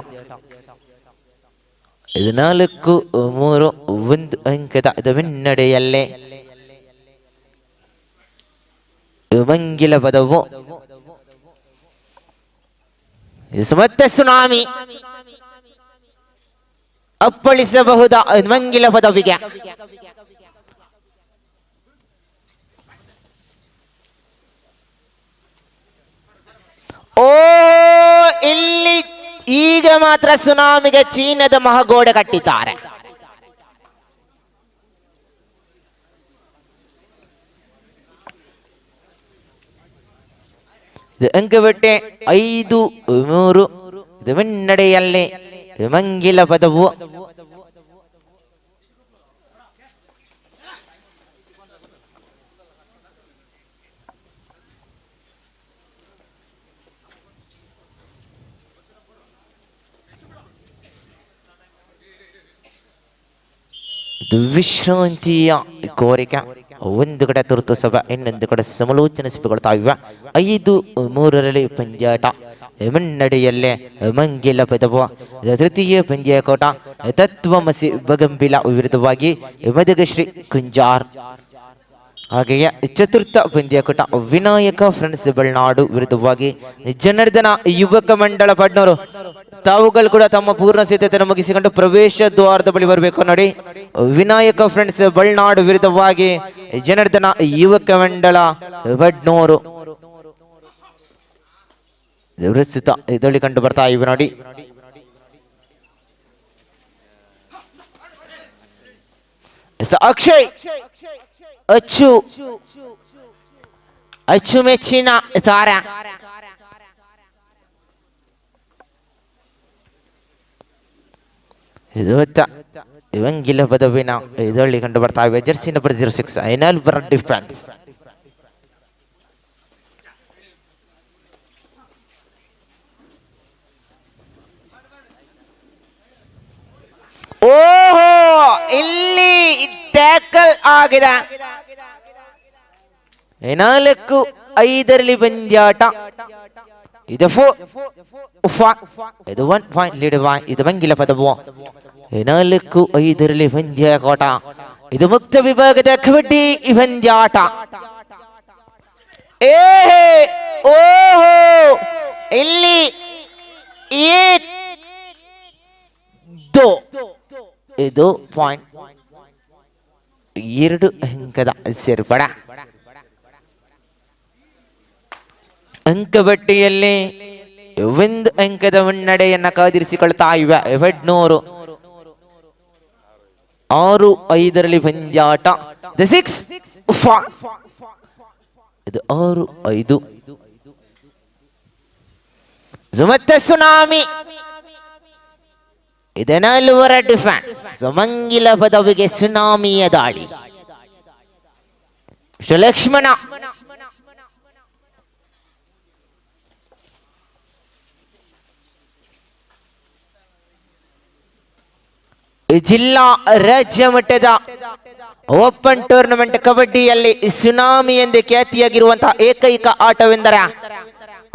ಇದು 4-3 1 ಅಂಕದ ಇದು ಮುನ್ನಡೆಯಲ್ಲೇ ಮಂಗಿಲ ಪದವು. ಮತ್ತೆ ಸುನಾಮಿ ಅಪ್ಪಳಿಸಬಹುದ ಮಂಗಿಲ ಪದವಿಗೆ. ಓ, ಇಲ್ಲಿ ಈಗ ಮಾತ್ರ ಸುನಾಮಿಗೆ ಚೀನಾದ ಮಹಾಗೋಡೆ ಕಟ್ಟಿದ್ದಾರೆ. ಅಂಕಬಟ್ಟೆ 5-3 ಇದು ಮುನ್ನಡೆಯಲ್ಲಿ ಮಂಗಿಲ ಪದವು. ವಿಶ್ರಾಂತಿಯ ಕೋರಿಕೆ ಒಂದು ಕಡೆ ತುರ್ತು ಸಭೆ, ಇನ್ನೊಂದು ಕಡೆ ಸಮಾಲೋಚನೆ ಸಭೆಗೊಳ್ತಾ ಇವೆ. 5-3ರಲ್ಲಿ ಪಂದ್ಯಾಟ ಮುನ್ನಡೆಯಲ್ಲೇ ಮಂಗಿಲ ಪದವು. ತೃತೀಯ ಪಂದ್ಯಕೋಟ ತತ್ವಮಸಿ ಬಗಂಬಿಲ ವಿರುದ್ಧವಾಗಿ ಮದಗಶ್ರೀ ಕುಂಜಾರ್. ಹಾಗೆಯೇ ಚತುರ್ಥ ಪಂದ್ಯಕೂಟ ವಿನಾಯಕ ಫ್ರೆಂಡ್ಸ್ ಬೆಳ್ನಾಡು ವಿರುದ್ಧವಾಗಿ ಜನಾರ್ದನ ಯುವಕ ಮಂಡಳ ಪಡ್ನೂರು. ತಾವುಗಳು ಕೂಡ ತಮ್ಮ ಪೂರ್ಣ ಸಿದ್ಧತೆಯನ್ನು ಮುಗಿಸಿಕೊಂಡು ಪ್ರವೇಶ ದ್ವಾರದ ಬಳಿ ಬರಬೇಕು ನೋಡಿ. ವಿನಾಯಕ ಫ್ರೆಂಡ್ಸ್ ಬೆಳ್ನಾಡು ವಿರುದ್ಧವಾಗಿ ಜನಾರ್ದನ ಯುವಕ ಮಂಡಳ ಪಡ್ನೂರು ಪ್ರಸ್ತುತ ಇದರಲ್ಲಿ ಕಂಡು ಬರ್ತಾ ಇವೆ ನೋಡಿ. ಅಕ್ಷಯ್ ಅಚ್ಚು ಅಚ್ಚುಮೆಚ್ಚಿನ ತಾರ. ಇದು ಇವಂಗಿಲ ಪದವಿನ ಇದರಲ್ಲಿ ಕಂಡು ಬರ್ತಾ ಇವೆ. ಜೆರ್ಸಿ ನಂಬರ್ 06 ಐನಲ್ಬರ ಡಿಫೆನ್ಸ್. ಓಹೋ, ಇಲ್ಲಿ ಟ್ಯಾಕಲ್ ಆಗಿದೆ. 4-5ರಲ್ಲಿ ಪಂದ್ಯಾಟ. ಇದು 4 ಇದು 1 ಪಾಯಿಂಟ್ ಲೀಡ್ ಇದು ಮಂಗಿಲ ಪದವು. 4-5ರಲ್ಲಿ ಪಂದ್ಯಕೋಟ. ಇದು ಮುಕ್ತ ವಿಭಾಗದ ಕಬಡ್ಡಿ ಪಂದ್ಯಾಟ. ಏ ಓಹೋ, ಇಲ್ಲಿ 1 ಇದು ಪಾಯಿಂಟ್ 2 ಅಂಕದ ಸೇರ್ಪಡ. ಅಂಕಪಟ್ಟಿಯಲ್ಲಿ 1 ಅಂಕದ ಮುನ್ನಡೆಯನ್ನ ಕಾದಿರಿಸಿಕೊಳ್ತಾ ಇವೆ 200. 6-5ರಲ್ಲಿ ಪಂದ್ಯಾಟ. 6 ಇದು 6-5. ಮತ್ತೆ ಸುನಾಮಿ. ಇದು 4 ಡಿಫೆನ್ಸ್. ಸುಮಂಗಿಲ ಪದವಿಗೆ ಸುನಾಮಿಯ ದಾಳಿ. ಲಕ್ಷ್ಮಣ ಜಿಲ್ಲಾ ರಾಜ್ಯ ಮಟ್ಟದ ಓಪನ್ ಟೂರ್ನಮೆಂಟ್ ಕಬಡ್ಡಿಯಲ್ಲಿ ಸುನಾಮಿ ಎಂದು ಖ್ಯಾತಿಯಾಗಿರುವಂತಹ ಏಕೈಕ ಆಟವೆಂದರೆ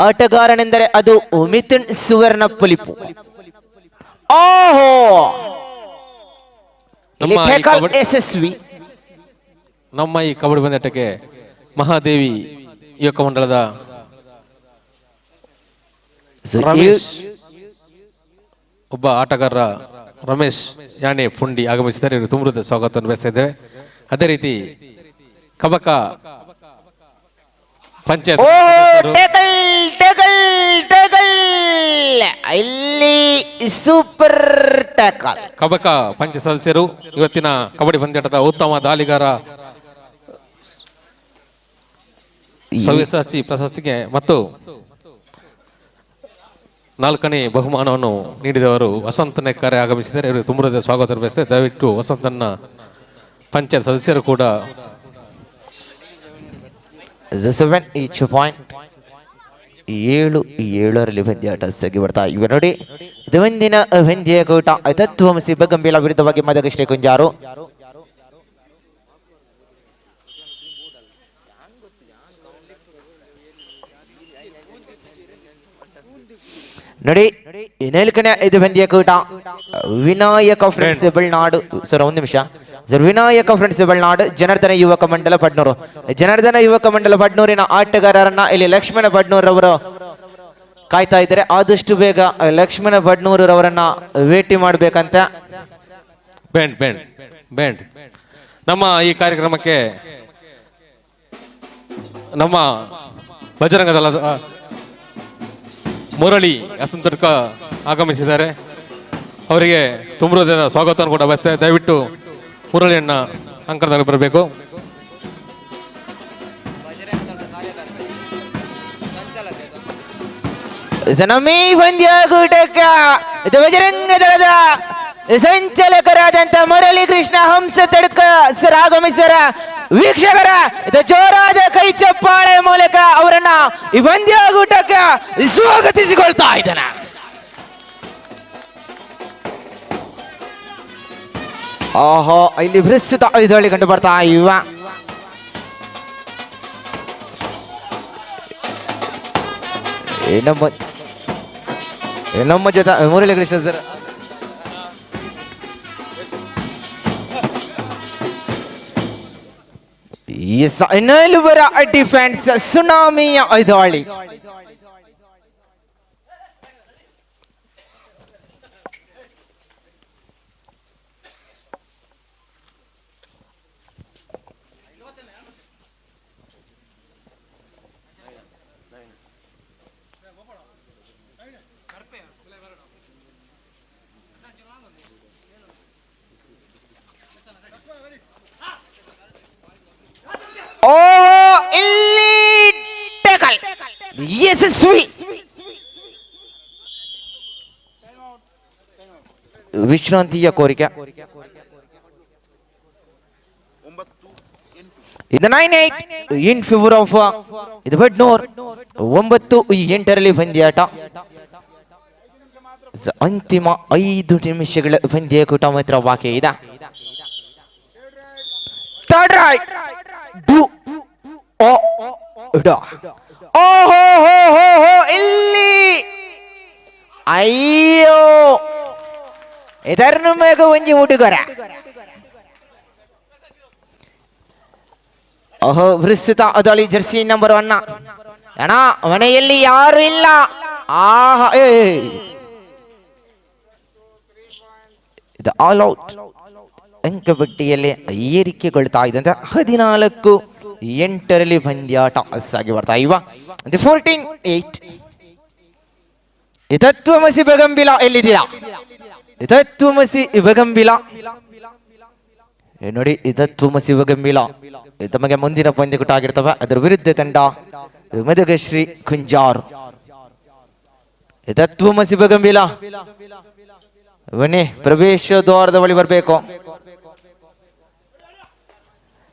ಆಟಗಾರನೆಂದರೆ ಅದು ಮಿಥುನ್ ಸುವರ್ಣ ಪುಲಿಪು. ಓಹೋ, ಯಶಸ್ವಿ. ನಮ್ಮ ಈ ಕಬಡ್ಡಿ ಪಂದ್ಯಾಟಕ್ಕೆ ಮಹಾದೇವಿ ಯುವಕ ಮಂಡಳದ ರಮೇಶ್ ಒಬ್ಬ ಆಟಗಾರರ ರಮೇಶ್ ಯಾಣೆ ಪುಂಡಿ ಆಗಮಿಸಿದ್ದಾರೆ. ಇವರು ತುಂಬುರದ ಸ್ವಾಗತವನ್ನು ಬಯಸ್ತಾ ಇದ್ದೇವೆ. ಅದೇ ರೀತಿ ಕಬಕ ಪಂಚಾಯತ್ ಸೂಪರ್ ಟ್ಯಾಕಲ್ ಕಬಕ ಪಂಚಾಯತ್ ಸದಸ್ಯರು ಇವತ್ತಿನ ಕಬಡ್ಡಿ ಪಂದ್ಯಾಟದ ಉತ್ತಮ ದಾಳಿಗಾರ ಸವ್ಯಸಾಚಿ ಪ್ರಶಸ್ತಿಗೆ ಮತ್ತು 4ನೇ ಬಹುಮಾನವನ್ನು ನೀಡಿದವರು ವಸಂತ ನೆಕ್ಕಾರೆ ಆಗಮಿಸಿದ್ದಾರೆ. ಇವರು ತುಂಬುರದ ಸ್ವಾಗತ ಬಯಸ್ತಾರೆ. ದಯವಿಟ್ಟು ವಸಂತನ ಪಂಚಾಯತ್ ಸದಸ್ಯರು ಕೂಡ 7 each point. 7-7ರಲ್ಲಿ ಪಂದ್ಯಾಟ ಸಾಗಿ ಬರ್ತಾ ಇವೆ ನೋಡಿ. ಇದು ಒಂದಿನ ಪಂದ್ಯ ಕೂಟ ತತ್ವಮಸಿ ಬಗಂಬಿಲ ವಿರುದ್ಧವಾಗಿ ಮದಗಶ್ರೀ ಕುಂಜಾರು. ನೋಡಿ ನಾಲ್ಕನೇ ಇದು ಪಂದ್ಯ ಕೂಟ ವಿನಾಯಕ ಫ್ರೆಂಡ್ಸ್ ಬೆಳ್ನಾಡು. ಸರ್ ಒಂದು ನಿಮಿಷ ಸರ್. ವಿನಾಯಕ ಫ್ರೆಂಡ್ಸ್ ಬೆಳ್ನಾಡು, ಜನಾರ್ದನ ಯುವಕ ಮಂಡಲ ಪಡ್ನೂರು. ಜನಾರ್ದನ ಯುವಕ ಮಂಡಲ ಪಡ್ನೂರಿನ ಆಟಗಾರರನ್ನ ಇಲ್ಲಿ ಲಕ್ಷ್ಮಣ ಪಡ್ನೂರವರು ಕಾಯ್ತಾ ಇದ್ದಾರೆ. ಆದಷ್ಟು ಬೇಗ ಲಕ್ಷ್ಮಣ ಪಡ್ನೂರವರನ್ನ ಭೇಟಿ ಮಾಡ್ಬೇಕಂತ. Band band band. ನಮ್ಮ ಈ ಕಾರ್ಯಕ್ರಮಕ್ಕೆ ನಮ್ಮ ಬಜರಂಗ ದಳದ ಮುರಳಿ ಅಸಂತರ್ಕ ಆಗಮಿಸಿದ್ದಾರೆ. ಅವರಿಗೆ ತುಂಬ ಹೃದಯದ ಸ್ವಾಗತವನ್ನು ಕೂಡ ಬಯಸ್ತೇವೆ. ದಯವಿಟ್ಟು ಮುರಳಿಯನ್ನ ಅಂಕಣದಲ್ಲಿ ಬರಬೇಕು. ಜನಮೀ ಪಂದ್ಯಾಕೂಟಕ್ಕ ಇದು ಬಜರಂಗ ದಳದ ಸಂಚಾಲಕರಾದಂತ ಮುರಳಿ ಕೃಷ್ಣ ಹಂಸ ತಡ್ಕ ಸರ್ ಆಗಮಿಸರ. ವೀಕ್ಷಕರ ಇದು ಜೋರಾದ ಕೈ ಚಪ್ಪಾಳೆ ಮೂಲಕ ಅವರನ್ನ ಈ ಪಂದ್ಯಾಕೂಟಕ್ಕೆ ಸ್ವಾಗತಿಸಿಕೊಳ್ತಾ ಇದ್ದಾನೆ. ಆಹೋ, ಇಲ್ಲಿ ಪ್ರಸ್ತುತ ಐದೊಳ್ಳಿ ಕಂಡು ಬರ್ತಾ ಇವ. ನಮ್ಮ ನಮ್ಮ ಜೊತೆ ಮುರಳಿ ಕೃಷ್ಣ ಸರ್. ನಾಲ್ವರ ಡಿಫೆನ್ಸ್ ಸುನಾಮಿಯ ಐದಾಳಿ. ಓಹೋ, ಇಲ್ಲಿ ಟ್ಯಾಕಲ್ ಯಶಸ್ವಿ. ವಿಶ್ರಾಂತಿಯ ಕೋರಿಕೆ. ಇದು 9-8 in favour of ಇದು ಬಡ್ನೂರ್. 9-8ರಲ್ಲಿ ಪಂದ್ಯಾಟ. ಅಂತಿಮ 5 ನಿಮಿಷಗಳ ಪಂದ್ಯಕೂಟ ಮಾತ್ರ ಬಾಕಿ ಇದೆ. Third right do ಓ ಓಹೋ ಹೋ ಹೋ ಹೋ, ಇಲ್ಲಿ ಅಯ್ಯೋ ಇದರ್ನ ಒಂಜಿ ಹುಡುಗರ. ಓಹೋ, ಪ್ರಸ್ತುತ ಅದಳಿ ಜೆರ್ಸಿ ನಂಬರ್ 1. ಅಣ್ಣ ಮನೆಯಲ್ಲಿ ಯಾರು ಇಲ್ಲ. ಆಹಾ, ಇದು ಆಲ್ ಔಟ್. ಅಂಕಪಟ್ಟಿಯಲ್ಲಿ ಏರಿಕೆಗೊಳ್ತಾ ಇದ್ದಂತೆ 14-8ರಲ್ಲಿ ಪಂದ್ಯಾಟ ಸಾಗಿ ಬರ್ತಾ ಇವ. 14-8. ತತ್ವಮಸಿ ಬಗಂಬಿಲ ಎಲ್ಲಿದ್ದೀರಾ? ತತ್ವಮಸಿ ಬಗಂಬಿಲ ನೋಡಿ, ತತ್ವಮಸಿ ಬಗಂಬಿಲ ತಮಗೆ ಮುಂದಿನ ಪಂದ್ಯಕೂಟ ಆಗಿರ್ತವೆ. ಅದರ ವಿರುದ್ಧ ತಂಡ ಮದಗಶ್ರೀ ಕುಂಜಾರ್. ತತ್ವಮಸಿ ಬಗಂಬಿಲ ಬನ್ನಿ, ಪ್ರವೇಶ ದ್ವಾರದ ಬಳಿ ಬರಬೇಕು.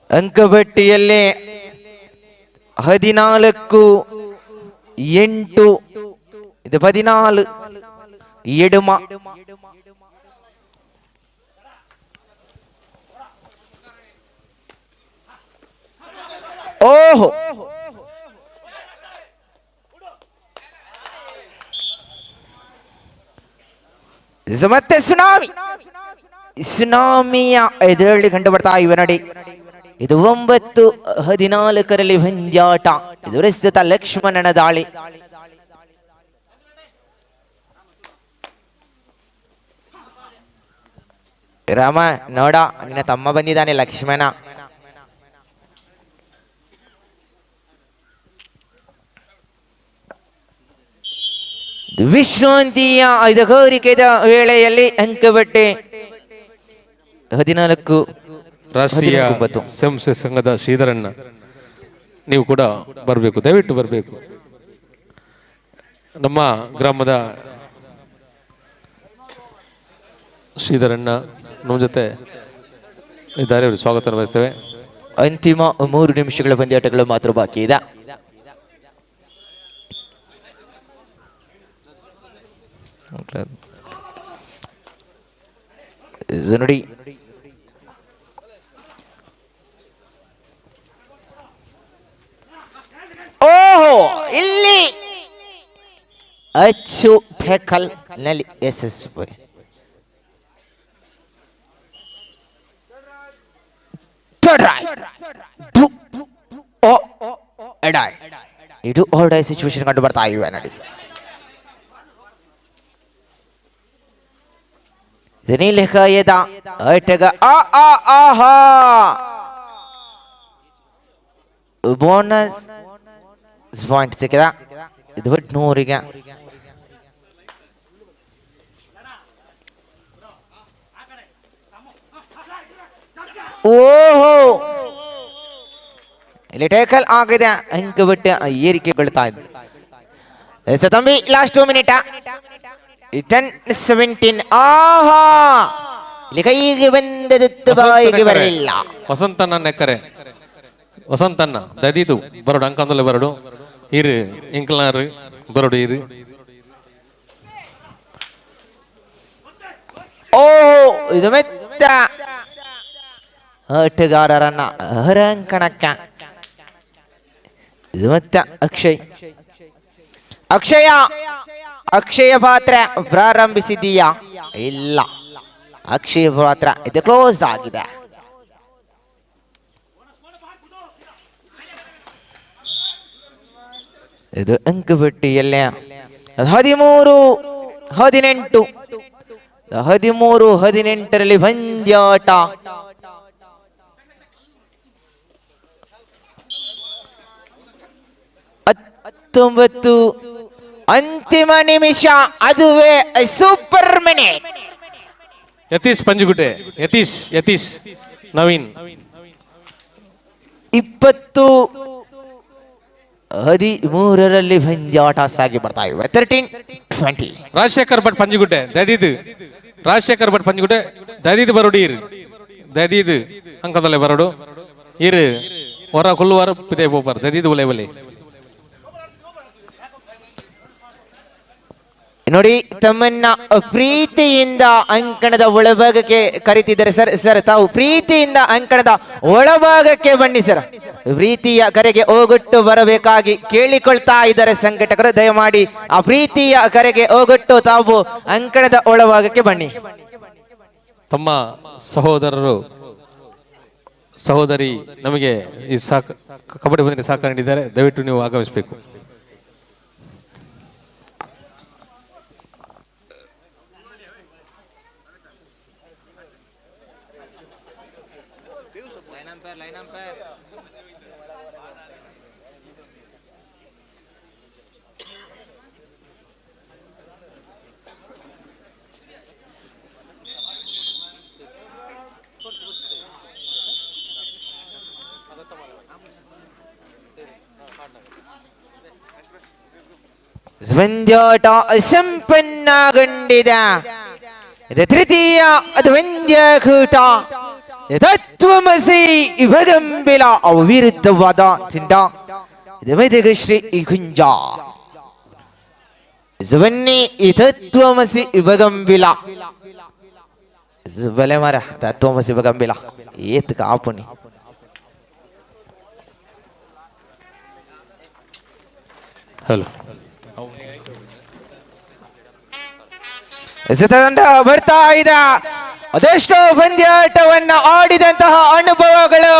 ಅಂಕಪಟ್ಟಿಯಲ್ಲಿ 14-8, ಇದು 14 ಎಡುಮ. ಓಹೋ, ಮತ್ತೆ ಸುನಾಮಿ. ಸುನಾಮಿಯ ಎದುರಲ್ಲಿ ಕಂಡು ಬರ್ತಾ ಇವೆ ನೋಡಿ. ಇದು 9-14ರಲ್ಲಿ ಪಂದ್ಯಾಟ. ಇದು ಪ್ರಸ್ತುತ ಲಕ್ಷ್ಮಣನ ದಾಳಿ. ರಾಮ ನೋಡ, ನಿನ್ನ ತಮ್ಮ ಬಂದಿದ್ದಾನೆ ಲಕ್ಷ್ಮಣ. ವಿಶ್ರಾಂತಿಯ ಐದು ಕೋರಿಕೆದ ವೇಳೆಯಲ್ಲಿ ಅಂಕಬಟ್ಟೆ 14. ರಾಷ್ಟ್ರೀಯ 9. ಸಂಸ್ಥೆ ಸಂಘದ ಶ್ರೀಧರಣ್ಣ, ನೀವು ಕೂಡ ಬರಬೇಕು, ದಯವಿಟ್ಟು ಬರಬೇಕು. ನಮ್ಮ ಗ್ರಾಮದ ಶ್ರೀಧರಣ್ಣ ನಮ್ಮ ಜೊತೆ ಇದ್ದಾರೆ, ಅವರು ಸ್ವಾಗತ ಬಯಸ್ತೇವೆ. ಅಂತಿಮ 3 ನಿಮಿಷಗಳ ಪಂದ್ಯಾಟಗಳು ಮಾತ್ರ ಬಾಕಿ ಇದೆ. ನೋಡಿ, ಓಹೋ, ಇಲ್ಲಿ ಅಚ್ಚು ಥೆಕಲ್ ನಲ್ಲಿ ಯಶಸ್ವಿ. ಇದು ಓಡೈ ಸಿಚುವೇಶನ್ ಕಂಡು ಬರ್ತಾ ಇವೆ ನೋಡಿ. ನೀಲಕಾಯದ ಆಟಗ ಆ ಆ ಆಹಾ ಬೋನಸ್ ಪಾಯಿಂಟ್ ಸಿಕ್ಕಿದ. ಇದು ಬಿಟ್ಟು ನೂರಿಗೆ ಓಹೋ, ಇಲ್ಲಿ ಟೇಕಲ್ ಆಗಿದೆ, ಅಂಕ ಬಿಟ್ಟು ಏರಿಕೆಗೊಳ್ತಾ ಇದೆ. Thambi last 2 minute 10-17. ಆಹಾ, ಇಲ್ಲಿ ಕೈಗೆ ಬಂದದಿತ್ತು, ಬಾಯಿಗೆ ಬರಲಿಲ್ಲ. ವಸಂತನ ನೆಕ್ಕರೆ ವಸಂತನ್ನ ದದಿದು ಬರಡು ಅಂಕಂದಲೆ ಬರಡು ಇರು ಇಂಕ್ಲಾರು ಬರಡು ಇರು. ಓಹೋ, ಇದು ಮೆತ್ತ ಆಟಗಾರರನ್ನ ಹೊರಂಕಣಕ್ಕ. ಇದು ಮತ್ತೆ ಅಕ್ಷಯ್ ಅಕ್ಷಯ ಅಕ್ಷಯ ಪಾತ್ರ ಪ್ರಾರಂಭಿಸಿದೀಯಾ? ಇಲ್ಲ, ಅಕ್ಷಯ ಪಾತ್ರ ಇದು ಕ್ಲೋಸ್ ಆಗಿದೆ. ಇದು ಅಂಕಪಟ್ಟಿಯಲ್ಲೇ 13-18, 13-18ರಲ್ಲಿ ಪಂದ್ಯಾಟ. 19 ಅಂತಿಮ ನಿಮಿಷ, ಅದುವೇ ಸೂಪರ್ ಮಿನಿಟ್. ಯತೀಶ್ ಪಂಜುಗುಡ್ಡೆ, ಯತೀಶ್ ಯತೀಶ್ ನವೀನ್. 20-13ರಲ್ಲಿ ಪಂದ್ಯಾಟ ಸಾಗಿ ಬರ್ತಾ ಇವೆ. 13-20. ರಾಜಶೇಖರ್ ಭಟ್ ಪಂಜುಗುಡ್ಡೆ ದದಿದು, ರಾಜಶೇಖರ್ ಭಟ್ ಪಂಜುಗುಡ್ಡೆ ದದಿದು ಬರೋಡು ಇರು, ದದಿದು ಅಂಕದಲ್ಲೇ ಬರೋಡು ಇರು, ಹೊರ ಕುಲ್ಲುವಾರ ಪಿದೆ ಪೋಪರ್ ದದಿದು ಒಲೆ ಒಲೆ. ನೋಡಿ, ತಮ್ಮನ್ನ ಪ್ರೀತಿಯಿಂದ ಅಂಕಣದ ಒಳಭಾಗಕ್ಕೆ ಕರೀತಿದ್ದಾರೆ ಸರ್. ಸರ್, ತಾವು ಪ್ರೀತಿಯಿಂದ ಅಂಕಣದ ಒಳಭಾಗಕ್ಕೆ ಬನ್ನಿ ಸರ್. ಪ್ರೀತಿಯ ಕರೆಗೆ ಹೋಗೊಟ್ಟು ಬರಬೇಕಾಗಿ ಕೇಳಿಕೊಳ್ತಾ ಇದ್ದಾರೆ ಸಂಘಟಕರು. ದಯಮಾಡಿ ಆ ಪ್ರೀತಿಯ ಕರೆಗೆ ಹೋಗೊಟ್ಟು ತಾವು ಅಂಕಣದ ಒಳಭಾಗಕ್ಕೆ ಬನ್ನಿ. ತಮ್ಮ ಸಹೋದರರು ಸಹೋದರಿ ನಮಗೆ ಈ ಕಬಡ್ಡಿ ಬಂದರೆ ಸಹಕಾರ ನೀಡಿದ್ದಾರೆ, ದಯವಿಟ್ಟು ನೀವು ಆಗಮಿಸಬೇಕು. ಪಂದ್ಯಾಟ ಸಂಪನ್ನಗೊಂಡಿದೆ. ಇದು ತೃತೀಯ ಪಂದ್ಯಕೂಟ. ತತ್ವಮಸಿ ವಿಗಂಬಿಲ ವಿರುದ್ಧವಾದ ತಿಂಡ. ಇದು ಮೈದಗ ಶ್ರೀ ಕುಂಜ ಬನ್ನಿ. ತತ್ವಮಸಿ ವಿಗಂಬಿಲ ಬಲೆ ಮರ ತತ್ವಮಸಿ ವಿಗಂಬಿಲ ಏತ್ ಕಾಪುನಿ. ಹಲೋ, ತಂಡ ಬರ್ತಾ ಇದೆ. ಅದೆಷ್ಟೋ ಪಂದ್ಯಾಟವನ್ನ ಆಡಿದಂತಹ ಅನುಭವಗಳು,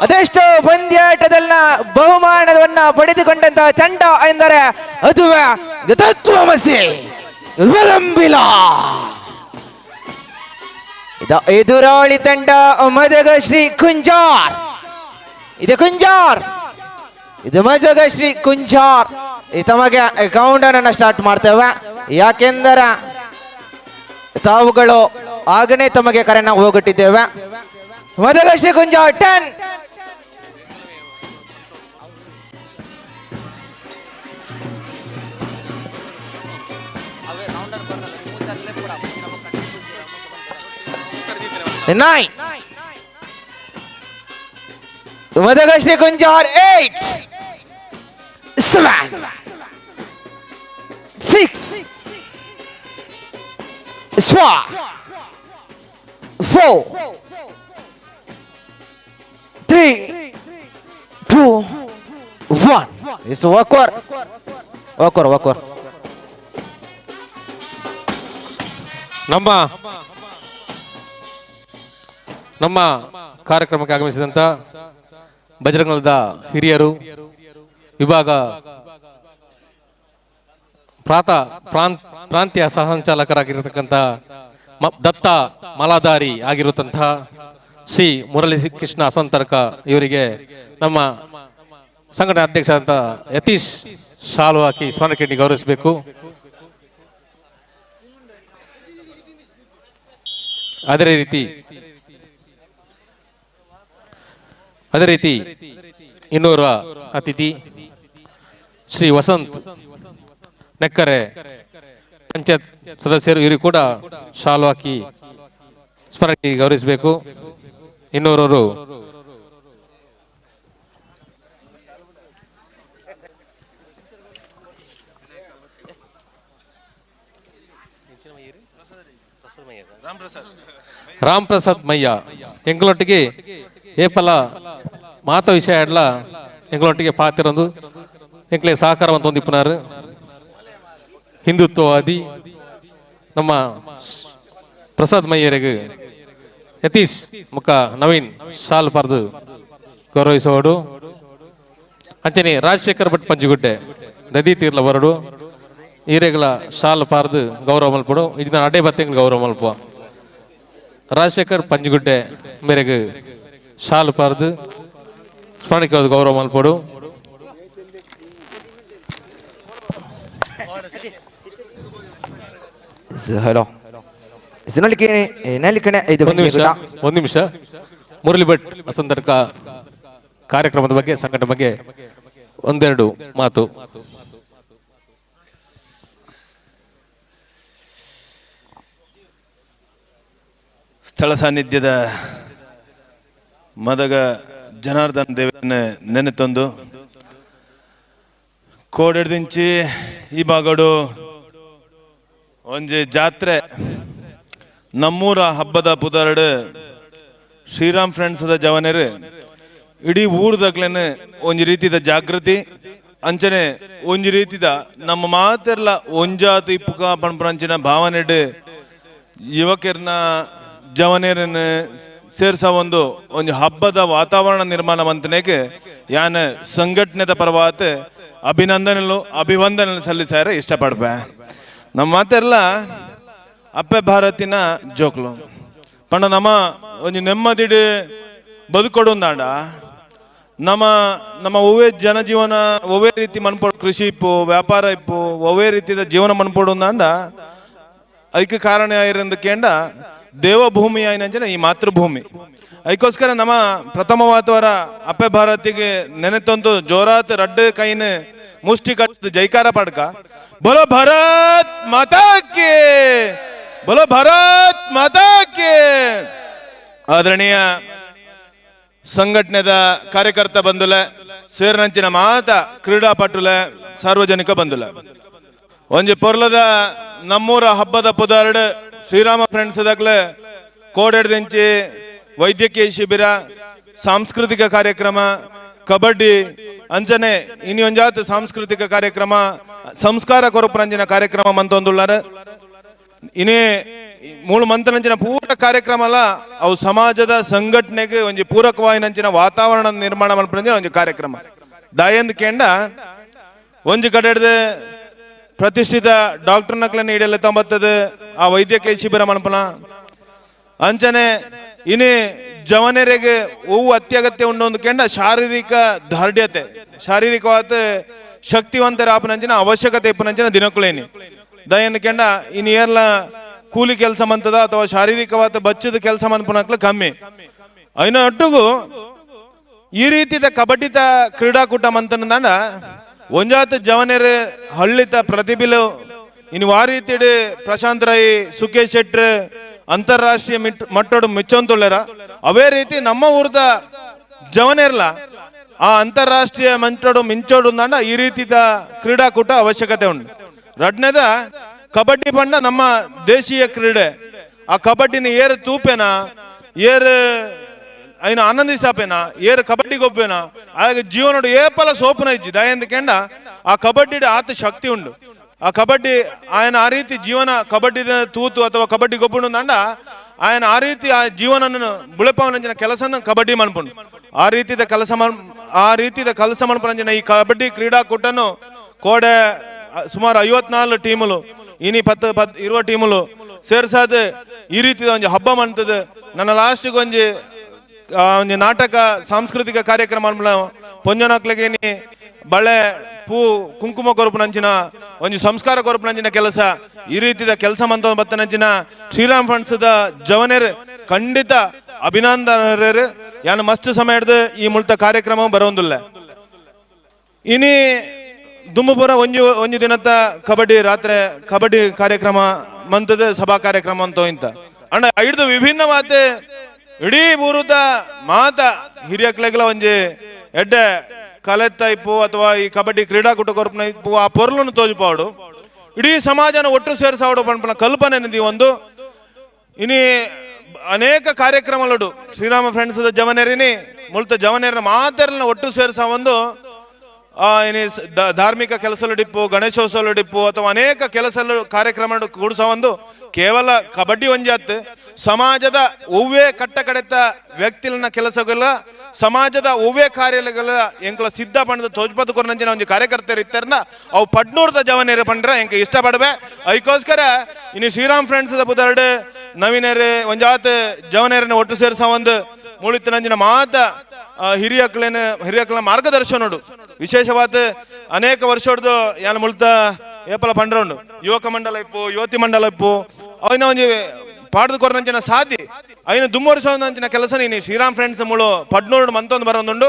ಅದೆಷ್ಟೋ ಪಂದ್ಯಾಟದಲ್ಲ ಬಹುಮಾನವನ್ನ ಪಡೆದುಕೊಂಡಂತಹ ತಂಡ ಎಂದರೆ ಅದುವೇ ತತ್ವಮಸಿ ವಿಳಂಬಿಲ. ಎದುರಾಳಿ ತಂಡ ಮದಗ ಶ್ರೀ ಕುಂಜಾರ್. ಇದು ಕುಂಜಾರ್, ಇದು ಮದಗ ಶ್ರೀ ಕುಂಜಾರ್. ತಮಗೆ ಕೌಂಟರ್ ಅನ್ನ ಸ್ಟಾರ್ಟ್ ಮಾಡ್ತೇವೆ, ಯಾಕೆಂದರೆ ತಾವುಗಳು ಆಗನೇ ತಮಗೆ ಕರೆನ ಹೋಗಿಟ್ಟಿದ್ದೇವೆ. Madaga Shri Kunjar 10, 9, Madaga Shri Kunjar 8, 7, 6, 5 4 3 2 1. Is walk over walk over walk over. ನಮ್ಮ ನಮ್ಮ ಕಾರ್ಯಕ್ರಮಕ್ಕೆ ಆಗಮಿಸಿದಂತ ಬಜರಂಗದ ಹಿರಿಯರು, ವಿಭಾಗ ಪ್ರಾಂತ್ಯ ಸಹಸಂಚಾಲಕರಾಗಿರತಕ್ಕಂಥ ದತ್ತ ಮಾಲಾಧಾರಿ ಆಗಿರತಕ್ಕಂಥ ಶ್ರೀ ಮುರಳಿ ಕೃಷ್ಣ ಅಸಂತರ್ಕ ಇವರಿಗೆ ನಮ್ಮ ಸಂಘಟನೆ ಅಧ್ಯಕ್ಷರಾದಂಥ ಯತೀಶ್ ಶಾಲು ಹಾಕಿ ಸ್ಮರಣಕ್ಕೆ ಗೌರವಿಸಬೇಕು. ಅದೇ ರೀತಿ ಇನ್ನೋರ್ವ ಅತಿಥಿ ಶ್ರೀ ವಸಂತ್ ನೆಕ್ಕರೆ ಪಂಚಾಯತ್ ಸದಸ್ಯರು, ಇವರು ಕೂಡ ಶಾಲು ಹಾಕಿ ಸ್ಮರಣಕ್ಕೆ ಗೌರವಿಸಬೇಕು. ಇನ್ನೋರವರು ರಾಮ್ ಪ್ರಸಾದ್ ಮಯ್ಯ ಎಂಗಳೊಟ್ಟಿಗೆ ಏಪಲ ಮಾತ ವಿಷಯ ಎಡ್ಲ ಎಂಗಳೊಟ್ಟಿಗೆ ಪಾತಿರಂದು ಎಂಕ್ಲೆ ಸಹಕಾರವಂತ ಒಂದಿಪ್ಪನಾರು ಹಿಂದುತ್ವವಾದಿ ನಮ್ಮ ಪ್ರಸಾದ್ ಮಯ್ಯರಿಗೆ ಯತೀಶ್ ಮುಖ ನವೀನ್ ಶಾಲ್ ಪರ್ದು ಗೌರವಿಸುವಡು. ಅಂಚನೆ ರಾಜಶೇಖರ್ ಭಟ್ ಪಂಜುಗುಡ್ಡೆ ನದಿ ತೀರ್ಲ ಬರಡು ಈರೆಗಳ ಶಾಲ್ ಪಾರ್ದು ಗೌರವ ಮಲ್ಪಡು. ಇದನ್ನ ಅಡೆ ಬತ್ತೆಂಗ್ ಗೌರವ ಮಲ್ಪ. ರಾಜಶೇಖರ್ ಪಂಜುಗುಡ್ಡೆ ಮೇರೆಗೆ ಶಾಲ್ ಪಾರ್ದು ಸ್ಮರಣಕ್ಕೆ ಗೌರವ ಮಲ್ಪಡು. ಹಲೋ ಒಂದು ನಿಮಿಷ ಮುರಳಿ ಭಟ್ ವಸಂತರ್ಕ ಕಾರ್ಯಕ್ರಮದ ಬಗ್ಗೆ, ಸಂಘಟನೆ ಬಗ್ಗೆ ಒಂದೆರಡು ಮಾತು. ಸ್ಥಳ ಸಾನ್ನಿಧ್ಯದ ಮದಗ ಜನಾರ್ದನ ದೇವನ ನೆನೆತಂದು ಕೋಡೆಡ್ದಿಂಚಿ ಈ ಭಾಗಡು ಒಂಜಿ ಜಾತ್ರೆ ನಮ್ಮೂರ ಹಬ್ಬದ ಪುದರಡು ಶ್ರೀರಾಮ್ ಫ್ರೆಂಡ್ಸ್ದ ಜವನರು ಇಡೀ ಊರ್ದಗ್ಲೇನೆ ಒಂಜಿ ರೀತಿದ ಜಾಗೃತಿ ಅಂಚನೆ ಒಂಜಿ ರೀತಿದ ನಮ್ಮ ಮಾತೆರ್ಲ ಒಂಜಾತಿ ಇಪ್ಪುಕ ಪಣಪುರಂಚಿನ ಭಾವನೆಡು ಯುವಕರನ್ನ ಜವನೇರನ್ನ ಸೇರ್ಸ ಒಂದು ಒಂದು ಹಬ್ಬದ ವಾತಾವರಣ ನಿರ್ಮಾಣ ಮಂತನೇಗೆ ಯಾನ ಸಂಘಟನೆದ ಪರವಾತ ಅಭಿನಂದನೆಲು ಅಭಿವಂದನೆ ಸಲ್ಲಿಸಾರೆ ಇಷ್ಟಪಡ್ಬೆ. ನಮ್ಮ ಮಾತೆಲ್ಲ ಅಪ್ಪೆ ಭಾರತಿನ ಜೋಕ್ಲು ಪಂಡ ನಮ್ಮ ಒಂದು ನೆಮ್ಮದಿಡು ಬದುಕೊಡುಂದಾಂಡ ನಮ್ಮ ನಮ್ಮ ಒವ್ವೇ ಜನಜೀವನ ಒವ್ವೇ ರೀತಿ ಮನ್ಪೋಡು ಕೃಷಿ ಇಪ್ಪು ವ್ಯಾಪಾರ ಇಪ್ಪು ಒವ್ವೇ ರೀತಿಯ ಜೀವನ ಮನ್ಪೋಡುಂದಾಂಡ ಅದಕ್ಕೆ ಕಾರಣ ಆಗಿರೋದಕ್ಕೇಂಡ ದೇವಭೂಮಿ ಆಯ್ನಂಚನೆ ಈ ಮಾತೃಭೂಮಿ. ಅದಕ್ಕೋಸ್ಕರ ನಮ್ಮ ಪ್ರಥಮವಾದವರ ಅಪ್ಪೆ ಭಾರತಿಗೆ ನೆನೆತೊಂದು ಜೋರಾತ್ ರಡ್ಡು ಕೈನ ಮುಷ್ಟಿ ಕಟ್ಟು ಜೈಕಾರ ಪಡ್ಕ ಬೋಲೋ ಭಾರತ್ ಮಾತಾ ಕಿ, ಬೋಲೋ ಭಾರತ್ ಮಾತಾ ಕಿ. ಆದರಣೀಯ ಸಂಘಟನೆದ ಕಾರ್ಯಕರ್ತ ಬಂದುಲೆ ಸೇರಿನಂಚಿನ ಮಾತ ಕ್ರೀಡಾಪಟುಲೆ ಸಾರ್ವಜನಿಕ ಬಂದುಲೆ ಒಂಜಿ ಪೊರ್ಲದ ನಮ್ಮೂರ ಹಬ್ಬದ ಪುದಾರ್ಡ್ ಶ್ರೀರಾಮ ಫ್ರೆಂಡ್ಸ್ ದಾಗ್ಲೆ ಕೋಡೆಡ್ದಿಂಚಿ ವೈದ್ಯಕೀಯ ಶಿಬಿರ, ಸಾಂಸ್ಕೃತಿಕ ಕಾರ್ಯಕ್ರಮ, ಕಬಡ್ಡಿ ಅಂಚನೆ ಇನ್ನೊಂಜಾತ ಸಾಂಸ್ಕೃತಿಕ ಕಾರ್ಯಕ್ರಮ, ಸಂಸ್ಕಾರ ಕೊರಪುರಂಜಿನ ಕಾರ್ಯಕ್ರಮ ಮಂತೊಂದುಳ್ಳಾರ. ಇನ್ನೇ ಮೂಳು ಮಂತನಂಚಿನ ಪೂರ ಕಾರ್ಯಕ್ರಮ ಅಲ್ಲ ಅವು ಸಮಾಜದ ಸಂಘಟನೆಗೆ ಒಂಜಿ ಪೂರಕವಾಯಿನಂಚಿನ ವಾತಾವರಣ ನಿರ್ಮಾಣ ಮಲ್ಪುನಂಚಿನ ಒಂಜಿ ಕಾರ್ಯಕ್ರಮ. ದಾಯಂದ್ ಕೇಂಡ ಒಂಜಿ ಕಡೆಡ್ದು ಪ್ರತಿಷ್ಠಿತ ಡಾಕ್ಟರ್ ನಕ್ಲನ್ನ ಈಡೆಲ್ಲ ತಂಬತ್ತದ ಆ ವೈದ್ಯಕೀಯ ಶಿಬಿರ ಮನ್ಪನ ಅಂಚನೆ ಇನಿ ಜವನರಿಗೆ ಹೂವು ಅತ್ಯಗತ್ಯ ಉಂಡೊಂದು ಕೆಂಡ ಶಾರೀರಿಕ ದಾರ್ಢ್ಯತೆ ಶಾರೀರಿಕವಾದ ಶಕ್ತಿವಂತರ ಆಪನಂಚಿನ ಅವಶ್ಯಕತೆ ಇಪ್ಪನಂಚಿನ ದಿನಕ್ಕುಳೇನಿ ದಯಂದ ಕೆಂಡ ಇನ್ ಏರ್ಲ ಕೂಲಿ ಕೆಲಸ ಮಂತದ ಅಥವಾ ಶಾರೀರಿಕವಾದ ಬಚ್ಚದ ಕೆಲಸ ಮನ್ಪುನಕ್ಲ ಕಮ್ಮಿ ಐನ ಒಟ್ಟುಗು ಈ ರೀತಿದ ಕಬಡ್ಡಿತ ಕ್ರೀಡಾಕೂಟ ಮಂತನದಾಂಡ ಒಂಜಾತ ಜವನರು ಹಳ್ಳಿತ ಪ್ರತಿಬಿಲು ಇನ್ನು ಆ ರೀತಿಡು ಪ್ರಶಾಂತ್ ರೈ ಸುಕೇಶ್ ಶೆಟ್ರ್ ಅಂತಾರಾಷ್ಟ್ರೀಯ ಮಟ್ಟೋಡು ಮೆಚ್ಚೊಂತುಳ್ಳರ ಅವೇ ರೀತಿ ನಮ್ಮ ಊರ್ದ ಜವನೇರ್ಲ ಆ ಅಂತಾರಾಷ್ಟ್ರೀಯ ಮಂಚೋಡು ಮಿಂಚೋಡು ಅಂದಾಂಡ ಈ ರೀತಿದ ಕ್ರೀಡಾಕೂಟ ಅವಶ್ಯಕತೆ ಉಂಟು. ರಡ್ನೇದ Kabaddi ಪಂಡ ನಮ್ಮ ದೇಶೀಯ ಕ್ರೀಡೆ. ಆ ಕಬಡ್ಡಿನ ಏರು ತೂಪೇನ, ಏರು ಐನ ಆನಂದಿಸಾಪೇನ, ಏರು ಕಬಡ್ಡಿ ಗೊಬ್ಬೇನ, ಆಗ ಜೀವನೋಡು ಏಪಲ ಸೋಪನ ಇಜ್ಜಿ ದಯಂದ ಆ ಕಬಡ್ಡಿ ಆತ ಶಕ್ತಿ ಉಂಡು. ಆ ಕಬಡ್ಡಿ ಆಯನ ಆ ರೀತಿ ಜೀವನ ಕಬಡ್ಡಿ ತೂತು ಅಥವಾ ಕಬಡ್ಡಿ ಗೊಬ್ಬುಂಡು ಅಂಡ ಆಯನ ಆ ರೀತಿ ಆ ಜೀವನನ್ನು ಬುಳೆಪಾವನಂಜಿನ ಕೆಲಸನ ಕಬಡ್ಡಿ ಮನ್ಪುಂಡು. ಆ ರೀತಿದ ಕೆಲಸ ಆ ರೀತಿದ ಕೆಲಸ ಮನ್ಪುನಂಜಿನ ಈ ಕಬಡ್ಡಿ ಕ್ರೀಡಾಕೂಟನು ಕೋಡೆ ಸುಮಾರು 54 ಟೀಮುಲು ಇನಿ 10 20 ಟೀಮುಲು ಸೇರ್ಸಾದ ಈ ರೀತಿದ ಒಂಜಿ ಹಬ್ಬ ಮಂತದ. ನನ್ನ ಲಾಸ್ಟಿಗೆ ಒಂಜಿ ಒಂಜಿ ನಾಟಕ ಸಾಂಸ್ಕೃತಿಕ ಕಾರ್ಯಕ್ರಮ ಪೊಂಜನಕ್ಲೆಗೆ ಬಳೆ ಪೂ ಕುಂಕುಮ ಕೊರಪುನಂಚಿನ ಒಂಜಿ ಸಂಸ್ಕಾರ ಕೊರಪುನಂಚಿನ ಕೆಲಸ ಈ ರೀತಿದ ಕೆಲಸ ಮಂತ ಬತ್ತನಂಚಿನ ಶ್ರೀರಾಮ್ ಫಂಡ್ಸ್ದ ಜವನೇರ್ ಖಂಡಿತ ಅಭಿನಂದನರು. ಯಾನು ಮಸ್ತ್ ಸಮಯ ಹಿಡ್ದು ಈ ಮುಳ್ತ ಕಾರ್ಯಕ್ರಮ ಬರೋಂದಿಲ್ಲ. ಇನಿ ದುಮ್ಮಪುರ ಒಂಜಿ ಒಂಜಿ ದಿನತ್ತ ಕಬಡ್ಡಿ ರಾತ್ರಿ ಕಬಡ್ಡಿ ಕಾರ್ಯಕ್ರಮ ಮಂತದ ಸಭಾ ಕಾರ್ಯಕ್ರಮ ಅಂತ ಇಂತ ಅಣ್ಣ ಹಿಡ್ದು ವಿಭಿನ್ನವಾದ ಇಡೀ ಊರುದ ಮಾತ ಹಿರಿಯಕ್ಲೆಗ್ಲ ಒಂಜಿ ಎಡ್ಡೆ ಕಲೆತ್ತ ಇಪ್ಪು ಅಥವಾ ಈ ಕಬಡ್ಡಿ ಕ್ರೀಡಾಕೂಟ ಕೊರಪುನ ಇಪ್ಪು ಆ ಪೊರ್ಲನ್ನು ತೋಜುಪಾಡು ಇಡೀ ಸಮಾಜನ ಒಟ್ಟು ಸೇರಿಸಾವಡು ಪನ್ಪುನ ಕಲ್ಪನೆ ನಿಧಿ ಒಂದು. ಇನಿ ಅನೇಕ ಕಾರ್ಯಕ್ರಮಗಳು ಶ್ರೀರಾಮ ಫ್ರೆಂಡ್ಸ್ ಜವನೇರಿನಿ ಮುಳ್ತ ಜವನೇರಿನ ಮಾತೆರನ್ನ ಒಟ್ಟು ಸೇರಿಸ ಒಂದು ಇನಿ ಧಾರ್ಮಿಕ ಕೆಲಸಲು ಡಿಪ್ಪು, ಗಣೇಶೋತ್ಸವ ಡಿಪ್ಪು ಅಥವಾ ಅನೇಕ ಕೆಲಸ ಕಾರ್ಯಕ್ರಮ ಕೂಡಿಸ ಒಂದು ಕೇವಲ ಕಬಡ್ಡಿ ಒಂಜಾತ್ ಸಮಾಜದ ಒವ್ವೇ ಕಟ್ಟ ಕಡೆತ ವ್ಯಕ್ತಿಲನ ಕೆಲಸಗಳ ಸಮಾಜದ ಒವ್ವೇ ಕಾರ್ಯಗಳ ಎಂಕಲ ಸಿದ್ಧ ಪಂಡದ ತೋಜ್ಪತ್ತು ಕೊರನಂಚಿನ ಒಂಜಿ ಕಾರ್ಯಕರ್ತರು ಇತ್ತಾರನ ಅವು ಪಡ್ನೂರ್ದ ಜವನೇರು ಪಂಡ್ರ ಎಂಕ ಇಷ್ಟಪಡವೆ. ಅದಕ್ಕೋಸ್ಕರ ಇನ್ನು ಶ್ರೀರಾಮ್ ಫ್ರೆಂಡ್ಸ್ ಪುದರ್ಡು ನವೀನರು ಒಂಜಾತ್ ಜವನೇರನ್ನ ಒಟ್ಟು ಸೇರಿಸ ಒಂದು ಮೂಳಿತ್ತನಂಚಿನ ಮಾತ ಹಿರಿಯಕ್ಲೇನ ಹಿರಿಯಕ್ಲ ಮಾರ್ಗದರ್ಶನೋಡು ವಿಶೇಷವಾದ ಅನೇಕ ವರ್ಷಡ್ದು ಯಾನ್ ಮುಳ್ತ ಏಪಲ ಪಂಡ್ರೌಂಡು ಯುವಕ ಮಂಡಲ ಇಪ್ಪು, ಯುವತಿ ಮಂಡಲ ಇಪ್ಪು ಅವನ ಒಂಜಿ ಪಾಡ್ದು ಕೊರನಂಚಿನ ಸಾಧಿ ಐನ ದುಮ್ಮೊರಿಸೋನಂಚಿನ ಕೆಲಸ ನೀನು ಶ್ರೀರಾಮ್ ಫ್ರೆಂಡ್ಸ್ ಮುಳು ಪಡ್ನೂರು ಮಂತೊಂದು ಬರೋದುಂಡು.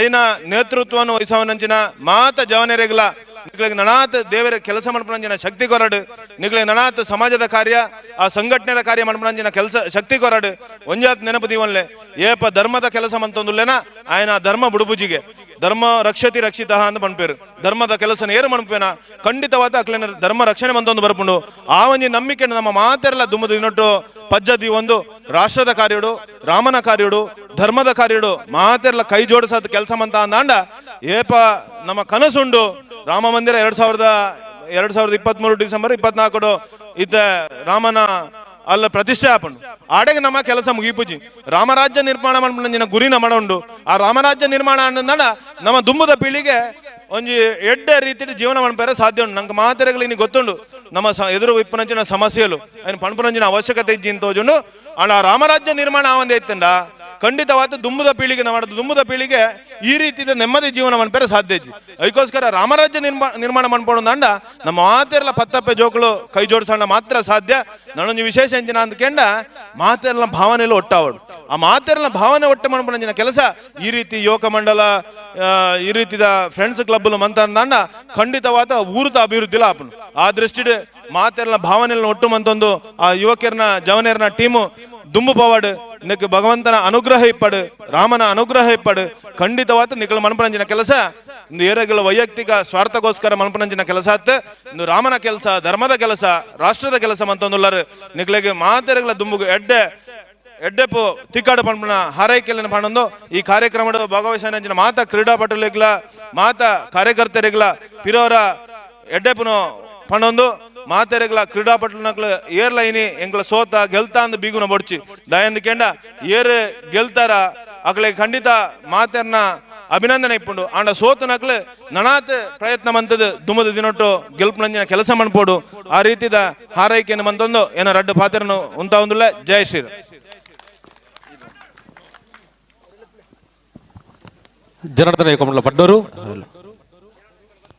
ಐನ ನೇತೃತ್ವವನ್ನು ವಹಿಸವನಂಚಿನ ಮಾತ ಜವನರಿಗಲ ನಿಕ್ಲಿಗೆ ನಣಾತ್ ದೇವರ ಕೆಲಸ ಮನ್ಪುನಂಚಿನ ಶಕ್ತಿ ಕೊರಡು, ನಿಕ್ಲಿಗೆ ನಣಾತ್ ಸಮಾಜದ ಕಾರ್ಯ ಆ ಸಂಘಟನೆದ ಕಾರ್ಯ ಮನ್ಪುನಂಚಿನ ಕೆಲಸ ಶಕ್ತಿ ಕೊರಡು. ಒಂಜಾತ್ ನೆನಪು ದೀವನ್ಲೆ ಏಪ ಧರ್ಮದ ಕೆಲಸ ಮಂತೊಂದುಲ್ಲೇನ ಆಯನ ಧರ್ಮ ಬುಡುಬುಜಿಗೆ ಧರ್ಮ ರಕ್ಷತಿ ರಕ್ಷಿತ ಅಂತ ಪನ್ಪೇರು. ಧರ್ಮದ ಕೆಲಸ ಏರು ಮನ್ಪೇನ ಖಂಡಿತವಾದ ಅಕ್ಲೇನ ಧರ್ಮ ರಕ್ಷಣೆ ಮಂತೊಂದು ಬರ್ಪುಂಡು. ಆ ಒಂಜಿ ನಂಬಿಕೆ ನಮ್ಮ ಮಾತೆಲ್ಲ ದುಮ್ಮದು ಇನ್ನೊಟ್ಟು ಪಜ್ಜದಿ ಒಂದು ರಾಷ್ಟ್ರದ ಕಾರ್ಯಡು, ರಾಮನ ಕಾರ್ಯಡು, ಧರ್ಮದ ಕಾರ್ಯಡು ಮಾತೆಲ್ಲ ಕೈ ಜೋಡಿಸೋದು ಕೆಲಸ ಮಂತ ಅಂದಾಂಡ ಏಪ ನಮ್ಮ ಕನಸುಂಡು. ರಾಮ ಮಂದಿರ 2023 ಡಿಸೆಂಬರ್ 24 ಇದ್ದ ರಾಮನ ಅಲ್ಲ ಪ್ರತಿಷ್ಠೆ ಆಪುಂಡು. ಆಡೆಗೆ ನಮ್ಮ ಕೆಲಸ ಮುಗಿಪುಜಿ ರಾಮರಾಜ್ಯ ನಿರ್ಮಾಣ ಮನ್ಪುನಂಚಿನ ಗುರಿ ನಮ್ಮ ಉಂಡು. ಆ ರಾಮರಾಜ್ಯ ನಿರ್ಮಾಣ ಅನ್ನಂದಾಂಡ ನಮ್ಮ ದುಂಬುದ ಪೀಳಿಗೆ ಒಂಜಿ ಎಡ್ಡೆ ರೀತಿಯಲ್ಲಿ ಜೀವನ ಮನ್ಪೇರೆ ಸಾಧ್ಯ ಉಂಡು. ನಂಗೆ ಮಾತೆರೆಗಳು ಇನ್ನು ಗೊತ್ತುಂಡು ನಮ್ಮ ಎದುರು ಇಪ್ಪನಂಚಿನ ಸಮಸ್ಯೆಗಳು ಐನ್ ಪನ್ಪುನಂಚಿನ ಅವಶ್ಯಕತೆ ಇಜ್ಜಿ ಅಂತ ತೋಜುಂಡು. ಆಂಡ ಆ ರಾಮರಾಜ್ಯ ನಿರ್ಮಾಣ ಆವಂದೇ ಇತ್ತಂಡ ಖಂಡಿತವಾದ ದುಂಬುದ ಪೀಳಿಗೆ ನಮ್ಮ ದುಂಬುದ ಪೀಳಿಗೆ ಈ ರೀತಿಯ ನೆಮ್ಮದಿ ಜೀವನ ಮನ್ಪೇರೆ ಸಾಧ್ಯ ಇಜ್ಜಿ. ಅದಕ್ಕೋಸ್ಕರ ರಾಮರಾಜ್ಯ ನಿರ್ಮಾಣ ಮನ್ಪೋಣ ನಮ್ಮ ಮಾತೆಲ್ಲ ಪತ್ತಪ್ಪೆ ಜೋಕುಲು ಕೈ ಜೋಡಿಸೋಣ ಮಾತ್ರ ಸಾಧ್ಯ. ನಾನೊಂದು ವಿಶೇಷ ಎಂಚಿನ ಅಂದ್ಕೊಂಡ ಮಾತೆಲ್ಲ ಭಾವನೆಯಲ್ಲೂ ಒಟ್ಟಾವಡು. ಆ ಮಾತೆಲ್ಲ ಭಾವನೆ ಒಟ್ಟು ಮನ್ಪುನಂಚಿನ ಕೆಲಸ ಈ ರೀತಿ ಯುವಕ ಮಂಡಲ ಈ ರೀತಿದ ಫ್ರೆಂಡ್ಸ್ ಕ್ಲಬ್ ಮಂತಂದಾಂಡ ಖಂಡಿತವಾದ ಊರುದ ಅಭಿವೃದ್ಧಿಲ ಆಪುಂಡು. ಆ ದೃಷ್ಟಿಡ್ ಮಾತೆಲ್ಲ ಭಾವನೆಲ್ಲ ಒಟ್ಟು ಮಂತೊಂದು ಆ ಯುವಕರನ್ನ ಜವನೇರ್ನ ಟೀಮು ದುಂಬು ಪವಾಡು ನಿಕ್ ಭಗವಂತನ ಅನುಗ್ರಹ ಇಪ್ಪಡು, ರಾಮನ ಅನುಗ್ರಹ ಇಪ್ಪಡು. ಖಂಡಿತವಾದ ನಿಕ್ಕಳ ಮನ್ಪನಂಚಿನ ಕೆಲಸ ಇಂದು ಏರಗಳ ವೈಯಕ್ತಿಕ ಸ್ವಾರ್ಥಕ್ಕೋಸ್ಕರ ಮನ್ಪನಂಚಿನ ಕೆಲಸ ಆತ್. ಇಂದು ರಾಮನ ಕೆಲಸ, ಧರ್ಮದ ಕೆಲಸ, ರಾಷ್ಟ್ರದ ಕೆಲಸ ಮಂತೊಂದುಲ್ಲರು ನಿಕ್ಲೆಗೆ ಮಾತೆರಗಳ ದುಂಬುಗು ಎಡ್ಡೆ ಎಡ್ಡೆಪು ತಿಕ್ಕಾಡು ಪಂಪನ ಹಾರೈಕೆಯನ್ನು ಪಂಡೊಂದು ಈ ಕಾರ್ಯಕ್ರಮದ ಭಾಗವಹಿಸಿನ ಮಾತ ಕ್ರೀಡಾಪಟುಲಿಗ್ಲ ಮಾತ ಕಾರ್ಯಕರ್ತರಿಗ್ಲ ಪಿರೋರ ಎಡ್ಡೆಪುನು ಪಂಡೊಂದು ಮಾತೆರೆಗ್ಲ ಕ್ರೀಡಾಪಟುನಕ್ಲು ಏರ್ಲ ಇನಿ ಎಂಕ್ಲ ಸೋತ ಗೆಲ್ತಾ ಅಂದ್ ಬೀಗುನ ಬೊಡ್ಚಿ ದಯಂದ ಕೆಂಡ ಏರು ಗೆಲ್ತಾರ ಅಕ್ಲೆ ಖಂಡಿತ ಮಾತೆರ್ನ ಅಭಿನಂದನೆ ಇಪ್ಪುಂಡು. ಆಂಡ ಸೋತನಕ್ಲು ನನಾತ್ ಪ್ರಯತ್ನ ಮಂತದ ದುಮದ ದಿನೊಟ್ಟು ಗೆಲ್ಪುನಂಜಿನ ಕೆಲಸ ಮನ್ಪೋಡು. ಆ ರೀತಿದ ಹಾರೈಕೆಯನ್ನು ಮಂತೊಂದು ಏನ ರಡ್ಡು ಪಾತ್ರನು ಉಂತ ಒಂದುಲ್ಲ. ಜಯ ಶ್ರೀರಾಮ್. ಜನಾರ್ದನ ಯುವಕ ಮಂಡಲ ಪಡ್ನೂರು.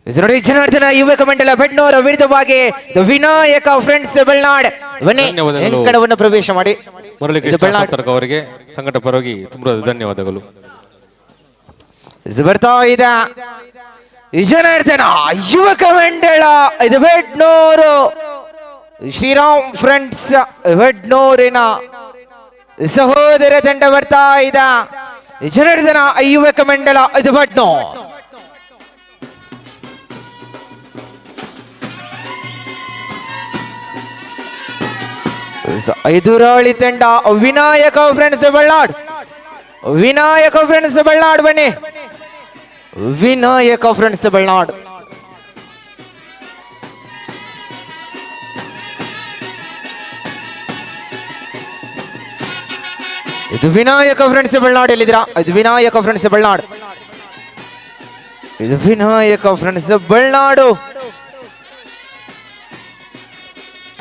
ನೋಡಿ ಜನಾರ್ದನ ಯುವಕ ಮಂಡಲ ಬೆಡ್ನೂರ ವಿರುದ್ಧವಾಗಿ ವಿನಾಯಕ ಫ್ರೆಂಡ್ಸ್ ಬೆಳ್ನಾಡ್ ವೆಂಕಟವನ್ನು ಪ್ರವೇಶ ಮಾಡಿ ಮುರಳೀಕೃಷ್ಣ ಸಾತರ್ಕ ಅವರಿಗೆ ಸಂಘಟ ಪರವಾಗಿ ತುಂಬ ಧನ್ಯವಾದಗಳು. ಬರ್ತಾ ಇದೆ ಜನಾರ್ದನ ಯುವಕ ಮಂಡಳ ಇದು ಬೆಡ್ನೂರು ಶ್ರೀರಾಮ್ ಫ್ರೆಂಡ್ಸ್ ಬೆಡ್ನೂರಿನ ಸಹೋದರ ತಂಡ ಬರ್ತಾ ಇದೆ. ಜನಾರ್ದನ ಯುವಕ ಮಂಡಳ ಇದು ಬೆಡ್ನೂರು. ಎದುರಾಳಿ ತಂಡ ವಿನಾಯಕ ಫ್ರೆಂಡ್ಸ್ ಬಳ್ಳಾಡ್, ವಿನಾಯಕ ಫ್ರೆಂಡ್ಸ್ ಬಳ್ಳಾಡ್ ಬನ್ನಿ, ವಿನಾಯಕ ಫ್ರೆಂಡ್ಸ್ ಬಳ್ಳಾಡ್. ಇದು ವಿನಾಯಕ ಫ್ರೆಂಡ್ಸ್ ಬಳ್ಳಾಡ್ ಎಲ್ಲಿದ್ದೀರಾ? ಇದು ವಿನಾಯಕ ಫ್ರೆಂಡ್ಸ್ ಬಳ್ಳಾಡ್, ಇದು ವಿನಾಯಕ ಫ್ರೆಂಡ್ಸ್ ಬಳ್ಳಾಡು,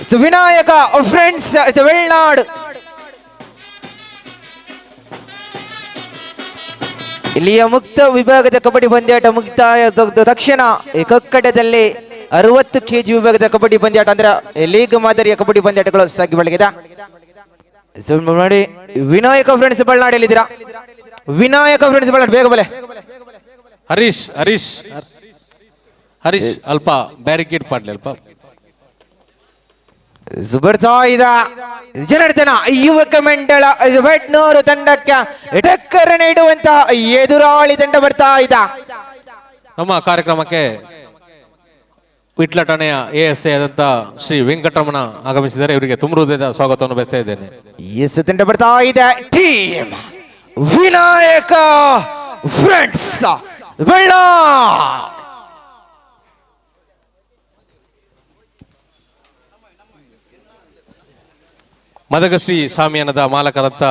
ಇದು ವಿನಾಯಕ ಫ್ರೆಂಡ್ಸ್ ಇದು ಬೆಳ್ನಾಡು. ಇಲ್ಲಿಯ ಮುಕ್ತ ವಿಭಾಗದ ಕಬಡ್ಡಿ ಪಂದ್ಯಾಟ ಮುಕ್ತಾಯದ ತಕ್ಷಣ ಈ ಕೊಕ್ಕಡದಲ್ಲಿ 60 ಕೆಜಿ ವಿಭಾಗದ ಕಬಡ್ಡಿ ಪಂದ್ಯಾಟ ಅಂದ್ರೆ ಲೀಗ್ ಮಾದರಿಯ ಕಬಡ್ಡಿ ಪಂದ್ಯಾಟಗಳು ಸಾಗಿ ಬೆಳಗಿದೆ. ನೋಡಿ ವಿನಾಯಕ ಫ್ರೆಂಡ್ಸ್ ಬಳ್ಳಾಡ್ ಎಲ್ಲಿದ್ದೀರಾ? ವಿನಾಯಕ ಫ್ರೆಂಡ್ಸ್ ಬಳ್ಳಾಡ್ ಬೇಗ ಬಲೆ. ಹರೀಶ್ ಹರೀಶ್ ಹರೀಶ್ ಅಲ್ಪ ಬ್ಯಾರಿಕೇಡ್ ಪಾಡ್ಲಿ ಅಲ್ಪ. ಬರ್ತಾ ಇದ ಜನಾರ್ದನ ಯುವಕ ಮಂಡಳ ಬೆಟ್ನೂರು ತಂಡಕ್ಕೆ ಟಕ್ಕರ್ ನೀಡುವಂತಹ ಎದುರಾಳಿ ತಂಡ ಬರ್ತಾ ಇದ್ದ. ನಮ್ಮ ಕಾರ್ಯಕ್ರಮಕ್ಕೆ ವಿಟ್ಲ ಠಾಣೆಯ ಎಎಸ್ಐ ಆದಂತ ಶ್ರೀ ವೆಂಕಟರಮಣ ಆಗಮಿಸಿದ್ದಾರೆ. ಇವರಿಗೆ ತುಂಬ ಹೃದಯದ ಸ್ವಾಗತವನ್ನು ಬಯಸ್ತಾ ಇದ್ದೇನೆ. ಎಸ್ ತಂಡ ಬರ್ತಾ ಇದೆ ಟೀಮ್ ವಿನಾಯಕ ಫ್ರೆಂಡ್ಸ್ ಬೆಳ್ಳಾಡ್. ಮದಗಶ್ರೀ ಸ್ವಾಮಿಯನದ ಮಾಲಕರಂತ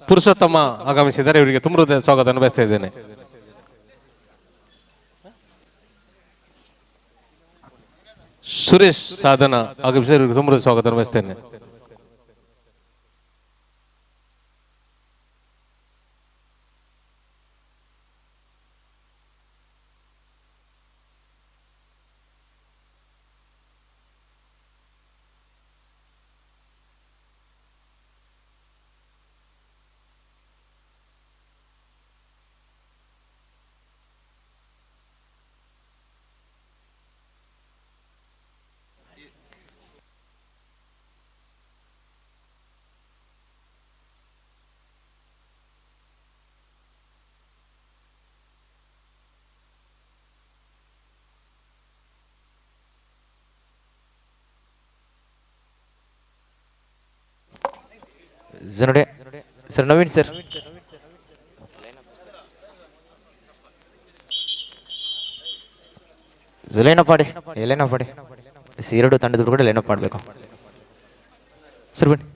ಪುರುಷೋತ್ತಮ ಆಗಮಿಸಿದ್ದಾರೆ. ಇವರಿಗೆ ತುಂಬ ಹೃದಯದ ಸ್ವಾಗತವನ್ನು ಬಯಸ್ತಾ ಇದ್ದೇನೆ. ಸುರೇಶ್ ಸಾಧನ ಆಗಮಿಸಿದ್ದಾರೆ. ಇವರಿಗೆ ತುಂಬ ಹೃದಯದ ಸ್ವಾಗತವನ್ನು ಬಯಸ್ತೇನೆ. ನೋಡಿ sir Naveen sir, line up ಮಾಡಿ, ಲೈನ್ ಅಪ್ ಮಾಡಿ. ಎರಡು ತಂಡದವರು ಕೂಡ ಲೈನ್ ಅಪ್ ಮಾಡಬೇಕು ಸರ್. ಬನ್ನಿ.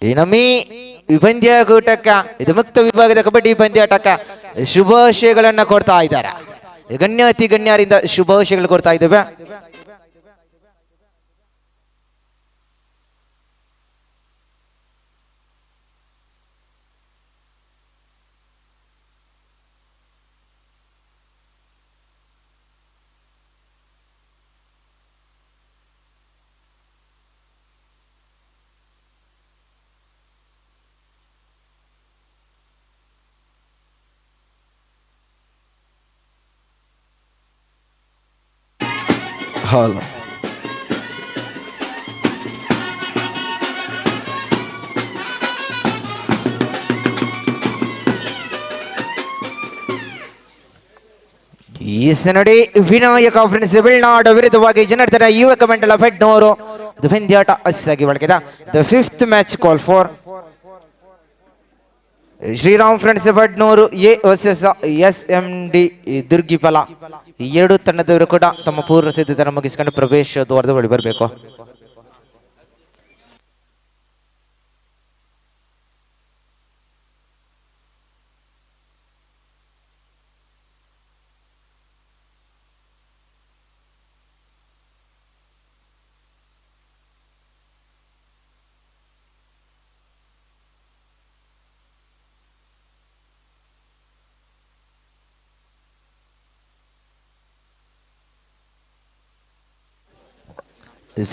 ಈ ನಮ್ಮಿ ಪಂದ್ಯಾಕೂಟಕ್ಕ ಇದು ಮುಕ್ತ ವಿಭಾಗದ ಕಬಡ್ಡಿ ಪಂದ್ಯಾಟಕ್ಕ ಶುಭಾಶಯಗಳನ್ನ ಕೊಡ್ತಾ ಇದ್ದಾರೆ. ಗಣ್ಯಾತಿ ಗಣ್ಯರಿಂದ ಶುಭಾಶಯಗಳು ಕೊಡ್ತಾ ಇದ್ದೇವೆ. ಹಲೋ ಈ ನೋಡಿ ವಿನಾಯಕ ಫ್ರೆಂಡ್ಸ್ ಬೆಳ್ನಾಡು ವಿರುದ್ಧವಾಗಿ ಜನಾರ್ದನ ಯುವಕ ಮಂಡಳ ಬೆಡ್ನೂರು ಪಂದ್ಯಾಟ ಅಸ್ಸಾಗಿ ಬಳಕಿದ. The fifth match call for Shriram friends Bednur A versus S M D Durgipala. ಈ ಎರಡು ತಂಡದವರು ಕೂಡ ತಮ್ಮ ಪೂರ್ವ ಸಿದ್ಧತೆಯನ್ನು ಮುಗಿಸಿಕೊಂಡು ಪ್ರವೇಶ ದ್ವಾರದ ಬಳಿ ಬರಬೇಕು.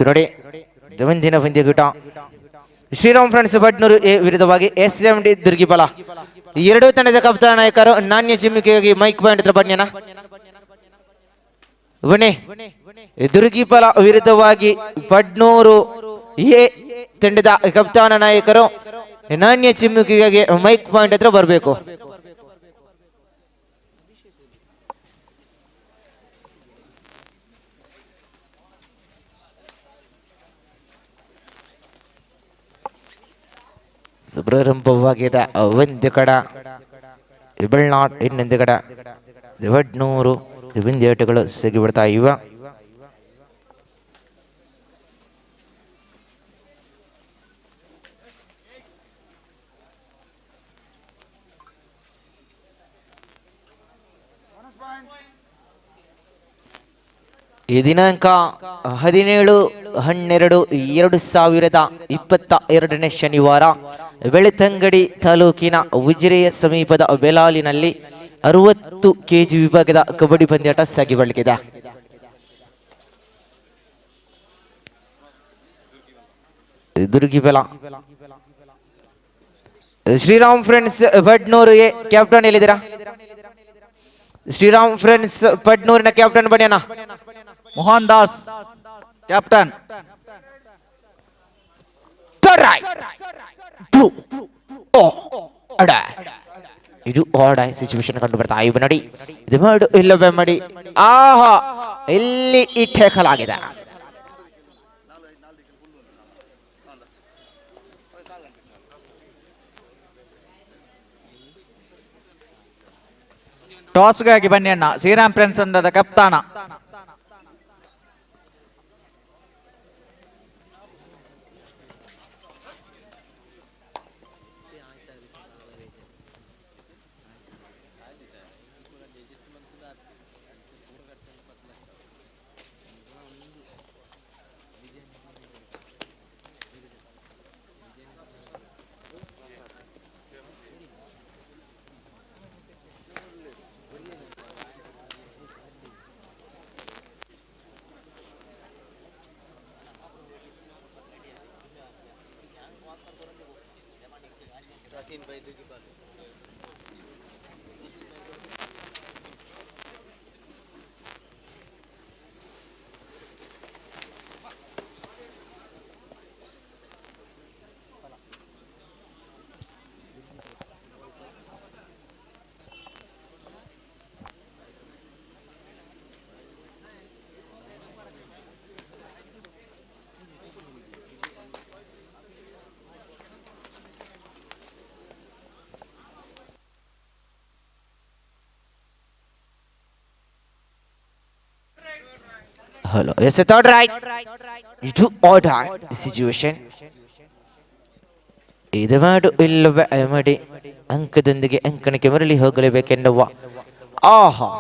ನೋಡಿ ಮುಂದಿನ ಪಂದ್ಯಕೂಟ ಶ್ರೀರಾಮ್ ಫ್ರೆಂಡ್ಸ್ ಬಡ್ನೂರು ಎ ವಿರುದ್ಧವಾಗಿ S M D Durgipala. ಎರಡೂ ತಂಡದ ಕಪ್ತಾನ ನಾಯಕರು ನಾಣ್ಯ ಚಿಮ್ಮಿಕೆಯಾಗಿ ಮೈಕ್ ಪಾಯಿಂಟ್ ಹತ್ರ ಬನ್ನಿಯಣ್ಣ. ಬನ್ನಿ. ದುರ್ಗಿಫಲ ವಿರುದ್ಧವಾಗಿ ಬಡ್ನೂರು ಎ ತಂಡದ ಕಪ್ತಾನ ನಾಯಕರು ನಾಣ್ಯ ಚಿಮ್ಮುಕಿಗಾಗಿ ಮೈಕ್ ಪಾಯಿಂಟ್ ಹತ್ರ ಬರಬೇಕು. ಪ್ರಾರಂಭವಾಗಿದೆ ಒಂದು ಕಡೆ ಬೆಳ್ನಾಡ್, ಇನ್ನೊಂದು ಕಡೆ ವಡ್ನೂರು ವಿಂದ್ಯಾಟಗಳು ಸಿಗಿಬಿಡ್ತಾ ಇವೆ. ಈ ದಿನಾಂಕ 17-12-2022 ಶನಿವಾರ ಬೆಳ್ತಂಗಡಿ ತಾಲೂಕಿನ ಉಜಿರೆಯ ಸಮೀಪದ ಬೆಲಾಲಿನಲ್ಲಿ 60 ಕೆಜಿ ವಿಭಾಗದ ಕಬಡ್ಡಿ ಪಂದ್ಯಾಟ ಸಾಗಿ ಬರಲಿದೆ. Durgibela Shriram friends Padnur A captain ಎಲ್ಲಿದ್ದೀರಾ? ಶ್ರೀರಾಮ್ ಫ್ರೆಂಡ್ಸ್ ಪಡ್ನೂರಿನ ಕ್ಯಾಪ್ಟನ್ ಬನ್ನಿ ಅಣ್ಣ. Mohan Das captain. ಇದು ಆಡ ಸಿಚುವೇಶನ್ ಕಂಡು ಬರ್ತಾ ಇವೆ ನೋಡಿ. ಇದು ಮಾಡು ಇಲ್ಲವೇ ಮಾಡಿ. ಆಹಾ, ಇಲ್ಲಿ ಈ ಠೇಕಲಾಗಿದೆ. ಟಾಸ್ಗಾಗಿ ಬನ್ನಿ ಅಣ್ಣ. ಶ್ರೀರಾಮ್ ಫ್ರೆಂಡ್ಸ್ ತಂಡದ ಕಪ್ತಾನ. Hello, yes, a third right. ಇದು ಆರ್ಡರ್ ಸಿಚುವೇಶನ್. ಇದು ಮಾಡು ಇಲ್ಲವೇ ಮಾಡಿ ಅಂಕದೊಂದಿಗೆ ಅಂಕಣಕ್ಕೆ ಮರಳಿ ಹೋಗಲೇಬೇಕೆನ್ನುವ ಆಹಾ.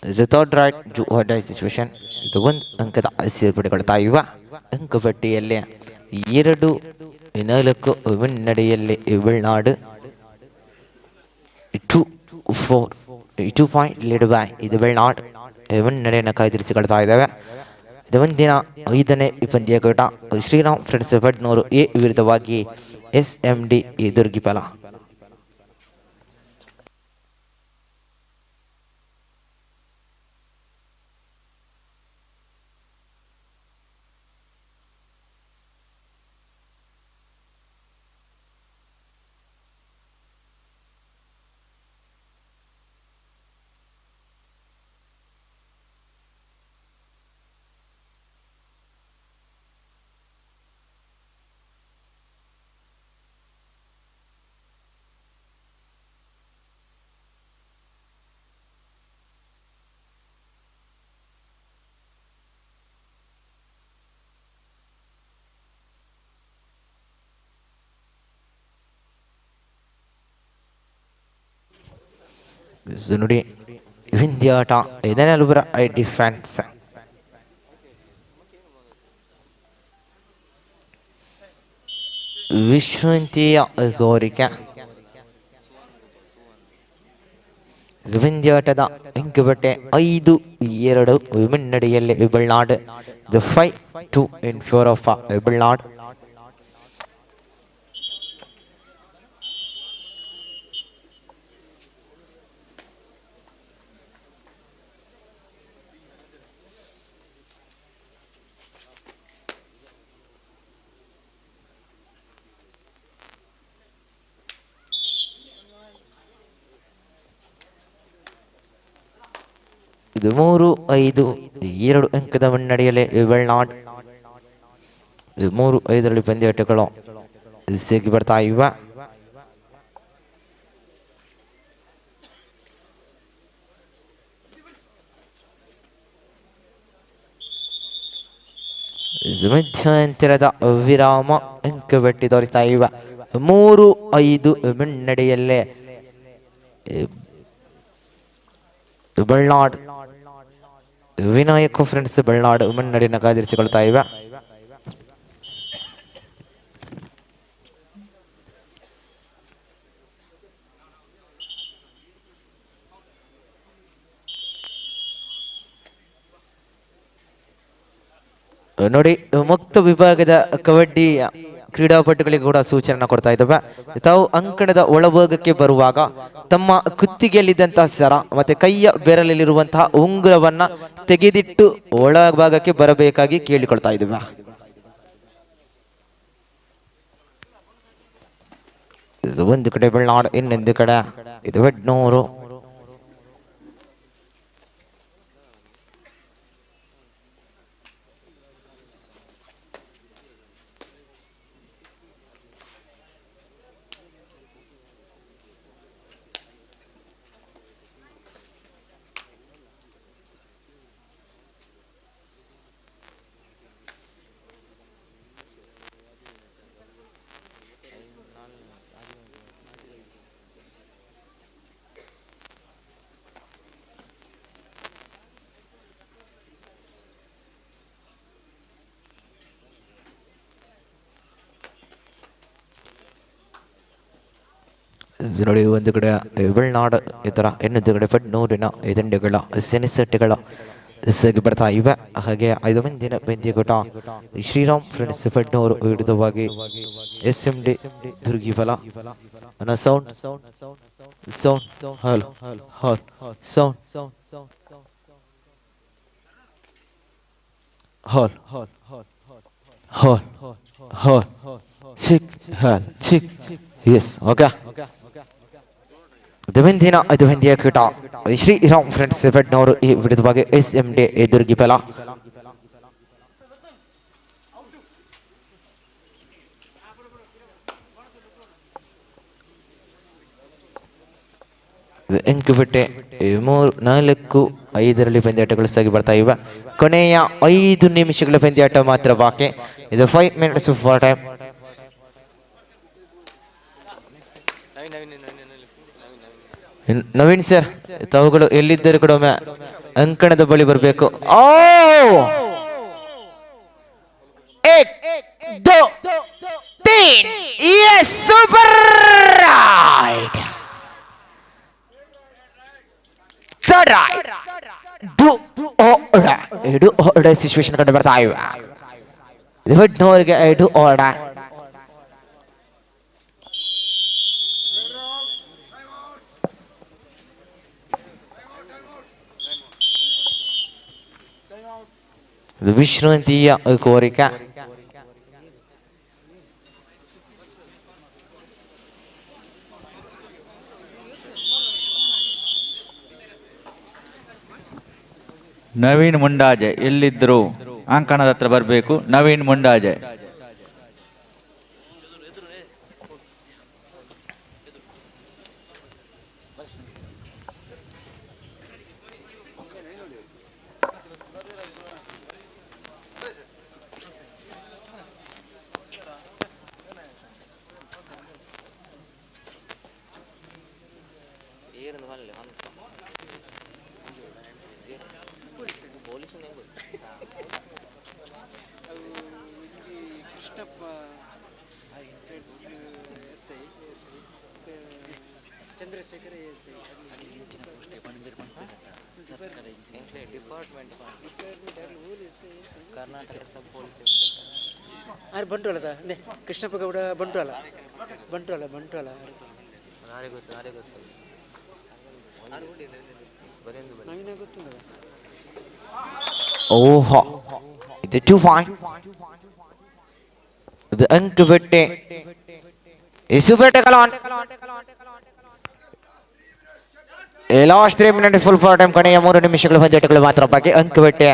The third right do or die situation. ಇದು ಒಂದು ಅಂಕದ ಸೇರ್ಪಡೆಗೊಳ್ತಾ ಇವ. ಅಂಕಪಟ್ಟಿಯಲ್ಲಿ 2-4 ಮುನ್ನಡೆಯಲ್ಲಿ Velnadu. 2-4 2 point lead by ಇದು ಬೆಳ್ನಾಡ್ ಮುನ್ನಡೆಯನ್ನು ಕಾಯ್ದಿರಿಸಿಕೊಳ್ತಾ ಇದ್ದಾವೆ. ಇದು ಮುಂದಿನ 5ನೇ ಪಂದ್ಯಕೂಟ ಶ್ರೀರಾಮ್ ಫ್ರೆಂಡ್ಸ್ ಪಡ್ನೂರು ಎ ವಿರುದ್ಧವಾಗಿ SMD Durgipala. ನೋಡಿ ವಿಂಧ್ಯಾಟ ಇದನ್ನೆಲ್ಲವರ ಡಿಫೆನ್ಸ್. ವಿಶ್ರಾಂತಿಯ ಕೋರಿಕೆ. ಪಂದ್ಯಾಟದ ಅಂಕಬಟ್ಟೆ 5-2 ಮುನ್ನಡೆಯಲ್ಲಿ ಬೆಳ್ನಾಡ್. ಇದು 5-2 ಇನ್ ಫೇವರ್ ಆಫ್ ಬೆಳ್ನಾಡ್. ಇದು 3-5 2 ಅಂಕದ ಮುನ್ನಡೆಯಲ್ಲಿ ಬೆಳ್ನಾಡ್. 3-5ರಲ್ಲಿ ಪಂದ್ಯಾಟಗಳು ಸಿಗಿ ಬರ್ತಾ ಇವೆ. ಮಧ್ಯಂತರದ ವಿರಾಮ ಅಂಕ ಬೆಟ್ಟಿ ತೋರಿಸ್ತಾ ಇವೆ. 3-5 ಮುನ್ನಡೆಯಲ್ಲೇ ಬೆಳ್ನಾಡ್. ವಿನಾಯಕ ಫ್ರೆಂಡ್ಸ್ ಬೆಳ್ನಾಡ್ ಮುನ್ನಡೆಯನ್ನು ಕಾದಿರಿಸಿಕೊಳ್ತಾ ಇವೆ. ನೋಡಿ, ಮುಕ್ತ ವಿಭಾಗದ ಕಬಡ್ಡಿ ಕ್ರೀಡಾಪಟುಗಳಿಗೆ ಕೂಡ ಸೂಚನೆ ಕೊಡ್ತಾ ಇದ್ದಾವೆ. ತಾವು ಅಂಕಣದ ಒಳಭಾಗಕ್ಕೆ ಬರುವಾಗ ತಮ್ಮ ಕುತ್ತಿಗೆಯಲ್ಲಿದ್ದಂತಹ ಸರ ಮತ್ತೆ ಕೈಯ ಬೆರಳಲ್ಲಿರುವಂತಹ ಉಂಗುರವನ್ನ ತೆಗೆದಿಟ್ಟು ಒಳಭಾಗಕ್ಕೆ ಬರಬೇಕಾಗಿ ಕೇಳಿಕೊಳ್ತಾ ಇದ್ದೇವೆ. ಒಂದು ಕಡೆ ಬೆಳ್ನಾಡು, ಇನ್ನೊಂದು ಕಡೆ ಇದು ಬೆಡ್ನೂರು. ನೋಡಿ, ಒಂದು ಕಡೆ ಬೆಳ್ನಾಡು ಈ ಥರ, ಇನ್ನೊಂದು ಕಡೆ ಪಡ್ನೂರಿನ ದಂಡೆಗಳ ಸೆನೆಸೆಟ್ಗಳ ಸಾಗಿ ಬರ್ತಾ ಇವೆ. ಹಾಗೆ 5 ಮಂದಿನ ಪಂದ್ಯಕೂಟ ಶ್ರೀರಾಮ್ ಫ್ರೆಂಡ್ಸ್ ಪಡ್ನೂರು ವಿರುದ್ಧವಾಗಿ ಎಸ್ ಎಂ ಡಿ ದುರ್ಗಿಫಲ. Sound sound hello hello sound hall hall hall check hall check yes okay. ದುವಿಂದಿನ ದುವಿಂದಿಯ ಕೀಟ ಶ್ರೀರಾಮ್ ಫ್ರೆಂಡ್ಸ್ ಬೆಡ್ನವರು ಈ ವಿರುದ್ಧವಾಗಿ ಎಸ್ ಎಂ ಡಿ ದುರ್ಗಿಫಲ. ಅಂಕಬಟ್ಟೆ 3, 4, 5ರಲ್ಲಿ ಪಂದ್ಯಾಟಗಳು ಸಾಗಿ ಬರ್ತಾ ಇವೆ. ಕೊನೆಯ 5 ನಿಮಿಷಗಳ ಪಂದ್ಯಾಟ ಮಾತ್ರ ಬಾಕಿ. ಇದು 5 minutes for time. Naveen sir, ತಾವುಗಳು ಎಲ್ಲಿದ್ದರೂ ಕೂಡ ಒಮ್ಮೆ ಅಂಕಣದ ಬಳಿ ಬರಬೇಕು. ಓ 1 2 3 yes super raid third raid do or die situation ಕಂಡು ಬರ್ತಾ ಇವೆ. ದೊಡ್ಡವರಿಗೆ do or die. ವಿಶ್ರಾಂತಿಯ ಕೋರಿಕೆ. ನವೀನ್ ಮುಂಡಾಜೆ ಎಲ್ಲಿದ್ರು ಅಂಕಣದ ಹತ್ರ ಬರಬೇಕು. Naveen Mundaje. Krishnappa Gowda Bantwal Bantwal Bantwal. ಓಹೋ, ಇದು 2 ಪಾಯಿಂಟ್. ಇದು ಅಂಕ ಬಿಟ್ಟೆ super tackle on. Last 3 minute full for time. ಕೊನೆಯ 3 ನಿಮಿಷಗಳು ಪಂದ್ಯಾಟಗಳು ಮಾತ್ರ ಬಾಕಿ. ಅಂಕ ಬಿಟ್ಟೆ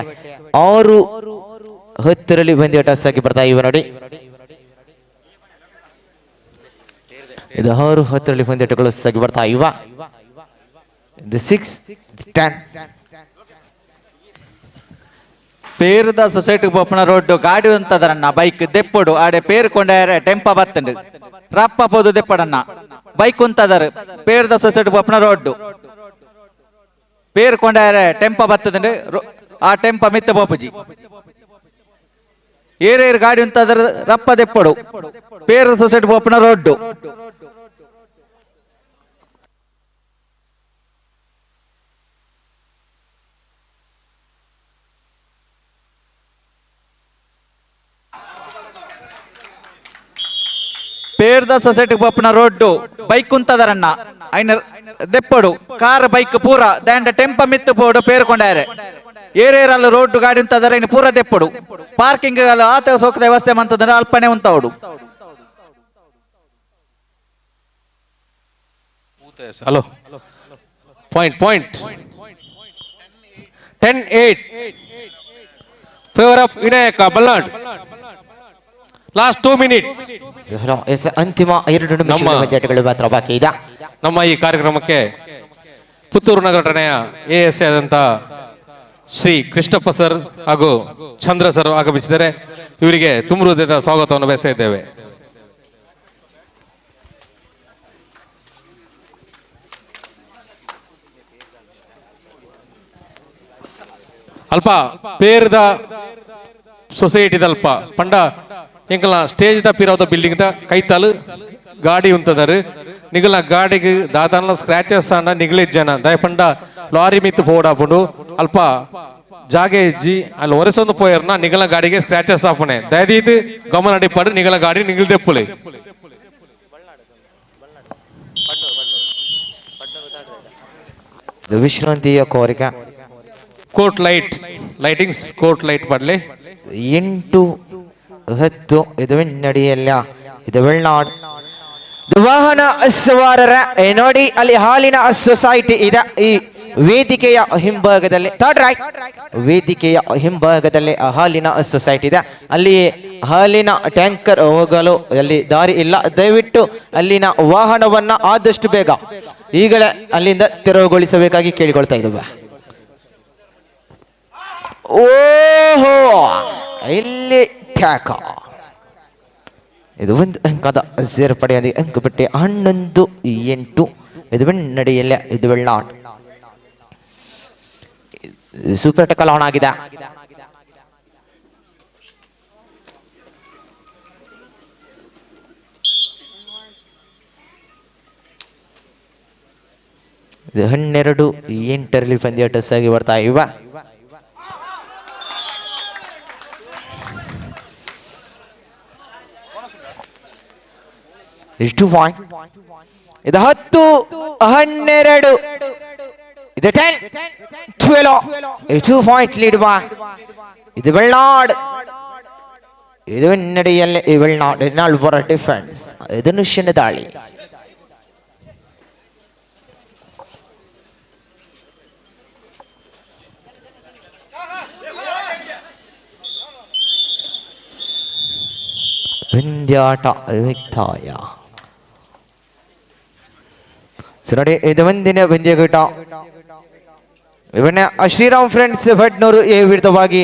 6-10ರಲ್ಲಿ ಪಂದ್ಯಾಟ ಸಾಗಿ ಬರ್ತಾ ಇವೆ ನೋಡಿ. ಇದು 6-10ರಲ್ಲಿ ಪಂದ್ಯಾಟಗಳು ಸಾಗಿ ಬರ್ತಾ ಇವ. ಇದು 6-10. ಪೇರುದ ಸೊಸೈಟಿ ಪೋಪುನ ರೋಡ್ ಗಾಡಿ ಉಂತದರನ್ನ ಬೈಕ್ ದೆಪ್ಪೊಡು ಆಡೆ ಪೇರು ಕೊಂಡಾರೆ ಟೆಂಪ ಬತ್ತಂಡು ರಪ್ಪ ಪೋದು ದೆಪ್ಪಡನ್ನ ಬೈಕ್ ಉಂತದರ್ ಪೇರುದ ಸೊಸೈಟಿ ಪೋಪುನ ರೋಡ್ ಪೇರು ಕೊಂಡಾರೆ ಟೆಂಪ ಬತ್ತದಂಡು ಆ ಟೆಂಪ ಮಿತ್ತ ಪೋಪುಜಿ ಏರೇರು ಗಾಡಿ ಉಂತದರ್ ರಪ್ಪ ದೆಪ್ಪೊಡು ಪೇರು society ಪೋಪುನ road. ಪೇರ್ದ society ಪೋಪುನ road bike ಉಂತದರನ್ನ ಐನ ದೆಪ್ಪಡು ಕಾರ್ ಬೈಕ್ ಪೂರ ದಾಂಡ ಟೆಂಪ ಮಿತ್ತು ಪೋಡು ಪೇರ್ಕೊಂಡಾರೆ ಏರೇರಲ್ಲ ರೋಡ್ ಗಾಡಿ ಉಂತದರ ಐನ ಪೂರ ದೆಪ್ಪಡು ಪಾರ್ಕಿಂಗ್ ಆತ ಸೋಕದ ವ್ಯವಸ್ಥೆ ಮಂತಂದ್ರೆ ಅಲ್ಪನೆ ಉಂತವಡು. Hello, point point 10-8 favour of Vinayaka Balnad. Last 2 minutes. ಅಂತಿಮ 2 ನಿಮಿಷಗಳ ಪಂದ್ಯಾಟಗಳು ಮಾತ್ರ ಬಾಕಿ ಇದೆ. ನಮ್ಮ ಈ ಕಾರ್ಯಕ್ರಮಕ್ಕೆ ಪುತ್ತೂರು ನಗರ ಠಾಣೆಯ ಎಎಸ್ಐ ಆದಂತ ಶ್ರೀ ಕೃಷ್ಣಪ್ಪ ಸರ್ ಹಾಗೂ ಚಂದ್ರ ಸರ್ ಆಗಮಿಸಿದ್ದಾರೆ. ಇವರಿಗೆ ತುಂಬ ಹೃದಯದ ಸ್ವಾಗತವನ್ನು ಬಯಸ್ತಾ ಇದ್ದೇವೆ. ಅಲ್ಪ ಪೇರ್ದ ಸೊಸೈಟಿದಲ್ಪ ಪಂಡ ಎಂಕಲ್ನ ಸ್ಟೇಜ್ the ಪಿರಾವದ building the ಕೈತಾಲು ಗಾಡಿ ಉಂತದಾರು. ನಿಗಲ ಗಾಡಿಗೆ ದಾದಾನ್ಲ ಸ್ಕ್ರಾಚಸ್ ಆಂಡ ನಿಗಲಿಜ್ ಜನ ದಯಪಂಡ ಲಾರಿ ಮಿತ್ತು ಪೋಡಾಪುಂಡು ಅಲ್ಪ ಜಾಗೆ ಇಜ್ಜಿ ಅಲ್ಲಿ ಒರೆಸೊಂದು ಪೋಯರ್ನ ನಿಗಲ ಗಾಡಿಗೆ ಸ್ಕ್ರಾಚಸ್ ಆಪುಣೆ. ದಯದೀತ್ ಗಮನ ಅಡಿಪಾಡು ನಿಗಲ ಗಾಡಿ ನಿಗಲ್ದೆಪ್ಪುಲೆ. ವಿಶ್ರಾಂತಿಯ ಕೋರಿಕೆ. Court light lightings court light ಪಡ್ಲಿ. 8-10 ಇದು ನಡೆಯಲ್ಲ. ಇದು ವೆಳ್ನಾಡ್ ವಾಹನ ಸವಾರರ ನೋಡಿ ಅಲ್ಲಿ ಹಾಲಿನ ಸೊಸೈಟಿ ಇದೆ. ಈ ವೇದಿಕೆಯ ಹಿಂಭಾಗದಲ್ಲಿ ಥರ್ಡ್ ರೈಟ್ ವೇದಿಕೆಯ ಹಿಂಭಾಗದಲ್ಲಿ ಹಾಲಿನ ಸೊಸೈಟಿ ಇದೆ. ಅಲ್ಲಿ ಹಾಲಿನ ಟ್ಯಾಂಕರ್ ಹೋಗಲು ಅಲ್ಲಿ ದಾರಿ ಇಲ್ಲ. ದಯವಿಟ್ಟು ಅಲ್ಲಿನ ವಾಹನವನ್ನ ಆದಷ್ಟು ಬೇಗ ಈಗಲೇ ಅಲ್ಲಿಂದ ತೆರವುಗೊಳಿಸಬೇಕಾಗಿ ಕೇಳಿಕೊಳ್ತಾ ಇದ್ದೇವೆ. ಓಹೋ, ಇಲ್ಲಿ ಟ್ಯಾಕ. ಇದು ಒಂದು ಅಂಕದ ಸೇರ್ಪಡೆಯಾದ ಅಂಕಪಟ್ಟಿ 11-8. ಇದು ನಡೆಯಲ್ಲ. ಇದು ವೆಳ್ನಾಡ್ super tackle on ಆಗಿದೆ. ಇದು 12-8ರಲ್ಲಿ ಪಂದ್ಯಾಟ ಸಾಗಿ ಬರ್ತಾ ಇವ. ಎಷ್ಟು ಪಾಯಿಂಟ್? ಇದು 10-12. ಇದು 10-12. 2 ಪಾಯಿಂಟ್ ಲೀಡ್ ಬಾ. ಇದು ಬೆಳ್ನಾಡ್. ಇದು ನಡೆಯಲ್ಲಿ ವೆಳ್ನಾಡ್ ನಾಲ್ವರ ಡಿಫೆನ್ಸ್. ಇದನ್ನು ಶೂನ್ಯ ದಾಳಿ. ಪಂದ್ಯಾಟ ಮುಕ್ತಾಯ. ಸೊ ನೋಡಿ, ಇದು ಒಂದಿನ ಪಂದ್ಯಕೂಟ ಇವನ್ನ ಶ್ರೀರಾಮ್ ಫ್ರೆಂಡ್ಸ್ ಭಟ್ನೂರು ಎ ವಿರುದ್ಧವಾಗಿ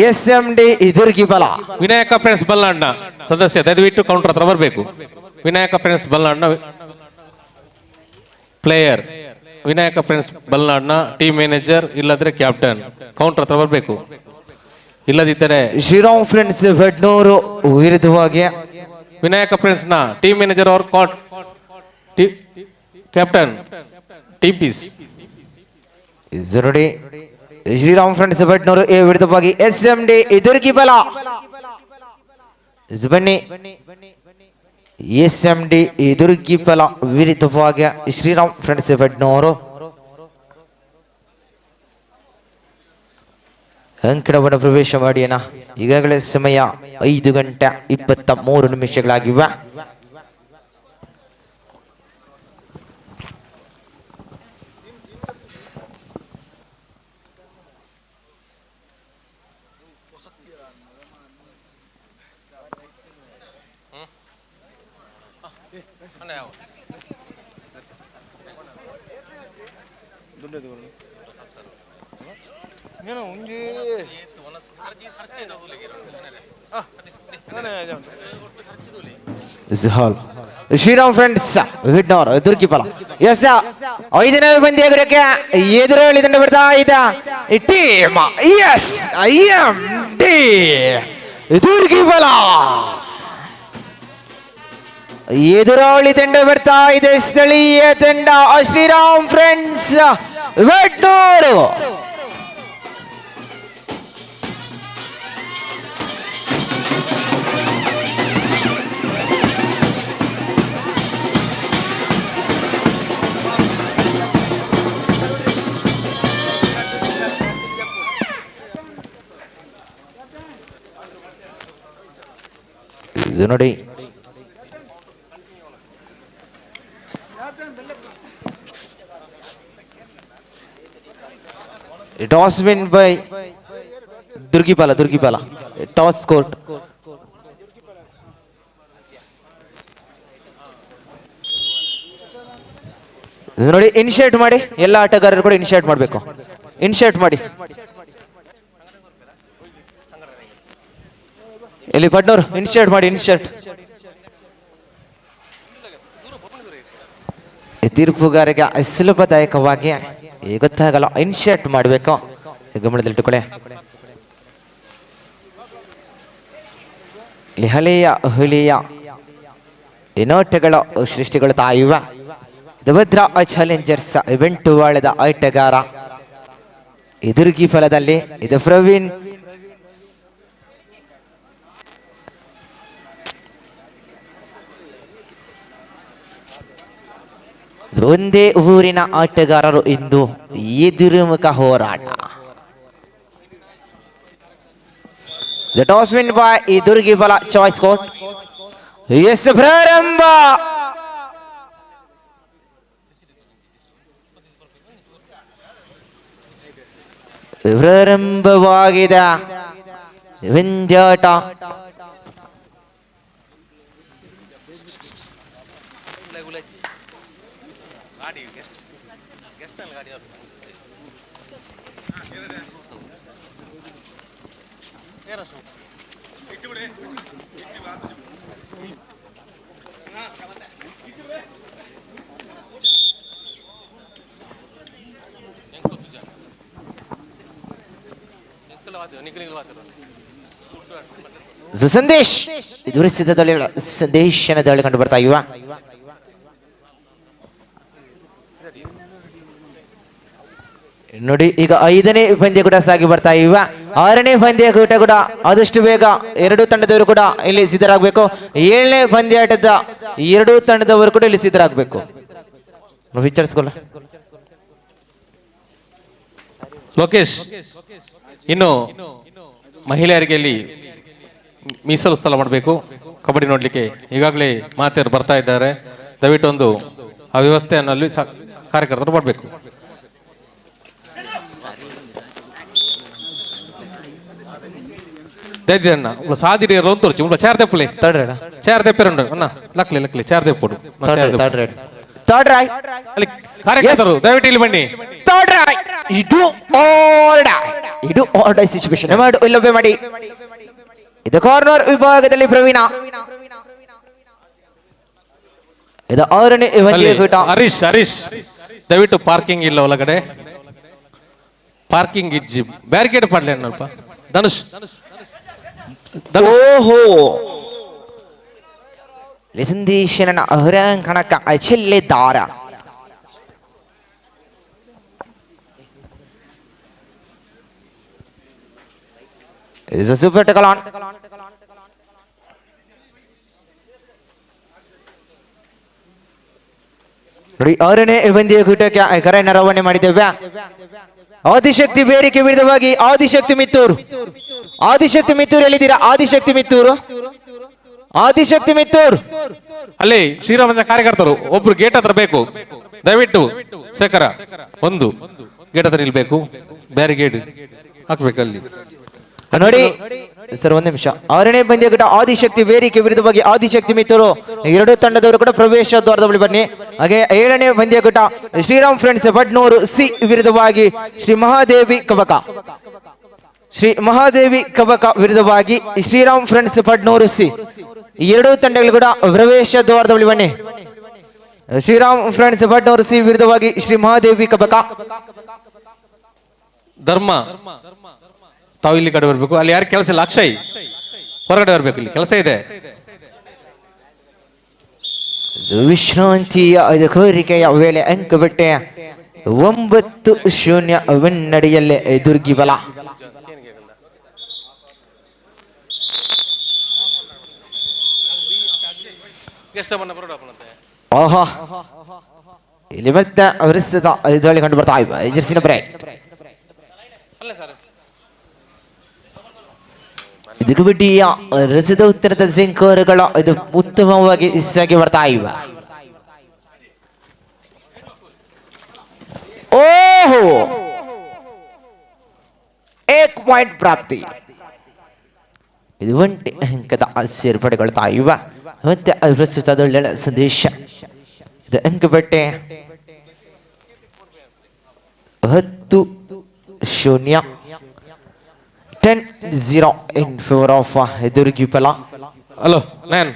S M D Durgi ಬಲ. ವಿನಾಯಕ ಫ್ರೆಂಡ್ಸ್ ಬಲ್ನಾಡ್ನ ಸದಸ್ಯ ದಯವಿಟ್ಟು ಕೌಂಟರ್ ಹತ್ರ ಬರಬೇಕು. ವಿನಾಯಕ ಫ್ರೆಂಡ್ಸ್ ಬಲ್ನಾಡ್ನ ಪ್ಲೇಯರ್, ವಿನಾಯಕ ಫ್ರೆಂಡ್ಸ್ ಬಲ್ನಾಡ್ನ ಟೀಮ್ ಮ್ಯಾನೇಜರ್ ಇಲ್ಲದ್ರೆ ಕ್ಯಾಪ್ಟನ್ ಕೌಂಟರ್ ಹತ್ರ ಬರಬೇಕು. ಇಲ್ಲದಿದ್ದರೆ ಶ್ರೀರಾಮ್ ಫ್ರೆಂಡ್ಸ್ ಭಟ್ನೂರು ವಿರುದ್ಧವಾಗಿ ವಿನಾಯಕ ಫ್ರೆಂಡ್ಸ್ ನ ಟೀಮ್ ಮ್ಯಾನೇಜರ್ ಅವ್ರ Captain team piece. ನೋಡಿ ಶ್ರೀರಾಮ್ ಫ್ರೆಂಡ್ಸ್ ಭಟ್ನವರು ಎ ವಿರುದ್ಧವಾಗಿ ಎಸ್ ಎಂ ಡಿ ಎದುರುಗಿ ಬಲ. ಬನ್ನಿ, ಎಸ್ ಎಂ ಡಿ ಎದುರುಗಿ ಬಲ ವಿರುದ್ಧವಾಗಿ ಶ್ರೀರಾಮ್ ಫ್ರೆಂಡ್ಸ್ ಭಟ್ನವರು. ಅಂಕಣವನ್ನು ಪ್ರವೇಶ ಮಾಡಿಯನ. ಈಗಾಗಲೇ ಸಮಯ 5:23. ಶ್ರೀರಾಮ್ ಫ್ರೆಂಡ್ಸ್ ವಿಡ್ನವರ್ ದುರ್ಗಿ ಫಲ. ಎಸ್, 5ನೇ ಪಂದ್ಯಕ್ಕೆ ಎದುರಾಳಿ ತಂಡ ಬರ್ತಾ ಇದ್ದ ಟೀಮ್ ಎಸ್ ಎಂ ಡಿ ದುರ್ಗಿ ಫಲ. ಎದುರಾಳಿ ತಂಡ ಬರ್ತಾ ಇದೆ ಸ್ಥಳೀಯ ತಂಡ ಶ್ರೀರಾಮ್ ಫ್ರೆಂಡ್ಸ್ ವೆಡ್ನೂರು. ನೋಡಿ, Toss win by Durgipala. Durgipala toss score. ನೋಡಿ, ಇನ್ಶರ್ಟ್ ಮಾಡಿ, ಎಲ್ಲ ಆಟಗಾರರು ಕೂಡ ಇನ್ಶರ್ಟ್ ಮಾಡಬೇಕು. ಇನ್ಶರ್ಟ್ ಮಾಡಿ. ಇಲ್ಲಿ ಪಟ್ನೂರು ಇನ್ಶರ್ಟ್ ಮಾಡಿ, ಇನ್ಶರ್ಟ್. ತೀರ್ಪುಗಾರಿಗೆ ಸುಲಭದಾಯಕವಾಗಿ ಗೊತ್ತಾಗಲ್ಲ, ಇನ್ಶರ್ಟ್ ಮಾಡಬೇಕು. ಗಮನದಲ್ಲಿಟ್ಟುಕೊಳ್ಳಿ. ಇಲ್ಲಿ ಹಳೆಯ ಹುಲಿಯ ನೋಟಗಳು ಸೃಷ್ಟಿಗೊಳ್ತಾ ಇವೆ. ಭದ್ರ ಚಾಲೆಂಜರ್ಸ್ ವೆಂಟುವಾಳದ ಆಟಗಾರ ಎದುರುಗಿ ಫಲದಲ್ಲಿ ಇದು ಪ್ರವೀಣ್. ಒಂದೇ ಊರಿನ ಆಟಗಾರರು ಇಂದು ಎದುರುಮುಖ ಹೋರಾಟ. The toss win by Durgipala choice court. Yes, ಪ್ರಾರಂಭ. ಪ್ರಾರಂಭವಾಗಿದೆ ವಿಂಧ್ಯಾಟ. ಸಂದೇಶ್ ದುರಿಸಿದ ದಳಿಗಳ ಸಂದೇಶನ ದಳಿ ಕಂಡು ಬರ್ತಾ ಇವ. ನೋಡಿ, ಈಗ 5ನೇ ಪಂದ್ಯ ಕೂಡ ಸಾಗಿ ಬರ್ತಾ ಇವ. 6ನೇ ಪಂದ್ಯ ಕೂಟ ಕೂಡ ಆದಷ್ಟು ಬೇಗ ಎರಡು ತಂಡದವರು ಕೂಡ ಇಲ್ಲಿ ಸಿದ್ಧರಾಗಬೇಕು. 7ನೇ ಪಂದ್ಯಾಟದ ಎರಡು ತಂಡದವರು ಕೂಡ ಇಲ್ಲಿ ಸಿದ್ಧರಾಗಬೇಕು. ವಿಚಾರಿಸ್ಕೊಳ್ಳ ಲೋಕೇಶ್. ಇನ್ನು ಮಹಿಳೆಯರಿಗೆ ಇಲ್ಲಿ ಮೀಸಲು ಸ್ಥಳ ಮಾಡಬೇಕು ಕಬಡ್ಡಿ ನೋಡಲಿಕ್ಕೆ. ಈಗಾಗಲೇ ಮಾತೆಯರು ಬರ್ತಾ ಇದ್ದಾರೆ. ದಯವಿಟ್ಟು ಒಂದು ಆ ವ್ಯವಸ್ಥೆಯನ್ನು ಅಲ್ಲಿ ಕಾರ್ಯಕರ್ತರು ಮಾಡಬೇಕು. ಅಣ್ಣ ಸಾದಿರಿ ತೋರ್ಚಿ ಚಾರ್ ತೆಪ್ಪಲಿ ಚಾರ್ ತೆಪ್ಪರು ಅಣ್ಣ ಲಕ್ಲಿ ಲಕ್ಲಿ ಚಾರ್ ತೆಪ್ಪಡು. ಕಾರ್ಯಕರ್ತರು ದಯವಿಟ್ಟು ಇಲ್ಲಿ ಬನ್ನಿ. ಇದು ಇದು ಆರ್ಡರ್ ಸಿಚುವೇಶನ್ ಇಲ್ಲೊಬ್ಬೆ ಮಾಡಿ. ಇದು ಕಾರ್ನರ್ ವಿಭಾಗದಲ್ಲಿ ಪ್ರವೀಣ. ಇದು 6ನೇ ಹರೀಶ್. ಹರೀಶ್ ದಯವಿಟ್ಟು ಪಾರ್ಕಿಂಗ್ ಇಲ್ಲ ಒಳಗಡೆ, ಪಾರ್ಕಿಂಗ್ ಇಜ್ಜಿ ಬ್ಯಾರಿಕೇಡ್ ಪಡ್ಲಿ ಅಣ್ಣಪ್ಪ. ಧನುಷ್ ಓಹೋ ಸಂದೇಶನ ಹೊರಾಂಗಣಕ ಚೆಲ್ಲೆದಾರ. Is super tackle on. ನೋಡಿ, 6ನೇ ಪಂದ್ಯ ಕೂಟಕ್ಕೆ ಕರೆಯನ್ನು ರವಾನೆ ಮಾಡಿದ್ದೇವೆ. ಆದಿಶಕ್ತಿ ಬೇರಿಕೆ ವಿರುದ್ಧವಾಗಿ ಆದಿಶಕ್ತಿ ಮಿತ್ತೂರು. ಆದಿಶಕ್ತಿ ಮಿತ್ತೂರು ಎಲ್ಲಿದ್ದೀರಾ? ಆದಿಶಕ್ತಿ ಮಿತ್ತೂರು, ಆದಿಶಕ್ತಿ ಮಿತ್ತೂರು. ಅಲ್ಲಿ ಶ್ರೀರಾಮ ಕಾರ್ಯಕರ್ತರು ಒಬ್ರು ಗೇಟ್ ಹತ್ರ ಬೇಕು, ದಯವಿಟ್ಟು ಶೇಖರ ಒಂದು ಗೇಟ್ ಹತ್ರ ನಿಲ್ಬೇಕು, ಬ್ಯಾರಿಗೇಡ್ ಹಾಕ್ಬೇಕು ಅಲ್ಲಿ. ನೋಡಿ ಸರ್, ಒಂದ್ ನಿಮಿಷ. 6ನೇ ಪಂದ್ಯಕೂಟ ಆದಿಶಕ್ತಿ ವೇದಿಕೆ ವಿರುದ್ಧವಾಗಿ ಆದಿಶಕ್ತಿ ಮಿತ್ತೂರು ಎರಡು ತಂಡದವರು ಕೂಡ ಪ್ರವೇಶ ದ್ವಾರದ ಬಳಿ ಬನ್ನಿ. ಹಾಗೆ 7ನೇ ಪಂದ್ಯಕೂಟ ಶ್ರೀರಾಮ್ ಫ್ರೆಂಡ್ಸ್ ಬಡ್ನೂರು ಸಿ ವಿರುದ್ಧವಾಗಿ ಶ್ರೀ ಮಹಾದೇವಿ ಕಬಕ. ಶ್ರೀ ಮಹಾದೇವಿ ಕಬಕ ವಿರುದ್ಧವಾಗಿ ಶ್ರೀರಾಮ್ ಫ್ರೆಂಡ್ಸ್ ಪಡ್ನೂರು ಸಿ ಎರಡೂ ತಂಡಗಳು ಕೂಡ ಪ್ರವೇಶ ದ್ವಾರದ ಬಳಿ ಬನ್ನಿ. ಶ್ರೀರಾಮ್ ಫ್ರೆಂಡ್ಸ್ ಪಡ್ನೂರು ಸಿ ವಿರುದ್ಧವಾಗಿ ಶ್ರೀ ಮಹಾದೇವಿ ಕಬಕ. ಧರ್ಮ ತಾವು ಇಲ್ಲಿ ಕಡೆ ಬರ್ಬೇಕು, ಅಲ್ಲಿ ಯಾರು ಕೆಲಸ ಇಲ್ಲ. ಅಕ್ಷಯ್ ಹೊರಗಡೆ ಬರ್ಬೇಕು, ಇಲ್ಲಿ ಕೆಲಸ ಇದೆ. ವಿಶ್ರಾಂತಿಯ ಕೋರಿಕೆಯ ವೇಳೆ ಅಂಕಬಟ್ಟೆ 9-0 ಮುನ್ನಡೆಯಲ್ಲೇ ದುರ್ಗಿ ಬಲ. ಆಹಾ, ಇಲ್ಲಿ ಮತ್ತೆ ಪ್ರಸ್ತುತ ದಾಳಿ ಕಂಡು ಬರ್ತಾ ಇವೆ. ಜೆರ್ಸಿ ನಂಬರ್ ಇದು ಕಬಡ್ಡಿಯ ರಸದ ಉತ್ತರದ ಜಿಂಕೋರುಗಳು ಇದು ಉತ್ತಮವಾಗಿ ಸಾಗಿ ಬರ್ತಾ ಇವೆ. ಓಹೋ, 1 ಪಾಯಿಂಟ್ ಪ್ರಾಪ್ತಿ. ಇದು ಒಂಟಿ ಅಂಕದ ಸೇರ್ಪಡೆಗೊಳ್ತಾ ಇವೆ. ಮತ್ತೆ ಪ್ರಸ್ತುತ ಒಳ್ಳೆಯ ಸಂದೇಶ. ಇದು ಅಂಕಬಟ್ಟೆ 10-0, 10-0 in favour of Durgibala. Hello non,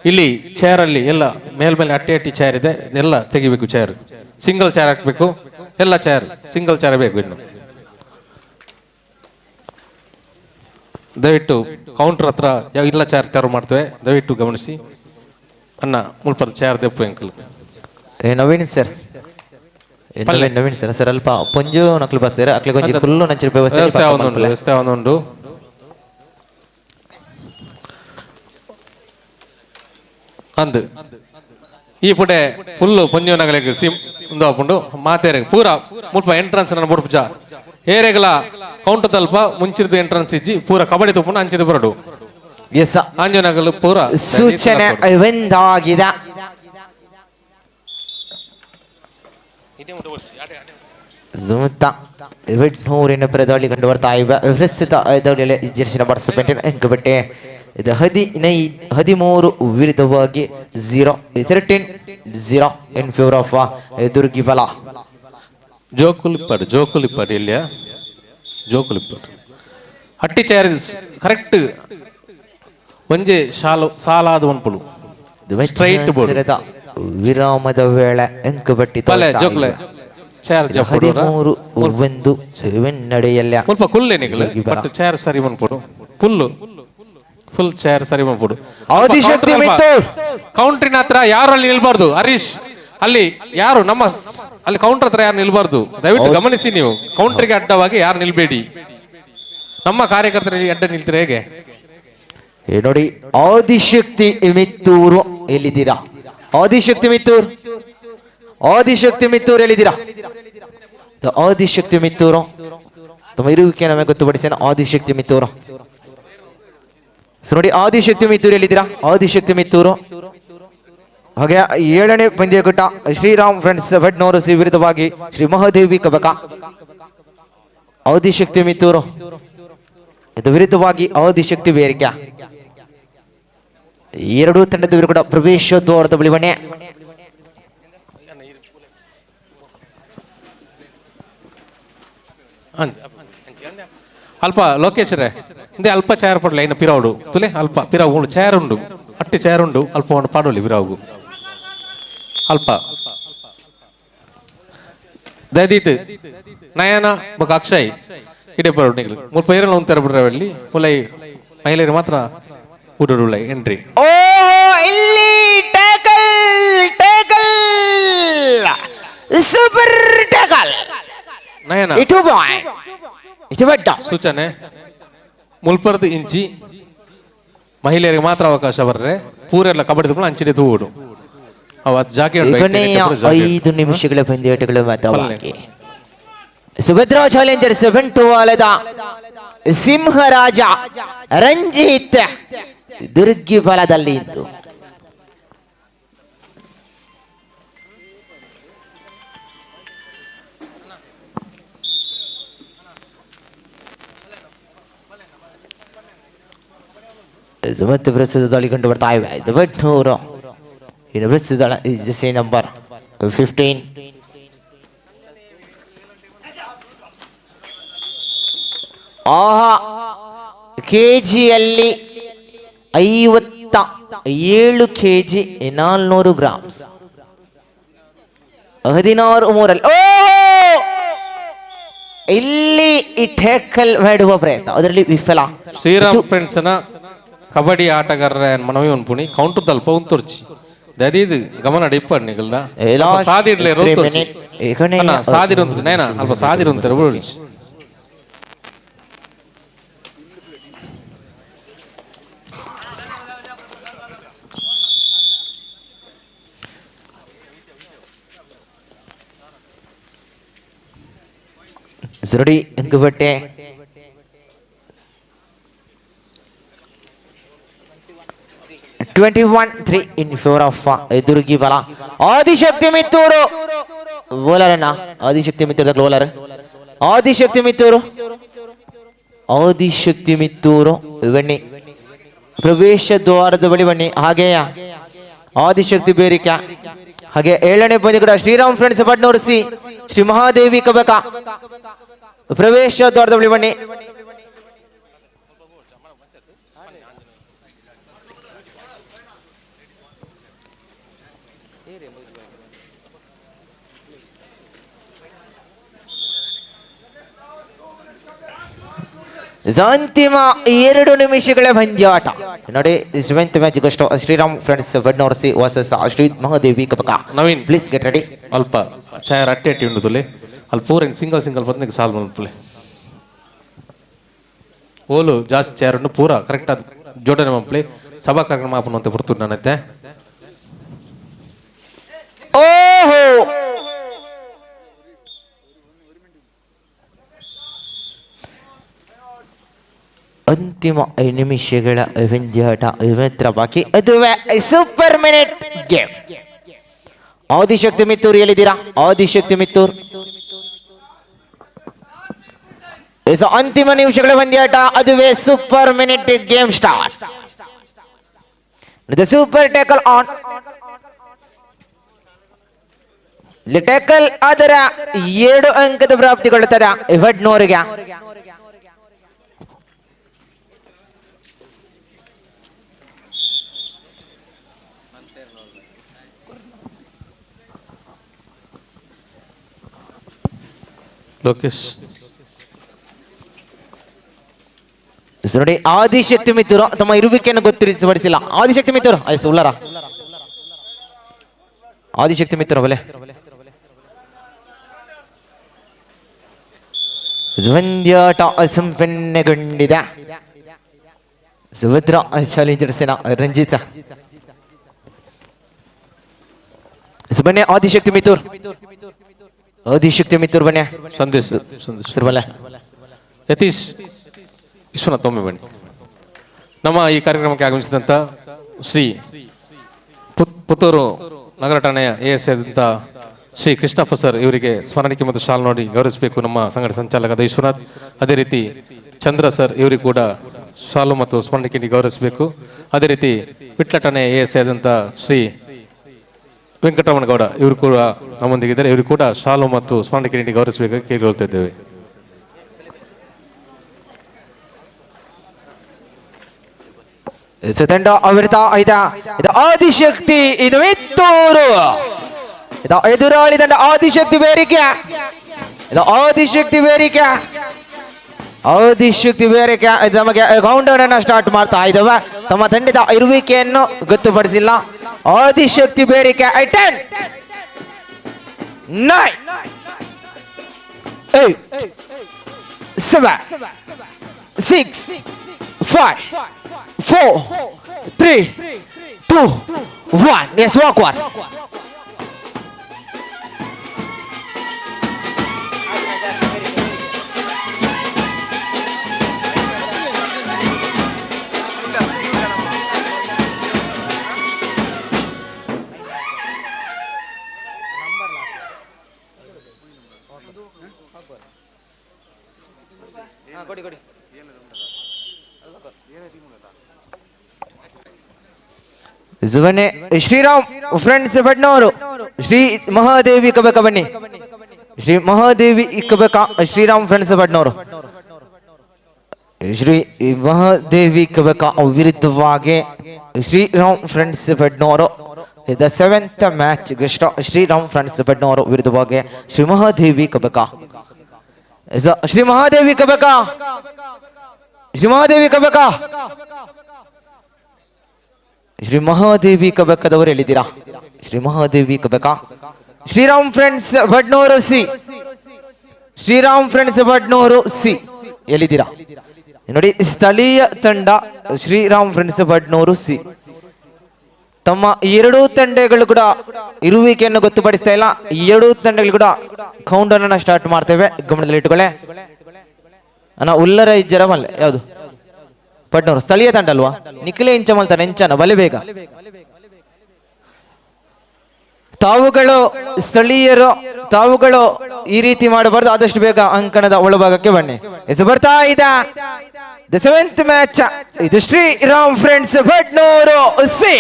ಇಲ್ಲಿ ಚೇರ್ ಅಲ್ಲಿ ಎಲ್ಲ ಮೇಲ್ಮೇಲೆ ಅಟ್ಟಿ ಅಟ್ಟಿ ಚೇರ್ ಇದೆ, ಎಲ್ಲ ತೆಗಿಬೇಕು. Chair single chair ಹಾಕ್ಬೇಕು, ಎಲ್ಲ chair single chair ಬೇಕು. ಇನ್ನು ದಯವಿಟ್ಟು ಕೌಂಟರ್ ಹತ್ರ ಎಲ್ಲ ಚೇರ್ ತೆರವು ಮಾಡ್ತೇವೆ, ದಯವಿಟ್ಟು ಗಮನಿಸಿ. ಅಣ್ಣ ಮುಲ್ಪದ chair ದೆಪ್ಪು uncle. Naveen sir, Naveen sir sir ಅಲ್ಪ ಪೊಂಜು ನಕ್ಲು ಬರ್ತಾರೆ, ಅಕ್ಲಿ ಕೊಂಚ ಫುಲ್ಲು ನಂಚಿನ ವ್ಯವಸ್ಥೆ ವ್ಯವಸ್ಥೆ ಒಂದುಂಟು. ಅಂದು ಈ ಪುಟೆ ಫುಲ್ಲು ಪೊಂಜು ನಗಲಿಗೆ ಸಿಮ್ ಉಂದು ಹಾಪುಂಡು ಮಾತೇರೆ ಪೂರ ಮುಲ್ಪ ಎಂಟ್ರೆನ್ಸ್ ನನ್ನ ಬುಡ್ಪುಜ ಏರೆಗಲ ಕೌಂಟರ್ ತಲ್ಪ ಮುಂಚಿರದ ಎಂಟ್ರೆನ್ಸ್ ಇಜ್ಜಿ ಪೂರ ಕಬಡ್ಡಿ ತುಪ್ಪುಂಡು ಅಂಚಿದ ಬರಡು. ಎಸ್, ಆಂಜನಗಲು ಪೂರ ಸೂಚನೆ ಒಂದಾಗಿದೆ. ನೂರಿನ ದಾಳಿ ಕಂಡು ಬರ್ತಾ ಇವೆ. ಪ್ರಸ್ತುತ ದಾಳಿಯಲ್ಲಿ ಜೆರ್ಸಿ ನಂಬರ್ 17 ಅಂಕಬಟ್ಟೆ ಇದು 13 ವಿರುದ್ಧವಾಗಿ 0, 13-0 in favour of Durgibala. ಜೋಕುಲಿಪ್ಪಾಡು ಜೋಕುಲಿಪ್ಪಾಡು ಇಲ್ಲಿಯ ಜೋಕುಲಿಪ್ಪಾಡು ಅಟ್ಟಿ ಚೇರ್ ಕರೆಕ್ಟ್ ಒಂಜೆ ಶಾಲು ಸಾಲಾದ ಒನ್ಪುಳು ಸ್ಟ್ರೈಟ್ ಬೋರ್ಡ್. ವಿರಾಮದ ವೇಳೆ ಅಂಕಬಟ್ಟಿ 13-1 ನಡೆಯಲ್ಲ. ಸ್ವಲ್ಪ ಕುಲ್ಲೆ ನಿಗಲು ಬಟ್ ಚೇರ್ ಸರಿ ಮನ್ಪುಡು, full full chair ಸರಿ ಮನ್ಪುಡು. ಆದಿಶಕ್ತಿ ಮಿತ್ತೂರ್ ಕೌಂಟ್ರಿನ ಹತ್ರ ಯಾರು ಅಲ್ಲಿ ನಿಲ್ಬಾರ್ದು. ಹರೀಶ್ ಅಲ್ಲಿ ಯಾರು ನಮ್ಮ ಅಲ್ಲಿ ಕೌಂಟರ್ ಹತ್ರ ಯಾರು ನಿಲ್ಬಾರ್ದು, ದಯವಿಟ್ಟು ಗಮನಿಸಿ. ನೀವು ಕೌಂಟ್ರಿಗೆ ಅಡ್ಡವಾಗಿ ಯಾರು ನಿಲ್ಬೇಡಿ. ನಮ್ಮ ಕಾರ್ಯಕರ್ತರಲ್ಲಿ ಅಡ್ಡ ನಿಲ್ತೀರ ಹೇಗೆ ನೋಡಿ. ಆದಿಶಕ್ತಿ ಮಿತ್ತೂರು ಎಲ್ಲಿದ್ದೀರಾ? ಆದಿಶಕ್ತಿ ಮಿತ್ತೂರು, ಆದಿಶಕ್ತಿ ಮಿತ್ತೂರು ಎಲ್ಲಿದ್ದೀರಾ? ಆದಿಶಕ್ತಿ ಮಿತ್ತೂರು ತಮ್ಮ ಇರುವಿಕೆ ನಮಗೆ ಗೊತ್ತುಪಡಿಸೋಣ. ಆದಿಶಕ್ತಿ ಮಿತ್ತೂರು ಸೊ ನೋಡಿ, ಆದಿಶಕ್ತಿ ಮಿತ್ತೂರು ಎಲ್ಲಿದ್ದೀರಾ? ಆದಿಶಕ್ತಿ ಮಿತ್ತೂರು. ಹಾಗೆ 7ನೇ ಪಂದ್ಯಕೂಟ ಶ್ರೀರಾಮ್ ಫ್ರೆಂಡ್ಸ್ ಬಡ್ನೂರು ಸಿ ವಿರುದ್ಧವಾಗಿ ಶ್ರೀ ಮಹಾದೇವಿ ಕಬಕ. ಆದಿಶಕ್ತಿ ಮಿತ್ತೂರು ಇದು ವಿರುದ್ಧವಾಗಿ ಆದಿಶಕ್ತಿ ವೇರಿಕೆ. ಎರಡೂ ತಂಡದವರು ಕೂಡ ಪ್ರವೇಶ ದ್ವಾರದ ಬಳಿ ಬನ್ನಿ. ಅಲ್ಪ ಲೋಕೇಶ್ ರೇ ಇಂದೇ ಅಲ್ಪ ಚೇರ್ ಪಡಲೆ ಇನ್ನು ಪಿರಾವುಡು ತುಲೆ ಅಲ್ಪ ಪಿರಾವು ಉಂಡು ಚೇರ್ ಉಂಡು ಅಟ್ಟಿ ಚೇರ್ ಉಂಡು ಅಲ್ಪ ಉಂಡು ಪಾಡೋಲಿ ಪಿರಾವು ಅಲ್ಪ ದಯದೀತ್ ನಯನ ಬೊಕ ಅಕ್ಷಯ್ ಇಡೇ ಬರೋಡು ನಿಗ್ಲು ಮುಲ್ಪ ಏರಲ್ಲ ಒಂದು ತೆರಬಿಡ್ರೆ ಅಲ್ಲಿ ಮುಲೈ ಮಹಿಳೆಯರು ಮಾತ್ರ ಉಡುಡುಳ್ಳೆ ಎಂಟ್ರಿ. ಓಹೋ, ಇಲ್ಲಿ tackle tackle super tackle Nayana 2 point. ಸೂಚನೆ ಮುಲ್ಪರ್ದು ಇಂಚಿ ಮಹಿಳೆಯರಿಗೆ ಮಾತ್ರ ಅವಕಾಶ ಬರ್ರೆ ಪೂರೆಲ್ಲ ಕಬಡ್ಡಿ ತಗೊಂಡು ಅಂಚಿನೆ ತೂಡು ಅವತ್ತು ಜಾಕೆ ಉಂಟು, ಕೊನೆಯ ಐತೆ, ಪೂರ ಜಾಕೆ 5 ನಿಮಿಷಗಳ ಪಂದ್ಯಾಟಗಳು ಮಾತ್ರ ಪಲ್ಲೆ. ಬಾಕಿ. ಸುಭದ್ರಾ ಚಾಲೆಂಜರ್ಸ್ ಬಂಟುವಾಲದ ಸಿಂಹರಾಜ ರಂಜಿತ್ ದುರ್ಗಿ ಬಲದಲ್ಲಿ ಇದ್ದು ಮತ್ತೆ ಪ್ರಸ್ತುತ ದಾಳಿ ಕಂಡು ಬರ್ತಾ ಇವೆ. ಇದು ಬಟ್ನೂರು, ಇದು ಪ್ರಸ್ತುತ ಜೆಸಿ ನಂಬರ್ 15. ಆಹಾ, ಕೆಜಿಯಲ್ಲಿ 57 ಕೆಜಿ 400 ಗ್ರಾಮ್ಸ್ 16 ಮೂರಲ್ಲಿ. ಓ, ಇಲ್ಲಿ ಈ ಟ್ಯಾಕಲ್ ಮಾಡುವ ಪ್ರಯತ್ನ, ಅದರಲ್ಲಿ ವಿಫಲ. ಶ್ರೀರಾಮ್ ಫ್ರೆಂಡ್ಸ್ನ ಕಬಡ್ಡಿ ಆಟಗಾರರ ಮನವಿ ಉನ್ಪುಣಿ ಕೌಂಟರ್ ತಲ್ಪ ಉಂತುರ್ಚಿ ದದೀದ್ ಗಮನ ಇಪ್ಪಡ್ ನಿಗಲ್ದ Last ಸಾದಿಡ್ಲೆ 3 minute. ಕೊನೆಯ ಸಾದಿರುಂತ ನೇನ ಅಲ್ಪ ಸಾದಿರುಂತಾರೆ ಬೋಳ್ಚಿ. ನೋಡಿ ಅಂಕಪಟ್ಟೆ 21-3 in favor of Durgi ಬಲ. ಆದಿಶಕ್ತಿ ಮಿತ್ತೂರು ಬೌಲರ್ ಅಣ್ಣ, ಆದಿಶಕ್ತಿ ಮಿತ್ತೂರು ಬೌಲರ್, ಆದಿಶಕ್ತಿ ಮಿತ್ತೂರು, ಆದಿಶಕ್ತಿ ಮಿತ್ತೂರು ಬನ್ನಿ, ಪ್ರವೇಶ ದ್ವಾರದ ಬಳಿ ಬನ್ನಿ. ಹಾಗೆಯ ಆದಿಶಕ್ತಿ ಬೇರಿಕೆ. ಹಾಗೆ 7ನೇ ಪಂದ್ಯ ಕೂಡ ಶ್ರೀರಾಮ್ ಫ್ರೆಂಡ್ಸ್ ಪಟ್ನೂರು ಸಿ ಶ್ರೀ ಮಹಾದೇವಿ ಕಬಕ ಪ್ರವೇಶ ದ್ವಾರದ ಬಳಿ ಬನ್ನಿ. ಅಂತಿಮ 2 ನಿಮಿಷಗಳ ಪಂದ್ಯಾಟ ನೋಡಿ. ಸೆವೆಂತ್ ಮ್ಯಾಚ್ ಅಷ್ಟು Shriram friends Badnur C versus Shri Mahadevi Kabaka. Naveen please get ready. ಅಲ್ಪ ಚಾಯರ್ ಅಟ್ಟಿ ಅಟ್ಟಿ ಉಂಡು ತುಲೆ ಅಲ್ಲಿ ಪೂರ ಸಿಂಗಲ್ ಸಿಂಗಲ್ ಬಂದು ಸಾಲ್ವ್ ಮಲ್ಪುಲೆ. ಓಲು ಜಾಸ್ತಿ ಚೇರ್ ಉಂಡು ಪೂರ ಕರೆಕ್ಟ್ ಅದು ಜೋಡಣೆ ಮಲ್ಪಲೆ ಸಭಾ ಕಾರ್ಯಕ್ರಮ ಆಪುನ ಅಂತ ಪುರ್ತುಂಡು ನನ್ನತ್ತೆ. ಓಹೋ, ಅಂತಿಮ 5 ನಿಮಿಷಗಳ ಪಂದ್ಯಾಟ ಮಾತ್ರ ಬಾಕಿ. ಅದುವೇ super minute game. Adishakti Mittur ಎಲ್ಲಿದ್ದೀರಾ? ಆದಿಶಕ್ತಿ ಮಿತ್ತೂರ್. ಅಂತಿಮ ನಿಮಿಷಗಳ ಪಂದ್ಯಾಟ, ಅದುವೇ super minute game start. The super tackle on tackle, ಅದರ 2 ಅಂಕದ ಪ್ರಾಪ್ತಿಗೊಳ್ಳುತ್ತದೆ ವಡ್ನೂರಿಗೆ. ಲೋಕೇಶ್ ನೋಡಿ, ಆದಿಶಕ್ತಿ ಮಿತ್ತೂರು ತಮ್ಮ ಇರುವಿಕೆಯನ್ನು ಗೊತ್ತರಿಸಿಪಡಿಸಿಲ್ಲ. ಆದಿಶಕ್ತಿ ಮಿತ್ತೂರು ಆಯ್ತು ಉಳ್ಳಾರ, ಆದಿಶಕ್ತಿ ಮಿತ್ತೂರು ಬಲೆ ಪಂದ್ಯಾಟ ಸಂಪನ್ನಗೊಂಡಿದೆ. ಸುಭದ್ರ ಚಾಲೆಂಜರ್ಸ್ ರಂಜಿತ ಬನ್ನಿ. ಆದಿಶಕ್ತಿ ಮಿತ್ತೂರ್, ಆದಿಶಕ್ತಿ ಮಿತ್ತೂರ್ ಬನ್ನಿ. ಸಂದೇಶ್ ಸಂದೇಶ್ ಸರ್ ಬಲೆ. ಯತೀಶ್ ವಿಶ್ವನಾಥ್ ಒಮ್ಮೆ ಬನ್ನಿ. ನಮ್ಮ ಈ ಕಾರ್ಯಕ್ರಮಕ್ಕೆ ಆಗಮಿಸಿದಂಥ ಶ್ರೀ ಪುತ್ತೂರು ನಗರ ಠಾಣೆಯ ಎ ಎಸ್ ಆದಂಥ ಶ್ರೀ ಕೃಷ್ಣಪ್ಪ ಸರ್ ಇವರಿಗೆ ಸ್ಮರಣಿಕೆ ಮತ್ತು ಶಾಲ್ ನೋಡಿ ಗೌರವಿಸಬೇಕು ನಮ್ಮ ಸಂಘಟನೆ ಸಂಚಾಲಕದ ವಿಶ್ವನಾಥ್. ಅದೇ ರೀತಿ ಚಂದ್ರ ಸರ್ ಇವರಿಗೆ ಕೂಡ ಶಾಲು ಮತ್ತು ಸ್ಮರಣಿಕೆ ನೀಡಿ ಗೌರವಿಸಬೇಕು. ಅದೇ ರೀತಿ ವಿಟ್ಲ ಠಾಣೆಯ ಎ ಎಸ್ ಆದಂಥ ಶ್ರೀ ವೆಂಕಟರಮಣಗೌಡ ಇವರು ಕೂಡ ನಮ್ಮೊಂದಿಗಿದ್ದಾರೆ. ಇವರು ಕೂಡ ಶಾಲು ಮತ್ತು ಸ್ಮರಣಿಕೆ ನೀಡಿ ಗೌರವಿಸಬೇಕು ಕೇಳಿಕೊಳ್ತಾ ಇದ್ದೇವೆ. ತಂಡ ಅವಿರ್ತ ಐದ ಇದು ಆದಿಶಕ್ತಿ, ಇದು ಮಿತ್ತೂರು, ಇದು ಎದುರಾಳಿ ತಂಡ ಆದಿಶಕ್ತಿ ಬೇರಿಕೆ, ಇದು ಆದಿಶಕ್ತಿ ಬೇರಿಕೆ, ಆದಿಶಕ್ತಿ ಬೇರಿಕೆ. ಇದು ನಮಗೆ ಕೌಂಟರ್ ಅನ್ನು ಸ್ಟಾರ್ಟ್ ಮಾಡ್ತಾ ಇದ್ದಾವೆ. ತಮ್ಮ ತಂಡದ ಇರುವಿಕೆಯನ್ನು ಗೊತ್ತುಪಡಿಸಿಲ್ಲ. ಆದಿಶಕ್ತಿ ಬೇರಿಕೆ. 10 9 8 7 6 5, 4, 3, 2, 1. Yes, walk one. ಜುವನೆ ಶ್ರೀರಾಮ್ ಫ್ರೆಂಡ್ಸ್ ಭಟ್ನವರು ಶ್ರೀ ಮಹಾದೇವಿ ಕಬಕ ಬನ್ನಿ. ಶ್ರೀ ಮಹಾದೇವಿ ಕಬಕ ಶ್ರೀರಾಮ್ ಫ್ರೆಂಡ್ಸ್ ಭಟ್ನವರು ಶ್ರೀ ಮಹಾದೇವಿ ಕಬಕ ವಿರುದ್ಧವಾಗಿ ಶ್ರೀರಾಮ್ ಫ್ರೆಂಡ್ಸ್ ಭಟ್ನವರು the seventh match ಗಿಷ್ಟ ಶ್ರೀರಾಮ್ ಫ್ರೆಂಡ್ಸ್ ಭಟ್ನವರು ವಿರುದ್ಧವಾಗಿ ಶ್ರೀ ಮಹಾದೇವಿ ಕಬಕ. ಶ್ರೀ ಮಹಾದೇವಿ ಕಬಕ, ಶ್ರೀ ಮಹಾದೇವಿ ಕಬಕ, ಶ್ರೀ ಮಹಾದೇವಿ ಕಬಕದವರು ಎಲ್ಲಿದ್ದೀರಾ? Shri Mahadevi Kabaka, Shriram friends Bhatnur C, Shriram friends Bhatnur C ಎಲ್ಲಿದ್ದೀರಾ? ನೋಡಿ, ಸ್ಥಳೀಯ ತಂಡ ಶ್ರೀರಾಮ್ ಫ್ರೆಂಡ್ಸ್ ಭಟ್ನೂರು ಸಿ. ತಮ್ಮ ಎರಡೂ ತಂಡಗಳು ಕೂಡ ಇರುವಿಕೆಯನ್ನು ಗೊತ್ತುಪಡಿಸ್ತಾ ಇಲ್ಲ. ಎರಡೂ ತಂಡಗಳು ಕೂಡ ಕೌಂಟ್ ಅನ್ನ ಸ್ಟಾರ್ಟ್ ಮಾಡ್ತೇವೆ, ಗಮನದಲ್ಲಿಟ್ಟುಕೊಳ್ಳೆ. ಅಣ್ಣ ಉಲ್ಲರ ಇಜ್ಜರ ಮಲ್ಲೆ ಯಾವುದು ಪಟ್ನೂರು ಸ್ಥಳೀಯ ತಂಡ ಅಲ್ವಾ? ನಿಖಿಲೇ ಇಂಚ ಮಲ್ತಾನೆ ಎಂಚನ ಬಲೆ ಬೇಗ. ತಾವುಗಳು ಸ್ಥಳೀಯರು, ತಾವುಗಳು ಈ ರೀತಿ ಮಾಡಬಾರ್ದು. ಆದಷ್ಟು ಬೇಗ ಅಂಕಣದ ಒಳಭಾಗಕ್ಕೆ ಬನ್ನಿ. ಎಸ್ ಬರ್ತಾ ಇದೆ the seventh match. ಇದು ಶ್ರೀರಾಮ್ ಫ್ರೆಂಡ್ಸ್ ಭಟ್ನೂರು ಸಿ.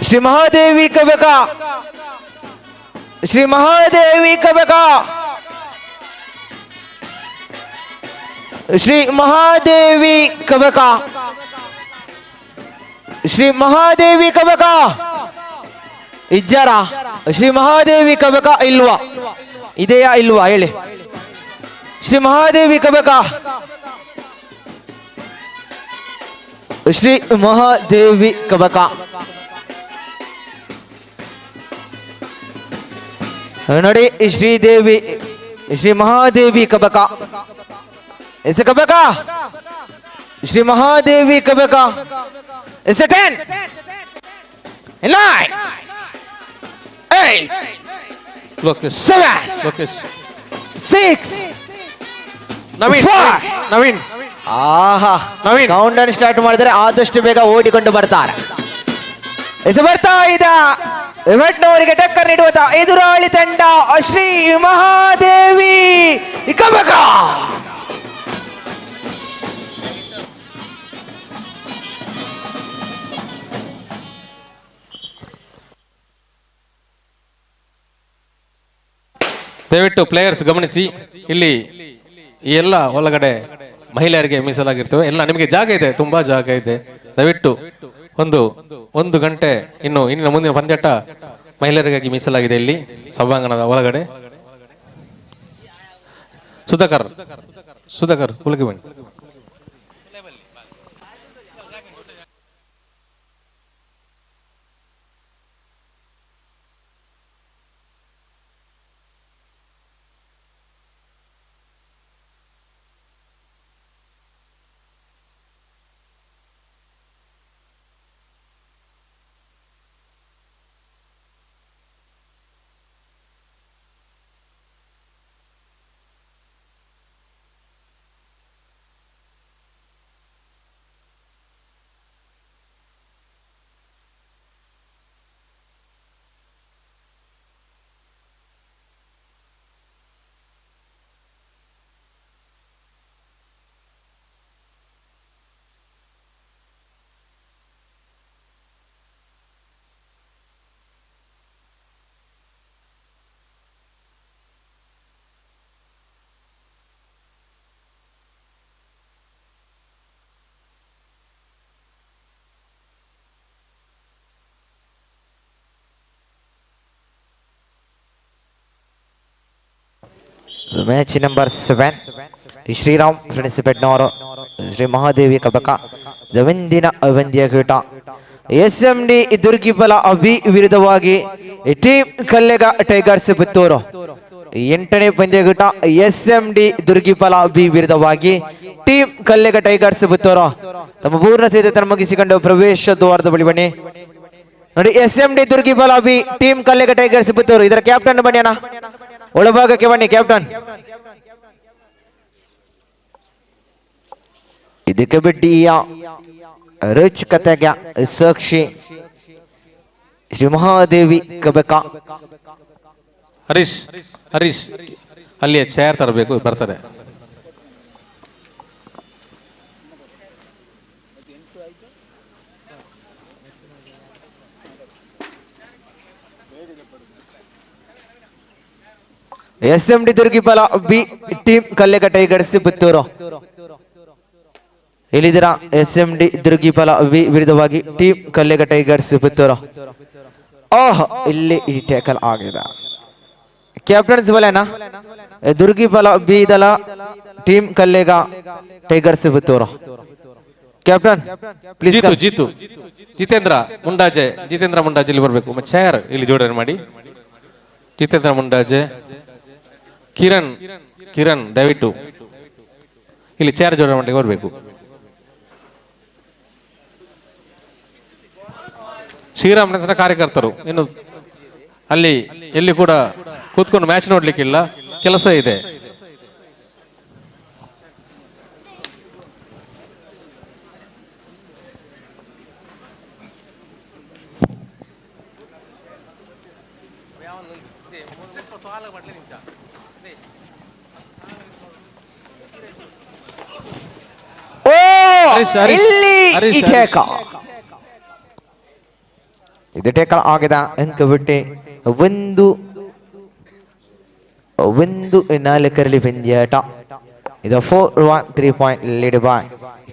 ಶ್ರೀ ಮಹಾದೇವಿ ಕಬಕ, ಶ್ರೀ ಮಹಾದೇವಿ ಕಬಕ, ಶ್ರೀ ಮಹಾದೇವಿ ಕಬಕ, ಶ್ರೀ ಮಹಾದೇವಿ ಕಬಕ ಇಜ್ಜಾರ? ಶ್ರೀ ಮಹಾದೇವಿ ಕಬಕ ಇಲ್ವಾ? ಇದೆಯಾ ಇಲ್ವಾ ಹೇಳಿ? ಶ್ರೀ ಮಹಾದೇವಿ ಕಬಕ, ಶ್ರೀ ಮಹಾದೇವಿ ಕಬಕ. ನೋಡಿ, Sridevi Shri Mahadevi Kabaka, S Kabaka, Shri Mahadevi Kabaka. S 10, 9, 8, Lokesh 7, Lokesh, 6, Naveen 5. Naveen ಆಹಾ, ನವೀನ್. ಕೌಂಟ್ ಅನ್ನು ಸ್ಟಾರ್ಟ್ ಮಾಡಿದರೆ ಆದಷ್ಟು ಬೇಗ ಓಡಿಕೊಂಡು ಬರ್ತಾರೆ. ಎಸ್ ಬರ್ತಾ ಇದ್ದ ಭಟ್ನವರಿಗೆ ಟಕ್ಕರ್ ನೀಡುವಂತ ಎದುರಾಳಿ ತಂಡ ಶ್ರೀ ಮಹಾದೇವಿ ಕಬಕ. ದಯವಿಟ್ಟು ಪ್ಲೇಯರ್ಸ್ ಗಮನಿಸಿ, ಇಲ್ಲಿ ಈ ಎಲ್ಲ ಒಳಗಡೆ ಮಹಿಳೆಯರಿಗೆ ಮೀಸಲಾಗಿರ್ತವೆ. ಎಲ್ಲ ನಿಮಗೆ ಜಾಗ ಇದೆ, ತುಂಬಾ ಜಾಗ ಇದೆ. ದಯವಿಟ್ಟು ಒಂದು ಒಂದು ಗಂಟೆ ಇನ್ನು ಇನ್ನು ಮುಂದಿನ ಪಂದ್ಯಾಟ ಮಹಿಳೆಯರಿಗಾಗಿ ಮೀಸಲಾಗಿದೆ ಇಲ್ಲಿ ಸಭಾಂಗಣದ ಒಳಗಡೆ. ಸುಧಾಕರ್, ಸುಧಾಕರ್ ಕುಲಗಿ ಬನ್ನಿ. Match number 7 Shriram friends Bhatnur Shri Mahadevi Kabaka ದವಂದಿನ ಅವಂದ್ಯ ಕೂಟ. ಎಸ್ ಎಂ ಡಿ ದುರ್ಗಿಬಲ ಅಭಿ ವಿರುದ್ಧವಾಗಿ Team Kallega tigers Puttur. 8ನೇ ಪಂದ್ಯಗೂಟ S M D Durgipala B ವಿರುದ್ಧವಾಗಿ team Kallega tigers Puttur ತಮ್ಮ ಪೂರ್ಣ ಸಿದ್ಧತೆಯನ್ನು ಮುಗಿಸಿಕೊಂಡು ಪ್ರವೇಶ ದ್ವಾರದ ಬಳಿ ಬನ್ನಿ. ನೋಡಿ, S M D Durgipala B team Kallega tigers Puttur, ಇದರ ಕ್ಯಾಪ್ಟನ್ ಬನ್ನಿ ಅಣ್ಣ, ಒಳಭಾಗಕ್ಕೆ ಬನ್ನಿ ಕ್ಯಾಪ್ಟನ್. ಇದು ಕಬಡ್ಡಿಯ ರೋಚಕತೆಗೆ ಸಾಕ್ಷಿ ಶ್ರೀ ಮಹಾದೇವಿ ಕಬಕ. ಹರೀಶ್, ಹರೀಶ್ ಅಲ್ಲಿಯ ಚೇರ್ ತರಬೇಕು, ಬರ್ತಾರೆ. S M D Durgipala B team Kallega tigers Puttur. ಎಲ್ಲಿದ್ದೀರಾ? S M D Durgipala B ವಿರುದ್ಧವಾಗಿ team Kallega tigers Puttur. Oh, ಇಲ್ಲಿ ಈ ಟ್ಯಾಕಲ್ ಆಗಿದೆ. ಕ್ಯಾಪ್ಟನ್ಸ್ ಬಲೇನಾ? ದುರ್ಗಿಪಾಲ ಬಿ ದಳ team Kallega tigers Puttur. Captain please. Jeetu, Jeetu, Jitendra Mundaje, Jitendra Mundaje ಇಲ್ಲಿ ಬರಬೇಕು. ಮತ್ತೆ chair ಇಲ್ಲಿ ಜೋಡಣೆ ಮಾಡಿ. ಜಿತೇಂದ್ರ ಮುಂಡಾಜೆ, ಕಿರಣ್, ಕಿರಣ್ ದಯವಿಟ್ಟು ಇಲ್ಲಿ ಚೇರ್ ಜೋಡಣೆ ಮಾಡಲಿಕ್ಕೆ ಬರಬೇಕು. ಶ್ರೀರಾಮ್ ನೆನ್ಸಿನ ಕಾರ್ಯಕರ್ತರು ಇನ್ನು ಅಲ್ಲಿ ಎಲ್ಲಿ ಕೂಡ ಕೂತ್ಕೊಂಡು ಮ್ಯಾಚ್ ನೋಡ್ಲಿಕ್ಕಿಲ್ಲ, ಕೆಲಸ ಇದೆ. ಓ, ಹರೀಶ್, ಹರೀಶ್, ಇಲ್ಲಿ ಹರೀಶ್, ಈ ಟೇಕ. ಇದು ಟೇಕಲ್ ಆಗಿದೆ. ಅಂಕ ಬಿಟ್ಟೆ 1-1 4ರಲ್ಲಿ ಪಂದ್ಯಾಟ. ಇದು 4-1, 3 point lead by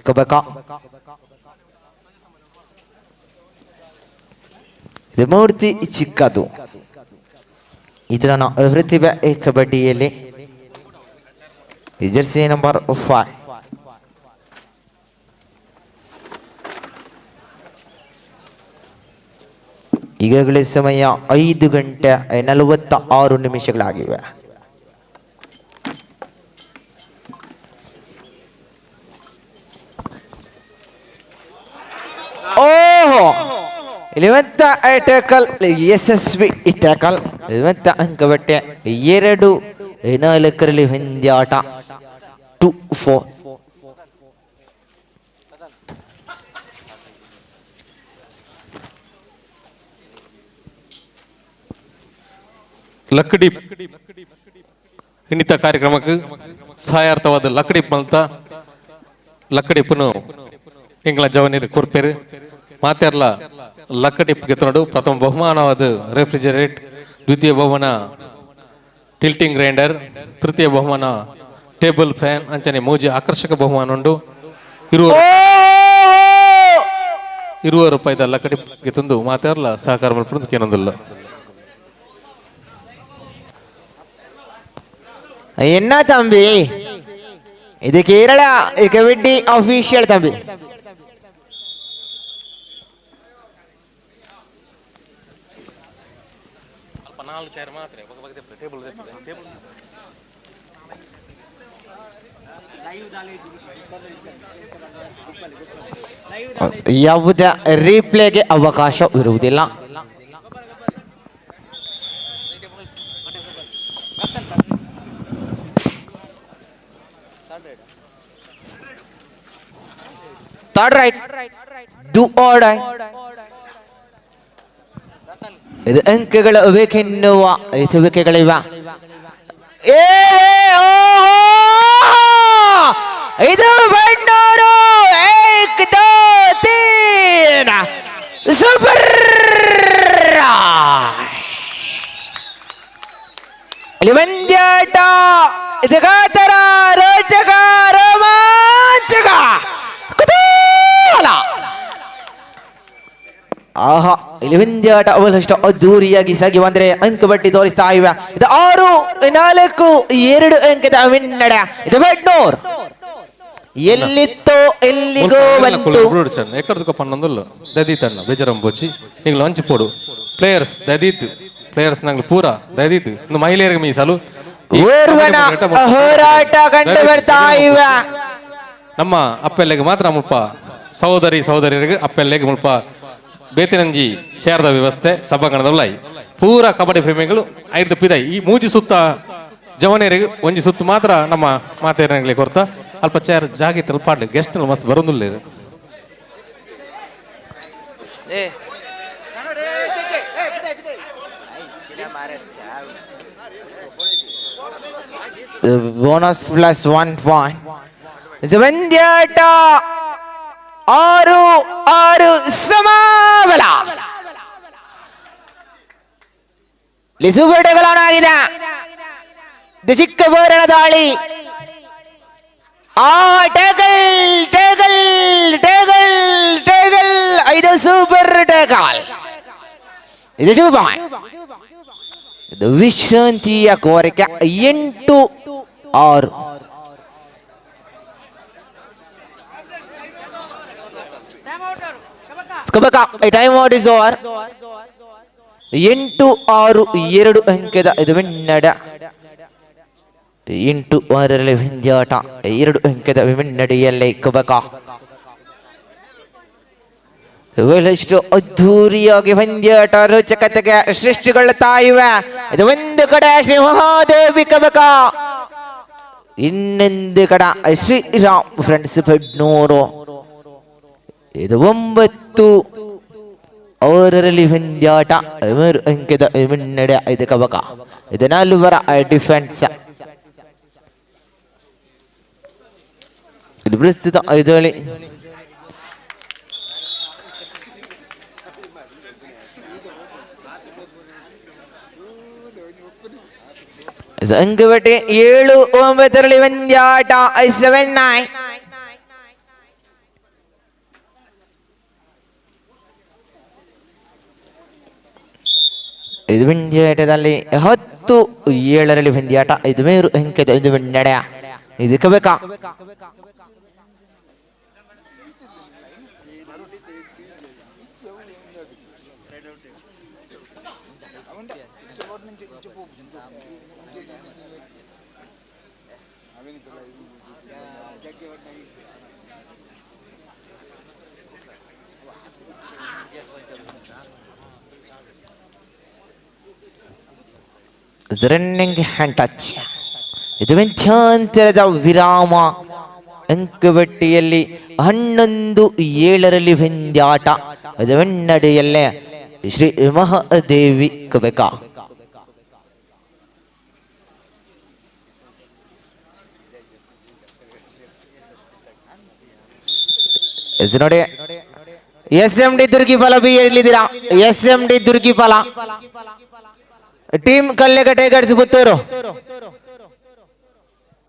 ಕಬಕ. ಇದು ಮೂರ್ತಿ ಚಿಕ್ಕದು. ಇದರ ಪ್ರತಿಭೆ ಕಬಡ್ಡಿಯಲ್ಲಿ ಜೆರ್ಸಿ ನಂಬರ್ 5. ಈಗಾಗಲೇ ಸಮಯ 5 ಗಂಟೆ 46 ನಿಮಿಷಗಳಾಗಿವೆ. ಓಹೋ, ಇಲ್ಲಿ ಮತ್ತೆ ಟ್ಯಾಕಲ್, ಯಶಸ್ವಿ ಟ್ಯಾಕಲ್. ಮತ್ತೆ ಅಂಕಬಟ್ಟೆ 2-4ರಲ್ಲಿ ಪಂದ್ಯಾಟ. 2-4. ಲಕ್ಕಡಿ ಇನ್ನಿತ ಕಾರ್ಯಕ್ರಮಕ್ಕೆ ಸಹಾಯಾರ್ಥವಾದ ಲಕ್ಕಡಿ ಮಲ್ತ ಲಕ್ಕಡಿಪ್ಪನು ಎಂಗ್ಲ ಜವನೀರು ಕೊರ್ಪೇರು ಮಾತೆರ್ಲ ಲಕ್ಕಡಿಪ್ ಗೆತ್ತನಡು. ಪ್ರಥಮ ಬಹುಮಾನವಾದ ರೆಫ್ರಿಜರೇಟ್, ದ್ವಿತೀಯ ಬಹುಮಾನ ಟಿಲ್ಟಿಂಗ್ ಗ್ರೈಂಡರ್, ತೃತೀಯ ಬಹುಮಾನ ಟೇಬಲ್ ಫ್ಯಾನ್ ಅಂಚನೆ ಮೂಜಿ ಆಕರ್ಷಕ ಬಹುಮಾನ ಉಂಡು. 20 ರೂಪಾಯಿದ ಲಕ್ಕಡಿ ಗೆತ್ತಂದು ಮಾತೆರ್ಲ ಸಹಕಾರ ಮಲ್ಪುಂಡು ಕೇನೊಂದುಲ್ಲ. என்ன தம்பி, ಇದು ಕೇರಳ ಕಬಡ್ಡಿ ಅಫಿಷಿಯಲ್ ತಂಬಿ. ಯಾವುದೇ ರೀಪ್ಲೇಗೆ ಅವಕಾಶವಿರುವುದಿಲ್ಲ. Third raid, do or die. ಇದು ಅಂಕಗಳು ಬೇಕೆನ್ನುವ ಎತ್ತುವಿಕೆಗಳಿವ. ಏ ಓಹೋ, ಇದು ಬಣ್ಣೂರು. ಏಕ್ ದೋ ತೀನ್, ಸೂಪರ್! ಇಲ್ಲಿ ಪಂದ್ಯಾಟ ಇದು ಕಾತರ, ರೋಚಕ, ರೋಮಾಂಚಕ, ಕುತೂಹಲ. ಆಹಾ, ಇಲ್ಲಿ ಪಂದ್ಯಾಟ ಬಹಳಷ್ಟು ಅದ್ದೂರಿಯಾಗಿ ಸಾಗಿ ಬಂದ್ರೆ ಅಂಕ ಬಟ್ಟಿ ತೋರಿಸ್ತಾ ಇವೆ. ಇದು 6-4, 2 ಅಂಕದ ಮುನ್ನಡೆ. ಇದು ಬೆಡ್ನೂರ್ ಎಲ್ಲಿತ್ತೋ ಎಲ್ಲಿಗೋ ಬಂತು. ಎಕ್ಕಡ್ದು ಪನ್ನೊಂದುಲ್ಲು ದದೀತ್ ಅಣ್ಣ, ಬೇಜಾರಂಬೋಚಿ. ನೀವು ಲಂಚ್ ಪೋಡು ಪ್ಲೇಯರ್ಸ್ ದದೀತ್. ಪ್ಲೇಯರ್ಸ್ ನಂಗೆ ಪೂರ ದಯದೀತು ಇನ್ನು ಮಹಿಳೆಯರಿಗೆ ಮೀಸಲು ಓರ್ವನ ಹೋರಾಟ ಕಂಡು ಬರ್ತಾ ಇವೆ. ನಮ್ಮ ಅಪ್ಪೆಲ್ಲೆಗೆ ಮಾತ್ರ ಮುಲ್ಪ ಸಹೋದರಿ ಸಹೋದರಿಯರಿಗೆ ಅಪ್ಪೆಲ್ಲೆಗೆ ಮುಲ್ಪ ಬೇತಿನಂಜಿ ಚೇರ್ದ ವ್ಯವಸ್ಥೆ ಸಭಾಂಗಣದ ಪೂರ ಕಬಡ್ಡಿ ಪ್ರೇಮಿಗಳು ಐದು ಪಿದೈ ಈ ಮೂಜಿ ಸುತ್ತ ಜವನಿಯರಿಗೆ ಒಂಜಿ ಸುತ್ತು ಮಾತ್ರ ನಮ್ಮ ಮಾತೇರನಾಗಲಿ ಕೊರ್ತ ಅಲ್ಪ ಚೇರ್ ಜಾಗಿತ್ತಲ್ಲ ಪಾಡ್ಲಿ ಗೆಸ್ಟ್ ಮಸ್ತ್ ಬರೋದಿಲ್ಲ. Bonus plus 1 point. ಪಂದ್ಯಾಟ 6-6 ಸಮಬಲ. ಲಿಸುಬಟಗಳಾಗಿದೆ. ಚಿಕ್ಕ ಬೋರಣ ದಾಳಿ. ಆ ಟೇಕಲ್ ಟೇಕಲ್ ಟೇಕಲ್ ಟೇಕಲ್, ಇದು ಸೂಪರ್ ಟೇಕಲ್. ಇದು 2 ಪಾಯಿಂಟ್. ಇದು ವಿಶ್ರಾಂತಿಯ ಕೋರಿಕೆ. 8-6. Time out is over. 8-6 2 ಅಂಕದ ಇದು ಮುನ್ನಡೆ. 8-6ರಲ್ಲಿ ಪಂದ್ಯಾಟ 2 ಅಂಕದ ಮುನ್ನಡೆಯಲ್ಲಿ ಕಬಕ. ಬಹಳಷ್ಟು ಅದ್ಧೂರಿಯಾಗಿ ಪಂದ್ಯಾಟ ರೋಚಕತೆಗೆ ಸೃಷ್ಟಿಗೊಳ್ಳುತ್ತಾ ಇವೆ. ಇದು ಒಂದು ಕಡೆ ಶ್ರೀ ಮಹಾದೇವಿ ಕಬಕ, ಇನ್ನೊಂದು ಕಡೆ ಶ್ರೀರಾಮ್ ಫ್ರೆಂಡ್ಸ್ ಪಡ್ನೂರು. ಇದು 9-6ರಲ್ಲಿ ಪಂದ್ಯಾಟ 3 ಅಂಕದ ಮುನ್ನಡೆ ಇದು ಕಬಕ. ಇದು 4 ಡಿಫೆನ್ಸ್. ಇದು ಪ್ರಸ್ತುತ ಐದಳಿ ಅಂಕಪಟ್ಟಿ 7-9ರಲ್ಲಿ ಪಂದ್ಯಾಟ 7-9. ಇದು ಪಂದ್ಯಾಟದಲ್ಲಿ 10-7ರಲ್ಲಿ ಪಂದ್ಯಾಟ ಇದು 3 ಅಂಕದ ಇದು ಮುನ್ನಡೆ ಇದು ಕಬಕ. Running hand touch. ಇದು ಮಧ್ಯಂತರದ ವಿರಾಮ. ಅಂಕಪಟ್ಟಿಯಲ್ಲಿ 11-7ರಲ್ಲಿ ಪಂದ್ಯಾಟ ಅದು ಮುನ್ನಡೆಯಲ್ಲೇ ಶ್ರೀ ಮಹಾದೇವಿ ಕಬಕ. ನೋಡಿ ಎಸ್ ಎಂ ಡಿ ದುರ್ಗಿಫಲ ಬಿ ಎಲ್ಲಿದ್ದೀರಾ? S M D Durgipala team Kallega Tigers Puttur,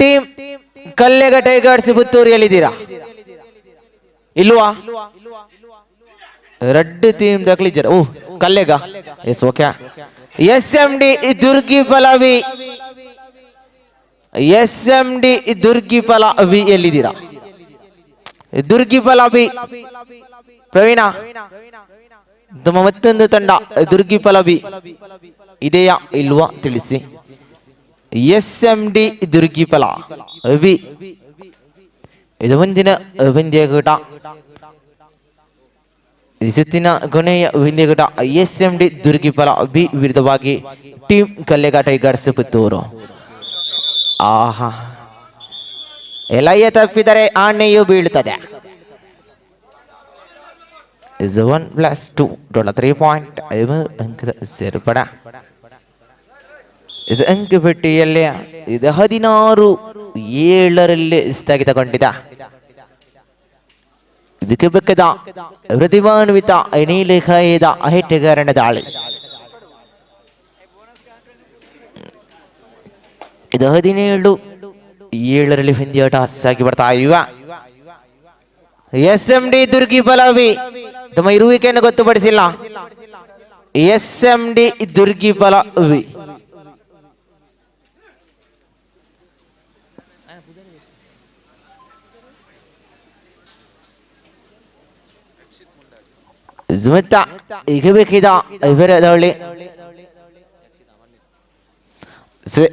team Kallega Tigers Puttur ಎಲ್ಲಿದ್ದೀರಾ? ಇಲ್ವಾ? ರೆಡ್ ಟೀಮ್ ದಕ್ಲಿದ್ದೀರಾ? ಓ Kallega, yes okay. S M D Durgipala B, S M D Durgipala B ಎಲ್ಲಿದ್ದೀರಾ? ದುರ್ಗಿಫಲ B Praveen, ತಮ್ಮ ಮತ್ತೊಂದು ತಂಡ ದುರ್ಗಿಫಲ B ಇದೆಯಾ ಇಲ್ವಾ ತಿಳಿಸಿ. S M D Durgipala B ಇದು ಮುಂದಿನ ಪಂದ್ಯಕೂಟ. ಈ ಸುತ್ತಿನ ಕೊನೆಯ ಪಂದ್ಯಕೂಟ S M D Durgipala B ವಿರುದ್ಧವಾಗಿ ಟೀಮ್ ಕಲ್ಲೆಗ ಟೈಗರ್ಸ್ ಪುತ್ತೂರು. ಆಹಾ, ಎಲಯ ತಪ್ಪಿದರೆ ಆಣೆಯು ಬೀಳುತ್ತದೆ. Is 1 + 2 3 point 5 ಅಂಕದ ಸೇರ್ಪಡೆ. ಅಂಕಪಟ್ಟಿಯಲ್ಲಿ ಇದು 16-7ರಲ್ಲಿ ಸ್ಥಗಿತಗೊಂಡಿದೆ. ಇದಕ್ಕೆ ಬೆಕ್ಕದ ಪ್ರತಿಭಾನ್ವಿತ ನೀಲಿಕಾಯದ ಹೆಟ್ಟೆಗಾರನ ದಾಳಿ. ಇದು 17-7ರಲ್ಲಿ ಪಂದ್ಯಾಟ ಸಾಗಿ ಬರ್ತಾ ಇವ. ಎಸ್ ಎಂ ಡಿ ದುರ್ಗಿಫಲ ಬಿ ತಮ್ಮ ಇರುವಿಕೆಯನ್ನು ಗೊತ್ತುಪಡಿಸಿಲ್ಲ. S M D Durgipala B ಜುಮಿತ ಈಗ ಬೇಕಿದ ಇವರ ದಾಳಿ.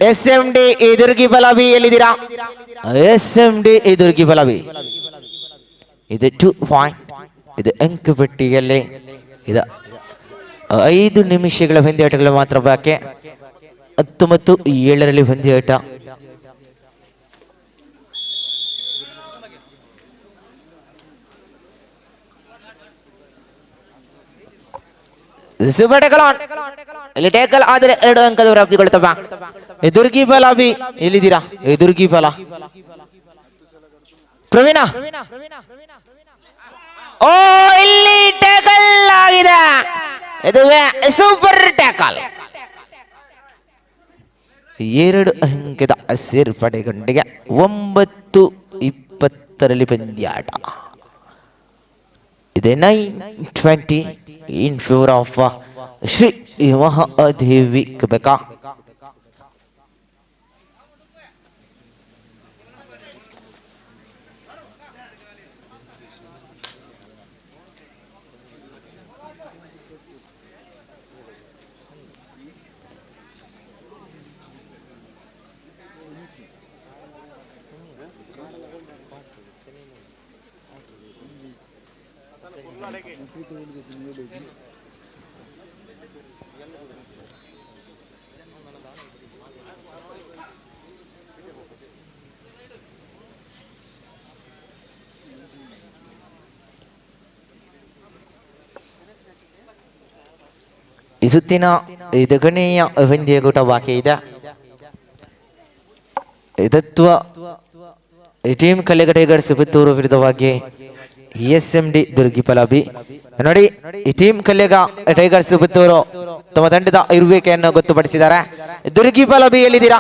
ಎಸ್ ಎಂ ಡಿ ಎದುರ್ಗಿ ಬಲಬಿ ಎಲ್ಲಿದ್ದೀರಾ? ಎಸ್ ಎಂ ಡಿ ಎದುರ್ಗಿ ಬಲಬಿ. ಇದು 2 ಪಾಯಿಂಟ್. ಇದು ಅಂಕಪಟ್ಟಿಯಲ್ಲಿ ಇದು 5 ನಿಮಿಷಗಳ ಪಂದ್ಯಾಟಗಳು ಮಾತ್ರ ಬಾಕಿ. 19-7 ಪಂದ್ಯಾಟ. ಸೂಪರ್ ಟ್ಯಾಕಲ್ ಆನ್. ಇಲ್ಲಿ ಟ್ಯಾಕಲ್ ಆದರೆ 2 ಅಂಕದ ಪ್ರಾಪ್ತಿಗೊಳ್ತವ. ದುರ್ಗಿ ಬಲ ಬಿ ಎಲ್ಲಿದ್ದೀರಾ? ದುರ್ಗಿ ಬಲ ಪ್ರವೀಣ. ಓ ಇಲ್ಲಿ ಟ್ಯಾಕಲ್ ಆಗಿದೆ. ಇದು ಸೂಪರ್ ಟ್ಯಾಕಲ್. 2 ಅಂಕದ ಸೇರ್ಪಡೆಗೊಂಡಿಗೆ 9-20 ಪಂದ್ಯಾಟ. ಇದೆ 9-20 in favour of Shri Mahadevi Kubeka. ಈ ಸುತ್ತಿನ ಇದು ಕೊನೆಯ ಪಂದ್ಯಕೂಟ ಬಾಕಿ ಇದೆ. ತತ್ವ ಟೀಮ್ ಕಲೆಗ ಟೈಗರ್ಸ್ ಪುತ್ತೂರು ವಿರುದ್ಧವಾಗಿ ಎಸ್ ಎಂ ಡಿ ದುರ್ಗಿ ಪಲಾಬಿ. ನೋಡಿ ಈ ಟೀಮ್ ಕಲೆಗ ಟೈಗರ್ಸ್ ಪುತ್ತೂರು ತಮ್ಮ ತಂಡದ ಇರುವಿಕೆಯನ್ನು ಗೊತ್ತುಪಡಿಸಿದ್ದಾರೆ. ದುರ್ಗಿ ಪಲಾಬಿ ಎಲ್ಲಿದ್ದೀರಾ?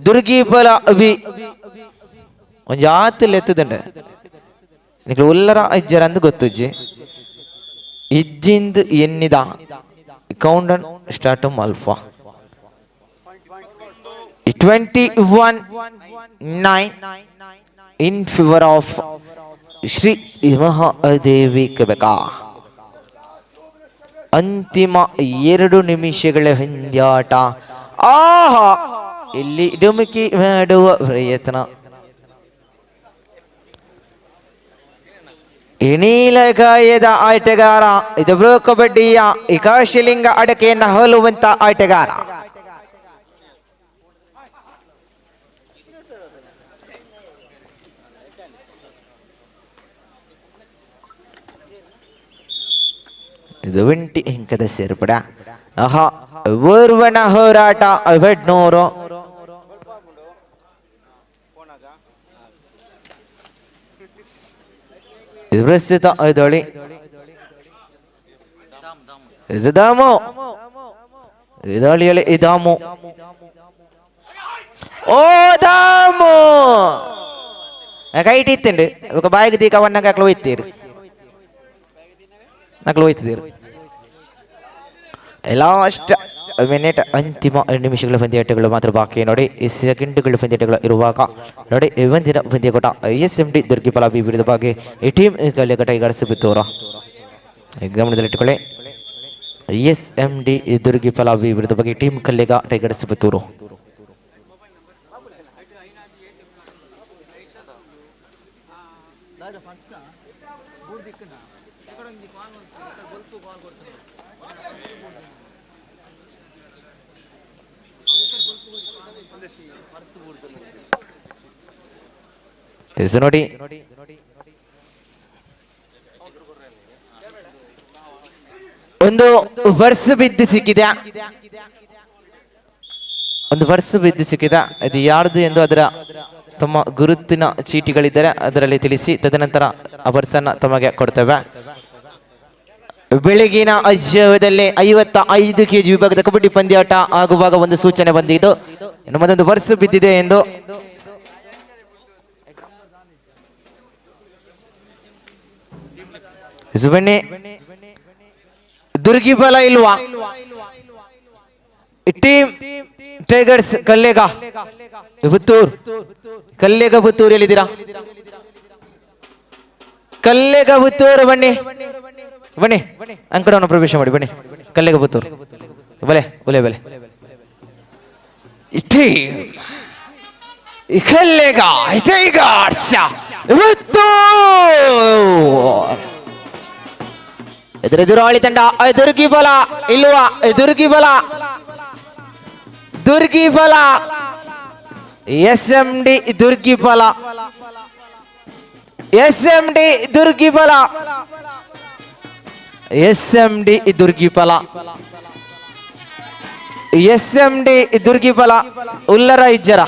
ದುರ್ಗಿ ಪಲಾಬಿ ಒಂದು ಜಾತಿಲ್ ಎತ್ತದಂಡೆ ನಿಕ್ಲು ಉಲ್ಲರ ಇಜ್ಜರ ಅಂದ್ ಗೊತ್ತುಜ್ಜಿ. ಇಜ್ಜಿಂದ್ ಎನ್ನಿದ ಕೌಂಡನ್ start alpha. 21-9 in favour of Shri Mahadevi Kubeka. ಅಂತಿಮ 2 ನಿಮಿಷಗಳ ಹಿಂದ್ಯಾಟ. ಆಹಾ ಇಲ್ಲಿ ಡುಮುಕಿ ಮಾಡುವ ಪ್ರಯತ್ನ. ನೀಲಗಾಯದ ಆಟಗಾರ ಇದು ಬ್ರೋ ಕಬಡ್ಡಿಯ ಕಾಶಿಲಿಂಗ ಅಡಕೆಯನ್ನು ಹೋಲುವಂತ ಆಟಗಾರ. ಇದು ಒಂಟಿ ಅಂಕದ ಸೇರ್ಪಡ. ಆಹಾ ಓರ್ವನ ಹೋರಾಟ 100. ಪ್ರಸ್ತುತ ಐದೋಳಿ ದಾಮು ದಾಳಿಯಲ್ಲಿ ದಾಮು. ಓ ದಾಮು ಕೈಟ್ ಇತ್ತಂಡು ಬಾಯಿಗೆ ದೀಕ ವಣ್ಣಂಗ ಅಕ್ಲು ಒಯ್ತೀರು ನಕ್ಲು ಒಯ್ತಿದ್ದೀರು. ಲಾಸ್ಟ್ ಮಿನಿಟ್ ಅಂತಿಮ 2 ನಿಮಿಷಗಳ ಪಂದ್ಯಾಟಗಳು ಮಾತ್ರ ಬಾಕಿ. ನೋಡಿ ಈ ಸೆಕೆಂಡ್ಗಳ ಪಂದ್ಯಾಟಗಳು ಇರುವಾಗ ನೋಡಿ ಒಂದಿನ ಪಂದ್ಯಕೂಟ ಎಸ್ ಎಂ ಡಿ ದುರ್ಗಿ ಪಲಾಬಿ ವಿರುದ್ಧವಾಗಿ ಈ ಟೀಮ್ ಕಲೆಗ ಟೈಗರ್ಸ್ ಪುತ್ತೂರು. ಗಮನದಲ್ಲಿಟ್ಟುಕೊಳ್ಳಿ, ಎಸ್ ಎಂ ಡಿ ದುರ್ಗಿ ಪಲಾಬಿ ವಿರುದ್ಧವಾಗಿ ಟೀಮ್ ಕಲ್ಲೆಗ ಟೈಗರ್ಸ್ ಪುತ್ತೂರು. ನೋಡಿ ಒಂದು ವರ್ಷ ಬಿದ್ದು ಸಿಕ್ಕಿದೆ, ಒಂದು ವರ್ಷ ಬಿದ್ದು ಸಿಕ್ಕಿದೆ. ಅದು ಯಾರ್ದು ಎಂದು ಅದರ ತಮ್ಮ ಗುರುತಿನ ಚೀಟಿಗಳಿದ್ದರೆ ಅದರಲ್ಲಿ ತಿಳಿಸಿ, ತದನಂತರ ಆ ವರ್ಷನ ತಮಗೆ ಕೊಡ್ತೇವೆ. ಬೆಳಗಿನ ಅಜ್ಜದಲ್ಲಿ 55 ಕೆಜಿ ವಿಭಾಗದ ಕಬಡ್ಡಿ ಪಂದ್ಯಾಟ ಆಗುವಾಗ ಒಂದು ಸೂಚನೆ ಬಂದಿದ್ದು, ನಮ್ಮದೊಂದು ವರ್ಷ ಬಿದ್ದಿದೆ ಎಂದು. ಬನ್ನಿ ದುರ್ಗಿ ಬಲ ಇಲ್ವಾ? ಟೀಮ್ ಟೈಗರ್ಸ್ ಕಲ್ಲೇಗ ಪುತ್ತೂರ್, ಕಲ್ಲೇಗ ಪುತ್ತೂರ್ ಎಲ್ಲಿದ್ದೀರಾ? ಕಲ್ಲೇಗ ಪುತ್ತೂರು ಬನ್ನಿ ಬನ್ನಿ, ಅಂಕಣವನ್ನು ಪ್ರವೇಶ ಮಾಡಿ ಬನ್ನಿ. ಕಲ್ಲೇಗ ಪುತ್ತೂರು ಬಲೆ ಬಲೆ ಬಲೆ. ಟೀಮ್ ಕಲ್ಲೆಗ ಟೈಗರ್ಸ್ ಎದುರೆದುರಾಳಿ ತಂಡ ದುರ್ಗಿ ಬಲ ಇಲ್ವಾ ದುರ್ಗಿ ಬಲ ದುರ್ಗಿ ಬಲ ಎಸ್ ಎಂ ಡಿ ದುರ್ಗಿ ಬಲ ಎಸ್ ಎಂ ಡಿ ದುರ್ಗಿ ಬಲ ಎಸ್ ಎಂ ಡಿ ದುರ್ಗಿ ಬಲ ಎಸ್ ಎಂ ಡಿ ದುರ್ಗಿ ಬಲ ಉಲ್ಲರ ಇಜ್ಜರ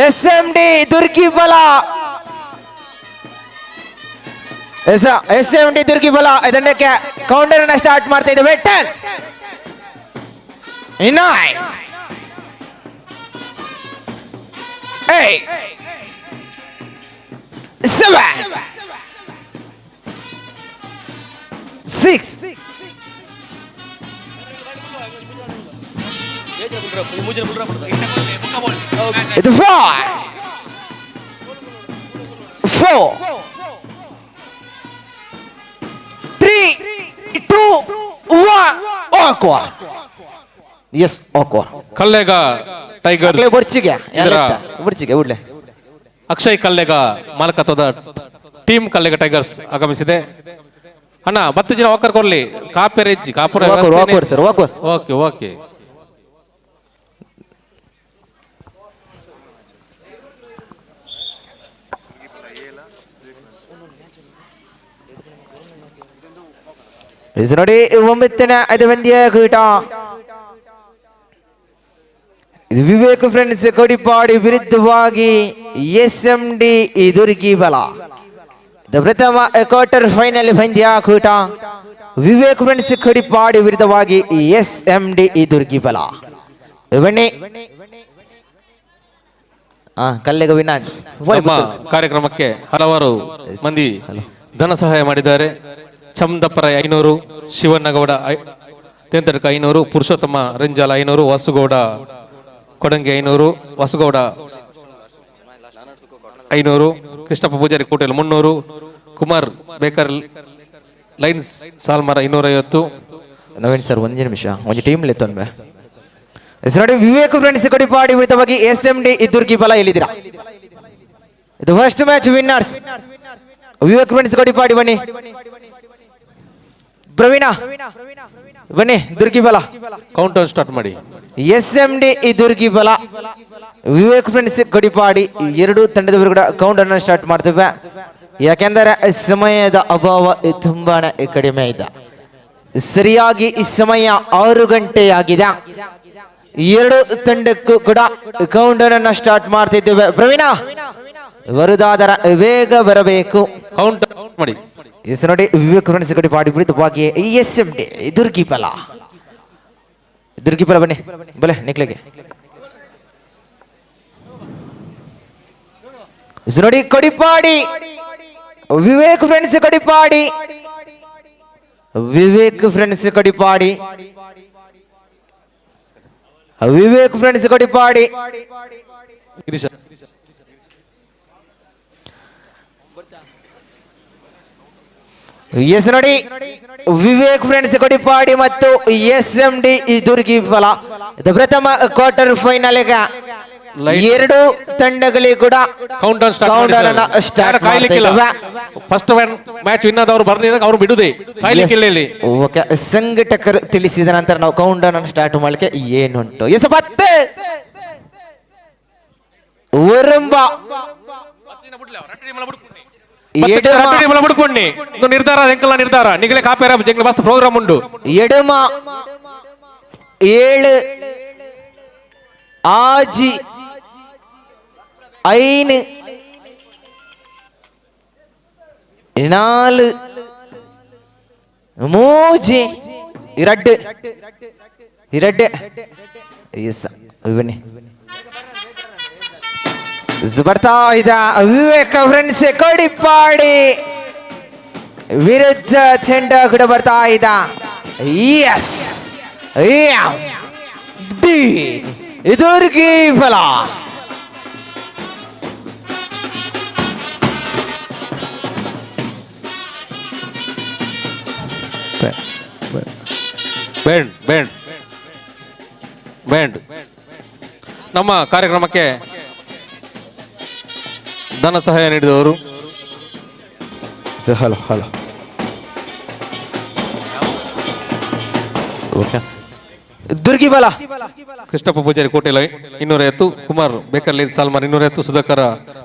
ಎಸ್ ಎಂ ಡಿ ದುರ್ಗಿ ಬಲ ಎಸ್ ಎಂ ಡಿ ದುರ್ಗಿ ಬಲ ಇದನ್ನಕ್ಕೆ ಕೌಂಟರ್ ಅನ್ನ ಸ್ಟಾರ್ಟ್ ಮಾಡ್ತಾ ಇದ್ದೇವೆ. 10 9 8 7 6 ಇದು 5 4 3 2 1 okay. Yes okay. Kallega tigers ಬುರ್ಚಿಗೆ ಬುರ್ಚಿಗೆ ಉಡ್ಲೆ ಅಕ್ಷಯ್ ಕಲ್ಲೆಗ ಮಾಲಕತ್ವದ ಟೀಮ್ ಕಲ್ಲೆಗ ಟೈಗರ್ಸ್ ಆಗಮಿಸಿದೆ. ಅಣ್ಣ ಬತ್ತು ಜನ ವಾಕರ್ ಕೊರ್ಲಿ ಕಾಪೆರೆಜ್ಜಿ ಕಾಪುರ walker sir walker. Okay okay. ನೋಡಿ ಒಂಬತ್ತನೇ ಐದು ಮಂದಿಯ ಕೂಟ ವಿವೇಕ್ ಫ್ರೆಂಡ್ಸ್ ಕೊಡಿಪಾಡಿ ವಿರುದ್ಧವಾಗಿ ಎಸ್ ಎಂ ಡಿ ದುರ್ಗಿ ಬಲ. ಪ್ರಥಮ ಕ್ವಾರ್ಟರ್ ಫೈನಲ್ ಪಂದ್ಯ ಕೂಟ ವಿವೇಕ್ ಫ್ರೆಂಡ್ಸ್ ಕೊಡಿಪಾಡಿ ವಿರುದ್ಧವಾಗಿ ಎಸ್ ಎಂ ಡಿ ದುರ್ಗಿ ಬಲ. ಬನ್ನಿ ಕಲ್ಲೆಗ ವಿನಾಡ್ ಕಾರ್ಯಕ್ರಮಕ್ಕೆ ಹಲವಾರು ಮಂದಿ ಧನ ಸಹಾಯ ಮಾಡಿದ್ದಾರೆ. ಚಂದಪ್ಪರ 500, ಶಿವಣ್ಣಗೌಡ ತೇಂತಡ್ಕ 500, ಪುರುಷೋತ್ತಮ ರಂಜಾಲ 500, ವಾಸುಗೌಡ ಕೊಡಂಗಿ 500, ವಾಸುಗೌಡ 500, ಕೃಷ್ಣಪ್ಪ ಪೂಜಾರಿ ಕೋಟೆಲ್ 300, Kumar baker lines Salmara 250. Naveen sir ಒಂದು ನಿಮಿಷ ಒಂದು ಟೀಮ್ ಲೆತ್ತೊಂದು ನೋಡಿ. ವಿವೇಕ್ ಫ್ರೆಂಡ್ಸ್ ಕೊಡಿಪಾಡಿ ವಿರುದ್ಧವಾಗಿ ಎಸ್ ಎಂ ಡಿ ದುರ್ಗಿ ಬಲ ಎಲ್ಲಿದ್ದೀರಾ? ಇದು first match winners Vivek friends Kodipadi. ಬನ್ನಿ ಪ್ರವೀಣ ಬನ್ನಿ ದುರ್ಗಿ ಬಲ. ಕೌಂಟ್ ಸ್ಟಾರ್ಟ್ ಮಾಡಿ. ಎಸ್ ಎಂ ಡಿ ದುರ್ಗಿ ಬಲ ವಿವೇಕ್ ಫ್ರೆಂಡ್ಸ್ ಕೊಡಿಪಾಡಿ ಎರಡು ತಂಡದವರು ಕೂಡ ಕೌಂಟ್ ಅನ್ನು ಸ್ಟಾರ್ಟ್ ಮಾಡ್ತೇವೆ. ಯಾಕೆಂದರೆ ಸಮಯದ ಅಭಾವ ತುಂಬಾನೇ ಕಡಿಮೆ ಇದೆ. ಸರಿಯಾಗಿ ಈ ಸಮಯ 6 ಗಂಟೆಯಾಗಿದೆ. ಎರಡು ತಂಡಕ್ಕೂ ಕೂಡ ಕೌಂಟರ್ ಅನ್ನು ಸ್ಟಾರ್ಟ್ ಮಾಡ್ತಿದ್ದೇವೆ. ಪ್ರವೀಣ ವರುದಾದರ ವೇಗ ಬರಬೇಕು. ಕೌಂಟ್ ಮಾಡಿ. ಎಸ್ ನೋಡಿ ವಿವೇಕ್ ಫ್ರೆಂಡ್ಸ್ ಕೊಡಿಪಾಡಿ ವಿರುದ್ಧವಾಗಿ ಎಸ್ ಎಂ ಡಿ ದುರ್ಗಿ ಬಲ. ದುರ್ಗಿ ಬಲ ಬನ್ನಿ ಬಲೆ ನಿಕ್ಲೆಗೆ. ನೋಡಿ Kodipadi Vivek friends Kodipadi Vivek friends Kodipadi Vivek friends Kodipadi. Yes ನೋಡಿ ವಿವೇಕ್ ಫ್ರೆಂಡ್ಸ್ ಕೊಡಿಪಾಡಿ ಮತ್ತು ಎಸ್ ಎಂ ಡಿ ದುರ್ಗಿ ಬಲ ಪ್ರಥಮ ಕ್ವಾರ್ಟರ್ ಫೈನಲ್ ಎರಡು ತಂಡಗಳಿಗೆ ಕೂಡ counter start. First match win ಆದವರು ಬರ್ನಿ ಅವ್ರು ಬಿಡುದೇ ಕಾಯ್ಲಿಕ್ಕಿಲ್ಲ ಇಲ್ಲಿ. ಓಕೆ ಸಂಘಟಕರು ತಿಳಿಸಿದ ನಂತರ ನಾವು ಕೌಂಟ್ ಡೌನ್ ಸ್ಟಾರ್ಟ್ ಮಾಡ್ಲಿಕ್ಕೆ ಏನುಂಟು. ಎಸ್ ಪತ್ತೆ ಒರಂಬ ನಿರ್ಧಾರ ಎಂಕಲ ನಿರ್ಧಾರ ನಿಗಲೇ ಕಾಪೇರ ಜಂಗ್ಲ ಮಸ್ತ್ ಪ್ರೋಗ್ರಾಮ್ ಉಂಟು. ಎಡಮ 7 6 5 4 3 2 2 ಎಸ್ ಬನ್ನಿ ಬರ್ತಾ ಇದ್ದ ವಿವೇಕ ಫ್ರೆಂಡ್ಸ್ ಕೊಡಿಪಾಡಿ ವಿರುದ್ಧ ಚೆಂಡ ಕೂಡ ಬರ್ತಾ ಇದ್ದ. ಎಸ್ ಡಿ ದುರ್ಗಿ ಬಲ. ಬೇಡ ಬೇಡ. Band. ನಮ್ಮ ಕಾರ್ಯಕ್ರಮಕ್ಕೆ ಧನ ಸಹಾಯ ನೀಡಿದವರು hello hello okay Durgibala Krishnappa Poojary Kotela 250, Kumar Bakerly Salmar 250, Sudhakar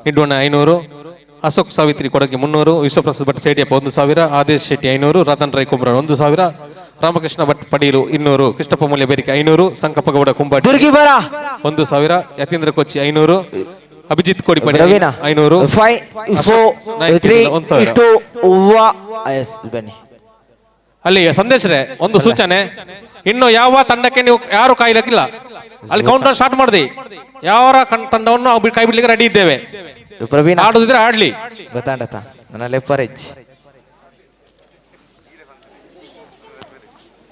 Nidvanna 500, Ashok Savitri Kodagi 300, Vishwaprasad Bhat Setiappa 1000, Adesh Shetty 500, Ratan Rai Kumbra 1000, Ramakrishna Bhat Padilu 200, Krishnappa Mulya Berike 500, Sankappa Gowda Kumbadi Durgibala 1000, Yathindra Kochi 500, Abhijit Kodipadi Raveena 500, 5 4 3 2 1 S ಬನ್ನಿ. ಅಲ್ಲಿ ಸಂದೇಶರೇ ಒಂದು ಸೂಚನೆ, ಇನ್ನು ಯಾವ ತಂಡಕ್ಕೆ ನೀವು ಯಾರು ಕಾಯ್ಲಿಕ್ಕಿಲ್ಲ, ಅಲ್ಲಿ ಕೌಂಟರ್ ಸ್ಟಾರ್ಟ್ ಮಾಡಿದಿ, ಯಾವ ತಂಡವನ್ನು ನಾವು ಕೈ ಬಿಡ್ಲಿಕ್ಕೆ ರೆಡಿ ಇದ್ದೇವೆ. ಪ್ರವೀಣ ಆಡುದಿದ್ರೆ ಆಡ್ಲಿ. ಗೊತ್ತಾಂಡತ ನನ್ನ ಲೆಫರೇಜ್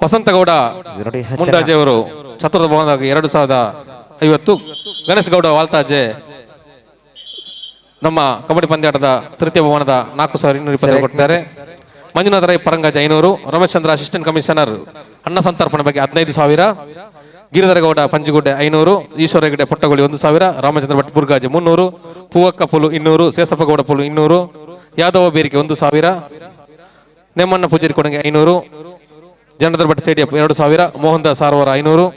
ವಸಂತಗೌಡ ನೋಡಿ, ಹತ್ತಿರ. ಮುಂಡಾಜೆ ಅವರು ಛತ್ರದ ಭವನದಾಗ 2050, ಗಣೇಶ್ ಗೌಡ ವಾಲ್ತಾಜೆ ನಮ್ಮ ಕಬಡ್ಡಿ ಪಂದ್ಯಾಟದ ತೃತೀಯ ಭವನದ 4220 ಕೊಟ್ಟಿದ್ದಾರೆ. ಮಂಜುನಾಥ ರೈ ಪರಂಗಜ 500, ರಮೇಶ್ ಚಂದ್ರ ಅಸಿಸ್ಟೆಂಟ್ ಕಮಿಷನರ್ ಅನ್ನ ಸಂತರ್ಪಣೆ ಬಗ್ಗೆ 15,000, ಗಿರಿಧರಗೌಡ ಪಂಜುಗುಡ್ಡೆ 500, ಈಶ್ವರ ಹೆಗಡೆ ಪೊಟ್ಟಗೋಳಿ 1000, ರಾಮಚಂದ್ರ ಭಟ್ ಬುರ್ಗಾಜೆ 300, ಪೂವಕ್ಕ ಪುಲು 200, ಶೇಷಪ್ಪಗೌಡ ಪುಲು 200, ಯಾದವ ಬೇರಿಕೆ 1000, ನೇಮಣ್ಣ ಪೂಜಾರಿ ಕೊಡಂಗೆ 500, ಜನಾರ್ದನ ಭಟ್ ಸೇಡಿಯಪ್ಪ 2000, ಮೋಹನ್ ದಾಸ್ ಸಾರವರ 500,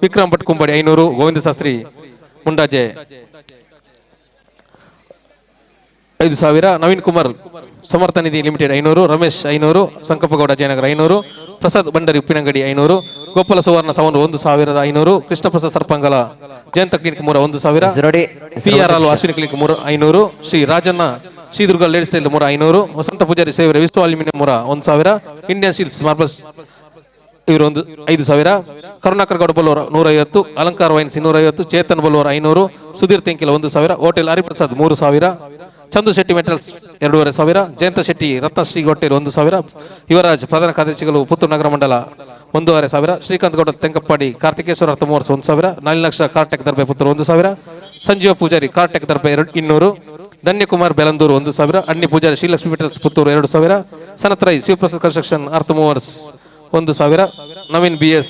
ವಿಕ್ರಮ್ ಭಟ್ ಕುಂಬಾಡಿ 500, ಗೋವಿಂದ ಶಾಸ್ತ್ರಿ ಮುಂಡಾಜೆ 5000, ನವೀನ್ ಕುಮಾರ್ ಸಮರ್ಥ ನಿಧಿ ಲಿಮಿಟೆಡ್ 500, ರಮೇಶ್ 500, ಸಂಕಪ್ಪಗೌಡ ಜಯನಗರ 500, ಪ್ರಸಾದ್ ಬಂಡರಿ ಉಪ್ಪಿನಂಗಡಿ 500, ಗೋಪಾಲ ಸುವರ್ಣ ಸವಣೂರು 1500, ಕೃಷ್ಣಪ್ರಸಾದ್ ಸರ್ಪಂಗಲ ಜಯಂತ clinic 3 1000, ನೋಡಿ P R Alva Ashwini clinic 3 500, Shri Rajanna Shri Durga ladies style 3 500, Vasantha Poojary ಸೇವರೆ Vishwa aluminium 3 1000, Indian steels marbles ಇವರು ಒಂದು 5000, Karunakar Gowda Ballur 150, Alankara wines 250, Chetan Ballur 500, Sudhir Tenkila 1000, hotel Hariprasad 3000, Chandu Shetty metals 2500, Jayanta Shetty Ratnashree hotel 1000, Yuvaraj ಪ್ರಧಾನ ಕಾರ್ಯದರ್ಶಿಗಳು ಪುತ್ತೂರು ನಗರ ಮಂಡಲ 1500, Srikanth Gowda Tenkappadi Karthikeshwara earth movers 1000, Nalinaksha Cartech Darbe Puttur 1000, Sanjeeva Poojary Cartech Darbe 200, Dhanyakumar Belandur 1000, Anni Poojary Shrilakshmi metals Puttur 2000, Sanath Rai Shivaprasad construction earth movers 1000, Naveen B S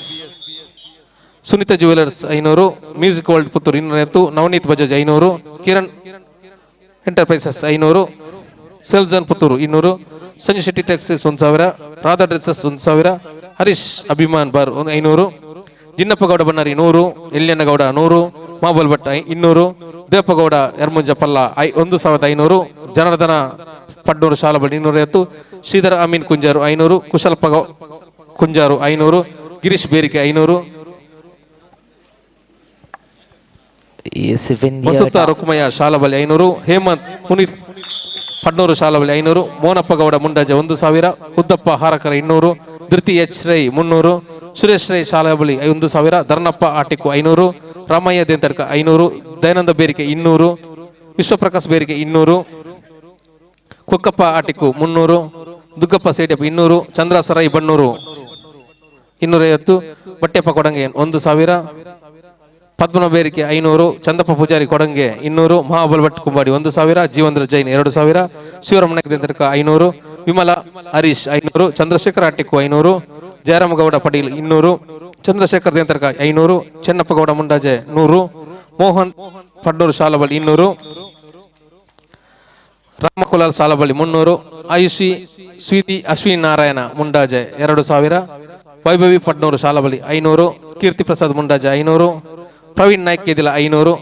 Sunita jewellers 500, music world Puttur 250, Navneet Bajaj 500, Kiran enterprises 500, ಸೆಲ್ಜನ್ Puttur 200, Sanju Shetty taxis 1000, Radha dresses 1000, Harish Abhiman bar 500, Jinnappa Gowda Bannari 100, Elyanna Gowda 100, Mabal Bhat 200, Devappagowda Ermunja Palla 1500, Janardhana Padnur Shalabal 250, Shridhara Amin Kunjaru 500, Kushalappa Kunjaru 500, Girish Berike 500, Vasutha Rukumayya Shalabali 500, Hemanth Puneeth Padnur Shalabali 500, Monappagowda Mundaje 1000, Uddappa Harakara 200, Dhriti H Rai 300, Suresh Rai Shalabali 1000, Dharnappa Atikku 500, Ramaiah Dentadka 500, Dayananda Berike 200, Vishwaprakash Berike 200, Kukkappa Atikku 300, Duggappa Setiappa 200, Chandra Sarai Bannur 250, Batteppa Kodange 1000, Padmanabha Berike 500, Chandappa Poojary Kodange 200, Mahabal Bhat Kumbadi 1000, Jeevendra Jain 2000, Shivaram Naik Dentadka 500, Vimala Harish 500, Chandrashekara Atikku 500, Jayaramagowda Padil 200, Chandrashekara Dentadka 500, Chennappa Gowda Mundaje 100, Mohan Padnur Shalabali 200, Ramakulal Shalabali 300, Ayushi Sweety Ashwini Narayana Mundaje 2000, Vaibhavi Padnur Shalabali 500, Keerthi Prasad Mundaje 500, Praveen Naik Kedila 500,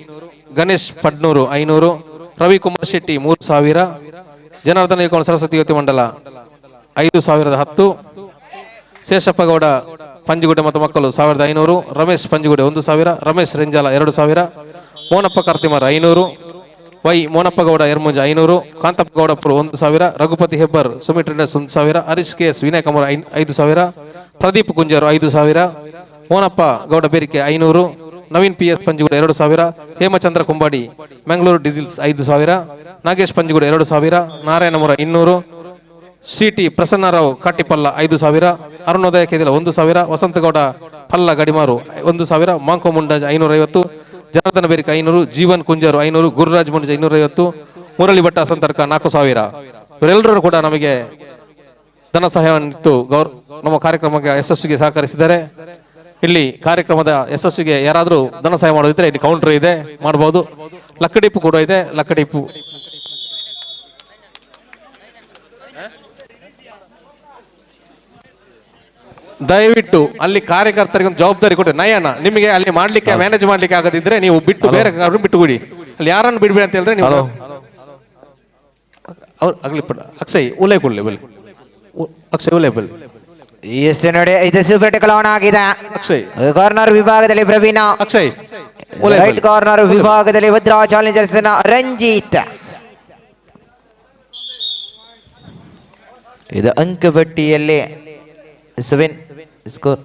Ganesh Padnur 500, Ravikumar Shetty 3000, Janardhana Yuva Saraswati Yuvati Mandala 5010, Sheshappagowda Panjugudde ಮತ್ತು ಮಕ್ಕಳು 1500, Ramesh ಪಂಜುಗುಡ್ಡೆ 1000, Ramesh ರೆಂಜಾಲ 2000, Monappa ಕಾರ್ತಿಮಾರ್ 500, Y Monappagowda Ermunja 500, Kantappagowda Puru 1000, Raghupati Hebbar Sumi traders 1000, Harish K S Vinay Kumar 5000, Pradeep Kunjaru 5000, Monappa Gowda Berike 500, Naveen P S Panjugudde 2000, Hemachandra Kumbadi Mangaluru diesels 5000, Nagesh Panjugudde 2000, Narayanamura 200, C T Prasannarao Katipalla 5000, Arunodaya Kedila 1000, Vasanthagowda Palla Gadimaru 1000, Manko Mundaj 550, Janardhana Berike 500, Jeevan Kunjaru 500, Gururaj Mundaj 250, Murali Bhatta Santarka 4000. ಇವರೆಲ್ಲರೂ ಕೂಡ ನಮಗೆ ಧನ ಸಹಾಯವನ್ನು ನಮ್ಮ ಕಾರ್ಯಕ್ರಮಕ್ಕೆ ಯಶಸ್ವಿಗೆ ಸಹಕರಿಸಿದ್ದಾರೆ. ಇಲ್ಲಿ ಕಾರ್ಯಕ್ರಮದ ಯಶಸ್ಸಿಗೆ ಯಾರಾದರೂ ಧನ ಸಹಾಯ ಮಾಡೋದಿದ್ರೆ ಇಲ್ಲಿ ಕೌಂಟರ್ ಇದೆ, ಮಾಡಬಹುದು. ಲಕ್ಕಡಿಪ್ಪು ಕೂಡ ಇದೆ, ಲಕ್ಕಡಿಪ್ಪು. ದಯವಿಟ್ಟು ಅಲ್ಲಿ ಕಾರ್ಯಕರ್ತರಿಗೆ ಒಂದು ಜವಾಬ್ದಾರಿ ಕೊಟ್ಟೆ ನಯನ, ನಿಮಗೆ ಅಲ್ಲಿ ಮಾಡ್ಲಿಕ್ಕೆ ಮ್ಯಾನೇಜ್ ಮಾಡ್ಲಿಕ್ಕೆ ಆಗದಿದ್ರೆ ನೀವು ಬಿಟ್ಟು ಬೇರೆ ಬಿಟ್ಟು ಕೊಡಿ. ಅಲ್ಲಿ ಯಾರನ್ನು ಬಿಡ್ಬೇಡಿ ಅಂತ ಹೇಳಿದ್ರೆ ನೀವು ಅವ್ರು ಅಗಲಿ ಅಕ್ಷಯ್ ಉಲೆ ಕೊಡ್ಲಿ ಬಲ್ಲಿ, ಅಕ್ಷಯ್ ಉಲೆ ಬಲ್ಲಿ. ಎಸ್ ನೋಡಿ, ಇದು ಸೂಪರ್ ಟೆಕಲ್ ಆನ್ ಆಗಿದೆ. ಅಕ್ಷಯ್ ಕಾರ್ನರ್ ವಿಭಾಗದಲ್ಲಿ ಪ್ರವೀಣ, ಅಕ್ಷಯ್ ರೈಟ್ ಕಾರ್ನರ್ ವಿಭಾಗದಲ್ಲಿ ಭದ್ರಾ ಚಾಲೆಂಜರ್ಸ್ ರಂಜಿತ್. ಇದು ಅಂಕಪಟ್ಟಿಯಲ್ಲಿ 7 ಸ್ಕೋರ್.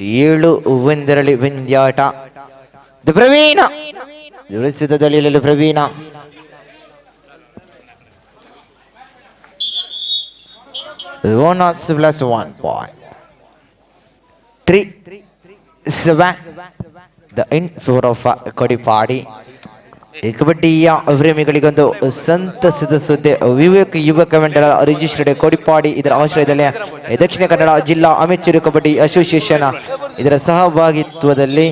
7-1 ಪಂದ್ಯಾಟ. ಪ್ರವೀಣ ಪ್ರಸ್ತುತದಲ್ಲಿ Praveena bonus plus 1.37 the in favor of Kodipadi. ಕಬಡ್ಡಿಯ ಪ್ರೇಮಿಗಳಿಗೊಂದು ಸಂತಸದ ಸುದ್ದಿ. ವಿವೇಕ್ ಯುವಕ ಮಂಡಳ ರಿಜಿಸ್ಟರ್ಡ್ ಕೊಡಿಪಾಡಿ ಇದರ ಆಶ್ರಯದಲ್ಲಿ ದಕ್ಷಿಣ ಕನ್ನಡ ಜಿಲ್ಲಾ ಅಮೆಚೂರು ಕಬಡ್ಡಿ ಅಸೋಸಿಯೇಷನ್ ಇದರ ಸಹಭಾಗಿತ್ವದಲ್ಲಿ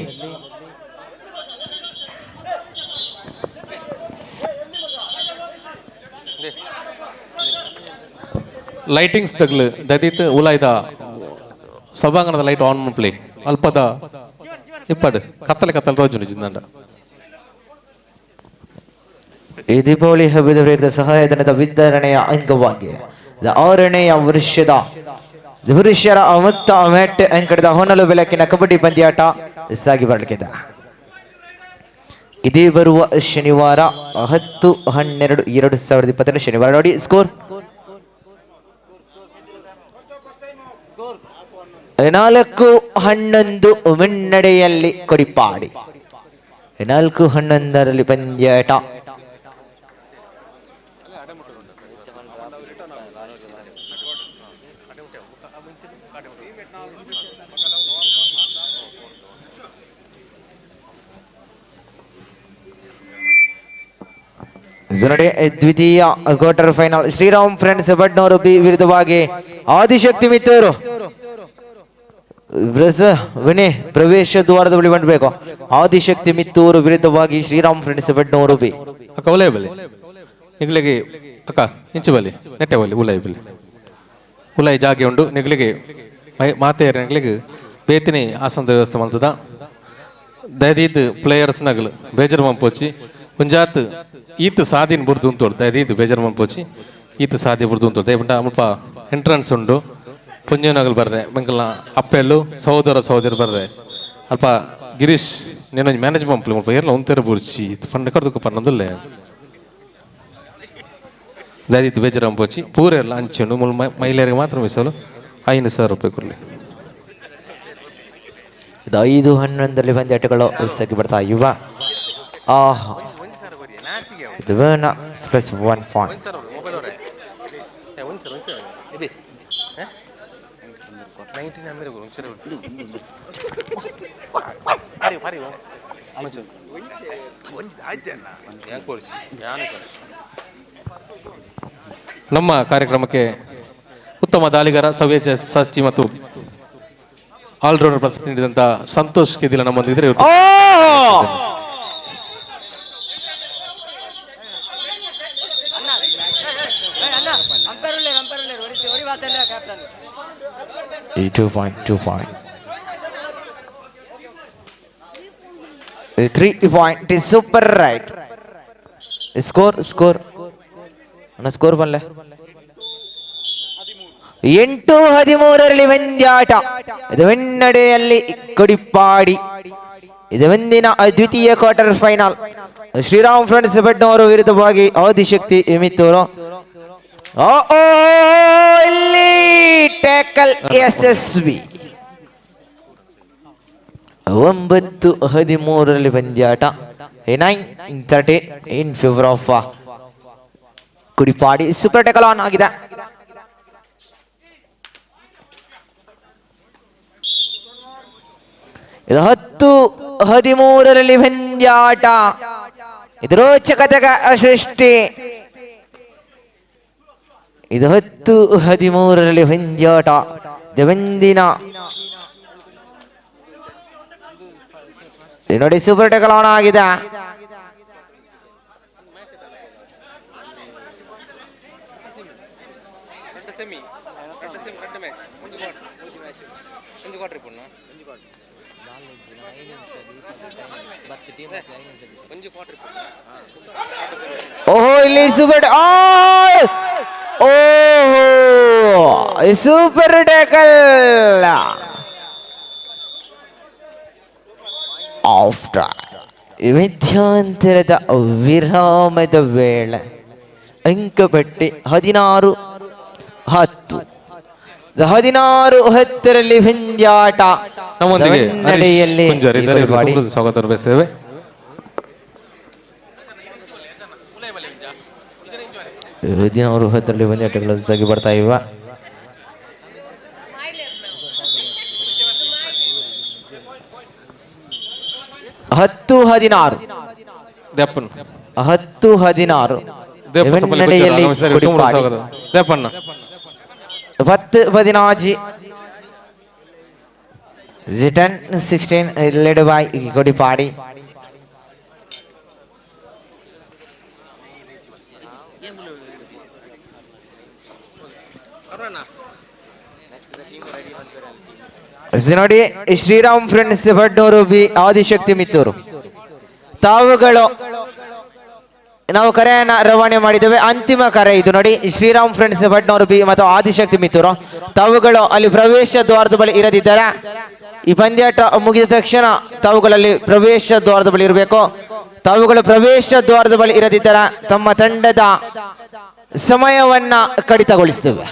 ಲೈಟಿಂಗ್ಸ್ ತಗ್ಲು ದದಿತ್ ಉಲಾಯ್ದ ಸಭಾಂಗಣದ ಲೈಟ್ ಆನ್ ಪ್ಲೇ ಅಲ್ಪದ ಇಪ್ಪಡು ಕತ್ತಲೆ ಕತ್ತಲೆ ತೋಜುಂಡು ಜಿಂದಂಡ. ಈ ದೀಪಾವಳಿ ಹಬ್ಬದ ಪ್ರಯುಕ್ತ ಸಹಾಯಧನದ ವಿತರಣೆಯ ಅಂಗವಾಗಿ 6ನೇ ವರ್ಷದ ಪುರುಷರ ಮುಕ್ತ ಮೆಟ್ ಅಂಕಣದ ಹೊನಲು ಬೆಳಕಿನ ಕಬಡ್ಡಿ ಪಂದ್ಯಾಟ ಸಾಗಿ ಬರಲಿಕ್ಕಿದೆ. ಇದೇ ಬರುವ ಶನಿವಾರ 10-12-2022 ಶನಿವಾರ. ನೋಡಿ ಸ್ಕೋರ್ 4-11 ಮುನ್ನಡೆಯಲ್ಲಿ ಕೊಡಿಪಾಡಿ. 4-11 ಪಂದ್ಯಾಟ. ನೋಡಿ ದ್ವಿತೀಯ quarter final Shriram friends Badnur B ವಿರುದ್ಧವಾಗಿ ಆದಿಶಕ್ತಿ ಮಿತ್ತೂರು. ವಿನಿ ಪ್ರವೇಶ ದ್ವಾರದ ಬಳಿ ಬಂಡಬೇಕು. ಆದಿಶಕ್ತಿ ಮಿತ್ತೂರು ವಿರುದ್ಧವಾಗಿ ಶ್ರೀರಾಮ್ ಫ್ರೆಂಡ್ಸ್ ಬಡ್ನೂರು ಬಿ. ಅಕ್ಕ ಉಲೈ ಬಲಿ ನಿಗ್ಲಿಗೆ ಅಕ್ಕ ಇಂಚು ಬಲಿ ನೆಟ್ಟೆ ಬಲಿ ಉಲೈ ಬಲಿ ಉಲೈ ಜಾಗೆ ಉಂಡು ನಿಗ್ಲಿಗೆ ಮಾತೆಯರ ನಿಗ್ಲಿಗೆ ಬೇತಿನಿ ಆಸನದ ವ್ಯವಸ್ಥೆ ಮಾಡ್ತದ. ದಯದೀತ್ ಪ್ಲೇಯರ್ಸ್ ನಗಲು ಬೇಜಾರು ಮಂಪೋಚಿ ಒಂಜಾತ್ ಈತ ಸಾದಿನ ಬುರ್ದು ಉಂಟು. ದಯದೀತ್ ಬೇಜಾರು ಮಂಪೋಚಿ ಈತ ಸಾದಿ ಬುರ್ದು ಉಂಟು. ದಯಪಂಡ ಮುಲ್ಪ ಎಂಟ್ರೆನ್ಸ್ ಉಂಡು. ಪುಂಜನಗಲ್ ಬರ್ರೆ ಮಂಗಲ ಅಪ್ಪೆಲ್ಲು ಸಹೋದರ ಸಹೋದರಿ ಬರ್ರೆ ಅಲ್ಪ ಗಿರೀಶ್ నేను మేనేజ్ పంపలే ముప్పై ఏళ్ళు ఉంతేరు బుర్చి పండు ಕರ್ದುಕ ಪನ್ನೊಂದುಲ್ಲೆ ದಯದಿತ್ತು ಬೇಜಾರು ಅಂಪೋಚಿ ಪೂರೆಲ್ಲ ಅಂಚುಂಡು ಮುಲ್ ಮಹಿಳೆಯರಿಗೆ ಮಾತ್ರ ಮೀಸಲು 5,000 ರೂಪಾಯಿ ಕೊಡಲಿ. ಇದು 5-11 ಪಂದ್ಯಾಟಗಳು ಸಾಗಿ ಬರ್ತಾ ಯುವ. ಆಹ್ ಇದು ಪ್ಲಸ್ 1 ಪಾಯಿಂಟ್. ನಮ್ಮ ಕಾರ್ಯಕ್ರಮಕ್ಕೆ ಉತ್ತಮ ದಾಳಿಗಾರ ಸವ್ಯ ಸಚಿ ಮತ್ತು ಆಲ್ರೌಂಡರ್ ಪ್ರಶಸ್ತಿ ನೀಡಿದಂತ Santosh Kedila ನಮ್ಮೊಂದಿದ್ರೆ. 2 point, 2 point. 3 point is super right. Score, score. ಅಣ್ಣ ಸ್ಕೋರ್ ಬಲ್ಲೆ 8-13 ಪಂದ್ಯಾಟ. ಇದು ಮುನ್ನಡೆಯಲ್ಲಿ ಕೊಡಿಪಾಡಿ. ಇದು ಮುಂದಿನ ದ್ವಿತೀಯ quarter final. Shriram friends Badnur ವಿರುದ್ಧವಾಗಿ ಆದಿಶಕ್ತಿ ಮಿತ್ತೂರು. ಇಲ್ಲಿ ಟ್ಯಾಕಲ್ ಯಶಸ್ವಿ. 9-13 ಪಂದ್ಯಾಟ. 9-30 in favour of Kudipadi. Super tackle on ಆಗಿದೆ. ಇದು 10-13 ಪಂದ್ಯಾಟ. ಇದು ರೋಚಕತೆಗ ಸೃಷ್ಟಿ. ಇದು 10-13ರಲ್ಲಿ ಪಂದ್ಯಾಟ. ಒಂದಿನ ನೋಡಿ ಸೂಪರ್ ಟೆಕಲ್ ಆನ್ ಆಗಿದೆ. ಓಹೋ ಇಲ್ಲಿ ಸೂಪರ್, ಓಹೋ ಸೂಪರ್ ಟ್ಯಾಕಲ್ ಆಫ್ಟರ್ ಮಧ್ಯಂತರದ ವಿರಾಮದ ವೇಳೆ ಅಂಕಪಟ್ಟಿ 16-10. 16-10ರಲ್ಲಿ ಪಂದ್ಯಾಟ. ನಮ್ಮೊಂದಿಗೆ ಸ್ವಾಗತ ಬಯಸ್ತೇವೆ. 16-10ರಲ್ಲಿ ಪಂದ್ಯಾಟಗಳು ಸಾಗಿ ಬರ್ತಾ ಇವ. 10-16 10-16 10-15 10-16 led by Kodipadi. ನೋಡಿ ಶ್ರೀರಾಮ್ ಫ್ರೆಂಡ್ಸ್ ಭಟ್ನೂರು ಬಿ ಆದಿಶಕ್ತಿ ಮಿತ್ತೂರು ತಾವುಗಳು ನಾವು ಕರೆಯನ್ನ ರವಾನೆ ಮಾಡಿದ್ದೇವೆ. ಅಂತಿಮ ಕರೆ ಇದು ನೋಡಿ. ಶ್ರೀರಾಮ್ ಫ್ರೆಂಡ್ಸ್ ಭಟ್ನೂರು ಬಿ ಮತ್ತು ಆದಿಶಕ್ತಿ ಮಿತ್ತೂರು ತಾವುಗಳು ಅಲ್ಲಿ ಪ್ರವೇಶ ದ್ವಾರದ ಬಳಿ ಇರದಿದ್ದಾರೆ. ಈ ಪಂದ್ಯಾಟ ಮುಗಿದ ತಕ್ಷಣ ತಾವುಗಳಲ್ಲಿ ಪ್ರವೇಶ ದ್ವಾರದ ಬಳಿ ಇರಬೇಕು. ತಾವುಗಳು ಪ್ರವೇಶ ದ್ವಾರದ ಬಳಿ ಇರದಿದ್ದರೆ ತಮ್ಮ ತಂಡದ ಸಮಯವನ್ನ ಕಡಿತಗೊಳಿಸ್ತೇವೆ.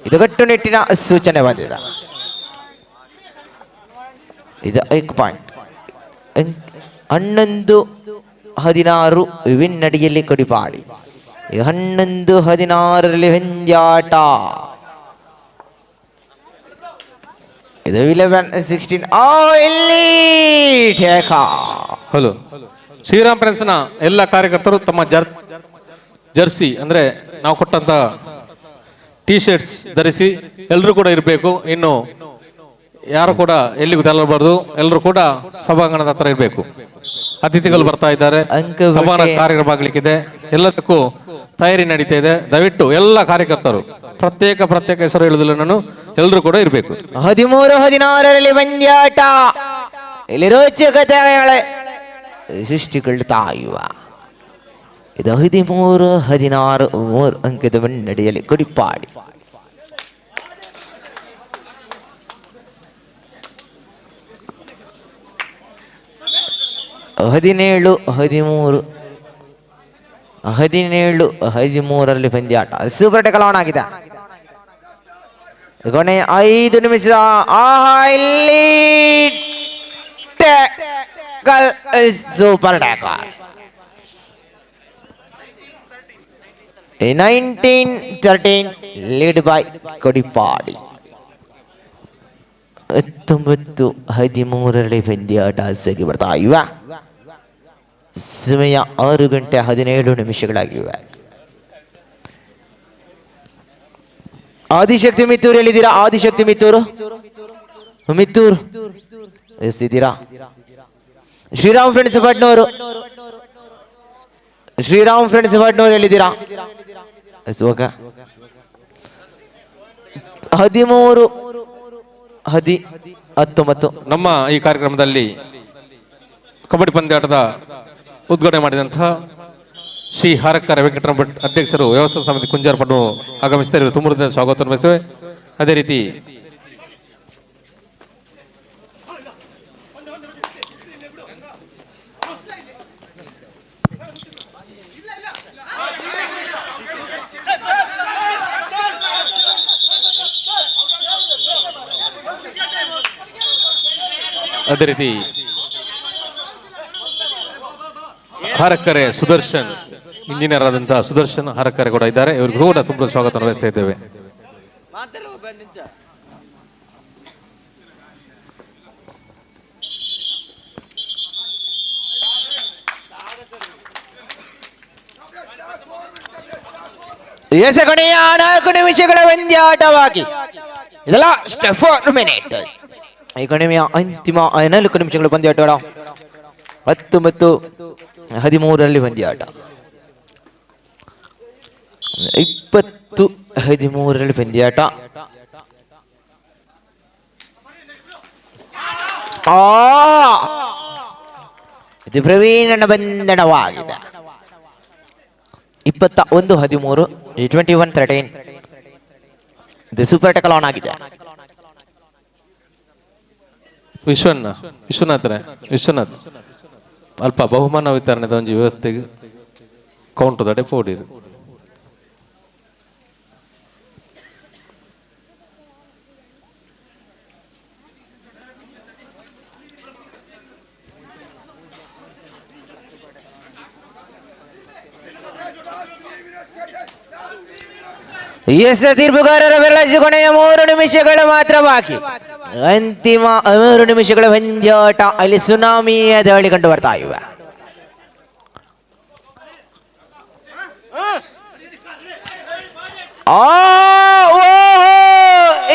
ಇದು ಕಟ್ಟುನಿಟ್ಟಿನ ಸೂಚನೆ ಬಂದಿದೆ. ಇದು 1 ಪಾಯಿಂಟ್. 11-16 ವಿನ್ನಡಿಯಲ್ಲಿ ಕೊಡಿಪಾಡಿ. 11-16ರಲ್ಲಿ ಪಂದ್ಯಾಟ. ಇದು 11-16. ಇಲ್ಲಿ ಹಲೋ ಶ್ರೀರಾಮ್ ಫ್ರೆಂಡ್ಸ್ನ ಎಲ್ಲ ಕಾರ್ಯಕರ್ತರು ತಮ್ಮ ಜರ್ಸಿ ಅಂದ್ರೆ ನಾವು ಕೊಟ್ಟಂತ ಟಿ ಶರ್ಟ್ಸ್ ಧರಿಸಿ ಎಲ್ಲರೂ ಕೂಡ ಇರಬೇಕು. ಇನ್ನು ಯಾರು ಕೂಡ ಎಲ್ಲಿಗೂ ತೆರಳಬಾರ್ದು, ಎಲ್ಲರೂ ಕೂಡ ಸಭಾಂಗಣದ ಹತ್ರ ಇರಬೇಕು. ಅತಿಥಿಗಳು ಬರ್ತಾ ಇದ್ದಾರೆ, ಸಭಾಂಗಣ ಕಾರ್ಯಕ್ರಮ ಆಗ್ಲಿಕ್ಕಿದೆ, ಎಲ್ಲದಕ್ಕೂ ತಯಾರಿ ನಡೀತಾ ಇದೆ. ದಯವಿಟ್ಟು ಎಲ್ಲ ಕಾರ್ಯಕರ್ತರು ಪ್ರತ್ಯೇಕ ಪ್ರತ್ಯೇಕ ಹೆಸರು ಹೇಳುದಿಲ್ಲ ನಾನು, ಎಲ್ಲರೂ ಕೂಡ ಇರಬೇಕು. 13-16ರಲ್ಲಿ ಪಂದ್ಯಾಟ. ಇಲ್ಲಿ ರೋಚಕತೆಗಳ ಸೃಷ್ಟಿಗೊಳ್ತಾ ಇವ. ಇದು 13-16 3 ಅಂಕದ ಮುನ್ನಡೆಯಲ್ಲಿ ಕೊಡಿಪಾಡಿ. 17-13 17-13ರಲ್ಲಿ ಪಂದ್ಯಾಟ. ಸೂಪರ್ ಟೆಕಲ್ ಆನ್ ಆಗಿದೆ. ಕೊನೆಯ 5 ನಿಮಿಷ. ಆಹಾ ಇಲ್ಲಿ tackle, super tackle. 19-13 lead by Kodipadi. 19-13ರಲ್ಲಿ ಪಂದ್ಯಾಟ ಸಾಗಿ ಬರ್ತಾ ಇವ. ಸಮಯ 6 ಗಂಟೆ 17 ನಿಮಿಷಗಳಾಗಿವೆ. ಆದಿಶಕ್ತಿ ಮಿತ್ತೂರು ಎಲ್ಲಿದ್ದೀರಾ? ಆದಿಶಕ್ತಿ ಮಿತ್ತೂರು, ಮಿತ್ತೂರು ಎಸ್ ಇದ್ದೀರಾ? ಶ್ರೀರಾಮ್ ಫ್ರೆಂಡ್ಸ್ ಭಟ್ನೂರು, ಶ್ರೀರಾಮ್ ಫ್ರೆಂಡ್ಸ್ ಭಟ್ನೂರು ಎಲ್ಲಿದ್ದೀರಾ? Yes okay. 13-19. ನಮ್ಮ ಈ ಕಾರ್ಯಕ್ರಮದಲ್ಲಿ ಕಬಡ್ಡಿ ಪಂದ್ಯಾಟದ ಉದ್ಘಾಟನೆ ಮಾಡಿದಂತಹ ಶ್ರೀ ಹಾರಕ್ಕರ ವೆಂಕಟರಮಣ ಭಟ್ ಅಧ್ಯಕ್ಷರು ವ್ಯವಸ್ಥಾ ಸಮಿತಿ ಕುಂಜಾರಪಟ್ಟು ಆಗಮಿಸ್ತಾರೆ. ತುಂಬ ಸ್ವಾಗತ ಬಯಸ್ತೇವೆ. ಅದೇ ರೀತಿ ಅದೇ ರೀತಿ ಹಾರಕ್ಕರೆ ಸುದರ್ಶನ್ ಇಂಜಿನಿಯರ್ ಆದಂತಹ ಸುದರ್ಶನ್ ಹಾರಕ್ಕರೆ ಕೂಡ ಇದ್ದಾರೆ. ಇವರಿಗೂ ಕೂಡ ತುಂಬ ಸ್ವಾಗತ ಬಯಸ್ತಾ ಇದ್ದೇವೆ. S, ಕೊನೆಯ 4 ನಿಮಿಷಗಳ ಪಂದ್ಯಾಟವಾಗಿ ಲಾಸ್ಟ್ 4 ಮಿನಿಟ್. ಈ ಕೊನೆಯ ಅಂತಿಮ 4 ನಿಮಿಷಗಳ ಪಂದ್ಯಾಟ 19-13 ಪಂದ್ಯಾಟ, 20-13 ಪಂದ್ಯಾಟ. ಆ ಇದು ಪ್ರವೀಣನ ಬಂಧನವಾಗಿದೆ. 21-13, 21-13. ಇದು ಸೂಪರ್ ಟಕಲ್ ಆನ್ ಆಗಿದೆ. ವಿಶ್ವನಾಥ್ ವಿಶ್ವನಾಥ್ ಅಲ್ಪ ಬಹುಮಾನ ವಿತರಣೆದ ಒಂಜಿ ವ್ಯವಸ್ಥೆಗೆ ಕೌಂಟು ದಡೆ ಪೋಡಿರು. ಎಸ್, ತೀರ್ಪುಗಾರರ ಬೆರಳಿಸಿ ಕೊನೆಯ 3 ನಿಮಿಷಗಳು ಮಾತ್ರ ಬಾಕಿ. ಅಂತಿಮ 3 ನಿಮಿಷಗಳ ಪಂದ್ಯಾಟ. ಅಲ್ಲಿ ಸುನಾಮಿಯ ದಾಳಿ ಕಂಡು ಬರ್ತಾ ಇವೆ.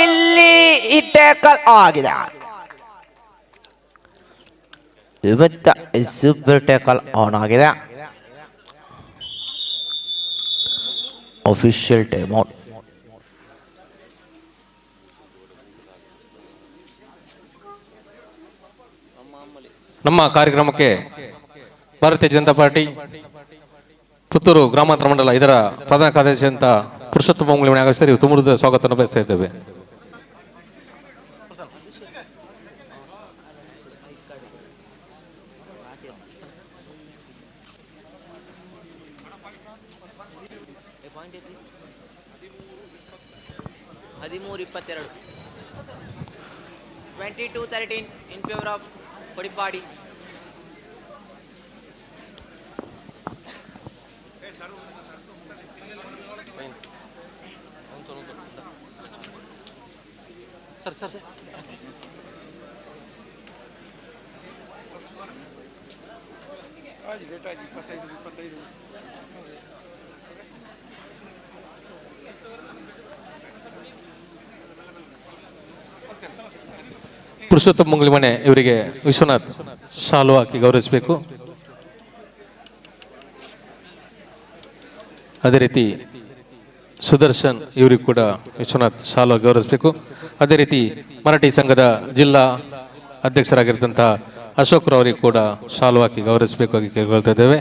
ಇಲ್ಲಿ ಈ ಟ್ಯಾಕಲ್ ಆಗಿದೆ. ಇವತ್ತ super tackle on ಆಗಿದೆ. Official time out. ನಮ್ಮ ಕಾರ್ಯಕ್ರಮಕ್ಕೆ ಭಾರತೀಯ ಜನತಾ ಪಾರ್ಟಿ ಪುತ್ತೂರು ಗ್ರಾಮಾಂತರ ಮಂಡಲ ಇದರ ಪ್ರಧಾನ ಕಾರ್ಯದರ್ಶಿ ಅಂತ ಪುರುಷೋತ್ತಮ ಮಂಗಳಮಣಿ ಆಗಮಿಸಿದರೆ ತುಮುರದ ಸ್ವಾಗತವನ್ನು ಬಯಸ್ತಾ ಇದ್ದೇವೆ. 13-22, 22-13 in favour of Kodipadi. Purushottama Mangalimane ಇವರಿಗೆ ವಿಶ್ವನಾಥ್ ಶಾಲು ಹಾಕಿ ಗೌರವಿಸಬೇಕು. ಅದೇ ರೀತಿ ಸುದರ್ಶನ್ ಇವರಿಗೂ ಕೂಡ ವಿಶ್ವನಾಥ್ ಶಾಲು ಗೌರವಿಸಬೇಕು. ಅದೇ ರೀತಿ ಮರಾಠಿ ಸಂಘದ ಜಿಲ್ಲಾ ಅಧ್ಯಕ್ಷರಾಗಿರ್ತಂಥ ಅಶೋಕ್ ರವರಿಗೆ ಕೂಡ ಶಾಲು ಹಾಕಿ ಗೌರವಿಸಬೇಕಾಗಿ ಕೇಳ್ಕೊಳ್ತಾ ಇದ್ದೇವೆ.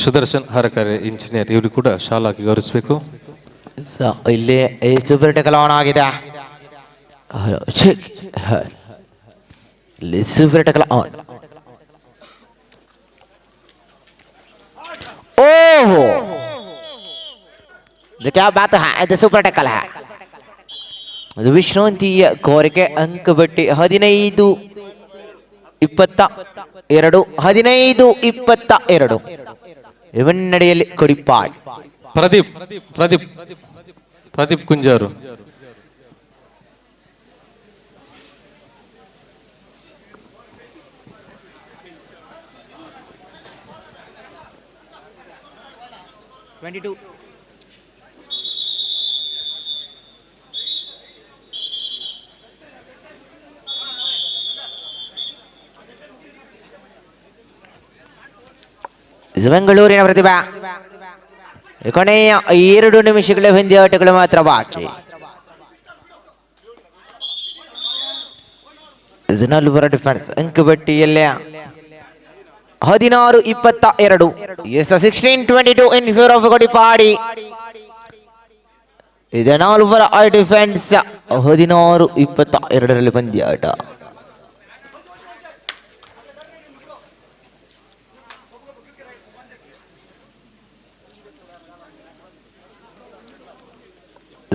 ಸುದರ್ಶನ್ ಹರಕರೆ ಇಂಜಿನಿಯರ್ ಇವರು ಕೂಡ ಶಾಲು ಹಾಕಿ ಗೌರವಿಸಬೇಕು. ಇಲ್ಲಿ super tackle on ಆಗಿದೆ. Super tackle on. ಓಹೋ, ಇದು ಕ್ಯಾ ಬಾತ್ ಹೈ, ಇದು ಸೂಪರ್ ಟಕಲ್ ಹೈ. ಅದು ವಿಶ್ರಾಂತಿಯ ಕೋರಿಕೆ. ಅಂಕಬಟ್ಟಿ 15-22, 15-22 ಇವನ್ನಡಿಯಲ್ಲಿ ಕೊಡಿಪಾಡ್. ಪ್ರದೀಪ್ ಪ್ರದೀಪ್ ಪ್ರದೀಪ್ ಕುಂಜಾರು. ಬೆಂಗಳೂರಿನ ಪ್ರತಿಭಾ. ಕೊನೆಯ 2 ನಿಮಿಷಗಳ ಪಂದ್ಯಾಟಗಳು ಮಾತ್ರ ಬಾಕಿ. ನಾಲ್ವರ defence ಅಂಕಬಟ್ಟಿಯಲ್ಲಿ 16-22. S, 16-22 in favour of Kodipadi. ಇದು ನಾಲ್ವರ ಡಿಫೆನ್ಸ್. 16-22 ಪಂದ್ಯಾಟ.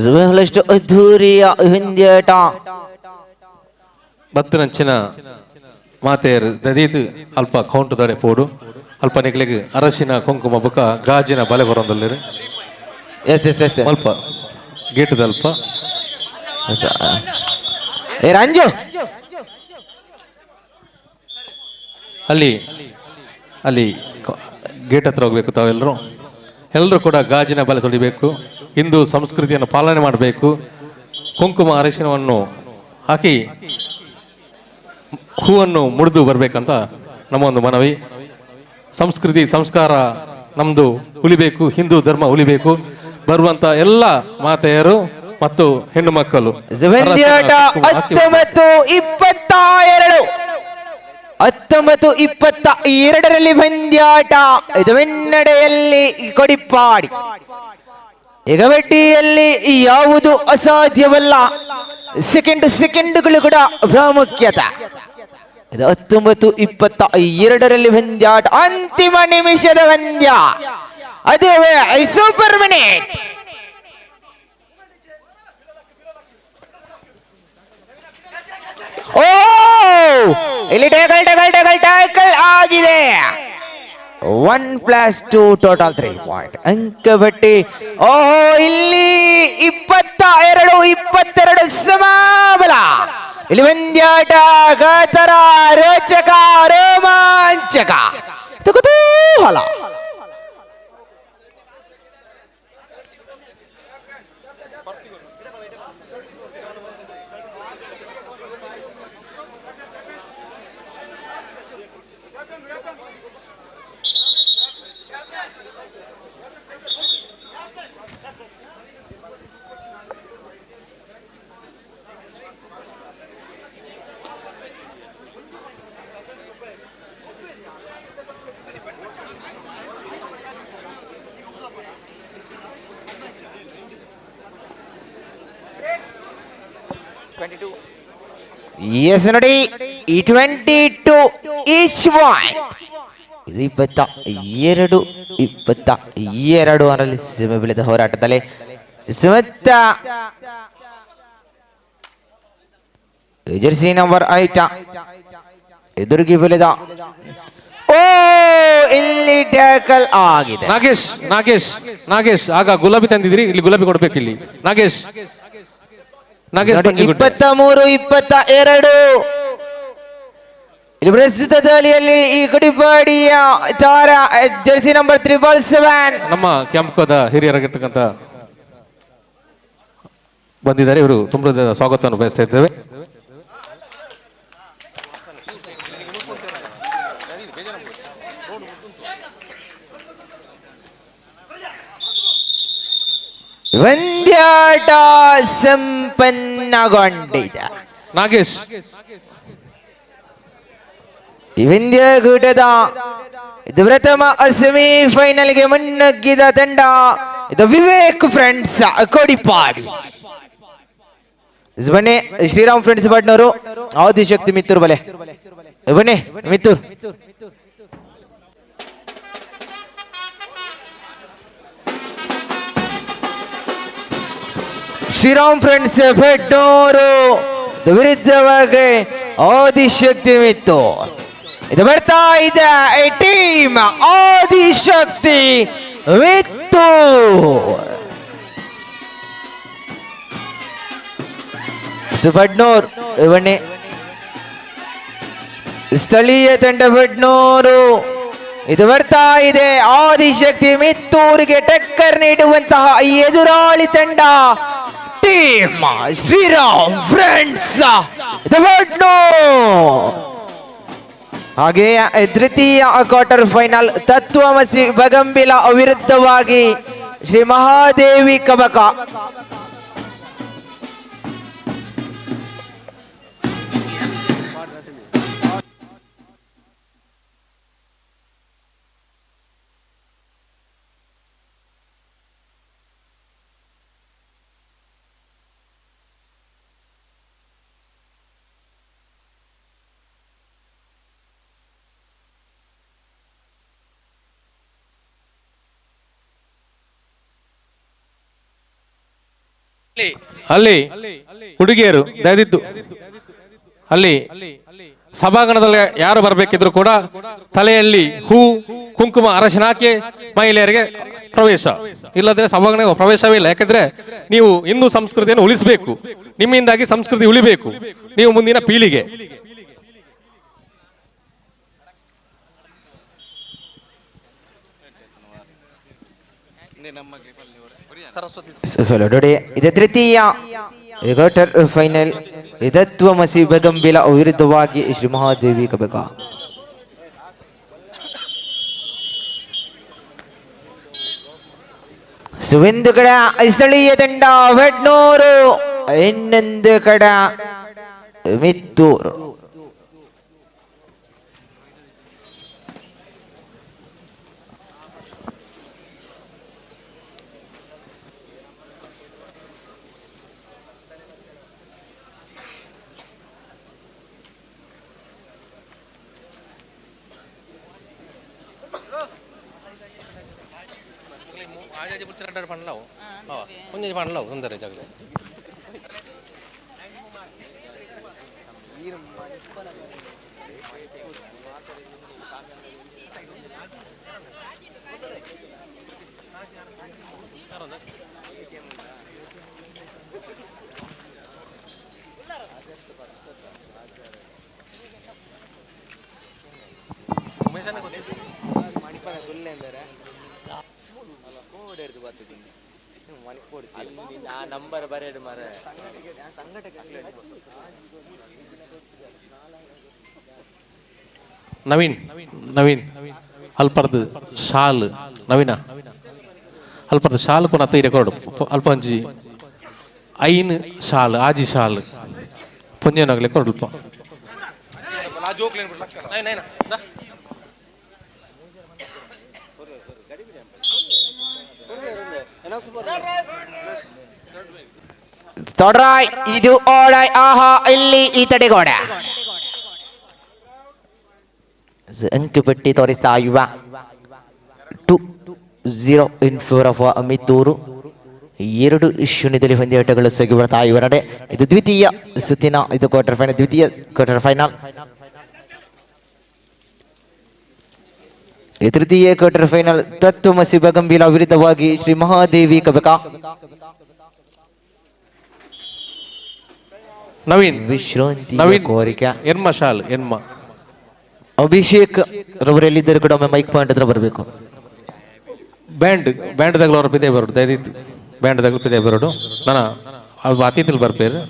ಬಹಳಷ್ಟು ಅದ್ಧೂರಿಯ ಪಂದ್ಯಾಟ. ಬತ್ತಿನಂಚಿನ ಮಾತೆಯರು ದದೀತು ಅಲ್ಪ ಕೌಂಟು ದಡೆ ಪೋಡು ಅಲ್ಪ ನಿಕ್ಲಿಗೆ ಅರಶಿನ ಕುಂಕುಮ ಬುಕ್ಕ ಗಾಜಿನ ಬಲೆ ಬರೋದಲ್ಲಿರಿ. S S S ಅಲ್ಪ ಗೇಟದ ಅಲ್ಪ. ಏ ರಂಜು, ಅಲ್ಲಿ ಅಲ್ಲಿ ಗೇಟ್ ಹತ್ರ ಹೋಗ್ಬೇಕು ತಾವೆಲ್ಲರೂ. ಎಲ್ಲರೂ ಕೂಡ ಗಾಜಿನ ಬಲೆ ತೊಡಿಬೇಕು, ಹಿಂದೂ ಸಂಸ್ಕೃತಿಯನ್ನು ಪಾಲನೆ ಮಾಡಬೇಕು. ಕುಂಕುಮ ಅರಿಶಿನವನ್ನು ಹಾಕಿ ಹೂವನ್ನು ಮುಡಿದು ಬರಬೇಕಂತ ನಮ್ಮ ಒಂದು ಮನವಿ. ಸಂಸ್ಕೃತಿ ಸಂಸ್ಕಾರ ನಮ್ಮದು ಉಳಿಬೇಕು, ಹಿಂದೂ ಧರ್ಮ ಉಳಿಬೇಕು. ಬರುವಂತ ಎಲ್ಲ ಮಾತೆಯರು ಮತ್ತು ಹೆಣ್ಣು ಮಕ್ಕಳು 19-22, 19-22ರಲ್ಲಿ ಪಂದ್ಯಾಟ. ಇದು ಮುನ್ನಡೆಯಲ್ಲಿ ಕೊಡಿಪ್ಪಾಡಿ. ಕಬಡ್ಡಿಯಲ್ಲಿ ಯಾವುದು ಅಸಾಧ್ಯವಲ್ಲ, ಸೆಕೆಂಡ್ ಸೆಕೆಂಡ್ಗಳು ಕೂಡ ಪ್ರಾಮುಖ್ಯತೆ. ಇದು 19-22ರಲ್ಲಿ ಪಂದ್ಯಾಟ, ಅಂತಿಮ ನಿಮಿಷದ ಪಂದ್ಯ, ಅದುವೇ ಸೂಪರ್ ಮಿನಿಟ್. ಓ, ಇಲ್ಲಿ tackle tackle tackle tackle ಆಗಿದೆ. 1 + 2 ಟೋಟಲ್ 3 ಪಾಯಿಂಟ್ ಅಂಕಪಟ್ಟಿ. ಓಹೋ, ಇಲ್ಲಿ 22-22 ಸಮಬಲ. ಇಲ್ಲಿ ಪಂದ್ಯಾಟ ಕಾತರ, ರೋಚಕ, ರೋಮಾಂಚಕ, ಕುತೂಹಲ. ಎಸ್ ನೋಡಿ, ಈ 22 ಈಚ್ ಪಾಯಿಂಟ್. ಇದು 22-22 ಅದರಲ್ಲಿ ಬೆಳೆದ ಹೋರಾಟದಲ್ಲಿ ಸುಮತ್ತ ಜೆರ್ಸಿ ನಂಬರ್ 8 ಎದುರಿಗೆ ಬೆಳೆದ. ಓ, ಇಲ್ಲಿ ಟ್ಯಾಕಲ್ ಆಗಿದೆ. ನಾಗೇಶ್ ನಾಗೇಶ್ ನಾಗೇಶ್, ಆಗ ಗುಲಾಬಿ ತಂದಿದ್ರಿ, ಇಲ್ಲಿ ಗುಲಾಬಿ ಕೊಡ್ಬೇಕು. ಇಲ್ಲಿ ನಾಗೇಶ್ ನಾಗೇಶ್ 23-22. ಇಲ್ಲಿ ಪ್ರಸ್ತುತ ದಾಳಿಯಲ್ಲಿ ಈ ಕೊಡಿಪಾಡಿಯ ತಾರ ಜೆರ್ಸಿ ನಂಬರ್ 777 ನಮ್ಮ ಕ್ಯಾಂಪ್ಕೋದ ಹಿರಿಯರಾಗಿರ್ತಕ್ಕಂಥ ಬಂದಿದ್ದಾರೆ. ಇವರು ತುಂಬ ಸ್ವಾಗತವನ್ನು ಬಯಸ್ತಾ ಇದ್ದೇವೆ. ಪಂದ್ಯಾಟ ಸಂಪನ್ನಗೊಂಡಿದೆ. ನಾಗೇಶ್, ಪಂದ್ಯಕೂಟದ ಇದು ಪ್ರಥಮ ಸೆಮಿಫೈನಲ್ಗೆ ಮುನ್ನುಗ್ಗಿದ ತಂಡ ಇದು ವಿವೇಕ್ ಫ್ರೆಂಡ್ಸ್ ಕೊಡಿಪಾಡಿ. ಬನ್ನಿ ಶ್ರೀರಾಮ್ ಫ್ರೆಂಡ್ಸ್ ಪಾಟ್ನವರು, ಆದಿಶಕ್ತಿ ಮಿತ್ತೂರು ಬಲೆ ಬನ್ನಿ ಮಿತ್ತೂರು. ಶ್ರೀರಾಮ್ ಫ್ರೆಂಡ್ಸ್ ಪೆಟ್ಟೂರು ವಿರುದ್ಧವಾಗಿ ಆದಿಶಕ್ತಿ ಮಿತ್ತು. ಇದು ಬರ್ತಾ ಇದೆ ಟೀಮ್ ಆದಿಶಕ್ತಿ ಮಿತ್ತು. ಸುಬಡ್ನೂರ್ ಬನ್ನಿ, ಸ್ಥಳೀಯ ತಂಡ ಬಡ್ನೂರು. ಇದು ಬರ್ತಾ ಇದೆ ಆದಿಶಕ್ತಿ ಮಿತ್ತೂರಿಗೆ ಟಕ್ಕರ್ ನೀಡುವಂತಹ ಎದುರಾಳಿ ತಂಡ ಟೀಮ್ ಶ್ರೀರಾಮ್ ಫ್ರೆಂಡ್ಸ್ ಬಡ್ನೂರ್. ಹಾಗೆಯೇ ತೃತೀಯ ಕ್ವಾರ್ಟರ್ ಫೈನಲ್ ತತ್ವಮಸಿ ಬಗಂಬಿಲ ವಿರುದ್ಧವಾಗಿ ಶ್ರೀ ಮಹಾದೇವಿ ಕಬಕ. ಅಲ್ಲಿ ಹುಡುಗಿಯರು ದಯದಿದ್ದು ಅಲ್ಲಿ ಸಭಾಂಗಣದಲ್ಲಿ ಯಾರು ಬರಬೇಕಿದ್ರು ಕೂಡ ತಲೆಯಲ್ಲಿ ಹೂ ಕುಂಕುಮ ಅರಶಿನ ಹಾಕಿ ಮಹಿಳೆಯರಿಗೆ ಪ್ರವೇಶ, ಇಲ್ಲದ್ರೆ ಸಭಾಂಗಣ ಪ್ರವೇಶವೇ ಇಲ್ಲ. ಯಾಕಂದ್ರೆ ನೀವು ಹಿಂದೂ ಸಂಸ್ಕೃತಿಯನ್ನು ಉಳಿಸಬೇಕು, ನಿಮ್ಮಿಂದಾಗಿ ಸಂಸ್ಕೃತಿ ಉಳಿಬೇಕು, ನೀವು ಮುಂದಿನ ಪೀಳಿಗೆ. ನೋಡಿ, ಇದು ತೃತೀಯ ಕ್ವಾರ್ಟರ್ ಫೈನಲ್. ತತ್ವಮಸಿ ಬಗಂಬಿಲ ವಿರುದ್ಧವಾಗಿ ಶ್ರೀ ಮಹಾದೇವಿ ಕಬಕ. ಒಂದು ಕಡೆ ಸ್ಥಳೀಯ ತಂಡ ಬೆಟ್ನೂರು, ಇನ್ನೊಂದು ಕಡೆ ಮಿತ್ತೂರು. ನವೀನ್ ನವೀನ್ ಅಲ್ಪರ್ದು ಶಾಲ್, ನವೀನ ಅಲ್ಪರ್ದು ಶಾಲ್ ಕೊನ ತೈರೆ ಕೊರಡು ಅಲ್ಪ ಅಂಜಿ ಐನ್ ಶಾಲ್ ಆಜಿ ಶಾಲ್ ಪೊಂಜನಾಗಲೆ ಕೊರಡು ಅಲ್ಪ. ತೊಡ್ರಾಯ್ ಇದು ಓಡಾಯ್ ಆಹಾ ಇಲ್ಲಿ ಈ ತಡೆಗೋಡ ಅಂಕಪಟ್ಟಿ ತೋರಿಸ್ತಾ ಯುವ 2-0 ಇನ್ ಫೇವರ್ ಆಫ್ ಮಿತ್ತೂರು. 2-0 ಹೊಂದಿ ಆಟಗಳು ಸಾಗಿ ಬರ್ತಾ ಇವೆ ನಡೆ. ಇದು ದ್ವಿತೀಯ ಸುತ್ತಿನ ಇದು ಕ್ವಾರ್ಟರ್ ಫೈನಲ್, ದ್ವಿತೀಯ ಕ್ವಾರ್ಟರ್ ಫೈನಲ್. ತೃತೀಯ ಕ್ವಾರ್ಟರ್ ಫೈನಲ್ ತತ್ವಮಸಿ ಬಗಂಬಿಲ ವಿರುದ್ಧವಾಗಿ ಶ್ರೀ ಮಹಾದೇವಿ ಕಬಕ. ನವೀನ್ ವಿಶ್ರಾಂತಿ ನವೀನ್ ಕೋರಿಕೆ ಎನ್ಮ ಶಾಲ್ ಎನ್ಮ ಅಭಿಷೇಕ್ ರವರೆಲ್ಲಿದ್ದರು ಕೂಡ ಒಮ್ಮೆ ಮೈಕ್ ಪಾಯಿಂಟ್ ಹತ್ರ ಬರಬೇಕು. ಬ್ಯಾಂಡ್ ಬ್ಯಾಂಡ್ ದಾಗಲು ಅವ್ರ ಪಿದೆ ಬರೋಡು, ದಯದಿತ್ತು ಬ್ಯಾಂಡ್ ದಾಗಲು ಪಿದೆ ಬರೋಡು. ನಾನು ಅದು ಅತಿಥಿಲ್ ಬರ್ಪೇರು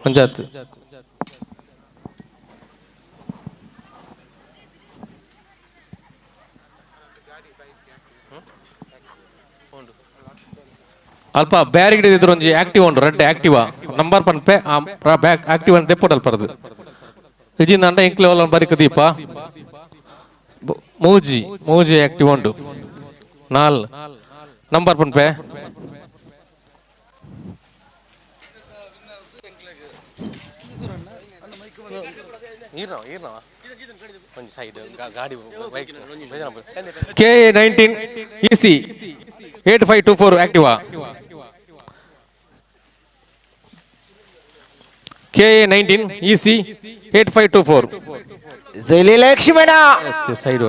ಒಂಜಾತ್. ಅಲ್ಪ ಬ್ಯಾರಿಗೇಡ್ ಇದ್ರು ಒಂಜಿ ಆಕ್ಟಿವ್ ಉಂಡು, ರೆಡ್ ಆಕ್ಟಿವಾ ನಂಬರ್ ಪನ್ಪೆ ಆ ಬ್ಯಾಕ್ ಆಕ್ಟಿವ್ ಅಂತ ದೆಪ್ಪೊಡು ಅಲ್ಪರ್ದು ಇಜಿಂದ ಎಂಕ್ಲೆ ಒಲ್ಲ ಬರಿಕ ದೀಪ ಮೂಜಿ ಮೂಜಿ ಆಕ್ಟಿವ್ ಉಂಡು ನಾಲ್ ನಂಬರ್ ಪನ್ಪೆ. K A 19 EC 8524 Activa, K A 19 EC 8524. ಇಲ್ಲಿ ಲಕ್ಷ್ಮಣ, ಸೈಡ್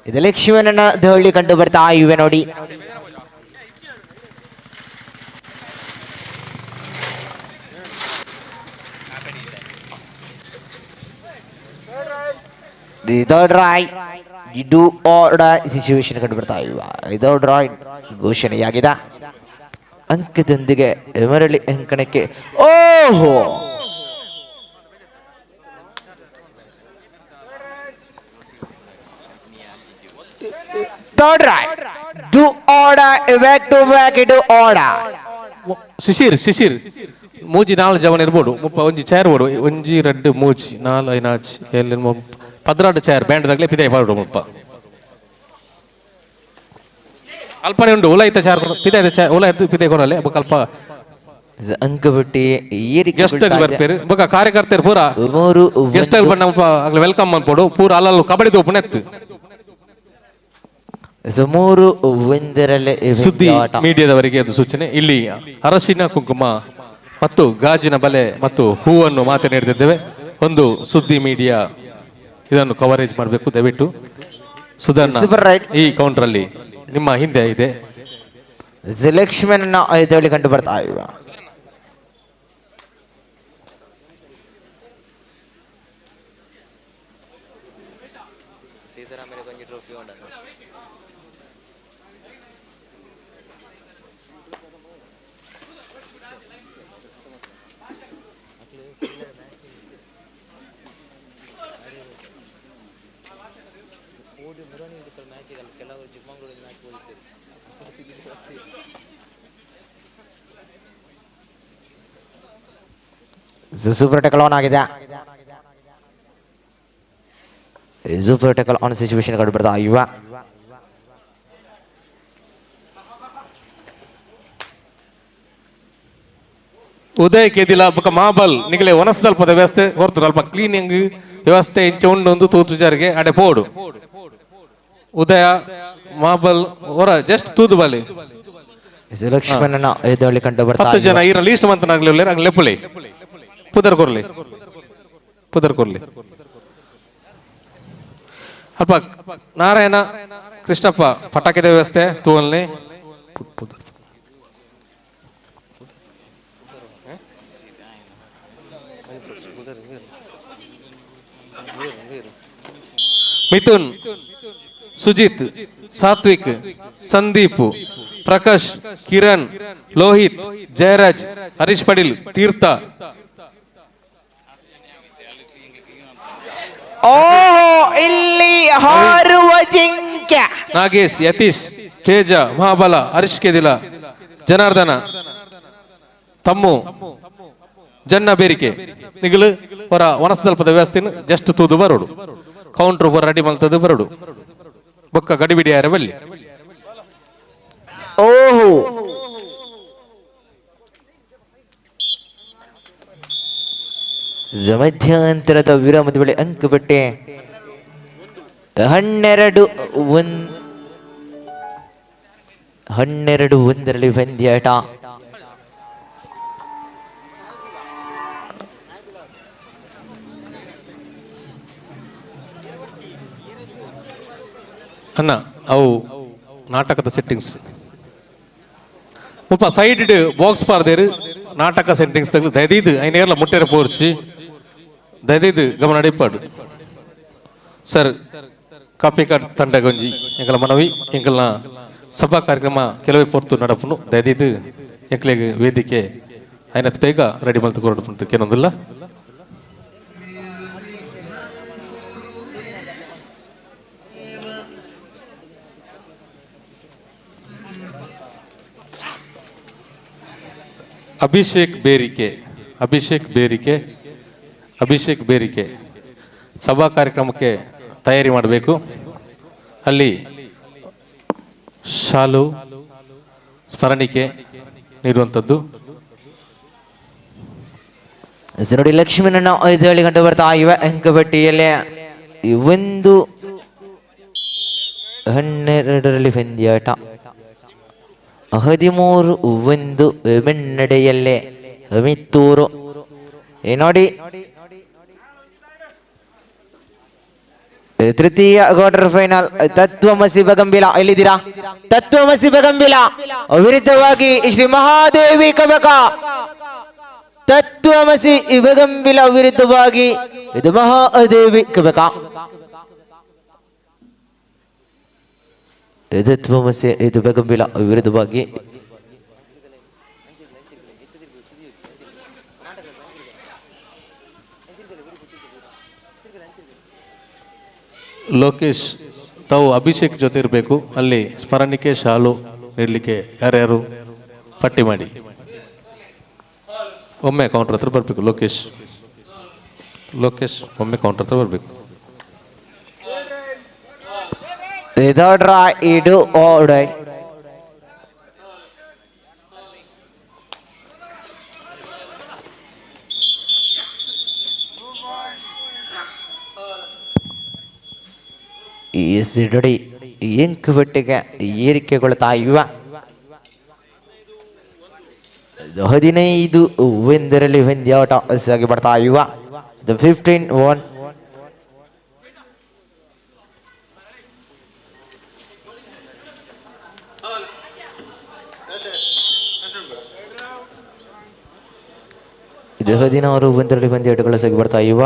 ಇದು ಲಕ್ಷ್ಮಣನ ದಹಳ್ಳಿ ಕಂಡು ಬರ್ತಾ ಇವೆ ನೋಡಿ. ಇದು ಸಿಚುವೇಶನ್ ಕಂಡು ಬರ್ತಾ ಇವ. ಇದು ಡ್ರಾಯ್ ಘೋಷಣೆಯಾಗಿದೆ. ಅಂಕದೊಂದಿಗೆ ಮರಳಿ ಅಂಕಣಕ್ಕೆ. ಓಹೋ, third raid, do order, back to back do order. Shishir Shishir ಮೂಜಿ ನಾಲ್ ಜವನ್ ಇರ್ಬೋದು, ಮುಪ್ಪ ಒಂಜಿ ಚೇರ್ ಬೋಡು, ಒಂಜಿ ರಡ್ಡು ಮೂಜಿ ನಾಲ್ ಐದು ಆಜಿ ಏಳು 12 ಚೇರ್ ಬ್ಯಾಂಡ್ ದಾಗಲೇ ಪಿದೆ ಪಾಡು ಮುಪ್ಪ ಅಲ್ಪನೆ ಉಂಡು. ಉಲ ಇತ್ತ ಚೇರ್ ಪಿದೆ ಉಲ ಇತ್ತು ಪಿದೆ ಕೊಡಲೆ ಬೊಕ ಅಲ್ಪ ಅಂಕಪಟ್ಟಿ ಗೆಸ್ಟ್ ಬರ್ಪೇರು ಬೊಕ ಕಾರ್ಯಕರ್ತರು ಪೂರ ಮೂರು ಗೆಸ್ಟ್ ಬಣ್ಣ ಅಗ್ಲ welcome ಅನ್ಪೋಡು ಪೂರ ಅಲ್ಲಲ್ಲೂ ಕಬಡ್ಡಿ ತೋಪುನೆತ್ತು. 3-1 ಸುದ್ದಿ ಮೀಡಿಯಾದವರಿಗೆ ಒಂದು ಸೂಚನೆ, ಇಲ್ಲಿ ಅರಶಿನ ಕುಂಕುಮ ಮತ್ತು ಗಾಜಿನ ಬಲೆ ಮತ್ತು ಹೂವನ್ನು ಮಾತೆ ನೀಡುತ್ತಿದ್ದೇವೆ. ಒಂದು ಸುದ್ದಿ ಮೀಡಿಯಾ ಇದನ್ನು ಕವರೇಜ್ ಮಾಡಬೇಕು ದಯವಿಟ್ಟು. ಸುಧರ್ಣ ಈ ಕೌಂಟರ್ ಅಲ್ಲಿ ನಿಮ್ಮ ಹಿಂದೆ ಇದೆ. ಲಕ್ಷ್ಮಣನ ಐದಳಿ ಕಂಡು ಬರ್ತಾ ಇವೆ. ಸೂಪರ್ ಟೆಕಲ್ ಆನ್ ಆಗಿದೆ. ಸೂಪರ್ ಟೆಕಲ್ ಆನ್ ಸಿಚುವೇಶನ್ ಕಂಡು ಬರ್ತಾ ಇವೆ. ಉದಯ ಕೇದಿಲ ಬೊಕ ಮಾಬಲ್ ನಿಗಲೆ ವನಸ್ದಲ್ಪದ ವ್ಯವಸ್ಥೆ ಹೊರತು ಅಲ್ಪ ಕ್ಲೀನಿಂಗ್ ವ್ಯವಸ್ಥೆ ಇಂಚ ಉಂಡು ಒಂದು ತೂತು ಜಾರಿಗೆ ಅಡೆ ಪೋಡು. ಉದಯ ಮಾಬಲ್ ಹೊರ ಜಸ್ಟ್ ತೂದು ಬಲಿ. ಲಕ್ಷ್ಮಣನ ಎದುರಲ್ಲಿ ಕಂಡು ಬರ್ತಾ 10 ಜನ ಈರ ಲೀಸ್ಟ್ ಮಂತನಾಗ್ಲಿ ಅಂಗ್ ಲೆಪ್ಪುಲಿ ಪುದರ್ ಕೊರ್ಲಿ ಪುದರ್ ಕೊರ್ಲಿ ಅಲ್ಪ ನಾರಾಯಣ ಕೃಷ್ಣಪ್ಪ ಪಟಾಕಿದ ವ್ಯವಸ್ಥೆ ತೂವಲ್ನಿ ಪುದರ್. ಮಿಥುನ್, ಸುಜಿತ್, ಸಾತ್ವಿಕ್, ಸಂದೀಪ್, ಪ್ರಕಾಶ್, ಕಿರಣ್, ಲೋಹಿತ್, ಜಯರಾಜ್, ಹರೀಶ್ ಪಡೀಲ್, ತೀರ್ಥ. ಓಹೋ, ಇಲ್ಲಿ ಹಾರುವ ಜಿಂಕೆ. ನಾಗೇಶ್, ಯತೀಶ್, ತೇಜ, ಮಹಾಬಲ, ಹರೀಶ್ ಕೇದಿಲ, ಜನಾರ್ದನ, ತಮ್ಮು, ಜನ್ನ ಬೇರಿಕೆ ನಿಗಲು ಹೊರ ವನಸದಲ್ಪದ ವ್ಯವಸ್ಥೆನ ಜಸ್ಟ್ ತೂದು ಬರೋಡು. ಕೌಂಟರ್ ಹೊರ ರೆಡಿ ಮಲ್ತದ್ದು ಬರೋಡು. ಬೊಕ್ಕ ಗಡಿಬಿಡಿ ಯಾರ ಬಲ್ಲಿ. ಓಹೋ, ಮಧ್ಯಂತರದ ವಿರಾಮದ ವೇಳೆ ಅಂಕಪಟ್ಟೆ 12-1 12-1ರಲ್ಲಿ ಪಂದ್ಯಾಟ. ಅಣ್ಣ, ಅವು ನಾಟಕದ ಸೆಟ್ಟಿಂಗ್ಸ್ ಮುಪ್ಪ ಸೈಡ್ ಬಾಕ್ಸ್ ಪಾರ್ದೇರು ನಾಟಕ ಸೆಟ್ಟಿಂಗ್ಸ್ ತಗಲು ದಯದೀದು ಐನೇರ್ಲ ಮುಟ್ಟೆರ ಪೋರ್ಚಿ ದಯದೀದು ಗಮನ ಅಡಿಪಾಡು. ಸರ್, ಕಾಪಿಕಾಡ್ ತಂಡ ಗೊಂಜಿ ಎಂಕಲ ಮನವಿ, ಎಂಕಲ್ನ ಸಭಾ ಕಾರ್ಯಕ್ರಮ ಕೆಲವೇ ಪೊರ್ತು ನಡಪುನು ದಯದೀದು ಎಂಕ್ಲೆಗ್ ವೇದಿಕೆ ಐನತ್ ಬೇಗ ರೆಡಿ ಮಲ್ತು ಕೊರಡು ಕೇನೊಂದಿಲ್ಲ. ಅಭಿಷೇಕ್ ಬೇರಿಕೆ, ಅಭಿಷೇಕ್ ಬೇರಿಕೆ, ಅಭಿಷೇಕ್ ಬೇರಿಕೆ ಸಭಾ ಕಾರ್ಯಕ್ರಮಕ್ಕೆ ತಯಾರಿ ಮಾಡಬೇಕು. ಅಲ್ಲಿ ಶಾಲು ಸ್ಮರಣಿಕೆ ನೀಡುವಂಥದ್ದು. ನೋಡಿ, ಲಕ್ಷ್ಮೀನನ್ನ 5 ಕಂಡು ಬರ್ತಾ ಇವೆ ಅಂಕಪಟ್ಟಿಯಲ್ಲಿ 1-12ರಲ್ಲಿ ಪಂದ್ಯಾಟ. 13-1 ಮುನ್ನಡೆಯಲ್ಲೇ ಮಿತ್ತೂರು. ನೋಡಿ, ತೃತೀಯ ಕ್ವಾರ್ಟರ್ ಫೈನಲ್ ತತ್ವಮಸಿ ಬಗಂಬಿಲ. ಎಲ್ಲಿದ್ದೀರಾ? ತತ್ವಮಸಿ ಬಗಂಬಿಲ ವಿರುದ್ಧವಾಗಿ ಶ್ರೀ ಮಹಾದೇವಿ ಕಬಕ. ತತ್ವಮಸಿ ಬಗಂಬಿಲ ವಿರುದ್ಧವಾಗಿ ಇದು ಮಹಾದೇವಿ ಕಬಕ. ತತ್ವಮಸಿ ಇದು ಬಗಂಬಿಲ ವಿರುದ್ಧವಾಗಿ ಲೋಕೇಶ್, ತಾವು ಅಭಿಷೇಕ್ ಜೊತೆ ಇರಬೇಕು. ಅಲ್ಲಿ ಸ್ಮರಣಿಕೆ ಶಾಲು ನೀಡಲಿಕ್ಕೆ ಯಾರ್ಯಾರು ಪಟ್ಟಿ ಮಾಡಿ ಒಮ್ಮೆ ಕೌಂಟರ್ ಹತ್ರ ಬರಬೇಕು. ಲೋಕೇಶ್, ಲೋಕೇಶ್ ಒಮ್ಮೆ ಕೌಂಟರ್ ಹತ್ರ ಬರಬೇಕು. ಇದು ಓಡೈ ನೋಡಿ, ಎಂಕುಬೆಟ್ಟಿಗೆ ಏರಿಕೆಗೊಳ್ತಾ ಇವ. 15-1ರಲ್ಲಿ ಪಂದ್ಯಾಟ ಸಾಗಿ ಬರ್ತಾ ಇವ. 15-1. ಇದು 16 ಒಂದರಲ್ಲಿ ಪಂದ್ಯಾಟಗಳು ಸಾಗಿ ಬರ್ತಾ ಇವ.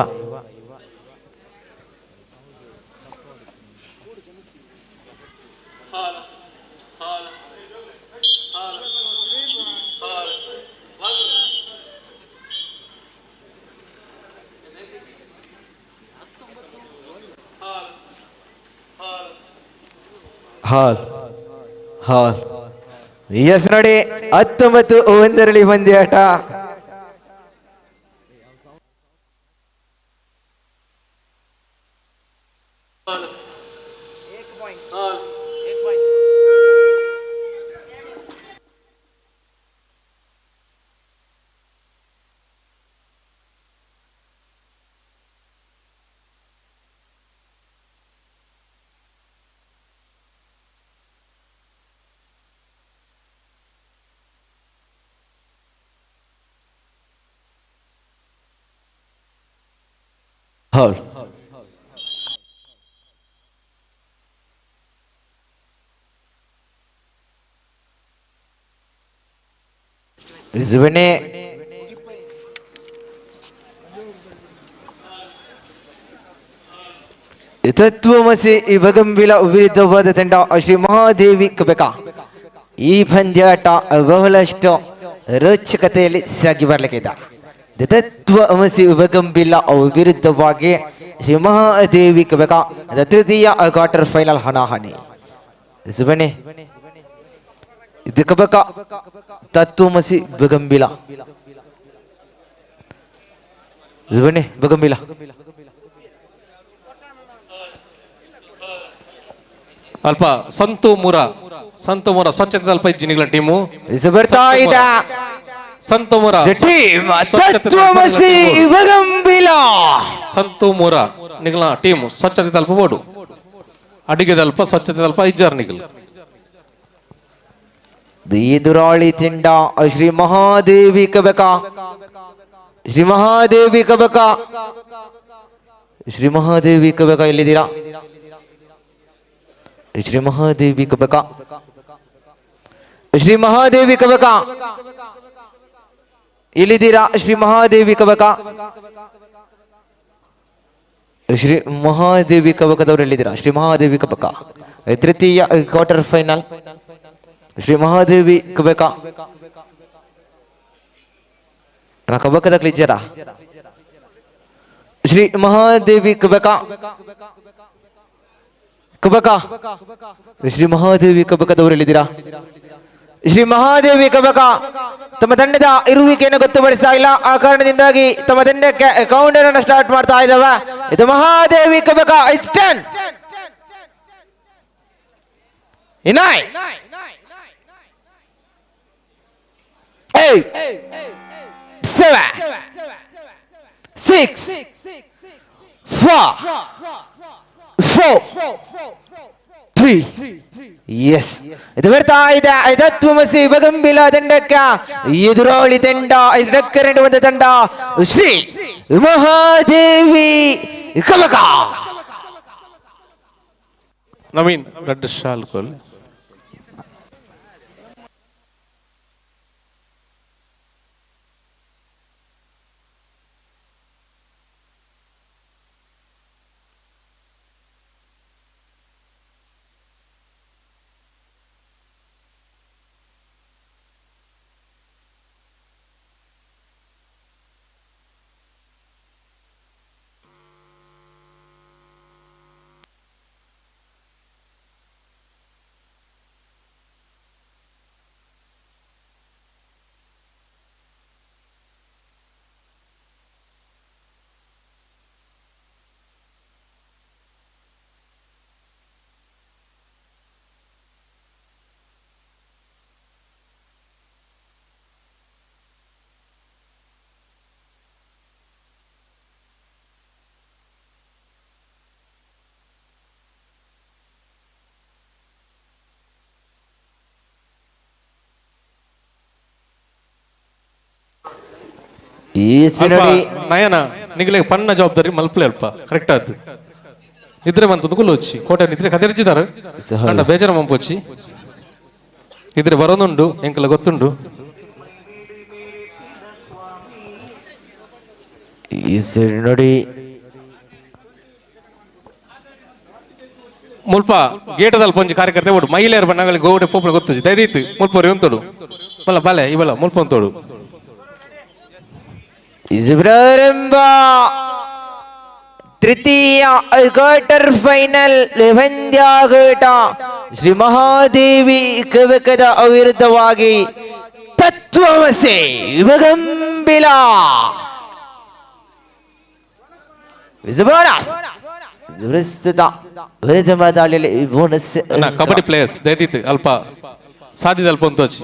ಹಾಲ್ ಹಾಲ್ ಎಸ್ ನೋಡಿ 19 ಒಂದರಲ್ಲಿ ಪಂದ್ಯಾಟ. ಹಾಲ್ ಬನ್ನಿ. ತತ್ವಮಸಿ ಬಗಂಬಿಲ ವಿರುದ್ಧವಾದ ತಂಡ ಶ್ರೀ ಮಹಾದೇವಿ ಕಬಕ. ಈ ಪಂದ್ಯಾಟ ಬಹಳಷ್ಟು ರೋಚಕತೆಯಲ್ಲಿ ಸಾಗಿ ಬರಲಿಕ್ಕಿದೆ. ತತ್ವಮಸಿ ಬಗಂಬಿಲ ವಿರುದ್ಧವಾಗಿ ಶ್ರೀ ಮಹಾದೇವಿ ಕಬಕ ತೃತೀಯ ಕ್ವಾರ್ಟರ್ ಫೈನಲ್ ಹಣಾಹಣಿ. ಬನ್ನಿ, ಇದು ಕಬಕ ತತ್ವಮಸಿ ಬಗಂಬಿಲ. ಬನ್ನಿ ಬಗಂಬಿಲ. ಅಲ್ಪ ಸಂತು ಮುರ, ಸಂತು ಮುರ ಸ್ವಚ್ಛತೆ ಅಲ್ಪ ಇಜ್ಜಿನಿಗಳ ಟೀಮು ಬರ್ತಾ ಇದೆ. ಸಂತು ಮುರ ತತ್ವಮಸಿ ಬಗಂಬಿಲ. ಸಂತು ಮುರ ನಿಗಳ ಟೀಮ್ ಸ್ವಚ್ಛತೆ ತಲ್ಪ ಬೋಡು ಅಡಿಗೆ ದಲ್ಪ ಸ್ವಚ್ಛತೆ ತಲ್ಪ ಇಜ್ಜಾರ್ ನಿಗಲ್. ಎದುರಾಳಿ ತಂಡ ಶ್ರೀ ಮಹಾದೇವಿ ಕಬಕ, ಶ್ರೀ ಮಹಾದೇವಿ ಕಬಕ, ಶ್ರೀ ಮಹಾದೇವಿ ಕಬಕ ಎಲ್ಲಿದ್ದೀರಾ? ಶ್ರೀ ಮಹಾದೇವಿ ಕಬಕ, ಶ್ರೀ ಮಹಾದೇವಿ ಕಬಕ ಎಲ್ಲಿದ್ದೀರಾ? ಶ್ರೀ ಮಹಾದೇವಿ ಕಬಕ, ಶ್ರೀ ಮಹಾದೇವಿ ಕಬಕದವರು ಎಲ್ಲಿದ್ದೀರಾ? ಶ್ರೀ ಮಹಾದೇವಿ ಕಬಕ ತೃತೀಯ ಕ್ವಾರ್ಟರ್ ಫೈನಲ್. ಶ್ರೀ ಮಹಾದೇವಿ ಕಬಕ ಕಬಕದ ಕ್ಲಿಜ್ಜರ. ಶ್ರೀ ಮಹಾದೇವಿ ಕಬಕ, ಕಬಕ, ಶ್ರೀ ಮಹಾದೇವಿ ಕಬಕದವರು ಎಲ್ಲಿದ್ದೀರಾ? ಶ್ರೀ ಮಹಾದೇವಿ ಕಬಕ ತಮ್ಮ ತಂಡದ ಇರುವಿಕೆಯನ್ನು ಗೊತ್ತುಪಡಿಸ್ತಾ ಇಲ್ಲ. ಆ ಕಾರಣದಿಂದಾಗಿ ತಮ್ಮ ತಂಡಕ್ಕೆ ಕೌಂಟರ್ ಅನ್ನು ಸ್ಟಾರ್ಟ್ ಮಾಡ್ತಾ ಇದ್ದಾವೆ. ಇದು ಮಹಾದೇವಿ ಕಬಕ. It's 10 9 8 7 6 4 4 3. S, ಇದು ಬರ್ತಾ ಇದೆ ತತ್ವಮಸಿ ಬಗಂಬಿಲ ತಂಡಕ್ಕ. ಎದುರಾಳಿ ತಂಡ ಇದಕ್ಕೆ ಒಂದು ತಂಡ ಶ್ರೀ ಮಹಾದೇವಿ ಕಬಕ. ನವೀನ್ ರಡ್ಡು ಶಾಲ್ ಕೊಲ್. ನಯನ ನಿಗಲೆ ಪಣ್ಣ ಜವಾಬ್ದಾರಿ ಮಲ್ಪಲೆ ಅಲ್ಪ ಕರೆಕ್ಟ್ ಆಯ್ತು. ನಿದ್ರೆ ಬಂತದ್ದು ಕುಲ್ಲೊಚ್ಚಿ ಕೋಟೆ ನಿದ್ರೆ ಕದರ್ಜಿದಾರ ಅಂಡ ಬೇಜಾರ ಮಂಪೊಚ್ಚಿ ನಿದ್ರೆ ಬರೋದುಂಡು ಎಂಕಲ ಗೊತ್ತುಂಡು. ಈ ಸೈಡ್ ನೋಡಿ ಮುಲ್ಪ ಗೇಟದಲ್ಲಿ ಪೊಂಜಿ ಕಾರ್ಯಕರ್ತೆ ಓಡು ಮಹಿಳೆಯರು ಬಣ್ಣಗಳಿಗೆ ಗೋಡೆ ಪೋಪುನ ಗೊತ್ತುಜಿ ದಯದೀತು ಮುಲ್ಪ ಉಂತೋಡು ಬಲ್ಲ ಬಲೆ ಇವಲ್ಲ ಮುಲ್ಪ ಉಂತೋಡು. ಪ್ರಾರಂಭ ತೃತೀಯ ಕ್ವಾರ್ಟರ್ ಫೈನಲ್ ಪಂದ್ಯಾಕೂಟ ಶ್ರೀ ಮಹಾದೇವಿ ಕವಕದ ಅವಿರುದ್ಧವಾಗಿ ತತ್ವಮಸಿ ಗಂಬಿಲ ಬೋನಸ್ ಪ್ರಸ್ತುತ ಪ್ರಥಮ ದಾಳಿಯಲ್ಲಿ ಬೋನಸ್. ಕಬಡ್ಡಿ ಪ್ಲೇಯರ್ಸ್ ದಯದೀತು ಅಲ್ಪ ಸಾಧ್ಯದ ಅಲ್ಪ ಉಂತೋಚಿ.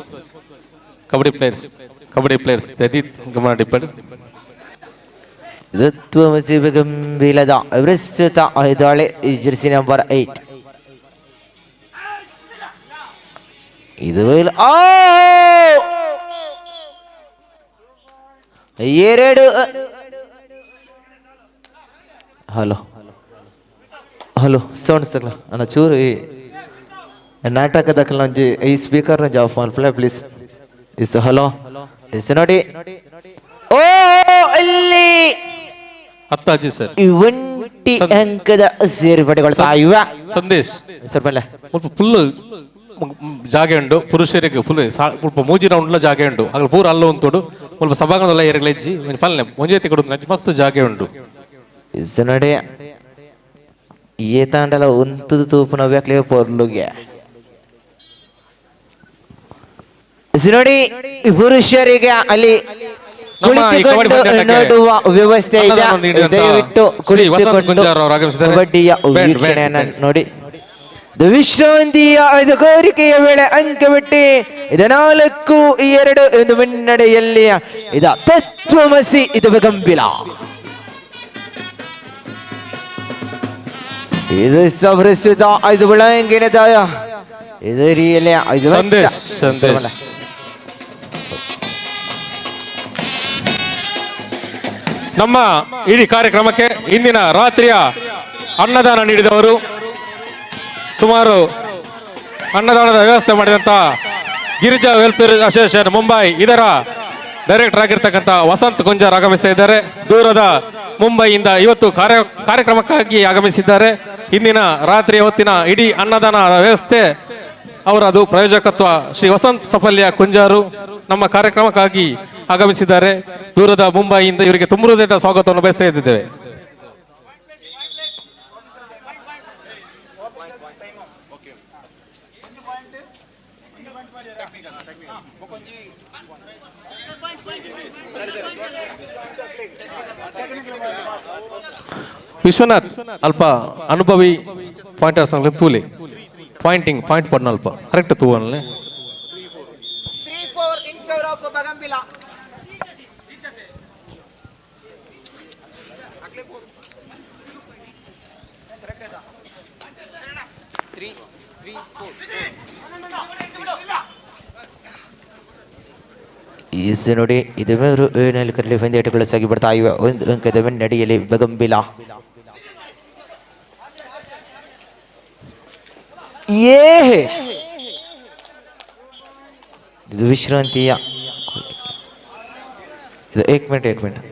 ಕಬಡ್ಡಿ ಪ್ಲೇಯರ್ಸ್, ಕಬಡ್ಡಿ ಪ್ಲೇಯರ್ಸ್ ದಯದೀತ್ ಗಮನ ಡಿಪ್ಪಡ್. ತತ್ವಮಸಿ ಗಂಬಿಲದ ಪ್ರಸ್ತುತ ದಾಳಿ ಜೆರ್ಸಿ ನಂಬರ್ 8 ಇದು ಆ 2. Hello hello sound ಸಕ್ಲ ಅಣ್ಣ ಚೂರು ಈ ನಾಟಕದ ಒಂಜಿ ಈ ಸ್ಪೀಕರ್ ಒಂಜಿ of ಮಲ್ಪಲೆ please. Is hello is ನೋಡಿ ಓ ಅಲ್ಲಿ ಅತ್ತಾಜಿ ಸರ್ ಒಂಟಿ ಅಂಕದ ಸೇರ್ಪಡೆಗೊಳ್ತಾ ಇವೆ. ಸಂದೇಶ್ ಸರ್ ಬಲ್ಲೆ ಮುಲ್ಪ ಫುಲ್ ಜಾಗೆ ಉಂಡು ಪುರುಷರಿಗೆ ಫುಲ್ ಮುಲ್ಪ ಮೂಜಿ ರೌಂಡ್ಲ ಜಾಗೆ ಉಂಡು ಅಗಲ ಪೂರ ಅಲ್ಲ ಉಂತೋಡು ಮುಲ್ಪ ಸಭಾಂಗಣದಲ್ಲ ಎರಗಲ ಇಜ್ಜಿ ಫಲ್ನೆ ಒಂಜೇತಿ ಕೊಡು ಮಸ್ತ್ ಜಾಗೆ ಉಂಡು. Is ನೋಡಿ ಏತಾಂಡಲ ಉಂತುದು ತೂಪುನ ವ್ಯಾಕ್ಲೆ ಪೊರ್ಲುಗೆ. ನೋಡಿ ಪುರುಷರಿಗೆ ಅಲ್ಲಿ ಕುಳಿತುಕೊಂಡು ನೋಡುವ ವ್ಯವಸ್ಥೆ ಇದೆ, ದಯವಿಟ್ಟು ಕುಳಿತುಕೊಂಡು ಕಬಡ್ಡಿಯ ವೀಕ್ಷಣೆಯನ್ನು ನೋಡಿ. ವಿಶ್ರಾಂತಿಯ ಇದು ಕೋರಿಕೆಯ ವೇಳೆ ಅಂಕ ಬಿಟ್ಟಿ ಇದು 4-2 ಎಂದು ಮುನ್ನಡೆಯಲ್ಲಿ ಇದ ತತ್ವಮಸಿ ಇದು ಗಂಬಿಲ. ಇದು ಪ್ರಸ್ತುತ ಇದು ಒಳಂಗಿನದ ಇದು ರಿಯಲಿ ಇದು ಸಂದೇಶ್ ಸಂದೇಶ್ ನಮ್ಮ ಇಡೀ ಕಾರ್ಯಕ್ರಮಕ್ಕೆ ಇಂದಿನ ರಾತ್ರಿಯ ಅನ್ನದಾನ ನೀಡಿದವರು, ಸುಮಾರು ಅನ್ನದಾನದ ವ್ಯವಸ್ಥೆ ಮಾಡಿದಂಥ ಗಿರಿಜಾ ವೆಲ್ಫೇರ್ ಅಸೋಸಿಯೇಷನ್ ಮುಂಬೈ ಇದರ ಡೈರೆಕ್ಟರ್ ಆಗಿರ್ತಕ್ಕಂಥ ವಸಂತ್ ಕುಂಜಾರ್ ಆಗಮಿಸ್ತಾ ಇದ್ದಾರೆ. ದೂರದ ಮುಂಬೈಯಿಂದ ಇವತ್ತು ಕಾರ್ಯಕ್ರಮಕ್ಕಾಗಿ ಆಗಮಿಸಿದ್ದಾರೆ. ಇಂದಿನ ರಾತ್ರಿ ಹೊತ್ತಿನ ಇಡೀ ಅನ್ನದಾನ ವ್ಯವಸ್ಥೆ ಅವರದು ಪ್ರಾಯೋಜಕತ್ವ ಶ್ರೀ ವಸಂತ್ ಸಫಲ್ಯ ಕುಂಜಾರು ನಮ್ಮ ಕಾರ್ಯಕ್ರಮಕ್ಕಾಗಿ ಆಗಮಿಸಿದ್ದಾರೆ. ದೂರದ ಮುಂಬೈಯಿಂದ ಇವರಿಗೆ ತುಂಬ ಹೃದಯದ ಸ್ವಾಗತವನ್ನು ಬಯಸ್ತಾ ಇದ್ದೇವೆ. ವಿಶ್ವನಾಥ್ ಅಲ್ಪ ಅನುಭವಿ ಪಾಯಿಂಟರ್ಸ್ ತೂಲಿ ಪಾಯಿಂಟಿಂಗ್ ಪಾಯಿಂಟ್ ಪಡ್ನ ಅಲ್ಪ ಕರೆಕ್ಟ್ ತೂವನ್ಲೆ. Is ನೋಡಿ ಇದು ಮೂರು ನಾಲ್ಕರಲ್ಲಿ ಪಂದ್ಯಾಟಗಳು ಸಾಗಿ ಬರ್ತಾ ಇವೆ. 1 ಅಂಕದ ಮುನ್ನಡೆಯಲ್ಲಿ ಬಗಂಬಿಲ. ಏ ಇದು ವಿಶ್ರಾಂತಿಯ ಇದು 1 ಮಿನಿಟ್ 1 ಮಿನಿಟ್.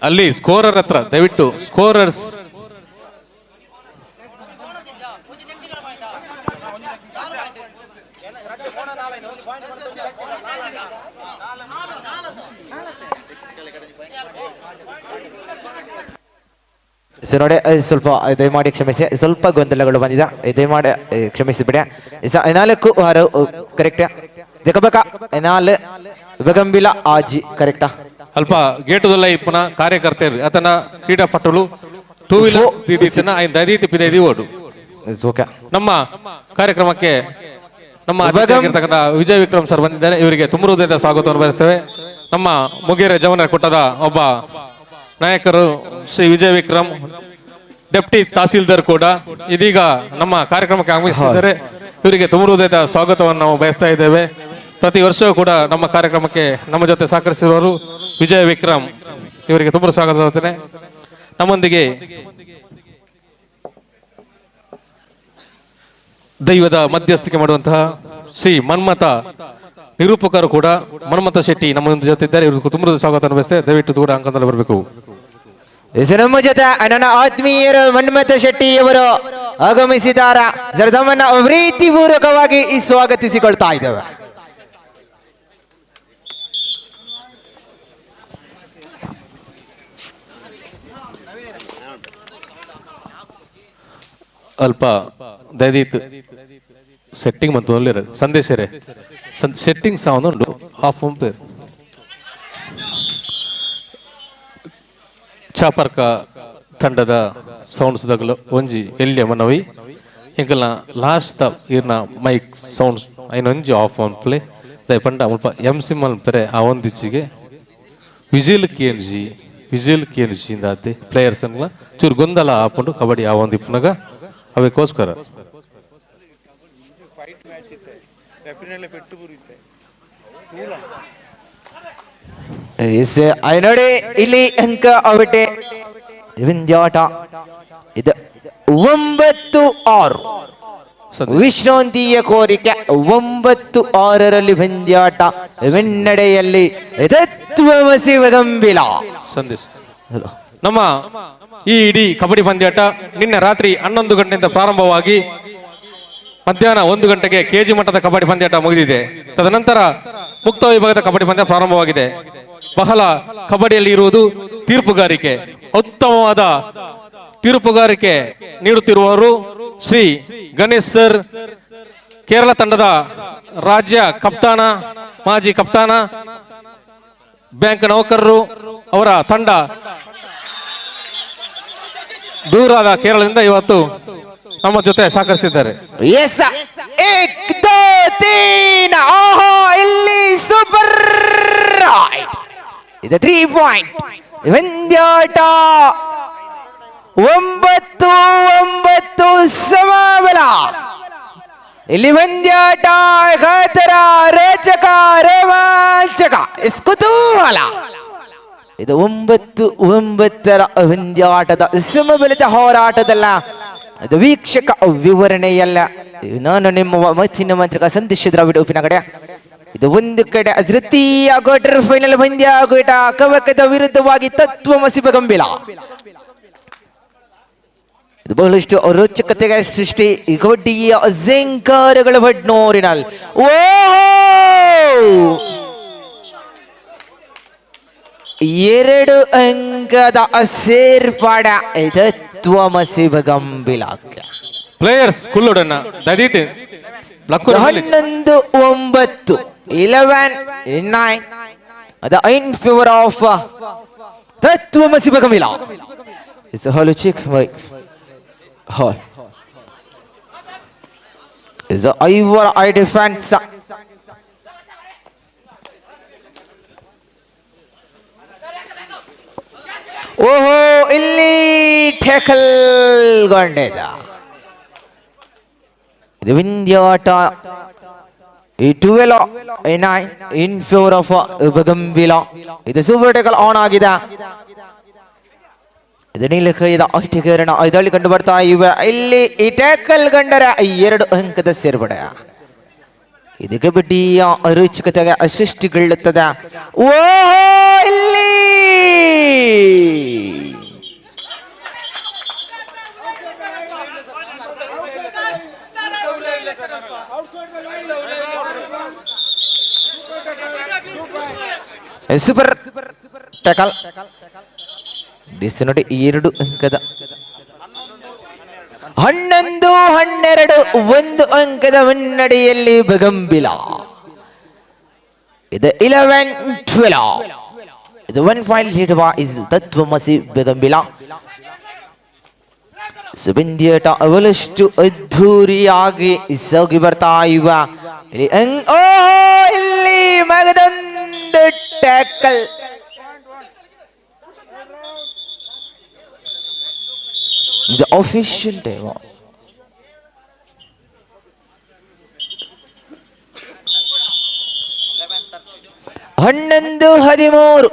ಅಲ್ಲಿ ಸ್ಕೋರರ್ ಹತ್ರ ದಯವಿಟ್ಟು ಸ್ಕೋರರ್ಸ್ ಸೊ ನೋಡಿ ಸ್ವಲ್ಪ ದಯಮಾಡಿ ಕ್ಷಮಿಸಿ, ಸ್ವಲ್ಪ ಗೊಂದಲಗಳು ಬಂದಿದೆ, ದಯಮಾಡಿ ಕ್ಷಮಿಸಿ ಬಿಡಿ. 4-6 ಕರೆಕ್ಟ್ ದಿಕ್ಕಬೇಕ 4 ಬಗಂಬಿಲ ಆಜಿ ಕರೆಕ್ಟಾ. ಅಲ್ಪ ಗೇಟುದಲ್ಲ ಇಪ್ಪನ ಕಾರ್ಯಕರ್ತರು ಆತನ ಕ್ರೀಡಾಪಟುಗಳು ಟೂ ವೀಲರ್ ದೈದೀತಿ ಓಡು. ನಮ್ಮ ಕಾರ್ಯಕ್ರಮಕ್ಕೆ ನಮ್ಮ ಅತಿಥಿಯಾಗಿರ್ತಕ್ಕಂಥ ವಿಜಯ ವಿಕ್ರಮ್ ಸರ್ ಬಂದಿದ್ದಾರೆ. ಇವರಿಗೆ ತುಂಬ ಹೃದಯದ ಸ್ವಾಗತವನ್ನು ಬಯಸ್ತೇವೆ. ನಮ್ಮ ಮುಗೇರ ಜವನ ಕೂಟದ ಒಬ್ಬ ನಾಯಕರು ಶ್ರೀ ವಿಜಯ ವಿಕ್ರಮ್, ಡೆಪ್ಟಿ ತಹಸೀಲ್ದಾರ್ ಕೂಡ ಇದೀಗ ನಮ್ಮ ಕಾರ್ಯಕ್ರಮಕ್ಕೆ ಆಗಮಿಸಿದ್ದಾರೆ. ಇವರಿಗೆ ತುಂಬ ಹೃದಯದ ಸ್ವಾಗತವನ್ನು ನಾವು ಬಯಸ್ತಾ ಇದ್ದೇವೆ. ಪ್ರತಿ ವರ್ಷವೂ ಕೂಡ ನಮ್ಮ ಕಾರ್ಯಕ್ರಮಕ್ಕೆ ನಮ್ಮ ಜೊತೆ ಸಹಕರಿಸಿರುವವರು ವಿಜಯ ವಿಕ್ರಮ್ ಇವರಿಗೆ ತುಂಬ ಸ್ವಾಗತ ಹೇಳ್ತೇನೆ. ನಮ್ಮೊಂದಿಗೆ ದೈವದ ಮಧ್ಯಸ್ಥಿಕೆ ಮಾಡುವಂತಹ ಶ್ರೀ ಮನ್ಮಥ ನಿರೂಪಕರು ಕೂಡ ಮನ್ಮಥ ಶೆಟ್ಟಿ ನಮ್ಮ ಜೊತೆ ಇದ್ದಾರೆ. ಇವರು ತುಂಬ ಸ್ವಾಗತ ಬಯಸ್ತೇವೆ. ದಯವಿಟ್ಟು ಕೂಡ ಅಂಕದಲ್ಲಿ ಬರಬೇಕು. ನಮ್ಮ ಜೊತೆ ನನ್ನ ಆತ್ಮೀಯರು ಮನ್ಮಥ ಶೆಟ್ಟಿಯವರು ಆಗಮಿಸಿದ್ದಾರೆ. ತಮ್ಮನ್ನ ಪ್ರೀತಿಪೂರ್ವಕವಾಗಿ ಸ್ವಾಗತಿಸಿಕೊಳ್ತಾ ಇದ್ದೇವೆ. ಅಲ್ಪ ದಯದೀತ್ ಸೆಟ್ಟಿಂಗ್ ಮತ್ತು ಸಂದೇಶರೇ ಸೆಟ್ಟಿಂಗ್ ಸೌಂಡ್ ಉಂಟು ಆಫ್ ಪೇರ್ ಚಾಪರ್ಕ ತಂಡದ ಸೌಂಡ್ಸ್ ದಗಲು ಒಂಜಿ ಎಲ್ಲಿಯ ಮನವಿ ಎಂಕಲ್ನ ಲಾಸ್ಟ್ ದ ಇರ್ನ ಮೈಕ್ ಸೌಂಡ್ಸ್ ಐನ ಒಂಜಿ ಆಫ್ ಆನ್ ಪ್ಲೇ ದಯ ಪಂಡ ಮುಲ್ಪ ಎಂ ಸಿ ಮಲ್ಪರೆ ಆ ಒಂದಿಚ್ಚಿಗೆ ವಿಜಿಲ್ ಕೇನ್ಜಿ ವಿಜಿಲ್ ಕೇನ್ಜಿ ಇಂದಾತೆ ಪ್ಲೇಯರ್ಸ್ ಅನ್ಲ ಚೂರು ಗೊಂದಲ ಆಪುಂಡು ಕಬಡ್ಡಿ ಆ ಒಂದು ಇಪ್ಪುನಗ ಅವೆಕ್ಕೋಸ್ಕರ. ನೋಡಿ ಇಲ್ಲಿ ಅಂಕ ಅವಟೆ ವಿಂಧ್ಯಾಟ ಇದು 9-6 ವಿಶ್ರಾಂತಿಯ ಕೋರಿಕೆ 9-6 ಪಂದ್ಯಾಟ ಮುನ್ನಡೆಯಲ್ಲಿ ತತ್ವಮಸಿ ಗಂಭೀರ ಸಂದೇಶ. ನಮ್ಮ ಈ ಇಡೀ ಕಬಡ್ಡಿ ಪಂದ್ಯಾಟ ನಿನ್ನೆ ರಾತ್ರಿ 11 ಗಂಟೆಯಿಂದ ಪ್ರಾರಂಭವಾಗಿ ಮಧ್ಯಾಹ್ನ 1 ಗಂಟೆಗೆ ಕೆಜಿ ಮಟ್ಟದ ಕಬಡ್ಡಿ ಪಂದ್ಯಾಟ ಮುಗಿದಿದೆ. ತದನಂತರ ಮುಕ್ತ ವಿಭಾಗದ ಕಬಡ್ಡಿ ಪಂದ್ಯ ಪ್ರಾರಂಭವಾಗಿದೆ. ಬಹಳ ಕಬಡ್ಡಿಯಲ್ಲಿ ಇರುವುದು ತೀರ್ಪುಗಾರಿಕೆ. ಉತ್ತಮವಾದ ತೀರ್ಪುಗಾರಿಕೆ ನೀಡುತ್ತಿರುವವರು ಶ್ರೀ ಗಣೇಶ್ ಸರ್, ಕೇರಳ ತಂಡದ ರಾಜ್ಯ ಕಪ್ತಾನ, ಮಾಜಿ ಕಪ್ತಾನ, ಬ್ಯಾಂಕ್ ನೌಕರರು. ಅವರ ತಂಡ ದೂರದ ಕೇರಳದಿಂದ ಇವತ್ತು ನಮ್ಮ ಜೊತೆ ಸಹಕರಿಸಿದ್ದಾರೆ. 1 2 3 ಓಹೋ, ಇಲ್ಲಿ ಸೂಪರ್ ಇದು 3 ಪಾಯಿಂಟ್ ಪಂದ್ಯಾಟ 9-9 ಸಮಬಲ. ಇಲ್ಲಿ ಪಂದ್ಯಾಟ ಖಾತರ ರೋಚಕ ರೋಮಾಂಚಕ ಕುತೂಹಲ. ಇದು 9-9 ಪಂದ್ಯಾಟದ ಸಮಬಲದ ಹೋರಾಟದಲ್ಲ, ಇದು ವೀಕ್ಷಕ ವಿವರಣೆಯಲ್ಲ. ನಾನು ನಿಮ್ಮ ಮತ್ತಿನ ಮಂತ್ರಕ ಸಂದೇಶ ದ್ರಾವಿಡ ಉಪ್ಪಿನ ಕಡೆ. ಇದು ಒಂದು ಕಡೆ ತೃತೀಯ ಕ್ವಾರ್ಟರ್ ಫೈನಲ್ ಪಂದ್ಯ ಕೂಟ ಕವಕದ ವಿರುದ್ಧವಾಗಿ ತತ್ವಮಸಿ ಗಂಭೀರ. ಇದು ಬಹಳಷ್ಟು ರೋಚಕತೆಗೆ ಸೃಷ್ಟಿ ಕಬಡ್ಡಿಯ ಝೇಂಕಾರಗಳ ಬಡ್ನೋರಿನಲ್. ಓಹೋ, 2 ಅಂಕದ ಸೇರ್ಪಾಡ ತತ್ವಮಸಿ ಗಂಭೀರಕ್ಕೆ. ಪ್ಲೇಯರ್ಸ್ ಕುಲ್ಲುಡನ್ನ ದದೀತಿ 11-9 11-9 the in favor of Tattvamasi Gambhira. It's a hollow check mic. Hall. It's a Ivor I defense. ಓಹೋ, ಇಲ್ಲಿ ಟ್ಯಾಕಲ್ಗೊಂಡಿದ. ಇದು ವಿಂಧ್ಯಾಟ 12-9 ಇನ್ ಫೇವರ್ ಆಫ್ ಗಂಭೀರ. ಇದು ಸೂಪರ್ ಟ್ಯಾಕಲ್ ಆನ್ ಆಗಿದೆ. ಇದು ನೀಲಕೈದ ಆಟಗಾರನ ಇದರಲ್ಲಿ ಕಂಡು ಬರ್ತಾ ಇವೆ. ಇಲ್ಲಿ ಈ ಟ್ಯಾಕಲ್ ಕಂಡರೆ 2 ಅಂಕದ ಸೇರ್ಪಡೆ. ಇದು ಕಬಡ್ಡಿಯ ರೋಚಕತೆಗೆ ಸೃಷ್ಟಿಗೊಳ್ಳುತ್ತದೆ. ಓಹೋ, ಇಲ್ಲಿ ಸೂಪರ್ ಟ್ಯಾಕಲ್ ನೋಡಿ 2 ಅಂಕದ 11-12 1 ಅಂಕದ ಮುನ್ನಡೆಯಲ್ಲಿ ಗಂಭೀರ. ಇದು 11-12 ಇದು 1 ಪಾಯಿಂಟ್ ಲೀಡ್ is ತತ್ವಮಸಿ ಗಂಭೀರ. ಸುಬಂದಿಯಾಟ ಅವಲಷ್ಟು ಅದ್ಧೂರಿಯಾಗಿ ಸಾಗಿ ಬರ್ತಾ ಇವ. ಓಹೋ, ಇಲ್ಲಿ ಮಗದೊಂದು ಟ್ಯಾಕಲ್. ಇದು ಅಫಿಷಿಯಲ್ ಟೈಮ್. 11-13.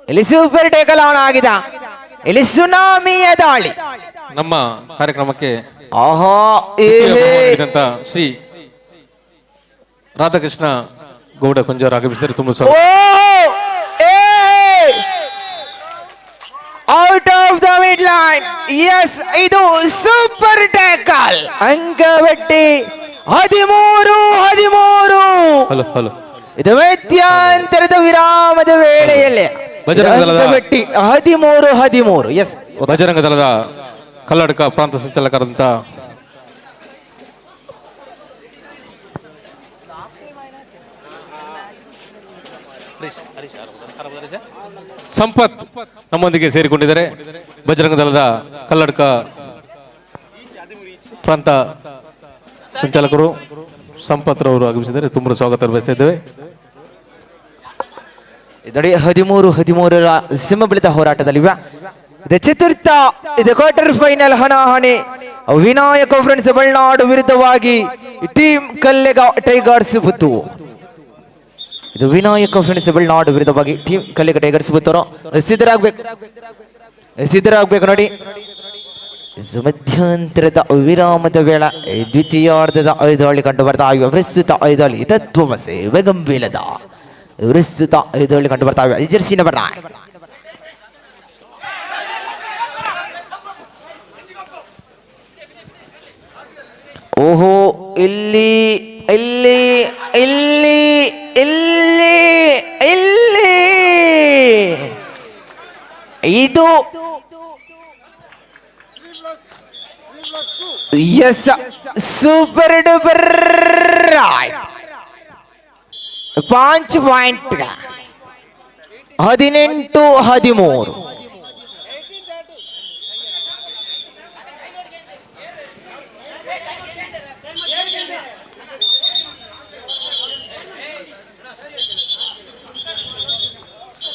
ಇಲ್ಲಿ ಸೂಪರ್ ಟೇಕಲ್ ಆನ್ ಆಗಿದೆ. ಇಲ್ಲಿ ಸುನಾಮಿಯ ದಾಳಿ. ನಮ್ಮ ಕಾರ್ಯಕ್ರಮಕ್ಕೆ ಆಹಾ ಶ್ರೀ ರಾಧಾಕೃಷ್ಣ ಗೌಡ ಕುಂಜಾರ್ ಆಗಮಿಸಿದರೆ ತುಂಬ ಸ್ವಾಗತ. Out of the mid line. Yes, ಇದು ಸೂಪರ್ ಟ್ಯಾಕಲ್. ಅಂಕಬಟ್ಟಿ 13-13. Hello hello. ಇದು ಮಧ್ಯಂತರದ ವಿರಾಮದ ವೇಳೆಯಲ್ಲಿ ಅಂಕಬಟ್ಟಿ 13-13. ಎಸ್, ಬಜರಂಗ ದಳದ ಕಲ್ಲಡ್ಕ ಪ್ರಾಂತ ಸಂಚಾಲಕರಾದಂತ ಸಂಪತ್ ನಮ್ಮೊಂದಿಗೆ ಸೇರಿಕೊಂಡಿದ್ದಾರೆ. ಬಜರಂಗ ದಳದ ಕಲ್ಲಡ್ಕ ಪ್ರಾಂತ ಸಂಚಾಲಕರು ಸಂಪತ್ ರವರು ಆಗಮಿಸಿದ್ದಾರೆ. ತುಂಬ ಸ್ವಾಗತ ಬಯಸ್ತಾ ಇದ್ದೇವೆ. ನೋಡಿ 13-13 ಸಿಂಹಬಲಿತ ಹೋರಾಟದಲ್ಲಿವೆ. ಇದು ಚತುರ್ಥ, ಇದು ಕ್ವಾರ್ಟರ್ ಫೈನಲ್ ಹಣಾಹಣಿ. ವಿನಾಯಕ ಫ್ರೆಂಡ್ಸ್ ಬಳ್ನಾಡು ವಿರುದ್ಧವಾಗಿ ಟೀಮ್ ಕಲ್ಲೆಗ ಟೈಗರ್ಸ್ ಪುತ್ತೂರು. ಇದು ವಿನಾಯಕ ಫ್ರೆಂಡ್ಸ್ ಬಳ್ನಾಡು ವಿರುದ್ಧವಾಗಿ ಟೀಮ್ ಕಲ್ಲೆಗ ಟೈಗರ್ಸ್ ಪುತ್ತೂರು. ಸಿದ್ಧರಾಗಬೇಕು, ಸಿದ್ಧರಾಗಬೇಕು. ನೋಡಿ, ಮಧ್ಯಂತರದ ವಿರಾಮದ ವೇಳ ದ್ವಿತೀಯಾರ್ಧದ ಐದಾಳಿ ಕಂಡು ಬರ್ತಾ ಇವೆ. ಪ್ರಸ್ತುತ ಐದಾಳಿ ತತ್ವಮಸೆ ಗಂಭೀರದ ಪ್ರಸ್ತುತ ಐದಾಳಿ ಕಂಡು ಬರ್ತಾ ಇವೆ. Jersey number 9. ಓಹೋ, ಇಲ್ಲಿ ಇಲ್ಲಿ ಇಲ್ಲಿ ಇಲ್ಲಿ ಇಲ್ಲಿ ಇದು ಎಸ್ ಸೂಪರ್ ಡೂಪರ್ 5 ಪಾಯಿಂಟ್ 18-13.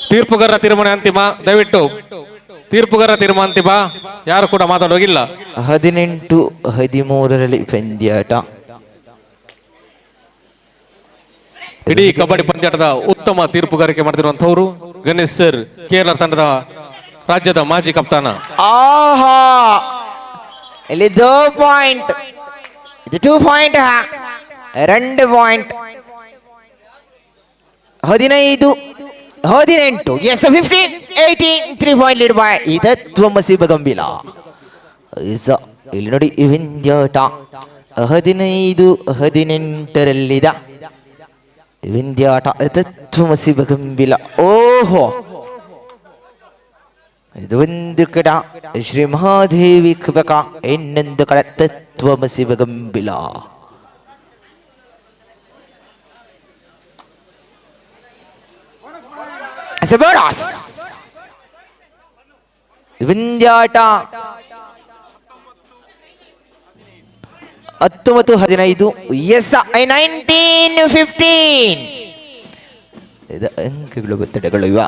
ತೀರ್ಪುಗಾರರ ತೀರ್ಮಾನ ಅಂತಿಮ. ದಯವಿಟ್ಟು ತೀರ್ಪುಗಾರರ ತೀರ್ಮಾನ ಅಂತಿಮ, ಯಾರು ಕೂಡ ಮಾತಾಡೋಗಿಲ್ಲ. 18-13 ಪಂದ್ಯಾಟ. ಇಡೀ ಕಬಡ್ಡಿ ಪಂದ್ಯಾಟದ ಉತ್ತಮ ತೀರ್ಪುಗಾರಿಕೆ ಮಾಡ್ತಿರುವಂತವರು ಗಣೇಶ್ ಸರ್, ಕೇರಳ ತಂಡದ ರಾಜ್ಯದ ಮಾಜಿ ಕಪ್ತಾನ. ಆಹಾ, ಇಲ್ಲಿ 2 ಪಾಯಿಂಟ್, ಇದು 2 point, 2 point. 15-18. Yes, 15-18, 3 point lead by ಇದತ್ವಮಸಿ ಗಂಭೀರ. ಇಲ್ಲಿ ನೋಡಿ ವಿಂದ್ಯಾಟ 15-18 ವಿಂದ್ಯಾಟ ತತ್ವಮಸಿ ಗಂಭೀರ. ಓಹೋ, ಇದು ಒಂದು ಕಡ ಶ್ರೀ ಮಹಾದೇವಿ ಕೃಪಕ, ಇನ್ನೊಂದು ಕಡ ತತ್ವಮಸಿ ಗಂಭೀರ. ವಿಂದ್ಯಾಟ 19-15. ಎಸ್, 19-15. ಇದು ಅಂಕಗಳು ಒತ್ತಡಗಳು ಇವ.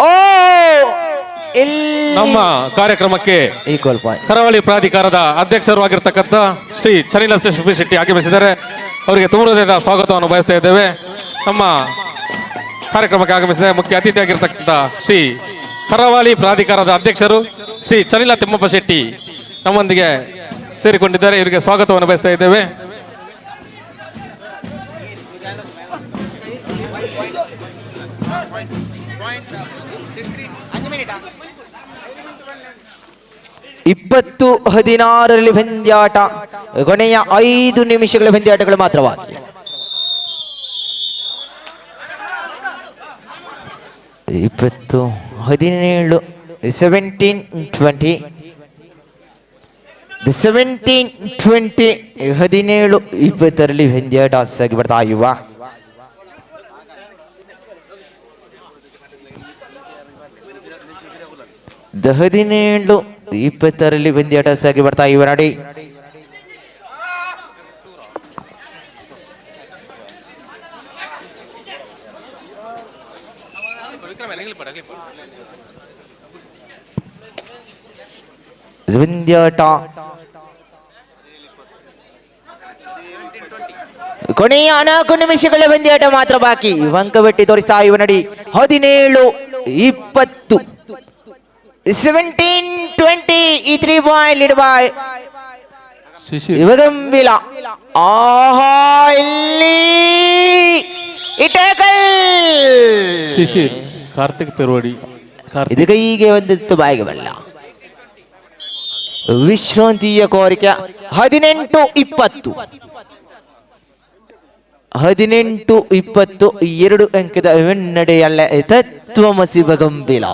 ಓ, ನಮ್ಮ ಕಾರ್ಯಕ್ರಮಕ್ಕೆ ಈಕ್ವಲ್ ಪಾಯಿಂಟ್ ಕರಾವಳಿ ಪ್ರಾಧಿಕಾರದ ಅಧ್ಯಕ್ಷರು ಆಗಿರ್ತಕ್ಕಂಥ ಶ್ರೀ ಚನಿಲ ಶೆಟ್ಟಿ ಆಗಮಿಸಿದ್ದಾರೆ. ಅವರಿಗೆ ತುಂಬ ಹೃದಯದ ಸ್ವಾಗತವನ್ನು ಬಯಸ್ತಾ ಇದ್ದೇವೆ. ನಮ್ಮ ಕಾರ್ಯಕ್ರಮಕ್ಕೆ ಆಗಮಿಸಿದ ಮುಖ್ಯ ಅತಿಥಿಯಾಗಿರ್ತಕ್ಕಂಥ ಶ್ರೀ ಕರಾವಳಿ ಪ್ರಾಧಿಕಾರದ ಅಧ್ಯಕ್ಷರು ಶ್ರೀ ಚನಿಲ ತಿಮ್ಮಪ್ಪ ಶೆಟ್ಟಿ ನಮ್ಮೊಂದಿಗೆ ಸೇರಿಕೊಂಡಿದ್ದಾರೆ. ಇವರಿಗೆ ಸ್ವಾಗತವನ್ನು ಬಯಸ್ತಾ ಇದ್ದೇವೆ. 20-16 ಪಂದ್ಯಾಟ. ಕೊನೆಯ 5 ನಿಮಿಷಗಳ ಪಂದ್ಯಾಟಗಳು ಮಾತ್ರವಾಗಿ. 20-17, 17-20, 17-20, 17-20 ಪಂದ್ಯಾಟ ಸಾಗಿ ಬರ್ತಾ ಇವ. 17-20 ಪಂದ್ಯಾಟ ಸಾಗಿ ಬರ್ತಾ ಇವ ನೋಡಿ. ಪಂದ್ಯಾಟ ಕೊನೆಯ 4 ನಿಮಿಷಗಳ ಪಂದ್ಯಾಟ ಮಾತ್ರ ಬಾಕಿ. ಅಂಕಬೆಟ್ಟಿ ತೋರಿಸ್ತಾ ಇವ ನಡಿ 17-20 17-20 ಈ 3 point lead by Shivagambila. ಆಹಾ, ಇಲ್ಲಿ ಇಟಕಲ್ ಶಿಶಿರ್ ಕಾರ್ತಿಕ್ ಪೆರ್ವಡಿ. ಇದು ಕೈಗೆ ಬಂದಿತ್ತು, ಬಾಯಿಗೆ ಬಲ್ಲ. ವಿಶ್ರಾಂತಿಯ ಕೋರಿಕೆ. 18-20 18-20 2 ಅಂಕದ ಮುನ್ನಡೆಯಲ್ಲ ತತ್ವಮಸಿ ಬಗಂಬಿಲ.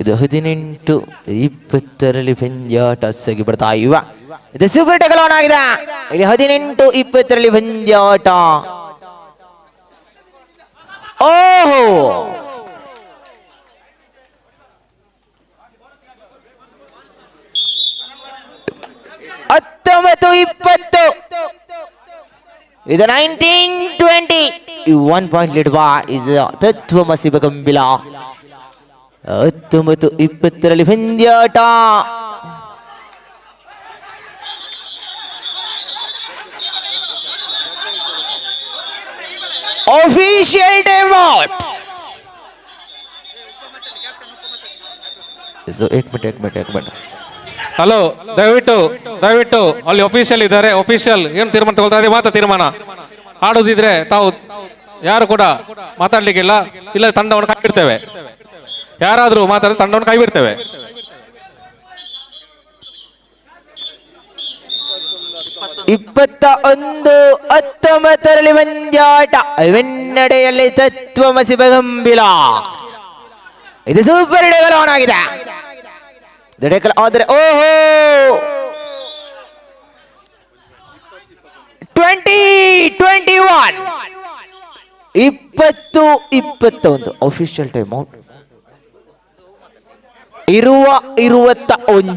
ಇದು 18-20 ಪಂದ್ಯಾಟ ಸಾಗಿ ಬರ್ತಾ ಇವ. ಇದು ಸೂಪರ್ ಟಕಲ್ ಆನ್ ಆಗಿದೆ. ಇಲ್ಲಿ 18-20 ಪಂದ್ಯಾಟ. ಓಹೋ, 19-20 ಇದು 19-20 1 point lead by is Tatvamasi ಬಗಂಬಿಲ. 19-20 ಪಂದ್ಯಾಟ. Official time out. एक मिनट एक मिनट एक मिनट. ಹಲೋ, ದಯವಿಟ್ಟು ದಯವಿಟ್ಟು ಅಲ್ಲಿ ಅಫಿಷಿಯಲ್ ಇದ್ದಾರೆ. ಅಫಿಷಿಯಲ್ ಏನು ತೀರ್ಮಾನ ತಗೊಳ್ತಾರೆ ಅದೇ ಮಾತ್ರ ತೀರ್ಮಾನ. ಆಡೋದಿದ್ರೆ ತಾವು ಯಾರು ಕೂಡ ಮಾತಾಡ್ಲಿಕ್ಕಿಲ್ಲ, ಇಲ್ಲ ತಂಡವನ್ನು ಕೈ ಬಿಡ್ತೇವೆ. ಯಾರಾದ್ರೂ ಮಾತಾಡಿದ್ರೆ ತಂಡವನ್ನು ಕೈ ಬಿಡ್ತೇವೆ. 21-19 ಪಂದ್ಯಾಟ. ಮುನ್ನಡೆಯಲ್ಲಿ ತತ್ವಮಸಿ ಬಗಂಬಿಲ. ಇದು ಸೂಪರ್ ಡೆಗಲ್ ಆನ್ ಆಗಿದೆ. ಡೆಗಲ್ ಆದರೆ ಓಹೋ 20-21 20-21 official time out. 20-21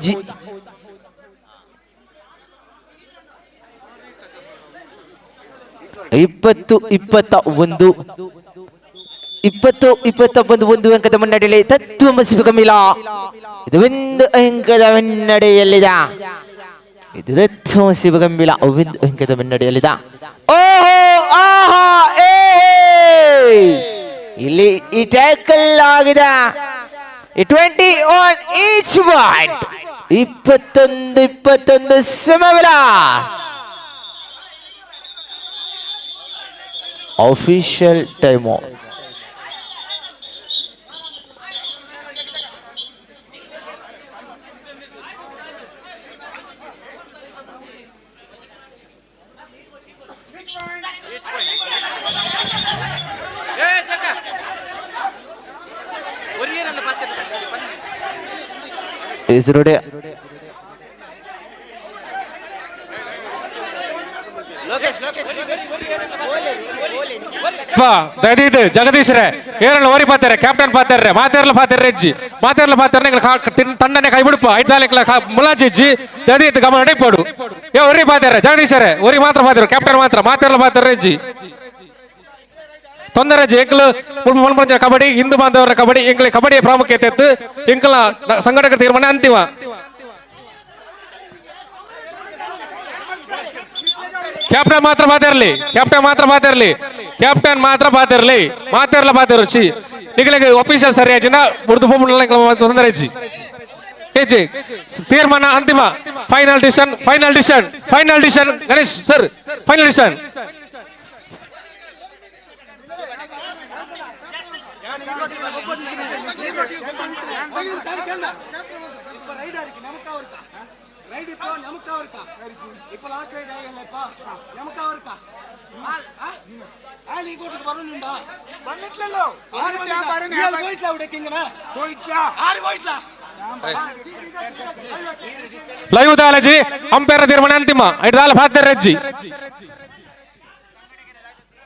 20-21 20-21 1 ಅಂಕದ ಮುನ್ನಡೆಯಲ್ಲಿ ತತ್ವಮಸಿ ಬಗಂಬಿಲ. ಇದು 1 ಅಂಕದ ಮುನ್ನಡೆಯಲ್ಲಿದೆ. ಇದು ತತ್ವಮಸಿ ಬಗಂಬಿಲ 1 ಅಂಕದ ಮುನ್ನಡೆಯಲ್ಲಿದೆ. ಓಹೋ, ಆಹಾ, ಏ, ಇಲ್ಲಿ ಈ ಟ್ಯಾಕಲ್ ಆಗಿದೆ. 21 ಈಚ್ ಪಾಯಿಂಟ್. 21-21 ಸಮಬಲ. Official time out. ಹೆಸರುಡೆ ದಯದಿಟ್ಟು ಜಗದೀಶ್ರೆ ಏರಲ್ಲ ಓರಿ ಪಾತಾರೆ, ಕ್ಯಾಪ್ಟನ್ ಪಾತಾರ್ರೆ, ಮಾತೇರ್ಲ ಪಾತಾರ್ರೆ ಅಜ್ಜಿ, ಮಾತೇರ್ಲ ಪಾತಾರ್ರೆ ತಂಡನೆ ಕೈ ಬಿಡುಪ ಐದಾಲಿಕ್ಲ ಮುಲಾಜಿಜ್ಜಿ. ದಯದಿಟ್ಟು ಗಮನ ಇಪ್ಪಡು. ಏ ಒರಿ ಪಾತಾರ್ರೆ ಜಗದೀಶರೇ, ಒರಿ ಮಾತ್ರ ಪಾತಾರು, ಕ್ಯಾಪ್ಟನ್ ಮಾತ್ರ, ಮಾತೇರ್ಲ ಪಾತಾರ್ರೆ ಅಜ್ಜಿ. ತೊಂದರೆ ಅಜ್ಜಿ. ಎಂಕಲ್ ಕಬಡ್ಡಿ ಹಿಂದೂ ಬಾಂಧವರ ಕಬಡ್ಡಿ, ಎಂಕಲ್ ಕಬಡ್ಡಿಯ ಪ್ರಾಮುಖ್ಯತೆ ಇತ್ತು. ಎಂಕಲ ಸಂಘಟಕ ತೀರ್ಮಾನ ಅಂತಿಮ. ಕ್ಯಾಪ್ಟನ್ ಮಾತ್ರ ಮಾತಾರ್ಲಿ, ಕ್ಯಾಪ್ಟನ್ ಮಾತ್ರ ಮಾತಾರ್ಲಿ, ಕ್ಯಾಪ್ಟನ್ ಮಾತ್ರ ಪಾತಿರ್ಲಿ, ಮಾತಾರ್ಲ ಪಾತಿರು ಚಿ ನಿಗಳಿಗೆ ಅಫಿಷಿಯಲ್ ಸರಿ ಆಜಿನ ಬುರ್ದು ತೊಂದರೆ ಅಜ್ಜಿ. ಏಜಿ ತೀರ್ಮಾನ ಅಂತಿಮ. Final decision, final decision, final decision Ganesh sir, final decision. Live ದಾಲಜಿ umpire ತೀರ್ಮಾನ ಅಂತಿಮ. ಐದಾಲ ಪಾತಾರ್ರೆ ಅಜ್ಜಿ.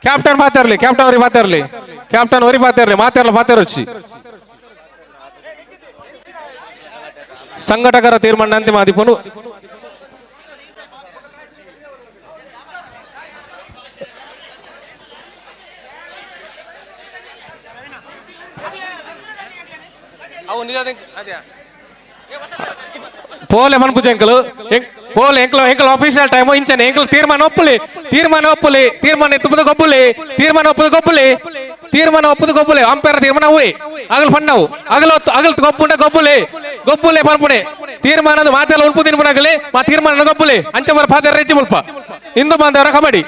ಕ್ಯಾಪ್ಟನ್ ಮಾತಾರ್ಲಿ, ಕ್ಯಾಪ್ಟನ್ ಅವ್ರಿಗೆ ಮಾತಾರ್ಲಿ, ಕ್ಯಾಪ್ಟನ್ ಅವ್ರಿಗೆ ಮಾತಾರ್ಲಿ, ಮಾತಾರ್ಲ ಪಾತಾರಚ್ಚಿ. ಸಂಘಟಕರ ತೀರ್ಮಾನ ಅಂತಿಮ ಆದಿಪ್ಪುಂಡು. ಪೋಲೆ ಮನ್ಪುಜ ಎಂಕಲು ಪೋಲೆ ಎಂಕಲು ಎಂಕಲು ಆಫೀಷಿಯಲ್ ಟೈಮ್ ಇಂಚನೆ ಎಂಕಲು ತೀರ್ಮಾನ ಒಪ್ಪುಲಿ, ತೀರ್ಮಾನ ಒಪ್ಪುಲಿ, ತೀರ್ಮಾನ ಎತ್ತುಪದ ಗೊಬ್ಬುಲಿ, ತೀರ್ಮಾನ ಒಪ್ಪುದು ಗೊಬ್ಬುಲಿ, ತೀರ್ಮಾನ ಒಪ್ಪುದು ಗೊಬ್ಬುಲಿ, ಅಂಪೇರ್ ತೀರ್ಮಾನ ಹೋಯ್ ಅಗಲ್ ಫಣ್ಣವು ಅಗಲ ಅಗಲ್ ಗೊಬ್ಬುಂಡ ಗೊಬ್ಬುಲಿ, ಗೊಬ್ಬುಲೆ ಪನ್ಪುಣೆ ತೀರ್ಮಾನದ ಮಾತೆಲ್ಲ ಉಂಪು ತಿನ್ಪುಣಗಲಿ ಮಾ ತೀರ್ಮಾನ ಗೊಬ್ಬುಲಿ ಅಂಚಮರ ಫಾದರ್ ರೆಜ್ಜಿ ಮುಲ್ಪ ಇಂದು ಬಾಂಧವರ ಕಬಡ್ಡಿ.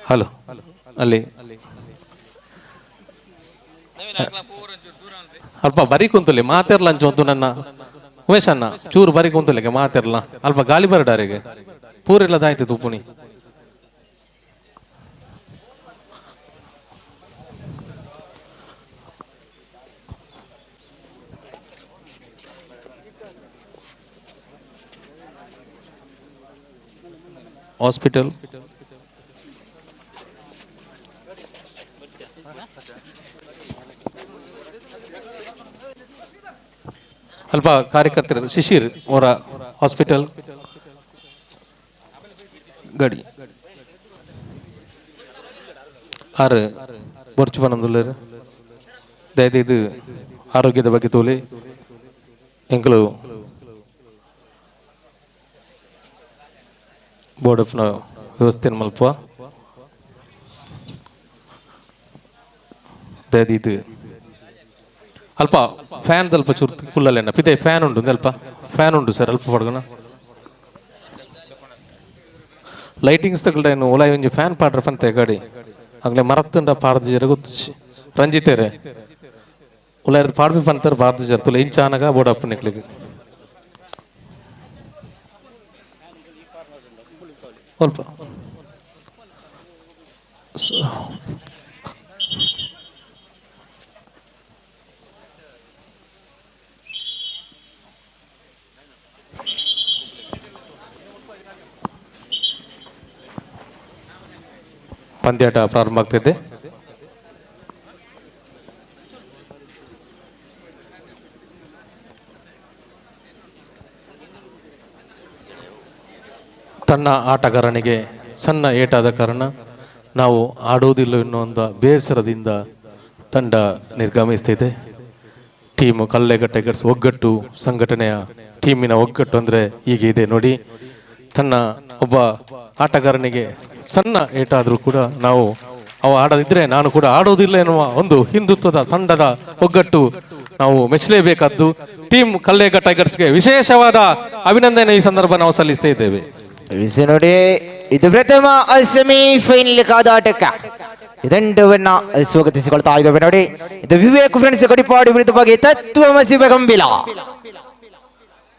Hello ಅಲ್ಲಿ ಅಲ್ಪ ಬರಿ ಕುಂತಲೆ ಮಾತೆರ್ಲ ಅಂಚ ಒಂದು ನನ್ನ ಉಮೇಶ್ ಅಣ್ಣ ಚೂರು ಬರಿ ಕುಂತಲೆಗೆ ಮಾತೆರ್ಲ ಅಲ್ಪ ಗಾಳಿ ಬರಡಾರಿಗೆ ಪೂರೆಲ್ಲದಾಯ್ತು ತುಪ್ಪುನಿ. ಹಾಸ್ಪಿಟಲ್ ಅಲ್ಪ ಕಾರ್ಯಕರ್ತರು ಶಿಶಿರ್ ಅವರ ಹಾಸ್ಪಿಟಲ್ ಗಡಿ ಆರು ಬೊರ್ಚು ಪನಂದುಲ್ಲೆರ್ ದಯದೀದ್ ಆರೋಗ್ಯದ ಬಗ್ಗೆ ತೋಲಿ ಎಂಕುಲು ಬೋರ್ಡ್ ಆಫ್ನ ವ್ಯವಸ್ಥೆ ಮಲ್ಪ ದಯದೀದ್ ಅಲ್ಪ ಫ್ಯಾನ್ ಅಲ್ಪ ಚೂರು ಕುಲ್ಲಲೇನ ಪಿದೆ ಫ್ಯಾನ್ ಉಂಟು ಅಲ್ಪ ಫ್ಯಾನ್ ಉಂಟು ಸರ್ ಅಲ್ಪ ಪಡ್ಗಣ ಲೈಟಿಂಗ್ಸ್ ತಗೊಳ್ಳ ಓಲಾ ಒಂಜಿ ಫ್ಯಾನ್ ಪಾಡ್ರ ಪಂತೆ ಗಾಡಿ ಆಗಲೇ ಮರತ್ತುಂಡ ಪಾಡ್ದು ಜರ ಗೊತ್ತು ರಂಜಿತೇರೆ ಉಲಾಯ್ ಪಾಡ್ಬಿ ಪಂತಾರೆ ಪಾಡ್ದು ಜರ ತುಲೆ ಇಂಚಾನಗ ಬೋರ್ಡ್ ಅಪ್ಪ ನಿಕ್ಲಿಗೆ ಸ್ವಲ್ಪ ಪಂದ್ಯಾಟ ಪ್ರಾರಂಭ ಆಗ್ತಿದೆ. ತನ್ನ ಆಟಗಾರನಿಗೆ ಸಣ್ಣ ಏಟಾದ ಕಾರಣ ನಾವು ಆಡೋದಿಲ್ಲ ಎನ್ನುವ ಬೇಸರದಿಂದ ತಂಡ ನಿರ್ಗಮಿಸ್ತಿದೆ. ಟೀಮು ಕಲ್ಲೇಗ ಟೈಗರ್ಸ್ ಒಗ್ಗಟ್ಟು ಸಂಘಟನೆಯ ಟೀಮಿನ ಒಗ್ಗಟ್ಟು ಅಂದರೆ ಹೀಗೆ ಇದೆ ನೋಡಿ. ತನ್ನ ಒಬ್ಬ ಆಟಗಾರನಿಗೆ ಸಣ್ಣ ಏಟಾದರೂ ಕೂಡ ನಾವು ಅವ ಆಡದಿದ್ದರೆ ನಾನು ಕೂಡ ಆಡೋದಿಲ್ಲ ಎನ್ನುವ ಒಂದು ಹಿಂದುತ್ವದ ತಂಡದ ಒಗ್ಗಟ್ಟು ನಾವು ಮೆಚ್ಚಲೇಬೇಕಾದ್ದು. ಟೀಮ್ ಕಲ್ಲೇಗ ಟೈಗರ್ಸ್ಗೆ ವಿಶೇಷವಾದ ಅಭಿನಂದನೆ ಈ ಸಂದರ್ಭ ನಾವು ಸಲ್ಲಿಸ್ತಾ ಇದ್ದೇವೆ. ನೋಡಿ, ಇದು ಪ್ರಥಮ ಸೆಮಿಫೈನಲ್ ಕಾದಾಟಕ್ಕ ದಂಡವನ್ನ ಸ್ವಾಗತಿಸಿಕೊಳ್ತಾ ಇದ್ದೇವೆ. ನೋಡಿ, ಇದು ವಿವೇಕ್ ಫ್ರೆಂಡ್ಸ್ ಕೊಡಿಪಾಡಿ ವಿರುದ್ಧವಾಗಿ ತತ್ವಮಸಿ ಗಂಭೀರ.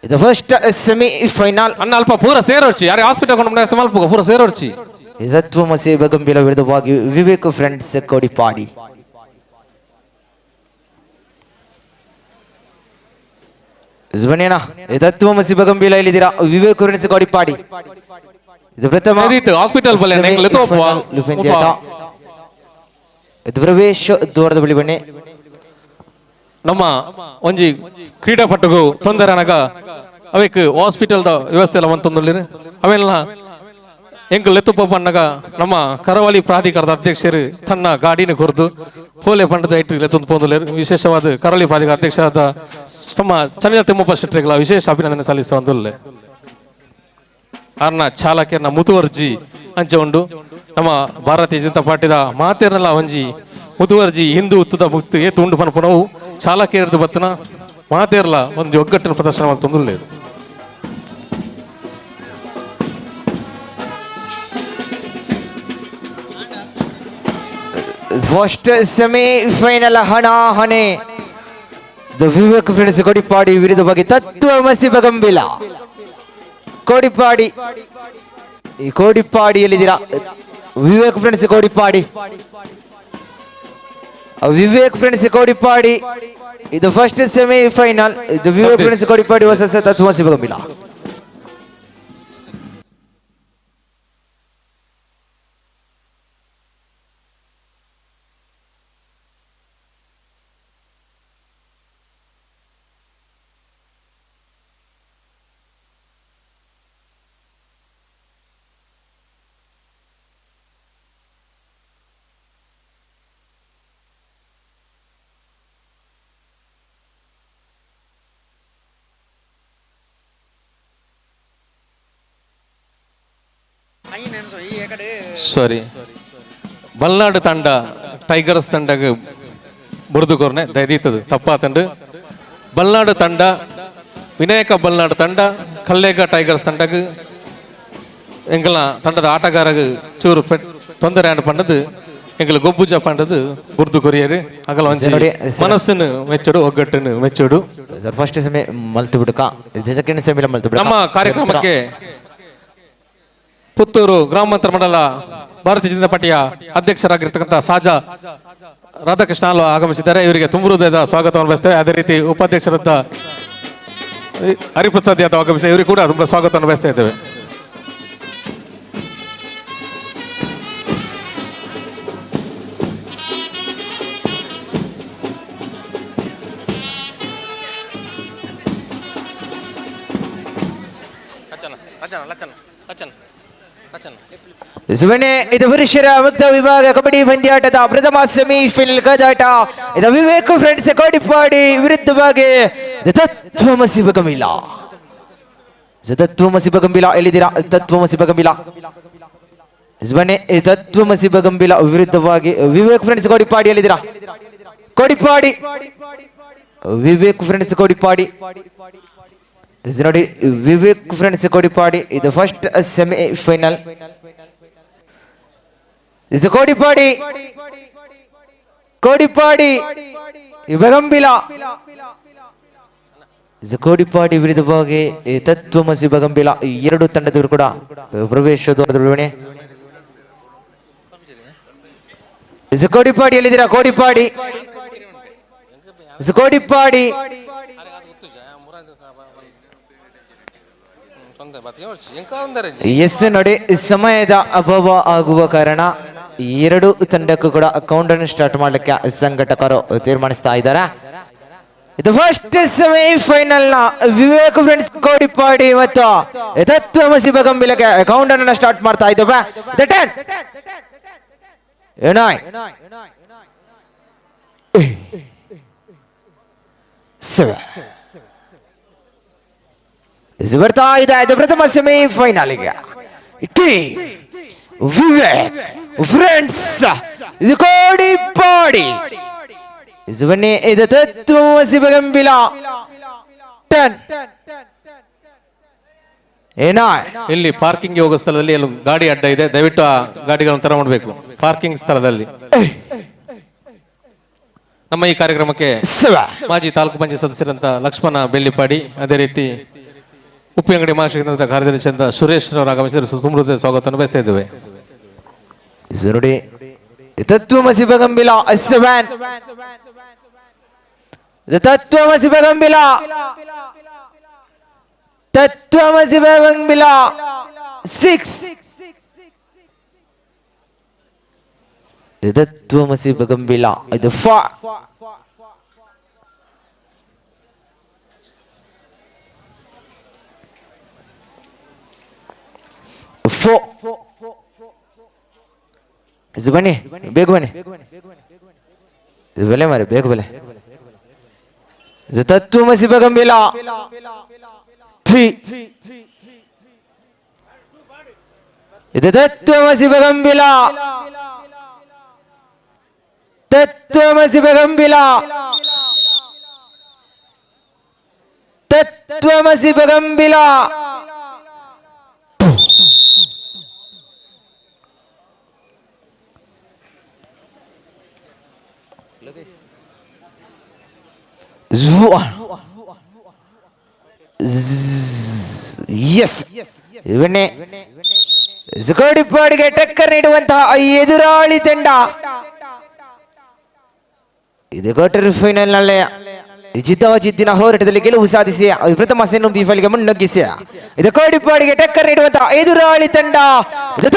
ಇದು ಫಸ್ಟ್ ಸೆಮಿಫೈನಲ್. ಅಣ್ಣ ಅಲ್ಪ ಪೂರ ಸೇರೋಡ್ಚಿ ಯಾರು ಹಾಸ್ಪಿಟಲ್ ಕೊಂಡು ಪೂರ ಸೇರೋಡ್ಚಿ. ತತ್ವಮಸಿ ಗಂಭೀರ ವಿರುದ್ಧವಾಗಿ ವಿವೇಕ್ ಫ್ರೆಂಡ್ಸ್ ಕೊಡಿಪಾಡಿ. ಬನ್ನಿಯಣ್ಣ, ತತ್ವಮಸಿ ಗಂಭೀರ ಇಲ್ಲಿದ್ದೀರಾ ವಿವೇಕ್ ಫ್ರೆಂಡ್ಸ್ ಕೊಡಿಪಾಡಿ. ಇದು ಪ್ರಥಮ ಹಾಸ್ಪಿಟಲ್ ಇದು ಪ್ರವೇಶ ದ್ವಾರದ ಬಳಿ ಬನ್ನಿ. ನಮ್ಮ ಒಂಜಿ ಕ್ರೀಡಾಪಟುಗು ತೊಂದರೆ ಅನಗ ಅವೇಕ್ ಹಾಸ್ಪಿಟಲ್ ವ್ಯವಸ್ಥೆ ಎಲ್ಲ ಮಂತೊಂದುಲ್ಲೆರ್ ಅವೆಲ್ಲ ಎಂಕ್ ಲೆತ್ತುಪ್ಪ ಪಣ್ಣಗ ನಮ್ಮ ಕರಾವಳಿ ಪ್ರಾಧಿಕಾರದ ಅಧ್ಯಕ್ಷರು ತನ್ನ ಗಾಡಿನ ಕೊರ್ದು ಪೋಲೆ ಪಂಡದ ಐಟ್ ಲೆತ್ತೊಂದು ಪೋಂದುಲ್ಲೆರ್. ವಿಶೇಷವಾದ ಕರಾವಳಿ ಪ್ರಾಧಿಕಾರ ಅಧ್ಯಕ್ಷರಾದ ತಮ್ಮ ಚಂದ್ರ ತಿಮ್ಮಪ್ಪ ಶೆಟ್ಟರ್ಗಳ ವಿಶೇಷ ಅಭಿನಂದನೆ ಸಲ್ಲಿಸುವಂದುಲ್ಲೆ. ಅರ್ನ ಚಾಲಕರ್ನ ಮುತುವರ್ಜಿ ಅಂಚ ಉಂಡು ನಮ್ಮ ಭಾರತೀಯ ಜನತಾ ಪಾರ್ಟಿದ ಮಾತೇರ್ನಲ್ಲ ಒಂಜಿ ಮುತುವರ್ಜಿ ಹಿಂದೂ ಉತ್ತದ ಮುಕ್ತಿ ಏತು ಉಂಡು ಪನ್ಪುನವು ಚಾಲಕೇರ್ದು ಬತ್ತನ ಮಾತೇರ್ಲ ಒಂದು ಒಗ್ಗಟ್ಟಿನ ಪ್ರದರ್ಶನ ಮಂತೊಂದುಲ್ಲೆರ್. First semifinal ಹಣಾಹಣೆ Vivek friends Kodipadi ವಿರುದ್ಧವಾಗಿ ತತ್ವಮಸಿ ಗಂಭೀರ. ಕೋಡಿಪಾಡಿ, ಈ ಕೋಡಿಪಾಡಿಯಲ್ಲಿದ್ದೀರಾ ವಿವೇಕ್ ಫ್ರೆಂಡ್ಸ್ ಕೋಡಿಪಾಡಿ. ವಿವೇಕ್ ಫ್ರೆಂಡ್ಸ್ ಕೋಡಿಪಾಡಿ ಇದು ಫಸ್ಟ್ ಸೆಮಿಫೈನಲ್. ಇದು ವಿವೇಕ್ ಫ್ರೆಂಡ್ಸ್ ಕೋಡಿಪಾಡಿ ವರ್ಸಸ್ ತತ್ವಮಸಿ ಗಂಭೀರ. ಸಾರಿ, ಬಲ್ನಾಡು ತಂಡ ಟೈಗರ್ಸ್ ತಂಡಗ್ ಬುರ್ದು ಕೊರ್ನೆ ದಯದೀತದು ತಪ್ಪಾತಂಡು. ಬಲ್ನಾಡು ತಂಡ ವಿನಾಯಕ ಬಲ್ನಾಡು ತಂಡ ಕಲ್ಲೇಗ ಟೈಗರ್ಸ್ ತಂಡಗ್ ಎಂಕಲ್ನ ತಂಡದ ಆಟಗಾರಗ್ ಚೂರು ತೊಂದರೆ ಆಂಡ್ ಪಂಡದು ಎಂಕಲು ಗೊಬ್ಬುಜ ಪಂಡದು ಬುರ್ದು ಕೊರಿಯರು ಅಗಲ ಒಂಜಿ ಮನಸ್ಸನ್ನು ಮೆಚ್ಚೋಡು ಒಗ್ಗಟ್ಟನ್ನು ಮೆಚ್ಚೋಡು. ಸರ್ ಫಸ್ಟ್ ಸೆಮಿ ಮಲ್ತು ಬಿಡುಕ, ಸೆಕೆಂಡ್ ಸೆಮಿ ಮಲ್ತು ಬಿಡುಕ. ನಮ್ಮ ಕಾರ್ಯಕ್ರಮಕ್ಕೆ ಪುತ್ತೂರು ಗ್ರಾಮಾಂತರ ಮಂಡಲ ಭಾರತೀಯ ಜನತಾ ಪಾರ್ಟಿಯ ಅಧ್ಯಕ್ಷರಾಗಿರ್ತಕ್ಕಂಥ ಸಾಜಾ ರಾಧಾಕೃಷ್ಣ ಆಲ್ವಾ ಆಗಮಿಸಿದ್ದಾರೆ. ಇವರಿಗೆ ತುಂಬ ಹೃದಯದ ಸ್ವಾಗತವನ್ನು ಬಯಸ್ತೇವೆ. ಅದೇ ರೀತಿ ಉಪಾಧ್ಯಕ್ಷರಾದ ಹರಿಪ್ರಸಾದ್ ಯಾದವ್ ಆಗಮಿಸಿದ್ದಾರೆ. ಇವರಿಗೆ ಕೂಡ ತುಂಬ ಸ್ವಾಗತವನ್ನು ಬಯಸ್ತಾ ಇದ್ದೇವೆ. ಸುವರ್ಣೆ ಇದು ಪುರುಷರ ಮುಕ್ತ ವಿಭಾಗ ಕಬಡ್ಡಿ ಪಂದ್ಯಾಟದ ಪ್ರಥಮ ಸೆಮಿಫೈನಲ್ ಕದಾಟ. ಇದು ವಿವೇಕ್ ಫ್ರೆಂಡ್ಸ್ ಕೋಡಿಪಾಡಿ ವಿರುದ್ಧವಾಗಿ ತತ್ವಮಸಿ ಬಗಮಿಲ. ತತ್ವಮಸಿ ಬಗಂಬಿಲ ಎಲ್ಲಿದ್ದೀರಾ? ತತ್ವಮಸಿ ಬಗಂಬಿಲ. ಸುವರ್ಣೆ ತತ್ವಮಸಿ ಬಗಂಬಿಲ ವಿರುದ್ಧವಾಗಿ ವಿವೇಕ್ ಫ್ರೆಂಡ್ಸ್ ಕೋಡಿಪಾಡಿ ಎಲ್ಲಿದ್ದೀರಾ? ಕೋಡಿಪಾಡಿ ವಿವೇಕ್ ಫ್ರೆಂಡ್ಸ್ ಕೋಡಿಪಾಡಿ. ನೋಡಿ ವಿವೇಕ್ ಫ್ರೆಂಡ್ಸ್ ಕೋಡಿಪಾಡಿ ಇದು ಫಸ್ಟ್ ಸೆಮಿಫೈನಲ್. ಇದು ಕೋಡಿಪಾಡಿ ಕೋಡಿಪಾಡಿ ಬಗಂಬಿಲ. ಇದು ಕೋಡಿಪಾಡಿ ವಿರುದ್ಧವಾಗಿ ತತ್ವಮಸಿ ಬಗಂಬಿಲ ಎರಡು ತಂಡದವರು ಕೂಡ ಪ್ರವೇಶ ದ್ವಾರದೊಳಗಡೆ. ಇದು ಕೋಡಿಪಾಡಿ ಎಲ್ಲಿದ್ದೀರಾ? ಕೋಡಿಪಾಡಿ ಇದು ಕೋಡಿಪಾಡಿ. ಎಸ್ ನೋಡಿ ಸಮಯದ ಅಭಾವ ಆಗುವ ಕಾರಣ ಎರಡು ತಂಡಕ್ಕೂ ಕೂಡ ಕೌಂಟ್ ಅನ್ನು ಸ್ಟಾರ್ಟ್ ಮಾಡಲಿಕ್ಕೆ ಸಂಘಟಕರು ತೀರ್ಮಾನಿಸ್ತಾ ಇದ್ದಾರೆ. ಇದು ಫಸ್ಟ್ ಸೆಮಿಫೈನಲ್ ನ ವಿವೇಕ್ ಫ್ರೆಂಡ್ಸ್ ಕೋಡಿಪಾಡಿ ಮತ್ತು ತತ್ವಮಸಿ ಬಗಂಬಿಲಕ್ಕೆ ಕೌಂಟ್ ಅನ್ನು ಸ್ಟಾರ್ಟ್ ಮಾಡ್ತಾ ಇದ್ದೇವೆ. 10 9 7 ಬರ್ತಾ ಇದೆ. ಇದು ಪ್ರಥಮ ಸೆಮಿಫೈನಲ್ ಟಿ ವಿವೇಕ್ ಫ್ರೆಂಡ್ಸ್ ಇದು ಕೋಡಿಪಾಡಿ. ಬನ್ನಿ ಇದು ತತ್ವಮಸಿ ಬಗಂಬಿಲ. 10 9. ಇಲ್ಲಿ ಪಾರ್ಕಿಂಗ್ ಹೋಗೋ ಸ್ಥಳದಲ್ಲಿ ಅಲ್ಲಿ ಗಾಡಿ ಅಡ್ಡ ಇದೆ, ದಯವಿಟ್ಟು ಆ ಗಾಡಿಗಳನ್ನು ತರ ಮಾಡಬೇಕು ಪಾರ್ಕಿಂಗ್ ಸ್ಥಳದಲ್ಲಿ. ನಮ್ಮ ಈ ಕಾರ್ಯಕ್ರಮಕ್ಕೆ ಮಾಜಿ ತಾಲೂಕು ಪಂಚಾಯತ್ ಸದಸ್ಯರಂತ ಲಕ್ಷ್ಮಣ ಬೆಳ್ಳಿಪಾಡಿ, ಅದೇ ರೀತಿ ಉಪ್ಪಿನಂಗಡಿ ಮಹಾಶಕ್ತಿ ಕಾರ್ಯದರ್ಶಿ ಅಂತ ಸುರೇಶ್ ರವರು ಆಗಮಿಸಿದರು. ತುಂಬ ಹೃದಯದ ಸ್ವಾಗತವನ್ನು ಬಯಸ್ತಾ ಇದ್ದೇವೆ. ನೋಡಿ ತತ್ವಮಸಿ ಬಗಂಬಿಲ 7 ತತ್ವಮಸಿ ಬಗಂಬಿಲ ತತ್ವಮಸಿ ಬಗಂಬಿಲ 6 ತತ್ವಮಸಿ ಬಗಂಬಿಲ ಇದು 4 4. ಬನ್ನಿ ಬೇಗ ಬನ್ನಿ, ಬೆಲೆ ಮಾರಿ ಬೇಗ ಬೆಲೆ. ತತ್ವಮಸಿ ಬಗಂಬಿಲ 3 ಇದು ತತ್ವಮಸಿ ಬಗಂಬಿಲ ತತ್ವಮಸಿ ಬಗಂಬಿಲ ತತ್ವಮಸಿ ಬಗಂಬಿಲ. ಎಸ್ ಇವನ್ನೇ ಕೋಡಿಪಾಡಿಗೆ ಟಕ್ಕರ್ ನೀಡುವಂತಹ ಎದುರಾಳಿ ತಂಡ ಇದು ಕ್ವಾರ್ಟರ್ ಫೈನಲ್ ನಲ್ಲಿ ಜಿದ್ದಾಜಿದ್ದಿನ ಹೋರಾಟದಲ್ಲಿ ಗೆಲುವು ಸಾಧಿಸಿ ಪ್ರಥಮ ಸೆಮಿ ಫೈನಲ್ಗೆ ಮುನ್ನುಗ್ಗಿಸಿ ಇದು ಕೋಡಿಪಾಡಿಗೆ ಟಕ್ಕರ್ ನೀಡುವಂತಹ ಎದುರಾಳಿ ತಂಡ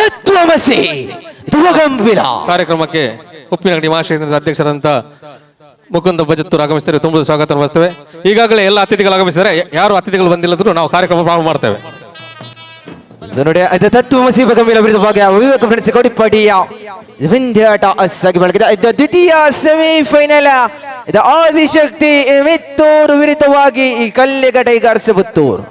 ತತ್ವಮಸಿ ಬಗಂಬಿಲ. ಕಾರ್ಯಕ್ರಮಕ್ಕೆ ಉಪ್ಪಿನಂಗಡಿ ಮಹಾಶಯದ ಅಧ್ಯಕ್ಷರಂತ ಮುಕುಂದ ಬಜತ್ತೂರು ಆಗಮಿಸ್ತಾರೆ. ತುಂಬ ಸ್ವಾಗತ ಬಯಸ್ತೇವೆ. ಈಗಾಗಲೇ ಎಲ್ಲ ಅತಿಥಿಗಳು ಆಗಮಿಸಿದ್ದಾರೆ. ಯಾರು ಅತಿಥಿಗಳು ಬಂದಿಲ್ಲದ್ರು ನಾವು ಕಾರ್ಯಕ್ರಮ ಪ್ರಾರಂಭ ಮಾಡ್ತೇವೆ. ನೋಡಿ ಅದು ತತ್ವಮಸಿ ಬಗಂಬಿಲ ವಿರುದ್ಧವಾಗಿ ವಿವೇಕ ಫ್ರೆಂಡ್ಸ್ ಕೋಡಿಪಾಡಿಯ ಪಂದ್ಯಾಟ ಸಾಗಿ ಬೆಳಗಿದೆ. ಇದು ದ್ವಿತೀಯ ಸೆಮಿಫೈನಲ್. ಇದು ಆದಿಶಕ್ತಿ ಮಿತ್ತೂರು ವಿರುದ್ಧವಾಗಿ ಈ ಕಲ್ಲಿಗ ಟೈಗರ್ಸ್ ಪುತ್ತೂರು.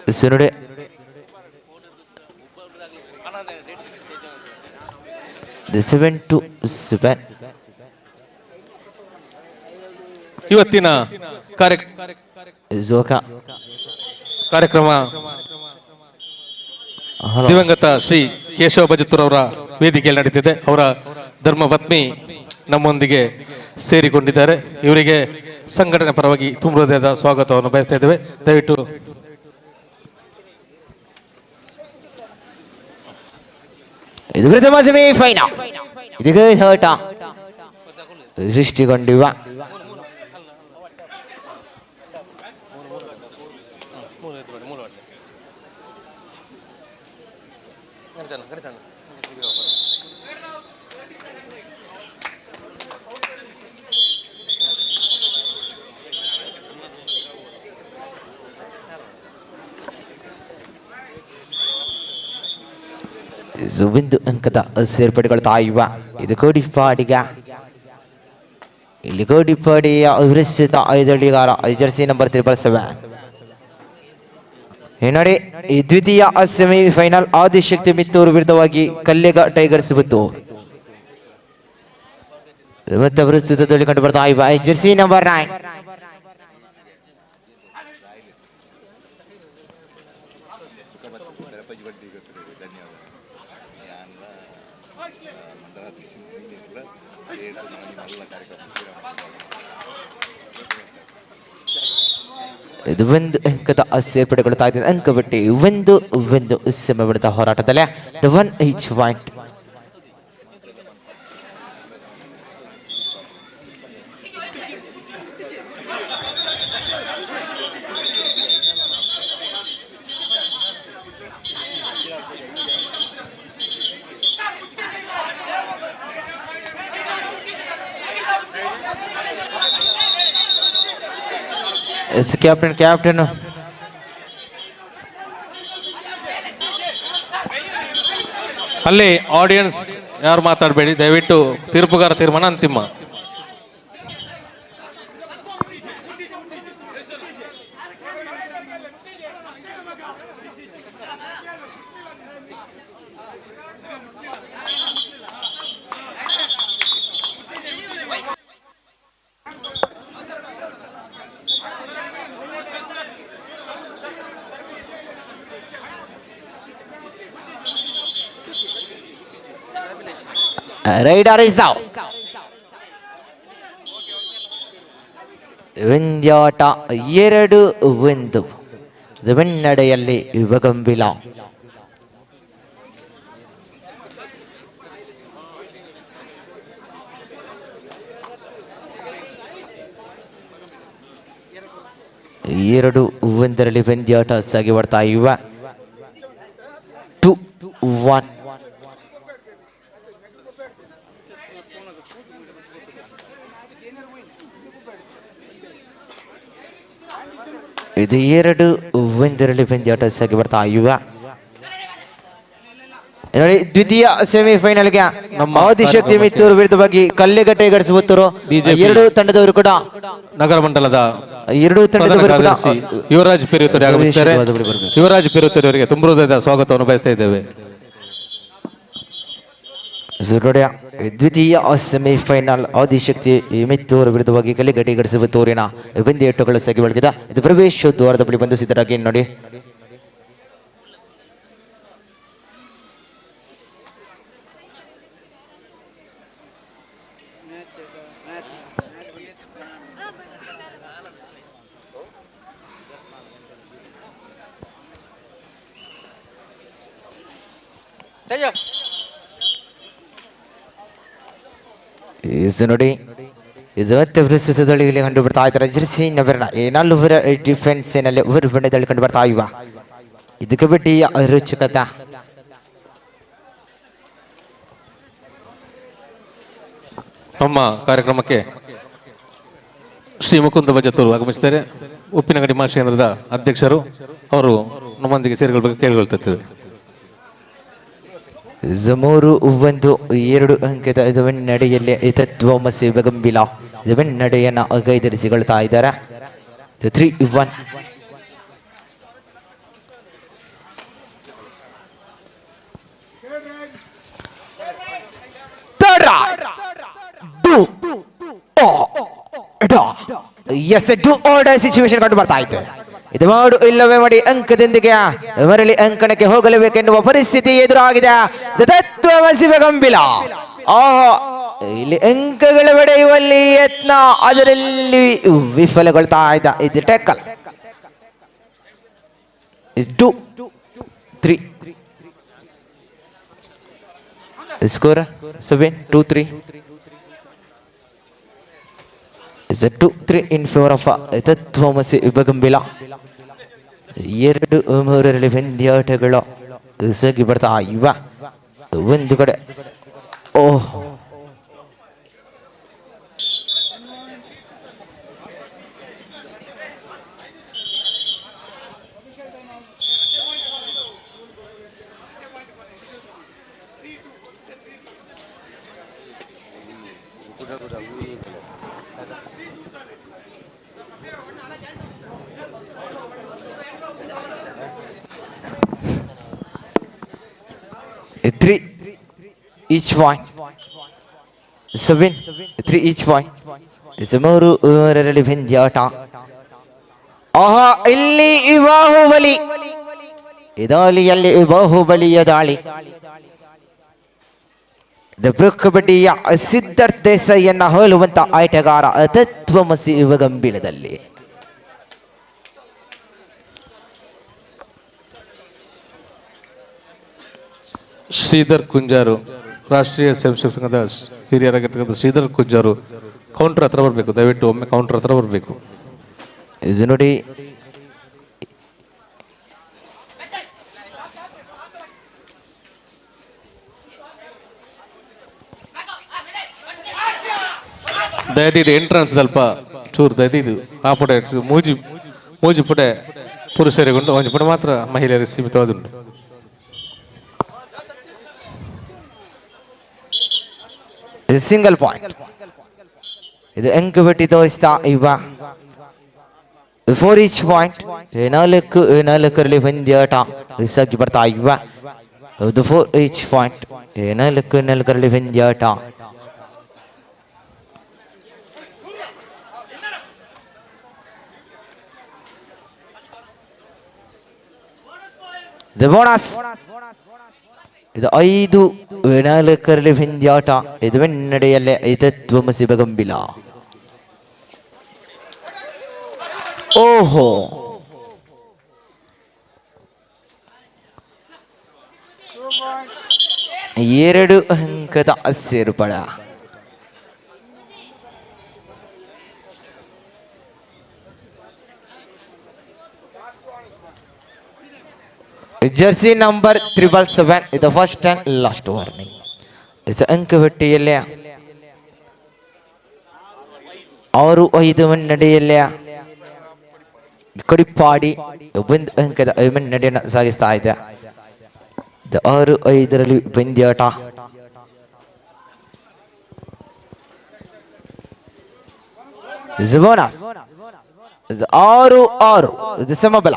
ನೋಡಿ 7-7. ಇವತ್ತಿನ ಕಾರ್ಯಕ್ರಮ ದಿವಂಗತ ಶ್ರೀ ಕೇಶವ ಬಜತೂರ್ ಅವರ ವೇದಿಕೆಯಲ್ಲಿ ನಡೀತಿದೆ. ಅವರ ಧರ್ಮಪತ್ನಿ ನಮ್ಮೊಂದಿಗೆ ಸೇರಿಕೊಂಡಿದ್ದಾರೆ. ಇವರಿಗೆ ಸಂಘಟನೆ ಪರವಾಗಿ ತುಂಬ ಹೃದಯದ ಸ್ವಾಗತವನ್ನು ಬಯಸ್ತಾ ಇದ್ದೇವೆ. ದಯವಿಟ್ಟು ಇದು ಪ್ರಥಮ ಸೆಮಿಫೈನಲ್ ಇದೀಗ ಆಟ ಸೃಷ್ಟಿಗೊಂಡಿವ ಒಂದು ಅಂಕದ ಸೇರ್ಪಡೆಗೊಳ್ತಾ ಇವ. ಇದು ಕೋಡಿಪಾಡಿಗ ಇಲ್ಲಿ ಕೋಡಿಪಾಡಿಯ ವಿರಸಿತ ಐದಳಿಗಾರ ಜೆರ್ಸಿ ನಂಬರ್ 777. ನೋಡಿ ಈ ದ್ವಿತೀಯ ಸೆಮಿಫೈನಲ್ ಆದಿಶಕ್ತಿ ಮಿತ್ತೂರು ವಿರುದ್ಧವಾಗಿ ಕಲ್ಲೆಗ ಟೈಗರ್ಸ್ ಬಂತು. ಮತ್ತೆ ಪ್ರಸ್ತುತದಲ್ಲಿ ಕಂಡು ಬರ್ತಾ ಇವ ಜೆರ್ಸಿ ನಂಬರ್ 9. ಇದು ಒಂದು ಅಂಕದ ಸೇರ್ಪಡೆಗೊಳ್ತಾ ಇದೆ. ಅಂಕ ಬಟ್ಟಿ 1-1 ಸಮಬಡಿತ ಹೋರಾಟದಲ್ಲಿ the 1 each point. Captain captain ಅಲ್ಲಿ ಆಡಿಯನ್ಸ್ ಯಾರು ಮಾತಾಡಬೇಡಿ, ದಯವಿಟ್ಟು. ತೀರ್ಪುಗಾರ ತೀರ್ಮಾನ ಅಂತಿಮ. Raider is out. ವಿಂಧ್ಯಾಟ 2-1 ಮುನ್ನಡೆಯಲ್ಲಿ ಯುವಗಂಬಿಲ. 2-1 ಪಂದ್ಯಾಟ ಸಾಗಿ ಬರ್ತಾ ಇವ. 2-1. ಇದು 2-1 ಪಂದ್ಯಾಟ ಸಾಗಿ ಬರ್ತಾ ಇವ. ನೋಡಿ ದ್ವಿತೀಯ ಸೆಮಿಫೈನಲ್ಗೆ ನಮ್ಮ ಆದಿಶಕ್ತಿ ಮಿತ್ತೂರು ವಿರುದ್ಧವಾಗಿ ಕಲ್ಲೆಗಟ್ಟೆ ಗಳಿಸುತ್ತರು ಬಿಜೆಪಿ ಎರಡು ತಂಡದವರು ಕೂಡ ನಗರ ಮಂಡಲದ ಎರಡು ತಂಡದವರು ಪ್ರಧಾನ ಕೂಡ ಕಾರ್ಯದರ್ಶಿ ಯುವರಾಜ್ ಪೆರುತ್ತರಿ ಆಗಮಿಸಿದ್ದಾರೆ. ಯುವರಾಜ್ ಪೆರುತ್ತರಿ ಅವರಿಗೆ ತುಂಬ ಹೃದಯದ ಸ್ವಾಗತವನ್ನು ಬಯಸ್ತಾ ಇದ್ದೇವೆ. ನೋಡಿ ದ್ವಿತೀಯ ಸೆಮಿಫೈನಲ್ ಆದಿಶಕ್ತಿ ಮಿತ್ತೂರು ವಿರುದ್ಧವಾಗಿ ಕಲ್ಲಿಗಟ್ಟಿ ಗಳಿಸುವ ಪಂದ್ಯ ಸಾಗಿ ಬೆಳಗಿದೆ. ಇದು ಪ್ರವೇಶ ದ್ವಾರದ ಬಳಿ ಬಂದು ಸಿದ್ಧರಾಗಿ ನೋಡಿ. ಇದು ನೋಡಿ ಇದು ಮತ್ತೆ ಪ್ರಸ್ತುತದಲ್ಲಿ ಇಲ್ಲಿ ಕಂಡು ಬರ್ತಾ ಇದ್ದಾರೆ ಜೆರ್ಸಿ ನಂಬರ್ ನಾಲ್ವರ ಡಿಫೆನ್ಸ್ ನಲ್ಲಿ ಒಬ್ಬರು ಬಣ್ಣದಲ್ಲಿ ಕಂಡು ಬರ್ತಾ ಇವ. ಇದು ಕಬಡ್ಡಿಯ ರೋಚಕತ. ನಮ್ಮ ಕಾರ್ಯಕ್ರಮಕ್ಕೆ ಶ್ರೀ ಮುಕುಂದ ಬಜತೂರು ಆಗಮಿಸಿದ್ದಾರೆ. ಉಪ್ಪಿನಂಗಡಿ ಮಾಷ ಕೇಂದ್ರದ ಅಧ್ಯಕ್ಷರು ಅವರು ನಮ್ಮೊಂದಿಗೆ ಸೇರಿಕೊಳ್ಬೇಕು ಕೇಳಿಕೊಳ್ತಿದ್ದೇವೆ. 3-1 2 ಅಂಕದ ಇದು ನಡೆಯಲ್ಲಿ ತತ್ವಮಸಿ ಬಗಂಬಿಲ ಇದು ನಡೆಯನ್ನು ಕೈಧರಿಸಿಕೊಳ್ತಾ ಇದ್ದಾರೆ. 3-1. Yes, do or die situation ಕಂಡು ಬರ್ತಾ ಇತ್ತು. ಇದು ಮಾಡು ಇಲ್ಲವೇ ಮಾಡಿ ಅಂಕದೊಂದಿಗೆ ಮರಳಿ ಅಂಕಣಕ್ಕೆ ಹೋಗಲೇಬೇಕೆನ್ನುವ ಪರಿಸ್ಥಿತಿ ಎದುರಾಗಿದೆ. ತತ್ವಮಸಿ ಗಂಬಿಲ. ಆಹಾ, ಇಲ್ಲಿ ಅಂಕಗಳ ಪಡೆಯುವಲ್ಲಿ ಯತ್ನ, ಅದರಲ್ಲಿ ವಿಫಲಗೊಳ್ತಾ ಇದ್ದ. ಇದು tackle is 2-3. Score 7-2-3. Is 2-3 in favour of Tatvamasi Gambila. 2-3ರಲ್ಲಿ ಪಂದ್ಯಾಟಗಳು ಸಾಗಿ ಬರ್ತಾ ಇವ. ಒಂದು ಕಡೆ oh 3 each point, 7-3 each point. 3-3ರಲ್ಲಿ ಪಂದ್ಯಾಟ. ಆಹಾ, ಇಲ್ಲಿ ಬಾಹುಬಲಿ ದಾಳಿಯಲ್ಲಿ ಬಾಹುಬಲಿಯ ದಾಳಿ. The pro ಕಬಡ್ಡಿಯ ಸಿದ್ಧಾರ್ಥ್ ದೇಸಾಯಿಯನ್ನ ಹೋಲುವಂತ ಆಟಗಾರ ತತ್ವಮಸಿ ಯುವಗಂಬೀರದಲ್ಲಿ. ಶ್ರೀಧರ್ ಕುಂಜಾರು, ರಾಷ್ಟ್ರೀಯ ಸ್ವಯಂ ಸೇವಕ ಸಂಘದ ಹಿರಿಯರಾಗಿರ್ತಕ್ಕಂಥ ಶ್ರೀಧರ್ ಕುಂಜಾರು ಕೌಂಟರ್ ಹತ್ರ ಬರಬೇಕು, ದಯವಿಟ್ಟು ಒಮ್ಮೆ ಕೌಂಟರ್ ಹತ್ರ ಬರಬೇಕು. ಇದು ನೋಡಿ, ದಯದಿದು ಎಂಟ್ರೆನ್ಸ್ ಅಲ್ಪ ಚೂರು ದಯದಿದು ಆ ಪುಟೆ ಮೂಜಿ ಮೂಜಿ ಪುಟೆ ಪುರುಷರಿಗುಂಟು, ಒಂಜಿ ಪುಟೆ ಮಾತ್ರ ಮಹಿಳೆಯರಿಗೆ ಸೀಮಿತವಾದುಂಟು. ಸಿಂಗಲ್ ಪಾಯಿಂಟ್ ಇದು ಅಂಕಪಟ್ಟಿ ತೋರಿಸ್ತಾ ಇವ. 4 ಈಚ್ ಪಾಯಿಂಟ್, 4-4ರಲ್ಲಿ ಪಂದ್ಯಾಟ ಸಾಗಿ ಬರ್ತಾ ಇವ. ಇದು 4 ಈಚ್ ಪಾಯಿಂಟ್, 4-4ರಲ್ಲಿ ಪಂದ್ಯಾಟ. ಇದು ಬೋನಸ್. ಇದು 5-4ರಲ್ಲಿ ಪಂದ್ಯಾಟ. ಇದು ಮುನ್ನಡೆಯಲ್ಲೇ ತತ್ವಮಸಿ ಗಂಬಿಲ. ಓಹೋ, 2 ಅಂಕದ ಸೇರ್ಪಡ. ಜೆರ್ಸಿ ನಂಬರ್ 777 ಇದು first and last warning. ಅಂಕಪಟ್ಟಿಯಲ್ಲಿ 6-5 ಮುನ್ನಡೆಯಲ್ಲಿ Kodipadi 1 ಅಂಕದ ಮುನ್ನಡೆಯನ್ನು ಸಾಗಿಸ್ತಾ ಇದೆ. 6-5ರಲ್ಲಿ ಪಂದ್ಯಾಟ. ಬೋನಸ್ 6-6. ಇದು ಸಮಬಲ.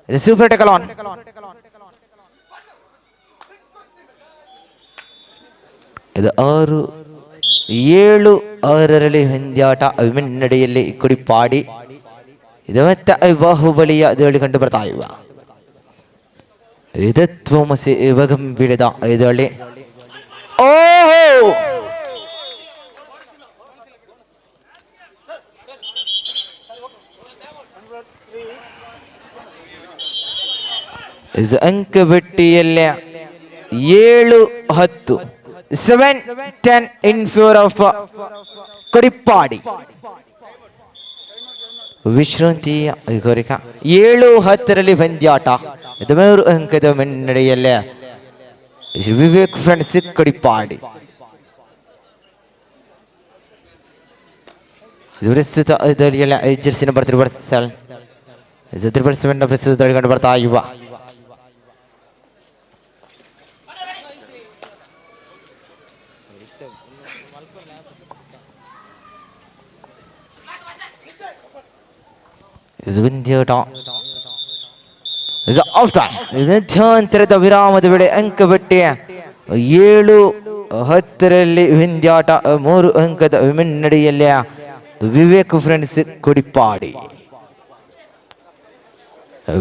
ಇದು super tackle on. ಇದು 6-7-6ರಲ್ಲಿ ಪಂದ್ಯಾಟ. ಮುನ್ನಡೆಯಲ್ಲಿ ಕುಡಿಪಾಡಿ. ಇದು ಮತ್ತೆ ಬಾಹುಬಲಿಯ ದಾಳಿ ಕಂಡು ಬರ್ತಾ ಇವ. ಇದತ್ವಮಸಿ ಗಂಭೀರದ ದಾಳಿ. ಓಹೋ, ಅಂಕಪಟ್ಟಿಯಲ್ಲಿ 7-10, 7-10 in favour of Kodipadi. ವಿಶ್ರಾಂತಿಯ ಕೋರಿಕ. 7-10ರಲ್ಲಿ ಪಂದ್ಯಾಟ. 3 ಅಂಕದ ಮುನ್ನಡೆಯಲ್ಲೇ ವಿವೇಕ್ ಫ್ರೆಂಡ್ಸ್ ಕೊಡಿಪಾಡಿ. ಪ್ರಸ್ತುತ ದಾಳಿಯಲ್ಲಿ ಜೆರ್ಸಿ ನಂಬರ್ 777, 777 ಪ್ರಸ್ತುತ ದಾಳಿ ಕಂಡು ಬರ್ತಾ ಇವ. ಮಧ್ಯಂತರದ ವಿರಾಮದ ವೇಳೆ ಅಂಕಪಟ್ಟಿಯ 7-10ರಲ್ಲಿ ವಿಂಧ್ಯಾಟ. 3 ಅಂಕದ ಮುನ್ನಡೆಯಲ್ಲಿ ವಿವೇಕ್ ಫ್ರೆಂಡ್ಸ್ ಕೊಡಿಪಾಡಿ.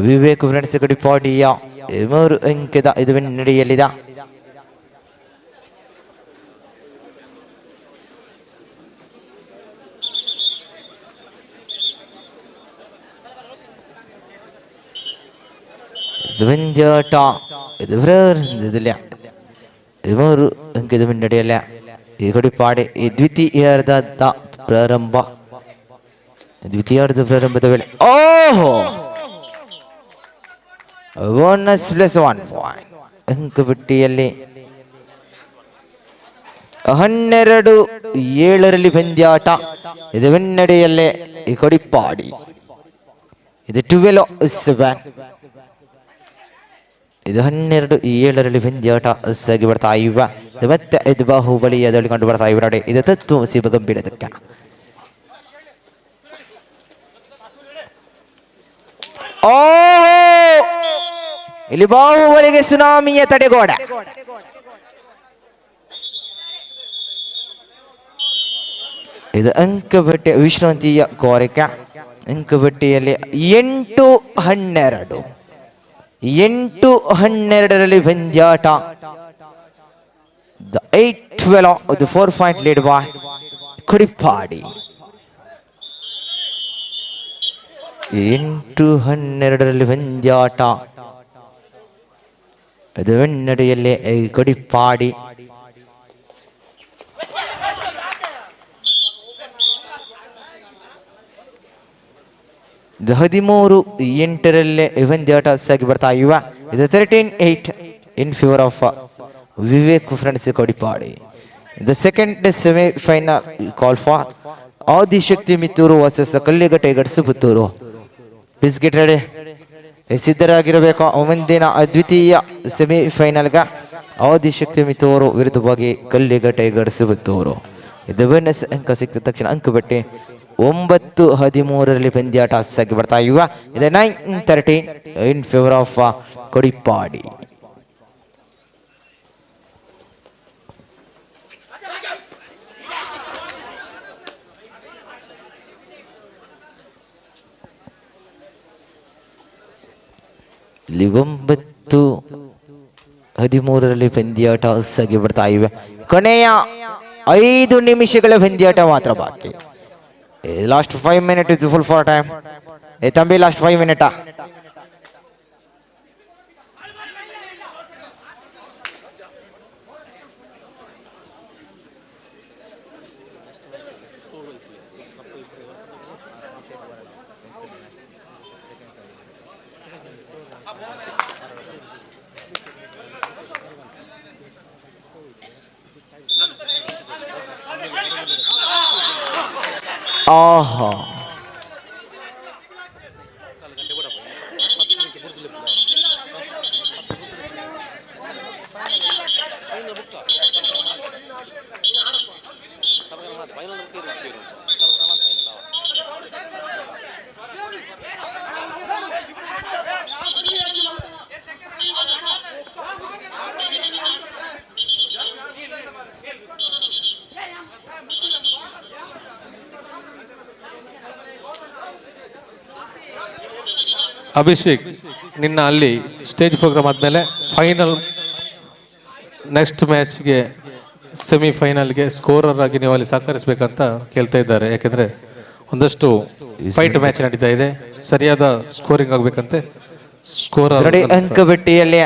ವಿವೇಕ್ ಫ್ರೆಂಡ್ಸ್ ಕೊಡಿಪಾಡಿಯ 3 ಅಂಕದ ಇದು ನಡೆಯಲಿದೆ. ಪಂದ್ಯಾಟ ಇದು ಪ್ರಾರಂಭದಲ್ಲಿ 3 ಅಂಕದ ಮುನ್ನಡೆಯಲ್ಲ ಈ ಕೊಡಿಪಾಡಿ. ಈ ದ್ವಿತೀಯಾರ್ಧದ ಪ್ರಾರಂಭ, ದ್ವಿತೀಯಾರ್ಧ ಪ್ರಾರಂಭದ ವೇಳೆ ಓಹೋ ಬೋನಸ್ ಪ್ಲಸ್ 1 ಪಾಯಿಂಟ್. ಅಂಕಪಟ್ಟಿಯಲ್ಲಿ 12-7 ಪಂದ್ಯಾಟ ಇದು ಮುನ್ನಡೆಯಲ್ಲೇ ಈ ಕೊಡಿಪಾಡಿ. ಇದು 12-7, ಇದು 12-7 ಪಂದ್ಯಾಟ ಸಾಗಿ ಬರ್ತಾ ಇವ. ಮತ್ತೆ ಇದು ಬಾಹುಬಲಿಯ ಕಂಡು ಬರ್ತಾ ಇವ ನೋಡಿ. ಇದು ತತ್ವಮಸಿ ಗಂಭೀರದಕ್ಕೆ. ಓ ಇಲ್ಲಿ ಬಾಹುಬಲಿಗೆ ಸುನಾಮಿಯ ತಡೆಗೋಡೆ. ಇದು ಅಂಕಪಟ್ಟಿ ವಿಶ್ರಾಂತಿಯ ಕೋರಿಕೆ. ಅಂಕಪಟ್ಟಿಯಲ್ಲಿ 8-12, 8-12 ಪಂದ್ಯಾಟ. The 8-12, the 4 point lead by Kodipadi. 8-12 ಪಂದ್ಯಾಟ ಇದು ಮುನ್ನಡೆಯಲ್ಲಿ ಕೊಡಿಪಾಡಿ. 13-8 ಪಂದ್ಯಾಟ ಸಾಗಿ ಬರ್ತಾ ಇವ. ಇದು 13-8 in favour of Vivek friends Kodipadi. The second semi final call for Adishakti Mittur versus Kalliga Tigers Puttur. Biscuit ready ಸಿದ್ಧರಾಗಿರಬೇಕು. ಮುಂದಿನ ದ್ವಿತೀಯ ಸೆಮಿಫೈನಲ್ಗೆ ಆದಿಶಕ್ತಿ ಮಿತ್ತೂರು ವಿರುದ್ಧವಾಗಿ ಕಲ್ಲಿಗ ಟೈಗರ್ಸ್ ಪುತ್ತೂರು. ಇದು ಬೋನಸ್ ಅಂಕ ಸಿಕ್ಕಿದ ತಕ್ಷಣ ಅಂಕಪಟ್ಟಿ 9-13 ಪಂದ್ಯಾಟ ಸಾಗಿ ಬರ್ತಾ ಇವ. ಇದು 9-13 ಇನ್ ಫೇವರ್ ಆಫ್ ಕೊಡಿಪಾಡಿ. ಇಲ್ಲಿ 9-13 ಪಂದ್ಯಾಟ ಸಾಗಿ ಬರ್ತಾ ಇವೆ. ಕೊನೆಯ 5 ನಿಮಿಷಗಳ ಪಂದ್ಯಾಟ ಮಾತ್ರ ಬಾಕಿ. ಲಾಸ್ಟ್ 5 ಮಿನಿಟ್ ಇದು ಫುಲ್ ಫಾರ್ ಟೈಮ್. ಏ ತಂಬಿ ಲಾಸ್ಟ್ 5 ಮಿನಿಟಾ. ಆಹಾ ಅಭಿಷೇಕ್, ನಿನ್ನ ಅಲ್ಲಿ ಸ್ಟೇಜ್ ಪ್ರೋಗ್ರಾಮ್ ಆದಮೇಲೆ ಫೈನಲ್ ನೆಕ್ಸ್ಟ್ ಮ್ಯಾಚ್ಗೆ ಸೆಮಿಫೈನಲ್ಗೆ ಸ್ಕೋರರ್ ಆಗಿ ನೀವು ಅಲ್ಲಿ ಸಹಕರಿಸಬೇಕಂತ ಕೇಳ್ತಾ ಇದ್ದಾರೆ. ಯಾಕೆಂದರೆ ಒಂದಷ್ಟು ಫೈಟ್ ಮ್ಯಾಚ್ ನಡೀತಾ ಇದೆ, ಸರಿಯಾದ ಸ್ಕೋರಿಂಗ್ ಆಗಬೇಕಂತೆ. ಸ್ಕೋರರ್ ಅಂಕಪಟ್ಟಿಯಲ್ಲಿ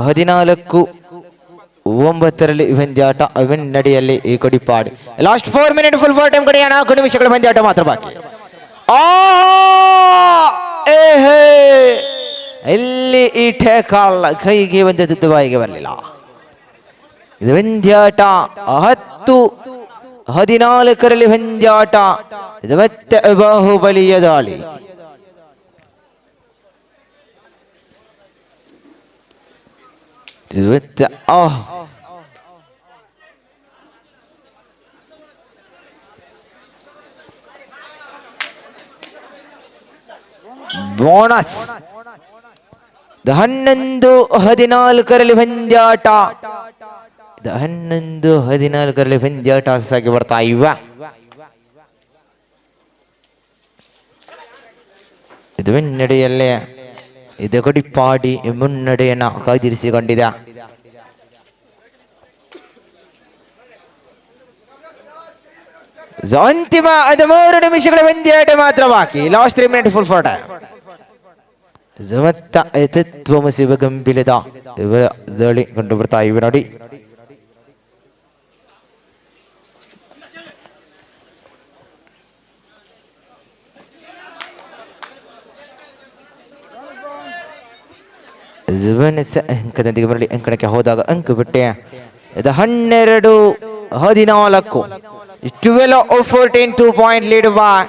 14-9 ಪಂದ್ಯಾಟ ನಡೆಯಲ್ಲಿ ಈ Kodipadi. Last 4 minute full 4 time ಕಡೆಯ 4 ನಿಮಿಷಗಳ ಪಂದ್ಯಾಟ ಮಾತ್ರ ಬಾಕಿ. ಇಲ್ಲಿ ಈ ಠೇಕಾಲ್ ಕೈಗೆ ಒಂದು ಬಾಯಿಗೆ ಬರಲಿಲ್ಲ. ಇದು ಪಂದ್ಯಾಟ 10-14 ಪಂದ್ಯಾಟ. ಇದು ಮತ್ತೆ ಬಾಹುಬಲಿಯ ದಾಳಿ. ಮತ್ತೆ ಬೋನಸ್ 11-14 ಪಂದ್ಯಾಟ. 11-14 ಪಂದ್ಯಾಟ ಸಾಗಿ ಬರ್ತಾ ಇವ. ಇದು ಮುನ್ನಡೆಯಲ್ಲೇ ಇದು ಕೊಡಿಪಾಡಿ ಮುನ್ನಡೆಯನ್ನು ಕಾಯ್ದಿರಿಸಿಕೊಂಡಿದೆ. ಅಂತಿಮ 13 ನಿಮಿಷಗಳ ಪಂದ್ಯಾಟ ಮಾತ್ರ ಬಾಕಿ. Last 3 minute full for time. ಮತ್ತ ತತ್ವಮಸಿ ಗಂಭೀರದ ಇವರ ದಾಳಿ ಕಂಡು ಬರ್ತಾ ಇವೆ ನೋಡಿ. ಅಂಕದೊಂದಿಗೆ ಮರಳಿ ಅಂಕಣಕ್ಕೆ ಹೋದಾಗ ಅಂಕ ಬಿಟ್ಟೆ. ಇದು 12-14, 12-14, 2 point lead by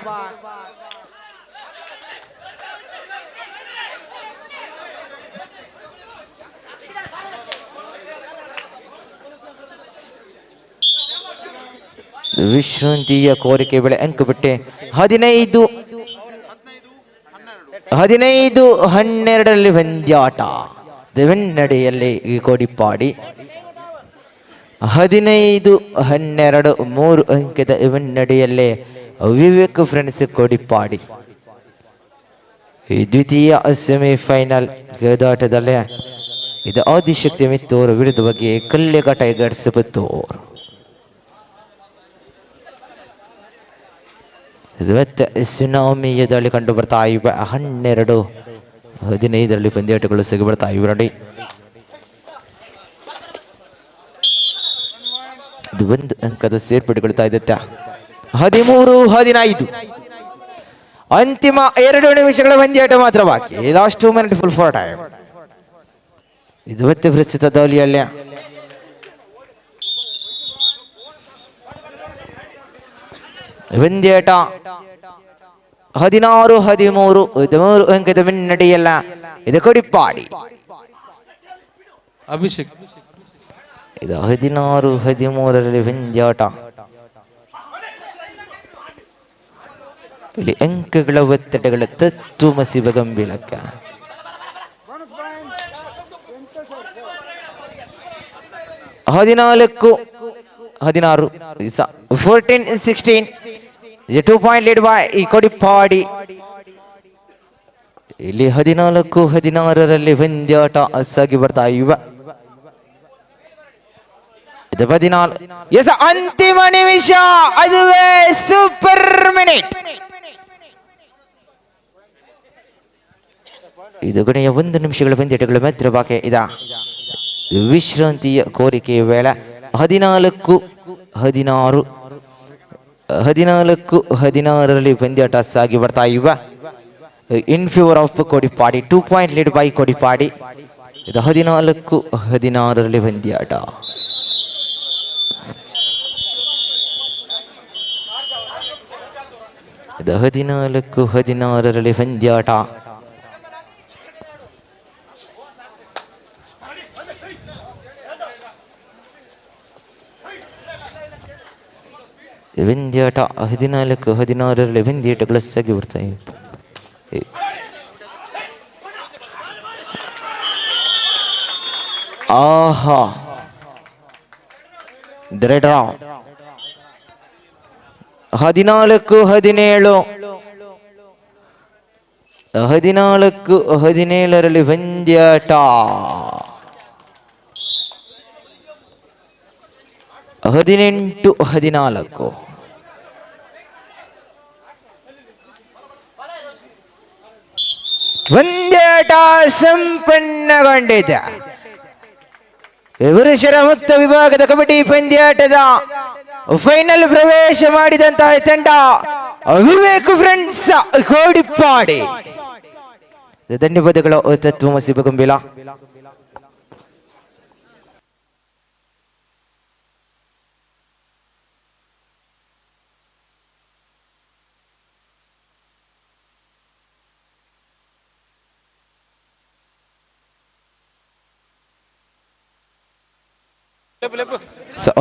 ವಿಶ್ರಾಂತಿಯ ಕೋರಿಕೆ ಬೆಳೆ ಅಂಕ ಬಿಟ್ಟೆ. 15-12 ಪಂದ್ಯಾಟ ಮುನ್ನಡೆಯಲ್ಲಿ ಈ ಕೋಡಿಪಾಡಿ. 15-12, 3 ಅಂಕದ ಮುನ್ನಡೆಯಲ್ಲೇ ವಿವೇಕ್ ಫ್ರೆಂಡ್ಸ್ ಕೋಡಿಪಾಡಿ. ಈ ದ್ವಿತೀಯ ಸೆಮಿಫೈನಲ್ ಗೆದಾಟದಲ್ಲಿ ಇದು ಆದಿಶಕ್ತಿ ಮಿತ್ತೂರು ವಿರುದ್ಧ ಬಗ್ಗೆ ಕಲ್ಲೆಗ ಟೈಗರ್ಸ್ ಪುತ್ತೂರು. ಮತ್ತೆ ಸುನಾಮಿಯ ದಾಳಿ ಕಂಡು ಬರ್ತಾ ಇವೆ. 12-15 ಪಂದ್ಯಾಟಗಳು ಸಿಗಿ ಬರ್ತಾ ಇವೆ ನೋಡಿ. ಇದು 1 ಅಂಕದ ಸೇರ್ಪಡೆಗೊಳ್ತಾ ಇದ್ದ. 13-15, ಅಂತಿಮ 2 ನಿಮಿಷಗಳ ಪಂದ್ಯಾಟ ಮಾತ್ರ ಬಾಕಿ. Last 2 minute full for time. ಇದು ಮತ್ತೆ ಪ್ರಸ್ತುತ ದಾಳಿಯಲ್ಲಿ ಪಂದ್ಯಾಟ 16-13, 3 ಅಂಕದ ಮುನ್ನಡೆಯಲ್ಲ ಇದು ಕೊಡಿಪಾಡಿ. ಅಭಿಷೇಕ್ ಇದು 16-13 ಪಂದ್ಯಾಟ. ಇಲ್ಲಿ ಅಂಕಗಳ ಒತ್ತಡಗಳ ತತ್ವಮಸಿ ಗಂಭೀರಕ್ಕ. 14-16, 14-16, 2 point lead by ಈ ಕೊಡಿಪಾಡಿ. ಇಲ್ಲಿ 14-16 ಪಂದ್ಯಾಟ ಸಾಗಿ ಬರ್ತಾ ಇವೆ. ಇದು 14, ಎಸ್ ಅಂತಿಮ ನಿಮಿಷ, ಅದುವೇ ಸೂಪರ್ ಮಿನಿಟ್. ಇದು ಕೊನೆಯ 1 ನಿಮಿಷಗಳ ಪಂದ್ಯಾಟಗಳು ಮಾತ್ರ ಬಾಕಿ ಇದ. ವಿಶ್ರಾಂತಿಯ ಕೋರಿಕೆಯ ವೇಳೆ 14-16, 14-16 ಪಂದ್ಯಾಟ ಸಾಗಿ ಬರ್ತಾ ಇವೆ. In favour of Kodipadi, 2 point lead by Kodipadi. ಇದು 14-16 ಪಂದ್ಯಾಟ. ಇದು 14-16 ಪಂದ್ಯಾಟ. ಪಂದ್ಯಾಟ 14-16 ಪಂದ್ಯಾಟಗಳು ಸಾಗಿ ಬರ್ತಾ ಇವೆ. ಆಹಾ, 14-17, 14-17 ಪಂದ್ಯಾಟ. 18-14. ಪಂದ್ಯಾಟ ಸಂಪನ್ನಗೊಂಡಿದೆ. ಪುರುಷರ ಮುಕ್ತ ವಿಭಾಗದ ಕಬಡ್ಡಿ ಪಂದ್ಯಾಟದ ಫೈನಲ್ ಪ್ರವೇಶ ಮಾಡಿದಂತಹ ತಂಡ ವಿವೇಕ್ ಫ್ರೆಂಡ್ಸ್ ಕೋಡಿಪಾಡಿ. ಧನ್ಯವಾದಗಳು ತತ್ವಮಸಿ ಬಗಂಬಿಲ.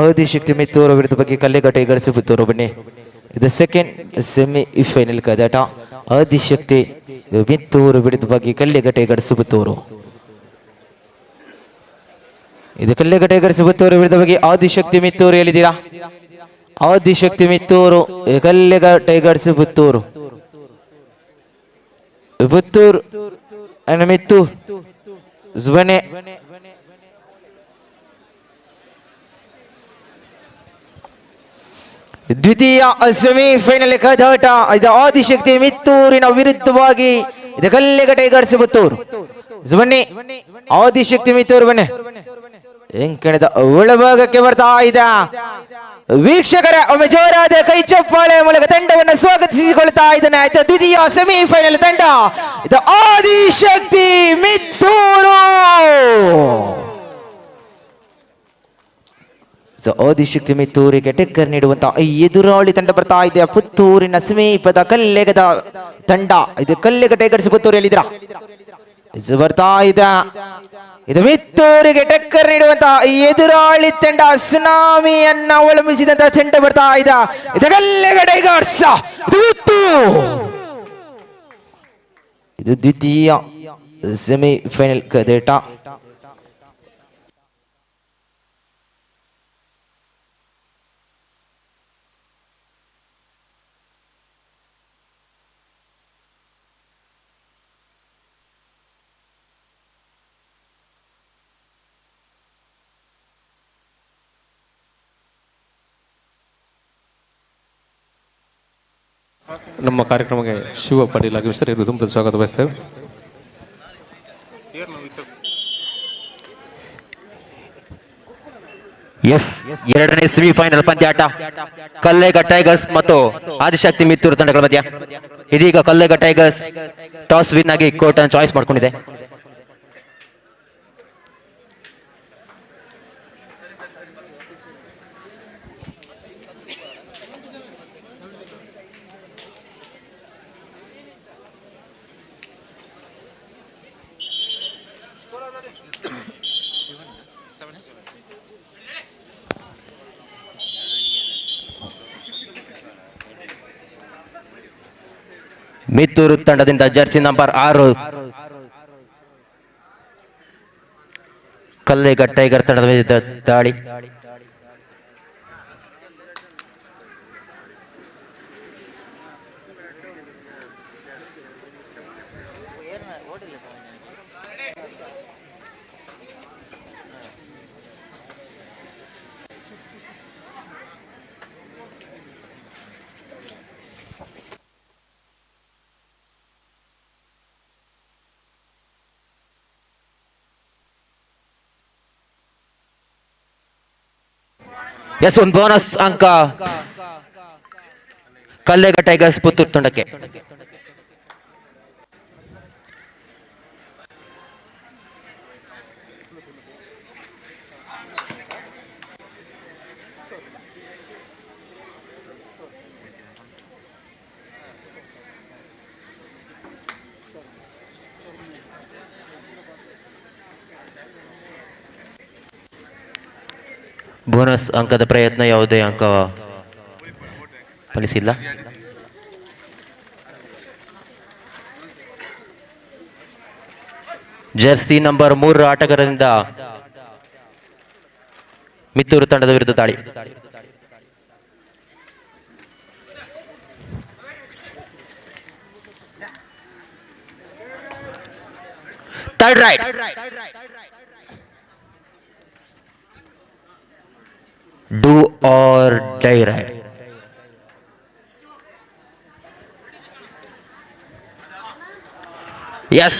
ಆದಿಶಕ್ತಿ ಮಿತ್ತೂರು ವಿರುದ್ಧ ಬಗ್ಗೆ ಕಲ್ಲೆಗಟ್ಟೆ ಗಳಿಸಿ ಬನ್ನಿ. ಇದು ಸೆಕೆಂಡ್ ಸೆಮಿ ಫೈನಲ್ ಕದಾಟ. ಆದಿಶಕ್ತಿ ಮಿತ್ತೂರು ವಿರುದ್ಧ ಬಗ್ಗೆ ಕಲ್ಲೆಗಟ್ಟೆ ಗಳಿಸಿ. ಇದು ಕಲ್ಲೆಗಟ್ಟೆ ಗಳಿಸಿ ವಿರುದ್ಧ ಬಗ್ಗೆ ಆದಿಶಕ್ತಿ ಮಿತ್ತೂರು ಹೇಳಿದ್ದೀರಾ? ಆದಿಶಕ್ತಿ ಮಿತ್ತೂರು, ಕಲ್ಲೆಗ ಟೈಗರ್ಸ್ ಪುತ್ತೂರು. ಪುತ್ತೂರು ಮಿತ್ತು ಬನ್ನಿ. ದ್ವಿತೀಯ ಸೆಮಿಫೈನಲ್ ಕದಾಟ ಇದು ಆದಿಶಕ್ತಿ ಮಿತ್ತೂರಿನ ವಿರುದ್ಧವಾಗಿ ಇದು ಕಲ್ಲೆಗ ಟೈಗರ್ಸ್ ಪುತ್ತೂರು. ಬನ್ನಿ ಆದಿಶಕ್ತಿ ಮಿತ್ತೂರು ಬನ್ನಿ. ಎಂಕಣದ ಒಳಭಾಗಕ್ಕೆ ಬರ್ತಾ ಇದೆ. ವೀಕ್ಷಕರ ಒಮ್ಮೆ ಜೋರಾದ ಕೈ ಚಪ್ಪಾಳೆ ಮೂಲಕ ತಂಡವನ್ನು ಸ್ವಾಗತಿಸಿಕೊಳ್ತಾ ಇದ್ದಾನೆ. ಆಯ್ತು, ದ್ವಿತೀಯ ಸೆಮಿಫೈನಲ್ ತಂಡ ಇದು ಆದಿಶಕ್ತಿ ಮಿತ್ತೂರು. ಸೊ ಆದಿಶಕ್ತಿ ಮಿತ್ತೂರಿಗೆ ಟಕ್ಕರ್ ನೀಡುವಂತ ಎದುರಾಳಿ ತಂಡ ಬರ್ತಾ ಇದೆ. ಪುತ್ತೂರಿನ ಸಮೀಪದ ಕಲ್ಲೆಗದ ತಂಡ ಇದು ಕಲ್ಲೆಗ ಟೈಗರ್ಸ್ ಪುತ್ತೂರು. ಎಲ್ಲಿದ್ದೀರಾ? ಬರ್ತಾ ಇದೆ. ಇದು ಮಿತ್ತೂರಿಗೆ ಟಕ್ಕರ್ ನೀಡುವಂತ ಎದುರಾಳಿ ತಂಡ ಸುನಾಮಿಯನ್ನ ಅವಲಂಬಿಸಿದಂತ ತಂಡ ಬರ್ತಾ ಇದೆ. ಇದು ಕಲ್ಲೆಗ ಟೈಗರ್ಸ್ ಇದು ದ್ವಿತೀಯ ಸೆಮಿಫೈನಲ್ ಕದೇಟ. ನಮ್ಮ ಕಾರ್ಯಕ್ರಮಕ್ಕೆ ಶಿವ ಪಾಟೀಲ್ ಆಗಮಿಸ್ತಾರೆ. ಇವರು ತುಂಬ ಸ್ವಾಗತ ಬಯಸ್ತೇವೆ. ಎಸ್, ಎರಡನೇ ಸೆಮಿಫೈನಲ್ ಪಂದ್ಯಾಟ ಕಲ್ಲೇಗ ಟೈಗರ್ಸ್ ಮತ್ತು ಆದಿಶಕ್ತಿ ಮಿತ್ತೂರು ತಂಡಗಳ ಮಧ್ಯ. ಇದೀಗ ಕಲ್ಲೇಗ ಟೈಗರ್ಸ್ ಟಾಸ್ ವಿನ್ ಆಗಿ ಕೋರ್ಟ್ ಅನ್ನು ಚಾಯ್ಸ್ ಮಾಡಿಕೊಂಡಿದೆ. ಮಿತ್ತೂರು ತಂಡದಿಂದ ಜರ್ಸಿ ನಂಬರ್ 6 ಕಲ್ಲೇಗ ಟೈಗರ್ ತಂಡದ ವಿರುದ್ಧ ದಾಳಿ. ಎಸ್, ಒಂದು ಬೋನಸ್ ಅಂಕ ಕಲ್ಲೇಗ ಟೈಗರ್ಸ್ ಪುತ್ತೂರು ತಂಡಕ್ಕೆ. ಬೋನಸ್ ಅಂಕದ ಪ್ರಯತ್ನ, ಯಾವುದೇ ಅಂಕ ಫಲಿಸಿಲ್ಲ. ಜೆರ್ಸಿ ನಂಬರ್ 3 ಆಟಗಾರರಿಂದ ಮಿತ್ತೂರು ತಂಡದ ವಿರುದ್ಧ ದಾಳಿ. Third raid. Do or die raid. Yes,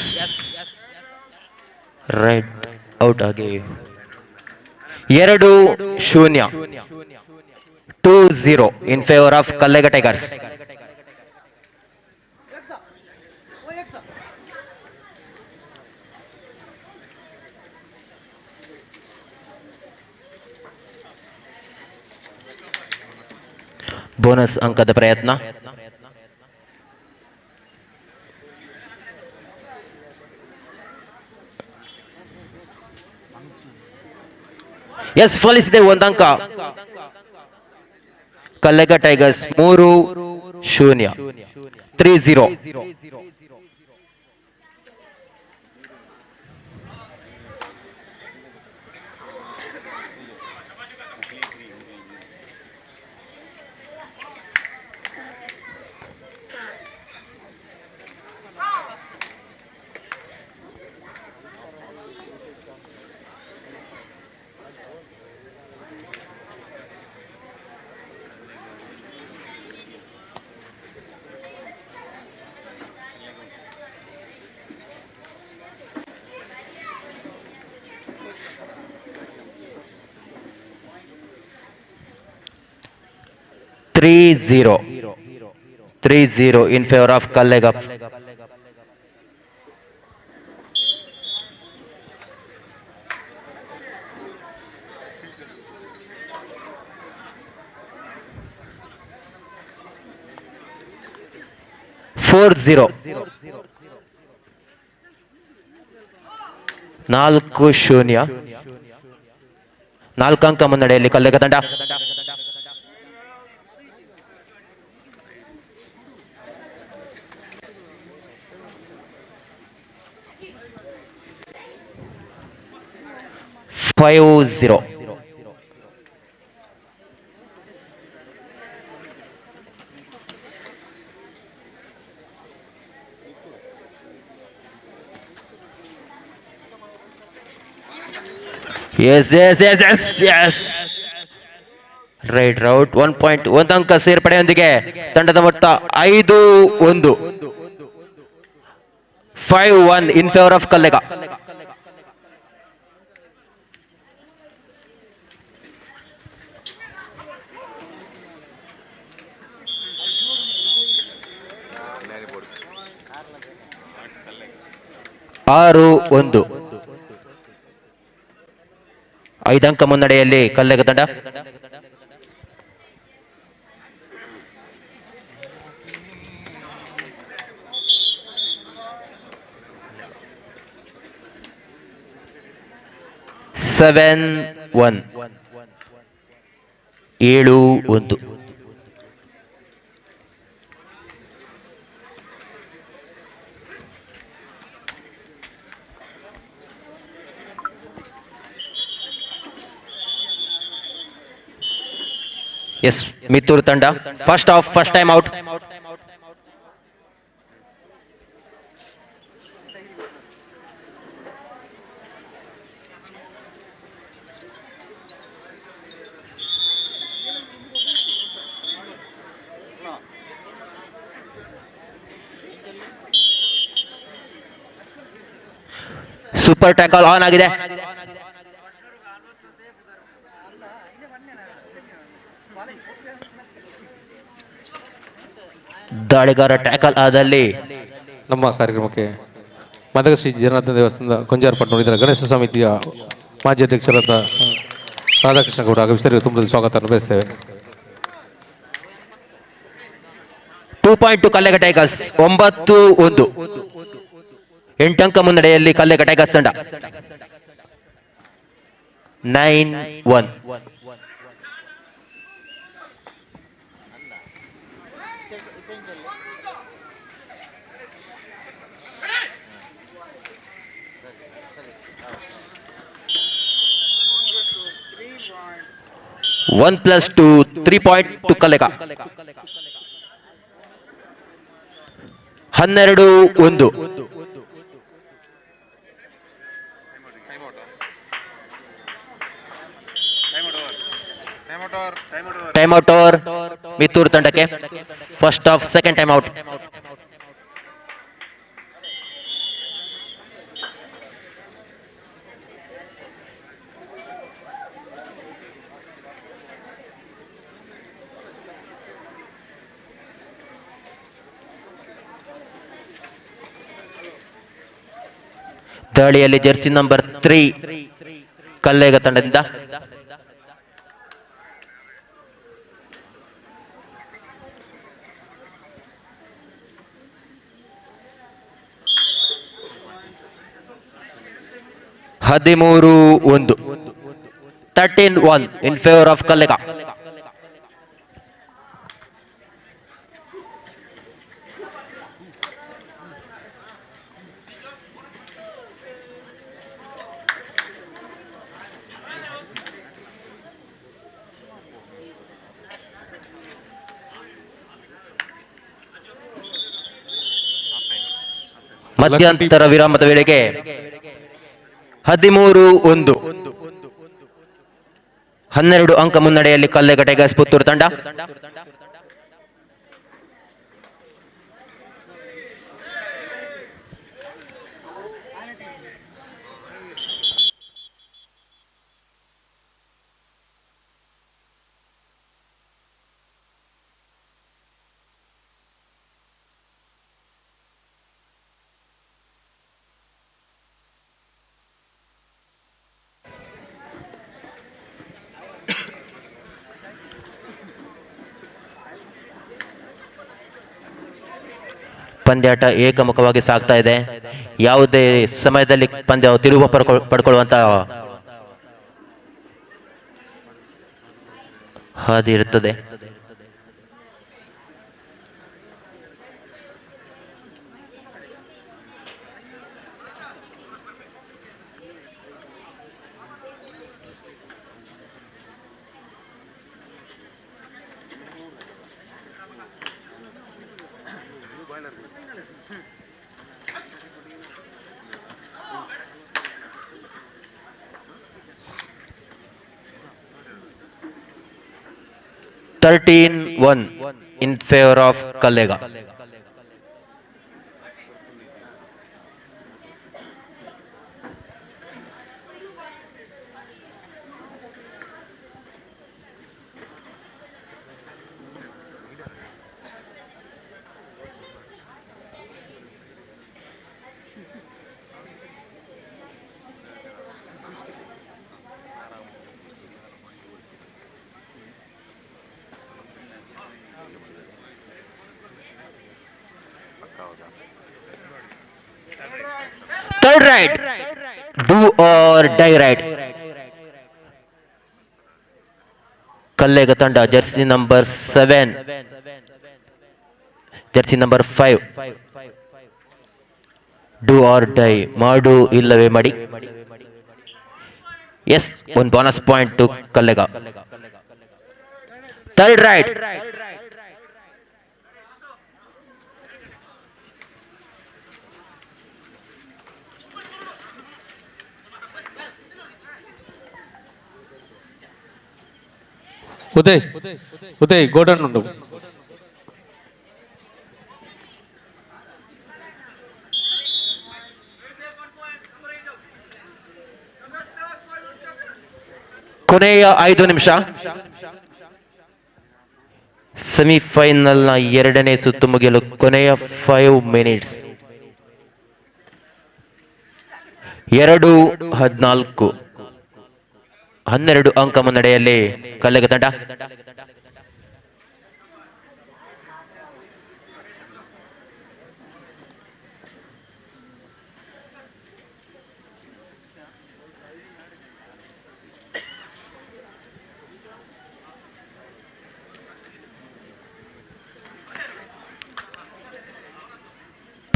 raid out ಆಗಿ 2-0, 2-0 in favour of Kallega Tigers. Bonus ಅಂಕದ ಪ್ರಯತ್ನ. ಎಸ್, ಫಲಿಸಿದೆ ಒಂದು ಅಂಕ. ಕಲ್ಲೆಗ tigers 3-0, 3-0. 3-0. 3-0 in favor of Kallega. 4-0. 4-0. 4 ಅಂಕ ಮುನ್ನಡೆಯಲ್ಲಿ ಕಲ್ಲೆಗ ತಂಡ. 5-0. Yes yes yes yes yes. Right route 1.1 ಅಂಕ ಸೇರ್ಪಡೆಯೊಂದಿಗೆ ತಂಡದ ಮೊತ್ತ 5-1. 5-1 in favor of Kallega. 6-1. 5 ಅಂಕ ಮುನ್ನಡೆಯಲ್ಲಿ ಕಲ್ಲೆಗ ತಂಡ. 7-1. 7-1. S Mittur ತಂಡ first half first time out. Super tackle on ಆಗಿದೆ. ದಾಳಿಗಾರ ಟ್ಯಾಕಲ್ ಆದಲ್ಲಿ ನಮ್ಮ ಕಾರ್ಯಕ್ರಮಕ್ಕೆ ಮದಗ ಶ್ರೀ ಜನಾರ್ದನ ದೇವಸ್ಥಾನದ ಕೊಂಜಾರಪಟ್ಟಣ ಇದರ ಗಣೇಶ ಸಮಿತಿಯ ಮಾಜಿ ಅಧ್ಯಕ್ಷರಾದ ರಾಧಾಕೃಷ್ಣ ಗೌಡ ಆಗಮಿಸಿದರೆ ತುಂಬ ಸ್ವಾಗತವನ್ನು ಬಯಸ್ತೇವೆ. 2.2 ಕಲ್ಲೆಗ ಟೈಗರ್ಸ್ 9-1. 8 ಅಂಕ ಮುನ್ನಡೆಯಲ್ಲಿ ಕಲ್ಲೆಗ ಟೈಗರ್ಸ್ ತಂಡ. 9-1. 1 + 2 3.2 ಕಲ್ಲೆಗ. 12-1. ಟೈಮ್ ಔಟ್ ಓವರ್ ಮಿತ್ತೂರು ತಂಡಕ್ಕೆ. First half second time out. ದಾಳಿಯಲ್ಲಿ ಜೆರ್ಸಿ ನಂಬರ್ 3 ಕಲ್ಲೇಗ ತಂಡದಿಂದ. 13-1. 13-1 in favor of Kallega. ಮಧ್ಯಂತರ ವಿರಾಮದ ವೇಳೆಗೆ 13-1. 12 ಅಂಕ ಮುನ್ನಡೆಯಲ್ಲಿ ಕಲ್ಲೆಗ ಟೈಗರ್ಸ್ ಪುತ್ತೂರು ತಂಡ. ಪಂದ್ಯಾಟ ಏಕಮುಖವಾಗಿ ಸಾಗ್ತಾ ಇದೆ. ಯಾವುದೇ ಸಮಯದಲ್ಲಿ ಪಂದ್ಯ ತಿರುವು ಪಡ್ಕೊಳ್ಳುವಂತ ಹಾದಿ ಇರುತ್ತದೆ. 13-1 in favor of Kallega. Third raid, do or die raid. Kallega ತಂಡ jersey number 7, jersey number 5, do or die, ಮಾಡು ಇಲ್ಲವೇ ಮಾಡಿ. ಎಸ್, ಒಂದು bonus point to Kallega. Third raid, Uday Uday godown ಉಂಡು. ಕೊನೆಯ 5 ನಿಮಿಷ. ಸೆಮಿಫೈನಲ್ನ ಎರಡನೇ ಸುತ್ತು ಮುಗಿಯಲು ಕೊನೆಯ 5 ಮಿನಿಟ್ಸ್. 2-14, 12 ಅಂಕ ಮುನ್ನಡೆಯಲ್ಲಿ ಕಲ್ಲೆಗ ತಂಡ.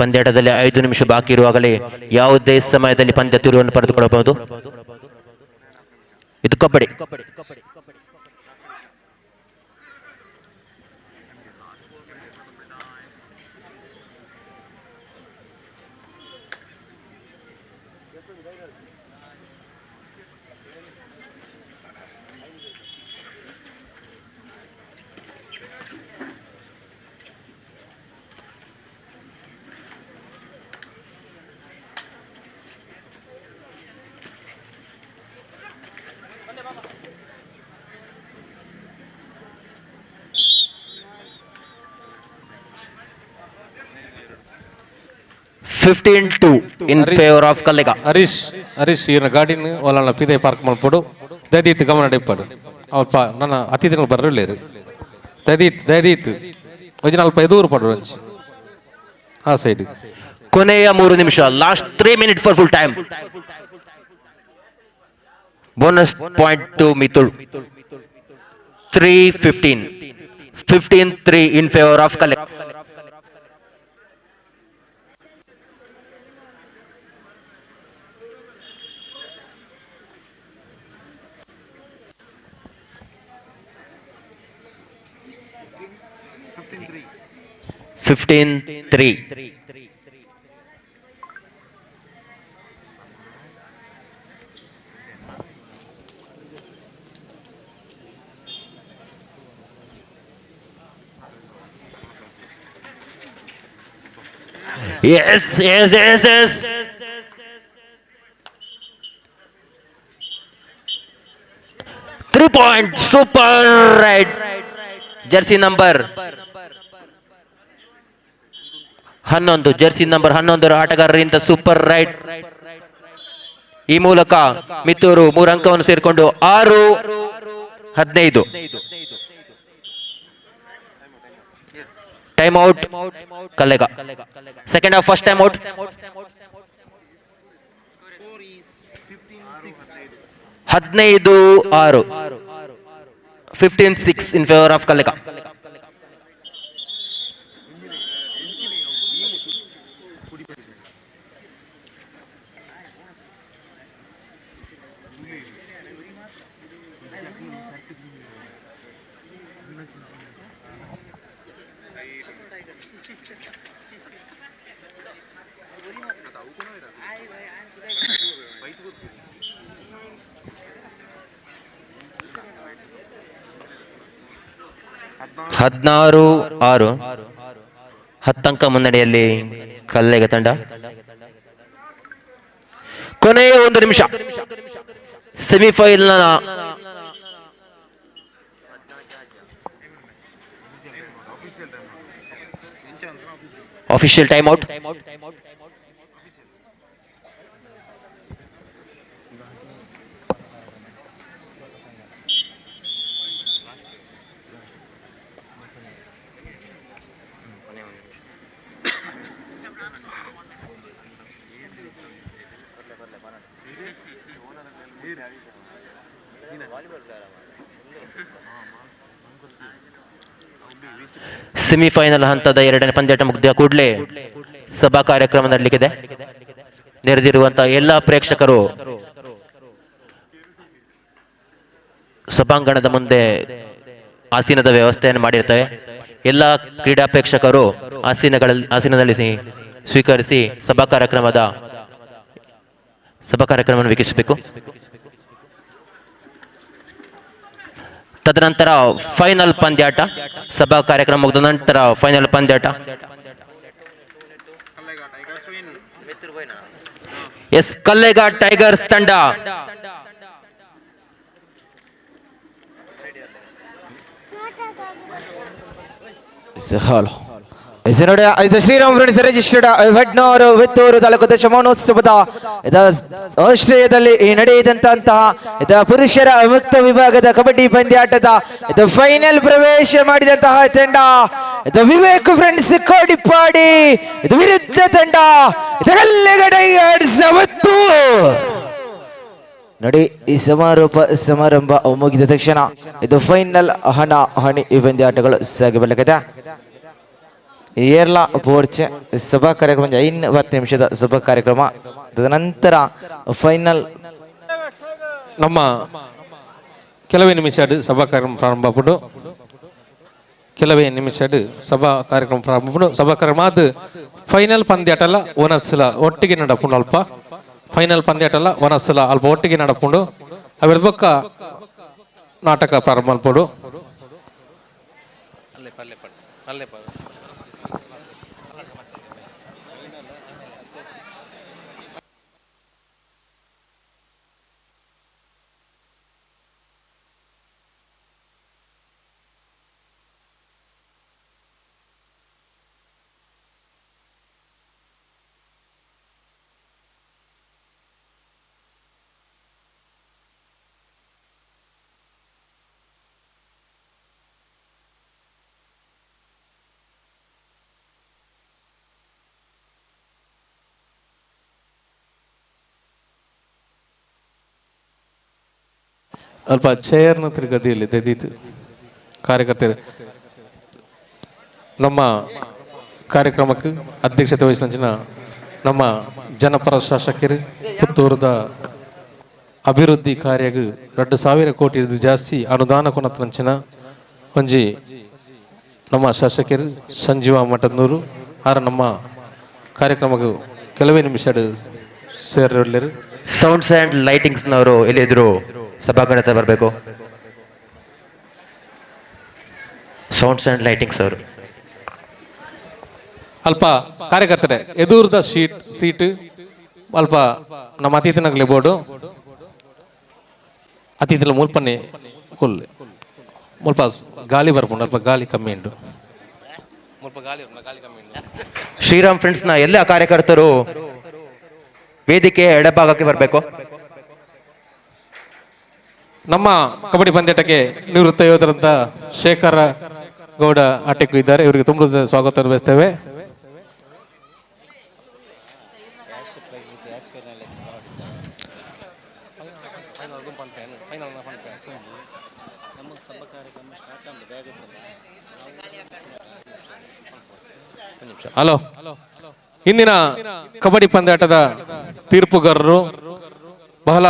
ಪಂದ್ಯಾಟದಲ್ಲಿ 5 ನಿಮಿಷ ಬಾಕಿ ಇರುವಾಗಲೇ ಯಾವುದೇ ಸಮಯದಲ್ಲಿ ಪಂದ್ಯ ತಿರುವನ್ನು ಪಡೆದುಕೊಳ್ಳಬಹುದು. ಇದು kabaddi. 15-2 in favor of Kallega. Harish Harish ಈರ್ನ ಗಾಡಿನ ಒಲನ ಪಿದೆ ಪಾರ್ಕ್ ಮಲ್ಪಡು. ದಯದೀತ್ ಗಮನ ಡಿಪ್ಪಡು. ಅಲ್ಪ ನನ್ನ ಅತಿಥಿಗಳು ಬರ್ರಲೇರು. ದಯದೀತ್ ದಯದೀತ್ ಒಂಜಿ ಅಲ್ಪ ಎದೂರು ಪಡು ಒಂಜಿ ಆ ಸೈಡ್. ಕೊನೆಯ 3 ನಿಮಿಷ, last 3 minute for full time. Bonus point to Mithul. 3-15, 15-3 in favor of Kallega. 15-3. Yes, yes, yes, yes. 3 point, super raid. Jersey number 11, jersey number 11 ಆಟಗಾರರಿಂದ super ride. ಈ ಮೂಲಕ ಮಿತ್ತೂರು 3 ಅಂಕವನ್ನು ಸೇರಿಕೊಂಡು 6-15. Time out Kallega. Second half first time out. 15-6, 15-6 in favour of Kallega. 16-6, 10 ಅಂಕ ಮುನ್ನಡೆಯಲ್ಲಿ ಕಲ್ಲೆಗ ತಂಡ. ಕೊನೆಯ ಒಂದು ನಿಮಿಷ semifinal official time out. Semifinal ಹಂತದ ಎರಡನೇ ಪಂದ್ಯಾಟ ಮುಗಿದ ಕೂಡಲೇ ಸಭಾ ಕಾರ್ಯಕ್ರಮ ನಡೆಯಲಿದೆ. ನೆರೆದಿರುವಂತಹ ಎಲ್ಲ ಪ್ರೇಕ್ಷಕರು ಸಭಾಂಗಣದ ಮುಂದೆ ಆಸೀನದ ವ್ಯವಸ್ಥೆಯನ್ನು ಮಾಡಿರ್ತವೆ. ಎಲ್ಲ ಕ್ರೀಡಾ ಪ್ರೇಕ್ಷಕರು ಆಸೀನದಲ್ಲಿ ಸ್ವೀಕರಿಸಿ ಸಭಾ ಕಾರ್ಯಕ್ರಮವನ್ನು ವೀಕ್ಷಿಸಬೇಕು. ತದನಂತರ ಫೈನಲ್ ಪಂದ್ಯಾಟ, ಸಭಾ ಕಾರ್ಯಕ್ರಮ ಮುಗಿದ ನಂತರ ಫೈನಲ್ ಪಂದ್ಯಾಟ. ಎಸ್ ಕಲ್ಲೆಗ ಟೈಗರ್ಸ್ ತಂಡ ನೋಡಿ, ಇದು ಶ್ರೀರಾಮ್ ಫ್ರೆಂಡ್ಸ್ ರಿಜಿಸ್ಟರ್ಡ್ ಹೊಡ್ನೂರು ವಿತ್ತೂರು ತಾಲೂಕು ದಶಮಾನೋತ್ಸವದ ಆಶ್ರಯದಲ್ಲಿ ನಡೆಯಿದಂತಹ ಇದು ಪುರುಷರ ಮುಕ್ತ ವಿಭಾಗದ ಕಬಡ್ಡಿ ಪಂದ್ಯಾಟದ ಇದು ಫೈನಲ್ ಪ್ರವೇಶ ಮಾಡಿದಂತಹ ತಂಡ ಇದು ವಿವೇಕ್ ಫ್ರೆಂಡ್ಸ್ ಕೋಡಿಪಾಡಿ ಇದು ವಿರುದ್ಧ ತಂಡ ನೋಡಿ. ಈ ಸಮಾರೋಪ ಸಮಾರಂಭ ಮುಗಿದ ತಕ್ಷಣ ಇದು ಫೈನಲ್ ಹಣ ಹಣಿ ಈ ಪಂದ್ಯಾಟಗಳು ಸಾಗಬಲ್ಲಕದೆ. ಏರ್ಲಾ ಪೋರ್ಚೆ ಸಭಾ ಕಾರ್ಯಕ್ರಮ 50 ನಿಮಿಷದ ಸಭಾ ಕಾರ್ಯಕ್ರಮ, ತದನಂತರ ಫೈನಲ್. ನಮ್ಮ ಕೆಲವೇ ನಿಮಿಷ ಸಭಾ ಕಾರ್ಯಕ್ರಮ ಪ್ರಾರಂಭ ಆಗ್ಬಿಟ್ಟು ಕೆಲವೇ ನಿಮಿಷ ಸಭಾ ಕಾರ್ಯಕ್ರಮ ಪ್ರಾರಂಭ ಸಭಾ ಕಾರ್ಯಕ್ರಮ ಅದು ಫೈನಲ್ ಪಂದ್ಯಾಟಲ್ಲ ಒನಸ್ಲ ಒಟ್ಟಿಗೆ ನಡಪುಂಡು ಅಲ್ಪ ಫೈನಲ್ ಪಂದ್ಯಾಟಲ್ಲ ಒನಸ್ಲ ಅಲ್ಪ ಒಟ್ಟಿಗೆ ನಡಪುಂಡು ಅವೆರ ಬೊಕ್ಕ ನಾಟಕ ಪ್ರಾರಂಭ ಅಲ್ಪಡು. ಅಲ್ಪ ಚೇರ್ನ ತಿರುಗದಿಯಲ್ಲಿ ದೆದೀತು ಕಾರ್ಯಕರ್ತರು ನಮ್ಮ ಕಾರ್ಯಕ್ರಮಕ್ಕೆ ಅಧ್ಯಕ್ಷತೆ ವಹಿಸಿದ ನಮ್ಮ ಜನಪರ ಶಾಸಕರು ಪುತ್ತೂರದ ಅಭಿವೃದ್ಧಿ ಕಾರ್ಯಕ್ಕೆ 2000 ಕೋಟಿ ಜಾಸ್ತಿ ಅನುದಾನ ಕೊನಂಚಿನ ಒಂಜಿ ನಮ್ಮ ಶಾಸಕರು ಸಂಜೀವ ಮಠದನೂರು ಆರ ನಮ್ಮ ಕಾರ್ಯಕ್ರಮಕ್ಕೆ ಕೆಲವೇ ನಿಮಿಷ ಸೇರಿರಲಿರು. ಸೌಂಡ್ಸ್ ಆ್ಯಂಡ್ ಲೈಟಿಂಗ್ಸ್ನವರು ಎಲ್ಲಿದ್ರು ಸಭಾಂಗಣದ ಬರಬೇಕು. Sounds and lightings ಅವರು ಅಲ್ಪ ಕಾರ್ಯಕರ್ತರೆ ಎದುರ್ದ ಸೀಟ್ ಅಲ್ಪ ನಮ್ಮ ಅತಿಥಿನಾಗಲಿ ಬೋರ್ಡು ಅತಿಥಿಲ ಮುಲ್ಪನೆ ಕೊಲ್ಲೆ ಮುಲ್ಪ ಗಾಳಿ ಬರ್ಪುಂಡು ಅಲ್ಪ ಗಾಳಿ ಕಮ್ಮಿ ಉಂಟು. ಶ್ರೀರಾಮ್ ಫ್ರೆಂಡ್ಸ್ನ ಎಲ್ಲ ಕಾರ್ಯಕರ್ತರು ವೇದಿಕೆ ಎಡಭಾಗಕ್ಕೆ ಬರಬೇಕು. ನಮ್ಮ ಕಬಡ್ಡಿ ಪಂದ್ಯಾಟಕ್ಕೆ ನಿವೃತ್ತ ಯೋಧರಂತ ಶೇಖರ ಗೌಡ ಆಟಕ್ಕೂ ಇದ್ದಾರೆ. ಇವರಿಗೆ ತುಂಬ ಸ್ವಾಗತ ಬಯಸ್ತೇವೆ. ಹಲೋ, ಇಂದಿನ ಕಬಡ್ಡಿ ಪಂದ್ಯಾಟದ ತೀರ್ಪುಗಾರರು ಬಹಳ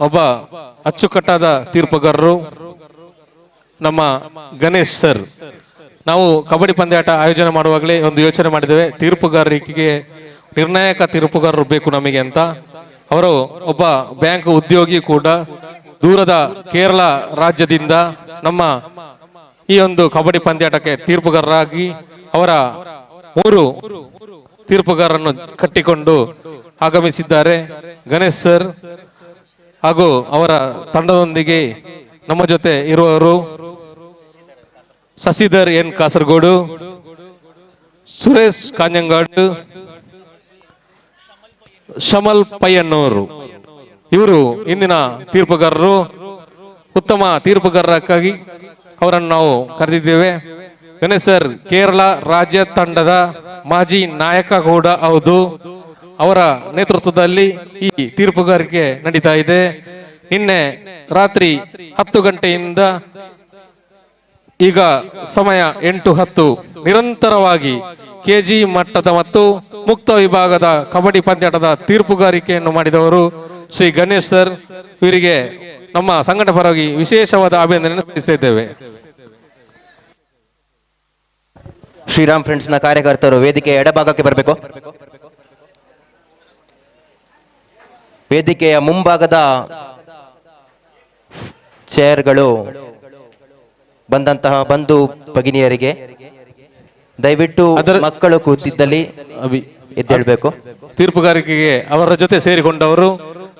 ಒಬ್ಬ ಅಚ್ಚುಕಟ್ಟಾದ ತೀರ್ಪುಗಾರರು ನಮ್ಮ ಗಣೇಶ್ ಸರ್. ನಾವು ಕಬಡ್ಡಿ ಪಂದ್ಯಾಟ ಆಯೋಜನೆ ಮಾಡುವಾಗಲೇ ಒಂದು ಯೋಚನೆ ಮಾಡಿದ್ದೇವೆ, ತೀರ್ಪುಗಾರಿಕೆಗೆ ನಿರ್ಣಾಯಕ ತೀರ್ಪುಗಾರರು ಬೇಕು ನಮಗೆ ಅಂತ. ಅವರು ಒಬ್ಬ ಬ್ಯಾಂಕ್ ಉದ್ಯೋಗಿ ಕೂಡ, ದೂರದ ಕೇರಳ ರಾಜ್ಯದಿಂದ ನಮ್ಮ ಈ ಒಂದು ಕಬಡ್ಡಿ ಪಂದ್ಯಾಟಕ್ಕೆ ತೀರ್ಪುಗಾರರಾಗಿ ಅವರ 3 ತೀರ್ಪುಗಾರರನ್ನು ಕಟ್ಟಿಕೊಂಡು ಆಗಮಿಸಿದ್ದಾರೆ. ಗಣೇಶ್ ಸರ್ ಹಾಗೂ ಅವರ ತಂಡದೊಂದಿಗೆ ನಮ್ಮ ಜೊತೆ ಇರುವವರು ಶಶಿಧರ್ ಎನ್ ಕಾಸರಗೋಡು, ಸುರೇಶ್ ಕಾಂಜಂಗಾಡು, ಶಮಲ್ ಪಯ್ಯನ್ನೂರು ಇವರು ಇಂದಿನ ತೀರ್ಪುಗಾರರು. ಉತ್ತಮ ತೀರ್ಪುಗಾರರಾಗಿ ಅವರನ್ನು ನಾವು ಕರೆದಿದ್ದೇವೆ. ಗಣೇಶ್ ಸರ್ ಕೇರಳ ರಾಜ್ಯ ತಂಡದ ಮಾಜಿ ನಾಯಕ ಕೂಡ ಹೌದು. ಅವರ ನೇತೃತ್ವದಲ್ಲಿ ಈ ತೀರ್ಪುಗಾರಿಕೆ ನಡೀತಾ ಇದೆ. ನಿನ್ನೆ ರಾತ್ರಿ 10 ಗಂಟೆಯಿಂದ ಈಗ ಸಮಯ 8:10 ನಿರಂತರವಾಗಿ ಕೆಜಿ ಮಟ್ಟದ ಮತ್ತು ಮುಕ್ತ ವಿಭಾಗದ ಕಬಡ್ಡಿ ಪಂದ್ಯಾಟದ ತೀರ್ಪುಗಾರಿಕೆಯನ್ನು ಮಾಡಿದವರು ಶ್ರೀ ಗಣೇಶ್ ಸರ್. ಇವರಿಗೆ ನಮ್ಮ ಸಂಘಟನೆ ಪರವಾಗಿ ವಿಶೇಷವಾದ ಅಭಿನಂದನೆ ಸಲ್ಲಿಸ್ತಾ ಇದ್ದೇವೆ. ಶ್ರೀರಾಮ್ ಫ್ರೆಂಡ್ಸ್ನ ಕಾರ್ಯಕರ್ತರು ವೇದಿಕೆಯ ಎಡಭಾಗಕ್ಕೆ ಬರಬೇಕು. ವೇದಿಕೆಯ ಮುಂಭಾಗದ ಚೇರ್ಗಳು ಬಂದಂತಹ ಬಂಧು ಭಗಿನಿಯರಿಗೆ ದಯವಿಟ್ಟು ಮಕ್ಕಳು ಕೂತಿದ್ದಲ್ಲಿ ಎದ್ದೇಳಬೇಕು. ತೀರ್ಪುಗಾರಿಕೆಗೆ ಅವರ ಜೊತೆ ಸೇರಿಕೊಂಡವರು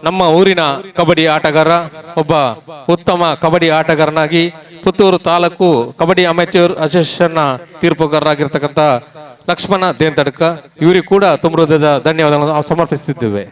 ನಮ್ಮ ಊರಿನ ಕಬಡ್ಡಿ ಆಟಗಾರ, ಒಬ್ಬ ಉತ್ತಮ ಕಬಡ್ಡಿ ಆಟಗಾರನಾಗಿ ಪುತ್ತೂರು ತಾಲೂಕು ಕಬಡ್ಡಿ ಅಮೆಚೂರ್ ಅಸೋಸಿಯೇಷನ್ನ ತೀರ್ಪುಗಾರರಾಗಿರ್ತಕ್ಕಂಥ ಲಕ್ಷ್ಮಣ ದೇಂತಡ್ಕ ಇವರಿಗೆ ಕೂಡ ತುಂಬ ಹೃದಯದ ಧನ್ಯವಾದಗಳನ್ನು ಸಮರ್ಪಿಸುತ್ತಿದ್ದೇವೆ.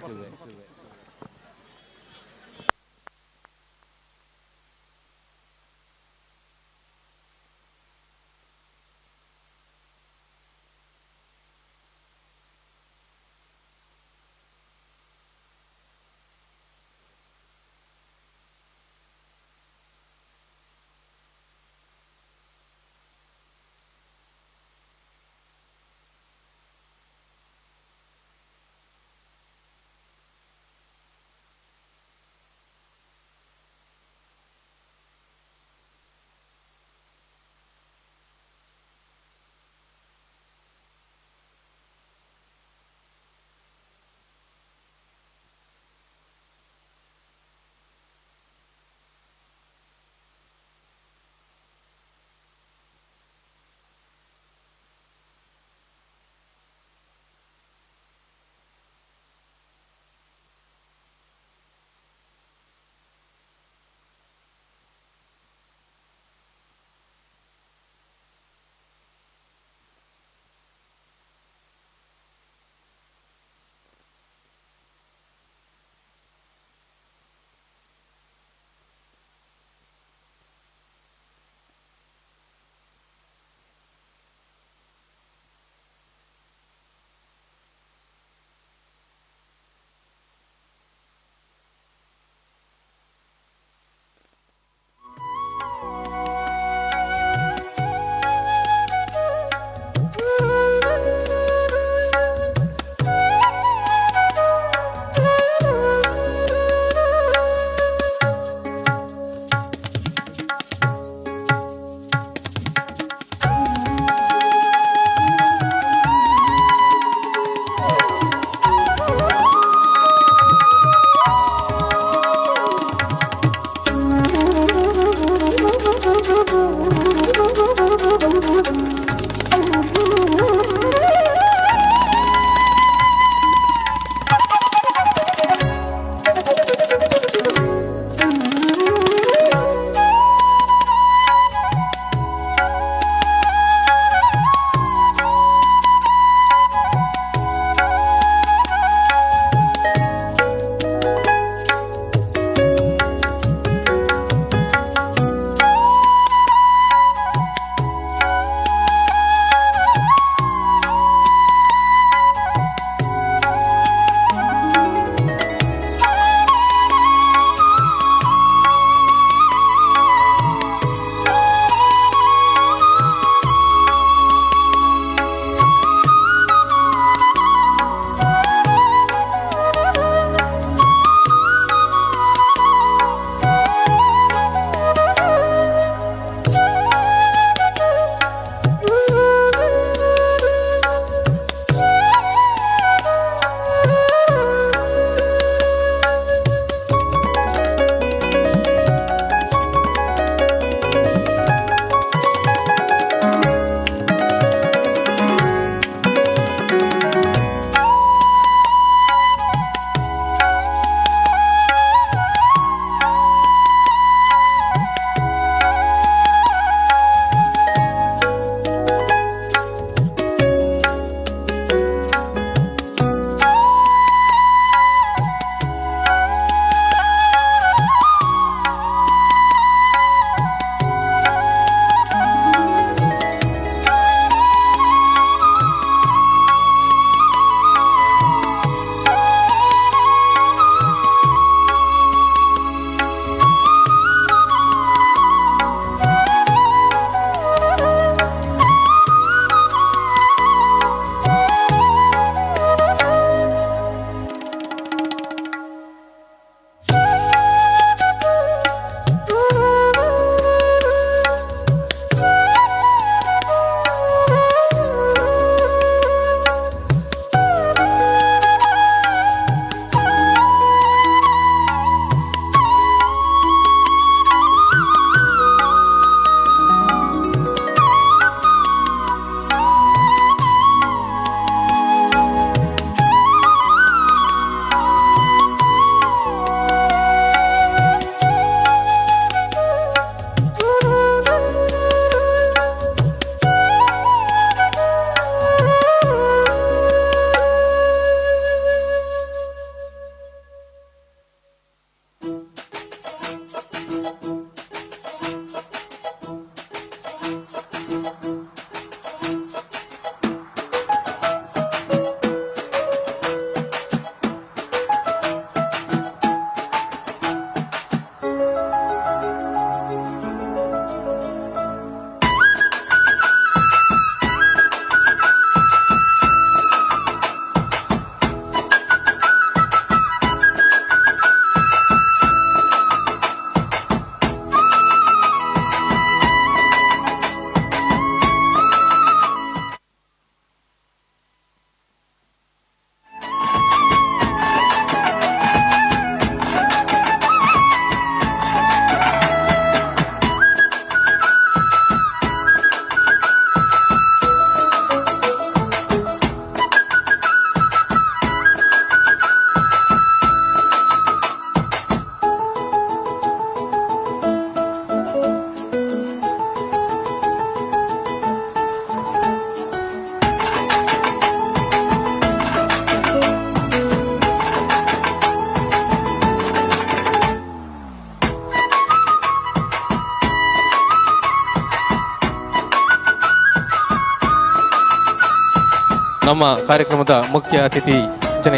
ನಮ್ಮ ಕಾರ್ಯಕ್ರಮದ ಮುಖ್ಯ ಅತಿಥಿ ಜನ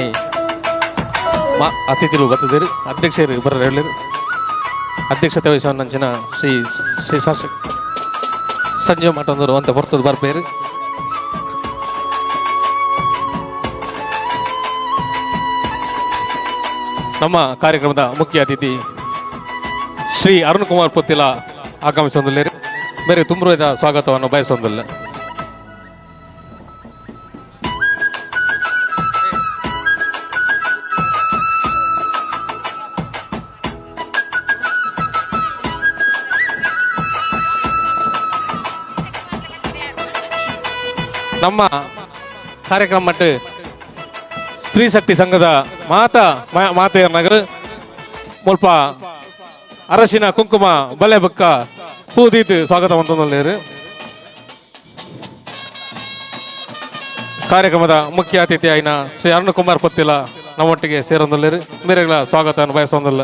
ಅತಿಥಿಗಳು ಬರ್ತದಿರು, ಅಧ್ಯಕ್ಷರು ಬರ ಅಧ್ಯಕ್ಷತೆ ವಹಿಸುವ ಶ್ರೀ ಶ್ರೀ ಶಾಸಕ ಸಂಜೀವ್ ಮಠಂದರು ಅಂತ ಬರ್ತದೆ ಬರ್ಬೇರು. ನಮ್ಮ ಕಾರ್ಯಕ್ರಮದ ಮುಖ್ಯ ಅತಿಥಿ ಶ್ರೀ ಅರುಣ್ ಕುಮಾರ್ ಪೊತ್ತಿಲ ಆಗಮಿಸೊಂದಿಲ್ಲ. ಬೇರೆ ತುಂಬ ಸ್ವಾಗತವನ್ನು ಬಯಸೊಂದಿಲ್ಲ. ನಮ್ಮ ಕಾರ್ಯಕ್ರಮ ಸ್ತ್ರೀ ಶಕ್ತಿ ಸಂಘದ ಮಾತಾ ಮಾತೆಯರ ನಗರ ಮುಲ್ಪ ಅರಶಿನ ಕುಂಕುಮ ಬಲೆ ಬಕ್ಕ ಪೂದೀತ್ ಸ್ವಾಗತ ಮಂತೊಂದುಲ್ಲೆರ್. ಕಾರ್ಯಕ್ರಮದ ಮುಖ್ಯ ಅತಿಥಿ ಆಯಿನ ಶ್ರೀ ಅರುಣ್ ಕುಮಾರ್ ಪೊತ್ತಿಲ ನಮ್ಮೊಟ್ಟಿಗೆ ಸೇರೊಂದುಲ್ಲೆರ್. ಮೇರೆಗಳ ಸ್ವಾಗತವನ್ನು ಬಯಸೊಂದುಲ್ಲ.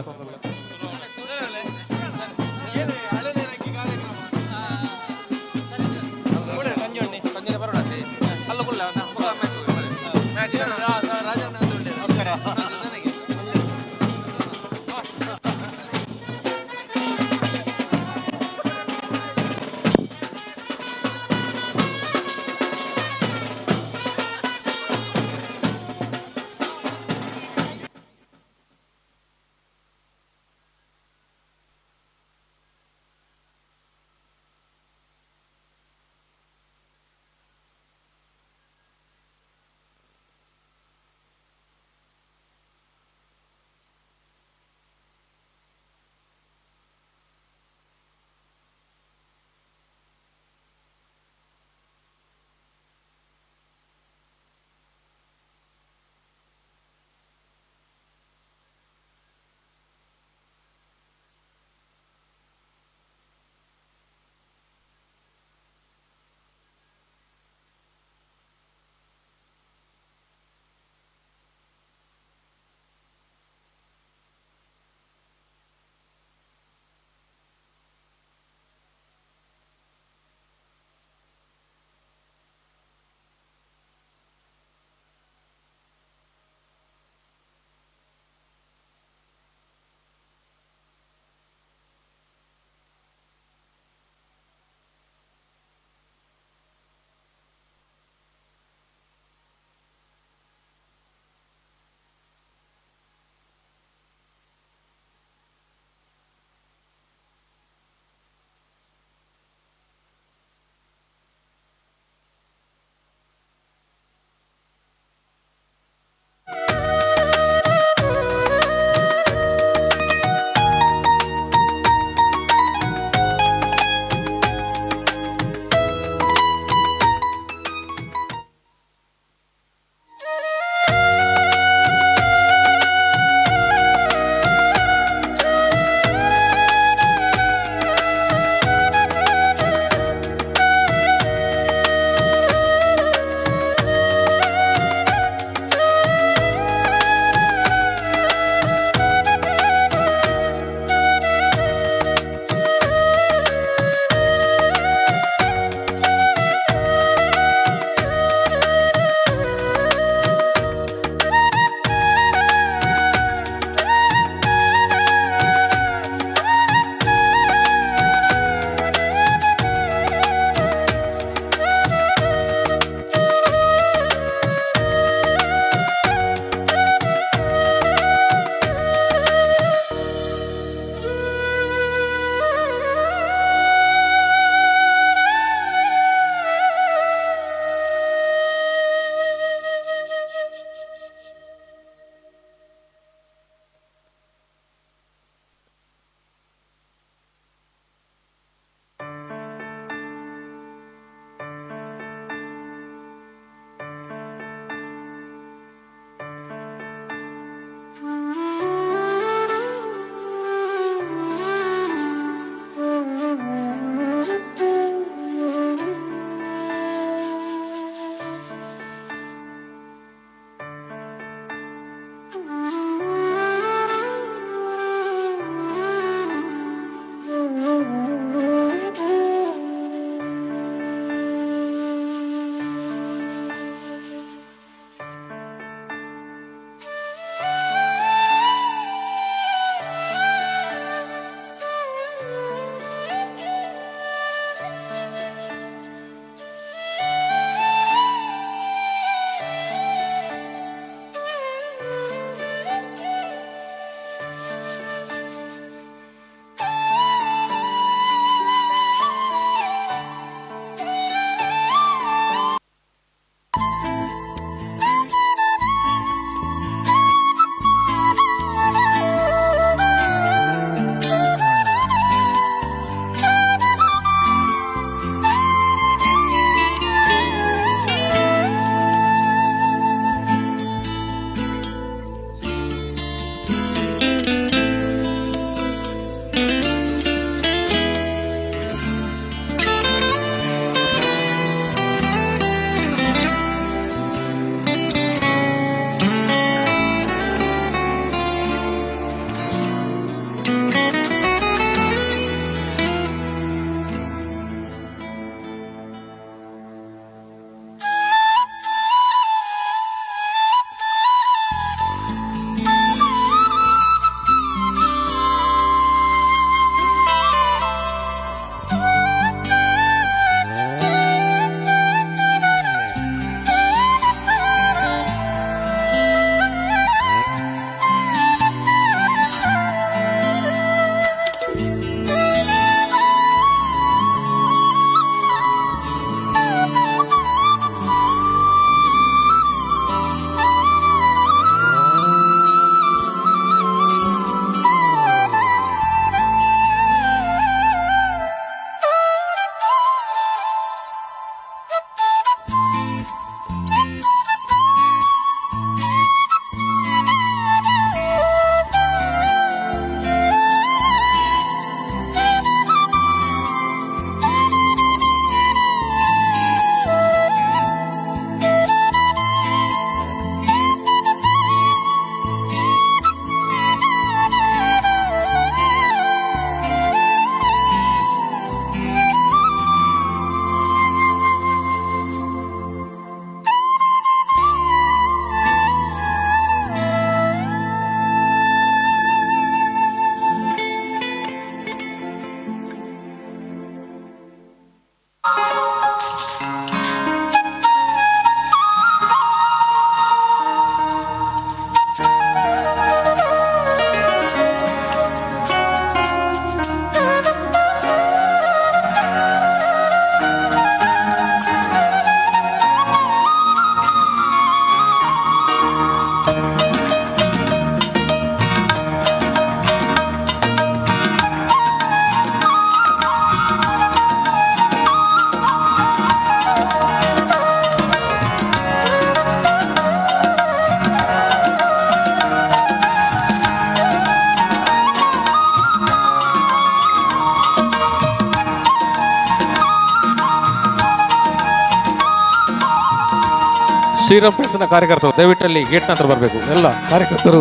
ಶ್ರೀರಾಮ್ ಫ್ರೆಂಡ್ಸ್ನ ಕಾರ್ಯಕರ್ತರು ದಯವಿಟ್ಟು ಅಲ್ಲಿ ಗೇಟ್ನ ಹತ್ರ ಬರಬೇಕು. ಎಲ್ಲ ಕಾರ್ಯಕರ್ತರು,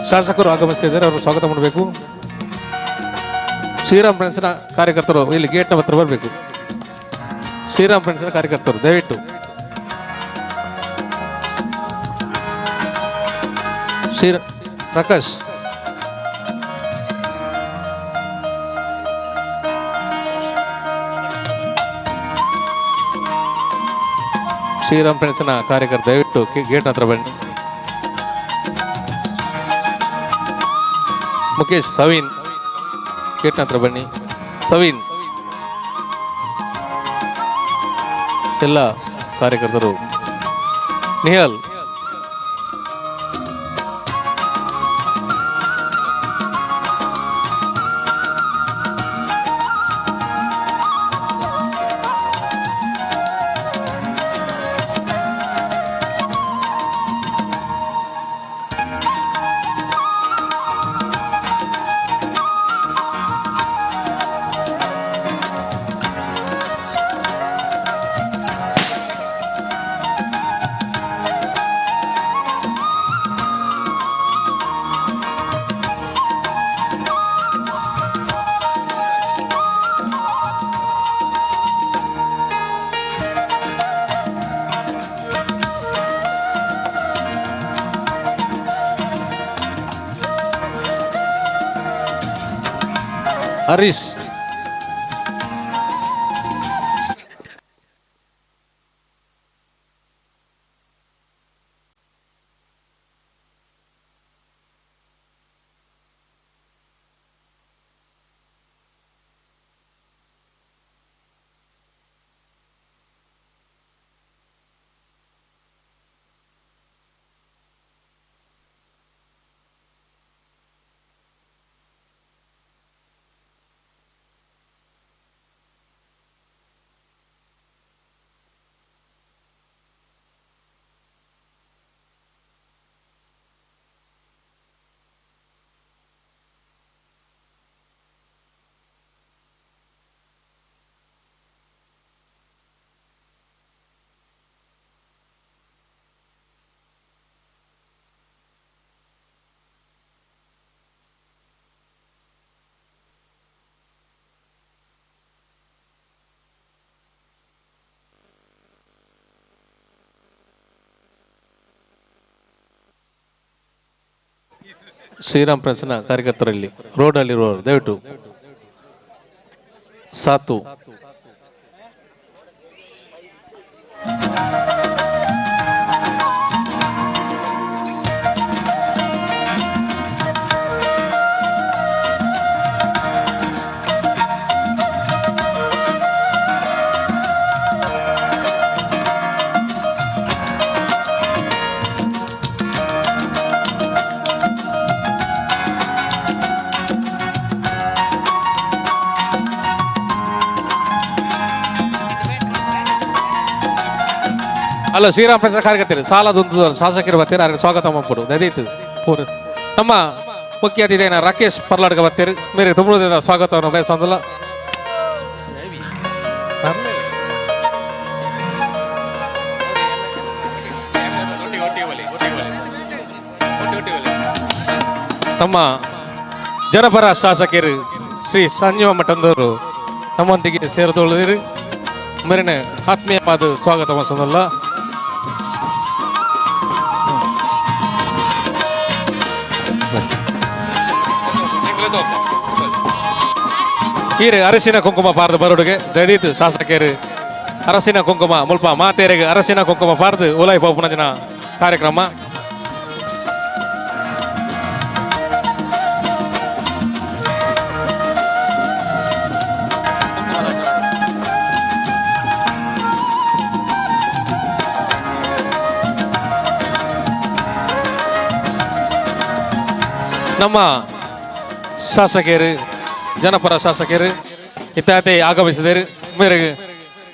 ಶಾಸಕರು ಆಗಮಿಸ್ತಿದ್ದಾರೆ, ಅವರು ಸ್ವಾಗತ ಮಾಡಬೇಕು. ಶ್ರೀರಾಮ್ ಫ್ರೆಂಡ್ಸ್ನ ಕಾರ್ಯಕರ್ತರು ಇಲ್ಲಿ ಗೇಟ್ನ ಹತ್ರ ಬರಬೇಕು. ಶ್ರೀರಾಮ್ ಫ್ರೆಂಡ್ಸ್ನ ಕಾರ್ಯಕರ್ತರು ದಯವಿಟ್ಟು. ಶ್ರೀ ಪ್ರಕಾಶ್, ಶ್ರೀರಾಮ್ ಫ್ರೆಂಡ್ಸ್ನ ಕಾರ್ಯಕರ್ತ ದಯವಿಟ್ಟು ಗೇಟ್ ಹತ್ರ ಬನ್ನಿ. ಮುಖೇಶ್, ಸವೀನ್ ಗೇಟ್ನ ಹತ್ರ ಬನ್ನಿ. ಸವೀನ್, ಎಲ್ಲ ಕಾರ್ಯಕರ್ತರು. ನಿಹಾಲ್, ಹರೀಶ್, ಶ್ರೀರಾಮ್ ಫ್ರೆಂಡ್ಸ್ನ ಕಾರ್ಯಕರ್ತರಲ್ಲಿ ರೋಡಲ್ಲಿರುವವರು ದಯವಿಟ್ಟು. ಸಾತು, ಅಲ್ಲ ಶ್ರೀರಾಮ್ ಫ್ರೆಂಡ್ಸ್ ಕಾರ್ಯಕರ್ತರು ಸಾಲದೊಂದು ಶಾಸಕರು ಬರ್ತೀರ, ಅವ್ರಿಗೆ ಸ್ವಾಗತ ಮಾಡ್ಬಿಡು. ದಯವಿಟ್ಟು ಪೂರ ನಮ್ಮ ಮುಖ್ಯ ಅತಿಥಿಯನ್ನ ರಾಕೇಶ್ ಪರ್ಲಾಡ್ಗ ಬರ್ತೀರಿ, ಮೇರೆ ತುಂಬುವುದರಿಂದ ಸ್ವಾಗತವನ್ನು ಬಯಸೋದಿಲ್ಲ. ನಮ್ಮ ಜನಪರ ಶಾಸಕರು ಶ್ರೀ ಸಂಜೀವ ಮಠಂದವರು ನಮ್ಮೊಂದಿಗೆ ಸೇರಿದೊಳ್ಳಿರಿ, ಮೇರಿನ ಆತ್ಮೀಯವಾದ ಸ್ವಾಗತ ಮಾಡಿಸೋದಲ್ಲ. ಈರು ಅರಸಿನ ಕುಂಕುಮ ಪಾರ್ದು ಬರೋಡುಗೆ ದಯದೀತು ಶಾಸಕರು ಅರಸಿನ ಕುಂಕುಮ ಮುಲ್ಪ ಮಾತೇರಿಗೆ ಅರಸಿನ ಕುಂಕುಮ ಪಾರ್ದು ಉಲಾಯಿ ಪೋಪುನ ದಿನ ಕಾರ್ಯಕ್ರಮ. ನಮ್ಮ ಶಾಸಕರು ಜನಪರ ಶಾಸಕರು ಇತ್ಯಾದಿ ಆಗಮಿಸಿದರು ಮೇರೆಗೆ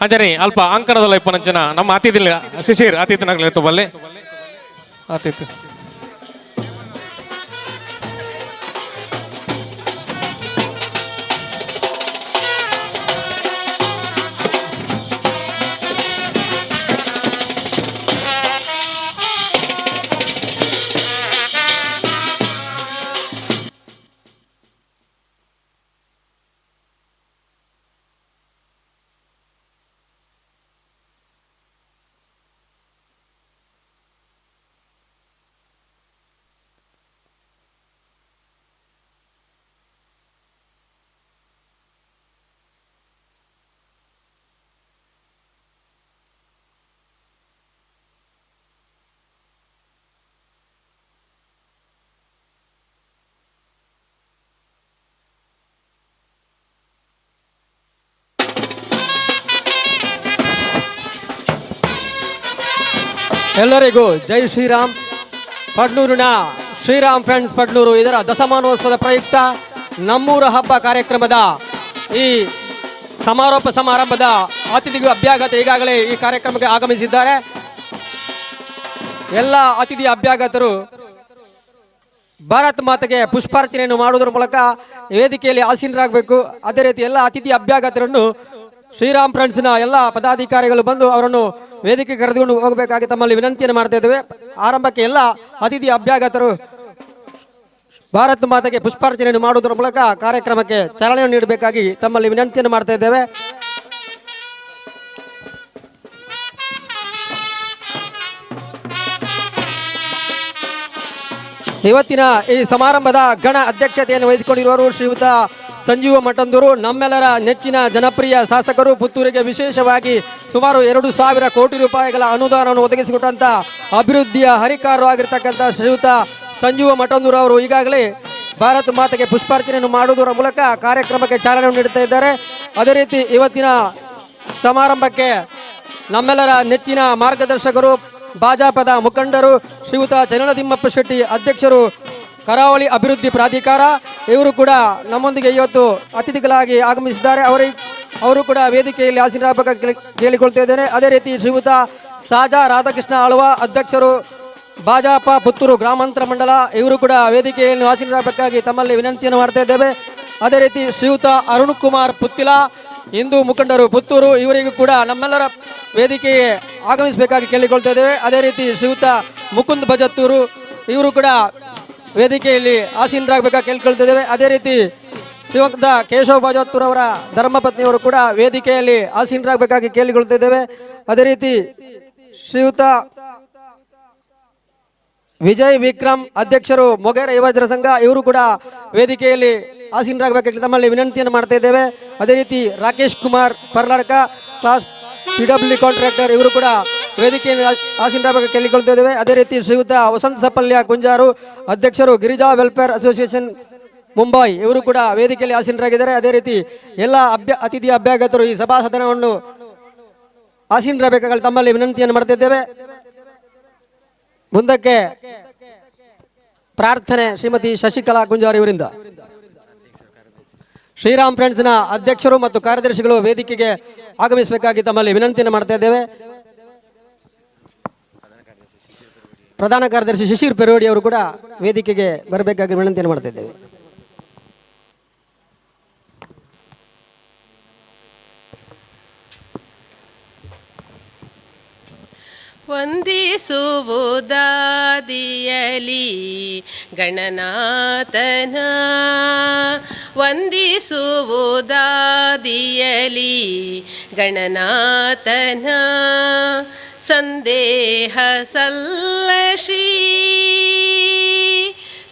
ಅಂಜನಿ ಅಲ್ಪ ಅಂಕಣದಲ್ಲ ಇಪ್ಪನಂಚಿನ ನಮ್ಮ ಅತಿಥಿ ಶಿಶಿರ್ ಅತಿಥಿನಾಗಲಿ ಬಲ್ಲೆ ಅತಿಥಿ. ಎಲ್ಲರಿಗೂ ಜೈ ಶ್ರೀರಾಮ್. ಪಡ್ನೂರಿನ ಶ್ರೀರಾಮ್ ಫ್ರೆಂಡ್ಸ್ ಪಡ್ನೂರು ಇದರ ದಶಮಾನೋತ್ಸವದ ಪ್ರಯುಕ್ತ ನಮ್ಮೂರ ಹಬ್ಬ ಕಾರ್ಯಕ್ರಮದ ಈ ಸಮಾರೋಪ ಸಮಾರಂಭದ ಅತಿಥಿಗಳು ಅಭ್ಯಾಗತ ಈಗಾಗಲೇ ಈ ಕಾರ್ಯಕ್ರಮಕ್ಕೆ ಆಗಮಿಸಿದ್ದಾರೆ. ಎಲ್ಲ ಅತಿಥಿ ಅಭ್ಯಾಗತರು ಭಾರತ್ ಮಾತೆಗೆ ಪುಷ್ಪಾರ್ಚನೆಯನ್ನು ಮಾಡುವುದರ ಮೂಲಕ ವೇದಿಕೆಯಲ್ಲಿ ಆಸೀನರಾಗಬೇಕು. ಅದೇ ರೀತಿ ಎಲ್ಲ ಅತಿಥಿ ಅಭ್ಯಾಗತರನ್ನು ಶ್ರೀರಾಮ್ ಫ್ರೆಂಡ್ಸ್ನ ಎಲ್ಲ ಪದಾಧಿಕಾರಿಗಳು ಬಂದು ಅವರನ್ನು ವೇದಿಕೆ ಕರೆದುಕೊಂಡು ಹೋಗಬೇಕಾಗಿ ತಮ್ಮಲ್ಲಿ ವಿನಂತಿಯನ್ನು ಮಾಡ್ತಾ ಇದ್ದೇವೆ. ಆರಂಭಕ್ಕೆ ಎಲ್ಲ ಅತಿಥಿ ಅಭ್ಯಾಗತರು ಭಾರತ್ ಮಾತೆಗೆ ಪುಷ್ಪಾರ್ಚನೆಯನ್ನು ಮಾಡುವುದರ ಮೂಲಕ ಕಾರ್ಯಕ್ರಮಕ್ಕೆ ಚಾಲನೆಯನ್ನು ನೀಡಬೇಕಾಗಿ ತಮ್ಮಲ್ಲಿ ವಿನಂತಿಯನ್ನು ಮಾಡ್ತಾ ಇದ್ದೇವೆ. ಇವತ್ತಿನ ಈ ಸಮಾರಂಭದ ಗಣ ಅಧ್ಯಕ್ಷತೆಯನ್ನು ವಹಿಸಿಕೊಂಡಿರುವವರು ಶ್ರೀಯುತ ಸಂಜೀವ ಮಠಂದೂರು, ನಮ್ಮೆಲ್ಲರ ನೆಚ್ಚಿನ ಜನಪ್ರಿಯ ಶಾಸಕರು, ಪುತ್ತೂರಿಗೆ ವಿಶೇಷವಾಗಿ ಸುಮಾರು 2000 ಕೋಟಿ ರೂಪಾಯಿಗಳ ಅನುದಾನವನ್ನು ಒದಗಿಸಿಕೊಟ್ಟಂಥ ಅಭಿವೃದ್ಧಿಯ ಹರಿಕಾರರು ಆಗಿರ್ತಕ್ಕಂಥ ಶ್ರೀಯುತ ಸಂಜೀವ ಮಠಂದೂರು ಅವರು ಈಗಾಗಲೇ ಭಾರತ ಮಾತೆಗೆ ಪುಷ್ಪಾರ್ಚನೆಯನ್ನು ಮಾಡುವುದರ ಮೂಲಕ ಕಾರ್ಯಕ್ರಮಕ್ಕೆ ಚಾಲನೆ ನೀಡುತ್ತಾ ಇದ್ದಾರೆ. ಅದೇ ರೀತಿ ಇವತ್ತಿನ ಸಮಾರಂಭಕ್ಕೆ ನಮ್ಮೆಲ್ಲರ ನೆಚ್ಚಿನ ಮಾರ್ಗದರ್ಶಕರು, ಭಾಜಪದ ಮುಖಂಡರು ಶ್ರೀಯುತ ಚನ್ನತಿಮ್ಮಪ್ಪ ಶೆಟ್ಟಿ ಅಧ್ಯಕ್ಷರು, ಕರಾವಳಿ ಅಭಿವೃದ್ಧಿ ಪ್ರಾಧಿಕಾರ, ಇವರು ಕೂಡ ನಮ್ಮೊಂದಿಗೆ ಇವತ್ತು ಅತಿಥಿಗಳಾಗಿ ಆಗಮಿಸಿದ್ದಾರೆ. ಅವರು ಕೂಡ ವೇದಿಕೆಯಲ್ಲಿ ಆಸೀನರಾಗಬೇಕಾಗಿ ಕೇಳಿಕೊಳ್ತಾ ಇದ್ದೇನೆ. ಅದೇ ರೀತಿ ಶ್ರೀಯುತ ಸಾಜಾ ರಾಧಾಕೃಷ್ಣ ಆಳ್ವ ಅಧ್ಯಕ್ಷರು, ಭಾಜಪ ಪುತ್ತೂರು ಗ್ರಾಮಾಂತರ ಮಂಡಲ, ಇವರು ಕೂಡ ವೇದಿಕೆಯನ್ನು ಆಸೀನರಾಗಬೇಕಾಗಿ ತಮ್ಮಲ್ಲಿ ವಿನಂತಿಯನ್ನು ಮಾಡ್ತಾ ಇದ್ದೇವೆ. ಅದೇ ರೀತಿ ಶ್ರೀಯುತ ಅರುಣ್ ಕುಮಾರ್ ಪುತ್ತಿಲ, ಹಿಂದೂ ಮುಖಂಡರು ಪುತ್ತೂರು, ಇವರಿಗೂ ಕೂಡ ನಮ್ಮೆಲ್ಲರ ವೇದಿಕೆಗೆ ಆಗಮಿಸಬೇಕಾಗಿ ಕೇಳಿಕೊಳ್ತಾ ಇದ್ದೇವೆ. ಅದೇ ರೀತಿ ಶ್ರೀಯುತ ಮುಕುಂದ್ ಬಜತ್ತೂರು, ಇವರು ಕೂಡ ವೇದಿಕೆಯಲ್ಲಿ ಆಸೀನರಾಗಬೇಕಾಗಿ ಕೇಳಿಕೊಳ್ತಾ ಇದ್ದೇವೆ. ಅದೇ ರೀತಿ ಶ್ರೀಯುತ ಕೇಶವ ಬಜತ್ತೂರು ಅವರ ಧರ್ಮಪತ್ನಿಯವರು ಕೂಡ ವೇದಿಕೆಯಲ್ಲಿ ಆಸೀನರಾಗಬೇಕಾಗಿ ಕೇಳಿಕೊಳ್ತಾ ಇದ್ದೇವೆ. ಅದೇ ರೀತಿ ಶ್ರೀಯುತ ವಿಜಯ್ ವಿಕ್ರಮ್ ಅಧ್ಯಕ್ಷರು ಮೊಗೇರ ಯುವಜನ ಸಂಘ, ಇವರು ಕೂಡ ವೇದಿಕೆಯಲ್ಲಿ ಆಸೀನರಾಗಬೇಕಾಗಿ ತಮ್ಮಲ್ಲಿ ವಿನಂತಿಯನ್ನು ಮಾಡ್ತಾ ಇದ್ದೇವೆ. ಅದೇ ರೀತಿ Rakesh Kumar Parladka, class PW contractor, ಇವರು ಕೂಡ ವೇದಿಕೆಯಲ್ಲಿ ಆಸೀನರಾಗಬೇಕಾಗಿ ಕೇಳಿಕೊಳ್ತಾ ಇದ್ದೇವೆ. ಅದೇ ರೀತಿ ಶ್ರೀಯುತ ವಸಂತ ಸಪಲ್ಯ ಕುಂಜಾರು ಅಧ್ಯಕ್ಷರು ಗಿರಿಜಾ ವೆಲ್ಫೇರ್ ಅಸೋಸಿಯೇಷನ್ ಮುಂಬೈ, ಇವರು ಕೂಡ ವೇದಿಕೆಯಲ್ಲಿ ಆಸೀನರಾಗಿದ್ದಾರೆ. ಅದೇ ರೀತಿ ಎಲ್ಲ ಅತಿಥಿ ಅಭ್ಯಾಗತರು ಈ ಸಭಾ ಸದನವನ್ನು ಆಸೀನರಾಗಬೇಕಾಗಿ ತಮ್ಮಲ್ಲಿ ವಿನಂತಿಯನ್ನು ಮಾಡ್ತಾ ಇದ್ದೇವೆ. ಮುಂದಕ್ಕೆ ಪ್ರಾರ್ಥನೆ ಶ್ರೀಮತಿ ಶಶಿಕಲಾ ಕುಂಜಾರ್ ಇವರಿಂದ. ಶ್ರೀರಾಮ್ ಫ್ರೆಂಡ್ಸ್ನ ಅಧ್ಯಕ್ಷರು ಮತ್ತು ಕಾರ್ಯದರ್ಶಿಗಳು ವೇದಿಕೆಗೆ ಆಗಮಿಸಬೇಕಾಗಿ ತಮ್ಮಲ್ಲಿ ವಿನಂತಿಯನ್ನು ಮಾಡ್ತಾ ಇದ್ದೇವೆ. ಪ್ರಧಾನ ಕಾರ್ಯದರ್ಶಿ ಶಿಶಿರ್ ಪೆರೋಡಿ ಅವರು ಕೂಡ ವೇದಿಕೆಗೆ ಬರಬೇಕಾಗಿ ವಿನಂತಿಯನ್ನು ಮಾಡ್ತಾ ಇದ್ದೇವೆ. ವಂದಿಸುವುದಾದಿಯಲಿ ಗಣನಾಥನ, ವಂದಿಸುವುದಾದಿಯಲಿ ಗಣನಾಥನ, ಸಂದೇಹ ಸಲ್ಲ ಶ್ರೀ,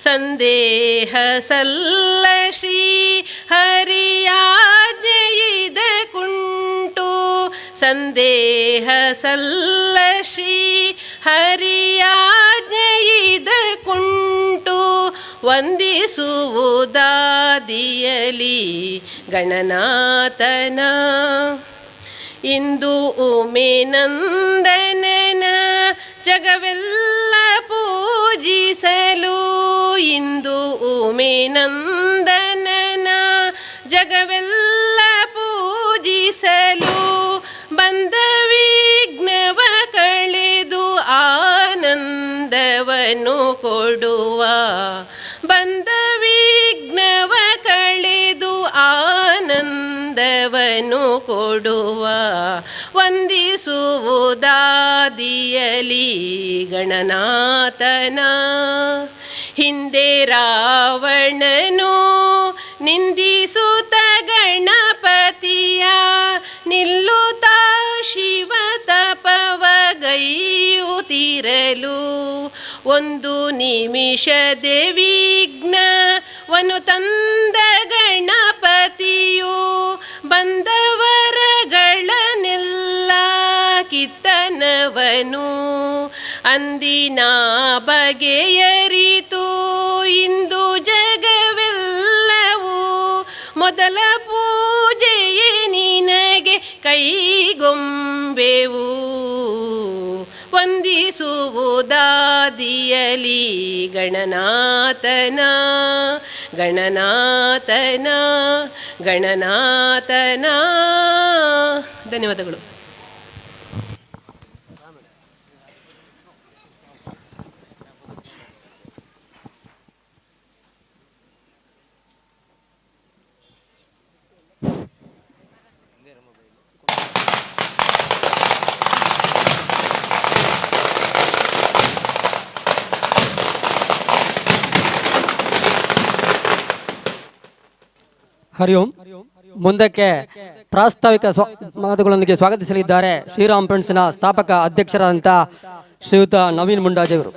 ಸಂದೇಹ ಸಲ್ಲ ಶ್ರೀ ಹರಿಯಾಜ್ಞೆಯಿದ ಕುಂಟು, ಸಂದೇಹ ಸಲ್ಲ ಶ್ರೀ ಹರಿಯಾಜ್ಞೆಯಿದ ಕುಂಟು, ವಂದಿಸುವುದಾದಿಯಲಿ ಗಣನಾಥನ. ಇಂದು ಉಮೆ ನಂದನನ ಜಗವೆಲ್ಲ ಪೂಜಿಸಲು, ಇಂದು ಉಮೆ ನಂದನನ ಜಗವೆಲ್ಲ ಪೂಜಿಸಲು, ಬಂದ ವಿಘ್ನವ ಕಳೆದು ಆನಂದವನು ಕೊಡುವ, ಬಂದ ವಿಘ್ನವ ಕಳೆದು ಆನಂದವನು ಕೊಡುವ, ವಂದಿಸುವುದಾದಿಯಲಿ ಗಣನಾಥನ. ಹಿಂದೆ ರಾವಣನು ನಿಂದಿಸುತ್ತ ಗಣಪತಿಯ, ನಿಲ್ಲುತ್ತಾ ಶಿವ ತಪವಗೈಯುತ್ತಿರಲು, ಒಂದು ನಿಮಿಷದೆ ವಿಘ್ನವನು ತಂದ ಗಣಪತಿಯು, ಬಂದವರಗಳನ್ನೆಲ್ಲ ಕಿತ್ತನವನು, ಅಂದಿನ ಬಗೆಯರಿತು ಇಂದು ಜಗವೆಲ್ಲವೂ, ಮೊದಲ ಪೂಜೆಯೇ ನಿನಗೆ ಕೈಗೊಂಬೆವು, ವಂದಿಸುವುದಾದಿಯಲಿ ಗಣನಾಥನ ಗಣನಾಥನ ಗಣನಾಥನ. ಧನ್ಯವಾದಗಳು. ಹರಿ ಓಂ. ಮುಂದಕ್ಕೆ ಪ್ರಾಸ್ತಾವಿಕ ಮಾತುಗಳೊಂದಿಗೆ ಸ್ವಾಗತಿಸಲಿದ್ದಾರೆ ಶ್ರೀರಾಮ್ ಫ್ರೆಂಡ್ಸ್ನ ಸ್ಥಾಪಕ ಅಧ್ಯಕ್ಷರಾದಂಥ ಶ್ರೀಯುತ ನವೀನ್ ಮುಂಡಾಜೆಯವರು.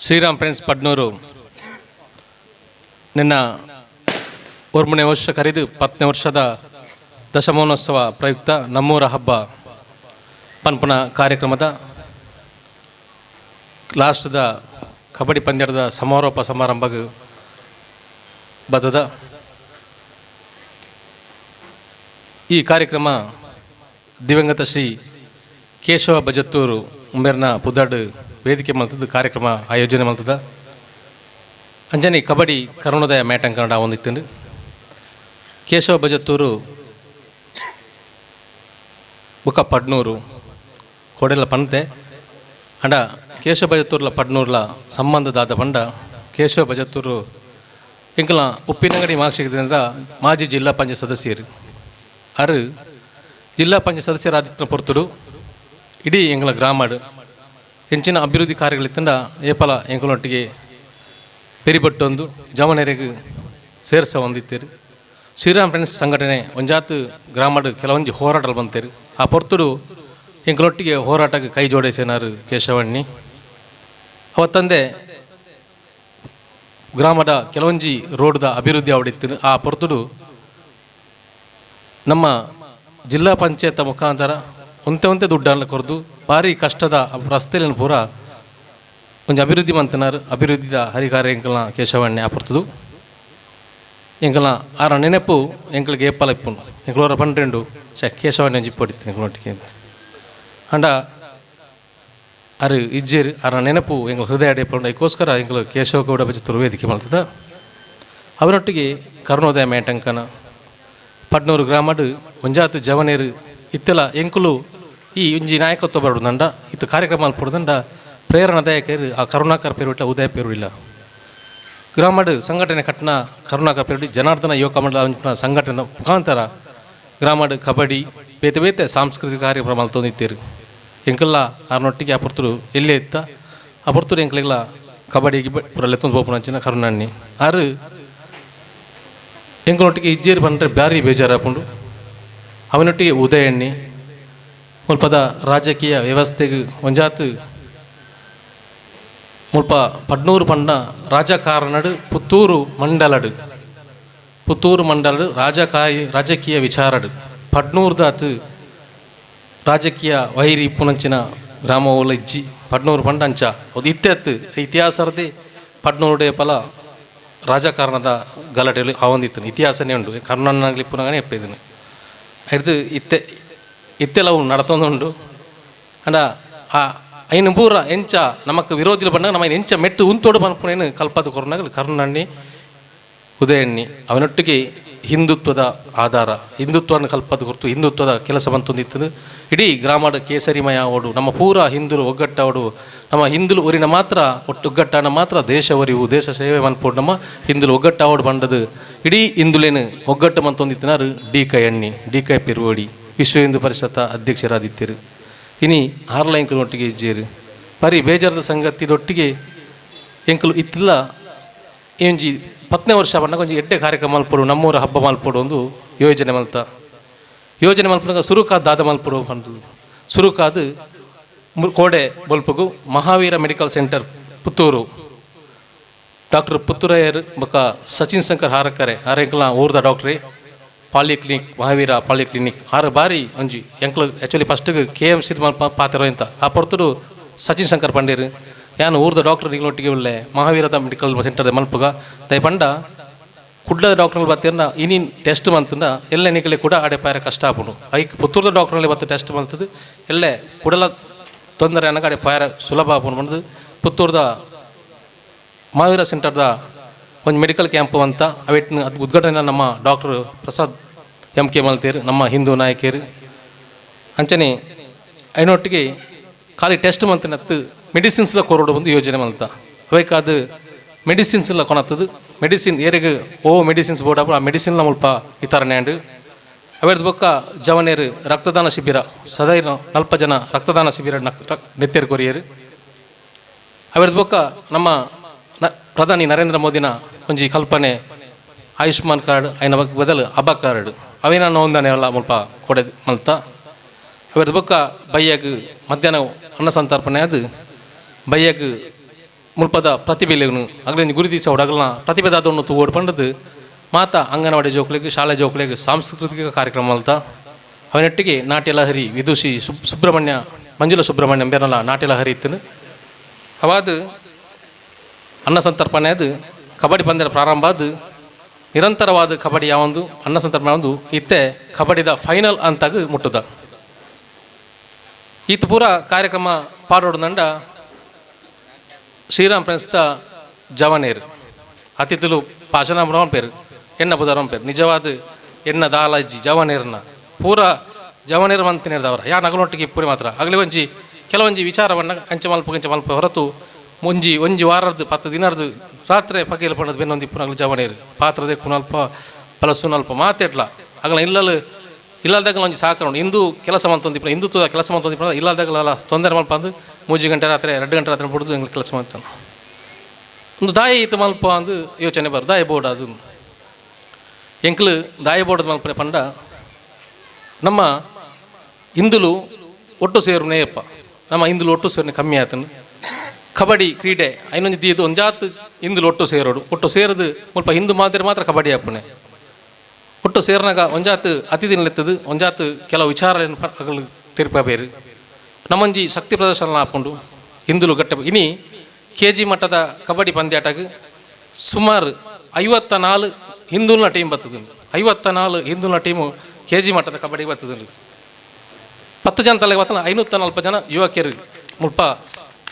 ಶ್ರೀರಾಮ್ ಫ್ರೆಂಡ್ಸ್ ಪಡ್ನೂರು ನಿನ್ನ 1ನೇ ವರ್ಷ ಕರೆದು 10ನೇ ವರ್ಷದ ದಶಮಾನೋತ್ಸವ ಪ್ರಯುಕ್ತ ನಮ್ಮೂರ ಹಬ್ಬ ಪನ್ಪುನ ಕಾರ್ಯಕ್ರಮದ ಲಾಸ್ಟ್ದ ಕಬಡ್ಡಿ ಪಂದ್ಯದ ಸಮಾರೋಪ ಸಮಾರಂಭಕ್ಕೆ ಬದದ ಈ ಕಾರ್ಯಕ್ರಮ ದಿವಂಗತ ಶ್ರೀ ಕೇಶವ ಬಜತ್ತೂರು ಉಮ್ಮೇರ್ನ ಪುದಾಡ್ ವೇದಿಕೆ ಮಲ್ತದ್ದು ಕಾರ್ಯಕ್ರಮ ಆಯೋಜನೆ ಮಲ್ತದ. ಅಂಜನಿ ಕಬಡ್ಡಿ ಕರುಣೋದಯ ಮೇಟಂಕನ್ನಡ ಒಂದಿತ್ತು. ಕೇಶವ ಬಜತ್ತೂರು ಬುಕ್ಕ ಪಡ್ನೂರು ಕೊಡೆಲ ಪಂತೆ ಅಂಡ ಕೇಶವ ಬಜತ್ತೂರ್ಲ ಪಡ್ನೂರ್ಲ ಸಂಬಂಧದಾದ ಪಂಡ ಕೇಶವ ಬಜತ್ತೂರು ಇಂಕಲ ಉಪ್ಪಿನಂಗಡಿ ಮಾಕ್ಷಿಕದಿಂದ ಮಾಜಿ ಜಿಲ್ಲಾ ಪಂಚಾಯತ್ ಸದಸ್ಯರು ಅರು ಜಿಲ್ಲಾ ಪಂಚಾಯತ್ ಸದಸ್ಯರಾದಿತ್ಯ ಪೊರ್ತುಡು ಇಡೀ ಎಂಗಳ ಗ್ರಾಮಡು ಹೆಂಚಿನ ಅಭಿವೃದ್ಧಿ ಕಾರ್ಯಗಳಿತ್ತಂಡ ಏಪಲ ಎಂಕಲೊಟ್ಟಿಗೆ ಪೆರಿಬಟ್ಟೊಂದು ಜವನರಿಗೆ ಸೇರ್ಸ ಹೊಂದಿತ್ತೀರಿ. ಶ್ರೀರಾಮ್ ಫ್ರೆಂಡ್ಸ್ ಸಂಘಟನೆ ಒಂಜಾತು ಗ್ರಾಮಡು ಕೆಲವೊಂಜಿ ಹೋರಾಟలు ಬಂತೇರಿ. ಆ ಪೊರ್ತುಡು ಎಂಕಲೊಟ್ಟಿಗೆ ಹೋರಾಟಕ್ಕೆ ಕೈ ಜೋಡಿಸಿನಾರು ಕೇಶವಣ್ಣಿ. ಅವತ್ತಂದೆ ಗ್ರಾಮದ ಕೆಲವೊಂಜಿ ರೋಡ್ದ ಅಭಿವೃದ್ಧಿ ಅವಡಿತ್ತು. ಆ ಪೊರ್ತುಡು ನಮ್ಮ ಜಿಲ್ಲಾ ಪಂಚಾಯತ್ ಮುಖಾಂತರ ಒಂತೆ ಒಂತೆ ದುಡ್ಡನ್ನು ಕೊರದು ಭಾರಿ ಕಷ್ಟದ ರಸ್ತೆಯನ್ನು ಪೂರ ಒಂಜಿ ಅಭಿವೃದ್ಧಿ ಮಂತನಾರು. ಅಭಿವೃದ್ಧಿದ ಹರಿಕಾರ ಎಂಕಲ್ನ ಕೇಶವಣ್ಣೆ ಆ ಪೊರ್ತುದು ಎಂಕಲ್ನ ಆರ ನೆನಪು ಎಂಕಲ್ಗೆ ಏಪಲ ಇಪ್ಪುಂಡು. ಎಂಕಲೋರ ಪನ್ನೆಂಡು ಶ ಕೇಶವಣ್ಣೆ ಜಿಪ್ಪಡಿತ್ತು ಎಂಕಲೊಟ್ಟಿಗೆ ಅಂಡ ಅರು ಇಜ್ಜೇರು ಆರ ನೆನಪು ಎಂಕಲ್ ಹೃದಯ ಅಡೆಪುಂಡು. ಅದಕ್ಕೋಸ್ಕರ ಎಂಕಲು ಕೇಶವ ಗೌಡ ಬಜತ್ತೂರು ವೇದಿಕೆ ಮಲ್ತದ. ಅವರೊಟ್ಟಿಗೆ ಕರುಣೋದಯ ಮೇಟಂಕನ ಪಡ್ನೂರು ಗ್ರಾಮಡು ಒಂಜಾತು ಜವನೇರು ಇತ್ತೆಲ ಎಂಕುಲು ಈ ಒಂಜಿ ನಾಯಕತ್ವ ಬರುದಂಡ ಇತ್ತು ಕಾರ್ಯಕ್ರಮ ಮಲ್ಪೊಡುದಂಡ ಪ್ರೇರಣಾದಾಯಕರು ಆ ಕರುಣಾಕರ್ ಪೇರುವಿಟ್ಲ ಉದಯ ಪೇರುವಿಲ್ಲ ಗ್ರಾಮಡು ಸಂಘಟನೆ ಕಟ್ಟನ ಕರುಣಾಕರ್ ಪೇರುಡಿ ಜನಾರ್ದನ ಯುವಕ ಮಂಡಲ ಸಂಘಟನೆ ಮುಖಾಂತರ ಗ್ರಾಮಡು ಕಬಡ್ಡಿ ಬೇತೆ ಬೇತೆ ಸಾಂಸ್ಕೃತಿಕ ಕಾರ್ಯಕ್ರಮ ಮಲ್ತೊಂದಿತ್ತೀರು. ಎಂಕಲ್ಲ ಆರ್ನೊಟ್ಟಿಗೆ ಆ ಪೊರ್ತುಡು ಎಲ್ಲೇ ಇತ್ತ ಆ ಪೊರ್ತುಡು ಎಂಕಲೆಲ್ಲ ಕಬಡ್ಡಿ ಪೂರ ಲೆತ್ತೊಂದು ಪೋಪುನಂಚಿನ ಕರುಣಾಣ್ಣಿ ಆರು ಎಂಕಲೊಟ್ಟಿಗೆ ಇಜ್ಜೇರು ಬಂದರೆ ಬ್ಯಾರಿ ಬೇಜಾರಾಪುಂಡು. ಅವನೊಟ್ಟಿಗೆ ಉದಯಣ್ಣಿ ಮುಲ್ಪದ ರಾಜಕೀಯ ವ್ಯವಸ್ಥೆಗೆ ಒಂಜಾತು ಮುಲ್ಪ ಪಡ್ನೂರು ಪಂಡ ರಾಜಕಾರಣಡು ಪುತ್ತೂರು ಮಂಡಲಡು ಪುತ್ತೂರು ಮಂಡಲಡು ರಾಜಕೀಯ ವಿಚಾರಡು ಪಡ್ನೂರ್ದಾತು ರಾಜಕೀಯ ವೈರಿ ಪುನಂಚಿನ ಗ್ರಾಮ ಇಜ್ಜಿ ಪಡ್ನೂರು ಪಂಡ ಅಂಚ ಅದು ಇತ್ತೆತ್ತು ಇತಿಹಾಸರದೇ ಪಡ್ನೂರುಡೆ ಫಲ ರಾಜಕಾರಣದ ಗಲಾಟೆಯಲ್ಲಿ ಆವಂದಿತ್ತು. ಇತಿಹಾಸನೇ ಉಂಟು ಕರ್ನಾಟಕ ಪುನಗನೇ ಎಪ್ಪಿದ್ದೀನಿ ಹಿಡ್ದು ಇತ್ತೆ ಇತ್ತೆಲ್ಲ ಅವು ನಡತೊಂದುಂಡು. ಅಂಡ ಆ ಐನು ಪೂರ ಎಂಚ ನಮಕ್ ವಿರೋಧಿಲು ಬಂದಾಗ ನಮ್ಮ ಎಂಚ ಮೆಟ್ಟು ಉಂತೋಡು ಪನ್ಪುನೇನು ಕಲ್ಪದ ಕೊರನಾಗಲು ಕರುಣಣ್ಣಿ ಉದಯಣ್ಣಿ ಅವನೊಟ್ಟಿಗೆ ಹಿಂದುತ್ವದ ಆಧಾರ ಹಿಂದುತ್ವವನ್ನು ಕಲ್ಪದ ಕೊರ್ತು ಹಿಂದುತ್ವದ ಕೆಲಸ ಬಂತೊಂದಿತ್ತದು. ಇಡೀ ಗ್ರಾಮದ ಕೇಸರಿಮಯ ಅವಡು ನಮ್ಮ ಪೂರ ಹಿಂದುಲು ಒಗ್ಗಟ್ಟವಡು ನಮ್ಮ ಹಿಂದುಲು ಊರಿನ ಮಾತ್ರ ಒಟ್ಟು ಒಗ್ಗಟ್ಟಾನ ಮಾತ್ರ ದೇಶ ಒರಿವು ದೇಶ ಸೇವೆ ಮನ್ಪೋಡು ನಮ್ಮ ಹಿಂದುಲು ಒಗ್ಗಟ್ಟಾವಡು ಬಂಡದು ಇಡೀ ಹಿಂದುಲೇನು ಒಗ್ಗಟ್ಟು ಮಂತೊಂದಿತ್ತಿನಾರು ಡಿ ಕೈ ಅಣ್ಣಿ ಡಿ ಕೈ ಪೆರುವಡಿ ವಿಶ್ವ ಹಿಂದೂ ಪರಿಷತ್ ಅಧ್ಯಕ್ಷರಾದಿತ್ತಿರು. ಇನಿ ಆರ್ಲ ಎಂಕಲು ಒಟ್ಟಿಗೆ ಇಜ್ಜೇರು ಬರೀ ಬೇಜಾರದ ಸಂಗತಿದೊಟ್ಟಿಗೆ ಎಂಕಲು ಇತ್ತಿಲ್ಲ ಏಂಜಿ 10ನೇ ವರ್ಷ ಬಂದಾಗ ಒಂಜಿ ಎಡ್ಡೆ ಕಾರ್ಯಕ್ರಮ ಮಲ್ಪೊಡು ನಮ್ಮೂರ ಹಬ್ಬ ಮಲ್ಪೊಡು ಒಂದು ಯೋಜನೆ ಮಲ್ತ ಯೋಜನೆ ಮಲ್ಪನಾಗ ಸುರುಕಾದ ದಾದ ಮಲ್ಪೊಡು ಪಂಡು ಸುರುಕಾದ ಕೋಡೆ ಬೊಲ್ಪುಗು Mahaveera medical centre Puttur doctor ಪುತ್ತೂರಯ್ಯರ್ ಬೊಕ್ಕ ಸಚಿನ್ ಶಂಕರ್ ಹಾರಕರೆ ಆರೆಂಕಲ್ನ ಊರ್ದ ಡಾಕ್ಟ್ರೇ ಪಾಲಿಕ್ಲಿನಿಕ್ ಮಹಾವೀರ ಪಾಲಿಕ್ಲಿನಿಕ್ ಆರು ಬಾರಿ ಒಂಜಿ ಎಂಕ್ಲು ಆ್ಯಕ್ಚುಲಿ ಫಸ್ಟ್ಗೆ K M C ಪಾತ್ರ ಅಂತ ಆ ಪೊರ್ತುಡು ಸಚಿನ್ ಶಂಕರ್ ಪಂಡೇರು ಯಾನ್ ಊರ್ದ ಡಾಕ್ಟರ್ ನಿಗ್ಲೊಟ್ಟಿಗೆ ಉಲ್ಲೆ ಮಹಾವೀರದ ಮೆಡಿಕಲ್ ಸೆಂಟರ್ ಮಲ್ಪುಗ ದಯ ಪಂಡ ಕುಡ್ಲದ ಡಾಕ್ಟರ್ ಬತ್ತಿರ್ನ ಇನಿ ಟೆಸ್ಟ್ ಮಂತಂದ ಎಲ್ಲ ನಿಕಲೆ ಕೂಡ ಆಡೆ ಪಾರ ಕಷ್ಟ ಆಪುಂಡು. ಐಕ್ ಪುತ್ತೂರ್ದ ಡಾಕ್ಟರ್ ಬತ್ತು ಟೆಸ್ಟ್ ಮಂತದ್ದು ಎಲ್ಲೆ ಕುಡಲ ತೊಂದರೆ ಅನ್ನಕ ಆಡೆ ಪಾರ ಸುಲಭ ಆಪುಂಡು ಪಂಡ್ದು ಪುತ್ತೂರ್ದ ಮಹಾವೀರ ಸೆಂಟರ್ದ ಒಂದು ಮೆಡಿಕಲ್ ಕ್ಯಾಂಪ್ ಅಂತ ಅವೆಟ್ನ ಅದು ಉದ್ಘಾಟನೆ ನಮ್ಮ doctor Prasad M K ಮಲ್ತೇರು ನಮ್ಮ ಹಿಂದೂ ನಾಯಕರು. ಅಂಚನೆ ಐನೊಟ್ಟಿಗೆ ಖಾಲಿ ಟೆಸ್ಟ್ ಮಂತನತ್ತು ಮೆಡಿಸಿನ್ಸ್ಲ ಕೊರೋಡು ಒಂದು ಯೋಜನೆ ಮಲ್ತ ಅವೇಕಾದ ಮೆಡಿಸಿನ್ಸ್ ಎಲ್ಲ ಕೊನತ್ತದು ಮೆಡಿಸಿನ್ ಏರಿಗೆ ಓ ಮೆಡಿಸಿನ್ಸ್ ಬೋರ್ಡ್ ಆ ಮೆಡಿಸಿನ್ಲ ಮುಲ್ಪ ವಿತರಣೆ ಅಂಡು. ಅವೇರ್ದ ಬೊಕ್ಕ ಜವನೇರು ರಕ್ತದಾನ ಶಿಬಿರ ಸದೈನ 40 ಜನ ರಕ್ತದಾನ ಶಿಬಿರ ನೆತ್ತೇರು ಕೊರಿಯರು. ಅವೇರ್ದ ಬೊಕ್ಕ ನಮ್ಮ ಪ್ರಧಾನಿ ನರೇಂದ್ರ ಮೋದಿನ ಒಂಜಿ ಕಲ್ಪನೆ ಆಯುಷ್ಮಾನ್ ಕಾರ್ಡ್ ಐನ ಬದಲು ಅಬಾ ಕಾರ್ಡ್ ಅವೇನ ನೋಂದಣಿ ಎಲ್ಲ ಮುಲ್ಪ ಕೊಡೆ ಮಲ್ತ. ಅವೇರ್ದ ಬೊಕ್ಕ ಬಯ್ಯಾಗ ಮಧ್ಯಾಹ್ನ ಅನ್ನ ಸಂತರ್ಪಣೆ ಅದು ಬಯ್ಯಾಗ ಮುಲ್ಪದ ಪ್ರತಿಭೆಲೆನು ಅಗಲಿಂದ ಗುರುತಿಸ ಹುಡಗಲ್ನ ಪ್ರತಿಭೆದಾದವನ್ನು ತೂಗೋಡು ಪಂಡದು ಮಾತಾ ಅಂಗನವಾಡಿ ಜೋಕ್ಲಿಗೆ ಶಾಲೆ ಜೋಕ್ಲಿಗೆ ಸಾಂಸ್ಕೃತಿಕ ಕಾರ್ಯಕ್ರಮ ಮಲ್ತ. ಅವನೊಟ್ಟಿಗೆ ನಾಟ್ಯಲಹರಿ ವಿದುಷಿ ಸುಬ್ರಹ್ಮಣ್ಯ ಮಂಜುಳ ಸುಬ್ರಹ್ಮಣ್ಯ ಬೇರಲ್ಲ ನಾಟ್ಯಲಹರಿ ಇತ್ತನು. ಅವಾದು ಅನ್ನ ಸಂತರ್ಪಣೆ ಅದು ಕಬಡ್ಡಿ ಪಂದ್ಯದ ಪ್ರಾರಂಭ ಅದು ನಿರಂತರವಾದ ಕಬಡ್ಡಿ ಯಾವೊಂದು ಅನ್ನ ಸಂತರ್ಪಣೆ ಒಂದು ಇತ್ತೆ ಕಬಡ್ಡಿದ ಫೈನಲ್ ಅಂತಾಗ ಮುಟ್ಟದ. ಈತ ಪೂರ ಕಾರ್ಯಕ್ರಮ ಪಾಡೋಡ್ದಂಡ ಶ್ರೀರಾಮ್ ಫ್ರೆಂಡ್ಸ್ದ ಜವನೇರು ಅತಿಥಿಲು ಪಾಶನಾಮರವನ್ ಪೇರು ಎಣ್ಣ ಬುಧರವನ್ ಪೇರು ನಿಜವಾದ ಎಣ್ಣ ದಾಲಜ್ಜಿ ಜವನೇರ್ನ ಪೂರ ಜವನೇರು ಮಂತಿನೇರ್ದವರ ಯಾ ನಗಲೊಟ್ಟಿಗೆ ಇಪ್ಪುರಿ ಮಾತ್ರ ಆಗಲಿ ಒಂಜಿ ಕೆಲವೊಂಜಿ ವಿಚಾರವನ್ನು ಅಂಚೆ ಮಲ್ಪ ಗಿಂಚೆ ಮಲ್ಪ ಹೊರತು ಒಂಜಿ ಒಂಜಿ ವಾರದ್ದು 10 ದಿನದ್ದು ರಾತ್ರಿ ಪಗೇಲು ಪಣ್ಣದ ಬೆನ್ನೊಂದು ಇಪ್ಪು ಜವನೇರು ಪಾತ್ರದ ಕುನಲ್ಪ ಪಲಸುನಲ್ಪ ಮಾತೆಟ್ಲ ಆಗಲ ಇಲ್ಲಲು ಇಲ್ಲದಾಗ ಒಂಜಿ ಸಾಕರಣ ಹಿಂದೂ ಕೆಲಸ ಮಂತೊಂದು ಹಿಂದುತ್ವದ ಕೆಲಸ ಮಂತೊಂದು ಇಲ್ಲದಾಗಲ ತೊಂದರೆ ಮಲ್ಪ ಅಂದು 3 ಗಂಟೆ ರಾತ್ರಿ 2 ಗಂಟೆ ರಾತ್ರಿ ಬಿಡ್ದು ಎಂಗ್ಲ ಕೆಲಸ ಮಾಡ್ತಾನೆ ಒಂದು ದಾಯಿ ಇತ್ತು ಮಲ್ಪ ಅಂದು ಯೋಚನೆ ಬರ್ ದಾಯಿ ಬೋರ್ಡ್ ಅದು ಎಂಕ್ಲು ದಾಯಿ ಬೋರ್ಡ್ ಮಲ್ಪನೆ ಪಂಡ ನಮ್ಮ ಹಿಂದುಲು ಒಟ್ಟು ಸೇರುನೇಯಪ್ಪ ನಮ್ಮ ಹಿಂದುಲು ಒಟ್ಟು ಸೇರುನೆ ಕಮ್ಮಿ ಆತನು ಕಬಡ್ಡಿ ಕ್ರೀಡೆ ಐನೊಂದು ದೀದು ಒಂಜಾತ್ ಹಿಂದುಲು ಒಟ್ಟು ಸೇರೋಡು ಒಟ್ಟು ಸೇರದು ಮುಲ್ಪ ಹಿಂದೂ ಮಾದರಿ ಮಾತ್ರ ಕಬಡ್ಡಿ ಆಪುಣೆ ಒಟ್ಟು ಸೇರಿನಾಗ ಒಂಜಾತ್ ಅತಿಥಿ ನಿಲ್ಲುತ್ತದೆ ಒಂಜಾತ್ ಕೆಲವು ವಿಚಾರ ತೀರ್ಪ ಬೇರು ನಮ್ಮಂಜಿ ಶಕ್ತಿ ಪ್ರದರ್ಶನ ಹಾಕೊಂಡು ಹಿಂದುಲು ಗಟ್ಟ ಇನಿ ಕೆ ಜಿ ಮಟ್ಟದ ಕಬಡ್ಡಿ ಪಂದ್ಯಾಟಕ್ಕೆ ಸುಮಾರು 54 ಹಿಂದೂಲ್ನ ಟೀಮ್ ಬರ್ತದೆ. 54 ಹಿಂದೂಲ್ನ team K G ಮಟ್ಟದ ಕಬಡ್ಡಿ ಬರ್ತದೆ. 10 ಜನ ತಲೆಗೆ ಬರ್ತಲ್ಲ 540 ಜನ ಯುವಕಿಯರು ಮುಲ್ಪ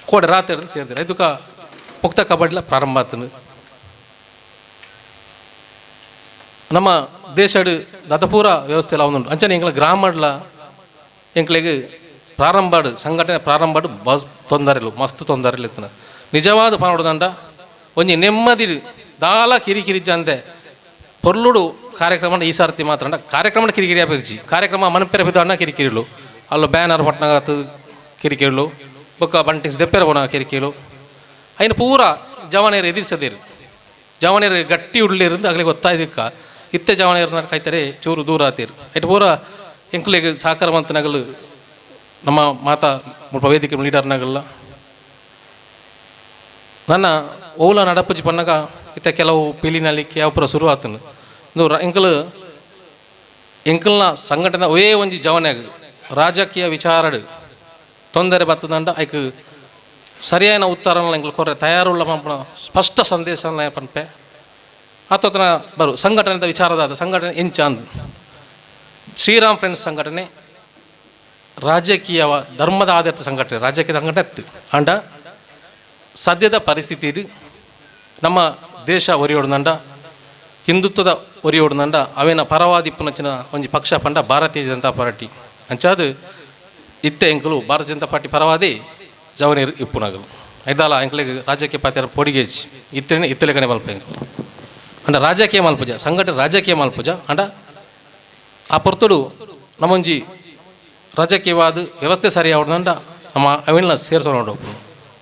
ಕೋಡೆ ರಾತ್ರಿ ಸೇರಿದ್ರು. ಇದಕ್ಕೆ ಮುಕ್ತ ಕಬಡ್ಡಿಲ ಪ್ರಾರಂಭ ಆಗ್ತದೆ. ನಮ್ಮ ದೇಶಡ್ ದತಪೂರ ವ್ಯವಸ್ಥೆ ಎಲ್ಲ ಒಂದುಂಟು ಅಂಚನೆ ಎಂಗ್ಲ ಗ್ರಾಮಡ್ಲ ಎಂಕ್ಲೆಗ್ ಪ್ರಾರಂಭ ಸಂಘಟನೆ ಪ್ರಾರಂಭ ಬಸ್ ತೊಂದರೆ ಮಸ್ತ್ ತೊಂದರೆ ಇತ್ತನ ನಿಜವಾದ ಪಾನೋಡ್ದಂಡ ಒಂಜಿ ನೆಮ್ಮದಿ ದಾಲ ಕಿರಿಕಿರಿ ಜಂದೆ ಪೊರ್ಲುಡು ಕಾರ್ಯಕ್ರಮ ಈ ಸಾರ್ತಿ ಮಾತ್ರ ಕಾರ್ಯಕ್ರಮ ಕಿರಿಕಿರಿ ಆಪಿಸಿ ಕಾರ್ಯಕ್ರಮ ಮನಪೆರೆ ಬಿದ್ದಾಣ ಕಿರಿಕಿರಿಲು ಅಲ್ಲ ಬ್ಯಾನರ್ ಪಟ್ನಾಗ ಕಿರಿಕಿರಿಲು ಬೊಕ್ಕ ಬಂಟಿಂಗ್ಸ್ ದೆಪ್ಪೆರ ಬೋನ ಕಿರಿಕಿರಿಲು ಐನು ಪೂರ ಜವನೇರು ಎದುರಿಸದೇರು ಜವನೇರು ಗಟ್ಟಿ ಉಡ್ಲಿರಂದು ಆಗಲಿ ಗೊತ್ತಾಯ್ದಿಕ್ಕ ಇತ್ತೆ ಜವನೇರನ್ನ ಕಾಯ್ತಾರೆ ಚೂರು ದೂರ ಆತೀರು ಇಟ್ಟು ಪೂರ ಎಂಕುಲಿಗೆ ಸಹಕಾರ ಮಂತನಗಲು ನಮ್ಮ ಮಾತಾ ಮುಲ್ಪ ವೇದಿಕೆ ಲೀಡರ್ನಾಗಲ್ಲ ನನ್ನ ಓಲ ನಡಪುಜಿ ಪನ್ನಗ ಇತ್ತ ಕೆಲವು ಪಿಲಿನಲಿಕ್ಕೆ ಯಾವ ಪೂರ ಶುರು ಆತನು ಎಂಕಲು ಎಂಕಲ್ನ ಸಂಘಟನೆ ಒಯೇ ಒಂಜಿ ಜವನ್ಯಾಗ ರಾಜಕೀಯ ವಿಚಾರಡು ತೊಂದರೆ ಬತ್ತದಂಡ ಐಕ್ ಸರಿಯಾದ ಉತ್ತರನ ಎಂಕಲ್ ಕೊರ್ರೆ ತಯಾರುಳ್ಳ ಪಂಪನ ಸ್ಪಷ್ಟ ಸಂದೇಶ ಪನ್ಪೆ ಆತೋತನ ಬರು ಸಂಘಟನೆದ ವಿಚಾರದಾದ ಸಂಘಟನೆ ಎಂಚ ಅಂದ್ ಶ್ರೀರಾಮ್ ಫ್ರೆಂಡ್ಸ್ ಸಂಘಟನೆ ರಾಜಕೀಯ ಧರ್ಮದ ಆಧಾರಿತ ಸಂಘಟನೆ ರಾಜಕೀಯ ಸಂಘಟನೆ ಇತ್ತು ಅಂಡ ಸದ್ಯದ ಪರಿಸ್ಥಿತಿ ನಮ್ಮ ದೇಶ ಒರಿಯೋಡ್ನಂಡ ಹಿಂದುತ್ವದ ಒರಿಯೋಡ್ನಂಡ ಅವೇನ ಪರವಾದಿ ಪುನಚಿನ ಒಂಜಿ ಪಕ್ಷ ಪಂಡ ಭಾರತೀಯ ಜನತಾ ಪಾರ್ಟಿ ಅಂಚಾದು ಇತ್ತೆ ಎಂಕಲು ಭಾರತೀಯ ಜನತಾ ಪಾರ್ಟಿ ಪರವಾದಿ ಜವನೇರು ಇಪ್ಪುನಗಲು ಐದಾಲ ಎಂಕಲಿಗೆ ರಾಜಕೀಯ ಪಾತ್ರ ಪೊಡಿಗೇಜ್ ಇತ್ತೇನೆ ಇತ್ತಲೆಕನೆ ಮಲ್ಪ ಎಂಕಲು ಅಂಡ ರಾಜಕೀಯ ಮಲ್ಪುಜ ಸಂಘಟನೆ ರಾಜಕೀಯ ಮಲ್ಪುಜ ಅಂಡ ಆ ಪೊರ್ತುಡು ನಮ್ಮೊಂಜಿ ರಾಜಕೀಯವಾದ ವ್ಯವಸ್ಥೆ ಸರಿಯಾವಡ್ದಂಡ ನಮ್ಮ ಅವಿನ ಸೇರಿಸೋಣ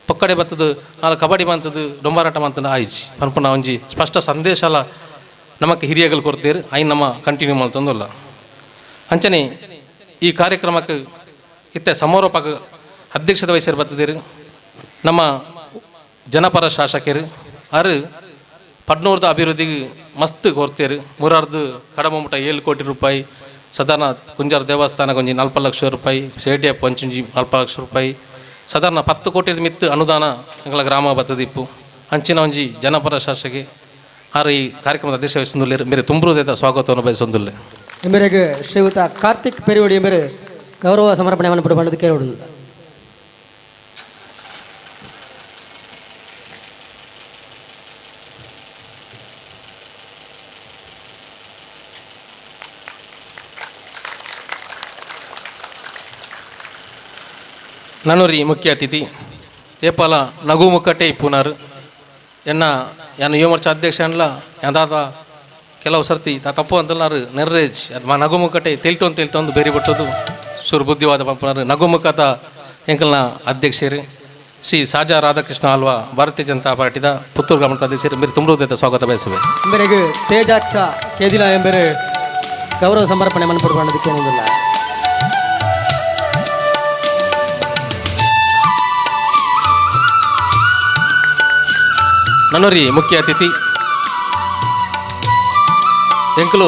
ಪಕ್ಕಡೆ ಬರ್ತದೆ ನಾಳೆ ಕಬಡ್ಡಿ ಬಂತದ್ದು ಡೊಂಬಾರಾಟ ಮಂತದ ಆಯ್ಚಿ ಪನ್ಪುನ ಒಂಜಿ ಸ್ಪಷ್ಟ ಸಂದೇಶಲ ನಮಕ್ ಹಿರಿಯಗಳು ಕೊಡ್ತೇರು ಐನ್ ನಮ್ಮ ಕಂಟಿನ್ಯೂ ಮಲ್ತೊಂದಲ್ಲ ಅಂಚನೆ ಈ ಕಾರ್ಯಕ್ರಮಕ್ಕೆ ಇತ್ತೆ ಸಮಾರೋಪಕ ಅಧ್ಯಕ್ಷತೆ ವಹಿಸಿರು ಬರ್ತದೇರು ನಮ್ಮ ಜನಪರ ಶಾಸಕರು ಅರು ಪಡ್ನೂರ್ದ ಅಭಿವೃದ್ಧಿಗೆ ಮಸ್ತ್ ಕೊಡ್ತೇರು ಮುರಾರ್ದು ಕಡಮುಟ 7 ಕೋಟಿ ರೂಪಾಯಿ ಸಾಧಾರಣ ಕುಂಜಾರ ದೇವಸ್ಥಾನಕ್ಕೆ ಒಂಜಿ 40 ಲಕ್ಷ ರೂಪಾಯಿ ಸೇಟಿಯ ಪಂಚುಂಜಿ 40 ಲಕ್ಷ ರೂಪಾಯಿ ಸಾಧಾರಣ 10 ಕೋಟಿ ಮಿತ್ತು ಅನುದಾನ ಎಂಕಲ ಗ್ರಾಮ ಬತ್ತದಿಪ್ಪು ಅಂಚಿನ ಒಂಜಿ ಜನಪರ ಶಾಸಕಿ ಆರು ಈ ಕಾರ್ಯಕ್ರಮದ ಅಧ್ಯಕ್ಷ ವಹಿಸೊಂದುಲ್ಲೆರ್ ಮೇರೆ ತುಂಬುವುದೇದ ಸ್ವಾಗತವನ್ನು ಬಯಸೊಂದುಲ್ಲೆ. ಮೇರೆಗೆ ಶ್ರೀಯುತ ಕಾರ್ತಿಕ್ ಪೆರಿವಡಿ ಮೇರೆ ಗೌರವ ಸಮರ್ಪಣೆ ಮನ್ಪುಡು ಕೇಳೋಡು. ನನೂರಿ ಮುಖ್ಯ ಅತಿಥಿ ಏಪಾಲ ನಗು ಮುಕ್ಕಟ್ಟೆ ಇಪ್ಪುನಾರು ಎನ್ನ ಯಾನು ಯುವ ಮೋರ್ಚಾ ಅಧ್ಯಕ್ಷ ಅನ್ಲ ಎಂದಾದ ಕೆಲವು ಸರ್ತಿ ತಪ್ಪು ಅಂತಲ್ಲಾರು ನೆರ್ರೇಜ್ ಅದು ಮಾ ನಗು ಮುಕ್ಕಟ್ಟೆ ತೆಲ್ತೊಂದು ತೆಲ್ತೊಂದು ಬೇರೆ ಬಿಟ್ಟದು ಸುರು ಬುದ್ಧಿವಾದ ಪಂಪನಾರು ನಗು ಮುಖದ ಎಂಕಲ್ನ ಅಧ್ಯಕ್ಷರು ಶ್ರೀ ಸಾಜಾ ರಾಧಾಕೃಷ್ಣ ಆಲ್ವಾ ಭಾರತೀಯ ಜನತಾ ಪಾರ್ಟಿದ ಪುತ್ತೂರು ಗ್ರಾಮದ ಅಧ್ಯಕ್ಷರು ಮೇರೆ ತುಂಬುವುದಂತ ಸ್ವಾಗತ ಬಯಸುವೆ. ಮೇರೆಗೆ ತೇಜಾಕ್ಷ ಕೇದಿಲ ಎಂಬೆರೆ ಗೌರವ ಸಮರ್ಪಣೆ ಮನ್ಪುಡು ಕೇಳೋದಿಲ್ಲ. ನನ್ನೋರಿ ಮುಖ್ಯ ಅತಿಥಿ ಎಂಕಲು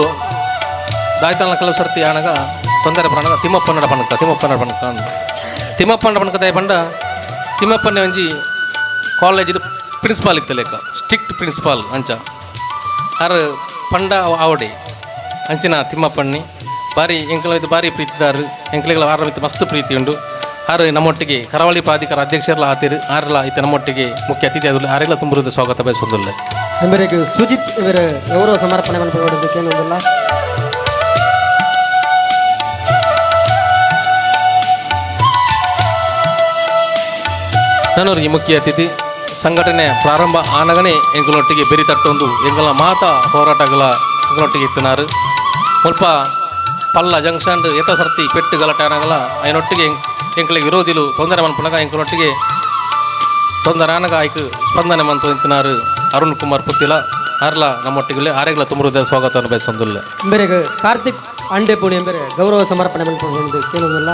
ದಾಯ್ತಾನ ಕೆಲವು ಸರ್ತಿ ಆನಗ ತೊಂದರೆ ಪ್ರಾಣಗ ತಿಮ್ಮಪ್ಪನಡ ಪಣಕ ತಿಮ್ಮಪ್ಪನಡ ಪಣಕ ಅಂದ ತಿಮ್ಮಪ್ಪನಡ ಪಣಕ ದಯ ಪಂಡ ತಿಮ್ಮಪ್ಪನ ಒಂಜಿ ಕಾಲೇಜ್ ಪ್ರಿನ್ಸಿಪಾಲ್ ಇತ್ತು ಲೆಕ್ಕ ಸ್ಟ್ರಿಕ್ಟ್ ಪ್ರಿನ್ಸಿಪಾಲ್ ಅಂಚ ಆರು ಪಂಡ ಆವಡೆ ಅಂಚಿನ ತಿಮ್ಮಪ್ಪಣ್ಣಿ ಬಾರಿ ಎಂಕಲ ಇದು ಬಾರಿ ಪ್ರೀತಿದಾರು ಎಂಕಲಿಗಳ ಆರ ಮಿತ್ತು ಮಸ್ತ್ ಪ್ರೀತಿ ಉಂಡು ಆರು ನಮ್ಮೊಟ್ಟಿಗೆ ಕರಾವಳಿ ಪ್ರಾಧಿಕಾರ ಅಧ್ಯಕ್ಷರ್ಲ ಆತಿರು ಆರ್ಲ ಇತ್ತ ನಮ್ಮೊಟ್ಟಿಗೆ ಮುಖ್ಯ ಅತಿಥಿ ಆದುಲ್ಲ ಆರೆಲ್ಲ ತುಂಬುರದ ಸ್ವಾಗತ ಬಯಸೊಂದುಲ್ಲೆ. ಮೇರೆಗೆ ಸುಜಿತ್ ಇವರ ಗೌರವ ಸಮರ್ಪಣೆ ಮನ್ಪುಡು. ನನ್ನೋರಿಗೆ ಮುಖ್ಯ ಅತಿಥಿ ಸಂಘಟನೆ ಪ್ರಾರಂಭ ಆನಗನೇ ಎಂಕಲೊಟ್ಟಿಗೆ ಬೆರಿ ತಟ್ಟೊಂದು ಎಂಕಲ ಮಾತಾ ಹೋರಾಟಗಳ ಎಂಕಲೊಟ್ಟಿಗೆ ಇತ್ತನಾರು ಮುಲ್ಪ ಪಲ್ಲ ಜಂಕ್ಷನ್ ಏತ ಸರ್ತಿ ಪೆಟ್ಟು ಗಲಾಟೆ ಆನಗಲ ಅಯ್ಯನೊಟ್ಟಿಗೆ ಎಂಕಲಿಗೆ ವಿರೋಧಿಲು ತೊಂದರೆ ಮನ್ಪುನಗ ಎಂಕಲೊಟ್ಟಿಗೆ ತೊಂದರೆ ಆನಗ ಆಯ್ಕು ಸ್ಪಂದನೆ ಮಂತು ಇಂತಿನಾರು ಅರುಣ್ ಕುಮಾರ್ ಪುತ್ತಿಲ ಆರ್ಲ ನಮ್ಮೊಟ್ಟಿಗೆ ಆರೆಗ್ಲ ತುಂಬುವುದೇ ಸ್ವಾಗತವನ್ನು ಬಯಸೊಂದುಲ್ಲೆ. ಮೇರೆಗೆ ಕಾರ್ತಿಕ್ ಅಂಡೆಪುಣಿ ಎಂಬರೆ ಗೌರವ ಸಮರ್ಪಣೆ ಮನ್ಪುಡು ಕೇಳೋದಿಲ್ಲ.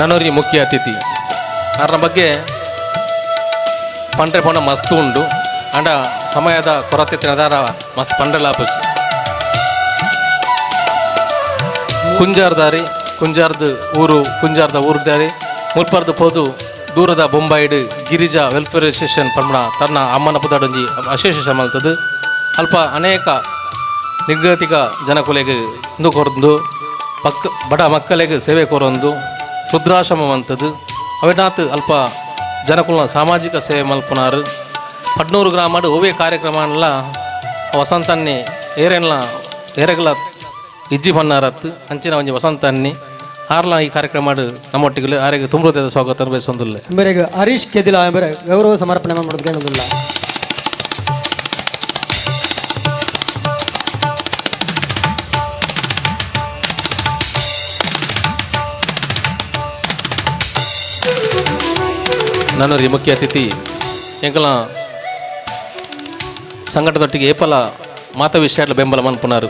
ನನ್ನೋರಿ ಮುಖ್ಯ ಅತಿಥಿ ಅದರ ಬಗ್ಗೆ ಪಂಡ್ರೆ ಪೋಣ ಮಸ್ತು ಉಂಡು ಅಂಡ ಸಮಯದ ಕೊರತೆ ತಿನ್ನದಾರ ಮಸ್ತ್ ಪಂಡ್ರೆ ಲಾಪುಜಿ ಕುಂಜಾರ್ದಾರಿ ಕುಂಜಾರ್ದು ಊರು ಕುಂಜಾರ್ದ ಊರುದಾರಿ ಮುಲ್ಪರ್ದು ಪೋದು ದೂರದ ಬೊಂಬಾಯಿಡು ಗಿರಿಜಾ ವೆಲ್ಫೇರ್ ಅಸೋಸಿಯೇಷನ್ ಪಂಪಣ ತನ್ನ ಅಮ್ಮನ ಪುದಾಡೊಂಜಿ ಅಸೋಸಿಯೇಷನ್ ಮಲ್ತದು ಅಲ್ಪ ಅನೇಕ ನಿರ್ಗತಿಕ ಜನಕುಲೆಗೆ ಇಂದು ಕೊರೊಂದು ಪಕ್ಕ ಬಡ ಮಕ್ಕಳಿಗೆ ಸೇವೆ ಕೊರೊಂದು ರುದ್ರಾಶ್ರಮ ಅಂತದ್ದು ಅವಿನಾಥ್ ಅಲ್ಪ ಜನಕುಲ ಸಾಮಾಜಿಕ ಸೇವೆ ಮಲ್ಪುನಾರು ಪಡ್ನೂರು ಗ್ರಾಮಡು ಒವ್ವೇ ಕಾರ್ಯಕ್ರಮಲ್ಲ ವಸಂತನ್ನಿ ಏರೆನ್ಲ ಏರೆಗ್ಲ ಇಜ್ಜಿ ಬನ್ನಾರತ್ತು ಅಂಚಿನ ಒಂಜಿ ವಸಂತನ್ನಿ ಆರ್ಲ ಈ ಕಾರ್ಯಕ್ರಮ ನಮ್ಮೊಟ್ಟಿಗೆ ಆರೆಗೆ ತುಂಬುವುದೇ ಸ್ವಾಗತ ಬಯಸೊಂದುಲ್ಲೆ. ಮೇರೆಗೆ ಹರೀಶ್ ಕೆದಿಲ ಎಂಬರೆ ಗೌರವ ಸಮರ್ಪಣೆ ಮಾಡೋದು ಕೇಳೋದಿಲ್ಲ. ನನ್ನೋರಿ ಮುಖ್ಯ ಅತಿಥಿ ಎಂಕಲ ಸಂಘಟದೊಟ್ಟಿಗೆ ಏಪಲ ಮಾತ ವಿಷಯ ಬೆಂಬಲ ಮನ್ಪುನಾರು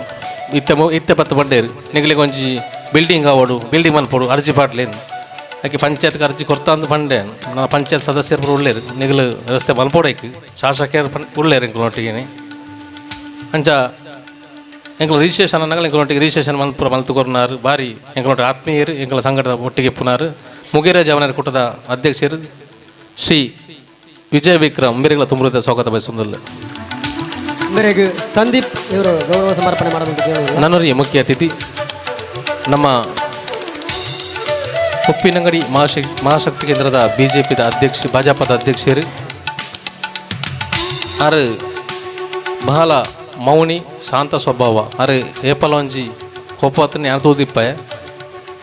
ಇತ್ತೆ ಇತ್ತೆ ಪತ್ತು ಬಂಡೇರು ನಿಗಲಿಗೆ ಒಂಜಿ ಬಿಲ್ಡಿಂಗ್ ಆವಡು ಬಿಲ್ಡಿಂಗ್ ಮನ್ಪೋಡು ಅರ್ಜಿ ಪಾಡ್ಲೇನು ಆಕೆ ಪಂಚಾಯತ್ಗೆ ಅರ್ಜಿ ಕೊರ್ತಾ ಅಂದು ಬಂಡೆ ನನ್ನ ಪಂಚಾಯತ್ ಸದಸ್ಯರು ಉಳ್ಳೇರು ನಿಗಲು ವ್ಯವಸ್ಥೆ ಮನ್ಪೋಡೈಕ್ ಶಾಸಕರು ಉಳ್ಳೇರು ಎಂಕಲೊಟ್ಟಿಗೆ ಅಂಚ ಎಂಕಲ ರಿಜಿಸ್ಟ್ರೇಷನ್ ಅನ್ನಗಲ ಎಂಕಲೊಟ್ಟಿಗೆ ರಿಜಿಸ್ಟ್ರೇಷನ್ ಮನ್ಪುರ ಮಲ್ತು ಕೊರ್ನಾರು ಬಾರಿ ಎಂಕಲೊಟ್ಟಿಗೆ ಆತ್ಮೀಯರು ಎಂಕಲ ಸಂಘಟದ ಒಟ್ಟಿಗೆ ಇಪ್ಪುನಾರು ಮುಗೇರ ಜವನರ ಕೂಟದ ಅಧ್ಯಕ್ಷರು ಶ್ರೀ ವಿಜಯ ವಿಕ್ರಮ್ ಮೇರೆಗಳ ತುಂಬುವುದೇ ಸ್ವಾಗತ ಬಯಸುವುದಿಲ್ಲ. ಮೇರೆಗೆ ಸಂದೀಪ್ ಇವರು ಗೌರವ ಸಮರ್ಪಣೆ ಮಾಡಬೇಕು. ನನ್ನೋರಿ ಮುಖ್ಯ ಅತಿಥಿ ನಮ್ಮ ಉಪ್ಪಿನಂಗಡಿ ಮಹಾಶಕ್ತಿ ಕೇಂದ್ರದ ಬಿಜೆಪಿದ ಅಧ್ಯಕ್ಷ ಭಾಜಪದ ಅಧ್ಯಕ್ಷರು ಆರು ಬಹಳ ಮೌನಿ ಶಾಂತ ಸ್ವಭಾವ ಆರು ಏಪಲೊಂಜಿ ಕೋಪತನ್ನಿ ಅರ್ತೋದಿಪ್ಪಾಯ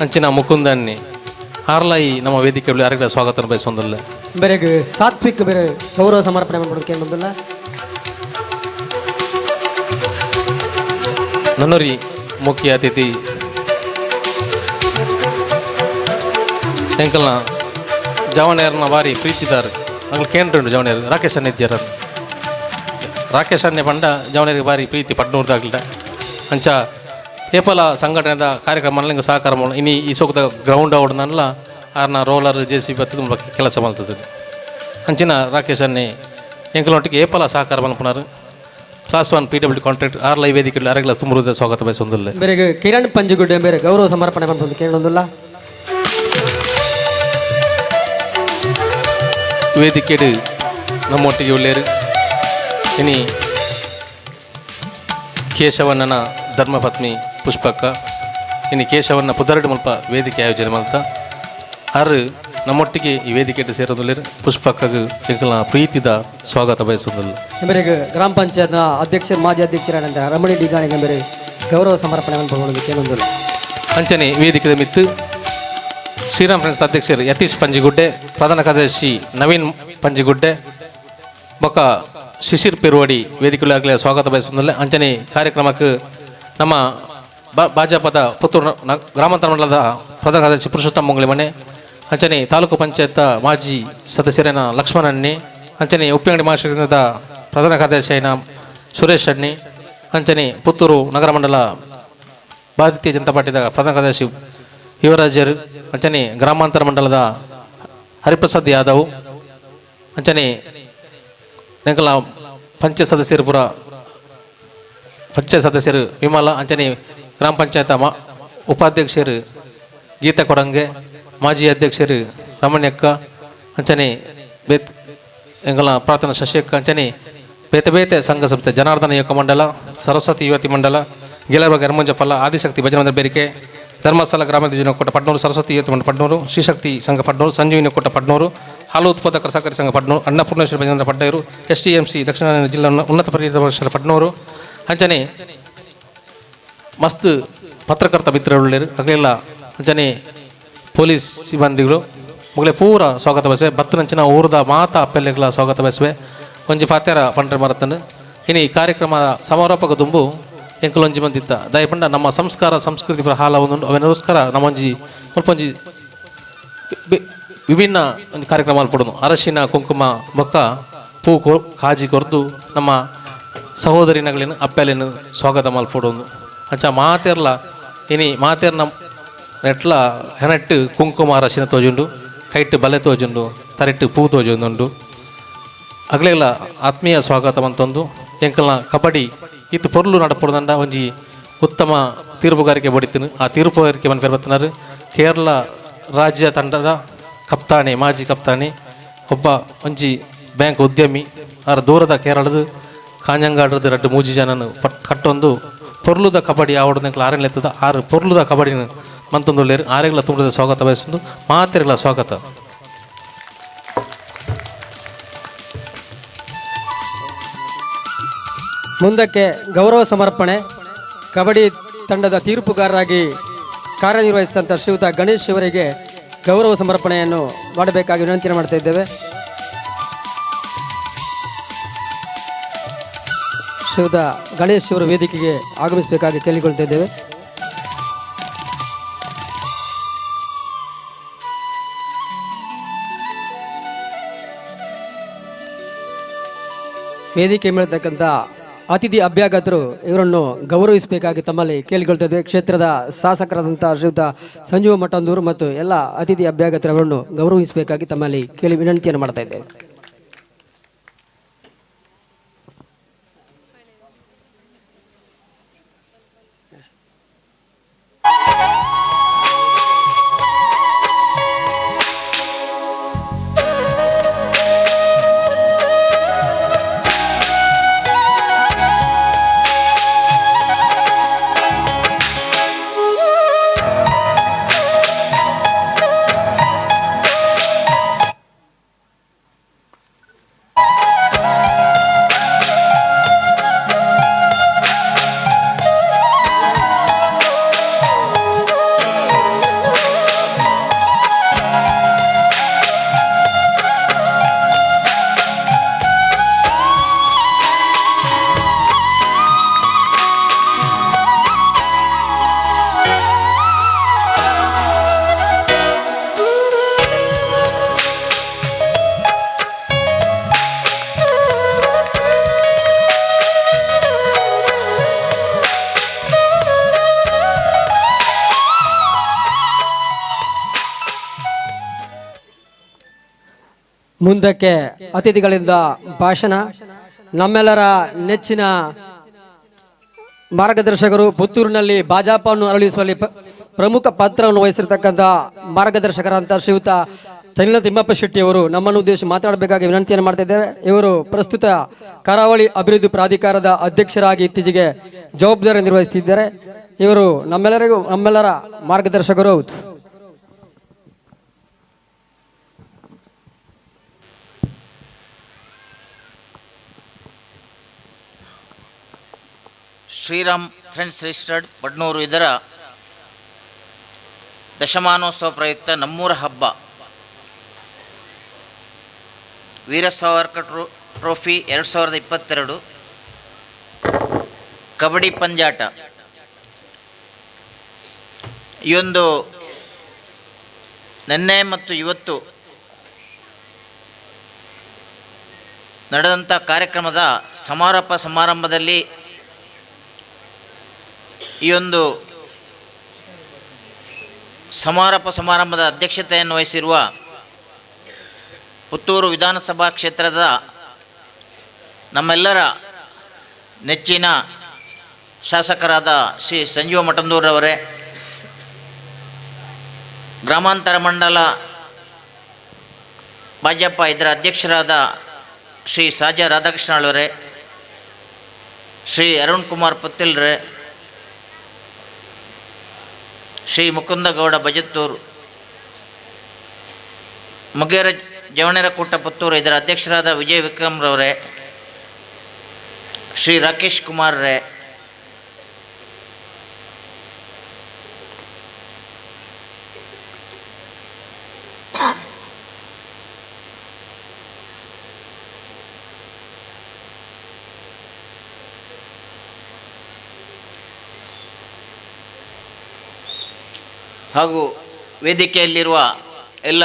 ಅಂಚಿನ ಮುಕುಂದನ್ನಿ ಆರ್ಲಾಯಿ ನಮ್ಮ ವೇದಿಕೆ ಯಾರಿಗ ಸ್ವಾಗತ ಬಯಸೊಂದಿಲ್ಲ. ಬೇರೆಗೆ ಸಾತ್ವಿಕ್ ಬೇರೆ ಗೌರವ ಸಮರ್ಪಣೆ ಮಾಡೋದಕ್ಕೆ ಬಂದಿಲ್ಲ. ನನ್ನೋರಿ ಮುಖ್ಯ ಅತಿಥಿ ಎಂಕಲ್ನ ಜವನೇರ್ನ ಬಾರಿ ಪ್ರೀತಿದಾರು ಅಂಕಲ್ ಕೇಂದ್ರ ಉಂಡು ಜವನೇರು ರಾಕೇಶ್ ಅಣ್ಣ ರಾಕೇಶ್ ಅಣ್ಣೆ ಪಂಡ ಜವನೇರಿಗೆ ಬಾರಿ ಪ್ರೀತಿ ಪಡ್ನೂರ್ದಾಗ್ಲ ಅಂಚ ಏಪಲ ಸಂಘಟನೆದ ಕಾರ್ಯಕ್ರಮ ಇಂಗ್ ಸಹಕಾರ ಇನಿ ಈ ಸೋಕದ ಗ್ರೌಂಡ್ ಅವಡ್ನಲ್ಲ ಆರ್ನ ರೋಲರ್ ಜೆ ಸಿ ಬಿ ತುಂಬ ಕೆಲಸ ಮಲ್ತದೆ ಅಂಚಿನ ರಾಕೇಶ್ ಅನ್ನೆ ಎಂಕಲೊಟ್ಟಿಗೆ ಏಪಲ ಸಹಕಾರ ಮಲ್ಪುನಾರು ಕ್ಲಾಸ್ 1 PW contract ಆರ್ಲ ವೇದಿಕೆ ಅರಗಲ ತುಂಬುವುದೇ ಸ್ವಾಗತ ಬಯಸೊಂದಿಲ್ಲ. ಬೇರೆ ಕಿರಣ್ ಪಂಜುಗುಡ್ಡೆ ಬೇರೆ ಗೌರವ ಸಮರ್ಪಣೆ ಮಲ್ಪೊಂದು ಕೇಳೊಂದುಲ್ಲ. ವೇದಿಕೆಡು ನಮ್ಮೊಟ್ಟಿಗೆ ಉಳ್ಳೇರು ಇನಿ ಕೇಶವಣ್ಣನ ಧರ್ಮಪತ್ನಿ ಪುಷ್ಪಕ್ಕ ಇನಿ ಕೇಶವಣ್ಣ ಪುದರಡು ಮುಲ್ಪ ವೇದಿಕೆ ಆಯೋಜನೆ ಮಲ್ತ ಆರು ನಮ್ಮೊಟ್ಟಿಗೆ ಈ ವೇದಿಕೆ ಸೇರೋದುಲ್ಲೇರು ಪುಷ್ಪಕ್ಕಗೆ ಎಂಕಲ್ನ ಪ್ರೀತಿದ ಸ್ವಾಗತ ಬಯಸುವುದಿಲ್ಲ. ಎಂಬರಿಗೆ ಗ್ರಾಮ ಪಂಚಾಯತ್ನ ಅಧ್ಯಕ್ಷರು ಮಾಜಿ ಅಧ್ಯಕ್ಷರಾದಂಥ ರಮಣಿ ಡಿಗಾಣಿಗೆ ಎಂಬರೆ ಗೌರವ ಸಮರ್ಪಣೆಯನ್ನು ಪಡೆಯೋದಕ್ಕೆ ಒಂದು ಅಂಚನೆ ವೇದಿಕೆದ ಮಿತ್ತು ಶ್ರೀರಾಮ್ ಫ್ರೆಂಡ್ಸ್ ಅಧ್ಯಕ್ಷರು ಯತೀಶ್ ಪಂಜಿಗುಡ್ಡೆ, ಪ್ರಧಾನ ಕಾರ್ಯದರ್ಶಿ ನವೀನ್ ಪಂಜಿಗುಡ್ಡೆ, ಬೊಕ್ಕ ಶಿಶಿರ್ ಪೆರುವಡಿ ವೇದಿಕೆಯಲ್ಲಿ ಸ್ವಾಗತ ಬಯಸುವುದಿಲ್ಲ. ಅಂಚನೆ ಕಾರ್ಯಕ್ರಮಕ್ಕೆ ನಮ್ಮ ಭಾಜಪದ ಪುತ್ತೂರು ಗ್ರಾಮಾಂತರ ಮಂಡಲದ ಪ್ರಧಾನ ಕಾರ್ಯದರ್ಶಿ ಪುರುಷೋತ್ತಮ ಮಂಗಳಿಮನೆ, ಅಂಚನೆ ತಾಲೂಕು ಪಂಚಾಯತ್ ಮಾಜಿ ಸದಸ್ಯರೇನ ಲಕ್ಷ್ಮಣಣ್ಣಿ, ಅಂಚನೆ ಉಪ್ಪಿನಂಗಡಿ ಮಹಾಶಯದ ಪ್ರಧಾನ ಕಾರ್ಯದರ್ಶಿಯನ ಸುರೇಶ್ ಅಣ್ಣಿ, ಅಂಚನೆ ಪುತ್ತೂರು ನಗರ ಮಂಡಲ ಭಾರತೀಯ ಜನತಾ ಪಾರ್ಟಿದ ಪ್ರಧಾನ ಕಾರ್ಯದರ್ಶಿ ಯುವರಾಜರು, ಅಂಚನೆ ಗ್ರಾಮಾಂತರ ಮಂಡಲದ ಹರಿಪ್ರಸಾದ್ ಯಾದವ್, ಅಂಚನೆ ಎಂಕಲ ಪಂಚಾಯತ್ ಸದಸ್ಯರು ಪುರ ಪಂಚಾಯತ್ ಸದಸ್ಯರು ವಿಮಲ, ಅಂಚನೆ ಗ್ರಾಮ ಪಂಚಾಯತ್ ಉಪಾಧ್ಯಕ್ಷರು ಗೀತಾ ಕೊಡಂಗೆ, ಮಾಜಿ ಅಧ್ಯಕ್ಷರು ರಮಣ್ಯಕ್ಕ, ಅಂಚನೆ ಬೇತ್ ಎಂಕಲ ಪ್ರಾರ್ಥನಾ ಶಶಿಯಕ್ಕ, ಅಂಚನೆ ಬೇತೆ ಬೇತೆ ಸಂಘ ಸಂಸ್ಥೆ ಜನಾರ್ದನ ಯುವಕ ಮಂಡಲ, ಸರಸ್ವತಿ ಯುವತಿ ಮಂಡಲ, ಗೆಲುವ ಗರ್ಮಂಜ ಆದಿಶಕ್ತಿ ಭಜನೆ ಮಂದಿರ ಬೇರಿಕೆ, ಧರ್ಮಸ್ಥಳ ಗ್ರಾಮಾಭಿವೃದ್ಧಿ ಒಕ್ಕೂಟ ಪಡ್ನೂರು, ಸರಸ್ವತಿ ಯುವತಿ ಮಂಡಲ ಪಡ್ನೂರು, ಶ್ರೀಶಕ್ತಿ ಸಂಘ ಪಡ್ನೂರು, ಸಂಜೀವಿನಿ ಒಕ್ಕೂಟ ಪಡ್ನೂರು, ಹಾಲು ಉತ್ಪಾದಕರ ಸಹಕಾರಿ ಸಂಘ ಪಡ್ನೂರು, ಅನ್ನಪೂರ್ಣೇಶ್ವರಿ ಭಜನೆ ಮಂದಿರ ಪಡ್ನೂರು, STMC Dakshina Kannada ಜಿಲ್ಲಾ ಉನ್ನತ ಪರಿಣಿತ ಪರಿಷತ್ ಪಡ್ನೂರು, ಅಂಚನೆ ಮಸ್ತ್ ಪತ್ರಕರ್ತ ಮಿತ್ರರುಳ್ಳೇರು ಅಗಲೆಲ್ಲ, ಅಂಚನೆ ಪೊಲೀಸ್ ಸಿಬ್ಬಂದಿಗಳು ಮುಗಲೆ ಪೂರ ಸ್ವಾಗತ ಬಯಸುವೆ. ಬತ್ತನಂಚಿನ ಊರದ ಮಾತಾ ಅಪ್ಪೆಲ್ಲೆಗಳ ಸ್ವಾಗತ ಬಯಸುವೆ. ಒಂಜಿ ಫಾತ್ಯಾರ ಪಂಡ್ರೆ ಮರತನು ಇನ್ನು ಈ ಕಾರ್ಯಕ್ರಮ ಸಮಾರೋಪಕ ದುಂಬು ಎಂಕಲೊಂಜಿ ಮಂದಿತ್ತ ದಯಪಂಡ ನಮ್ಮ ಸಂಸ್ಕಾರ ಸಂಸ್ಕೃತಿ ಹಾಲ ಒಂದು ಅವನೋಸ್ಕರ ನಮ್ಮೊಂಜಿ ಮುಲ್ಪೊಂಜಿ ವಿಭಿನ್ನ ಒಂದು ಕಾರ್ಯಕ್ರಮ ಮಲ್ಪಡುನು. ಅರಶಿನ ಕುಂಕುಮ ಬೊಕ್ಕ ಪೂ ಕಾಜಿ ಕೊರ್ದು ನಮ್ಮ ಸಹೋದರಿನಗಳಿನ ಅಪ್ಪೆಲಿನ ಸ್ವಾಗತ ಮಲ್ಪಡೋದು. ಅಂಚ ಮಾತೆರ್ಲ ಇನಿ ಮಾತೆರ್ನ ನೆಟ್ಲ ಹೆನಟ್ಟು ಕುಂಕುಮ ಅರಶಿನ ತೋಜುಂಡು, ಕೈಟ್ಟು ಬಲೆ ತೋಜುಂಡು, ತರೆಟ್ಟು ಪೂ ತೋಜುಂಡು. ಅಗ್ಲೆಲ್ಲ ಆತ್ಮೀಯ ಸ್ವಾಗತ ಅಂತಂದು ಎಂಕಲ್ನ ಕಬಡ್ಡಿ ಇತ್ತು ಪೊರ್ಲು ನಡಪೊಡ್ದಂಡ ಒಂಜಿ ಉತ್ತಮ ತೀರ್ಪುಗಾರಿಕೆ ಬಡಿತೀನಿ. ಆ ತೀರ್ಪುಗಾರಿಕೆ ಮನ್ಪೆರ್ ಬತ್ತಿನಾರ್ ಕೇರಳ ರಾಜ್ಯ ತಂಡದ ಕಪ್ತಾನೆ, ಮಾಜಿ ಕಪ್ತಾನೆ, ಒಬ್ಬ ಒಂಜಿ ಬ್ಯಾಂಕ್ ಉದ್ಯಮಿ, ಆರ್ ದೂರದ ಕೇರಳದ ಕಾಂಜಂಗಾಡ್ರದ ರಡ್ಡು ಮೂಜಿ ಜನನು ಕಟ್ಟೊಂದು ಪೊರ್ಲುದ ಕಬಡ್ಡಿ ಆವಡ್ದು ಆರೆಲ್ಲ ಎತ್ತದ ಆರು ಪೊರ್ಲುದ ಕಬಡ್ಡಿನ ಮಂತೊಂದುಳ್ಳೇರು. ಆರೆಗಳ ತುಂಬದ ಸ್ವಾಗತ ಬಯಸೊಂದು ಮಾತೆರೆಗಳ ಸ್ವಾಗತ. ಮುಂದಕ್ಕೆ ಗೌರವ ಸಮರ್ಪಣೆ ಕಬಡ್ಡಿ ತಂಡದ ತೀರ್ಪುಗಾರರಾಗಿ ಕಾರ್ಯನಿರ್ವಹಿಸಿದಂಥ ಶ್ರೀಯುತ ಗಣೇಶ್ ಅವರಿಗೆ ಗೌರವ ಸಮರ್ಪಣೆಯನ್ನು ಮಾಡಬೇಕಾಗಿ ವಿನಂತಿ ಮಾಡ್ತಾ ಇದ್ದೇವೆ. ಶ್ರೀಯುತ ಗಣೇಶ್ ಅವರು ವೇದಿಕೆಗೆ ಆಗಮಿಸಬೇಕಾಗಿ ಕೇಳಿಕೊಳ್ತಾ ಇದ್ದೇವೆ. ವೇದಿಕೆ ಮೇಲಿರ್ತಕ್ಕಂಥ ಅತಿಥಿ ಅಭ್ಯಾಗತರು ಇವರನ್ನು ಗೌರವಿಸಬೇಕಾಗಿ ತಮ್ಮಲ್ಲಿ ಕೇಳಿಕೊಳ್ತಾ ಇದ್ದೇವೆ. ಕ್ಷೇತ್ರದ ಶಾಸಕರಾದಂಥ ಶ್ರೀಯುತ ಸಂಜೀವ ಮಠಂದೂರು ಮತ್ತು ಎಲ್ಲ ಅತಿಥಿ ಅಭ್ಯಾಗತರು ಅವರನ್ನು ಗೌರವಿಸಬೇಕಾಗಿ ತಮ್ಮಲ್ಲಿ ಕೇಳಿ ವಿನಂತಿಯನ್ನು ಮಾಡ್ತಾ ಇದ್ದೇವೆ. ಮುಂದಕ್ಕೆ ಅತಿಥಿಗಳಿಂದ ಭಾಷಣ. ನಮ್ಮೆಲ್ಲರ ನೆಚ್ಚಿನ ಮಾರ್ಗದರ್ಶಕರು, ಪುತ್ತೂರಿನಲ್ಲಿ ಭಾಜಪವನ್ನು ಅರಳಿಸುವಲ್ಲಿ ಪ್ರಮುಖ ಪಾತ್ರವನ್ನು ವಹಿಸಿರ್ತಕ್ಕಂಥ ಮಾರ್ಗದರ್ಶಕರಂತ ಶ್ರೀಯುತ Chalila Thimmappa ಶೆಟ್ಟಿಯವರು ನಮ್ಮನ್ನು ಉದ್ದೇಶಿಸಿ ಮಾತನಾಡಬೇಕಾಗಿ ವಿನಂತಿಯನ್ನು ಮಾಡ್ತಾ ಇದ್ದೇವೆ. ಇವರು ಪ್ರಸ್ತುತ ಕರಾವಳಿ ಅಭಿವೃದ್ಧಿ ಪ್ರಾಧಿಕಾರದ ಅಧ್ಯಕ್ಷರಾಗಿ ಇತ್ತೀಚೆಗೆ ಜವಾಬ್ದಾರಿ ನಿರ್ವಹಿಸುತ್ತಿದ್ದಾರೆ. ಇವರು ನಮ್ಮೆಲ್ಲರ ಮಾರ್ಗದರ್ಶಕರು ಹೌದು. ಶ್ರೀರಾಮ್ ಫ್ರೆಂಡ್ಸ್ ರಿಜಿಸ್ಟರ್ಡ್ ಪಡ್ನೂರು ಇದರ ದಶಮಾನೋತ್ಸವ ಪ್ರಯುಕ್ತ ನಮ್ಮೂರ ಹಬ್ಬ ವೀರ ಸಾವರ್ಕರ್ ಟ್ರೋಫಿ 2022 ಕಬಡ್ಡಿ ಪಂದ್ಯಾಟ ಈ ಒಂದು ನಿನ್ನೆ ಮತ್ತು ಇವತ್ತು ನಡೆದಂಥ ಕಾರ್ಯಕ್ರಮದ ಸಮಾರೋಪ ಸಮಾರಂಭದಲ್ಲಿ ಈ ಒಂದು ಸಮಾರೋಪ ಸಮಾರಂಭದ ಅಧ್ಯಕ್ಷತೆಯನ್ನು ವಹಿಸಿರುವ ಪುತ್ತೂರು ವಿಧಾನಸಭಾ ಕ್ಷೇತ್ರದ ನಮ್ಮೆಲ್ಲರ ನೆಚ್ಚಿನ ಶಾಸಕರಾದ ಶ್ರೀ ಸಂಜೀವ ಮಠಂದೂರವರೇ, ಗ್ರಾಮಾಂತರ ಮಂಡಲ ಭಾಜಪ ಇದರ ಅಧ್ಯಕ್ಷರಾದ ಶ್ರೀ ಸಾಜ ರಾಧಾಕೃಷ್ಣರವರೇ, ಶ್ರೀ ಅರುಣ್ ಕುಮಾರ್ ಪುತ್ತಿಲ್ರೇ, ಶ್ರೀ ಮುಕುಂದಗೌಡ ಬಜತ್ತೂರು, ಮುಗೇರ ಜವಣೆರಕೂಟ ಪುತ್ತೂರು ಇದರ ಅಧ್ಯಕ್ಷರಾದ ವಿಜಯ್ ವಿಕ್ರಮ್ರವರೇ, ಶ್ರೀ ರಾಕೇಶ್ ಕುಮಾರ್ರೇ, ಹಾಗೂ ವೇದಿಕೆಯಲ್ಲಿರುವ ಎಲ್ಲ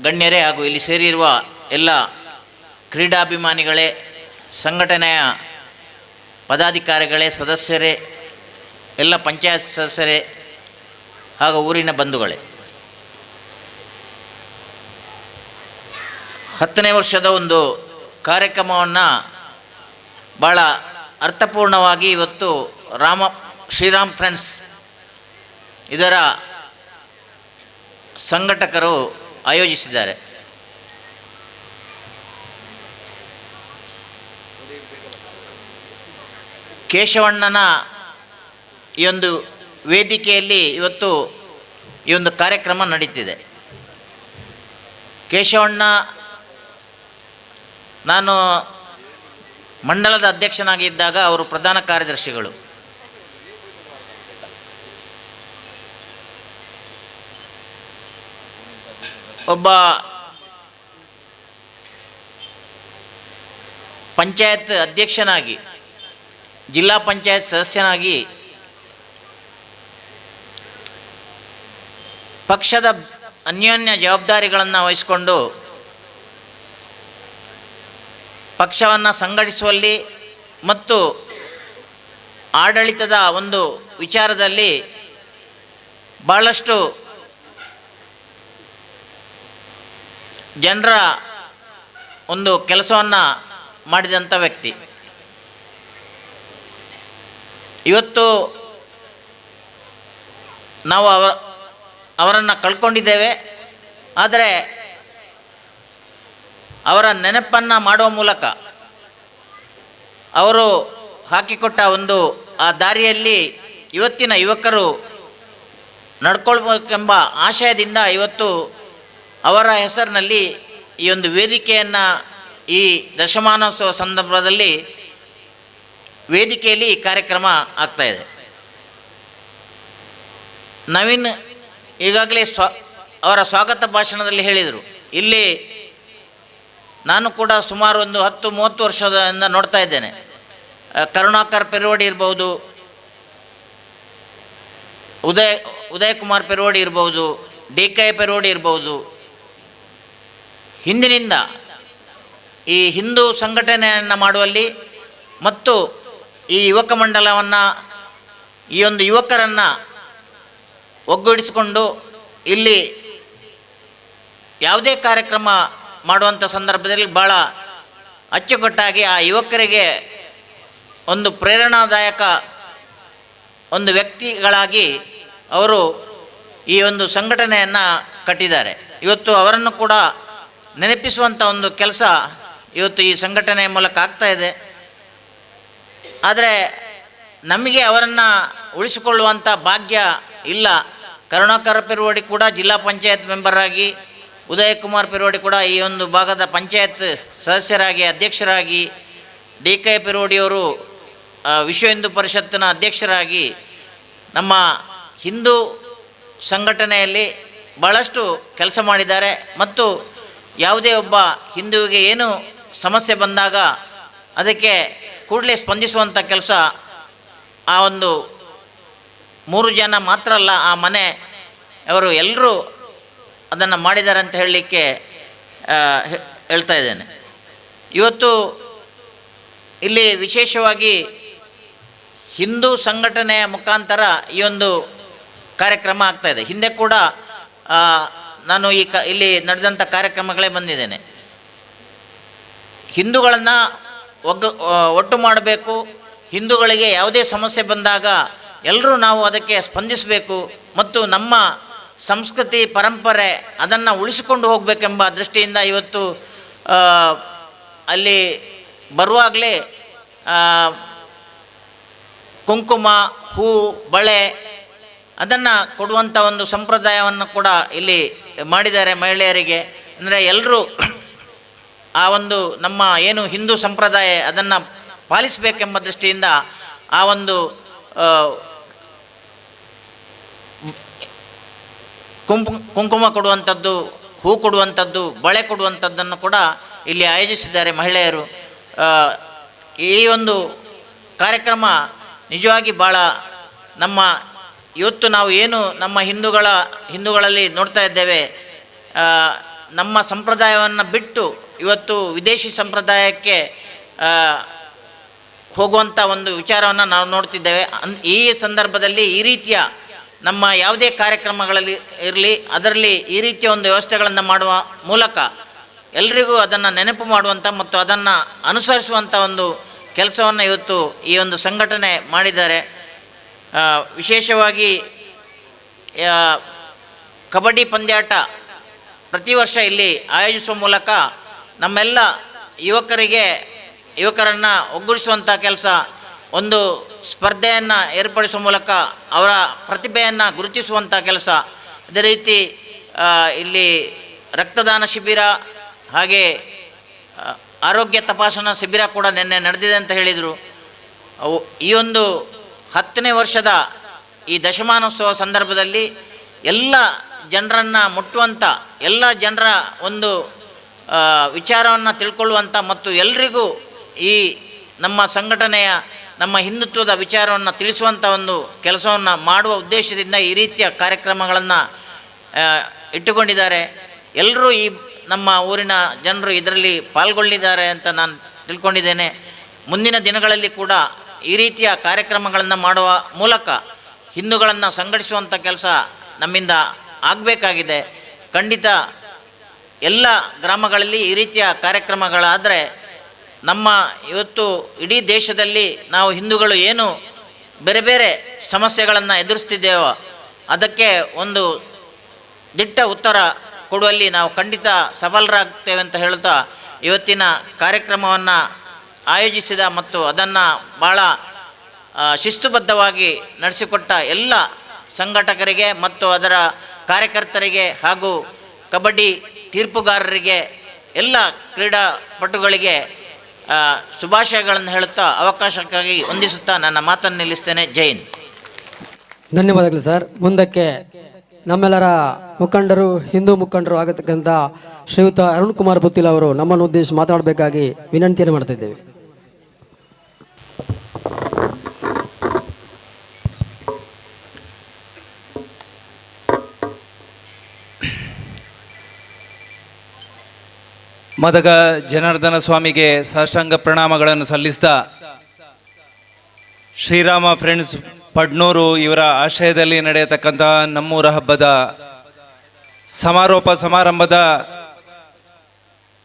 ಗಣ್ಯರೇ ಹಾಗೂ ಇಲ್ಲಿ ಸೇರಿರುವ ಎಲ್ಲ ಕ್ರೀಡಾಭಿಮಾನಿಗಳೇ, ಸಂಘಟನೆಯ ಪದಾಧಿಕಾರಿಗಳೇ, ಸದಸ್ಯರೇ, ಎಲ್ಲ ಪಂಚಾಯತ್ ಸದಸ್ಯರೇ ಹಾಗೂ ಊರಿನ ಬಂಧುಗಳೇ, 10ನೇ ವರ್ಷದ ಒಂದು ಕಾರ್ಯಕ್ರಮವನ್ನು ಭಾಳ ಅರ್ಥಪೂರ್ಣವಾಗಿ ಇವತ್ತು ಶ್ರೀರಾಮ್ ಫ್ರೆಂಡ್ಸ್ ಇದರ ಸಂಘಟಕರು ಆಯೋಜಿಸಿದ್ದಾರೆ. ಕೇಶವಣ್ಣನ ಈ ಒಂದು ವೇದಿಕೆಯಲ್ಲಿ ಇವತ್ತು ಈ ಒಂದು ಕಾರ್ಯಕ್ರಮ ನಡೀತಿದೆ. ಕೇಶವಣ್ಣ ನಾನು ಮಂಡಲದ ಅಧ್ಯಕ್ಷನಾಗಿದ್ದಾಗ ಅವರು ಪ್ರಧಾನ ಕಾರ್ಯದರ್ಶಿಗಳು. ಒಬ್ಬ ಪಂಚಾಯತ್ ಅಧ್ಯಕ್ಷನಾಗಿ, ಜಿಲ್ಲಾ ಪಂಚಾಯತ್ ಸದಸ್ಯನಾಗಿ ಪಕ್ಷದ ಅನ್ಯೋನ್ಯ ಜವಾಬ್ದಾರಿಗಳನ್ನು ವಹಿಸಿಕೊಂಡು ಪಕ್ಷವನ್ನು ಸಂಘಟಿಸುವಲ್ಲಿ ಮತ್ತು ಆಡಳಿತದ ಒಂದು ವಿಚಾರದಲ್ಲಿ ಭಾಳಷ್ಟು ಜನರ ಒಂದು ಕೆಲಸವನ್ನು ಮಾಡಿದಂಥ ವ್ಯಕ್ತಿ. ಇವತ್ತು ನಾವು ಅವರನ್ನು ಕಳ್ಕೊಂಡಿದ್ದೇವೆ. ಆದರೆ ಅವರ ನೆನಪನ್ನು ಮಾಡುವ ಮೂಲಕ ಅವರು ಹಾಕಿಕೊಟ್ಟ ಒಂದು ಆ ದಾರಿಯಲ್ಲಿ ಇವತ್ತಿನ ಯುವಕರು ನಡ್ಕೊಳ್ಬೇಕೆಂಬ ಆಶಯದಿಂದ ಇವತ್ತು ಅವರ ಹೆಸರಿನಲ್ಲಿ ಈ ಒಂದು ವೇದಿಕೆಯನ್ನು ಈ ದಶಮಾನೋತ್ಸವ ಸಂದರ್ಭದಲ್ಲಿ ವೇದಿಕೆಯಲ್ಲಿ ಈ ಕಾರ್ಯಕ್ರಮ ಆಗ್ತಾಯಿದೆ. ನವೀನ್ ಈಗಾಗಲೇ ಅವರ ಸ್ವಾಗತ ಭಾಷಣದಲ್ಲಿ ಹೇಳಿದರು. ಇಲ್ಲಿ ನಾನು ಕೂಡ ಸುಮಾರು ಒಂದು 10-30 ವರ್ಷದಿಂದ ನೋಡ್ತಾ ಇದ್ದೇನೆ. ಕರುಣಾಕರ್ ಪೆರುವಡಿ ಇರ್ಬೋದು, ಉದಯಕುಮಾರ್ ಪೆರುವಡಿ ಇರ್ಬೋದು, ಡಿ ಕೆ ಪೆರುವಡಿ ಇರ್ಬೋದು. ಹಿಂದಿನಿಂದ ಈ ಹಿಂದೂ ಸಂಘಟನೆಯನ್ನು ಮಾಡುವಲ್ಲಿ ಮತ್ತು ಈ ಯುವಕ ಮಂಡಲವನ್ನು, ಈ ಒಂದು ಯುವಕರನ್ನು ಒಗ್ಗೂಡಿಸಿಕೊಂಡು ಇಲ್ಲಿ ಯಾವುದೇ ಕಾರ್ಯಕ್ರಮ ಮಾಡುವಂಥ ಸಂದರ್ಭದಲ್ಲಿ ಭಾಳ ಅಚ್ಚುಕಟ್ಟಾಗಿ ಆ ಯುವಕರಿಗೆ ಒಂದು ಪ್ರೇರಣಾದಾಯಕ ಒಂದು ವ್ಯಕ್ತಿಗಳಾಗಿ ಅವರು ಈ ಒಂದು ಸಂಘಟನೆಯನ್ನು ಕಟ್ಟಿದ್ದಾರೆ. ಇವತ್ತು ಅವರನ್ನು ಕೂಡ ನೆನಪಿಸುವಂಥ ಒಂದು ಕೆಲಸ ಇವತ್ತು ಈ ಸಂಘಟನೆಯ ಮೂಲಕ ಆಗ್ತಾ ಇದೆ. ಆದರೆ ನಮಗೆ ಅವರನ್ನು ಉಳಿಸಿಕೊಳ್ಳುವಂಥ ಭಾಗ್ಯ ಇಲ್ಲ. ಕರುಣಾಕರ ಪೆರುವಡಿ ಕೂಡ ಜಿಲ್ಲಾ ಪಂಚಾಯತ್ ಮೆಂಬರಾಗಿ, ಉದಯಕುಮಾರ್ ಪೆರುವಡಿ ಕೂಡ ಈ ಒಂದು ಭಾಗದ ಪಂಚಾಯತ್ ಸದಸ್ಯರಾಗಿ, ಅಧ್ಯಕ್ಷರಾಗಿ, ಡಿ ಕೆ ಪೆರುವಡಿಯವರು ವಿಶ್ವ ಹಿಂದೂ ಪರಿಷತ್ತಿನ ಅಧ್ಯಕ್ಷರಾಗಿ ನಮ್ಮ ಹಿಂದೂ ಸಂಘಟನೆಯಲ್ಲಿ ಭಾಳಷ್ಟು ಕೆಲಸ ಮಾಡಿದ್ದಾರೆ. ಮತ್ತು ಯಾವುದೇ ಒಬ್ಬ ಹಿಂದೂವಿಗೆ ಏನು ಸಮಸ್ಯೆ ಬಂದಾಗ ಅದಕ್ಕೆ ಕೂಡಲೇ ಸ್ಪಂದಿಸುವಂಥ ಕೆಲಸ ಆ ಒಂದು 3 ಜನ ಮಾತ್ರ ಅಲ್ಲ, ಆ ಮನೆ ಅವರು ಎಲ್ಲರೂ ಅದನ್ನು ಮಾಡಿದ್ದಾರೆ ಅಂತ ಹೇಳಲಿಕ್ಕೆ ಹೇಳ್ತಾ ಇದ್ದೇನೆ. ಇವತ್ತು ಇಲ್ಲಿ ವಿಶೇಷವಾಗಿ ಹಿಂದೂ ಸಂಘಟನೆಯ ಮುಖಾಂತರ ಈ ಒಂದು ಕಾರ್ಯಕ್ರಮ ಆಗ್ತಾಯಿದೆ. ಹಿಂದೆ ಕೂಡ ನಾನು ಈ ಇಲ್ಲಿ ನಡೆದಂಥ ಕಾರ್ಯಕ್ರಮಗಳೇ ಬಂದಿದ್ದೇನೆ. ಹಿಂದೂಗಳನ್ನು ಒಟ್ಟು ಮಾಡಬೇಕು, ಹಿಂದೂಗಳಿಗೆ ಯಾವುದೇ ಸಮಸ್ಯೆ ಬಂದಾಗ ಎಲ್ಲರೂ ನಾವು ಅದಕ್ಕೆ ಸ್ಪಂದಿಸಬೇಕು ಮತ್ತು ನಮ್ಮ ಸಂಸ್ಕೃತಿ ಪರಂಪರೆ ಅದನ್ನು ಉಳಿಸಿಕೊಂಡು ಹೋಗಬೇಕೆಂಬ ದೃಷ್ಟಿಯಿಂದ ಇವತ್ತು ಅಲ್ಲಿ ಬರುವಾಗಲೇ ಕುಂಕುಮ, ಹೂ, ಬಳೆ ಅದನ್ನು ಕೊಡುವಂಥ ಒಂದು ಸಂಪ್ರದಾಯವನ್ನು ಕೂಡ ಇಲ್ಲಿ ಮಾಡಿದ್ದಾರೆ ಮಹಿಳೆಯರಿಗೆ. ಅಂದರೆ ಎಲ್ಲರೂ ಆ ಒಂದು ನಮ್ಮ ಏನು ಹಿಂದೂ ಸಂಪ್ರದಾಯ ಅದನ್ನು ಪಾಲಿಸಬೇಕೆಂಬ ದೃಷ್ಟಿಯಿಂದ ಆ ಒಂದು ಕುಂಕುಮ ಕೊಡುವಂಥದ್ದು, ಹೂ ಕೊಡುವಂಥದ್ದು, ಬಳೆ ಕೊಡುವಂಥದ್ದನ್ನು ಕೂಡ ಇಲ್ಲಿ ಆಯೋಜಿಸಿದ್ದಾರೆ ಮಹಿಳೆಯರು. ಈ ಒಂದು ಕಾರ್ಯಕ್ರಮ ನಿಜವಾಗಿ ಭಾಳ ನಮ್ಮ ಇವತ್ತು ನಾವು ಏನು ನಮ್ಮ ಹಿಂದೂಗಳಲ್ಲಿ ನೋಡ್ತಾ ಇದ್ದೇವೆ, ನಮ್ಮ ಸಂಪ್ರದಾಯವನ್ನು ಬಿಟ್ಟು ಇವತ್ತು ವಿದೇಶಿ ಸಂಪ್ರದಾಯಕ್ಕೆ ಹೋಗುವಂಥ ಒಂದು ವಿಚಾರವನ್ನು ನಾವು ನೋಡ್ತಿದ್ದೇವೆ. ಈ ಸಂದರ್ಭದಲ್ಲಿ ಈ ರೀತಿಯ ನಮ್ಮ ಯಾವುದೇ ಕಾರ್ಯಕ್ರಮಗಳಲ್ಲಿ ಇರಲಿ ಅದರಲ್ಲಿ ಈ ರೀತಿಯ ಒಂದು ವ್ಯವಸ್ಥೆಗಳನ್ನು ಮಾಡುವ ಮೂಲಕ ಎಲ್ರಿಗೂ ಅದನ್ನು ನೆನಪು ಮಾಡುವಂಥ ಮತ್ತು ಅದನ್ನು ಅನುಸರಿಸುವಂಥ ಒಂದು ಕೆಲಸವನ್ನು ಇವತ್ತು ಈ ಒಂದು ಸಂಘಟನೆ ಮಾಡಿದ್ದಾರೆ. ವಿಶೇಷವಾಗಿ ಕಬಡ್ಡಿ ಪಂದ್ಯಾಟ ಪ್ರತಿ ವರ್ಷ ಇಲ್ಲಿ ಆಯೋಜಿಸುವ ಮೂಲಕ ನಮ್ಮೆಲ್ಲ ಯುವಕರನ್ನು ಒಗ್ಗೂಡಿಸುವಂಥ ಕೆಲಸ, ಒಂದು ಸ್ಪರ್ಧೆಯನ್ನು ಏರ್ಪಡಿಸುವ ಮೂಲಕ ಅವರ ಪ್ರತಿಭೆಯನ್ನು ಗುರುತಿಸುವಂಥ ಕೆಲಸ. ಅದೇ ರೀತಿ ಇಲ್ಲಿ ರಕ್ತದಾನ ಶಿಬಿರ, ಹಾಗೆ ಆರೋಗ್ಯ ತಪಾಸಣಾ ಶಿಬಿರ ಕೂಡ ನಿನ್ನೆ ನಡೆದಿದೆ ಅಂತ ಹೇಳಿದರು. ಅವು ಈ ಒಂದು 10ನೇ ವರ್ಷದ ಈ ದಶಮಾನೋತ್ಸವ ಸಂದರ್ಭದಲ್ಲಿ ಎಲ್ಲ ಜನರನ್ನು ಮುಟ್ಟುವಂಥ, ಎಲ್ಲ ಜನರ ಒಂದು ವಿಚಾರವನ್ನು ತಿಳ್ಕೊಳ್ಳುವಂಥ ಮತ್ತು ಎಲ್ರಿಗೂ ಈ ನಮ್ಮ ಸಂಘಟನೆಯ ನಮ್ಮ ಹಿಂದುತ್ವದ ವಿಚಾರವನ್ನು ತಿಳಿಸುವಂಥ ಒಂದು ಕೆಲಸವನ್ನು ಮಾಡುವ ಉದ್ದೇಶದಿಂದ ಈ ರೀತಿಯ ಕಾರ್ಯಕ್ರಮಗಳನ್ನು ಇಟ್ಟುಕೊಂಡಿದ್ದಾರೆ. ಎಲ್ಲರೂ ಈ ನಮ್ಮ ಊರಿನ ಜನರು ಇದರಲ್ಲಿ ಪಾಲ್ಗೊಂಡಿದ್ದಾರೆ ಅಂತ ನಾನು ತಿಳ್ಕೊಂಡಿದ್ದೇನೆ. ಮುಂದಿನ ದಿನಗಳಲ್ಲಿ ಕೂಡ ಈ ರೀತಿಯ ಕಾರ್ಯಕ್ರಮಗಳನ್ನು ಮಾಡುವ ಮೂಲಕ ಹಿಂದೂಗಳನ್ನು ಸಂಘಟಿಸುವಂಥ ಕೆಲಸ ನಮ್ಮಿಂದ ಆಗಬೇಕಾಗಿದೆ. ಖಂಡಿತ ಎಲ್ಲ ಗ್ರಾಮಗಳಲ್ಲಿ ಈ ರೀತಿಯ ಕಾರ್ಯಕ್ರಮಗಳಾದರೆ ನಮ್ಮ ಇವತ್ತು ಇಡೀ ದೇಶದಲ್ಲಿ ನಾವು ಹಿಂದೂಗಳು ಏನು ಬೇರೆ ಬೇರೆ ಸಮಸ್ಯೆಗಳನ್ನು ಎದುರಿಸ್ತಿದ್ದೇವೋ ಅದಕ್ಕೆ ಒಂದು ದಿಟ್ಟ ಉತ್ತರ ಕೊಡುವಲ್ಲಿ ನಾವು ಖಂಡಿತ ಸಫಲರಾಗ್ತೇವೆ ಅಂತ ಹೇಳುತ್ತಾ ಇವತ್ತಿನ ಕಾರ್ಯಕ್ರಮವನ್ನು ಆಯೋಜಿಸಿದ ಮತ್ತು ಅದನ್ನು ಭಾಳ ಶಿಸ್ತುಬದ್ಧವಾಗಿ ನಡೆಸಿಕೊಟ್ಟ ಎಲ್ಲ ಸಂಘಟಕರಿಗೆ ಮತ್ತು ಅದರ ಕಾರ್ಯಕರ್ತರಿಗೆ ಹಾಗೂ ಕಬಡ್ಡಿ ತೀರ್ಪುಗಾರರಿಗೆ, ಎಲ್ಲ ಕ್ರೀಡಾಪಟುಗಳಿಗೆ ಶುಭಾಶಯಗಳನ್ನು ಹೇಳುತ್ತಾ ಅವಕಾಶಕ್ಕಾಗಿ ವಂದಿಸುತ್ತಾ ನನ್ನ ಮಾತನ್ನು ನಿಲ್ಲಿಸ್ತೇನೆ. ಜೈ ಹಿಂದ್. ಧನ್ಯವಾದಗಳು ಸರ್. ಮುಂದಕ್ಕೆ ನಮ್ಮೆಲ್ಲರ ಮುಖಂಡರು, ಹಿಂದೂ ಮುಖಂಡರು ಆಗತಕ್ಕಂಥ ಶ್ರೀಯುತ ಅರುಣ್ ಕುಮಾರ್ ಪುತ್ತಿಲ್ ಅವರು ನಮ್ಮನ್ನು ಉದ್ದೇಶಿಸಿ ಮಾತನಾಡಬೇಕಾಗಿ ವಿನಂತಿಯನ್ನು ಮಾಡ್ತಾ ಇದ್ದೇವೆ. ಮದಗ ಜನಾರ್ದನ ಸ್ವಾಮಿಗೆ ಸಾಷ್ಟಾಂಗ ಪ್ರಣಾಮಗಳನ್ನು ಸಲ್ಲಿಸ್ತಾ ಶ್ರೀರಾಮ ಫ್ರೆಂಡ್ಸ್ ಪಡ್ನೂರು ಇವರ ಆಶ್ರಯದಲ್ಲಿ ನಡೆಯತಕ್ಕಂಥ ನಮ್ಮೂರ ಹಬ್ಬದ ಸಮಾರೋಪ ಸಮಾರಂಭದ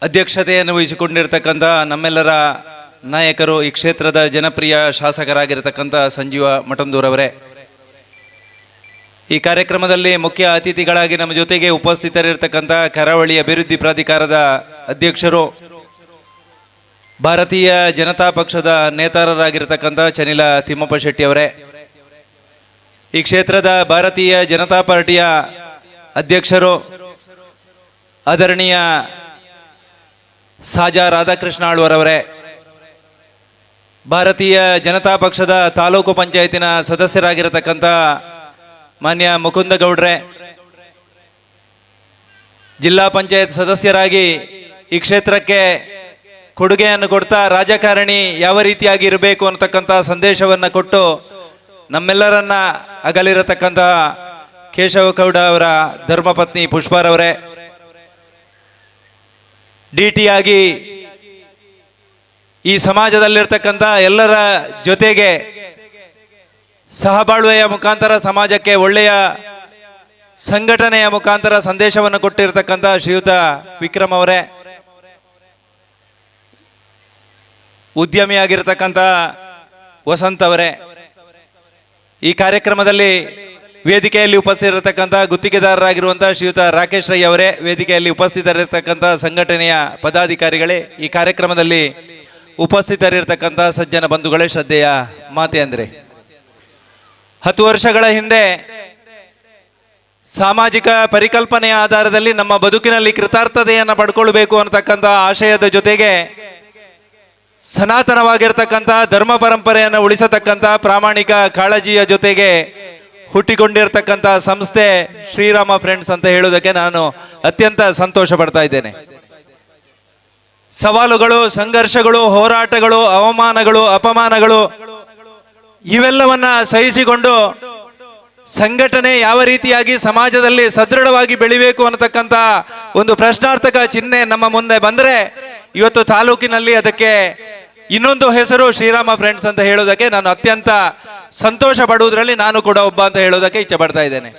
ಅಧ್ಯಕ್ಷತೆಯನ್ನು ವಹಿಸಿಕೊಂಡಿರ್ತಕ್ಕಂಥ ನಮ್ಮೆಲ್ಲರ ನಾಯಕರು, ಈ ಕ್ಷೇತ್ರದ ಜನಪ್ರಿಯ ಶಾಸಕರಾಗಿರ್ತಕ್ಕಂಥ ಸಂಜೀವ ಮಠಂದೂರವರೇ, ಈ ಕಾರ್ಯಕ್ರಮದಲ್ಲಿ ಮುಖ್ಯ ಅತಿಥಿಗಳಾಗಿ ನಮ್ಮ ಜೊತೆಗೆ ಉಪಸ್ಥಿತರಿರ್ತಕ್ಕಂಥ ಕರಾವಳಿ ಅಭಿವೃದ್ಧಿ ಪ್ರಾಧಿಕಾರದ ಅಧ್ಯಕ್ಷರು, ಭಾರತೀಯ ಜನತಾ ಪಕ್ಷದ ನೇತಾರರಾಗಿರ್ತಕ್ಕಂಥ ಚನಿಲ ತಿಮ್ಮಪ್ಪ ಶೆಟ್ಟಿ ಅವರೇ, ಈ ಕ್ಷೇತ್ರದ ಭಾರತೀಯ ಜನತಾ ಪಾರ್ಟಿಯ ಅಧ್ಯಕ್ಷರು ಆದರಣೀಯ ಸಾಜಾ ರಾಧಾಕೃಷ್ಣ ಆಳ್ವರವರೇ, ಭಾರತೀಯ ಜನತಾ ಪಕ್ಷದ ತಾಲೂಕು ಪಂಚಾಯತಿನ ಸದಸ್ಯರಾಗಿರತಕ್ಕಂಥ ಮಾನ್ಯ ಮುಕುಂದ ಗೌಡ್ರೆ, ಜಿಲ್ಲಾ ಪಂಚಾಯತ್ ಸದಸ್ಯರಾಗಿ ಈ ಕ್ಷೇತ್ರಕ್ಕೆ ಕೊಡುಗೆಯನ್ನು ಕೊಡ್ತಾ ರಾಜಕಾರಣಿ ಯಾವ ರೀತಿಯಾಗಿ ಇರಬೇಕು ಅನ್ನತಕ್ಕಂಥ ಸಂದೇಶವನ್ನು ಕೊಟ್ಟು ನಮ್ಮೆಲ್ಲರನ್ನ ಅಗಲಿರತಕ್ಕಂಥ ಕೇಶವ ಗೌಡ ಅವರ ಧರ್ಮಪತ್ನಿ ಪುಷ್ಪಾರವರೇ, ಡಿ ಟಿ ಆಗಿ ಈ ಸಮಾಜದಲ್ಲಿರ್ತಕ್ಕಂಥ ಎಲ್ಲರ ಜೊತೆಗೆ ಸಹಬಾಳ್ವೆಯ ಮುಖಾಂತರ ಸಮಾಜಕ್ಕೆ ಒಳ್ಳೆಯ ಸಂಘಟನೆಯ ಮುಖಾಂತರ ಸಂದೇಶವನ್ನು ಕೊಟ್ಟಿರ್ತಕ್ಕಂಥ ಶ್ರೀಯುತ ವಿಕ್ರಮ್ ಅವರೇ, ಉದ್ಯಮಿಯಾಗಿರ್ತಕ್ಕಂಥ ವಸಂತ್ ಅವರೇ, ಈ ಕಾರ್ಯಕ್ರಮದಲ್ಲಿ ವೇದಿಕೆಯಲ್ಲಿ ಉಪಸ್ಥಿತರಿರತಕ್ಕಂಥ ಗುತ್ತಿಗೆದಾರರಾಗಿರುವಂಥ ಶ್ರೀಯುತ ರಾಕೇಶ್ ರೈ ಅವರೇ, ವೇದಿಕೆಯಲ್ಲಿ ಉಪಸ್ಥಿತರಿರತಕ್ಕಂಥ ಸಂಘಟನೆಯ ಪದಾಧಿಕಾರಿಗಳೇ, ಈ ಕಾರ್ಯಕ್ರಮದಲ್ಲಿ ಉಪಸ್ಥಿತರಿರತಕ್ಕಂಥ ಸಜ್ಜನ ಬಂಧುಗಳೇ, ಶ್ರದ್ಧೆಯ ಮಾತೆ ಅಂದರೆ 10 ವರ್ಷಗಳ ಹಿಂದೆ ಸಾಮಾಜಿಕ ಪರಿಕಲ್ಪನೆಯ ಆಧಾರದಲ್ಲಿ ನಮ್ಮ ಬದುಕಿನಲ್ಲಿ ಕೃತಾರ್ಥತೆಯನ್ನು ಪಡ್ಕೊಳ್ಬೇಕು ಅನ್ನತಕ್ಕಂಥ ಆಶಯದ ಜೊತೆಗೆ ಸನಾತನವಾಗಿರ್ತಕ್ಕಂಥ ಧರ್ಮ ಪರಂಪರೆಯನ್ನು ಉಳಿಸತಕ್ಕಂಥ ಪ್ರಾಮಾಣಿಕ ಕಾಳಜಿಯ ಜೊತೆಗೆ ಹುಟ್ಟಿಕೊಂಡಿರ್ತಕ್ಕಂಥ ಸಂಸ್ಥೆ ಶ್ರೀರಾಮ ಫ್ರೆಂಡ್ಸ್ ಅಂತ ಹೇಳುವುದಕ್ಕೆ ನಾನು ಅತ್ಯಂತ ಸಂತೋಷ ಪಡ್ತಾ ಇದ್ದೇನೆ. ಸವಾಲುಗಳು, ಸಂಘರ್ಷಗಳು, ಹೋರಾಟಗಳು, ಅವಮಾನಗಳು, ಅಪಮಾನಗಳು ಇವೆಲ್ಲವನ್ನ ಸಹಿಸಿಕೊಂಡು ಸಂಘಟನೆ ಯಾವ ರೀತಿಯಾಗಿ ಸಮಾಜದಲ್ಲಿ ಸದೃಢವಾಗಿ ಬೆಳಿಬೇಕು ಅನ್ನತಕ್ಕಂಥ ಒಂದು ಪ್ರಶ್ನಾರ್ಥಕ ಚಿಹ್ನೆ ನಮ್ಮ ಮುಂದೆ ಬಂದರೆ ಇವತ್ತು ತಾಲೂಕಿನಲ್ಲಿ ಅದಕ್ಕೆ ಇನ್ನೊಂದು ಹೆಸರು ಶ್ರೀರಾಮ ಫ್ರೆಂಡ್ಸ್ ಅಂತ ಹೇಳೋದಕ್ಕೆ ನಾನು ಅತ್ಯಂತ ಸಂತೋಷ ಪಡುವುದರಲ್ಲಿ ನಾನು ಕೂಡ ಒಬ್ಬ ಅಂತ ಹೇಳೋದಕ್ಕೆ ಇಚ್ಛೆ ಪಡ್ತಾ ಇದ್ದೇನೆ.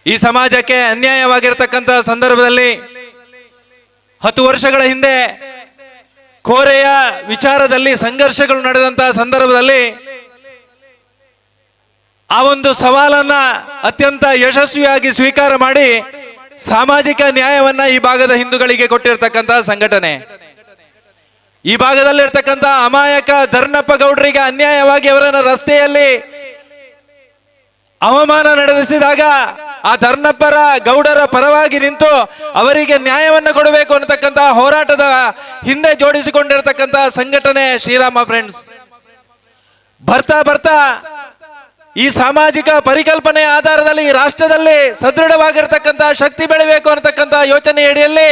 ಈ ಸಮಾಜಕ್ಕೆ ಅನ್ಯಾಯವಾಗಿರ್ತಕ್ಕಂಥ ಸಂದರ್ಭದಲ್ಲಿ 10 ವರ್ಷಗಳ ಹಿಂದೆ ಕೋರೆಯ ವಿಚಾರದಲ್ಲಿ ಸಂಘರ್ಷಗಳು ನಡೆದಂತಹ ಸಂದರ್ಭದಲ್ಲಿ ಆ ಒಂದು ಸವಾಲನ್ನ ಅತ್ಯಂತ ಯಶಸ್ವಿಯಾಗಿ ಸ್ವೀಕಾರ ಮಾಡಿ ಸಾಮಾಜಿಕ ನ್ಯಾಯವನ್ನ ಈ ಭಾಗದ ಹಿಂದೂಗಳಿಗೆ ಕೊಟ್ಟಿರ್ತಕ್ಕಂತಹ ಸಂಘಟನೆ. ಈ ಭಾಗದಲ್ಲಿರ್ತಕ್ಕಂಥ ಅಮಾಯಕ ಧರ್ಣಪ್ಪ ಗೌಡರಿಗೆ ಅನ್ಯಾಯವಾಗಿ ಅವರನ್ನ ರಸ್ತೆಯಲ್ಲಿ ಅವಮಾನ ನಡೆಸಿದಾಗ ಆ ಧರ್ಣಪ್ಪರ ಗೌಡರ ಪರವಾಗಿ ನಿಂತು ಅವರಿಗೆ ನ್ಯಾಯವನ್ನು ಕೊಡಬೇಕು ಅನ್ನತಕ್ಕಂಥ ಹೋರಾಟದ ಹಿಂದೆ ಜೋಡಿಸಿಕೊಂಡಿರ್ತಕ್ಕಂಥ ಸಂಘಟನೆ ಶ್ರೀರಾಮ ಫ್ರೆಂಡ್ಸ್. ಬರ್ತಾ ಬರ್ತಾ ಈ ಸಾಮಾಜಿಕ ಪರಿಕಲ್ಪನೆಯ ಆಧಾರದಲ್ಲಿ ಈ ರಾಷ್ಟ್ರದಲ್ಲಿ ಸದೃಢವಾಗಿರ್ತಕ್ಕಂಥ ಶಕ್ತಿ ಬೆಳೆಯಬೇಕು ಅನ್ನತಕ್ಕಂಥ ಯೋಚನೆಯಡಿಯಲ್ಲಿ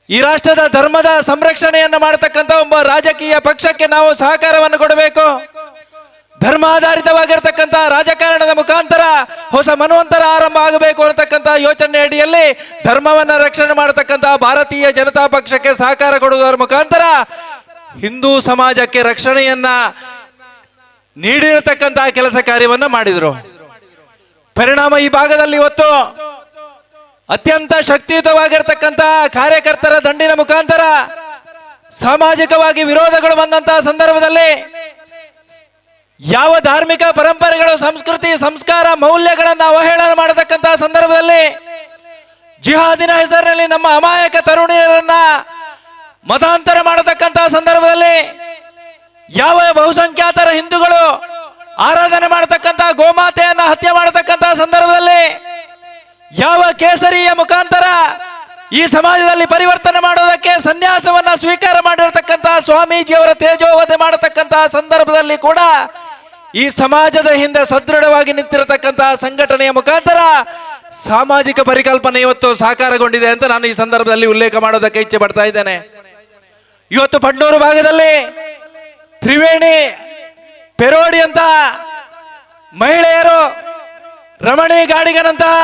ಈ ರಾಷ್ಟ್ರದ ಧರ್ಮದ ಸಂರಕ್ಷಣೆಯನ್ನು ಮಾಡತಕ್ಕಂಥ ಒಬ್ಬ ರಾಜಕೀಯ ಪಕ್ಷಕ್ಕೆ ನಾವು ಸಹಕಾರವನ್ನು ಕೊಡಬೇಕು. ಧರ್ಮಾಧಾರಿತವಾಗಿರ್ತಕ್ಕಂಥ ರಾಜಕಾರಣದ ಮುಖಾಂತರ ಹೊಸ ಮನ್ವಂತರ ಆರಂಭ ಆಗಬೇಕು ಅನ್ನತಕ್ಕಂಥ ಯೋಚನೆ ಅಡಿಯಲ್ಲಿ ಧರ್ಮವನ್ನು ರಕ್ಷಣೆ ಮಾಡತಕ್ಕಂಥ ಭಾರತೀಯ ಜನತಾ ಪಕ್ಷಕ್ಕೆ ಸಹಕಾರ ಕೊಡುವುದರ ಮುಖಾಂತರ ಹಿಂದೂ ಸಮಾಜಕ್ಕೆ ರಕ್ಷಣೆಯನ್ನ ನೀಡಿರತಕ್ಕಂತಹ ಕೆಲಸ ಕಾರ್ಯವನ್ನು ಮಾಡಿದರು. ಪರಿಣಾಮ ಈ ಭಾಗದಲ್ಲಿ ಇವತ್ತು ಅತ್ಯಂತ ಶಕ್ತಿಯುತವಾಗಿರ್ತಕ್ಕಂಥ ಕಾರ್ಯಕರ್ತರ ದಂಡಿನ ಮುಖಾಂತರ ಸಾಮಾಜಿಕವಾಗಿ ವಿರೋಧಗಳು ಬಂದಂತಹ ಸಂದರ್ಭದಲ್ಲಿ ಯಾವ ಧಾರ್ಮಿಕ ಪರಂಪರೆಗಳು, ಸಂಸ್ಕೃತಿ, ಸಂಸ್ಕಾರ, ಮೌಲ್ಯಗಳನ್ನು ಅವಹೇಳನ ಮಾಡತಕ್ಕಂತಹ ಸಂದರ್ಭದಲ್ಲಿ ಜಿಹಾದಿನ ಹೆಸರಿನಲ್ಲಿ ನಮ್ಮ ಅಮಾಯಕ ತರುಣಿಯರನ್ನ ಮತಾಂತರ ಮಾಡತಕ್ಕಂತಹ ಸಂದರ್ಭದಲ್ಲಿ ಯಾವ ಬಹುಸಂಖ್ಯಾತರ ಹಿಂದೂಗಳು ಆರಾಧನೆ ಮಾಡತಕ್ಕಂತಹ ಗೋಮಾತೆಯನ್ನ ಹತ್ಯೆ ಮಾಡತಕ್ಕಂತಹ ಸಂದರ್ಭದಲ್ಲಿ ಯಾವ ಕೇಸರಿಯ ಮುಖಾಂತರ ಈ ಸಮಾಜದಲ್ಲಿ ಪರಿವರ್ತನೆ ಮಾಡೋದಕ್ಕೆ ಸನ್ಯಾಸವನ್ನ ಸ್ವೀಕಾರ ಮಾಡಿರತಕ್ಕಂತಹ ಸ್ವಾಮೀಜಿಯವರ ತೇಜೋವಧೆ ಮಾಡತಕ್ಕಂತಹ ಸಂದರ್ಭದಲ್ಲಿ ಕೂಡ ಈ ಸಮಾಜದ ಹಿಂದೆ ಸದೃಢವಾಗಿ ನಿಂತಿರತಕ್ಕಂತಹ ಸಂಘಟನೆಯ ಮುಖಾಂತರ ಸಾಮಾಜಿಕ ಪರಿಕಲ್ಪನೆ ಇವತ್ತು ಸಾಕಾರಗೊಂಡಿದೆ ಅಂತ ನಾನು ಈ ಸಂದರ್ಭದಲ್ಲಿ ಉಲ್ಲೇಖ ಮಾಡೋದಕ್ಕೆ ಇಚ್ಛೆ ಪಡ್ತಾ ಇದ್ದೇನೆ. ಇವತ್ತು ಪಡ್ನೂರು ಭಾಗದಲ್ಲಿ ತ್ರಿವೇಣಿ ಪೆರೋಡಿ ಅಂತ ಮಹಿಳೆಯರು, ರಮಣಿ ಗಾಡಿಗನಂತಹ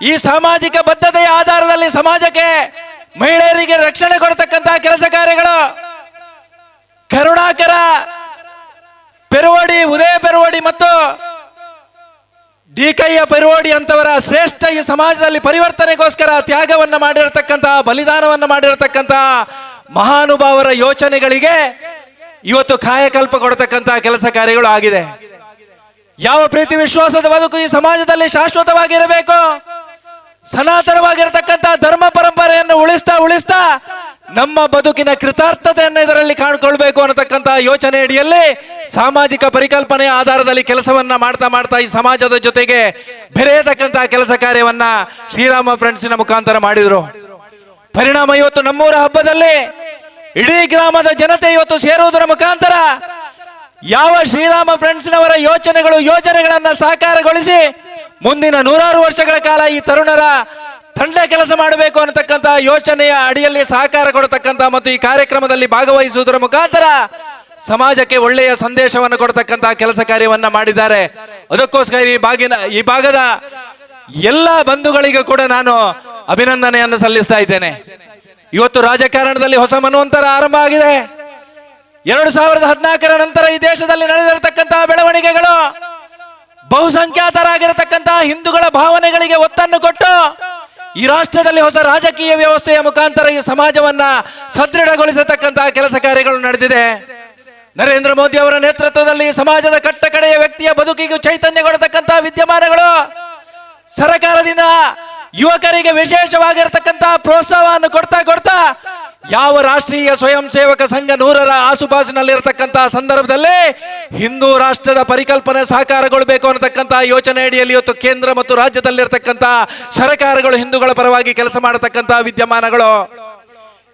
ಈ ಸಾಮಾಜಿಕ ಬದ್ಧತೆಯ ಆಧಾರದಲ್ಲಿ ಸಮಾಜಕ್ಕೆ ಮಹಿಳೆಯರಿಗೆ ರಕ್ಷಣೆ ಕೊಡತಕ್ಕಂತಹ ಕೆಲಸ ಕಾರ್ಯಗಳು, ಕರುಣಾಕರ ಪೆರುವಡಿ, ಉದಯ ಪೆರುವಡಿ ಮತ್ತು ಡಿಕಯ್ಯ ಪೆರುವಡಿ ಅಂತವರ ಶ್ರೇಷ್ಠ ಈ ಸಮಾಜದಲ್ಲಿ ಪರಿವರ್ತನೆಗೋಸ್ಕರ ತ್ಯಾಗವನ್ನು ಮಾಡಿರತಕ್ಕಂತಹ, ಬಲಿದಾನವನ್ನು ಮಾಡಿರತಕ್ಕಂತಹ ಮಹಾನುಭಾವರ ಯೋಚನೆಗಳಿಗೆ ಇವತ್ತು ಕಾಯಕಲ್ಪ ಕೊಡತಕ್ಕಂತಹ ಕೆಲಸ ಕಾರ್ಯಗಳು ಆಗಿದೆ. ಯಾವ ಪ್ರೀತಿ ವಿಶ್ವಾಸದ ಬದುಕು ಈ ಸಮಾಜದಲ್ಲಿ ಶಾಶ್ವತವಾಗಿರಬೇಕು, ಸನಾತನವಾಗಿರತಕ್ಕಂತಹ ಧರ್ಮ ಪರಂಪರೆಯನ್ನು ಉಳಿಸ್ತಾ ಉಳಿಸ್ತಾ ನಮ್ಮ ಬದುಕಿನ ಕೃತಾರ್ಥತೆಯನ್ನು ಇದರಲ್ಲಿ ಕಾಣ್ಕೊಳ್ಬೇಕು ಅನ್ನತಕ್ಕಂತಹ ಯೋಚನೆ ಅಡಿಯಲ್ಲಿ ಸಾಮಾಜಿಕ ಪರಿಕಲ್ಪನೆಯ ಆಧಾರದಲ್ಲಿ ಕೆಲಸವನ್ನ ಮಾಡ್ತಾ ಮಾಡ್ತಾ ಈ ಸಮಾಜದ ಜೊತೆಗೆ ಬೆರೆಯತಕ್ಕಂತಹ ಕೆಲಸ ಕಾರ್ಯವನ್ನ ಶ್ರೀರಾಮ ಫ್ರೆಂಡ್ಸಿನ ಮುಖಾಂತರ ಮಾಡಿದ್ರು. ಪರಿಣಾಮ ಇವತ್ತು ನಮ್ಮೂರ ಹಬ್ಬದಲ್ಲಿ ಇಡೀ ಗ್ರಾಮದ ಜನತೆ ಇವತ್ತು ಸೇರುವುದರ ಮುಖಾಂತರ ಯಾವ ಶ್ರೀರಾಮ ಫ್ರೆಂಡ್ಸ್ನವರ ಯೋಚನೆಗಳು ಯೋಜನೆಗಳನ್ನ ಸಾಕಾರಗೊಳಿಸಿ ಮುಂದಿನ ನೂರಾರು ವರ್ಷಗಳ ಕಾಲ ಈ ತರುಣರ ತಂಡ ಕೆಲಸ ಮಾಡಬೇಕು ಅನ್ನತಕ್ಕಂತಹ ಯೋಚನೆಯ ಅಡಿಯಲ್ಲಿ ಸಹಕಾರ ಕೊಡತಕ್ಕಂತ ಮತ್ತು ಈ ಕಾರ್ಯಕ್ರಮದಲ್ಲಿ ಭಾಗವಹಿಸುವುದರ ಮುಖಾಂತರ ಸಮಾಜಕ್ಕೆ ಒಳ್ಳೆಯ ಸಂದೇಶವನ್ನು ಕೊಡತಕ್ಕಂತಹ ಕೆಲಸ ಕಾರ್ಯವನ್ನ ಮಾಡಿದ್ದಾರೆ. ಅದಕ್ಕೋಸ್ಕರ ಈ ಭಾಗದ ಎಲ್ಲ ಬಂಧುಗಳಿಗೂ ಕೂಡ ನಾನು ಅಭಿನಂದನೆಯನ್ನು ಸಲ್ಲಿಸ್ತಾ ಇದ್ದೇನೆ. ಇವತ್ತು ರಾಜಕಾರಣದಲ್ಲಿ ಹೊಸ ಮನ್ವಂತರ ಆರಂಭ ಆಗಿದೆ. 2014 ನಂತರ ಈ ದೇಶದಲ್ಲಿ ನಡೆದಿರತಕ್ಕಂತಹ ಬೆಳವಣಿಗೆಗಳು ಬಹುಸಂಖ್ಯಾತರಾಗಿರತಕ್ಕಂತಹ ಹಿಂದೂಗಳ ಭಾವನೆಗಳಿಗೆ ಒತ್ತನ್ನು ಕೊಟ್ಟು ಈ ರಾಷ್ಟ್ರದಲ್ಲಿ ಹೊಸ ರಾಜಕೀಯ ವ್ಯವಸ್ಥೆಯ ಮುಖಾಂತರ ಈ ಸಮಾಜವನ್ನ ಸದೃಢಗೊಳಿಸತಕ್ಕಂತಹ ಕೆಲಸ ಕಾರ್ಯಗಳು ನಡೆದಿದೆ. ನರೇಂದ್ರ ಮೋದಿ ಅವರ ನೇತೃತ್ವದಲ್ಲಿ ಸಮಾಜದ ಕಟ್ಟಕಡೆಯ ವ್ಯಕ್ತಿಯ ಬದುಕಿಗೂ ಚೈತನ್ಯಗೊಳ್ಳತಕ್ಕಂತಹ ವಿದ್ಯಮಾನಗಳು, ಸರ್ಕಾರದಿಂದ ಯುವಕರಿಗೆ ವಿಶೇಷವಾಗಿರತಕ್ಕಂತಹ ಪ್ರೋತ್ಸಾಹವನ್ನು ಕೊಡ್ತಾ ಕೊಡ್ತಾ ಯಾವ ರಾಷ್ಟ್ರೀಯ ಸ್ವಯಂ ಸೇವಕ ಸಂಘ 100ರ ಆಸುಪಾಸಿನಲ್ಲಿರತಕ್ಕಂತಹ ಸಂದರ್ಭದಲ್ಲಿ ಹಿಂದೂ ರಾಷ್ಟ್ರದ ಪರಿಕಲ್ಪನೆ ಸಾಕಾರಗೊಳ್ಳಬೇಕು ಅನ್ನತಕ್ಕಂತಹ ಯೋಚನೆ ಅಡಿಯಲ್ಲಿ ಇವತ್ತು ಕೇಂದ್ರ ಮತ್ತು ರಾಜ್ಯದಲ್ಲಿರತಕ್ಕಂತಹ ಸರ್ಕಾರಗಳು ಹಿಂದೂಗಳ ಪರವಾಗಿ ಕೆಲಸ ಮಾಡತಕ್ಕಂತಹ ವಿದ್ಯಮಾನಗಳು,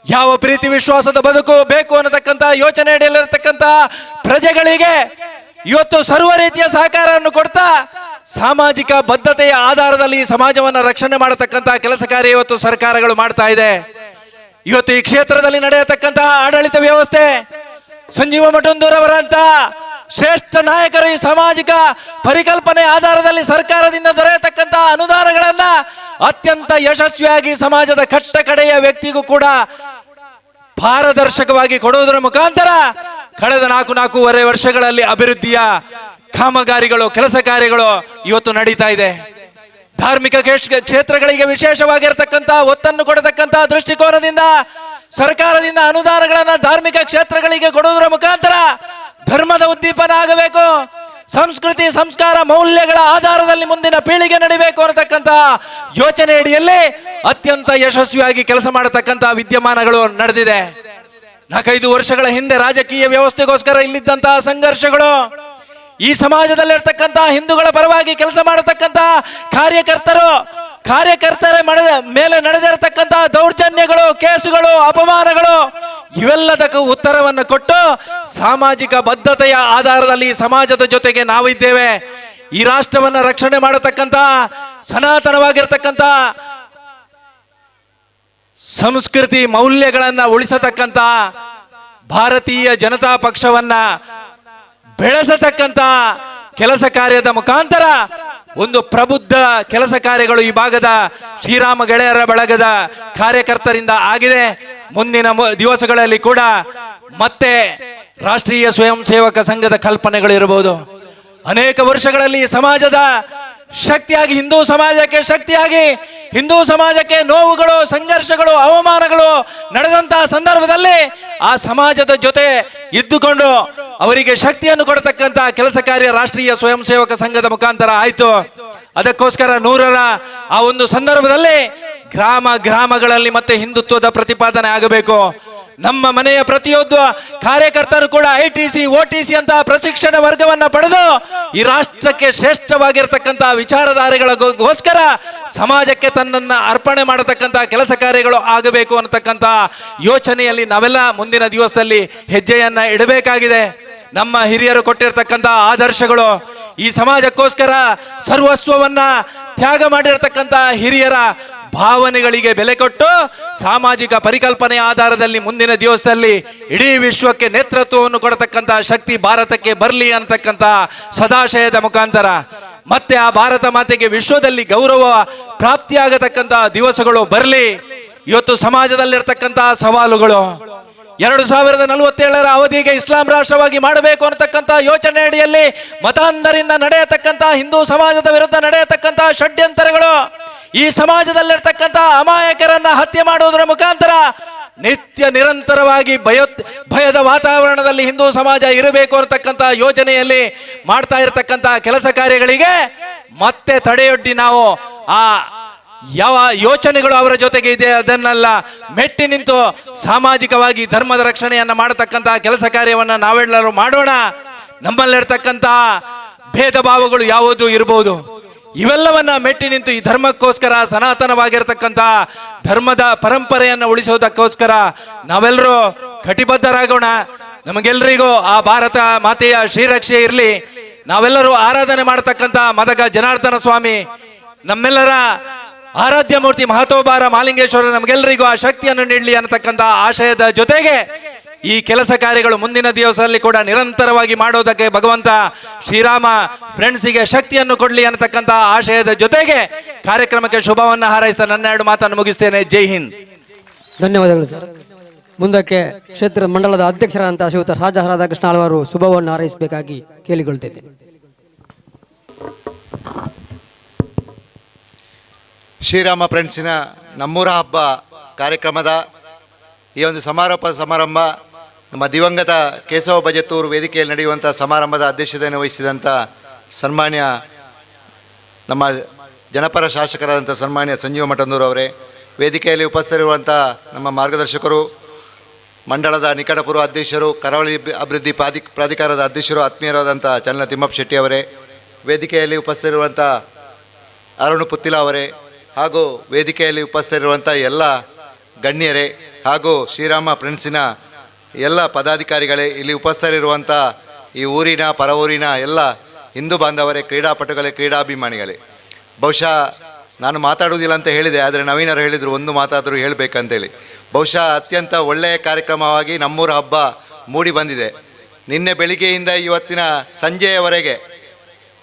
ಯಾವ ಪ್ರೀತಿ ವಿಶ್ವಾಸದ ಬದುಕು ಬೇಕು ಅನ್ನತಕ್ಕಂತಹ ಯೋಚನೆ ಅಡಿಯಲ್ಲಿರತಕ್ಕಂತಹ ಪ್ರಜೆಗಳಿಗೆ ಇವತ್ತು ಸರ್ವ ರೀತಿಯ ಸಹಕಾರವನ್ನು ಕೊಡ್ತಾ ಸಾಮಾಜಿಕ ಬದ್ಧತೆಯ ಆಧಾರದಲ್ಲಿ ಸಮಾಜವನ್ನು ರಕ್ಷಣೆ ಮಾಡತಕ್ಕಂತಹ ಕೆಲಸ ಕಾರ್ಯ ಇವತ್ತು ಸರ್ಕಾರಗಳು ಮಾಡ್ತಾ ಇದೆ. ಇವತ್ತು ಈ ಕ್ಷೇತ್ರದಲ್ಲಿ ನಡೆಯತಕ್ಕಂತಹ ಆಡಳಿತ ವ್ಯವಸ್ಥೆ, ಸಂಜೀವ ಮಠಂದೂರವರಂತ ಶ್ರೇಷ್ಠ ನಾಯಕರು ಈ ಸಾಮಾಜಿಕ ಪರಿಕಲ್ಪನೆ ಆಧಾರದಲ್ಲಿ ಸರ್ಕಾರದಿಂದ ದೊರೆಯತಕ್ಕಂತಹ ಅನುದಾನಗಳನ್ನ ಅತ್ಯಂತ ಯಶಸ್ವಿಯಾಗಿ ಸಮಾಜದ ಕಟ್ಟಕಡೆಯ ವ್ಯಕ್ತಿಗೂ ಕೂಡ ಪಾರದರ್ಶಕವಾಗಿ ಕೊಡುವುದರ ಮುಖಾಂತರ ಕಳೆದ 4-4.5 ವರ್ಷಗಳಲ್ಲಿ ಅಭಿವೃದ್ಧಿಯ ಕಾಮಗಾರಿಗಳು, ಕೆಲಸ ಕಾರ್ಯಗಳು ಇವತ್ತು ನಡೀತಾ ಇದೆ. ಧಾರ್ಮಿಕ ಕ್ಷೇತ್ರಗಳಿಗೆ ವಿಶೇಷವಾಗಿರತಕ್ಕಂತಹ ಒತ್ತನ್ನು ಕೊಡತಕ್ಕಂತಹ ದೃಷ್ಟಿಕೋನದಿಂದ ಸರ್ಕಾರದಿಂದ ಅನುದಾನಗಳನ್ನ ಧಾರ್ಮಿಕ ಕ್ಷೇತ್ರಗಳಿಗೆ ಕೊಡುವುದರ ಮುಖಾಂತರ ಧರ್ಮದ ಉದ್ದೀಪನ ಆಗಬೇಕು, ಸಂಸ್ಕೃತಿ ಸಂಸ್ಕಾರ ಮೌಲ್ಯಗಳ ಆಧಾರದಲ್ಲಿ ಮುಂದಿನ ಪೀಳಿಗೆ ನಡಿಬೇಕು ಅನ್ನತಕ್ಕಂತಹ ಯೋಚನೆ ಅಡಿಯಲ್ಲಿ ಅತ್ಯಂತ ಯಶಸ್ವಿಯಾಗಿ ಕೆಲಸ ಮಾಡತಕ್ಕಂತಹ ವಿದ್ಯಮಾನಗಳು ನಡೆದಿದೆ. 4-5 ವರ್ಷಗಳ ಹಿಂದೆ ರಾಜಕೀಯ ವ್ಯವಸ್ಥೆಗೋಸ್ಕರ ಇಲ್ಲಿದ್ದಂತಹ ಸಂಘರ್ಷಗಳು, ಈ ಸಮಾಜದಲ್ಲಿರ್ತಕ್ಕಂತಹ ಹಿಂದೂಗಳ ಪರವಾಗಿ ಕೆಲಸ ಮಾಡತಕ್ಕಂತಹ ಕಾರ್ಯಕರ್ತರ ಮೇಲೆ ನಡೆದಿರತಕ್ಕಂತಹ ದೌರ್ಜನ್ಯಗಳು, ಕೇಸುಗಳು, ಅಪಮಾನಗಳು ಇವೆಲ್ಲದಕ್ಕೂ ಉತ್ತರವನ್ನು ಕೊಟ್ಟು ಸಾಮಾಜಿಕ ಬದ್ಧತೆಯ ಆಧಾರದಲ್ಲಿ ಸಮಾಜದ ಜೊತೆಗೆ ನಾವಿದ್ದೇವೆ, ಈ ರಾಷ್ಟ್ರವನ್ನು ರಕ್ಷಣೆ ಮಾಡತಕ್ಕಂತಹ ಸನಾತನವಾಗಿರ್ತಕ್ಕಂತಹ ಸಂಸ್ಕೃತಿ ಮೌಲ್ಯಗಳನ್ನು ಉಳಿಸತಕ್ಕಂತಹ ಭಾರತೀಯ ಜನತಾ ಪಕ್ಷವನ್ನ ಬೆಳೆಸತಕ್ಕಂತ ಕೆಲಸ ಕಾರ್ಯದ ಮುಖಾಂತರ ಒಂದು ಪ್ರಬುದ್ಧ ಕೆಲಸ ಕಾರ್ಯಗಳು ಈ ಭಾಗದ ಶ್ರೀರಾಮ ಗೆಳೆಯರ ಬಳಗದ ಕಾರ್ಯಕರ್ತರಿಂದ ಆಗಿದೆ. ಮುಂದಿನ ದಿವಸಗಳಲ್ಲಿ ಕೂಡ ಮತ್ತೆ ರಾಷ್ಟ್ರೀಯ ಸ್ವಯಂ ಸೇವಕ ಸಂಘದ ಕಲ್ಪನೆಗಳು ಇರಬಹುದು. ಅನೇಕ ವರ್ಷಗಳಲ್ಲಿ ಸಮಾಜದ ಶಕ್ತಿಯಾಗಿ, ಹಿಂದೂ ಸಮಾಜಕ್ಕೆ ಶಕ್ತಿಯಾಗಿ, ಹಿಂದೂ ಸಮಾಜಕ್ಕೆ ನೋವುಗಳು, ಸಂಘರ್ಷಗಳು, ಅವಮಾನಗಳು ನಡೆದಂತಹ ಸಂದರ್ಭದಲ್ಲಿ ಆ ಸಮಾಜದ ಜೊತೆ ಇದ್ದುಕೊಂಡು ಅವರಿಗೆ ಶಕ್ತಿಯನ್ನು ಕೊಡತಕ್ಕಂತಹ ಕೆಲಸ ಕಾರ್ಯ ರಾಷ್ಟ್ರೀಯ ಸ್ವಯಂ ಸೇವಕ ಸಂಘದ ಮುಖಾಂತರ ಆಯಿತು. ಅದಕ್ಕೋಸ್ಕರ 100ರ ಆ ಒಂದು ಸಂದರ್ಭದಲ್ಲಿ ಗ್ರಾಮ ಗ್ರಾಮಗಳಲ್ಲಿ ಮತ್ತೆ ಹಿಂದುತ್ವದ ಪ್ರತಿಪಾದನೆ ಆಗಬೇಕು. ನಮ್ಮ ಮನೆಯ ಪ್ರತಿಯೊಬ್ಬ ಕಾರ್ಯಕರ್ತರು ಕೂಡ ITC, OTC ಅಂತಹ ಪ್ರಶಿಕ್ಷಣ ವರ್ಗವನ್ನ ಪಡೆದು ಈ ರಾಷ್ಟ್ರಕ್ಕೆ ಶ್ರೇಷ್ಠವಾಗಿರ್ತಕ್ಕಂತಹ ವಿಚಾರಧಾರೆಗಳಿಗೋಸ್ಕರ ಸಮಾಜಕ್ಕೆ ತನ್ನನ್ನು ಅರ್ಪಣೆ ಮಾಡತಕ್ಕಂತಹ ಕೆಲಸ ಕಾರ್ಯಗಳು ಆಗಬೇಕು ಅನ್ನತಕ್ಕಂತಹ ಯೋಚನೆಯಲ್ಲಿ ನಾವೆಲ್ಲ ಮುಂದಿನ ದಿವಸದಲ್ಲಿ ಹೆಜ್ಜೆಯನ್ನ ಇಡಬೇಕಾಗಿದೆ. ನಮ್ಮ ಹಿರಿಯರು ಕೊಟ್ಟಿರ್ತಕ್ಕಂತಹ ಆದರ್ಶಗಳು, ಈ ಸಮಾಜಕ್ಕೋಸ್ಕರ ಸರ್ವಸ್ವವನ್ನ ತ್ಯಾಗ ಮಾಡಿರ್ತಕ್ಕಂತಹ ಹಿರಿಯರ ಭಾವನೆಗಳಿಗೆ ಬೆಲೆ ಕೊಟ್ಟು ಸಾಮಾಜಿಕ ಪರಿಕಲ್ಪನೆಯ ಆಧಾರದಲ್ಲಿ ಮುಂದಿನ ದಿವಸದಲ್ಲಿ ಇಡೀ ವಿಶ್ವಕ್ಕೆ ನೇತೃತ್ವವನ್ನು ಕೊಡತಕ್ಕಂತಹ ಶಕ್ತಿ ಭಾರತಕ್ಕೆ ಬರಲಿ ಅಂತಕ್ಕಂಥ ಸದಾಶಯದ ಮುಖಾಂತರ ಮತ್ತೆ ಆ ಭಾರತ ಮಾತೆಗೆ ವಿಶ್ವದಲ್ಲಿ ಗೌರವ ಪ್ರಾಪ್ತಿಯಾಗತಕ್ಕಂತಹ ದಿವಸಗಳು ಬರಲಿ. ಇವತ್ತು ಸಮಾಜದಲ್ಲಿರ್ತಕ್ಕಂತಹ ಸವಾಲುಗಳು 2047ರ ಅವಧಿಗೆ ಇಸ್ಲಾಂ ರಾಷ್ಟ್ರವಾಗಿ ಮಾಡಬೇಕು ಅನ್ನತಕ್ಕಂಥ ಯೋಚನೆ ಅಡಿಯಲ್ಲಿ ಮತಾಂಧರಿಂದ ನಡೆಯತಕ್ಕಂತಹ ಹಿಂದೂ ಸಮಾಜದ ವಿರುದ್ಧ ನಡೆಯತಕ್ಕಂತಹ ಷಡ್ಯಂತರಗಳು, ಈ ಸಮಾಜದಲ್ಲಿರ್ತಕ್ಕಂಥ ಅಮಾಯಕರನ್ನ ಹತ್ಯೆ ಮಾಡುವುದರ ಮುಖಾಂತರ ನಿತ್ಯ ನಿರಂತರವಾಗಿ ಭಯದ ವಾತಾವರಣದಲ್ಲಿ ಹಿಂದೂ ಸಮಾಜ ಇರಬೇಕು ಅನ್ನತಕ್ಕಂಥ ಯೋಜನೆಯಲ್ಲಿ ಮಾಡ್ತಾ ಇರತಕ್ಕಂಥ ಕೆಲಸ ಕಾರ್ಯಗಳಿಗೆ ಮತ್ತೆ ತಡೆಯೊಡ್ಡಿ ನಾವು ಆ ಯಾವ ಯೋಚನೆಗಳು ಅವರ ಜೊತೆಗೆ ಇದೆ ಅದನ್ನೆಲ್ಲ ಮೆಟ್ಟಿ ನಿಂತು ಸಾಮಾಜಿಕವಾಗಿ ಧರ್ಮದ ರಕ್ಷಣೆಯನ್ನು ಮಾಡತಕ್ಕಂಥ ಕೆಲಸ ಕಾರ್ಯವನ್ನು ನಾವೆಲ್ಲರೂ ಮಾಡೋಣ. ನಮ್ಮಲ್ಲಿರ್ತಕ್ಕಂಥ ಭೇದ ಭಾವಗಳು ಯಾವುದು ಇರಬಹುದು, ಇವೆಲ್ಲವನ್ನ ಮೆಟ್ಟಿ ನಿಂತು ಈ ಧರ್ಮಕ್ಕೋಸ್ಕರ, ಸನಾತನವಾಗಿರ್ತಕ್ಕಂಥ ಧರ್ಮದ ಪರಂಪರೆಯನ್ನು ಉಳಿಸೋದಕ್ಕೋಸ್ಕರ ನಾವೆಲ್ಲರೂ ಕಟಿಬದ್ಧರಾಗೋಣ. ನಮಗೆಲ್ಲರಿಗೂ ಆ ಭಾರತ ಮಾತೆಯ ಶ್ರೀರಕ್ಷೆ ಇರಲಿ. ನಾವೆಲ್ಲರೂ ಆರಾಧನೆ ಮಾಡತಕ್ಕಂಥ ಮದಗ ಜನಾರ್ದನ ಸ್ವಾಮಿ, ನಮ್ಮೆಲ್ಲರ ಆರಾಧ್ಯ ಮೂರ್ತಿ ಮಹತೋಬಾರ ಮಾಲಿಂಗೇಶ್ವರ ನಮಗೆಲ್ಲರಿಗೂ ಆ ಶಕ್ತಿಯನ್ನು ನೀಡಲಿ ಅನ್ನತಕ್ಕಂಥ ಆಶಯದ ಜೊತೆಗೆ ಈ ಕೆಲಸ ಕಾರ್ಯಗಳು ಮುಂದಿನ ದಿವಸದಲ್ಲಿ ಕೂಡ ನಿರಂತರವಾಗಿ ಮಾಡೋದಕ್ಕೆ ಭಗವಂತ ಶ್ರೀರಾಮ ಫ್ರೆಂಡ್ಸಿಗೆ ಶಕ್ತಿಯನ್ನು ಕೊಡಲಿ ಅನ್ನತಕ್ಕಂಥ ಆಶಯದ ಜೊತೆಗೆ ಕಾರ್ಯಕ್ರಮಕ್ಕೆ ಶುಭವನ್ನು ಹಾರೈಸ್ತಾ ನನ್ನ ಎರಡು ಮಾತನ್ನು ಮುಗಿಸ್ತೇನೆ. ಜೈ ಹಿಂದ್. ಧನ್ಯವಾದಗಳು ಸರ್. ಮುಂದಕ್ಕೆ ಕ್ಷೇತ್ರ ಮಂಡಲದ ಅಧ್ಯಕ್ಷರಾದಂತಹ ಶ್ರೀಯುತ ರಾಜ ರಾಧಾಕೃಷ್ಣ ಆಳ್ವರು ಶುಭವನ್ನು ಹಾರೈಸಬೇಕಾಗಿ ಕೇಳಿಕೊಳ್ತಿದ್ದೇನೆ. ಶ್ರೀರಾಮ ಫ್ರೆಂಡ್ಸಿನ ನಮ್ಮೂರ ಹಬ್ಬ ಕಾರ್ಯಕ್ರಮದ ಈ ಒಂದು ಸಮಾರೋಪ ಸಮಾರಂಭ ನಮ್ಮ ದಿವಂಗತ ಕೇಶವ ಬಜತೂರು ವೇದಿಕೆಯಲ್ಲಿ ನಡೆಯುವಂಥ ಸಮಾರಂಭದ ಅಧ್ಯಕ್ಷತೆಯನ್ನು ವಹಿಸಿದಂಥ ಸನ್ಮಾನ್ಯ ನಮ್ಮ ಜನಪರ ಶಾಸಕರಾದಂಥ ಸನ್ಮಾನ್ಯ ಸಂಜೀವ ಮಠಂದೂರು ಅವರೇ, ವೇದಿಕೆಯಲ್ಲಿ ಉಪಸ್ಥಿತರಿರುವಂಥ ನಮ್ಮ ಮಾರ್ಗದರ್ಶಕರು, ಮಂಡಳದ ನಿಕಟಪೂರ್ವ ಅಧ್ಯಕ್ಷರು, ಕರಾವಳಿ ಅಭಿವೃದ್ಧಿ ಪ್ರಾಧಿಕಾರದ ಅಧ್ಯಕ್ಷರು, ಆತ್ಮೀಯರಾದಂಥ ಚನ್ನಲ ತಿಮ್ಮಪ್ಪ ಶೆಟ್ಟಿ ಅವರೇ, ವೇದಿಕೆಯಲ್ಲಿ ಉಪಸ್ಥಿತರಿರುವಂಥ ಅರುಣ್ ಪುತ್ತಿಲ ಅವರೇ, ಹಾಗೂ ವೇದಿಕೆಯಲ್ಲಿ ಉಪಸ್ಥಿತರಿರುವಂಥ ಎಲ್ಲ ಗಣ್ಯರೇ ಹಾಗೂ ಶ್ರೀರಾಮ ಫ್ರೆಂಡ್ಸಿನ ಎಲ್ಲ ಪದಾಧಿಕಾರಿಗಳೇ, ಇಲ್ಲಿ ಉಪಸ್ಥಿತರಿರುವಂಥ ಈ ಊರಿನ ಪರ ಊರಿನ ಎಲ್ಲ ಹಿಂದೂ ಬಾಂಧವರೇ, ಕ್ರೀಡಾಪಟುಗಳೇ, ಕ್ರೀಡಾಭಿಮಾನಿಗಳೇ, ಬಹುಶಃ ನಾನು ಮಾತಾಡುವುದಿಲ್ಲ ಅಂತ ಹೇಳಿದೆ, ಆದರೆ ನವೀನರು ಹೇಳಿದರು ಒಂದು ಮಾತಾದರೂ ಹೇಳಬೇಕಂತೇಳಿ. ಬಹುಶಃ ಅತ್ಯಂತ ಒಳ್ಳೆಯ ಕಾರ್ಯಕ್ರಮವಾಗಿ ನಮ್ಮೂರ ಹಬ್ಬ ಮೂಡಿ ಬಂದಿದೆ. ನಿನ್ನೆ ಬೆಳಿಗ್ಗೆಯಿಂದ ಇವತ್ತಿನ ಸಂಜೆಯವರೆಗೆ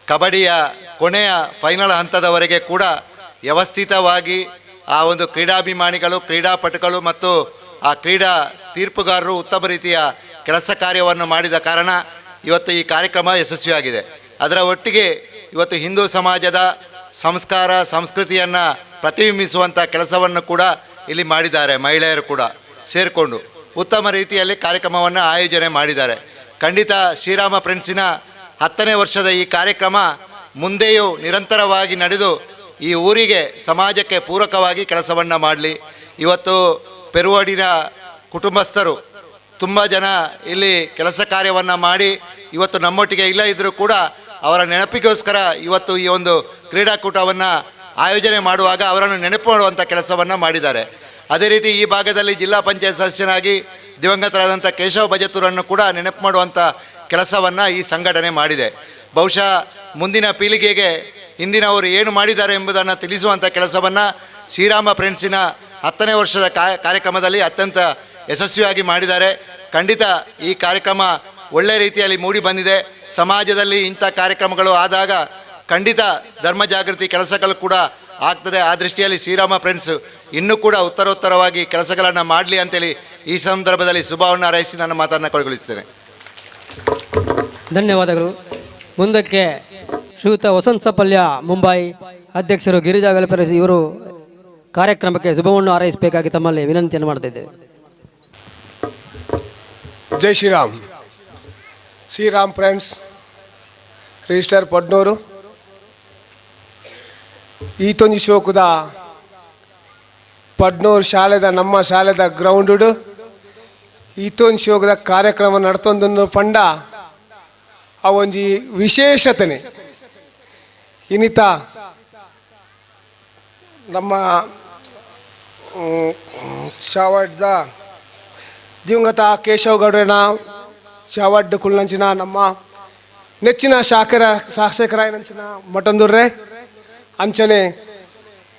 ಕಬಡ್ಡಿಯ ಕೊನೆಯ ಫೈನಲ್ ಹಂತದವರೆಗೆ ಕೂಡ ವ್ಯವಸ್ಥಿತವಾಗಿ ಆ ಒಂದು ಕ್ರೀಡಾಭಿಮಾನಿಗಳು, ಕ್ರೀಡಾಪಟುಗಳು ಮತ್ತು ಆ ಕ್ರೀಡಾ ತೀರ್ಪುಗಾರರು ಉತ್ತಮ ರೀತಿಯ ಕೆಲಸ ಕಾರ್ಯವನ್ನು ಮಾಡಿದ ಕಾರಣ ಇವತ್ತು ಈ ಕಾರ್ಯಕ್ರಮ ಯಶಸ್ವಿಯಾಗಿದೆ. ಅದರ ಒಟ್ಟಿಗೆ ಇವತ್ತು ಹಿಂದೂ ಸಮಾಜದ ಸಂಸ್ಕಾರ ಸಂಸ್ಕೃತಿಯನ್ನು ಪ್ರತಿಬಿಂಬಿಸುವಂಥ ಕೆಲಸವನ್ನು ಕೂಡ ಇಲ್ಲಿ ಮಾಡಿದ್ದಾರೆ. ಮಹಿಳೆಯರು ಕೂಡ ಸೇರಿಕೊಂಡು ಉತ್ತಮ ರೀತಿಯಲ್ಲಿ ಕಾರ್ಯಕ್ರಮವನ್ನು ಆಯೋಜನೆ ಮಾಡಿದ್ದಾರೆ. ಖಂಡಿತ ಶ್ರೀರಾಮ ಫ್ರೆಂಡ್ಸಿನ 10ನೇ ವರ್ಷದ ಈ ಕಾರ್ಯಕ್ರಮ ಮುಂದೆಯೂ ನಿರಂತರವಾಗಿ ನಡೆದು ಈ ಊರಿಗೆ, ಸಮಾಜಕ್ಕೆ ಪೂರಕವಾಗಿ ಕೆಲಸವನ್ನು ಮಾಡಲಿ. ಇವತ್ತು ಪೆರುವಾಡಿನ ಕುಟುಂಬಸ್ಥರು ತುಂಬ ಜನ ಇಲ್ಲಿ ಕೆಲಸ ಕಾರ್ಯವನ್ನು ಮಾಡಿ ಇವತ್ತು ನಮ್ಮೊಟ್ಟಿಗೆ ಇಲ್ಲ ಇದ್ದರೂ ಕೂಡ ಅವರ ನೆನಪಿಗೋಸ್ಕರ ಇವತ್ತು ಈ ಒಂದು ಕ್ರೀಡಾಕೂಟವನ್ನು ಆಯೋಜನೆ ಮಾಡುವಾಗ ಅವರನ್ನು ನೆನಪು ಮಾಡುವಂಥ ಕೆಲಸವನ್ನು ಮಾಡಿದ್ದಾರೆ. ಅದೇ ರೀತಿ ಈ ಭಾಗದಲ್ಲಿ ಜಿಲ್ಲಾ ಪಂಚಾಯತ್ ಸದಸ್ಯನಾಗಿ ದಿವಂಗತರಾದಂಥ ಕೇಶವ ಬಜತೂರನ್ನು ಕೂಡ ನೆನಪು ಮಾಡುವಂಥ ಕೆಲಸವನ್ನು ಈ ಸಂಘಟನೆ ಮಾಡಿದೆ. ಬಹುಶಃ ಮುಂದಿನ ಪೀಳಿಗೆಗೆ ಹಿಂದಿನವರು ಏನು ಮಾಡಿದ್ದಾರೆ ಎಂಬುದನ್ನು ತಿಳಿಸುವಂಥ ಕೆಲಸವನ್ನು ಶ್ರೀರಾಮ ಫ್ರೆಂಡ್ಸಿನ 10ನೇ ವರ್ಷದ ಕಾರ್ಯಕ್ರಮದಲ್ಲಿ ಅತ್ಯಂತ ಯಶಸ್ವಿಯಾಗಿ ಮಾಡಿದ್ದಾರೆ. ಖಂಡಿತ ಈ ಕಾರ್ಯಕ್ರಮ ಒಳ್ಳೆಯ ರೀತಿಯಲ್ಲಿ ಮೂಡಿ ಬಂದಿದೆ. ಸಮಾಜದಲ್ಲಿ ಇಂಥ ಕಾರ್ಯಕ್ರಮಗಳು ಆದಾಗ ಖಂಡಿತ ಧರ್ಮ ಜಾಗೃತಿ ಕೆಲಸಗಳು ಕೂಡ ಆಗ್ತದೆ. ಆ ದೃಷ್ಟಿಯಲ್ಲಿ ಶ್ರೀರಾಮ ಫ್ರೆಂಡ್ಸ್ ಇನ್ನೂ ಕೂಡ ಉತ್ತರೋತ್ತರವಾಗಿ ಕೆಲಸಗಳನ್ನು ಮಾಡಲಿ ಅಂತೇಳಿ ಈ ಸಂದರ್ಭದಲ್ಲಿ ಶುಭವನ್ನು ಹಾರೈಸಿ ನನ್ನ ಮಾತನ್ನು ಕೊನೆಗೊಳಿಸ್ತೇನೆ. ಧನ್ಯವಾದಗಳು. ಮುಂದಕ್ಕೆ ಶ್ರೀಯುತ ವಸಂತ ಸಪಲ್ಯ ಮುಂಬೈ ಅಧ್ಯಕ್ಷರು ಗಿರಿಜಾ ವೆಲ್ಫೇರ್ ಇವರು ಕಾರ್ಯಕ್ರಮಕ್ಕೆ ಶುಭವನ್ನು ಹಾರೈಸಬೇಕಾಗಿ ತಮ್ಮಲ್ಲಿ ವಿನಂತಿಯನ್ನು ಮಾಡ್ತಿದ್ದೇವೆ. ಜೈ ಶ್ರೀರಾಮ್. ಶ್ರೀರಾಮ್ ಫ್ರೆಂಡ್ಸ್ ರಿಜಿಸ್ಟರ್ ಪಡ್ನೂರು ಈತೊಂಜಿ ಶೋಕುದ ಪಡ್ನೂರು ಶಾಲೆದ ನಮ್ಮ ಶಾಲೆದ ಗ್ರೌಂಡು ಈತೊಂಜಿ ಶೋಕದ ಕಾರ್ಯಕ್ರಮ ನಡ್ತೊಂದನ್ನು ಪಂಡ ಅವೊಂಜಿ ವಿಶೇಷತನೆ ಇನ್ನಿತ ನಮ್ಮ ಚಾವಡ್ದ ದಿವಂಗತ ಕೇಶವಗೌಡನ ಚಾವಡ್ಡ ಕುಳ್ಳಂಚಿನ ನಮ್ಮ ನೆಚ್ಚಿನ ಶಾಸಕರಾಯನಂಚಿನ ಮಠಂದೂರ್ರೆ ಅಂಚನೆ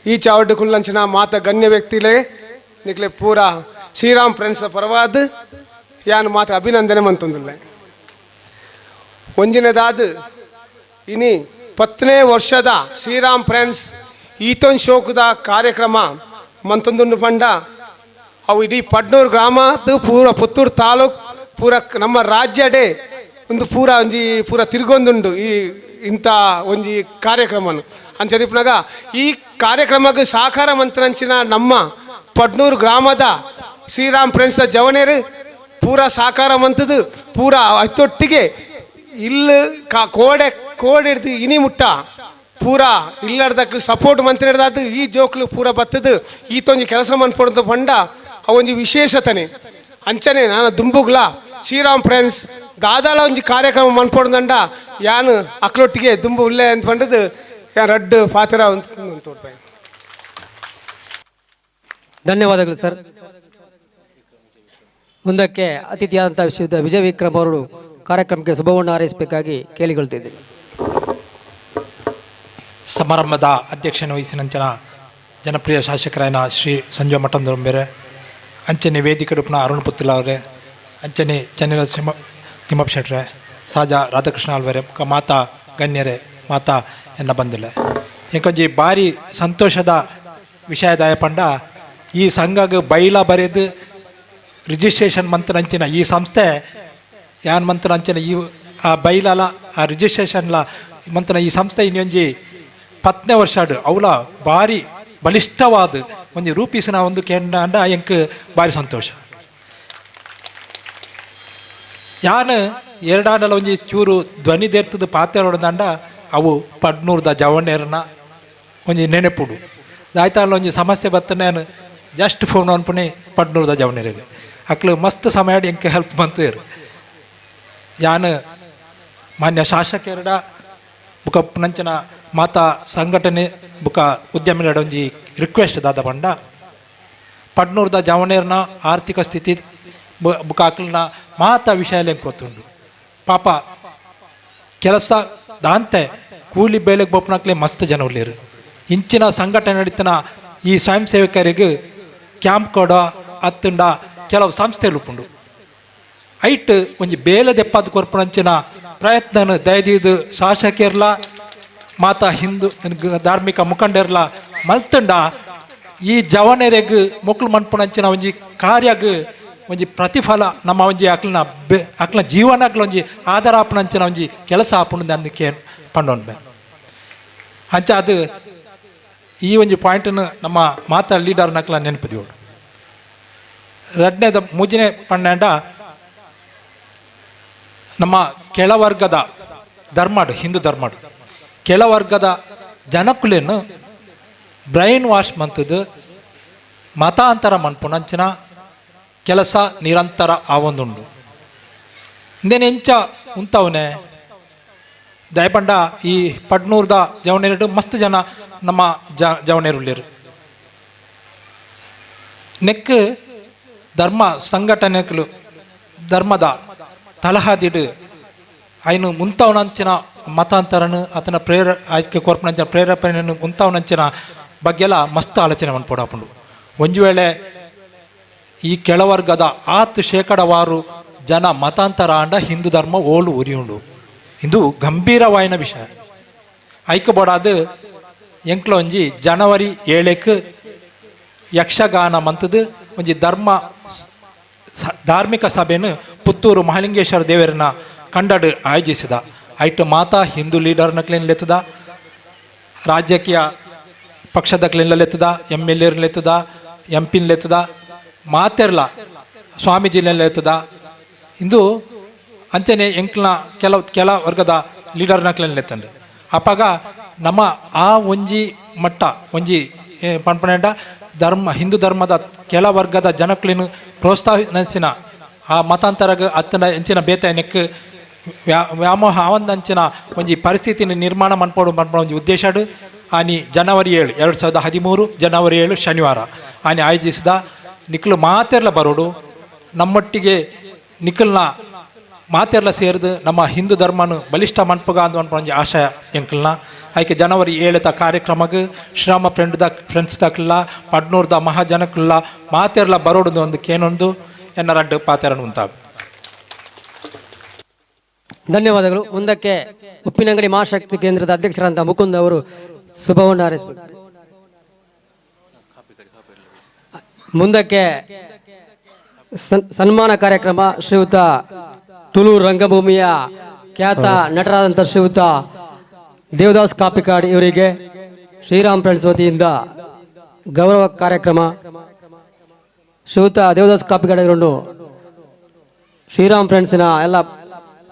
ಈ ಚಾವಡ್ಡ ಕುಳ್ಳಂಚಿನ ಮಾತ ಗಣ್ಯ ವ್ಯಕ್ತಿಲೇ ನಿಕ್ಲೆ ಪೂರ ಶ್ರೀರಾಮ್ ಫ್ರೆಂಡ್ಸ್ ಪರವಾದ ಯಾನು ಮಾತ ಅಭಿನಂದನೆ ಮಂತಂದುಲ್ಲೆ. ಒಂಜಿನದಾದ ಇನಿ 10ನೇ ವರ್ಷದ ಶ್ರೀರಾಮ್ ಫ್ರೆಂಡ್ಸ್ ಈತೊಂದು ಶೋಕದ ಕಾರ್ಯಕ್ರಮ ಮಂತಂದುಂಡು ಪಂಡ ಅವು ಇಡೀ ಪಡ್ನೂರು ಗ್ರಾಮ ಪೂರ ಪುತ್ತೂರು ತಾಲೂಕು ಪೂರ ನಮ್ಮ ರಾಜ್ಯಡೇ ಒಂದು ಪೂರ ಒಂಜಿ ಪೂರ ತಿರುಗೊಂದುಂಡು ಈ ಇಂಥ ಒಂಜಿ ಕಾರ್ಯಕ್ರಮನು. ಅಂಚದಿಪ್ಪನಾಗ ಈ ಕಾರ್ಯಕ್ರಮಕ್ಕೆ ಸಹಕಾರ ಮಂತ್ರಂಚಿನ ನಮ್ಮ ಪಡ್ನೂರು ಗ್ರಾಮದ ಶ್ರೀರಾಮ್ ಫ್ರೆಂಡ್ಸ್ದ ಜವನೇರು ಪೂರ ಸಹಕಾರ ಮಂತದ್ದು ಪೂರ ಅತ್ತೊಟ್ಟಿಗೆ ಇಲ್ಲಿ ಕೋಡೆ ಕೋಡೆ ಹಿಡ್ದು ಇನಿ ಮುಟ್ಟ ಪೂರ ಇಲ್ಲಡ್ದಕ್ಕೆ ಸಪೋರ್ಟ್ ಮಂತ್ರ ಹಿಡ್ದಾತು ಈ ಜೋಕ್ಲು ಪೂರ ಬತ್ತದು ಈತೊಂಜಿ ಕೆಲಸ ಮನ್ಪೊಡ್ದು ಪಂಡ ಅವೊಂಜಿ ವಿಶೇಷತನೆ ಅಂಚನೆ ನಾನು ದುಂಬುಗ್ಲ ಶ್ರೀರಾಮ್ ಫ್ರೆಂಡ್ಸ್ ದಾದಾಲ ಒಂಜಿ ಕಾರ್ಯಕ್ರಮ ಮನ್ಪೊಡ್ದಂಡ ಯಾನು ಅಕ್ಲೊಟ್ಟಿಗೆ ದುಂಬು ಉಲ್ಲೆ ಅಂತ ಪಂಡದು ಯಾನ್ ರಡ್ಡು ಪಾತ್ರ ಅಂತ. ಧನ್ಯವಾದಗಳು ಸರ್. ಮುಂದಕ್ಕೆ ಅತಿಥಿಯಾದಂಥ ಶ್ರೀಯುತ ವಿಜಯ ವಿಕ್ರಮ್ ಅವರು ಕಾರ್ಯಕ್ರಮಕ್ಕೆ ಶುಭವನ್ನು ಹಾರೈಸಬೇಕಾಗಿ ಕೇಳಿಕೊಳ್ತಿದ್ದೇನೆ. ಸಮಾರಂಭದ ಅಧ್ಯಕ್ಷತೆ ವಹಿಸಿನಂಚಿನ ಜನಪ್ರಿಯ ಶಾಸಕರಾಯನ ಶ್ರೀ ಸಂಜಯ್ ಮಠಂದೊಂಬೆರೆ, ಅಂಚನೆ ವೇದಿಕೆ ರೂಪನ ಅರುಣ್ ಪುತ್ತಲ ಅವರೇ, ಅಂಚನೆ ಚನ್ನಿಲ ತಿಮ್ಮಪ್ಪ ಶೆಟ್ರೆ, ಸಾಜಾ ರಾಧಾಕೃಷ್ಣ ಆಳ್ವರೆ, ಮಾತಾ ಗಣ್ಯರೇ, ಮಾತಾ ಎನ್ನ ಬಂದಿಲ್ಲ. ಏಕೊಂಜಿ ಭಾರಿ ಸಂತೋಷದ ವಿಷಯದಾಯ ಪಂಡ ಈ ಸಂಘಗೆ ಬೈಲ ಬರೆದು ರಿಜಿಸ್ಟ್ರೇಷನ್ ಮಂತನಂಚಿನ ಈ ಸಂಸ್ಥೆ ಯಾನ್ ಮಂತನಂಚಿನ ಈ ಆ ಬೈಲಲ ಆ ರಿಜಿಸ್ಟ್ರೇಷನ್ಲ ಮಂತನ ಈ ಸಂಸ್ಥೆ ಇನ್ನೊಂಜಿ 10ನೇ ವರ್ಷ ಅವಲ ಭಾರಿ ಬಲಿಷ್ಠವಾದ ಒಂಜಿ ರೂಪಿಸಿನ ಒಂದು ಕೇಂದ್ರ ಎಂಕ್ ಭಾರಿ ಸಂತೋಷ. ಯಾನ್ ಎರಡಾಂಡಲ ಒಂಜಿ ಚೂರು ಧ್ವನಿ ದೇರ್ತದ ಪಾತೆರೊಡದಂಡ ಅವು ಪಡ್ನೂರ್ದ ಜವನೇರ್ನ ಒಂಜಿ ನೆನೆಪುಡು ದಾಯ್ತಾಂಡ ಒಂಜಿ ಸಮಸ್ಯೆ ಬತ್ತನೆ ಜಸ್ಟ್ ಫೋನ್ ಅನ್ಪುಣಿ ಪಡ್ನೂರ್ದ ಜವನೇರಿಗೆ ಅಕ್ಲು ಮಸ್ತ್ ಸಮಯ ಎಂಕ್ ಹೆಲ್ಪ್ ಮಂತೇರು. ಯಾನ್ ಮಾನ್ಯ ಶಾಸಕರಡ ಬುಕ ನಂಚಿನ ಮಾತಾ ಸಂಘಟನೆ ಬುಕ ಉದ್ಯಮಿಗಳ ಒಂಜಿ ರಿಕ್ವೆಸ್ಟ್ ದಾದ ಪಂಡ ಪಡ್ನೂರ್ದ ಜವನೇರ್ನ ಆರ್ಥಿಕ ಸ್ಥಿತಿ ಬುಕ ಅಕ್ಲನ ಮಾತಾ ವಿಷಯ ಗೊತ್ತುಂಡು. ಪಾಪ ಕೆಲಸ ದಾಂತೆ ಕೂಲಿ ಬೇಲೆಗೆ ಬೊಪ್ಪನಕ್ಲೆ ಮಸ್ತ್ ಜನ ಉಳ್ಳೇರು. ಇಂಚಿನ ಸಂಘಟನೆ ನಡೀತನ ಈ ಸ್ವಯಂ ಸೇವಕರಿಗೆ ಕ್ಯಾಂಪ್ ಕೊಡ ಅತ್ತುಂಡ ಕೆಲವು ಸಂಸ್ಥೆಲು ಉಪ್ಪುಂಡು. ಐಟ್ ಒಂಜಿ ಬೇಲೆ ದೆಪ್ಪಾದ ಕೊರ್ಪುನಂಚಿನ ಪ್ರಯತ್ನ ದಯದೀದು ಶಾಸಕಿರ್ಲ ಮಾತಾ ಹಿಂದೂ ಧಾರ್ಮಿಕ ಮುಖಂಡರ್ಲ ಮಲ್ತುಂಡ ಈ ಜವನೆರೆಗ್ ಮೊಕ್ಲು ಮನ್ಪುನಂಚಿನ ಒಂಜಿ ಕಾರ್ಯಗ್ ಒಂಜಿ ಪ್ರತಿಫಲ ನಮ್ಮ ಒಂಜಿ ಅಕ್ಲನ ಅಕ್ಲನ ಜೀವನಕ್ಲ ಒಂಜಿ ಆಧಾರ ಆಪುನಂಚಿನ ಒಂಜಿ ಕೆಲಸ ಆಪುಂಡು ಅಂದಕ್ಕೆ ಪಂಡೊನ್ಬೆ. ಅಂಚ ಅದು ಈ ಒಂಜಿ ಪಾಯಿಂಟನ್ನು ನಮ್ಮ ಮಾತಾ ಲೀಡರ್ನಕ್ಲ ನೆನಪದಿವೋಡು. ರಡ್ನೇದ ಮೂಜನೇ ಪನ್ನೆಂಡ ನಮ್ಮ ಕೆಳವರ್ಗದ ಧರ್ಮಡು ಹಿಂದೂ ಧರ್ಮಡು ಕೆಳವರ್ಗದ ಜನಕುಲೇನು ಬ್ರೈನ್ ವಾಶ್ ಮಂತದ್ದು ಮತಾಂತರ ಮನ್ಪುನಂಚಿನ ಕೆಲಸ ನಿರಂತರ ಆವೊಂದುಂಡು. ಇಂದೇನು ಎಂಚ ಉಂತವನೆ ದಯಪಂಡ ಈ ಪಡ್ನೂರ್ದ ಜವನೇರು ಮಸ್ತ್ ಜನ ನಮ್ಮ ಜವನೇರುಳ್ಳೇರು ನೆಕ್ ಧರ್ಮ ಸಂಘಟನೆಗಳು ಧರ್ಮದ ತಲಹಾದಿಡು ಐನು ಮುಂತವನಂಚಿನ ಮತಾಂತರನು ಆತನ ಆಯ್ಕೆ ಕೊರ್ಪನಂಚಿನ ಪ್ರೇರೇಪಣೆಯನ್ನು ಮುಂತವನಂಚಿನ ಬಗ್ಗೆಲ್ಲ ಮಸ್ತ್ ಆಲೋಚನೆ ಮನ್ಪೊಡಾಪುಂಡು. ಒಂಜಿ ವೇಳೆ ಈ ಕೆಳವರ್ಗದ ಆತ್ ಶೇಕಡವಾರು ಜನ ಮತಾಂತರ ಆಂಡ ಹಿಂದೂ ಧರ್ಮ ಓಲು ಉರಿಯುಂಡು. ಇಂದು ಗಂಭೀರವಾಯಿನ ವಿಷಯ. ಐಕ್ಯಬೋಡಾದ ಎಂಕ್ಲ ಒಂಜಿ ಜನವರಿ 7ಕ್ಕೆ ಯಕ್ಷಗಾನ ಮಂತದ್ದು ಒಂಜಿ ಧರ್ಮ ಧಾರ್ಮಿಕ ಸಭೆಯನ್ನು ಪುತ್ತೂರು ಮಹಾಲಿಂಗೇಶ್ವರ ದೇವರನ್ನ ಕಂಡಡು ಆಯೋಜಿಸಿದ. ಐಟ್ ಮಾತಾ ಹಿಂದೂ ಲೀಡರ್ನ ಕ್ಲೀನ್ಲೆತ್ತದ, ರಾಜಕೀಯ ಪಕ್ಷದ ಕ್ಲೀನ್ಲೆತ್ತದ, ಎಮ್ ಎಲ್ ಎರ್ಲೆತ್ತದ, ಎಂ ಪಿನ್ಲೆತ್ತದ, ಮಾತೆರ್ಲ ಸ್ವಾಮೀಜಿಲೆತ್ತದ. ಇಂದು ಅಂಚನೆ ಎಂಕ್ಲ ಕೆಲವು ಕೆಲ ವರ್ಗದ ಲೀಡರ್ನ ಕ್ಲೀನ್ಲೆತ್ತಂಡು. ಅಪ್ಪಾಗ ನಮ್ಮ ಆ ಒಂಜಿ ಮಟ್ಟ ಒಂಜಿ ಪನ್ಪನೆಂಡ ಧರ್ಮ ಹಿಂದೂ ಧರ್ಮದ ಕೆಲ ವರ್ಗದ ಜನಕ್ಲಿನ ಪ್ರೋತ್ಸಾಹಿಸಿನ ಆ ಮತಾಂತರಗ ಅತ್ತನ ಎಂಚಿನ ಬೇತನಕ್ಕೆ ವ್ಯಾಮೋಹ ಆವಂದಂಚಿನ ಒಂಜಿ ಪರಿಸ್ಥಿತಿನ ನಿರ್ಮಾಣ ಮನ್ಪೋಡು ಮನ್ಪೋ ಒಂಜಿ ಉದ್ದೇಶಡು ಆನಿ ಜನವರಿ 7 2013 ಜನವರಿ 7 ಶನಿವಾರ ಆನಿ ಆಯೋಜಿಸಿದ. ನಿಕ್ಲು ಮಾತೆರ್ಲ ಬರೋಡು ನಮ್ಮೊಟ್ಟಿಗೆ ನಿಖಲ್ನ ಮಾತೆರ್ಲ ಸೇರಿದು ನಮ್ಮ ಹಿಂದೂ ಧರ್ಮನು ಬಲಿಷ್ಠ ಮನ್ಪುಗ ಅಂದ್ ಮನ್ಪು ಒಂಜಿ ಆಶಯ ಎಂಕಲ್ನ. ಆಯ್ಕೆ ಜನವರಿ 7 ಕಾರ್ಯಕ್ರಮಕ್ಕೆ ಶ್ರೀರಾಮ ಫ್ರೆಂಡ್ಸ್ ದಕ್ಲ ಪಡ್ನೂರ್ದ ಮಹಾಜನಕ್ಲ ಮಾತೆರ್ಲ ಬರೋಡು ಒಂದು ಕೇನೊಂದು ಎನ್ನ ರಡ್ಡು ಪಾತೆರನು ಉಂತಾಬ್. ಧನ್ಯವಾದಗಳು. ಮುಂದಕ್ಕೆ ಉಪ್ಪಿನಂಗಡಿ ಮಹಾಶಕ್ತಿ ಕೇಂದ್ರದ ಅಧ್ಯಕ್ಷರಾದ ಮುಕುಂದ್ ಅವರು ಶುಭವನ್ನು ಹಾರೈಸಬೇಕು. ಮುಂದಕ್ಕೆ ಸನ್ಮಾನ ಕಾರ್ಯಕ್ರಮ ಶ್ರೀಯುತ ತುಳು ರಂಗಭೂಮಿಯ ಖ್ಯಾತ ನಟರಾದಂಥ ಶ್ರೀಯುತ ದೇವದಾಸ್ ಕಾಪಿಕಾಡ್ ಇವರಿಗೆ ಶ್ರೀರಾಮ್ ಫ್ರೆಂಡ್ಸ್ ವತಿಯಿಂದ ಗೌರವ ಕಾರ್ಯಕ್ರಮ ಶ್ರೀಯುತ ದೇವದಾಸ್ ಕಾಪಿಗಾಡಗರನ್ನು ಶ್ರೀರಾಮ್ ಫ್ರೆಂಡ್ಸಿನ ಎಲ್ಲ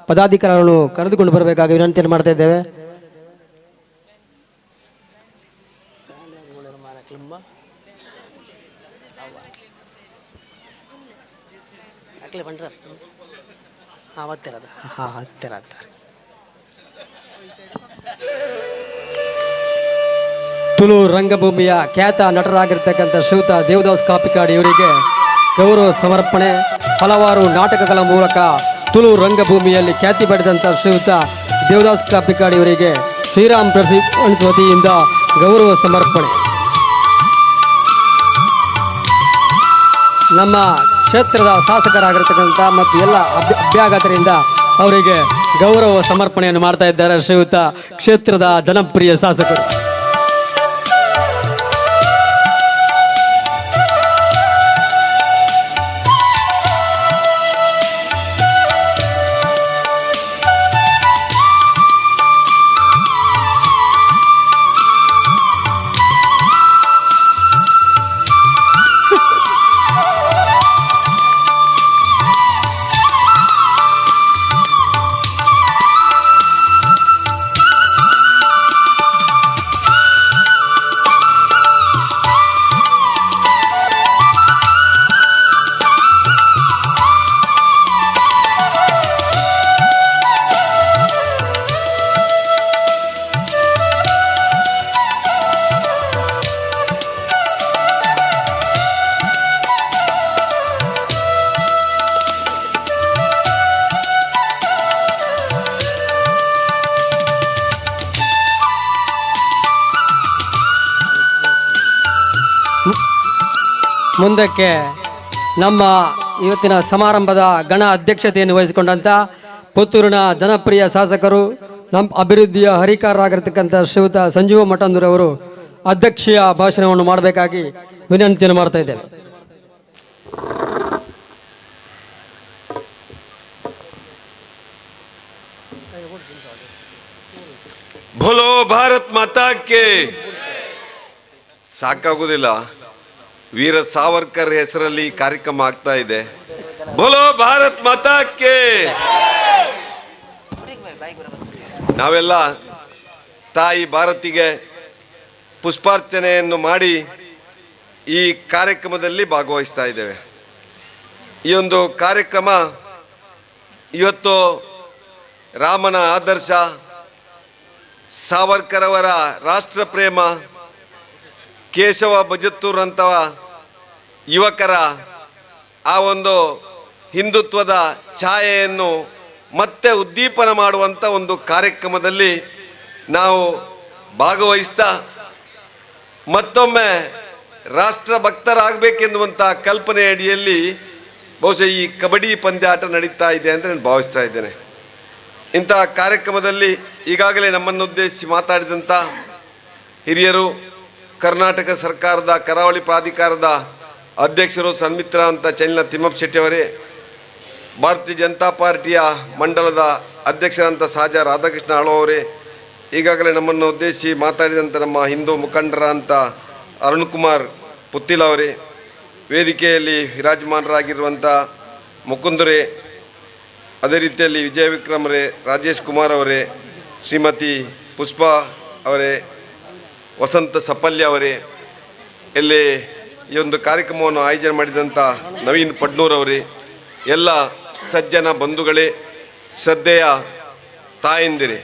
ಪದಾಧಿಕಾರಿಗಳನ್ನು ಕರೆದುಕೊಂಡು ಬರಬೇಕಾಗಿ ವಿನಂತಿಯನ್ನು ಮಾಡ್ತಾ ಇದ್ದೇವೆ. ತುಳು ರಂಗಭೂಮಿಯ ಖ್ಯಾತ ನಟರಾಗಿರ್ತಕ್ಕಂಥ ಶ್ರೀಯುತ ದೇವದಾಸ್ ಕಾಪಿಕಾಡ್ ಇವರಿಗೆ ಗೌರವ ಸಮರ್ಪಣೆ. ಹಲವಾರು ನಾಟಕಗಳ ಮೂಲಕ ತುಳು ರಂಗಭೂಮಿಯಲ್ಲಿ ಖ್ಯಾತಿ ಪಡೆದಂಥ ಶ್ರೀಯುತ ದೇವದಾಸ್ ಕಾಪಿಕಾಡ್ ಇವರಿಗೆ ಶ್ರೀರಾಮ್ ಫ್ರೆಂಡ್ಸ್ ವತಿಯಿಂದ ಗೌರವ ಸಮರ್ಪಣೆ. ನಮ್ಮ ಕ್ಷೇತ್ರದ ಶಾಸಕರಾಗಿರ್ತಕ್ಕಂಥ ಮತ್ತು ಎಲ್ಲ ಅಭ್ಯಾಗತರಿಂದ ಅವರಿಗೆ ಗೌರವ ಸಮರ್ಪಣೆಯನ್ನು ಮಾಡ್ತಾ ಇದ್ದಾರೆ ಶ್ರೀಯುತ ಕ್ಷೇತ್ರದ ಜನಪ್ರಿಯ ಶಾಸಕರು. ಮುಂದಕ್ಕೆ ನಮ್ಮ ಇವತ್ತಿನ ಸಮಾರಂಭದ ಗಣ ಅಧ್ಯಕ್ಷತೆಯನ್ನು ವಹಿಸಿಕೊಂಡಂಥ ಪುತ್ತೂರಿನ ಜನಪ್ರಿಯ ಶಾಸಕರು, ನಮ್ಮ ಅಭಿವೃದ್ಧಿಯ ಹರಿಕಾರರಾಗಿರ್ತಕ್ಕಂಥ ಶ್ರೀಯುತ ಸಂಜೀವ ಮಠಂದೂರವರು ಅಧ್ಯಕ್ಷೀಯ ಭಾಷಣವನ್ನು ಮಾಡಬೇಕಾಗಿ ವಿನಂತಿಯನ್ನು ಮಾಡ್ತಾ ಇದ್ದೇವೆ. ಭೋಲೋ ಭಾರತ್ ಮಾತಾಕ್ಕೆ ಸಾಕಾಗುವುದಿಲ್ಲ. ವೀರ ಸಾವರ್ಕರ್ ಹೆಸರಲ್ಲಿ ಕಾರ್ಯಕ್ರಮ ಆಗ್ತಾ ಇದೆ. ಬೋಲೋ ಭಾರತ್ ಮಾತಾಕ್ಕೆ. ನಾವೆಲ್ಲ ತಾಯಿ ಭಾರತಿಗೆ ಪುಷ್ಪಾರ್ಚನೆಯನ್ನು ಮಾಡಿ ಈ ಕಾರ್ಯಕ್ರಮದಲ್ಲಿ ಭಾಗವಹಿಸ್ತಾ ಇದ್ದೇವೆ. ಈ ಒಂದು ಕಾರ್ಯಕ್ರಮ ಇವತ್ತು ರಾಮನ ಆದರ್ಶ, ಸಾವರ್ಕರ್ ಅವರ ರಾಷ್ಟ್ರಪ್ರೇಮ, ಕೇಶವ ಬಜತ್ತೂರಂತಹ ಯುವಕರ ಆ ಒಂದು ಹಿಂದುತ್ವದ ಛಾಯೆಯನ್ನು ಮತ್ತೆ ಉದ್ದೀಪನ ಮಾಡುವಂಥ ಒಂದು ಕಾರ್ಯಕ್ರಮದಲ್ಲಿ ನಾವು ಭಾಗವಹಿಸ್ತಾ ಮತ್ತೊಮ್ಮೆ ರಾಷ್ಟ್ರಭಕ್ತರಾಗಬೇಕೆನ್ನುವಂಥ ಕಲ್ಪನೆ ಅಡಿಯಲ್ಲಿ ಬಹುಶಃ ಈ ಕಬಡ್ಡಿ ಪಂದ್ಯಾಟ ನಡೀತಾ ಇದೆ ಅಂತ ನಾನು ಭಾವಿಸ್ತಾ ಇದ್ದೇನೆ. ಇಂತಹ ಕಾರ್ಯಕ್ರಮದಲ್ಲಿ ಈಗಾಗಲೇ ನಮ್ಮನ್ನುದ್ದೇಶಿಸಿ ಮಾತಾಡಿದಂಥ ಹಿರಿಯರು, ಕರ್ನಾಟಕ ಸರ್ಕಾರದ ಕರಾವಳಿ ಪ್ರಾಧಿಕಾರದ ಅಧ್ಯಕ್ಷರು ಸನ್ಮಿತ್ರ ಅಂತ ಚೈನಾ ತಿಮ್ಮಪ್ಪ ಶೆಟ್ಟಿಯವರೇ, ಭಾರತೀಯ ಜನತಾ ಪಾರ್ಟಿಯ ಮಂಡಲದ ಅಧ್ಯಕ್ಷರಂತ ಸಾಜ ರಾಧಾಕೃಷ್ಣ ಆಳ್ವ ಅವರೇ, ಈಗಾಗಲೇ ನಮ್ಮನ್ನು ಉದ್ದೇಶಿಸಿ ಮಾತಾಡಿದಂಥ ನಮ್ಮ ಹಿಂದೂ ಮುಖಂಡರ ಅಂತ ಅರುಣ್ಕುಮಾರ್ ಪುತ್ತಿಲ್ ಅವರೇ, ವೇದಿಕೆಯಲ್ಲಿ ವಿರಾಜಮಾನರಾಗಿರುವಂಥ ಮುಕುಂದರೇ, ಅದೇ ರೀತಿಯಲ್ಲಿ ವಿಜಯ ವಿಕ್ರಮರೇ, ರಾಜೇಶ್ ಕುಮಾರ್ ಅವರೇ, ಶ್ರೀಮತಿ ಪುಷ್ಪಾ ಅವರೇ, ವಸಂತ ಸಪಲ್ಯ ಅವರೇ, ಇಲ್ಲಿ ಈ ಒಂದು ಕಾರ್ಯಕ್ರಮವನ್ನು ಆಯೋಜನೆ ಮಾಡಿದಂಥ ನವೀನ್ ಪಡ್ನೂರವರೇ, ಎಲ್ಲ ಸಜ್ಜನ ಬಂಧುಗಳೇ, ಶ್ರದ್ಧೆಯ ತಾಯಂದಿರೇ,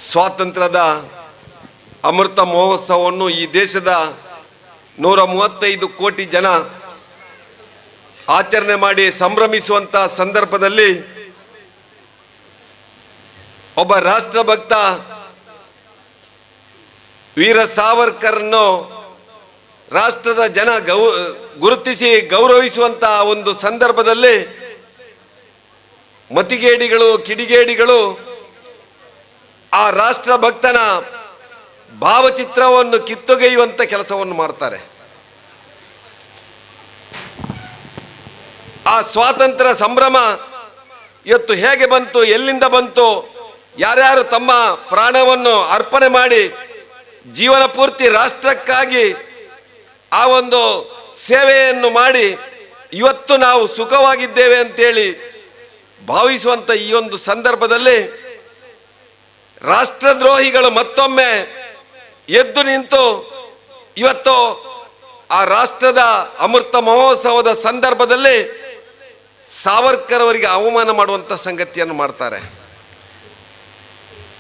ಸ್ವಾತಂತ್ರ್ಯದ ಅಮೃತ ಮಹೋತ್ಸವವನ್ನು ಈ ದೇಶದ 135 ಕೋಟಿ ಜನ ಆಚರಣೆ ಮಾಡಿ ಸಂಭ್ರಮಿಸುವಂಥ ಸಂದರ್ಭದಲ್ಲಿ ಒಬ್ಬ ರಾಷ್ಟ್ರಭಕ್ತ ವೀರ ಸಾವರ್ಕರ್ನ್ನು ರಾಷ್ಟ್ರದ ಜನ ಗುರುತಿಸಿ ಗೌರವಿಸುವಂಥ ಒಂದು ಸಂದರ್ಭದಲ್ಲಿ ಮತಿಗೇಡಿಗಳು, ಕಿಡಿಗೇಡಿಗಳು ಆ ರಾಷ್ಟ್ರಭಕ್ತನ ಭಾವಚಿತ್ರವನ್ನು ಕಿತ್ತೊಗೆಯುವಂಥ ಕೆಲಸವನ್ನು ಮಾಡ್ತಾರೆ. ಆ ಸ್ವಾತಂತ್ರ್ಯ ಸಂಭ್ರಮ ಇವತ್ತು ಹೇಗೆ ಬಂತು, ಎಲ್ಲಿಂದ ಬಂತು, ಯಾರ್ಯಾರು ತಮ್ಮ ಪ್ರಾಣವನ್ನು ಅರ್ಪಣೆ ಮಾಡಿ ಜೀವನ ಪೂರ್ತಿ ರಾಷ್ಟ್ರಕ್ಕಾಗಿ ಆ ಒಂದು ಸೇವೆಯನ್ನು ಮಾಡಿ ಇವತ್ತು ನಾವು ಸುಖವಾಗಿದ್ದೇವೆ ಅಂತೇಳಿ ಭಾವಿಸುವಂಥ ಈ ಒಂದು ಸಂದರ್ಭದಲ್ಲಿ ರಾಷ್ಟ್ರದ್ರೋಹಿಗಳು ಮತ್ತೊಮ್ಮೆ ಎದ್ದು ನಿಂತು ಇವತ್ತು ಆ ರಾಷ್ಟ್ರದ ಅಮೃತ ಮಹೋತ್ಸವದ ಸಂದರ್ಭದಲ್ಲಿ ಸಾವರ್ಕರ್ ಅವರಿಗೆ ಅವಮಾನ ಮಾಡುವಂಥ ಸಂಗತಿಯನ್ನು ಮಾಡ್ತಾರೆ.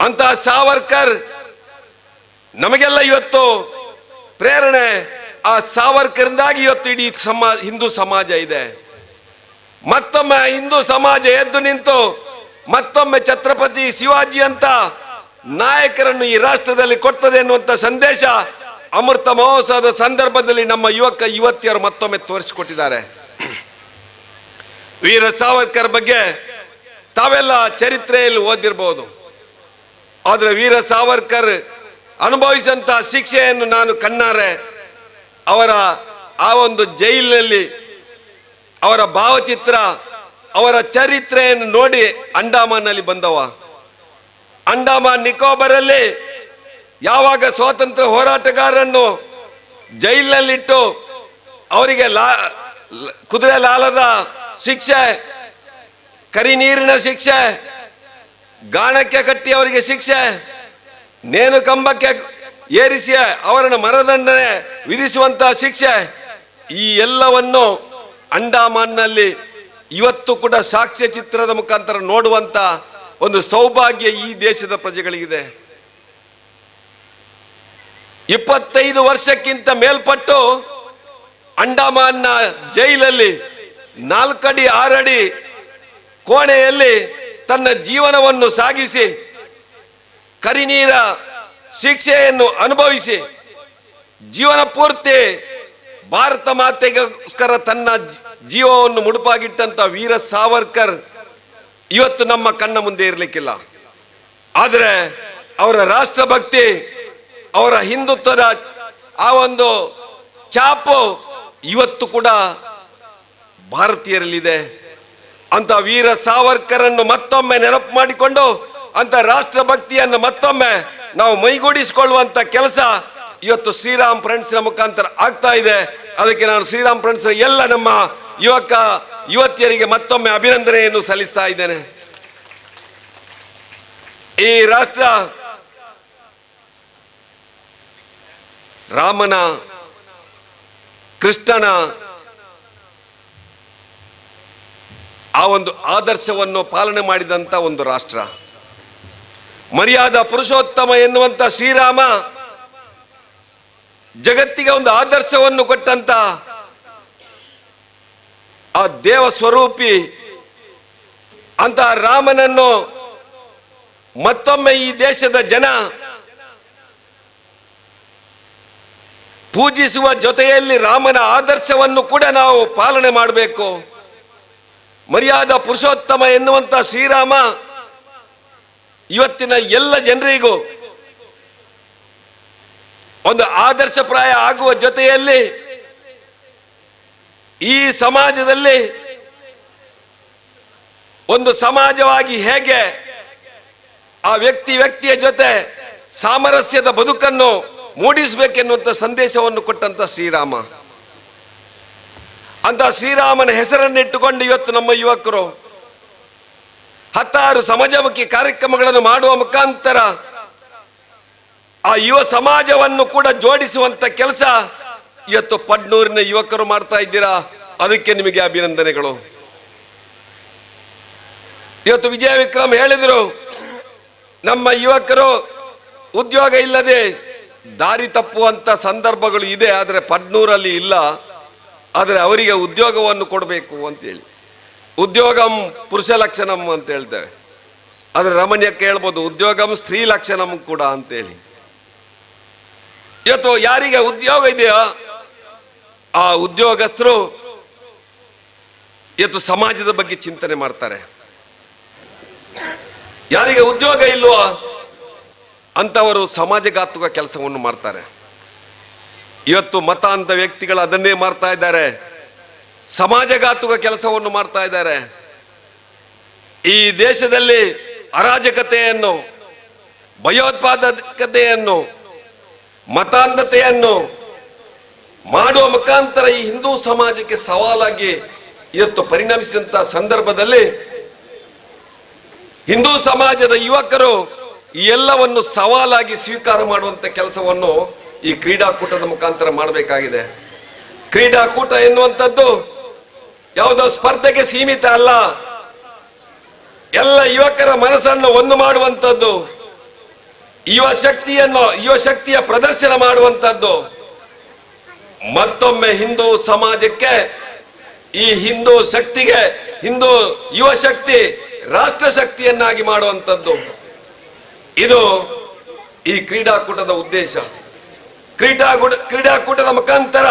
ಅಂತಹ ಸಾವರ್ಕರ್ ನಮಗೆಲ್ಲ ಇವತ್ತು ಪ್ರೇರಣೆ. ಆ ಸಾವರ್ಕರಿಂದಾಗಿ ಇವತ್ತು ಇಡೀ ಹಿಂದೂ ಸಮಾಜ ಇದೆ. ಮತ್ತೊಮ್ಮೆ ಹಿಂದೂ ಸಮಾಜ ಎದ್ದು ನಿಂತು ಮತ್ತೊಮ್ಮೆ ಛತ್ರಪತಿ ಶಿವಾಜಿ ಅಂತ ನಾಯಕರನ್ನು ಈ ರಾಷ್ಟ್ರದಲ್ಲಿ ಕೊಡ್ತದೆ ಎನ್ನುವಂಥ ಸಂದೇಶ ಅಮೃತ ಮಹೋತ್ಸವದ ಸಂದರ್ಭದಲ್ಲಿ ನಮ್ಮ ಯುವಕ ಯುವತಿಯರು ಮತ್ತೊಮ್ಮೆ ತೋರಿಸಿಕೊಟ್ಟಿದ್ದಾರೆ. ವೀರ ಸಾವರ್ಕರ್ ಬಗ್ಗೆ ತಾವೆಲ್ಲ ಚರಿತ್ರೆಯಲ್ಲಿ ಓದಿರ್ಬೋದು. ಆದರೆ ವೀರ ಸಾವರ್ಕರ್ ಅನುಭವಿಸಿದಂಥ ಶಿಕ್ಷೆಯನ್ನು ನಾನು ಕಣ್ಣಾರೆ ಅವರ ಆ ಒಂದು ಜೈಲಿನಲ್ಲಿ ಅವರ ಭಾವಚಿತ್ರ, ಅವರ ಚರಿತ್ರೆಯನ್ನು ನೋಡಿ ಅಂಡಮಾನಲ್ಲಿ ಬಂದವ. ಅಂಡಮಾನ್ ನಿಕೋಬರಲ್ಲಿ ಯಾವಾಗ ಸ್ವಾತಂತ್ರ್ಯ ಹೋರಾಟಗಾರರನ್ನು ಜೈಲಿನಲ್ಲಿಟ್ಟು ಅವರಿಗೆ ಕುದುರೆ ಲಾಲದ ಶಿಕ್ಷೆ, ಕರಿನೀರಿನ ಶಿಕ್ಷೆ, ಗಾಣಕ್ಕೆ ಕಟ್ಟಿ ಅವರಿಗೆ ಶಿಕ್ಷೆ, ನೇಣು ಕಂಬಕ್ಕೆ ಏರಿಸಿ ಅವರನ್ನು ಮರಣದಂಡನೆ ವಿಧಿಸುವಂತಹ ಶಿಕ್ಷೆ, ಈ ಎಲ್ಲವನ್ನು ಅಂಡಮಾನ್ನಲ್ಲಿ ಇವತ್ತು ಕೂಡ ಸಾಕ್ಷ್ಯ ಚಿತ್ರದ ಮುಖಾಂತರ ನೋಡುವಂತ ಒಂದು ಸೌಭಾಗ್ಯ ಈ ದೇಶದ ಪ್ರಜೆಗಳಿಗಿದೆ. 25 ವರ್ಷಕ್ಕಿಂತ ಮೇಲ್ಪಟ್ಟು ಅಂಡಮಾನ್ನ ಜೈಲಲ್ಲಿ 4 ಅಡಿ 6 ಅಡಿ ಕೋಣೆಯಲ್ಲಿ ತನ್ನ ಜೀವನವನ್ನು ಸಾಗಿಸಿ ಕರಿನೀರ ಶಿಕ್ಷೆಯನ್ನು ಅನುಭವಿಸಿ ಜೀವನ ಪೂರ್ತಿ ಭಾರತ ಮಾತೆಗೋಸ್ಕರ ತನ್ನ ಜೀವವನ್ನು ಮುಡುಪಾಗಿಟ್ಟಂತ ವೀರ ಸಾವರ್ಕರ್ ಇವತ್ತು ನಮ್ಮ ಕಣ್ಣ ಮುಂದೆ ಇರಲಿಕ್ಕಿಲ್ಲ. ಆದರೆ ಅವರ ರಾಷ್ಟ್ರಭಕ್ತಿ, ಅವರ ಹಿಂದುತ್ವದ ಆ ಒಂದು ಛಾಪು ಇವತ್ತು ಕೂಡ ಭಾರತೀಯರಲ್ಲಿದೆ. ಅಂತ ವೀರ ಸಾವರ್ಕರನ್ನು ಮತ್ತೊಮ್ಮೆ ನೆನಪು ಮಾಡಿಕೊಂಡು ಅಂತ ರಾಷ್ಟ್ರಭಕ್ತಿಯನ್ನು ಮತ್ತೊಮ್ಮೆ ನಾವು ಮೈಗೂಡಿಸಿಕೊಳ್ಳುವಂತ ಕೆಲಸ ಇವತ್ತು ಶ್ರೀರಾಮ್ ಫ್ರೆಂಡ್ಸ್ನ ಮುಖಾಂತರ ಆಗ್ತಾ ಇದೆ. ಅದಕ್ಕೆ ನಾನು ಶ್ರೀರಾಮ್ ಫ್ರೆಂಡ್ಸ್ ಎಲ್ಲ ನಮ್ಮ ಯುವಕ ಯುವತಿಯರಿಗೆ ಮತ್ತೊಮ್ಮೆ ಅಭಿನಂದನೆಯನ್ನು ಸಲ್ಲಿಸ್ತಾ ಇದ್ದೇನೆ. ಈ ರಾಷ್ಟ್ರ ರಾಮನ, ಕೃಷ್ಣನ ಆ ಒಂದು ಆದರ್ಶವನ್ನು ಪಾಲನೆ ಮಾಡಿದಂಥ ಒಂದು ರಾಷ್ಟ್ರ. ಮರ್ಯಾದ ಪುರುಷೋತ್ತಮ ಎನ್ನುವಂಥ ಶ್ರೀರಾಮ ಜಗತ್ತಿಗೆ ಒಂದು ಆದರ್ಶವನ್ನು ಕೊಟ್ಟಂತ ಆ ದೇವ ಸ್ವರೂಪಿ ಅಂತ ರಾಮನನ್ನು ಮತ್ತೊಮ್ಮೆ ಈ ದೇಶದ ಜನ ಪೂಜಿಸುವ ಜೊತೆಯಲ್ಲಿ ರಾಮನ ಆದರ್ಶವನ್ನು ಕೂಡ ನಾವು ಪಾಲನೆ ಮಾಡಬೇಕು. ಮರ್ಯಾದ ಪುರುಷೋತ್ತಮ ಎನ್ನುವಂಥ ಶ್ರೀರಾಮ ಇವತ್ತಿನ ಎಲ್ಲ ಜನರಿಗೂ ಒಂದು ಆದರ್ಶಪ್ರಾಯ ಆಗುವ ಜೊತೆಯಲ್ಲಿ ಈ ಸಮಾಜದಲ್ಲಿ ಒಂದು ಸಮಾಜವಾಗಿ ಹೇಗೆ ಆ ವ್ಯಕ್ತಿ ವ್ಯಕ್ತಿಯ ಜೊತೆ ಸಾಮರಸ್ಯದ ಬದುಕನ್ನು ಮೂಡಿಸಬೇಕೆನ್ನುವಂಥ ಸಂದೇಶವನ್ನು ಕೊಟ್ಟಂತ ಶ್ರೀರಾಮ. ಅಂತ ಶ್ರೀರಾಮನ ಹೆಸರನ್ನಿಟ್ಟುಕೊಂಡು ಇವತ್ತು ನಮ್ಮ ಯುವಕರು ಹತ್ತಾರು ಸಮಾಜಮುಖಿ ಕಾರ್ಯಕ್ರಮಗಳನ್ನು ಮಾಡುವ ಮುಖಾಂತರ ಆ ಯುವ ಸಮಾಜವನ್ನು ಕೂಡ ಜೋಡಿಸುವಂತ ಕೆಲಸ ಇವತ್ತು ಪಡ್ನೂರಿನ ಯುವಕರು ಮಾಡ್ತಾ ಇದ್ದೀರಾ. ಅದಕ್ಕೆ ನಿಮಗೆ ಅಭಿನಂದನೆಗಳು. ಇವತ್ತು ವಿಜಯ ವಿಕ್ರಮ್ ಹೇಳಿದರು, ನಮ್ಮ ಯುವಕರು ಉದ್ಯೋಗ ಇಲ್ಲದೆ ದಾರಿ ತಪ್ಪುವಂತ ಸಂದರ್ಭಗಳು ಇದೆ, ಆದರೆ ಪಡ್ನೂರಲ್ಲಿ ಇಲ್ಲ, ಆದರೆ ಅವರಿಗೆ ಉದ್ಯೋಗವನ್ನು ಕೊಡಬೇಕು ಅಂತೇಳಿ. ಉದ್ಯೋಗಂ ಪುರುಷ ಲಕ್ಷಣಂ ಅಂತ ಹೇಳ್ತೇವೆ, ಆದರೆ ರಮಣ್ಯಕ್ಕೆ ಹೇಳ್ಬೋದು ಉದ್ಯೋಗಂ ಸ್ತ್ರೀ ಲಕ್ಷಣಂ ಕೂಡ ಅಂತೇಳಿ. ಇವತ್ತು ಯಾರಿಗೆ ಉದ್ಯೋಗ ಇದೆಯೋ ಆ ಉದ್ಯೋಗಸ್ಥರು ಇವತ್ತು ಸಮಾಜದ ಬಗ್ಗೆ ಚಿಂತನೆ ಮಾಡ್ತಾರೆ. ಯಾರಿಗೆ ಉದ್ಯೋಗ ಇಲ್ವೋ ಅಂತವರು ಸಮಾಜಘಾತುಕ ಕೆಲಸವನ್ನು ಮಾಡ್ತಾರೆ. ಇವತ್ತು ಮತ ಅಂತ ವ್ಯಕ್ತಿಗಳು ಅದನ್ನೇ ಮಾಡ್ತಾ ಇದ್ದಾರೆ, ಸಮಾಜಘಾತುಕ ಕೆಲಸವನ್ನು ಮಾಡ್ತಾ ಇದ್ದಾರೆ. ಈ ದೇಶದಲ್ಲಿ ಅರಾಜಕತೆಯನ್ನು, ಭಯೋತ್ಪಾದಕತೆಯನ್ನು, ಮತಾಂಧತೆಯನ್ನು ಮಾಡುವ ಮುಖಾಂತರ ಈ ಹಿಂದೂ ಸಮಾಜಕ್ಕೆ ಸವಾಲಾಗಿ ಇವತ್ತು ಪರಿಣಮಿಸಿದಂಥ ಸಂದರ್ಭದಲ್ಲಿ ಹಿಂದೂ ಸಮಾಜದ ಯುವಕರು ಈ ಎಲ್ಲವನ್ನು ಸವಾಲಾಗಿ ಸ್ವೀಕಾರ ಮಾಡುವಂಥ ಕೆಲಸವನ್ನು ಈ ಕ್ರೀಡಾಕೂಟದ ಮುಖಾಂತರ ಮಾಡಬೇಕಾಗಿದೆ. ಕ್ರೀಡಾಕೂಟ ಎನ್ನುವಂಥದ್ದು ಯಾವುದೋ ಸ್ಪರ್ಧೆಗೆ ಸೀಮಿತ ಅಲ್ಲ, ಎಲ್ಲ ಯುವಕರ ಮನಸ್ಸನ್ನು ಒಂದು ಮಾಡುವಂಥದ್ದು, ಯುವ ಶಕ್ತಿಯ ಪ್ರದರ್ಶನ ಮಾಡುವಂಥದ್ದು. ಮತ್ತೊಮ್ಮೆ ಹಿಂದೂ ಸಮಾಜಕ್ಕೆ, ಈ ಹಿಂದೂ ಶಕ್ತಿಗೆ, ಹಿಂದೂ ಯುವ ಶಕ್ತಿ ರಾಷ್ಟ್ರ ಶಕ್ತಿಯನ್ನಾಗಿ ಮಾಡುವಂಥದ್ದು ಇದು ಈ ಕ್ರೀಡಾಕೂಟದ ಉದ್ದೇಶ. ಕ್ರೀಡಾಕೂಟದ ಮುಖಾಂತರ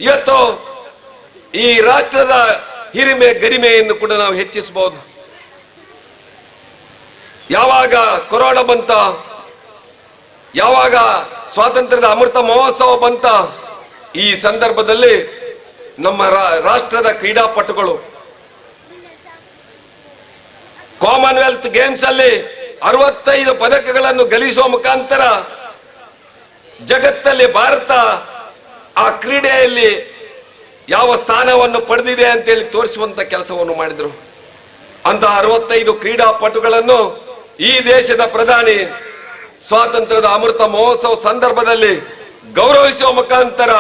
ಇವತ್ತು ಈ ರಾಷ್ಟ್ರದ ಹಿರಿಮೆ ಗರಿಮೆಯನ್ನು ಕೂಡ ನಾವು ಹೆಚ್ಚಿಸಬಹುದು. ಯಾವಾಗ ಕೊರೋನಾ ಬಂತ, ಯಾವಾಗ ಸ್ವಾತಂತ್ರ್ಯದ ಅಮೃತ ಮಹೋತ್ಸವ ಬಂತ, ಈ ಸಂದರ್ಭದಲ್ಲಿ ನಮ್ಮ ರಾಷ್ಟ್ರದ ಕ್ರೀಡಾಪಟುಗಳು ಕಾಮನ್ವೆಲ್ತ್ ಗೇಮ್ಸ್ ಅಲ್ಲಿ 65 ಪದಕಗಳನ್ನು ಗಳಿಸುವ ಮುಖಾಂತರ ಜಗತ್ತಲ್ಲಿ ಭಾರತ ಆ ಕ್ರೀಡೆಯಲ್ಲಿ ಯಾವ ಸ್ಥಾನವನ್ನು ಪಡೆದಿದೆ ಅಂತೇಳಿ ತೋರಿಸುವಂತ ಕೆಲಸವನ್ನು ಮಾಡಿದರು. ಅಂತ 65 ಕ್ರೀಡಾಪಟುಗಳನ್ನು ಈ ದೇಶದ ಪ್ರಧಾನಿ ಸ್ವಾತಂತ್ರ್ಯದ ಅಮೃತ ಮಹೋತ್ಸವ ಸಂದರ್ಭದಲ್ಲಿ ಗೌರವಿಸುವ ಮುಖಾಂತರ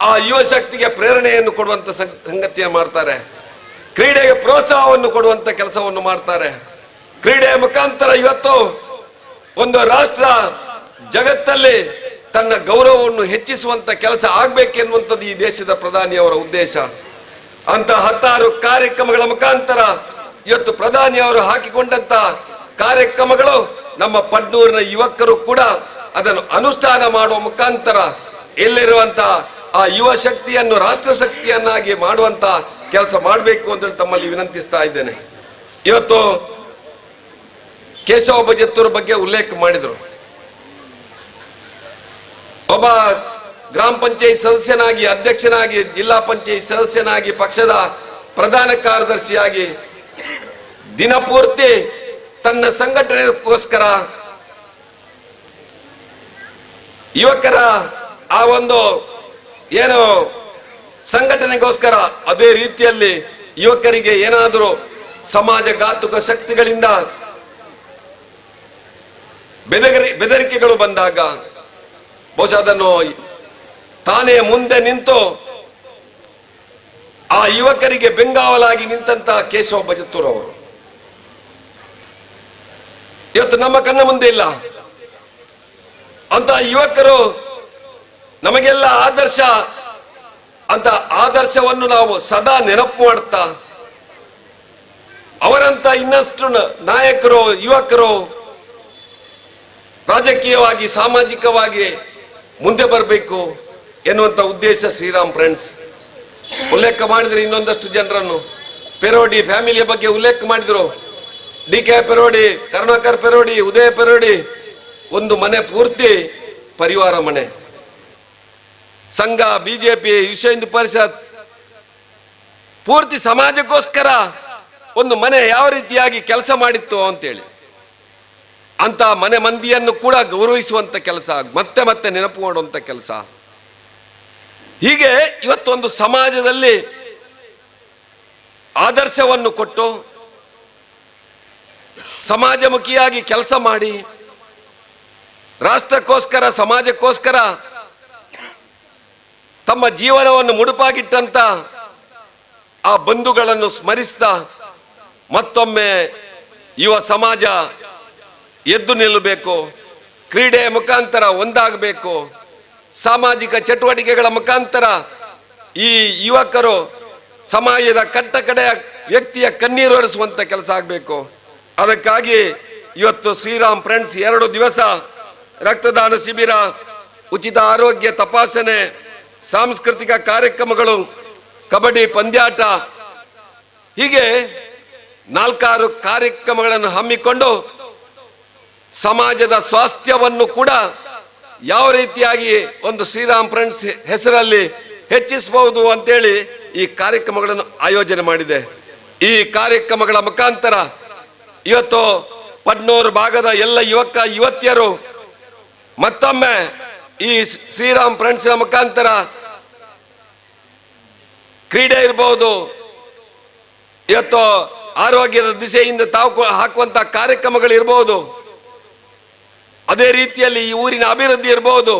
ಆ ಯುವ ಶಕ್ತಿಗೆ ಪ್ರೇರಣೆಯನ್ನು ಕೊಡುವಂತ ಸಂಗತಿಯನ್ನು ಮಾಡ್ತಾರೆ. ಕ್ರೀಡೆಗೆ ಪ್ರೋತ್ಸಾಹವನ್ನು ಕೊಡುವಂತ ಕೆಲಸವನ್ನು ಮಾಡ್ತಾರೆ. ಕ್ರೀಡೆಯ ಮುಖಾಂತರ ಇವತ್ತು ಒಂದು ರಾಷ್ಟ್ರ ಜಗತ್ತಲ್ಲಿ ತನ್ನ ಗೌರವವನ್ನು ಹೆಚ್ಚಿಸುವಂತ ಕೆಲಸ ಆಗ್ಬೇಕೆನ್ನುವಂಥದ್ದು ಈ ದೇಶದ ಪ್ರಧಾನಿಯವರ ಉದ್ದೇಶ. ಅಂತ ಹತ್ತಾರು ಕಾರ್ಯಕ್ರಮಗಳ ಮುಖಾಂತರ ಇವತ್ತು ಪ್ರಧಾನಿಯವರು ಹಾಕಿಕೊಂಡಂತ ಕಾರ್ಯಕ್ರಮಗಳು ನಮ್ಮ ಪಡ್ನೂರಿನ ಯುವಕರು ಕೂಡ ಅದನ್ನು ಅನುಷ್ಠಾನ ಮಾಡುವ ಮುಖಾಂತರ ಎಲ್ಲಿರುವಂತ ಆ ಯುವ ಶಕ್ತಿಯನ್ನು ರಾಷ್ಟ್ರ ಶಕ್ತಿಯನ್ನಾಗಿ ಮಾಡುವಂತ ಕೆಲಸ ಮಾಡಬೇಕು ಅಂತ ತಮ್ಮಲ್ಲಿ ವಿನಂತಿಸ್ತಾ ಇದ್ದೇನೆ. ಇವತ್ತು ಕೇಶವ ಬಜತ್ತೂರ್ ಬಗ್ಗೆ ಉಲ್ಲೇಖ ಮಾಡಿದರು. ಒಬ್ಬ ಗ್ರಾಮ ಪಂಚಾಯತ್ ಸದಸ್ಯನಾಗಿ, ಅಧ್ಯಕ್ಷನಾಗಿ, ಜಿಲ್ಲಾ ಪಂಚಾಯತ್ ಸದಸ್ಯನಾಗಿ, ಪಕ್ಷದ ಪ್ರಧಾನ ಕಾರ್ಯದರ್ಶಿಯಾಗಿ ದಿನಪೂರ್ತಿ ತನ್ನ ಸಂಘಟನೆಗೋಸ್ಕರ ಯುವಕರ ಆ ಒಂದು ಏನು ಸಂಘಟನೆಗೋಸ್ಕರ ಅದೇ ರೀತಿಯಲ್ಲಿ ಯುವಕರಿಗೆ ಏನಾದರೂ ಸಮಾಜಘಾತುಕ ಶಕ್ತಿಗಳಿಂದ ಬೆದರಿಕೆಗಳು ಬಂದಾಗ ಬಹುಶಃ ಅದನ್ನು ತಾನೇ ಮುಂದೆ ನಿಂತು ಆ ಯುವಕರಿಗೆ ಬೆಂಗಾವಲಾಗಿ ನಿಂತಹ ಕೇಶವ ಬಜತ್ತೂರ್ ಅವರು ಇವತ್ತು ನಮ್ಮ ಕಣ್ಣ ಮುಂದೆ ಇಲ್ಲ. ಅಂತ ಯುವಕರು ನಮಗೆಲ್ಲ ಆದರ್ಶ. ಅಂತ ಆದರ್ಶವನ್ನು ನಾವು ಸದಾ ನೆನಪು ಮಾಡ್ತಾ ಅವರಂತ ಇನ್ನಷ್ಟು ನಾಯಕರು, ಯುವಕರು ರಾಜಕೀಯವಾಗಿ ಸಾಮಾಜಿಕವಾಗಿ ಮುಂದೆ ಬರಬೇಕು ಎನ್ನುವಂಥ ಉದ್ದೇಶ ಶ್ರೀರಾಮ್ ಫ್ರೆಂಡ್ಸ್ ಉಲ್ಲೇಖ ಮಾಡಿದ್ರೆ. ಇನ್ನೊಂದಷ್ಟು ಜನರನ್ನು ಪೆರೋಡಿ ಫ್ಯಾಮಿಲಿಯ ಬಗ್ಗೆ ಉಲ್ಲೇಖ ಮಾಡಿದ್ರು. ಡಿ ಕೆ ಪೆರೋಡಿ, ಕರುಣಾಕರ್ ಪೆರೋಡಿ, ಉದಯ ಪೆರೋಡಿ, ಒಂದು ಮನೆ ಪೂರ್ತಿ ಪರಿವಾರ ಮನೆ. ಸಂಘ, ಬಿಜೆಪಿ, ವಿಶ್ವ ಹಿಂದೂ ಪರಿಷತ್ ಪೂರ್ತಿ ಸಮಾಜಕ್ಕೋಸ್ಕರ ಒಂದು ಮನೆ ಯಾವ ರೀತಿಯಾಗಿ ಕೆಲಸ ಮಾಡಿತ್ತು ಅಂತೇಳಿ ಅಂತ ಮನೆ ಮಂದಿಯನ್ನು ಕೂಡ ಗೌರವಿಸುವಂತ ಕೆಲಸ, ಮತ್ತೆ ಮತ್ತೆ ನೆನಪು ಮಾಡುವಂತ ಕೆಲಸ. ಹೀಗೆ ಇವತ್ತೊಂದು ಸಮಾಜದಲ್ಲಿ ಆದರ್ಶವನ್ನು ಕೊಟ್ಟು ಸಮಾಜಮುಖಿಯಾಗಿ ಕೆಲಸ ಮಾಡಿ ರಾಷ್ಟ್ರಕ್ಕೋಸ್ಕರ ಸಮಾಜಕ್ಕೋಸ್ಕರ ತಮ್ಮ ಜೀವನವನ್ನು ಮುಡುಪಾಗಿಟ್ಟಂತ ಆ ಬಂಧುಗಳನ್ನು ಸ್ಮರಿಸ್ತಾ ಮತ್ತೊಮ್ಮೆ ಯುವ ಸಮಾಜ ಎದ್ದು ನಿಲ್ಲಬೇಕು, ಕ್ರೀಡೆಯ ಮುಖಾಂತರ ಒಂದಾಗಬೇಕು, ಸಾಮಾಜಿಕ ಚಟುವಟಿಕೆಗಳ ಮುಖಾಂತರ ಈ ಯುವಕರು ಸಮಾಜದ ಕಟ್ಟಕಡೆಯ ವ್ಯಕ್ತಿಯ ಕಣ್ಣೀರು ಒರೆಸುವಂತ ಕೆಲಸ ಆಗಬೇಕು. ಅದಕ್ಕಾಗಿ ಇವತ್ತು ಶ್ರೀರಾಮ್ ಫ್ರೆಂಡ್ಸ್ 2 ದಿವಸ ರಕ್ತದಾನ ಶಿಬಿರ, ಉಚಿತ ಆರೋಗ್ಯ ತಪಾಸಣೆ, ಸಾಂಸ್ಕೃತಿಕ ಕಾರ್ಯಕ್ರಮಗಳು, ಕಬಡ್ಡಿ ಪಂದ್ಯಾಟ, ಹೀಗೆ 4-6 ಕಾರ್ಯಕ್ರಮಗಳನ್ನು ಹಮ್ಮಿಕೊಂಡು ಸಮಾಜದ ಸ್ವಾಸ್ಥ್ಯವನ್ನು ಕೂಡ ಯಾವ ರೀತಿಯಾಗಿ ಒಂದು ಶ್ರೀರಾಮ್ ಫ್ರೆಂಡ್ಸ್ ಹೆಸರಲ್ಲಿ ಹೆಚ್ಚಿಸಬಹುದು ಅಂತೇಳಿ ಈ ಕಾರ್ಯಕ್ರಮಗಳನ್ನು ಆಯೋಜನೆ ಮಾಡಿದೆ. ಈ ಕಾರ್ಯಕ್ರಮಗಳ ಮುಖಾಂತರ ಇವತ್ತು ಪಡ್ನೂರು ಭಾಗದ ಎಲ್ಲ ಯುವಕ ಯುವತಿಯರು ಮತ್ತೊಮ್ಮೆ ಈ ಶ್ರೀರಾಮ್ ಫ್ರೆಂಡ್ಸ್ನ ಮುಖಾಂತರ ಕ್ರೀಡೆ ಇರ್ಬೋದು, ಇವತ್ತು ಆರೋಗ್ಯದ ದಿಶೆಯಿಂದ ತಾವು ಹಾಕುವಂಥ ಕಾರ್ಯಕ್ರಮಗಳಿರ್ಬೋದು, ಅದೇ ರೀತಿಯಲ್ಲಿ ಈ ಊರಿನ ಅಭಿವೃದ್ಧಿ ಇರ್ಬೋದು,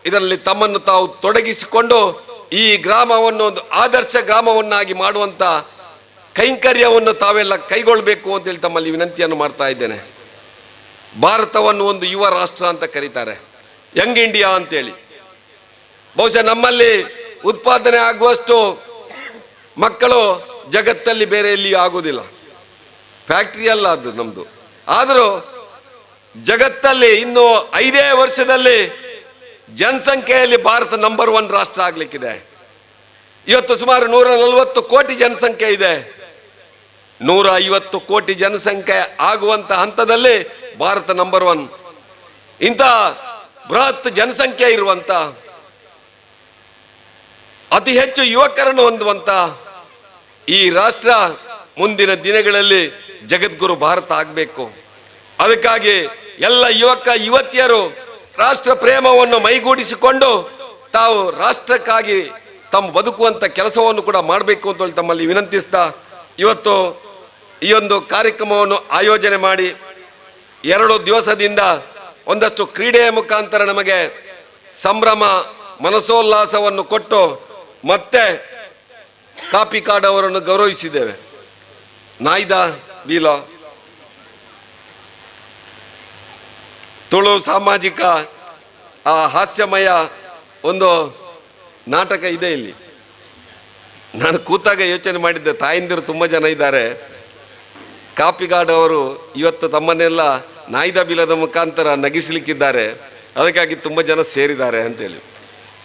ಇದರಲ್ಲಿ ತಮ್ಮನ್ನು ತಾವು ತೊಡಗಿಸಿಕೊಂಡು ಈ ಗ್ರಾಮವನ್ನು ಒಂದು ಆದರ್ಶ ಗ್ರಾಮವನ್ನಾಗಿ ಮಾಡುವಂಥ ಕೈಂಕರ್ಯವನ್ನು ತಾವೆಲ್ಲ ಕೈಗೊಳ್ಳಬೇಕು ಅಂತೇಳಿ ತಮ್ಮಲ್ಲಿ ವಿನಂತಿಯನ್ನು ಮಾಡ್ತಾ ಇದ್ದೇನೆ. ಭಾರತವನ್ನು ಒಂದು ಯುವ ರಾಷ್ಟ್ರ ಅಂತ ಕರೀತಾರೆ, ಯಂಗ್ ಇಂಡಿಯಾ ಅಂತೇಳಿ. ಬಹುಶಃ ನಮ್ಮಲ್ಲಿ ಉತ್ಪಾದನೆ ಆಗುವಷ್ಟು ಮಕ್ಕಳು ಜಗತ್ತಲ್ಲಿ ಬೇರೆ ಎಲ್ಲಿಯೂ ಆಗುವುದಿಲ್ಲ. ಫ್ಯಾಕ್ಟ್ರಿ ಅಲ್ಲ ಅದು ನಮ್ಮದು. ಆದರೂ ಜಗತ್ತಲ್ಲಿ ಇನ್ನು 5 ವರ್ಷದಲ್ಲಿ ಜನಸಂಖ್ಯೆಯಲ್ಲಿ ಭಾರತ ನಂಬರ್ 1 ರಾಷ್ಟ್ರ ಆಗಲಿಕ್ಕಿದೆ. ಇವತ್ತು ಸುಮಾರು 140 ಕೋಟಿ ಜನಸಂಖ್ಯೆ ಇದೆ. 150 ಕೋಟಿ ಜನಸಂಖ್ಯೆ ಆಗುವಂಥ ಹಂತದಲ್ಲಿ ಭಾರತ ನಂಬರ್ 1. ಇಂಥ ಬೃಹತ್ ಜನಸಂಖ್ಯೆ ಇರುವಂಥ, ಅತಿ ಹೆಚ್ಚು ಯುವಕರನ್ನು ಹೊಂದುವಂಥ ಈ ರಾಷ್ಟ್ರ ಮುಂದಿನ ದಿನಗಳಲ್ಲಿ ಜಗದ್ಗುರು ಭಾರತ ಆಗಬೇಕು. ಅದಕ್ಕಾಗಿ ಎಲ್ಲ ಯುವಕ ಯುವತಿಯರು ರಾಷ್ಟ್ರ ಪ್ರೇಮವನ್ನು ಮೈಗೂಡಿಸಿಕೊಂಡು ತಾವು ರಾಷ್ಟ್ರಕ್ಕಾಗಿ ತಮ್ಮ ಬದುಕುವಂಥ ಕೆಲಸವನ್ನು ಕೂಡ ಮಾಡಬೇಕು ಅಂತ ಹೇಳಿ ತಮ್ಮಲ್ಲಿ ವಿನಂತಿಸ್ತಾ, ಇವತ್ತು ಈ ಒಂದು ಕಾರ್ಯಕ್ರಮವನ್ನು ಆಯೋಜನೆ ಮಾಡಿ 2 ದಿವಸದಿಂದ ಒಂದಷ್ಟು ಕ್ರೀಡೆಯ ಮುಖಾಂತರ ನಮಗೆ ಸಂಭ್ರಮ ಮನಸೋಲ್ಲಾಸವನ್ನು ಕೊಟ್ಟು ಮತ್ತೆ ಕಾಪಿಕಾಡ್ ಅವರನ್ನು ಗೌರವಿಸಿದ್ದೇವೆ. ನಾಯ್ದ ಬೀಲ ತುಳು ಸಾಮಾಜಿಕ ಆ ಹಾಸ್ಯಮಯ ಒಂದು ನಾಟಕ ಇದೆ ಇಲ್ಲಿ. ನಾನು ಕೂತಾಗ ಯೋಚನೆ ಮಾಡಿದ್ದೆ, ತಾಯಂದಿರು ತುಂಬ ಜನ ಇದ್ದಾರೆ, ಕಾಪಿಗಾಡ್ ಅವರು ಇವತ್ತು ತಮ್ಮನ್ನೆಲ್ಲ ನಾಯ್ದ ಬೀಲದ ಮುಖಾಂತರ ನಗಿಸಲಿಕ್ಕಿದ್ದಾರೆ, ಅದಕ್ಕಾಗಿ ತುಂಬ ಜನ ಸೇರಿದ್ದಾರೆ ಅಂತೇಳಿ.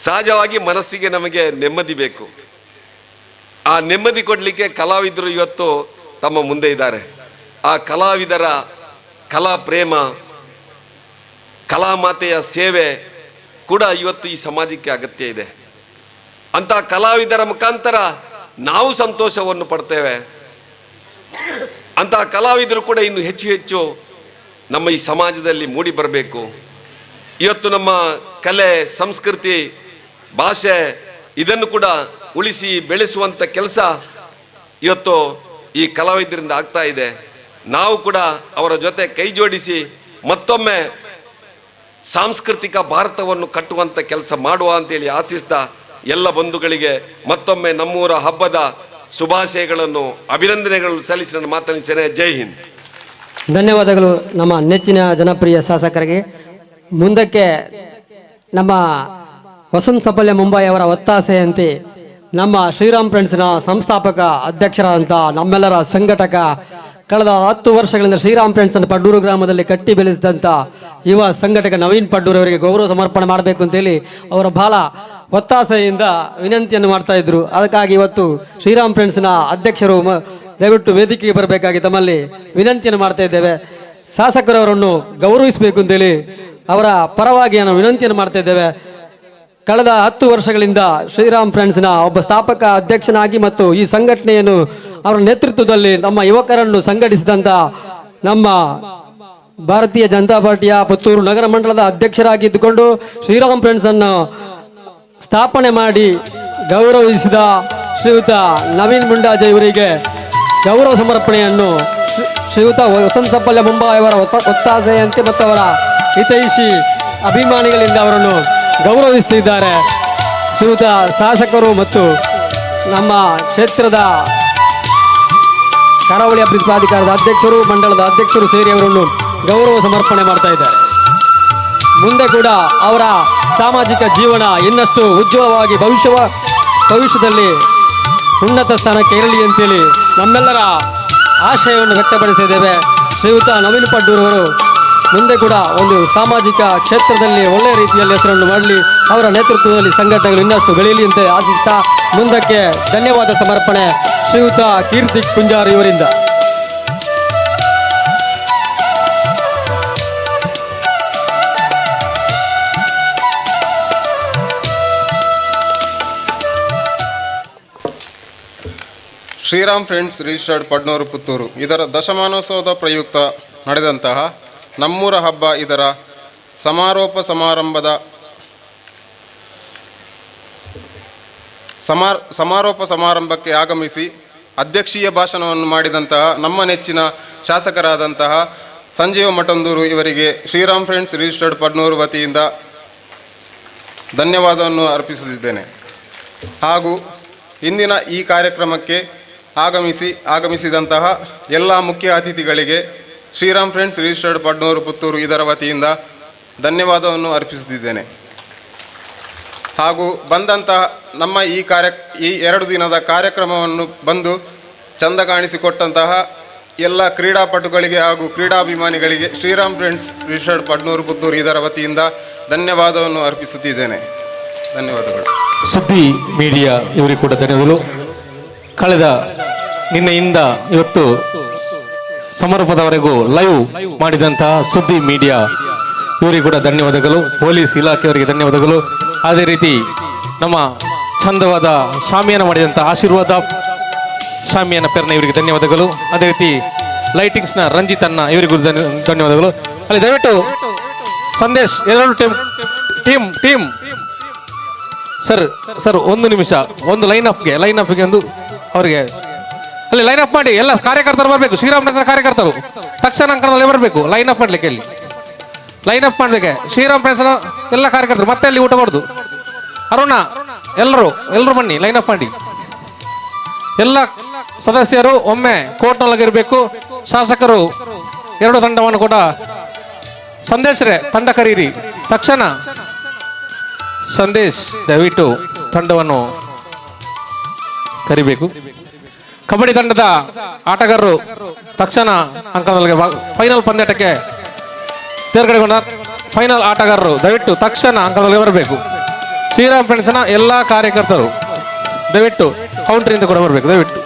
ಸಹಜವಾಗಿ ಮನಸ್ಸಿಗೆ ನಮಗೆ ನೆಮ್ಮದಿ ಬೇಕು. ಆ ನೆಮ್ಮದಿ ಕೊಡಲಿಕ್ಕೆ ಕಲಾವಿದರು ಇವತ್ತು ತಮ್ಮ ಮುಂದೆ ಇದ್ದಾರೆ. ಆ ಕಲಾವಿದರ ಕಲಾ ಪ್ರೇಮ, ಕಲಾಮಾತೆಯ ಸೇವೆ ಕೂಡ ಇವತ್ತು ಈ ಸಮಾಜಕ್ಕೆ ಅಗತ್ಯ ಇದೆ. ಅಂಥ ಕಲಾವಿದರ ಮುಖಾಂತರ ನಾವು ಸಂತೋಷವನ್ನು ಪಡ್ತೇವೆ. ಅಂಥ ಕಲಾವಿದರು ಕೂಡ ಇನ್ನು ಹೆಚ್ಚು ಹೆಚ್ಚು ನಮ್ಮ ಈ ಸಮಾಜದಲ್ಲಿ ಮೂಡಿ ಬರಬೇಕು. ಇವತ್ತು ನಮ್ಮ ಕಲೆ, ಸಂಸ್ಕೃತಿ, ಭಾಷೆ ಇದನ್ನು ಕೂಡ ಉಳಿಸಿ ಬೆಳೆಸುವಂಥ ಕೆಲಸ ಇವತ್ತು ಈ ಕಲಾವಿದರಿಂದ ಆಗ್ತಾ ಇದೆ. ನಾವು ಕೂಡ ಅವರ ಜೊತೆ ಕೈ ಜೋಡಿಸಿ ಮತ್ತೊಮ್ಮೆ ಸಾಂಸ್ಕೃತಿಕ ಭಾರತವನ್ನು ಕಟ್ಟುವಂಥ ಕೆಲಸ ಮಾಡುವ ಅಂತೇಳಿ ಆಶಿಸ್ತಾ ಎಲ್ಲ ಬಂಧುಗಳಿಗೆ ಮತ್ತೊಮ್ಮೆ ನಮ್ಮೂರ ಹಬ್ಬದ ಶುಭಾಶಯಗಳನ್ನು, ಅಭಿನಂದನೆಗಳನ್ನು ಸಲ್ಲಿಸಿ ನನ್ನ ಮಾತನಿಸ್ತೇನೆ. ಜೈ ಹಿಂದ್. ಧನ್ಯವಾದಗಳು ನಮ್ಮ ನೆಚ್ಚಿನ ಜನಪ್ರಿಯ ಶಾಸಕರಿಗೆ. ಮುಂದಕ್ಕೆ ನಮ್ಮ ವಸಂತ ಸಫಲ್ಯ ಮುಂಬೈ ಅವರ ಒತ್ತಾಸೆಯಂತೆ ನಮ್ಮ ಶ್ರೀರಾಮ್ ಫ್ರೆಂಡ್ಸ್ನ ಸಂಸ್ಥಾಪಕ ಅಧ್ಯಕ್ಷರಾದಂಥ ನಮ್ಮೆಲ್ಲರ ಸಂಘಟಕ, ಕಳೆದ 10 ವರ್ಷಗಳಿಂದ ಶ್ರೀರಾಮ್ ಫ್ರೆಂಡ್ಸ್ ಅನ್ನು ಪಡ್ಡೂರು ಗ್ರಾಮದಲ್ಲಿ ಕಟ್ಟಿ ಬೆಳೆಸಿದಂಥ ಯುವ ಸಂಘಟಕ ನವೀನ್ ಪಡ್ಡೂರು ಅವರಿಗೆ ಗೌರವ ಸಮರ್ಪಣೆ ಮಾಡಬೇಕು ಅಂತೇಳಿ ಅವರ ಬಹಳ ಒತ್ತಾಸೆಯಿಂದ ವಿನಂತಿಯನ್ನು ಮಾಡ್ತಾ ಇದ್ರು. ಅದಕ್ಕಾಗಿ ಇವತ್ತು ಶ್ರೀರಾಮ್ ಫ್ರೆಂಡ್ಸ್ನ ಅಧ್ಯಕ್ಷರು ದಯವಿಟ್ಟು ವೇದಿಕೆಗೆ ಬರಬೇಕಾಗಿ ತಮ್ಮಲ್ಲಿ ವಿನಂತಿಯನ್ನು ಮಾಡ್ತಾ ಇದ್ದೇವೆ. ಶಾಸಕರವರನ್ನು ಗೌರವಿಸಬೇಕು ಅಂತೇಳಿ ಅವರ ಪರವಾಗಿ ನಾವು ವಿನಂತಿಯನ್ನು ಮಾಡ್ತಾ ಇದ್ದೇವೆ. ಕಳೆದ 10 ವರ್ಷಗಳಿಂದ ಶ್ರೀರಾಮ್ ಫ್ರೆಂಡ್ಸ್ನ ಒಬ್ಬ ಸ್ಥಾಪಕ ಅಧ್ಯಕ್ಷನಾಗಿ ಮತ್ತು ಈ ಸಂಘಟನೆಯನ್ನು ಅವರ ನೇತೃತ್ವದಲ್ಲಿ ನಮ್ಮ ಯುವಕರನ್ನು ಸಂಘಟಿಸಿದಂಥ ನಮ್ಮ ಭಾರತೀಯ ಜನತಾ ಪಾರ್ಟಿಯ ಪುತ್ತೂರು ನಗರ ಮಂಡಲದ ಅಧ್ಯಕ್ಷರಾಗಿದ್ದುಕೊಂಡು ಶ್ರೀರಾಮ್ ಫ್ರೆಂಡ್ಸನ್ನು ಸ್ಥಾಪನೆ ಮಾಡಿ ಗೌರವಿಸಿದ ಶ್ರೀಯುತ ನವೀನ್ ಮುಂಡಾಜೆ ಇವರಿಗೆ ಗೌರವ ಸಮರ್ಪಣೆಯನ್ನು ಶ್ರೀಯುತ ವಸಂತ ಸಪ್ಪಲ್ಯ ಮುಂಬೈ ಅವರ ಒತ್ತಾಸೆಯಂತೆ ಮತ್ತು ಅವರ ಹಿತೈಷಿ ಅಭಿಮಾನಿಗಳಿಂದ ಅವರನ್ನು ಗೌರವಿಸುತ್ತಿದ್ದಾರೆ. ಶ್ರೀಯುತ ಶಾಸಕರು ಮತ್ತು ನಮ್ಮ ಕ್ಷೇತ್ರದ ಕರಾವಳಿ ಅಭಿವೃದ್ಧಿ ಪ್ರಾಧಿಕಾರದ ಅಧ್ಯಕ್ಷರು, ಮಂಡಲದ ಅಧ್ಯಕ್ಷರು ಸೇರಿ ಅವರನ್ನು ಗೌರವ ಸಮರ್ಪಣೆ ಮಾಡ್ತಾ ಇದ್ದಾರೆ. ಮುಂದೆ ಕೂಡ ಅವರ ಸಾಮಾಜಿಕ ಜೀವನ ಇನ್ನಷ್ಟು ಉಜ್ವಲವಾಗಿ ಭವಿಷ್ಯದಲ್ಲಿ ಉನ್ನತ ಸ್ಥಾನಕ್ಕೆ ಏರಲಿ ಅಂತೇಳಿ ನಮ್ಮೆಲ್ಲರ ಆಶಯವನ್ನು ವ್ಯಕ್ತಪಡಿಸಿದ್ದೇವೆ. ಶ್ರೀಯುತ ನವೀನ್ ಪಡ್ಡೂರವರು ಮುಂದೆ ಕೂಡ ಒಂದು ಸಾಮಾಜಿಕ ಕ್ಷೇತ್ರದಲ್ಲಿ ಒಳ್ಳೆಯ ರೀತಿಯಲ್ಲಿ ಹೆಸರನ್ನು ಮಾಡಲಿ, ಅವರ ನೇತೃತ್ವದಲ್ಲಿ ಸಂಘಟನೆಗಳು ಇನ್ನಷ್ಟು ಬೆಳೆಯಲಿ ಅಂತ ಆಶಿಸ್ತಾ ಮುಂದಕ್ಕೆ ಧನ್ಯವಾದ ಸಮರ್ಪಣೆ ಶ್ರೀಯುತ ಕೀರ್ತಿ ಕುಂಜಾರ್ ಇವರಿಂದ. ಶ್ರೀರಾಮ್ ಫ್ರೆಂಡ್ಸ್ ರಿಜಿಸ್ಟರ್ಡ್ ಪಡ್ನೂರು ಪುತ್ತೂರು ಇದರ ದಶಮಾನೋತ್ಸವದ ಪ್ರಯುಕ್ತ ನಡೆದಂತಹ ನಮ್ಮೂರ ಹಬ್ಬ ಇದರ ಸಮಾರೋಪ ಸಮಾರಂಭದ ಸಮಾರೋಪ ಸಮಾರಂಭಕ್ಕೆ ಆಗಮಿಸಿ ಅಧ್ಯಕ್ಷೀಯ ಭಾಷಣವನ್ನು ಮಾಡಿದಂತಹ ನಮ್ಮ ನೆಚ್ಚಿನ ಶಾಸಕರಾದಂತಹ ಸಂಜೀವ ಮಠಂದೂರು ಇವರಿಗೆ ಶ್ರೀರಾಮ್ ಫ್ರೆಂಡ್ಸ್ ರಿಜಿಸ್ಟರ್ಡ್ ಪಡ್ನೂರು ವತಿಯಿಂದ ಧನ್ಯವಾದವನ್ನು ಅರ್ಪಿಸುತ್ತಿದ್ದೇನೆ. ಹಾಗೂ ಇಂದಿನ ಈ ಕಾರ್ಯಕ್ರಮಕ್ಕೆ ಆಗಮಿಸಿದಂತಹ ಎಲ್ಲ ಮುಖ್ಯ ಅತಿಥಿಗಳಿಗೆ ಶ್ರೀರಾಮ್ ಫ್ರೆಂಡ್ಸ್ ರಿಜಿಸ್ಟರ್ಡ್ ಪಡ್ನೂರು ಪುತ್ತೂರು ಇದರ ವತಿಯಿಂದ ಧನ್ಯವಾದವನ್ನು ಅರ್ಪಿಸುತ್ತಿದ್ದೇನೆ. ಹಾಗೂ ಬಂದಂತಹ ನಮ್ಮ ಈ 2 ದಿನದ ಕಾರ್ಯಕ್ರಮವನ್ನು ಬಂದು ಚಂದ ಕಾಣಿಸಿಕೊಟ್ಟಂತಹ ಎಲ್ಲ ಕ್ರೀಡಾಪಟುಗಳಿಗೆ ಹಾಗೂ ಕ್ರೀಡಾಭಿಮಾನಿಗಳಿಗೆ ಶ್ರೀರಾಮ್ ಫ್ರೆಂಡ್ಸ್ ರಿಜಿಸ್ಟರ್ಡ್ ಪಡ್ನೂರು ಪುತ್ತೂರು ಇದರ ವತಿಯಿಂದ ಧನ್ಯವಾದವನ್ನು ಅರ್ಪಿಸುತ್ತಿದ್ದೇನೆ. ಧನ್ಯವಾದಗಳು. ಸುದ್ದಿ ಮೀಡಿಯಾ ಇವರಿಗೆ ಕೂಡ ಧನ್ಯವಾದಗಳು. ಕಳೆದ ನಿನ್ನೆಯಿಂದ ಇವತ್ತು ಸಮಾರೋಪದವರೆಗೂ ಲೈವ್ ಮಾಡಿದಂತಹ ಸುದ್ದಿ ಮೀಡಿಯಾ ಇವರಿಗೆ ಕೂಡ ಧನ್ಯವಾದಗಳು. ಪೊಲೀಸ್ ಇಲಾಖೆಯವರಿಗೆ ಧನ್ಯವಾದಗಳು. ಅದೇ ರೀತಿ ನಮ್ಮ ಚಂದವಾದ ಶಾಮಿಯಾನ ಮಾಡಿದಂಥ ಆಶೀರ್ವಾದ ಶಾಮಿಯಾನ ಪೆರ್ನ ಇವರಿಗೆ ಧನ್ಯವಾದಗಳು. ಅದೇ ರೀತಿ ಲೈಟಿಂಗ್ಸ್ನ ರಂಜಿತ್ ಅನ್ನ ಇವರಿಗೂ ಧನ್ಯವಾದಗಳು. ಅಲ್ಲಿ ದಯವಿಟ್ಟು ಸಂದೇಶ್ ಎರಡು team team team sir sir ಒಂದು ನಿಮಿಷ, ಒಂದು ಲೈನ್ ಅಪ್ಗೆ ಒಂದು ಅವರಿಗೆ ಅಲ್ಲಿ ಲೈನ್ ಅಪ್ ಮಾಡಿ. ಎಲ್ಲ ಕಾರ್ಯಕರ್ತರು ಬರಬೇಕು, ಶ್ರೀರಾಮ್ ಫ್ರೆಂಡ್ಸ್ ಕಾರ್ಯಕರ್ತರು ತಕ್ಷಣ ಅಂಕಣದಲ್ಲಿ ಬರಬೇಕು. ಲೈನ್ ಅಪ್ ಮಾಡಲಿಕ್ಕೆ ಇಲ್ಲಿ ಲೈನ್ ಅಪ್ ಮಾಡಲಿಕ್ಕೆ ಶ್ರೀರಾಮ್ ಫ್ರೆಂಡ್ಸ್ ಎಲ್ಲ ಕಾರ್ಯಕರ್ತರು. ಮತ್ತೆ ಅಲ್ಲಿ ಊಟ ಕೊಡುದು ಅರುಣ, ಎಲ್ಲರೂ ಎಲ್ಲರೂ ಬನ್ನಿ, ಲೈನ್ ಅಪ್ ಮಾಡಿ. ಎಲ್ಲ ಸದಸ್ಯರು ಒಮ್ಮೆ ಕೋರ್ಟ್ನೊಳಗಿರಬೇಕು. ಶಾಸಕರು ಎರಡು ತಂಡವನ್ನು ಕೂಡ ಸಂದೇಶ್ರೆ ತಂಡ ಕರೀರಿ ತಕ್ಷಣ. ಸಂದೇಶ್ ದಯವಿಟ್ಟು ತಂಡವನ್ನು ಕರಿಬೇಕು. ಕಬಡ್ಡಿ ತಂಡದ ಆಟಗಾರರು ತಕ್ಷಣ ಅಂಕಣದೊಳಗೆ ಫೈನಲ್ ಪಂದ್ಯಾಟಕ್ಕೆ ತೇರ್ಗಡೆಗೊಂಡ ಫೈನಲ್ ಆಟಗಾರರು ದಯವಿಟ್ಟು ತಕ್ಷಣ ಅಂಕಣದೊಳಗೆ ಬರಬೇಕು. ಶ್ರೀರಾಮ್ ಫ್ರೆಂಡ್ಸ್ನ ಎಲ್ಲ ಕಾರ್ಯಕರ್ತರು ದಯವಿಟ್ಟು ಕೌಂಟ್ರಿಂದ ಕೂಡ ಬರಬೇಕು. ದಯವಿಟ್ಟು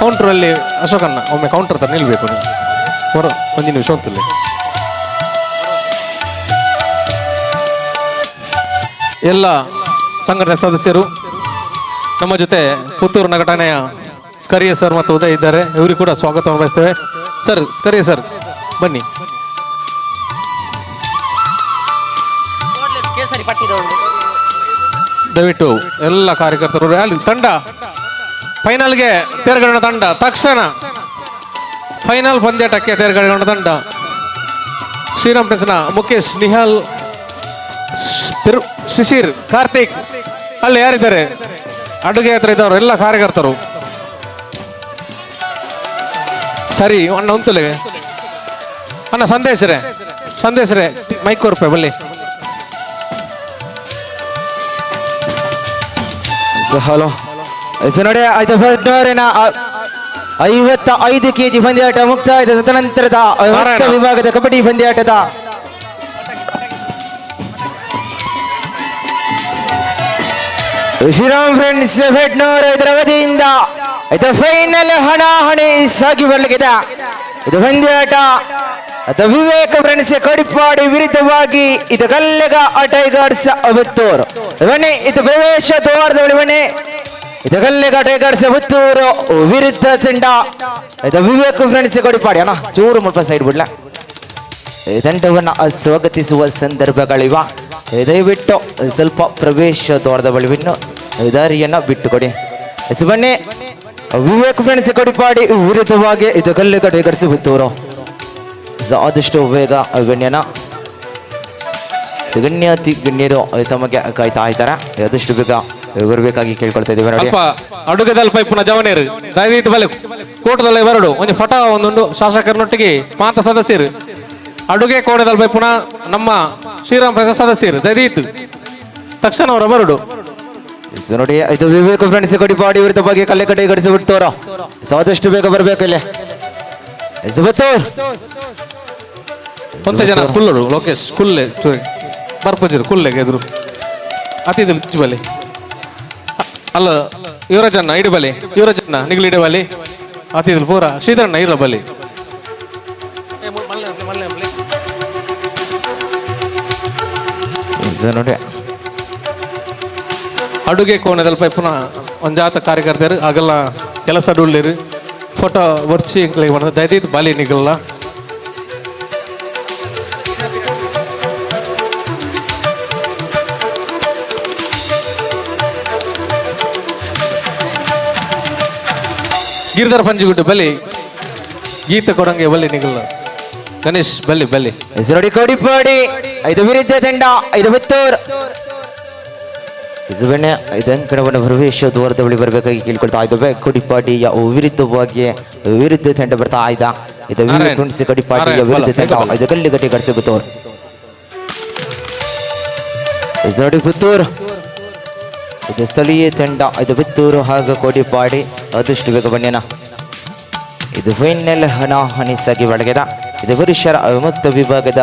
ಕೌಂಟ್ರಲ್ಲಿ ಅಶೋಕಣ್ಣ ಒಮ್ಮೆ ಕೌಂಟರ್ ಹತ್ರ ನಿಲ್ಲಬೇಕು ನೀವು. ಬರೋ ಒಂದು ನಿಮಿಷ ಅಂತಲೇ. ಎಲ್ಲ ಸಂಘಟನೆ ಸದಸ್ಯರು ನಮ್ಮ ಜೊತೆ ಪುತ್ತೂರು ನಗಟನೆಯ ಸ್ಕರಿಯ ಸರ್ ಮತ್ತು ಉದಯ್ ಇದ್ದಾರೆ. ಇವರಿಗೆ ಕೂಡ ಸ್ವಾಗತವನ್ನು ಬಯಸ್ತೇವೆ. ಸರ್, ಸ್ಕರಿಯ ಸರ್ ಬನ್ನಿ. ದಯವಿಟ್ಟು ಎಲ್ಲ ಕಾರ್ಯಕರ್ತರು ಅಲ್ಲಿ ತಂಡ ಫೈನಲ್ಗೆ ತೇರ್ಗಡೆಗೊಂಡ ತಂಡ ತಕ್ಷಣ ಫೈನಲ್ ಪಂದ್ಯಾಟಕ್ಕೆ ತೇರ್ಗಡೆಗೊಂಡ ತಂಡ ಶ್ರೀರಾಮ್ ಫ್ರೆಂಡ್ಸ್ನ ಮುಖೇಶ್, ನಿಹಾಲ್, ಶಿಶಿರ್, ಕಾರ್ತಿಕ್ ಅಲ್ಲಿ ಯಾರಿದ್ದಾರೆ ಅಡುಗೆ ಹತ್ರ ಇದ್ದವರು ಎಲ್ಲ ಕಾರ್ಯಕರ್ತರು. ಸರಿ ಅಣ್ಣ ಉಂತಲೆ ಅಣ್ಣ ಸಂದೇಶ್ರೆ, ಸಂದೇಶ್ರೆ ಮೈಕ್ ಕೊರ್ಪೆ ಬಲ್ಲಿ. ಹಲೋ ನೋಡಿ, ಆಯ್ತು. 55 ಕೆಜಿ ಪಂದ್ಯಾಟ ಮುಕ್ತಾಯದ ತದನಂತರದ ವಿಭಾಗದ ಕಬಡ್ಡಿ ಪಂದ್ಯಾಟದ ಶ್ರೀರಾಮ್ ಫ್ರೆಂಡ್ಸ್ ಫೆಟ್ನೂರ್ ಇದರ ವತಿಯಿಂದ ಇದು ಫೈನಲ್ ಹಣಾಹಣಿ ಸಾಗಿ ಬರಲಿಕ್ಕಿದೆ. ಇದು ಪಂದ್ಯಾಟ ವಿವೇಕ ಫ್ರೆಂಡ್ಸ್ ಕಡಿಪಾಡಿ ವಿರುದ್ಧವಾಗಿ ಇದು ಕಲ್ಲೆಗ ಟೈಗರ್ಸ್ ಪುತ್ತೂರು. ಬನ್ನಿ, ಇದು ಪ್ರವೇಶ ದ್ವಾರದ ಬಳಿ ಬನ್ನಿ. ಇದು ಕಲ್ಲೆಗ ಟೈಗರ್ಸ್ ಪುತ್ತೂರು ವಿರುದ್ಧ ತಂಡ ಇದು ವಿವೇಕ ಫ್ರೆಂಡ್ಸ್ ಕಡಿಪಾಡಿ. ಅಣ್ಣ ಚೂರು ಮುಲ್ಪ ಸೈಡ್ ಬಿಡ್ಲ. ತಂಡವನ್ನು ಸ್ವಾಗತಿಸುವ ಸಂದರ್ಭಗಳಿವ. ದಯವಿಟ್ಟು ಸ್ವಲ್ಪ ಪ್ರವೇಶ ದ್ವಾರದ ಬಳಿ ಬಿನ್ನು ದಾರಿಯನ್ನು ಬಿಟ್ಟುಕೊಡಿ. ಬನ್ನಿ, ವಿವೇಕ್ ಫ್ರೆಂಡ್ಸ್ ಕಡಿಪಾಡಿ ವಿರುದ್ಧವಾಗಿ ಇದು ಕಲ್ಲೆಗ ಟೈಗರ್ಸ್ ಪುತ್ತೂರು. ಆದಷ್ಟು ಬೇಗ ಗಣ್ಯನ ಗಣ್ಯಾತಿ ಗಣ್ಯರು ತಮಗೆ ಕಾಯ್ತಾ ಇದ್ದಾರೆ. ಆದಷ್ಟು ಬೇಗ ಬರಬೇಕಾಗಿ ಕೇಳ್ಕೊಳ್ತಾ ಇದ್ದೀವಿ. ನೋಡಿ, ಅಡುಗೆದಲ್ಲಿ ಪೈಪುನ ಜವನೇರು ದಯವಿಟ್ಟು ಬಲೆ ಕೋಟದಲ್ಲಿ ಬರಡು ಒಂದು ಫೋಟೋ ಒಂದೊಂದು ಶಾಸಕರನ್ನೊಟ್ಟಿಗೆ ಮಾತ ಸದಸ್ಯರು ಅಡುಗೆ ಕೋಟದಲ್ಲಿ ಪೈಪುನ ನಮ್ಮ ಶ್ರೀರಾಮ್ ಪ್ರಸಾದ್ ಸದಸ್ಯರು ದಯವಿಟ್ಟು ತಕ್ಷಣ ಅವರ ಬರಡು. ನೋಡಿ, ಇದು ವಿವೇಕ ಫ್ರೆಂಡ್ಸ್ ಕಡಿಪಾಡಿ ವಿರುದ್ಧ ಬಗ್ಗೆ ಕಲ್ಲೆಕಟ್ಟೆ ಗಡಿಸಿಬಿಡ್ತವ್ರ. ಆದಷ್ಟು ಬೇಗ ಬರಬೇಕು ಇಲ್ಲಿ. ಒಂತೆ ಜನ ಕುಲ್ಲರು ಲೋಕೇಶ್ ಕುಲ್ಲೆ ಬರ್ಪಜಿರು ಕುಲ್ಲೆಗೆ ಎದುರು ಅತಿಥಿ ಬಲಿ ಅಲ್ಲ ಯುವರಾಜಣ್ಣ ಇಡಬಲಿ, ಯುವರಾಜಣ್ಣ ನಿಗಲಿ ಇಡಬಲಿ, ಅತಿಥಿ ಪೂರ ಶ್ರೀಧರಣ್ಣ ಇರ ಬಲಿ. ನೋಡಿ, ಅಡುಗೆ ಕೋಣೆದಲ್ಪ ಇಪ್ಪುನ ಒಂಜಾತ ಕಾರ್ಯಕರ್ತರು ಅಗಲ ಕೆಲಸ ಉಳ್ಳೇರು ಫೋಟೋ ವರ್ಚಿ ಎಂಕ್ಲೆಗ್ ಪಂಡ ದಯದೀತ್ ಬಾಲಿ ನಿಗಲ್ಲ ಗಿರಿಧರ ಪಂಜಿಗುಡ್ಡು ಬಲಿ ಗೀತ ಕೊಡಂಗೆ ಬಲಿ ನಿಗಲ್ಲ ಗಣೇಶ್ ಬಲಿ ಬಲಿ ಹೆಸರಡಿ ಕೊಡಿಪಾಡಿ ಐದು ವಿರುದ್ಧ ತಂಡ ಐದು ಪುತ್ತೂರು ಇಸುಬೆಣ್ಣೆ ಇದಂಕಣವನ್ನು ಪ್ರವೇಶ ದ್ವಾರದ ಬಳಿ ಬರಬೇಕಾಗಿ ಕೇಳಿಕೊಳ್ತಾ ಇದ್ದೇವೆ. ಕೊಡಿಪಾಡಿಯ ವಿರುದ್ಧವಾಗಿ ವಿರುದ್ಧ ತಂಡ ಬರ್ತಾ ಇದ್ದ ಇದು ನಾರಾಯಣ್. ವಿರುದ್ಧ ಕೊಡಿಪಾಡಿಯ ನಾರಾಯಣ್, ವಿರುದ್ಧ ಬಲ, ತಂಡ ಬೇಗ ಬಲ. ಇದು ಕಲ್ಲುಗಟ್ಟಿ ಕಡಿಸಿ ಪುತ್ತೂರು. ಹೆಸರಡಿ ಪುತ್ತೂರು ಇದು ಸ್ಥಳೀಯ ತಂಡ ಇದು ಪುತ್ತೂರು ಹಾಗೂ ಕೊಡಿಪಾಡಿ ಆದಷ್ಟು ಬೇಗ ಬನ್ನಿನ. ಇದು ಫೈನಲ್ ಹಣಾಹಣಿ ಸಾಗಿ ಬಳಕೆದ ಇದು ಪುರುಷರ ವಿಮುಕ್ತ ವಿಭಾಗದ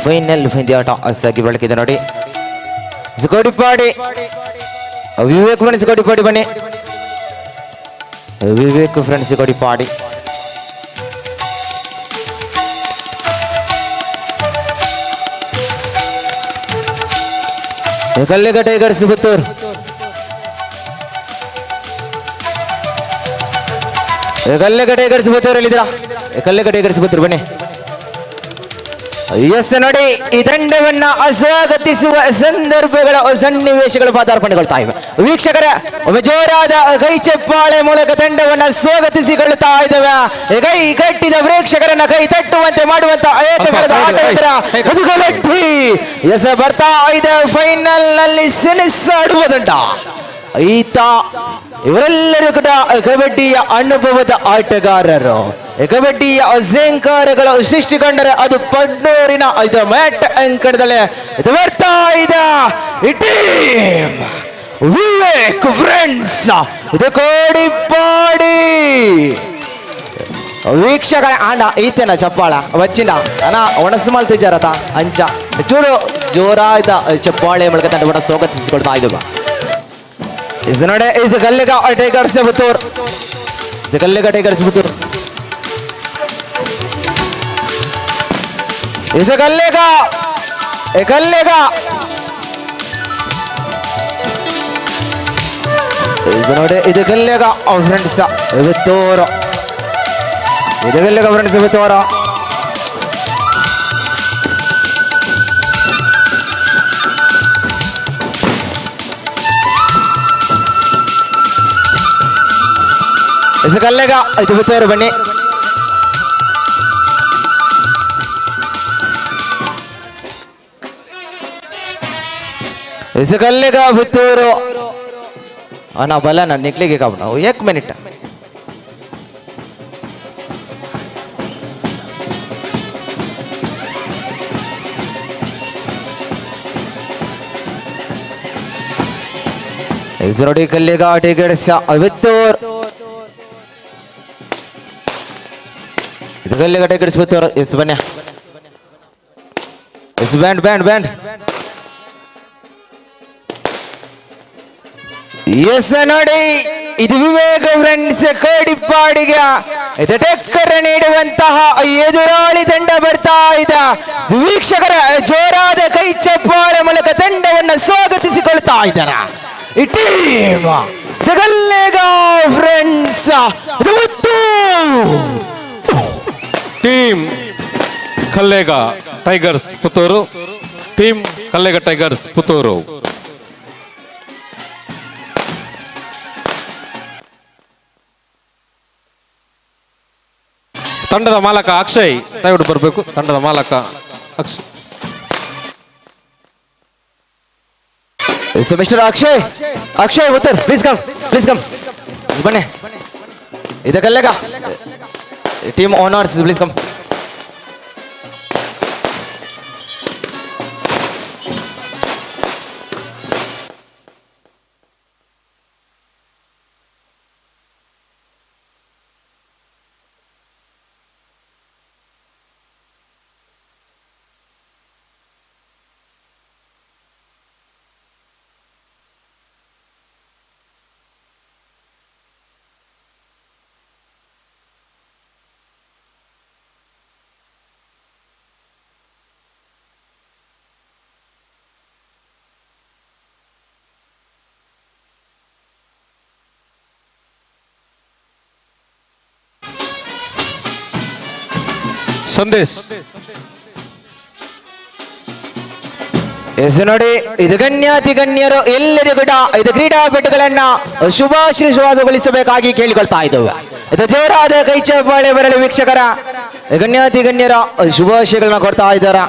ಫೈನಲ್ ಪಂದ್ಯಾಟ ಸಾಗಿ ಬಳಕಿದೆ ನೋಡಿ. ಕೊಡಿಪಾಡಿ ವಿವೇಕ್ ಫ್ರೆಂಡ್ಸ್ ಕೊಡಿಪಾಡಿ ಬನ್ನಿ, Vivek friends Kodipadi. Kallega tigers Puttur. Kallega tigers Puttur ಎಲ್ಲಿದ್ದೀರಾ? ಕಲ್ಲಿಗ ಟೈಗರ್ಸ್ ಪುತ್ತೂರು ಬನ್ನಿ. ಎಸ್ ನೋಡಿ, ಈ ತಂಡವನ್ನ ಸ್ವಾಗತಿಸುವ ಸಂದರ್ಭಗಳ ಸನ್ನಿವೇಶಗಳು ಪಾದಾರ್ಪಣೆಗೊಳ್ತಾ ಇವೆ. ವೀಕ್ಷಕರ ಒಮ್ಮೆ ಜೋರಾದ ಕೈ ಚಪ್ಪಾಳೆ ಮೂಲಕ ತಂಡವನ್ನ ಸ್ವಾಗತಿಸಿಕೊಳ್ಳುತ್ತಾ ಇದ್ದೇವೆ. ಕೈ ಕಟ್ಟಿದ ಪ್ರೇಕ್ಷಕರನ್ನ ಕೈ ತಟ್ಟುವಂತೆ ಮಾಡುವಂತ ಏಕಕಾಲದ ಆಟವಿತರ ಕಬಡ್ಡಿ ಎಸ್ ಬರ್ತಾ ಇದೆ. ಫೈನಲ್ ನಲ್ಲಿ ಸೆಣಸಾಡುವ ತಂಡ ಈತ. ಇವರೆಲ್ಲರೂ ಕೂಡ ಕಬಡ್ಡಿಯ ಅನುಭವದ ಆಟಗಾರರು. ಕಬಡ್ಡಿಯ ಝೇಂಕಾರಗಳು ಸೃಷ್ಟಿಗೊಂಡರೆ ಅದು ಪಡ್ನೂರಿನ ಇದು ಮ್ಯಾಟ್ ಅಂಕಣದಲ್ಲಿ ಇದು ಬರ್ತಾ ಇದೆ ಟೀಮ್ ವಿವೇಕ್ ಫ್ರೆಂಡ್ಸ್ ಇದು ಕೋಡಿಪಾಡಿ. ವೀಕ್ಷಕರ ಆಂಡ ಈತನ ಚಪ್ಪಾಳ ವಚ್ಚಿನ ಅಣ್ಣ ಒಣಸು ಮಲ್ತಿದ್ದಾರತ ಅಂಚ ಚೂರು ಜೋರಾದ ಚಪ್ಪಾಳೆ ಮೂಲಕ ತಂಡವನ್ನು ಸ್ವಾಗತಿಸಿಕೊಳ್ತಾ ಇದ್ದ. ಇದು ನೋಡಿ, ಇದು ಗಲ್ಲಿಗ ಟೈಗರ್ಸ್ ಪುತ್ತೂರು, ಇದು ಗಲ್ಲಿಗ ಟೈಗರ್ಸ್ ಪುತ್ತೂರು, ಇದು ಗಲ್ಲಿಗ ಗಲ್ಲಿಗ. ಇದು ನೋಡಿ, ಇದು ಗಲ್ಲಿಗ ಫ್ರೆಂಡ್ಸ್ ಪುತ್ತೂರು, ಇದು ಗಲ್ಲಿಗ ಫ್ರೆಂಡ್ಸ್ ಪುತ್ತೂರು. ಇದು ಕಲ್ಲೆಗ ಇದು ಪುತ್ತೂರು ಬನ್ನಿ. ಇದು ಕಲ್ಲೆಗ ಪುತ್ತೂರು. ಅಣ್ಣ ಬಲ್ಲ ನಾನು ನಿಕ್ಲಿಗೆ ಕಾಪಣ ಏಕ್ ಮಿನಿಟ್. ಇದು ನೋಡಿ ಕಲ್ಲಿಗ ಟಿಕೆಟ್ಸ್ ಪುತ್ತೂರು, ಇದು ಕಲ್ಲಿಗ ಟಿಕೆಟ್ಸ್ ಪುತ್ತೂರು. ಎಸ್ ಬನ್ನಿ, yes band band band. S ನೋಡಿ, ಇದು ವಿವೇಕ ಫ್ರೆಂಡ್ಸ್ ಕೋಡಿಪಾಡಿಗೆ ಇದು ಟಕ್ಕರ್ ನೀಡುವಂತಹ ಎದುರಾಳಿ ತಂಡ ಬರ್ತಾ ಇದೆ. ವೀಕ್ಷಕರ ಜೋರಾದ ಕೈ ಚಪ್ಪಾಳೆ ಮೂಲಕ ತಂಡವನ್ನು ಸ್ವಾಗತಿಸಿಕೊಳ್ತಾ ಇದ್ದಾರೆ ಈ team Kallega friends team Kallega tigers Puttur, team Kallega tigers Puttur. ತಂಡದ ಮಾಲಕ ಅಕ್ಷಯ್ ದಯವಿಟ್ಟು ಬರಬೇಕು. ತಂಡದ ಮಾಲಕ Akshay. Mister Akshay, Akshay Puttur, please come, please come ಬನ್ನಿ. ಇದಕ್ಕೆಲ್ಲ team owners please come. Sandesh. Yes ನೋಡಿ, ಇದು ಗಣ್ಯಾತಿ ಗಣ್ಯರು ಎಲ್ಲರಿಗೂ ಕೂಡ ಇದು ಕ್ರೀಡಾಪಟುಗಳನ್ನ ಶುಭಾಶೀರ್ವಾದಗೊಳಿಸಬೇಕಾಗಿ ಕೇಳಿಕೊಳ್ತಾ ಇದ್ದೇವೆ. ಇದು ಜೋರಾದ ಕೈ ಚಪ್ಪಾಳೆ ಬರಲಿ ವೀಕ್ಷಕರ. ಗಣ್ಯಾತಿ ಗಣ್ಯರ ಶುಭಾಶಯಗಳನ್ನ ಕೊಡ್ತಾ ಇದ್ದಾರ.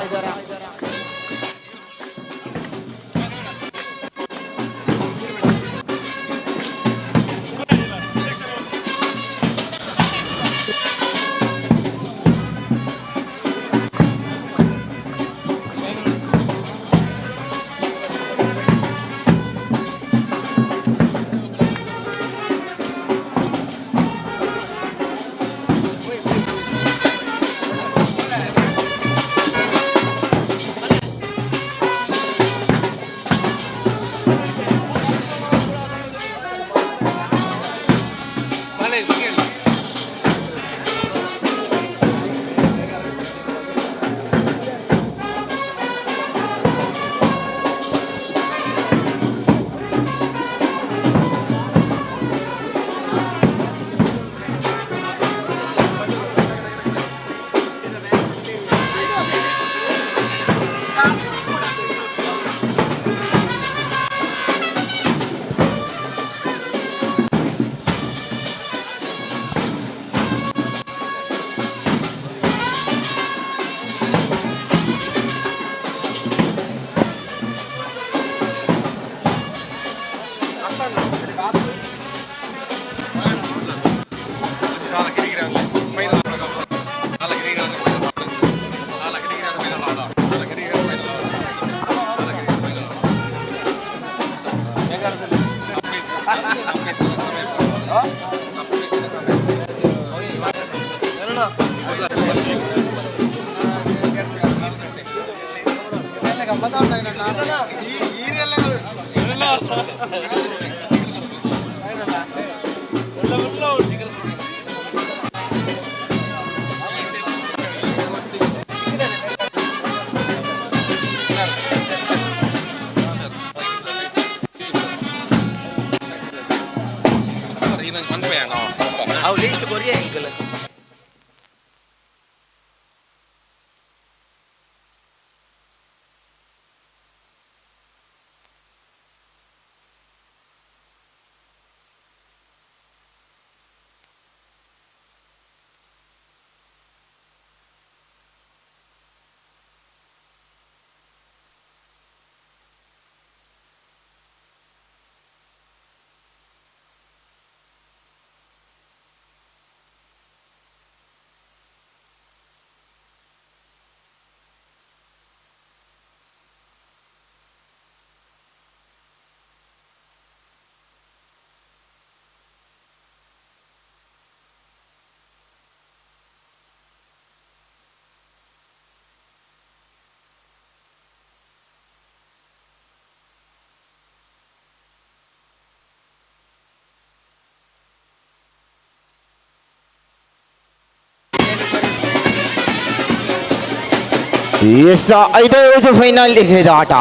ಎಸ್, 5 ಫೈನಲ್ ಇದು ಆಟ.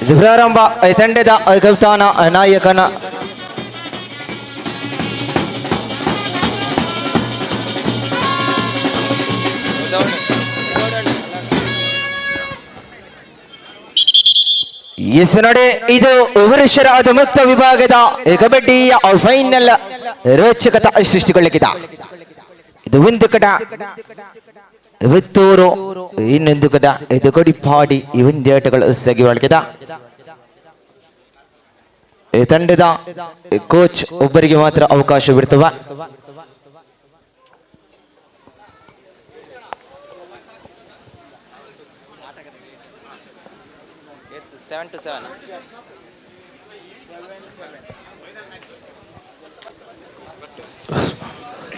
ಇದು ಪ್ರಾರಂಭ. ತಂಡದ ಕಪ್ತಾನ ನಾಯಕನ ಎಸ್ ನೋಡಿ, ಇದು ಪುರುಷರ ಅದು ಮುಕ್ತ ವಿಭಾಗದ ಕಬಡ್ಡಿಯ ಫೈನಲ್ ರೋಚಕತ ಸೃಷ್ಟಿಗೊಳ್ಳಲಿದೆ. ಇದು ಒಂದು ಕಡ ಪುತ್ತೂರು, ಇನ್ನೊಂದು ಕಡ ಇದು ಕೊಡಿಪಾಡಿ. ಈ ಒಂದು ಆಟಗಳು ಸಾಗಿ ಒಳಗಿದೆ. ಈ ತಂಡದ ಕೋಚ್ ಒಬ್ಬರಿಗೆ ಮಾತ್ರ ಅವಕಾಶ ಬಿಡ್ತವ.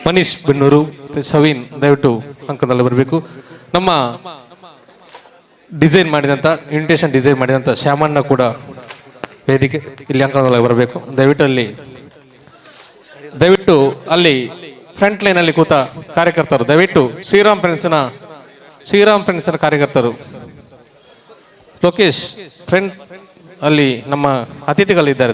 ಮನೀಶ್ ಬೆನ್ನೂರು ಮತ್ತೆ ಸವೀನ್ ದಯವಿಟ್ಟು ಅಂಕದಲ್ಲಿ ಬರಬೇಕು. ನಮ್ಮ ಡಿಸೈನ್ ಮಾಡಿದಂಥ ಇನ್ವಿಟೇಷನ್ ಡಿಸೈನ್ ಮಾಡಿದಂಥ ಶ್ಯಾಮಣ್ಣ ಕೂಡ ವೇದಿಕೆ ಇಲ್ಲಿ ಅಂಕಣದಲ್ಲಿ ಬರಬೇಕು. ದಯವಿಟ್ಟು ಅಲ್ಲಿ ಫ್ರಂಟ್ ಲೈನಲ್ಲಿ ಕೂತ ಕಾರ್ಯಕರ್ತರು, ದಯವಿಟ್ಟು ಶ್ರೀರಾಮ್ ಫ್ರೆಂಡ್ಸ್ನ ಕಾರ್ಯಕರ್ತರು, ಲೋಕೇಶ್ ಫ್ರೆಂಡ್ ಅಲ್ಲಿ ನಮ್ಮ ಅತಿಥಿಗಳಿದ್ದಾರೆ.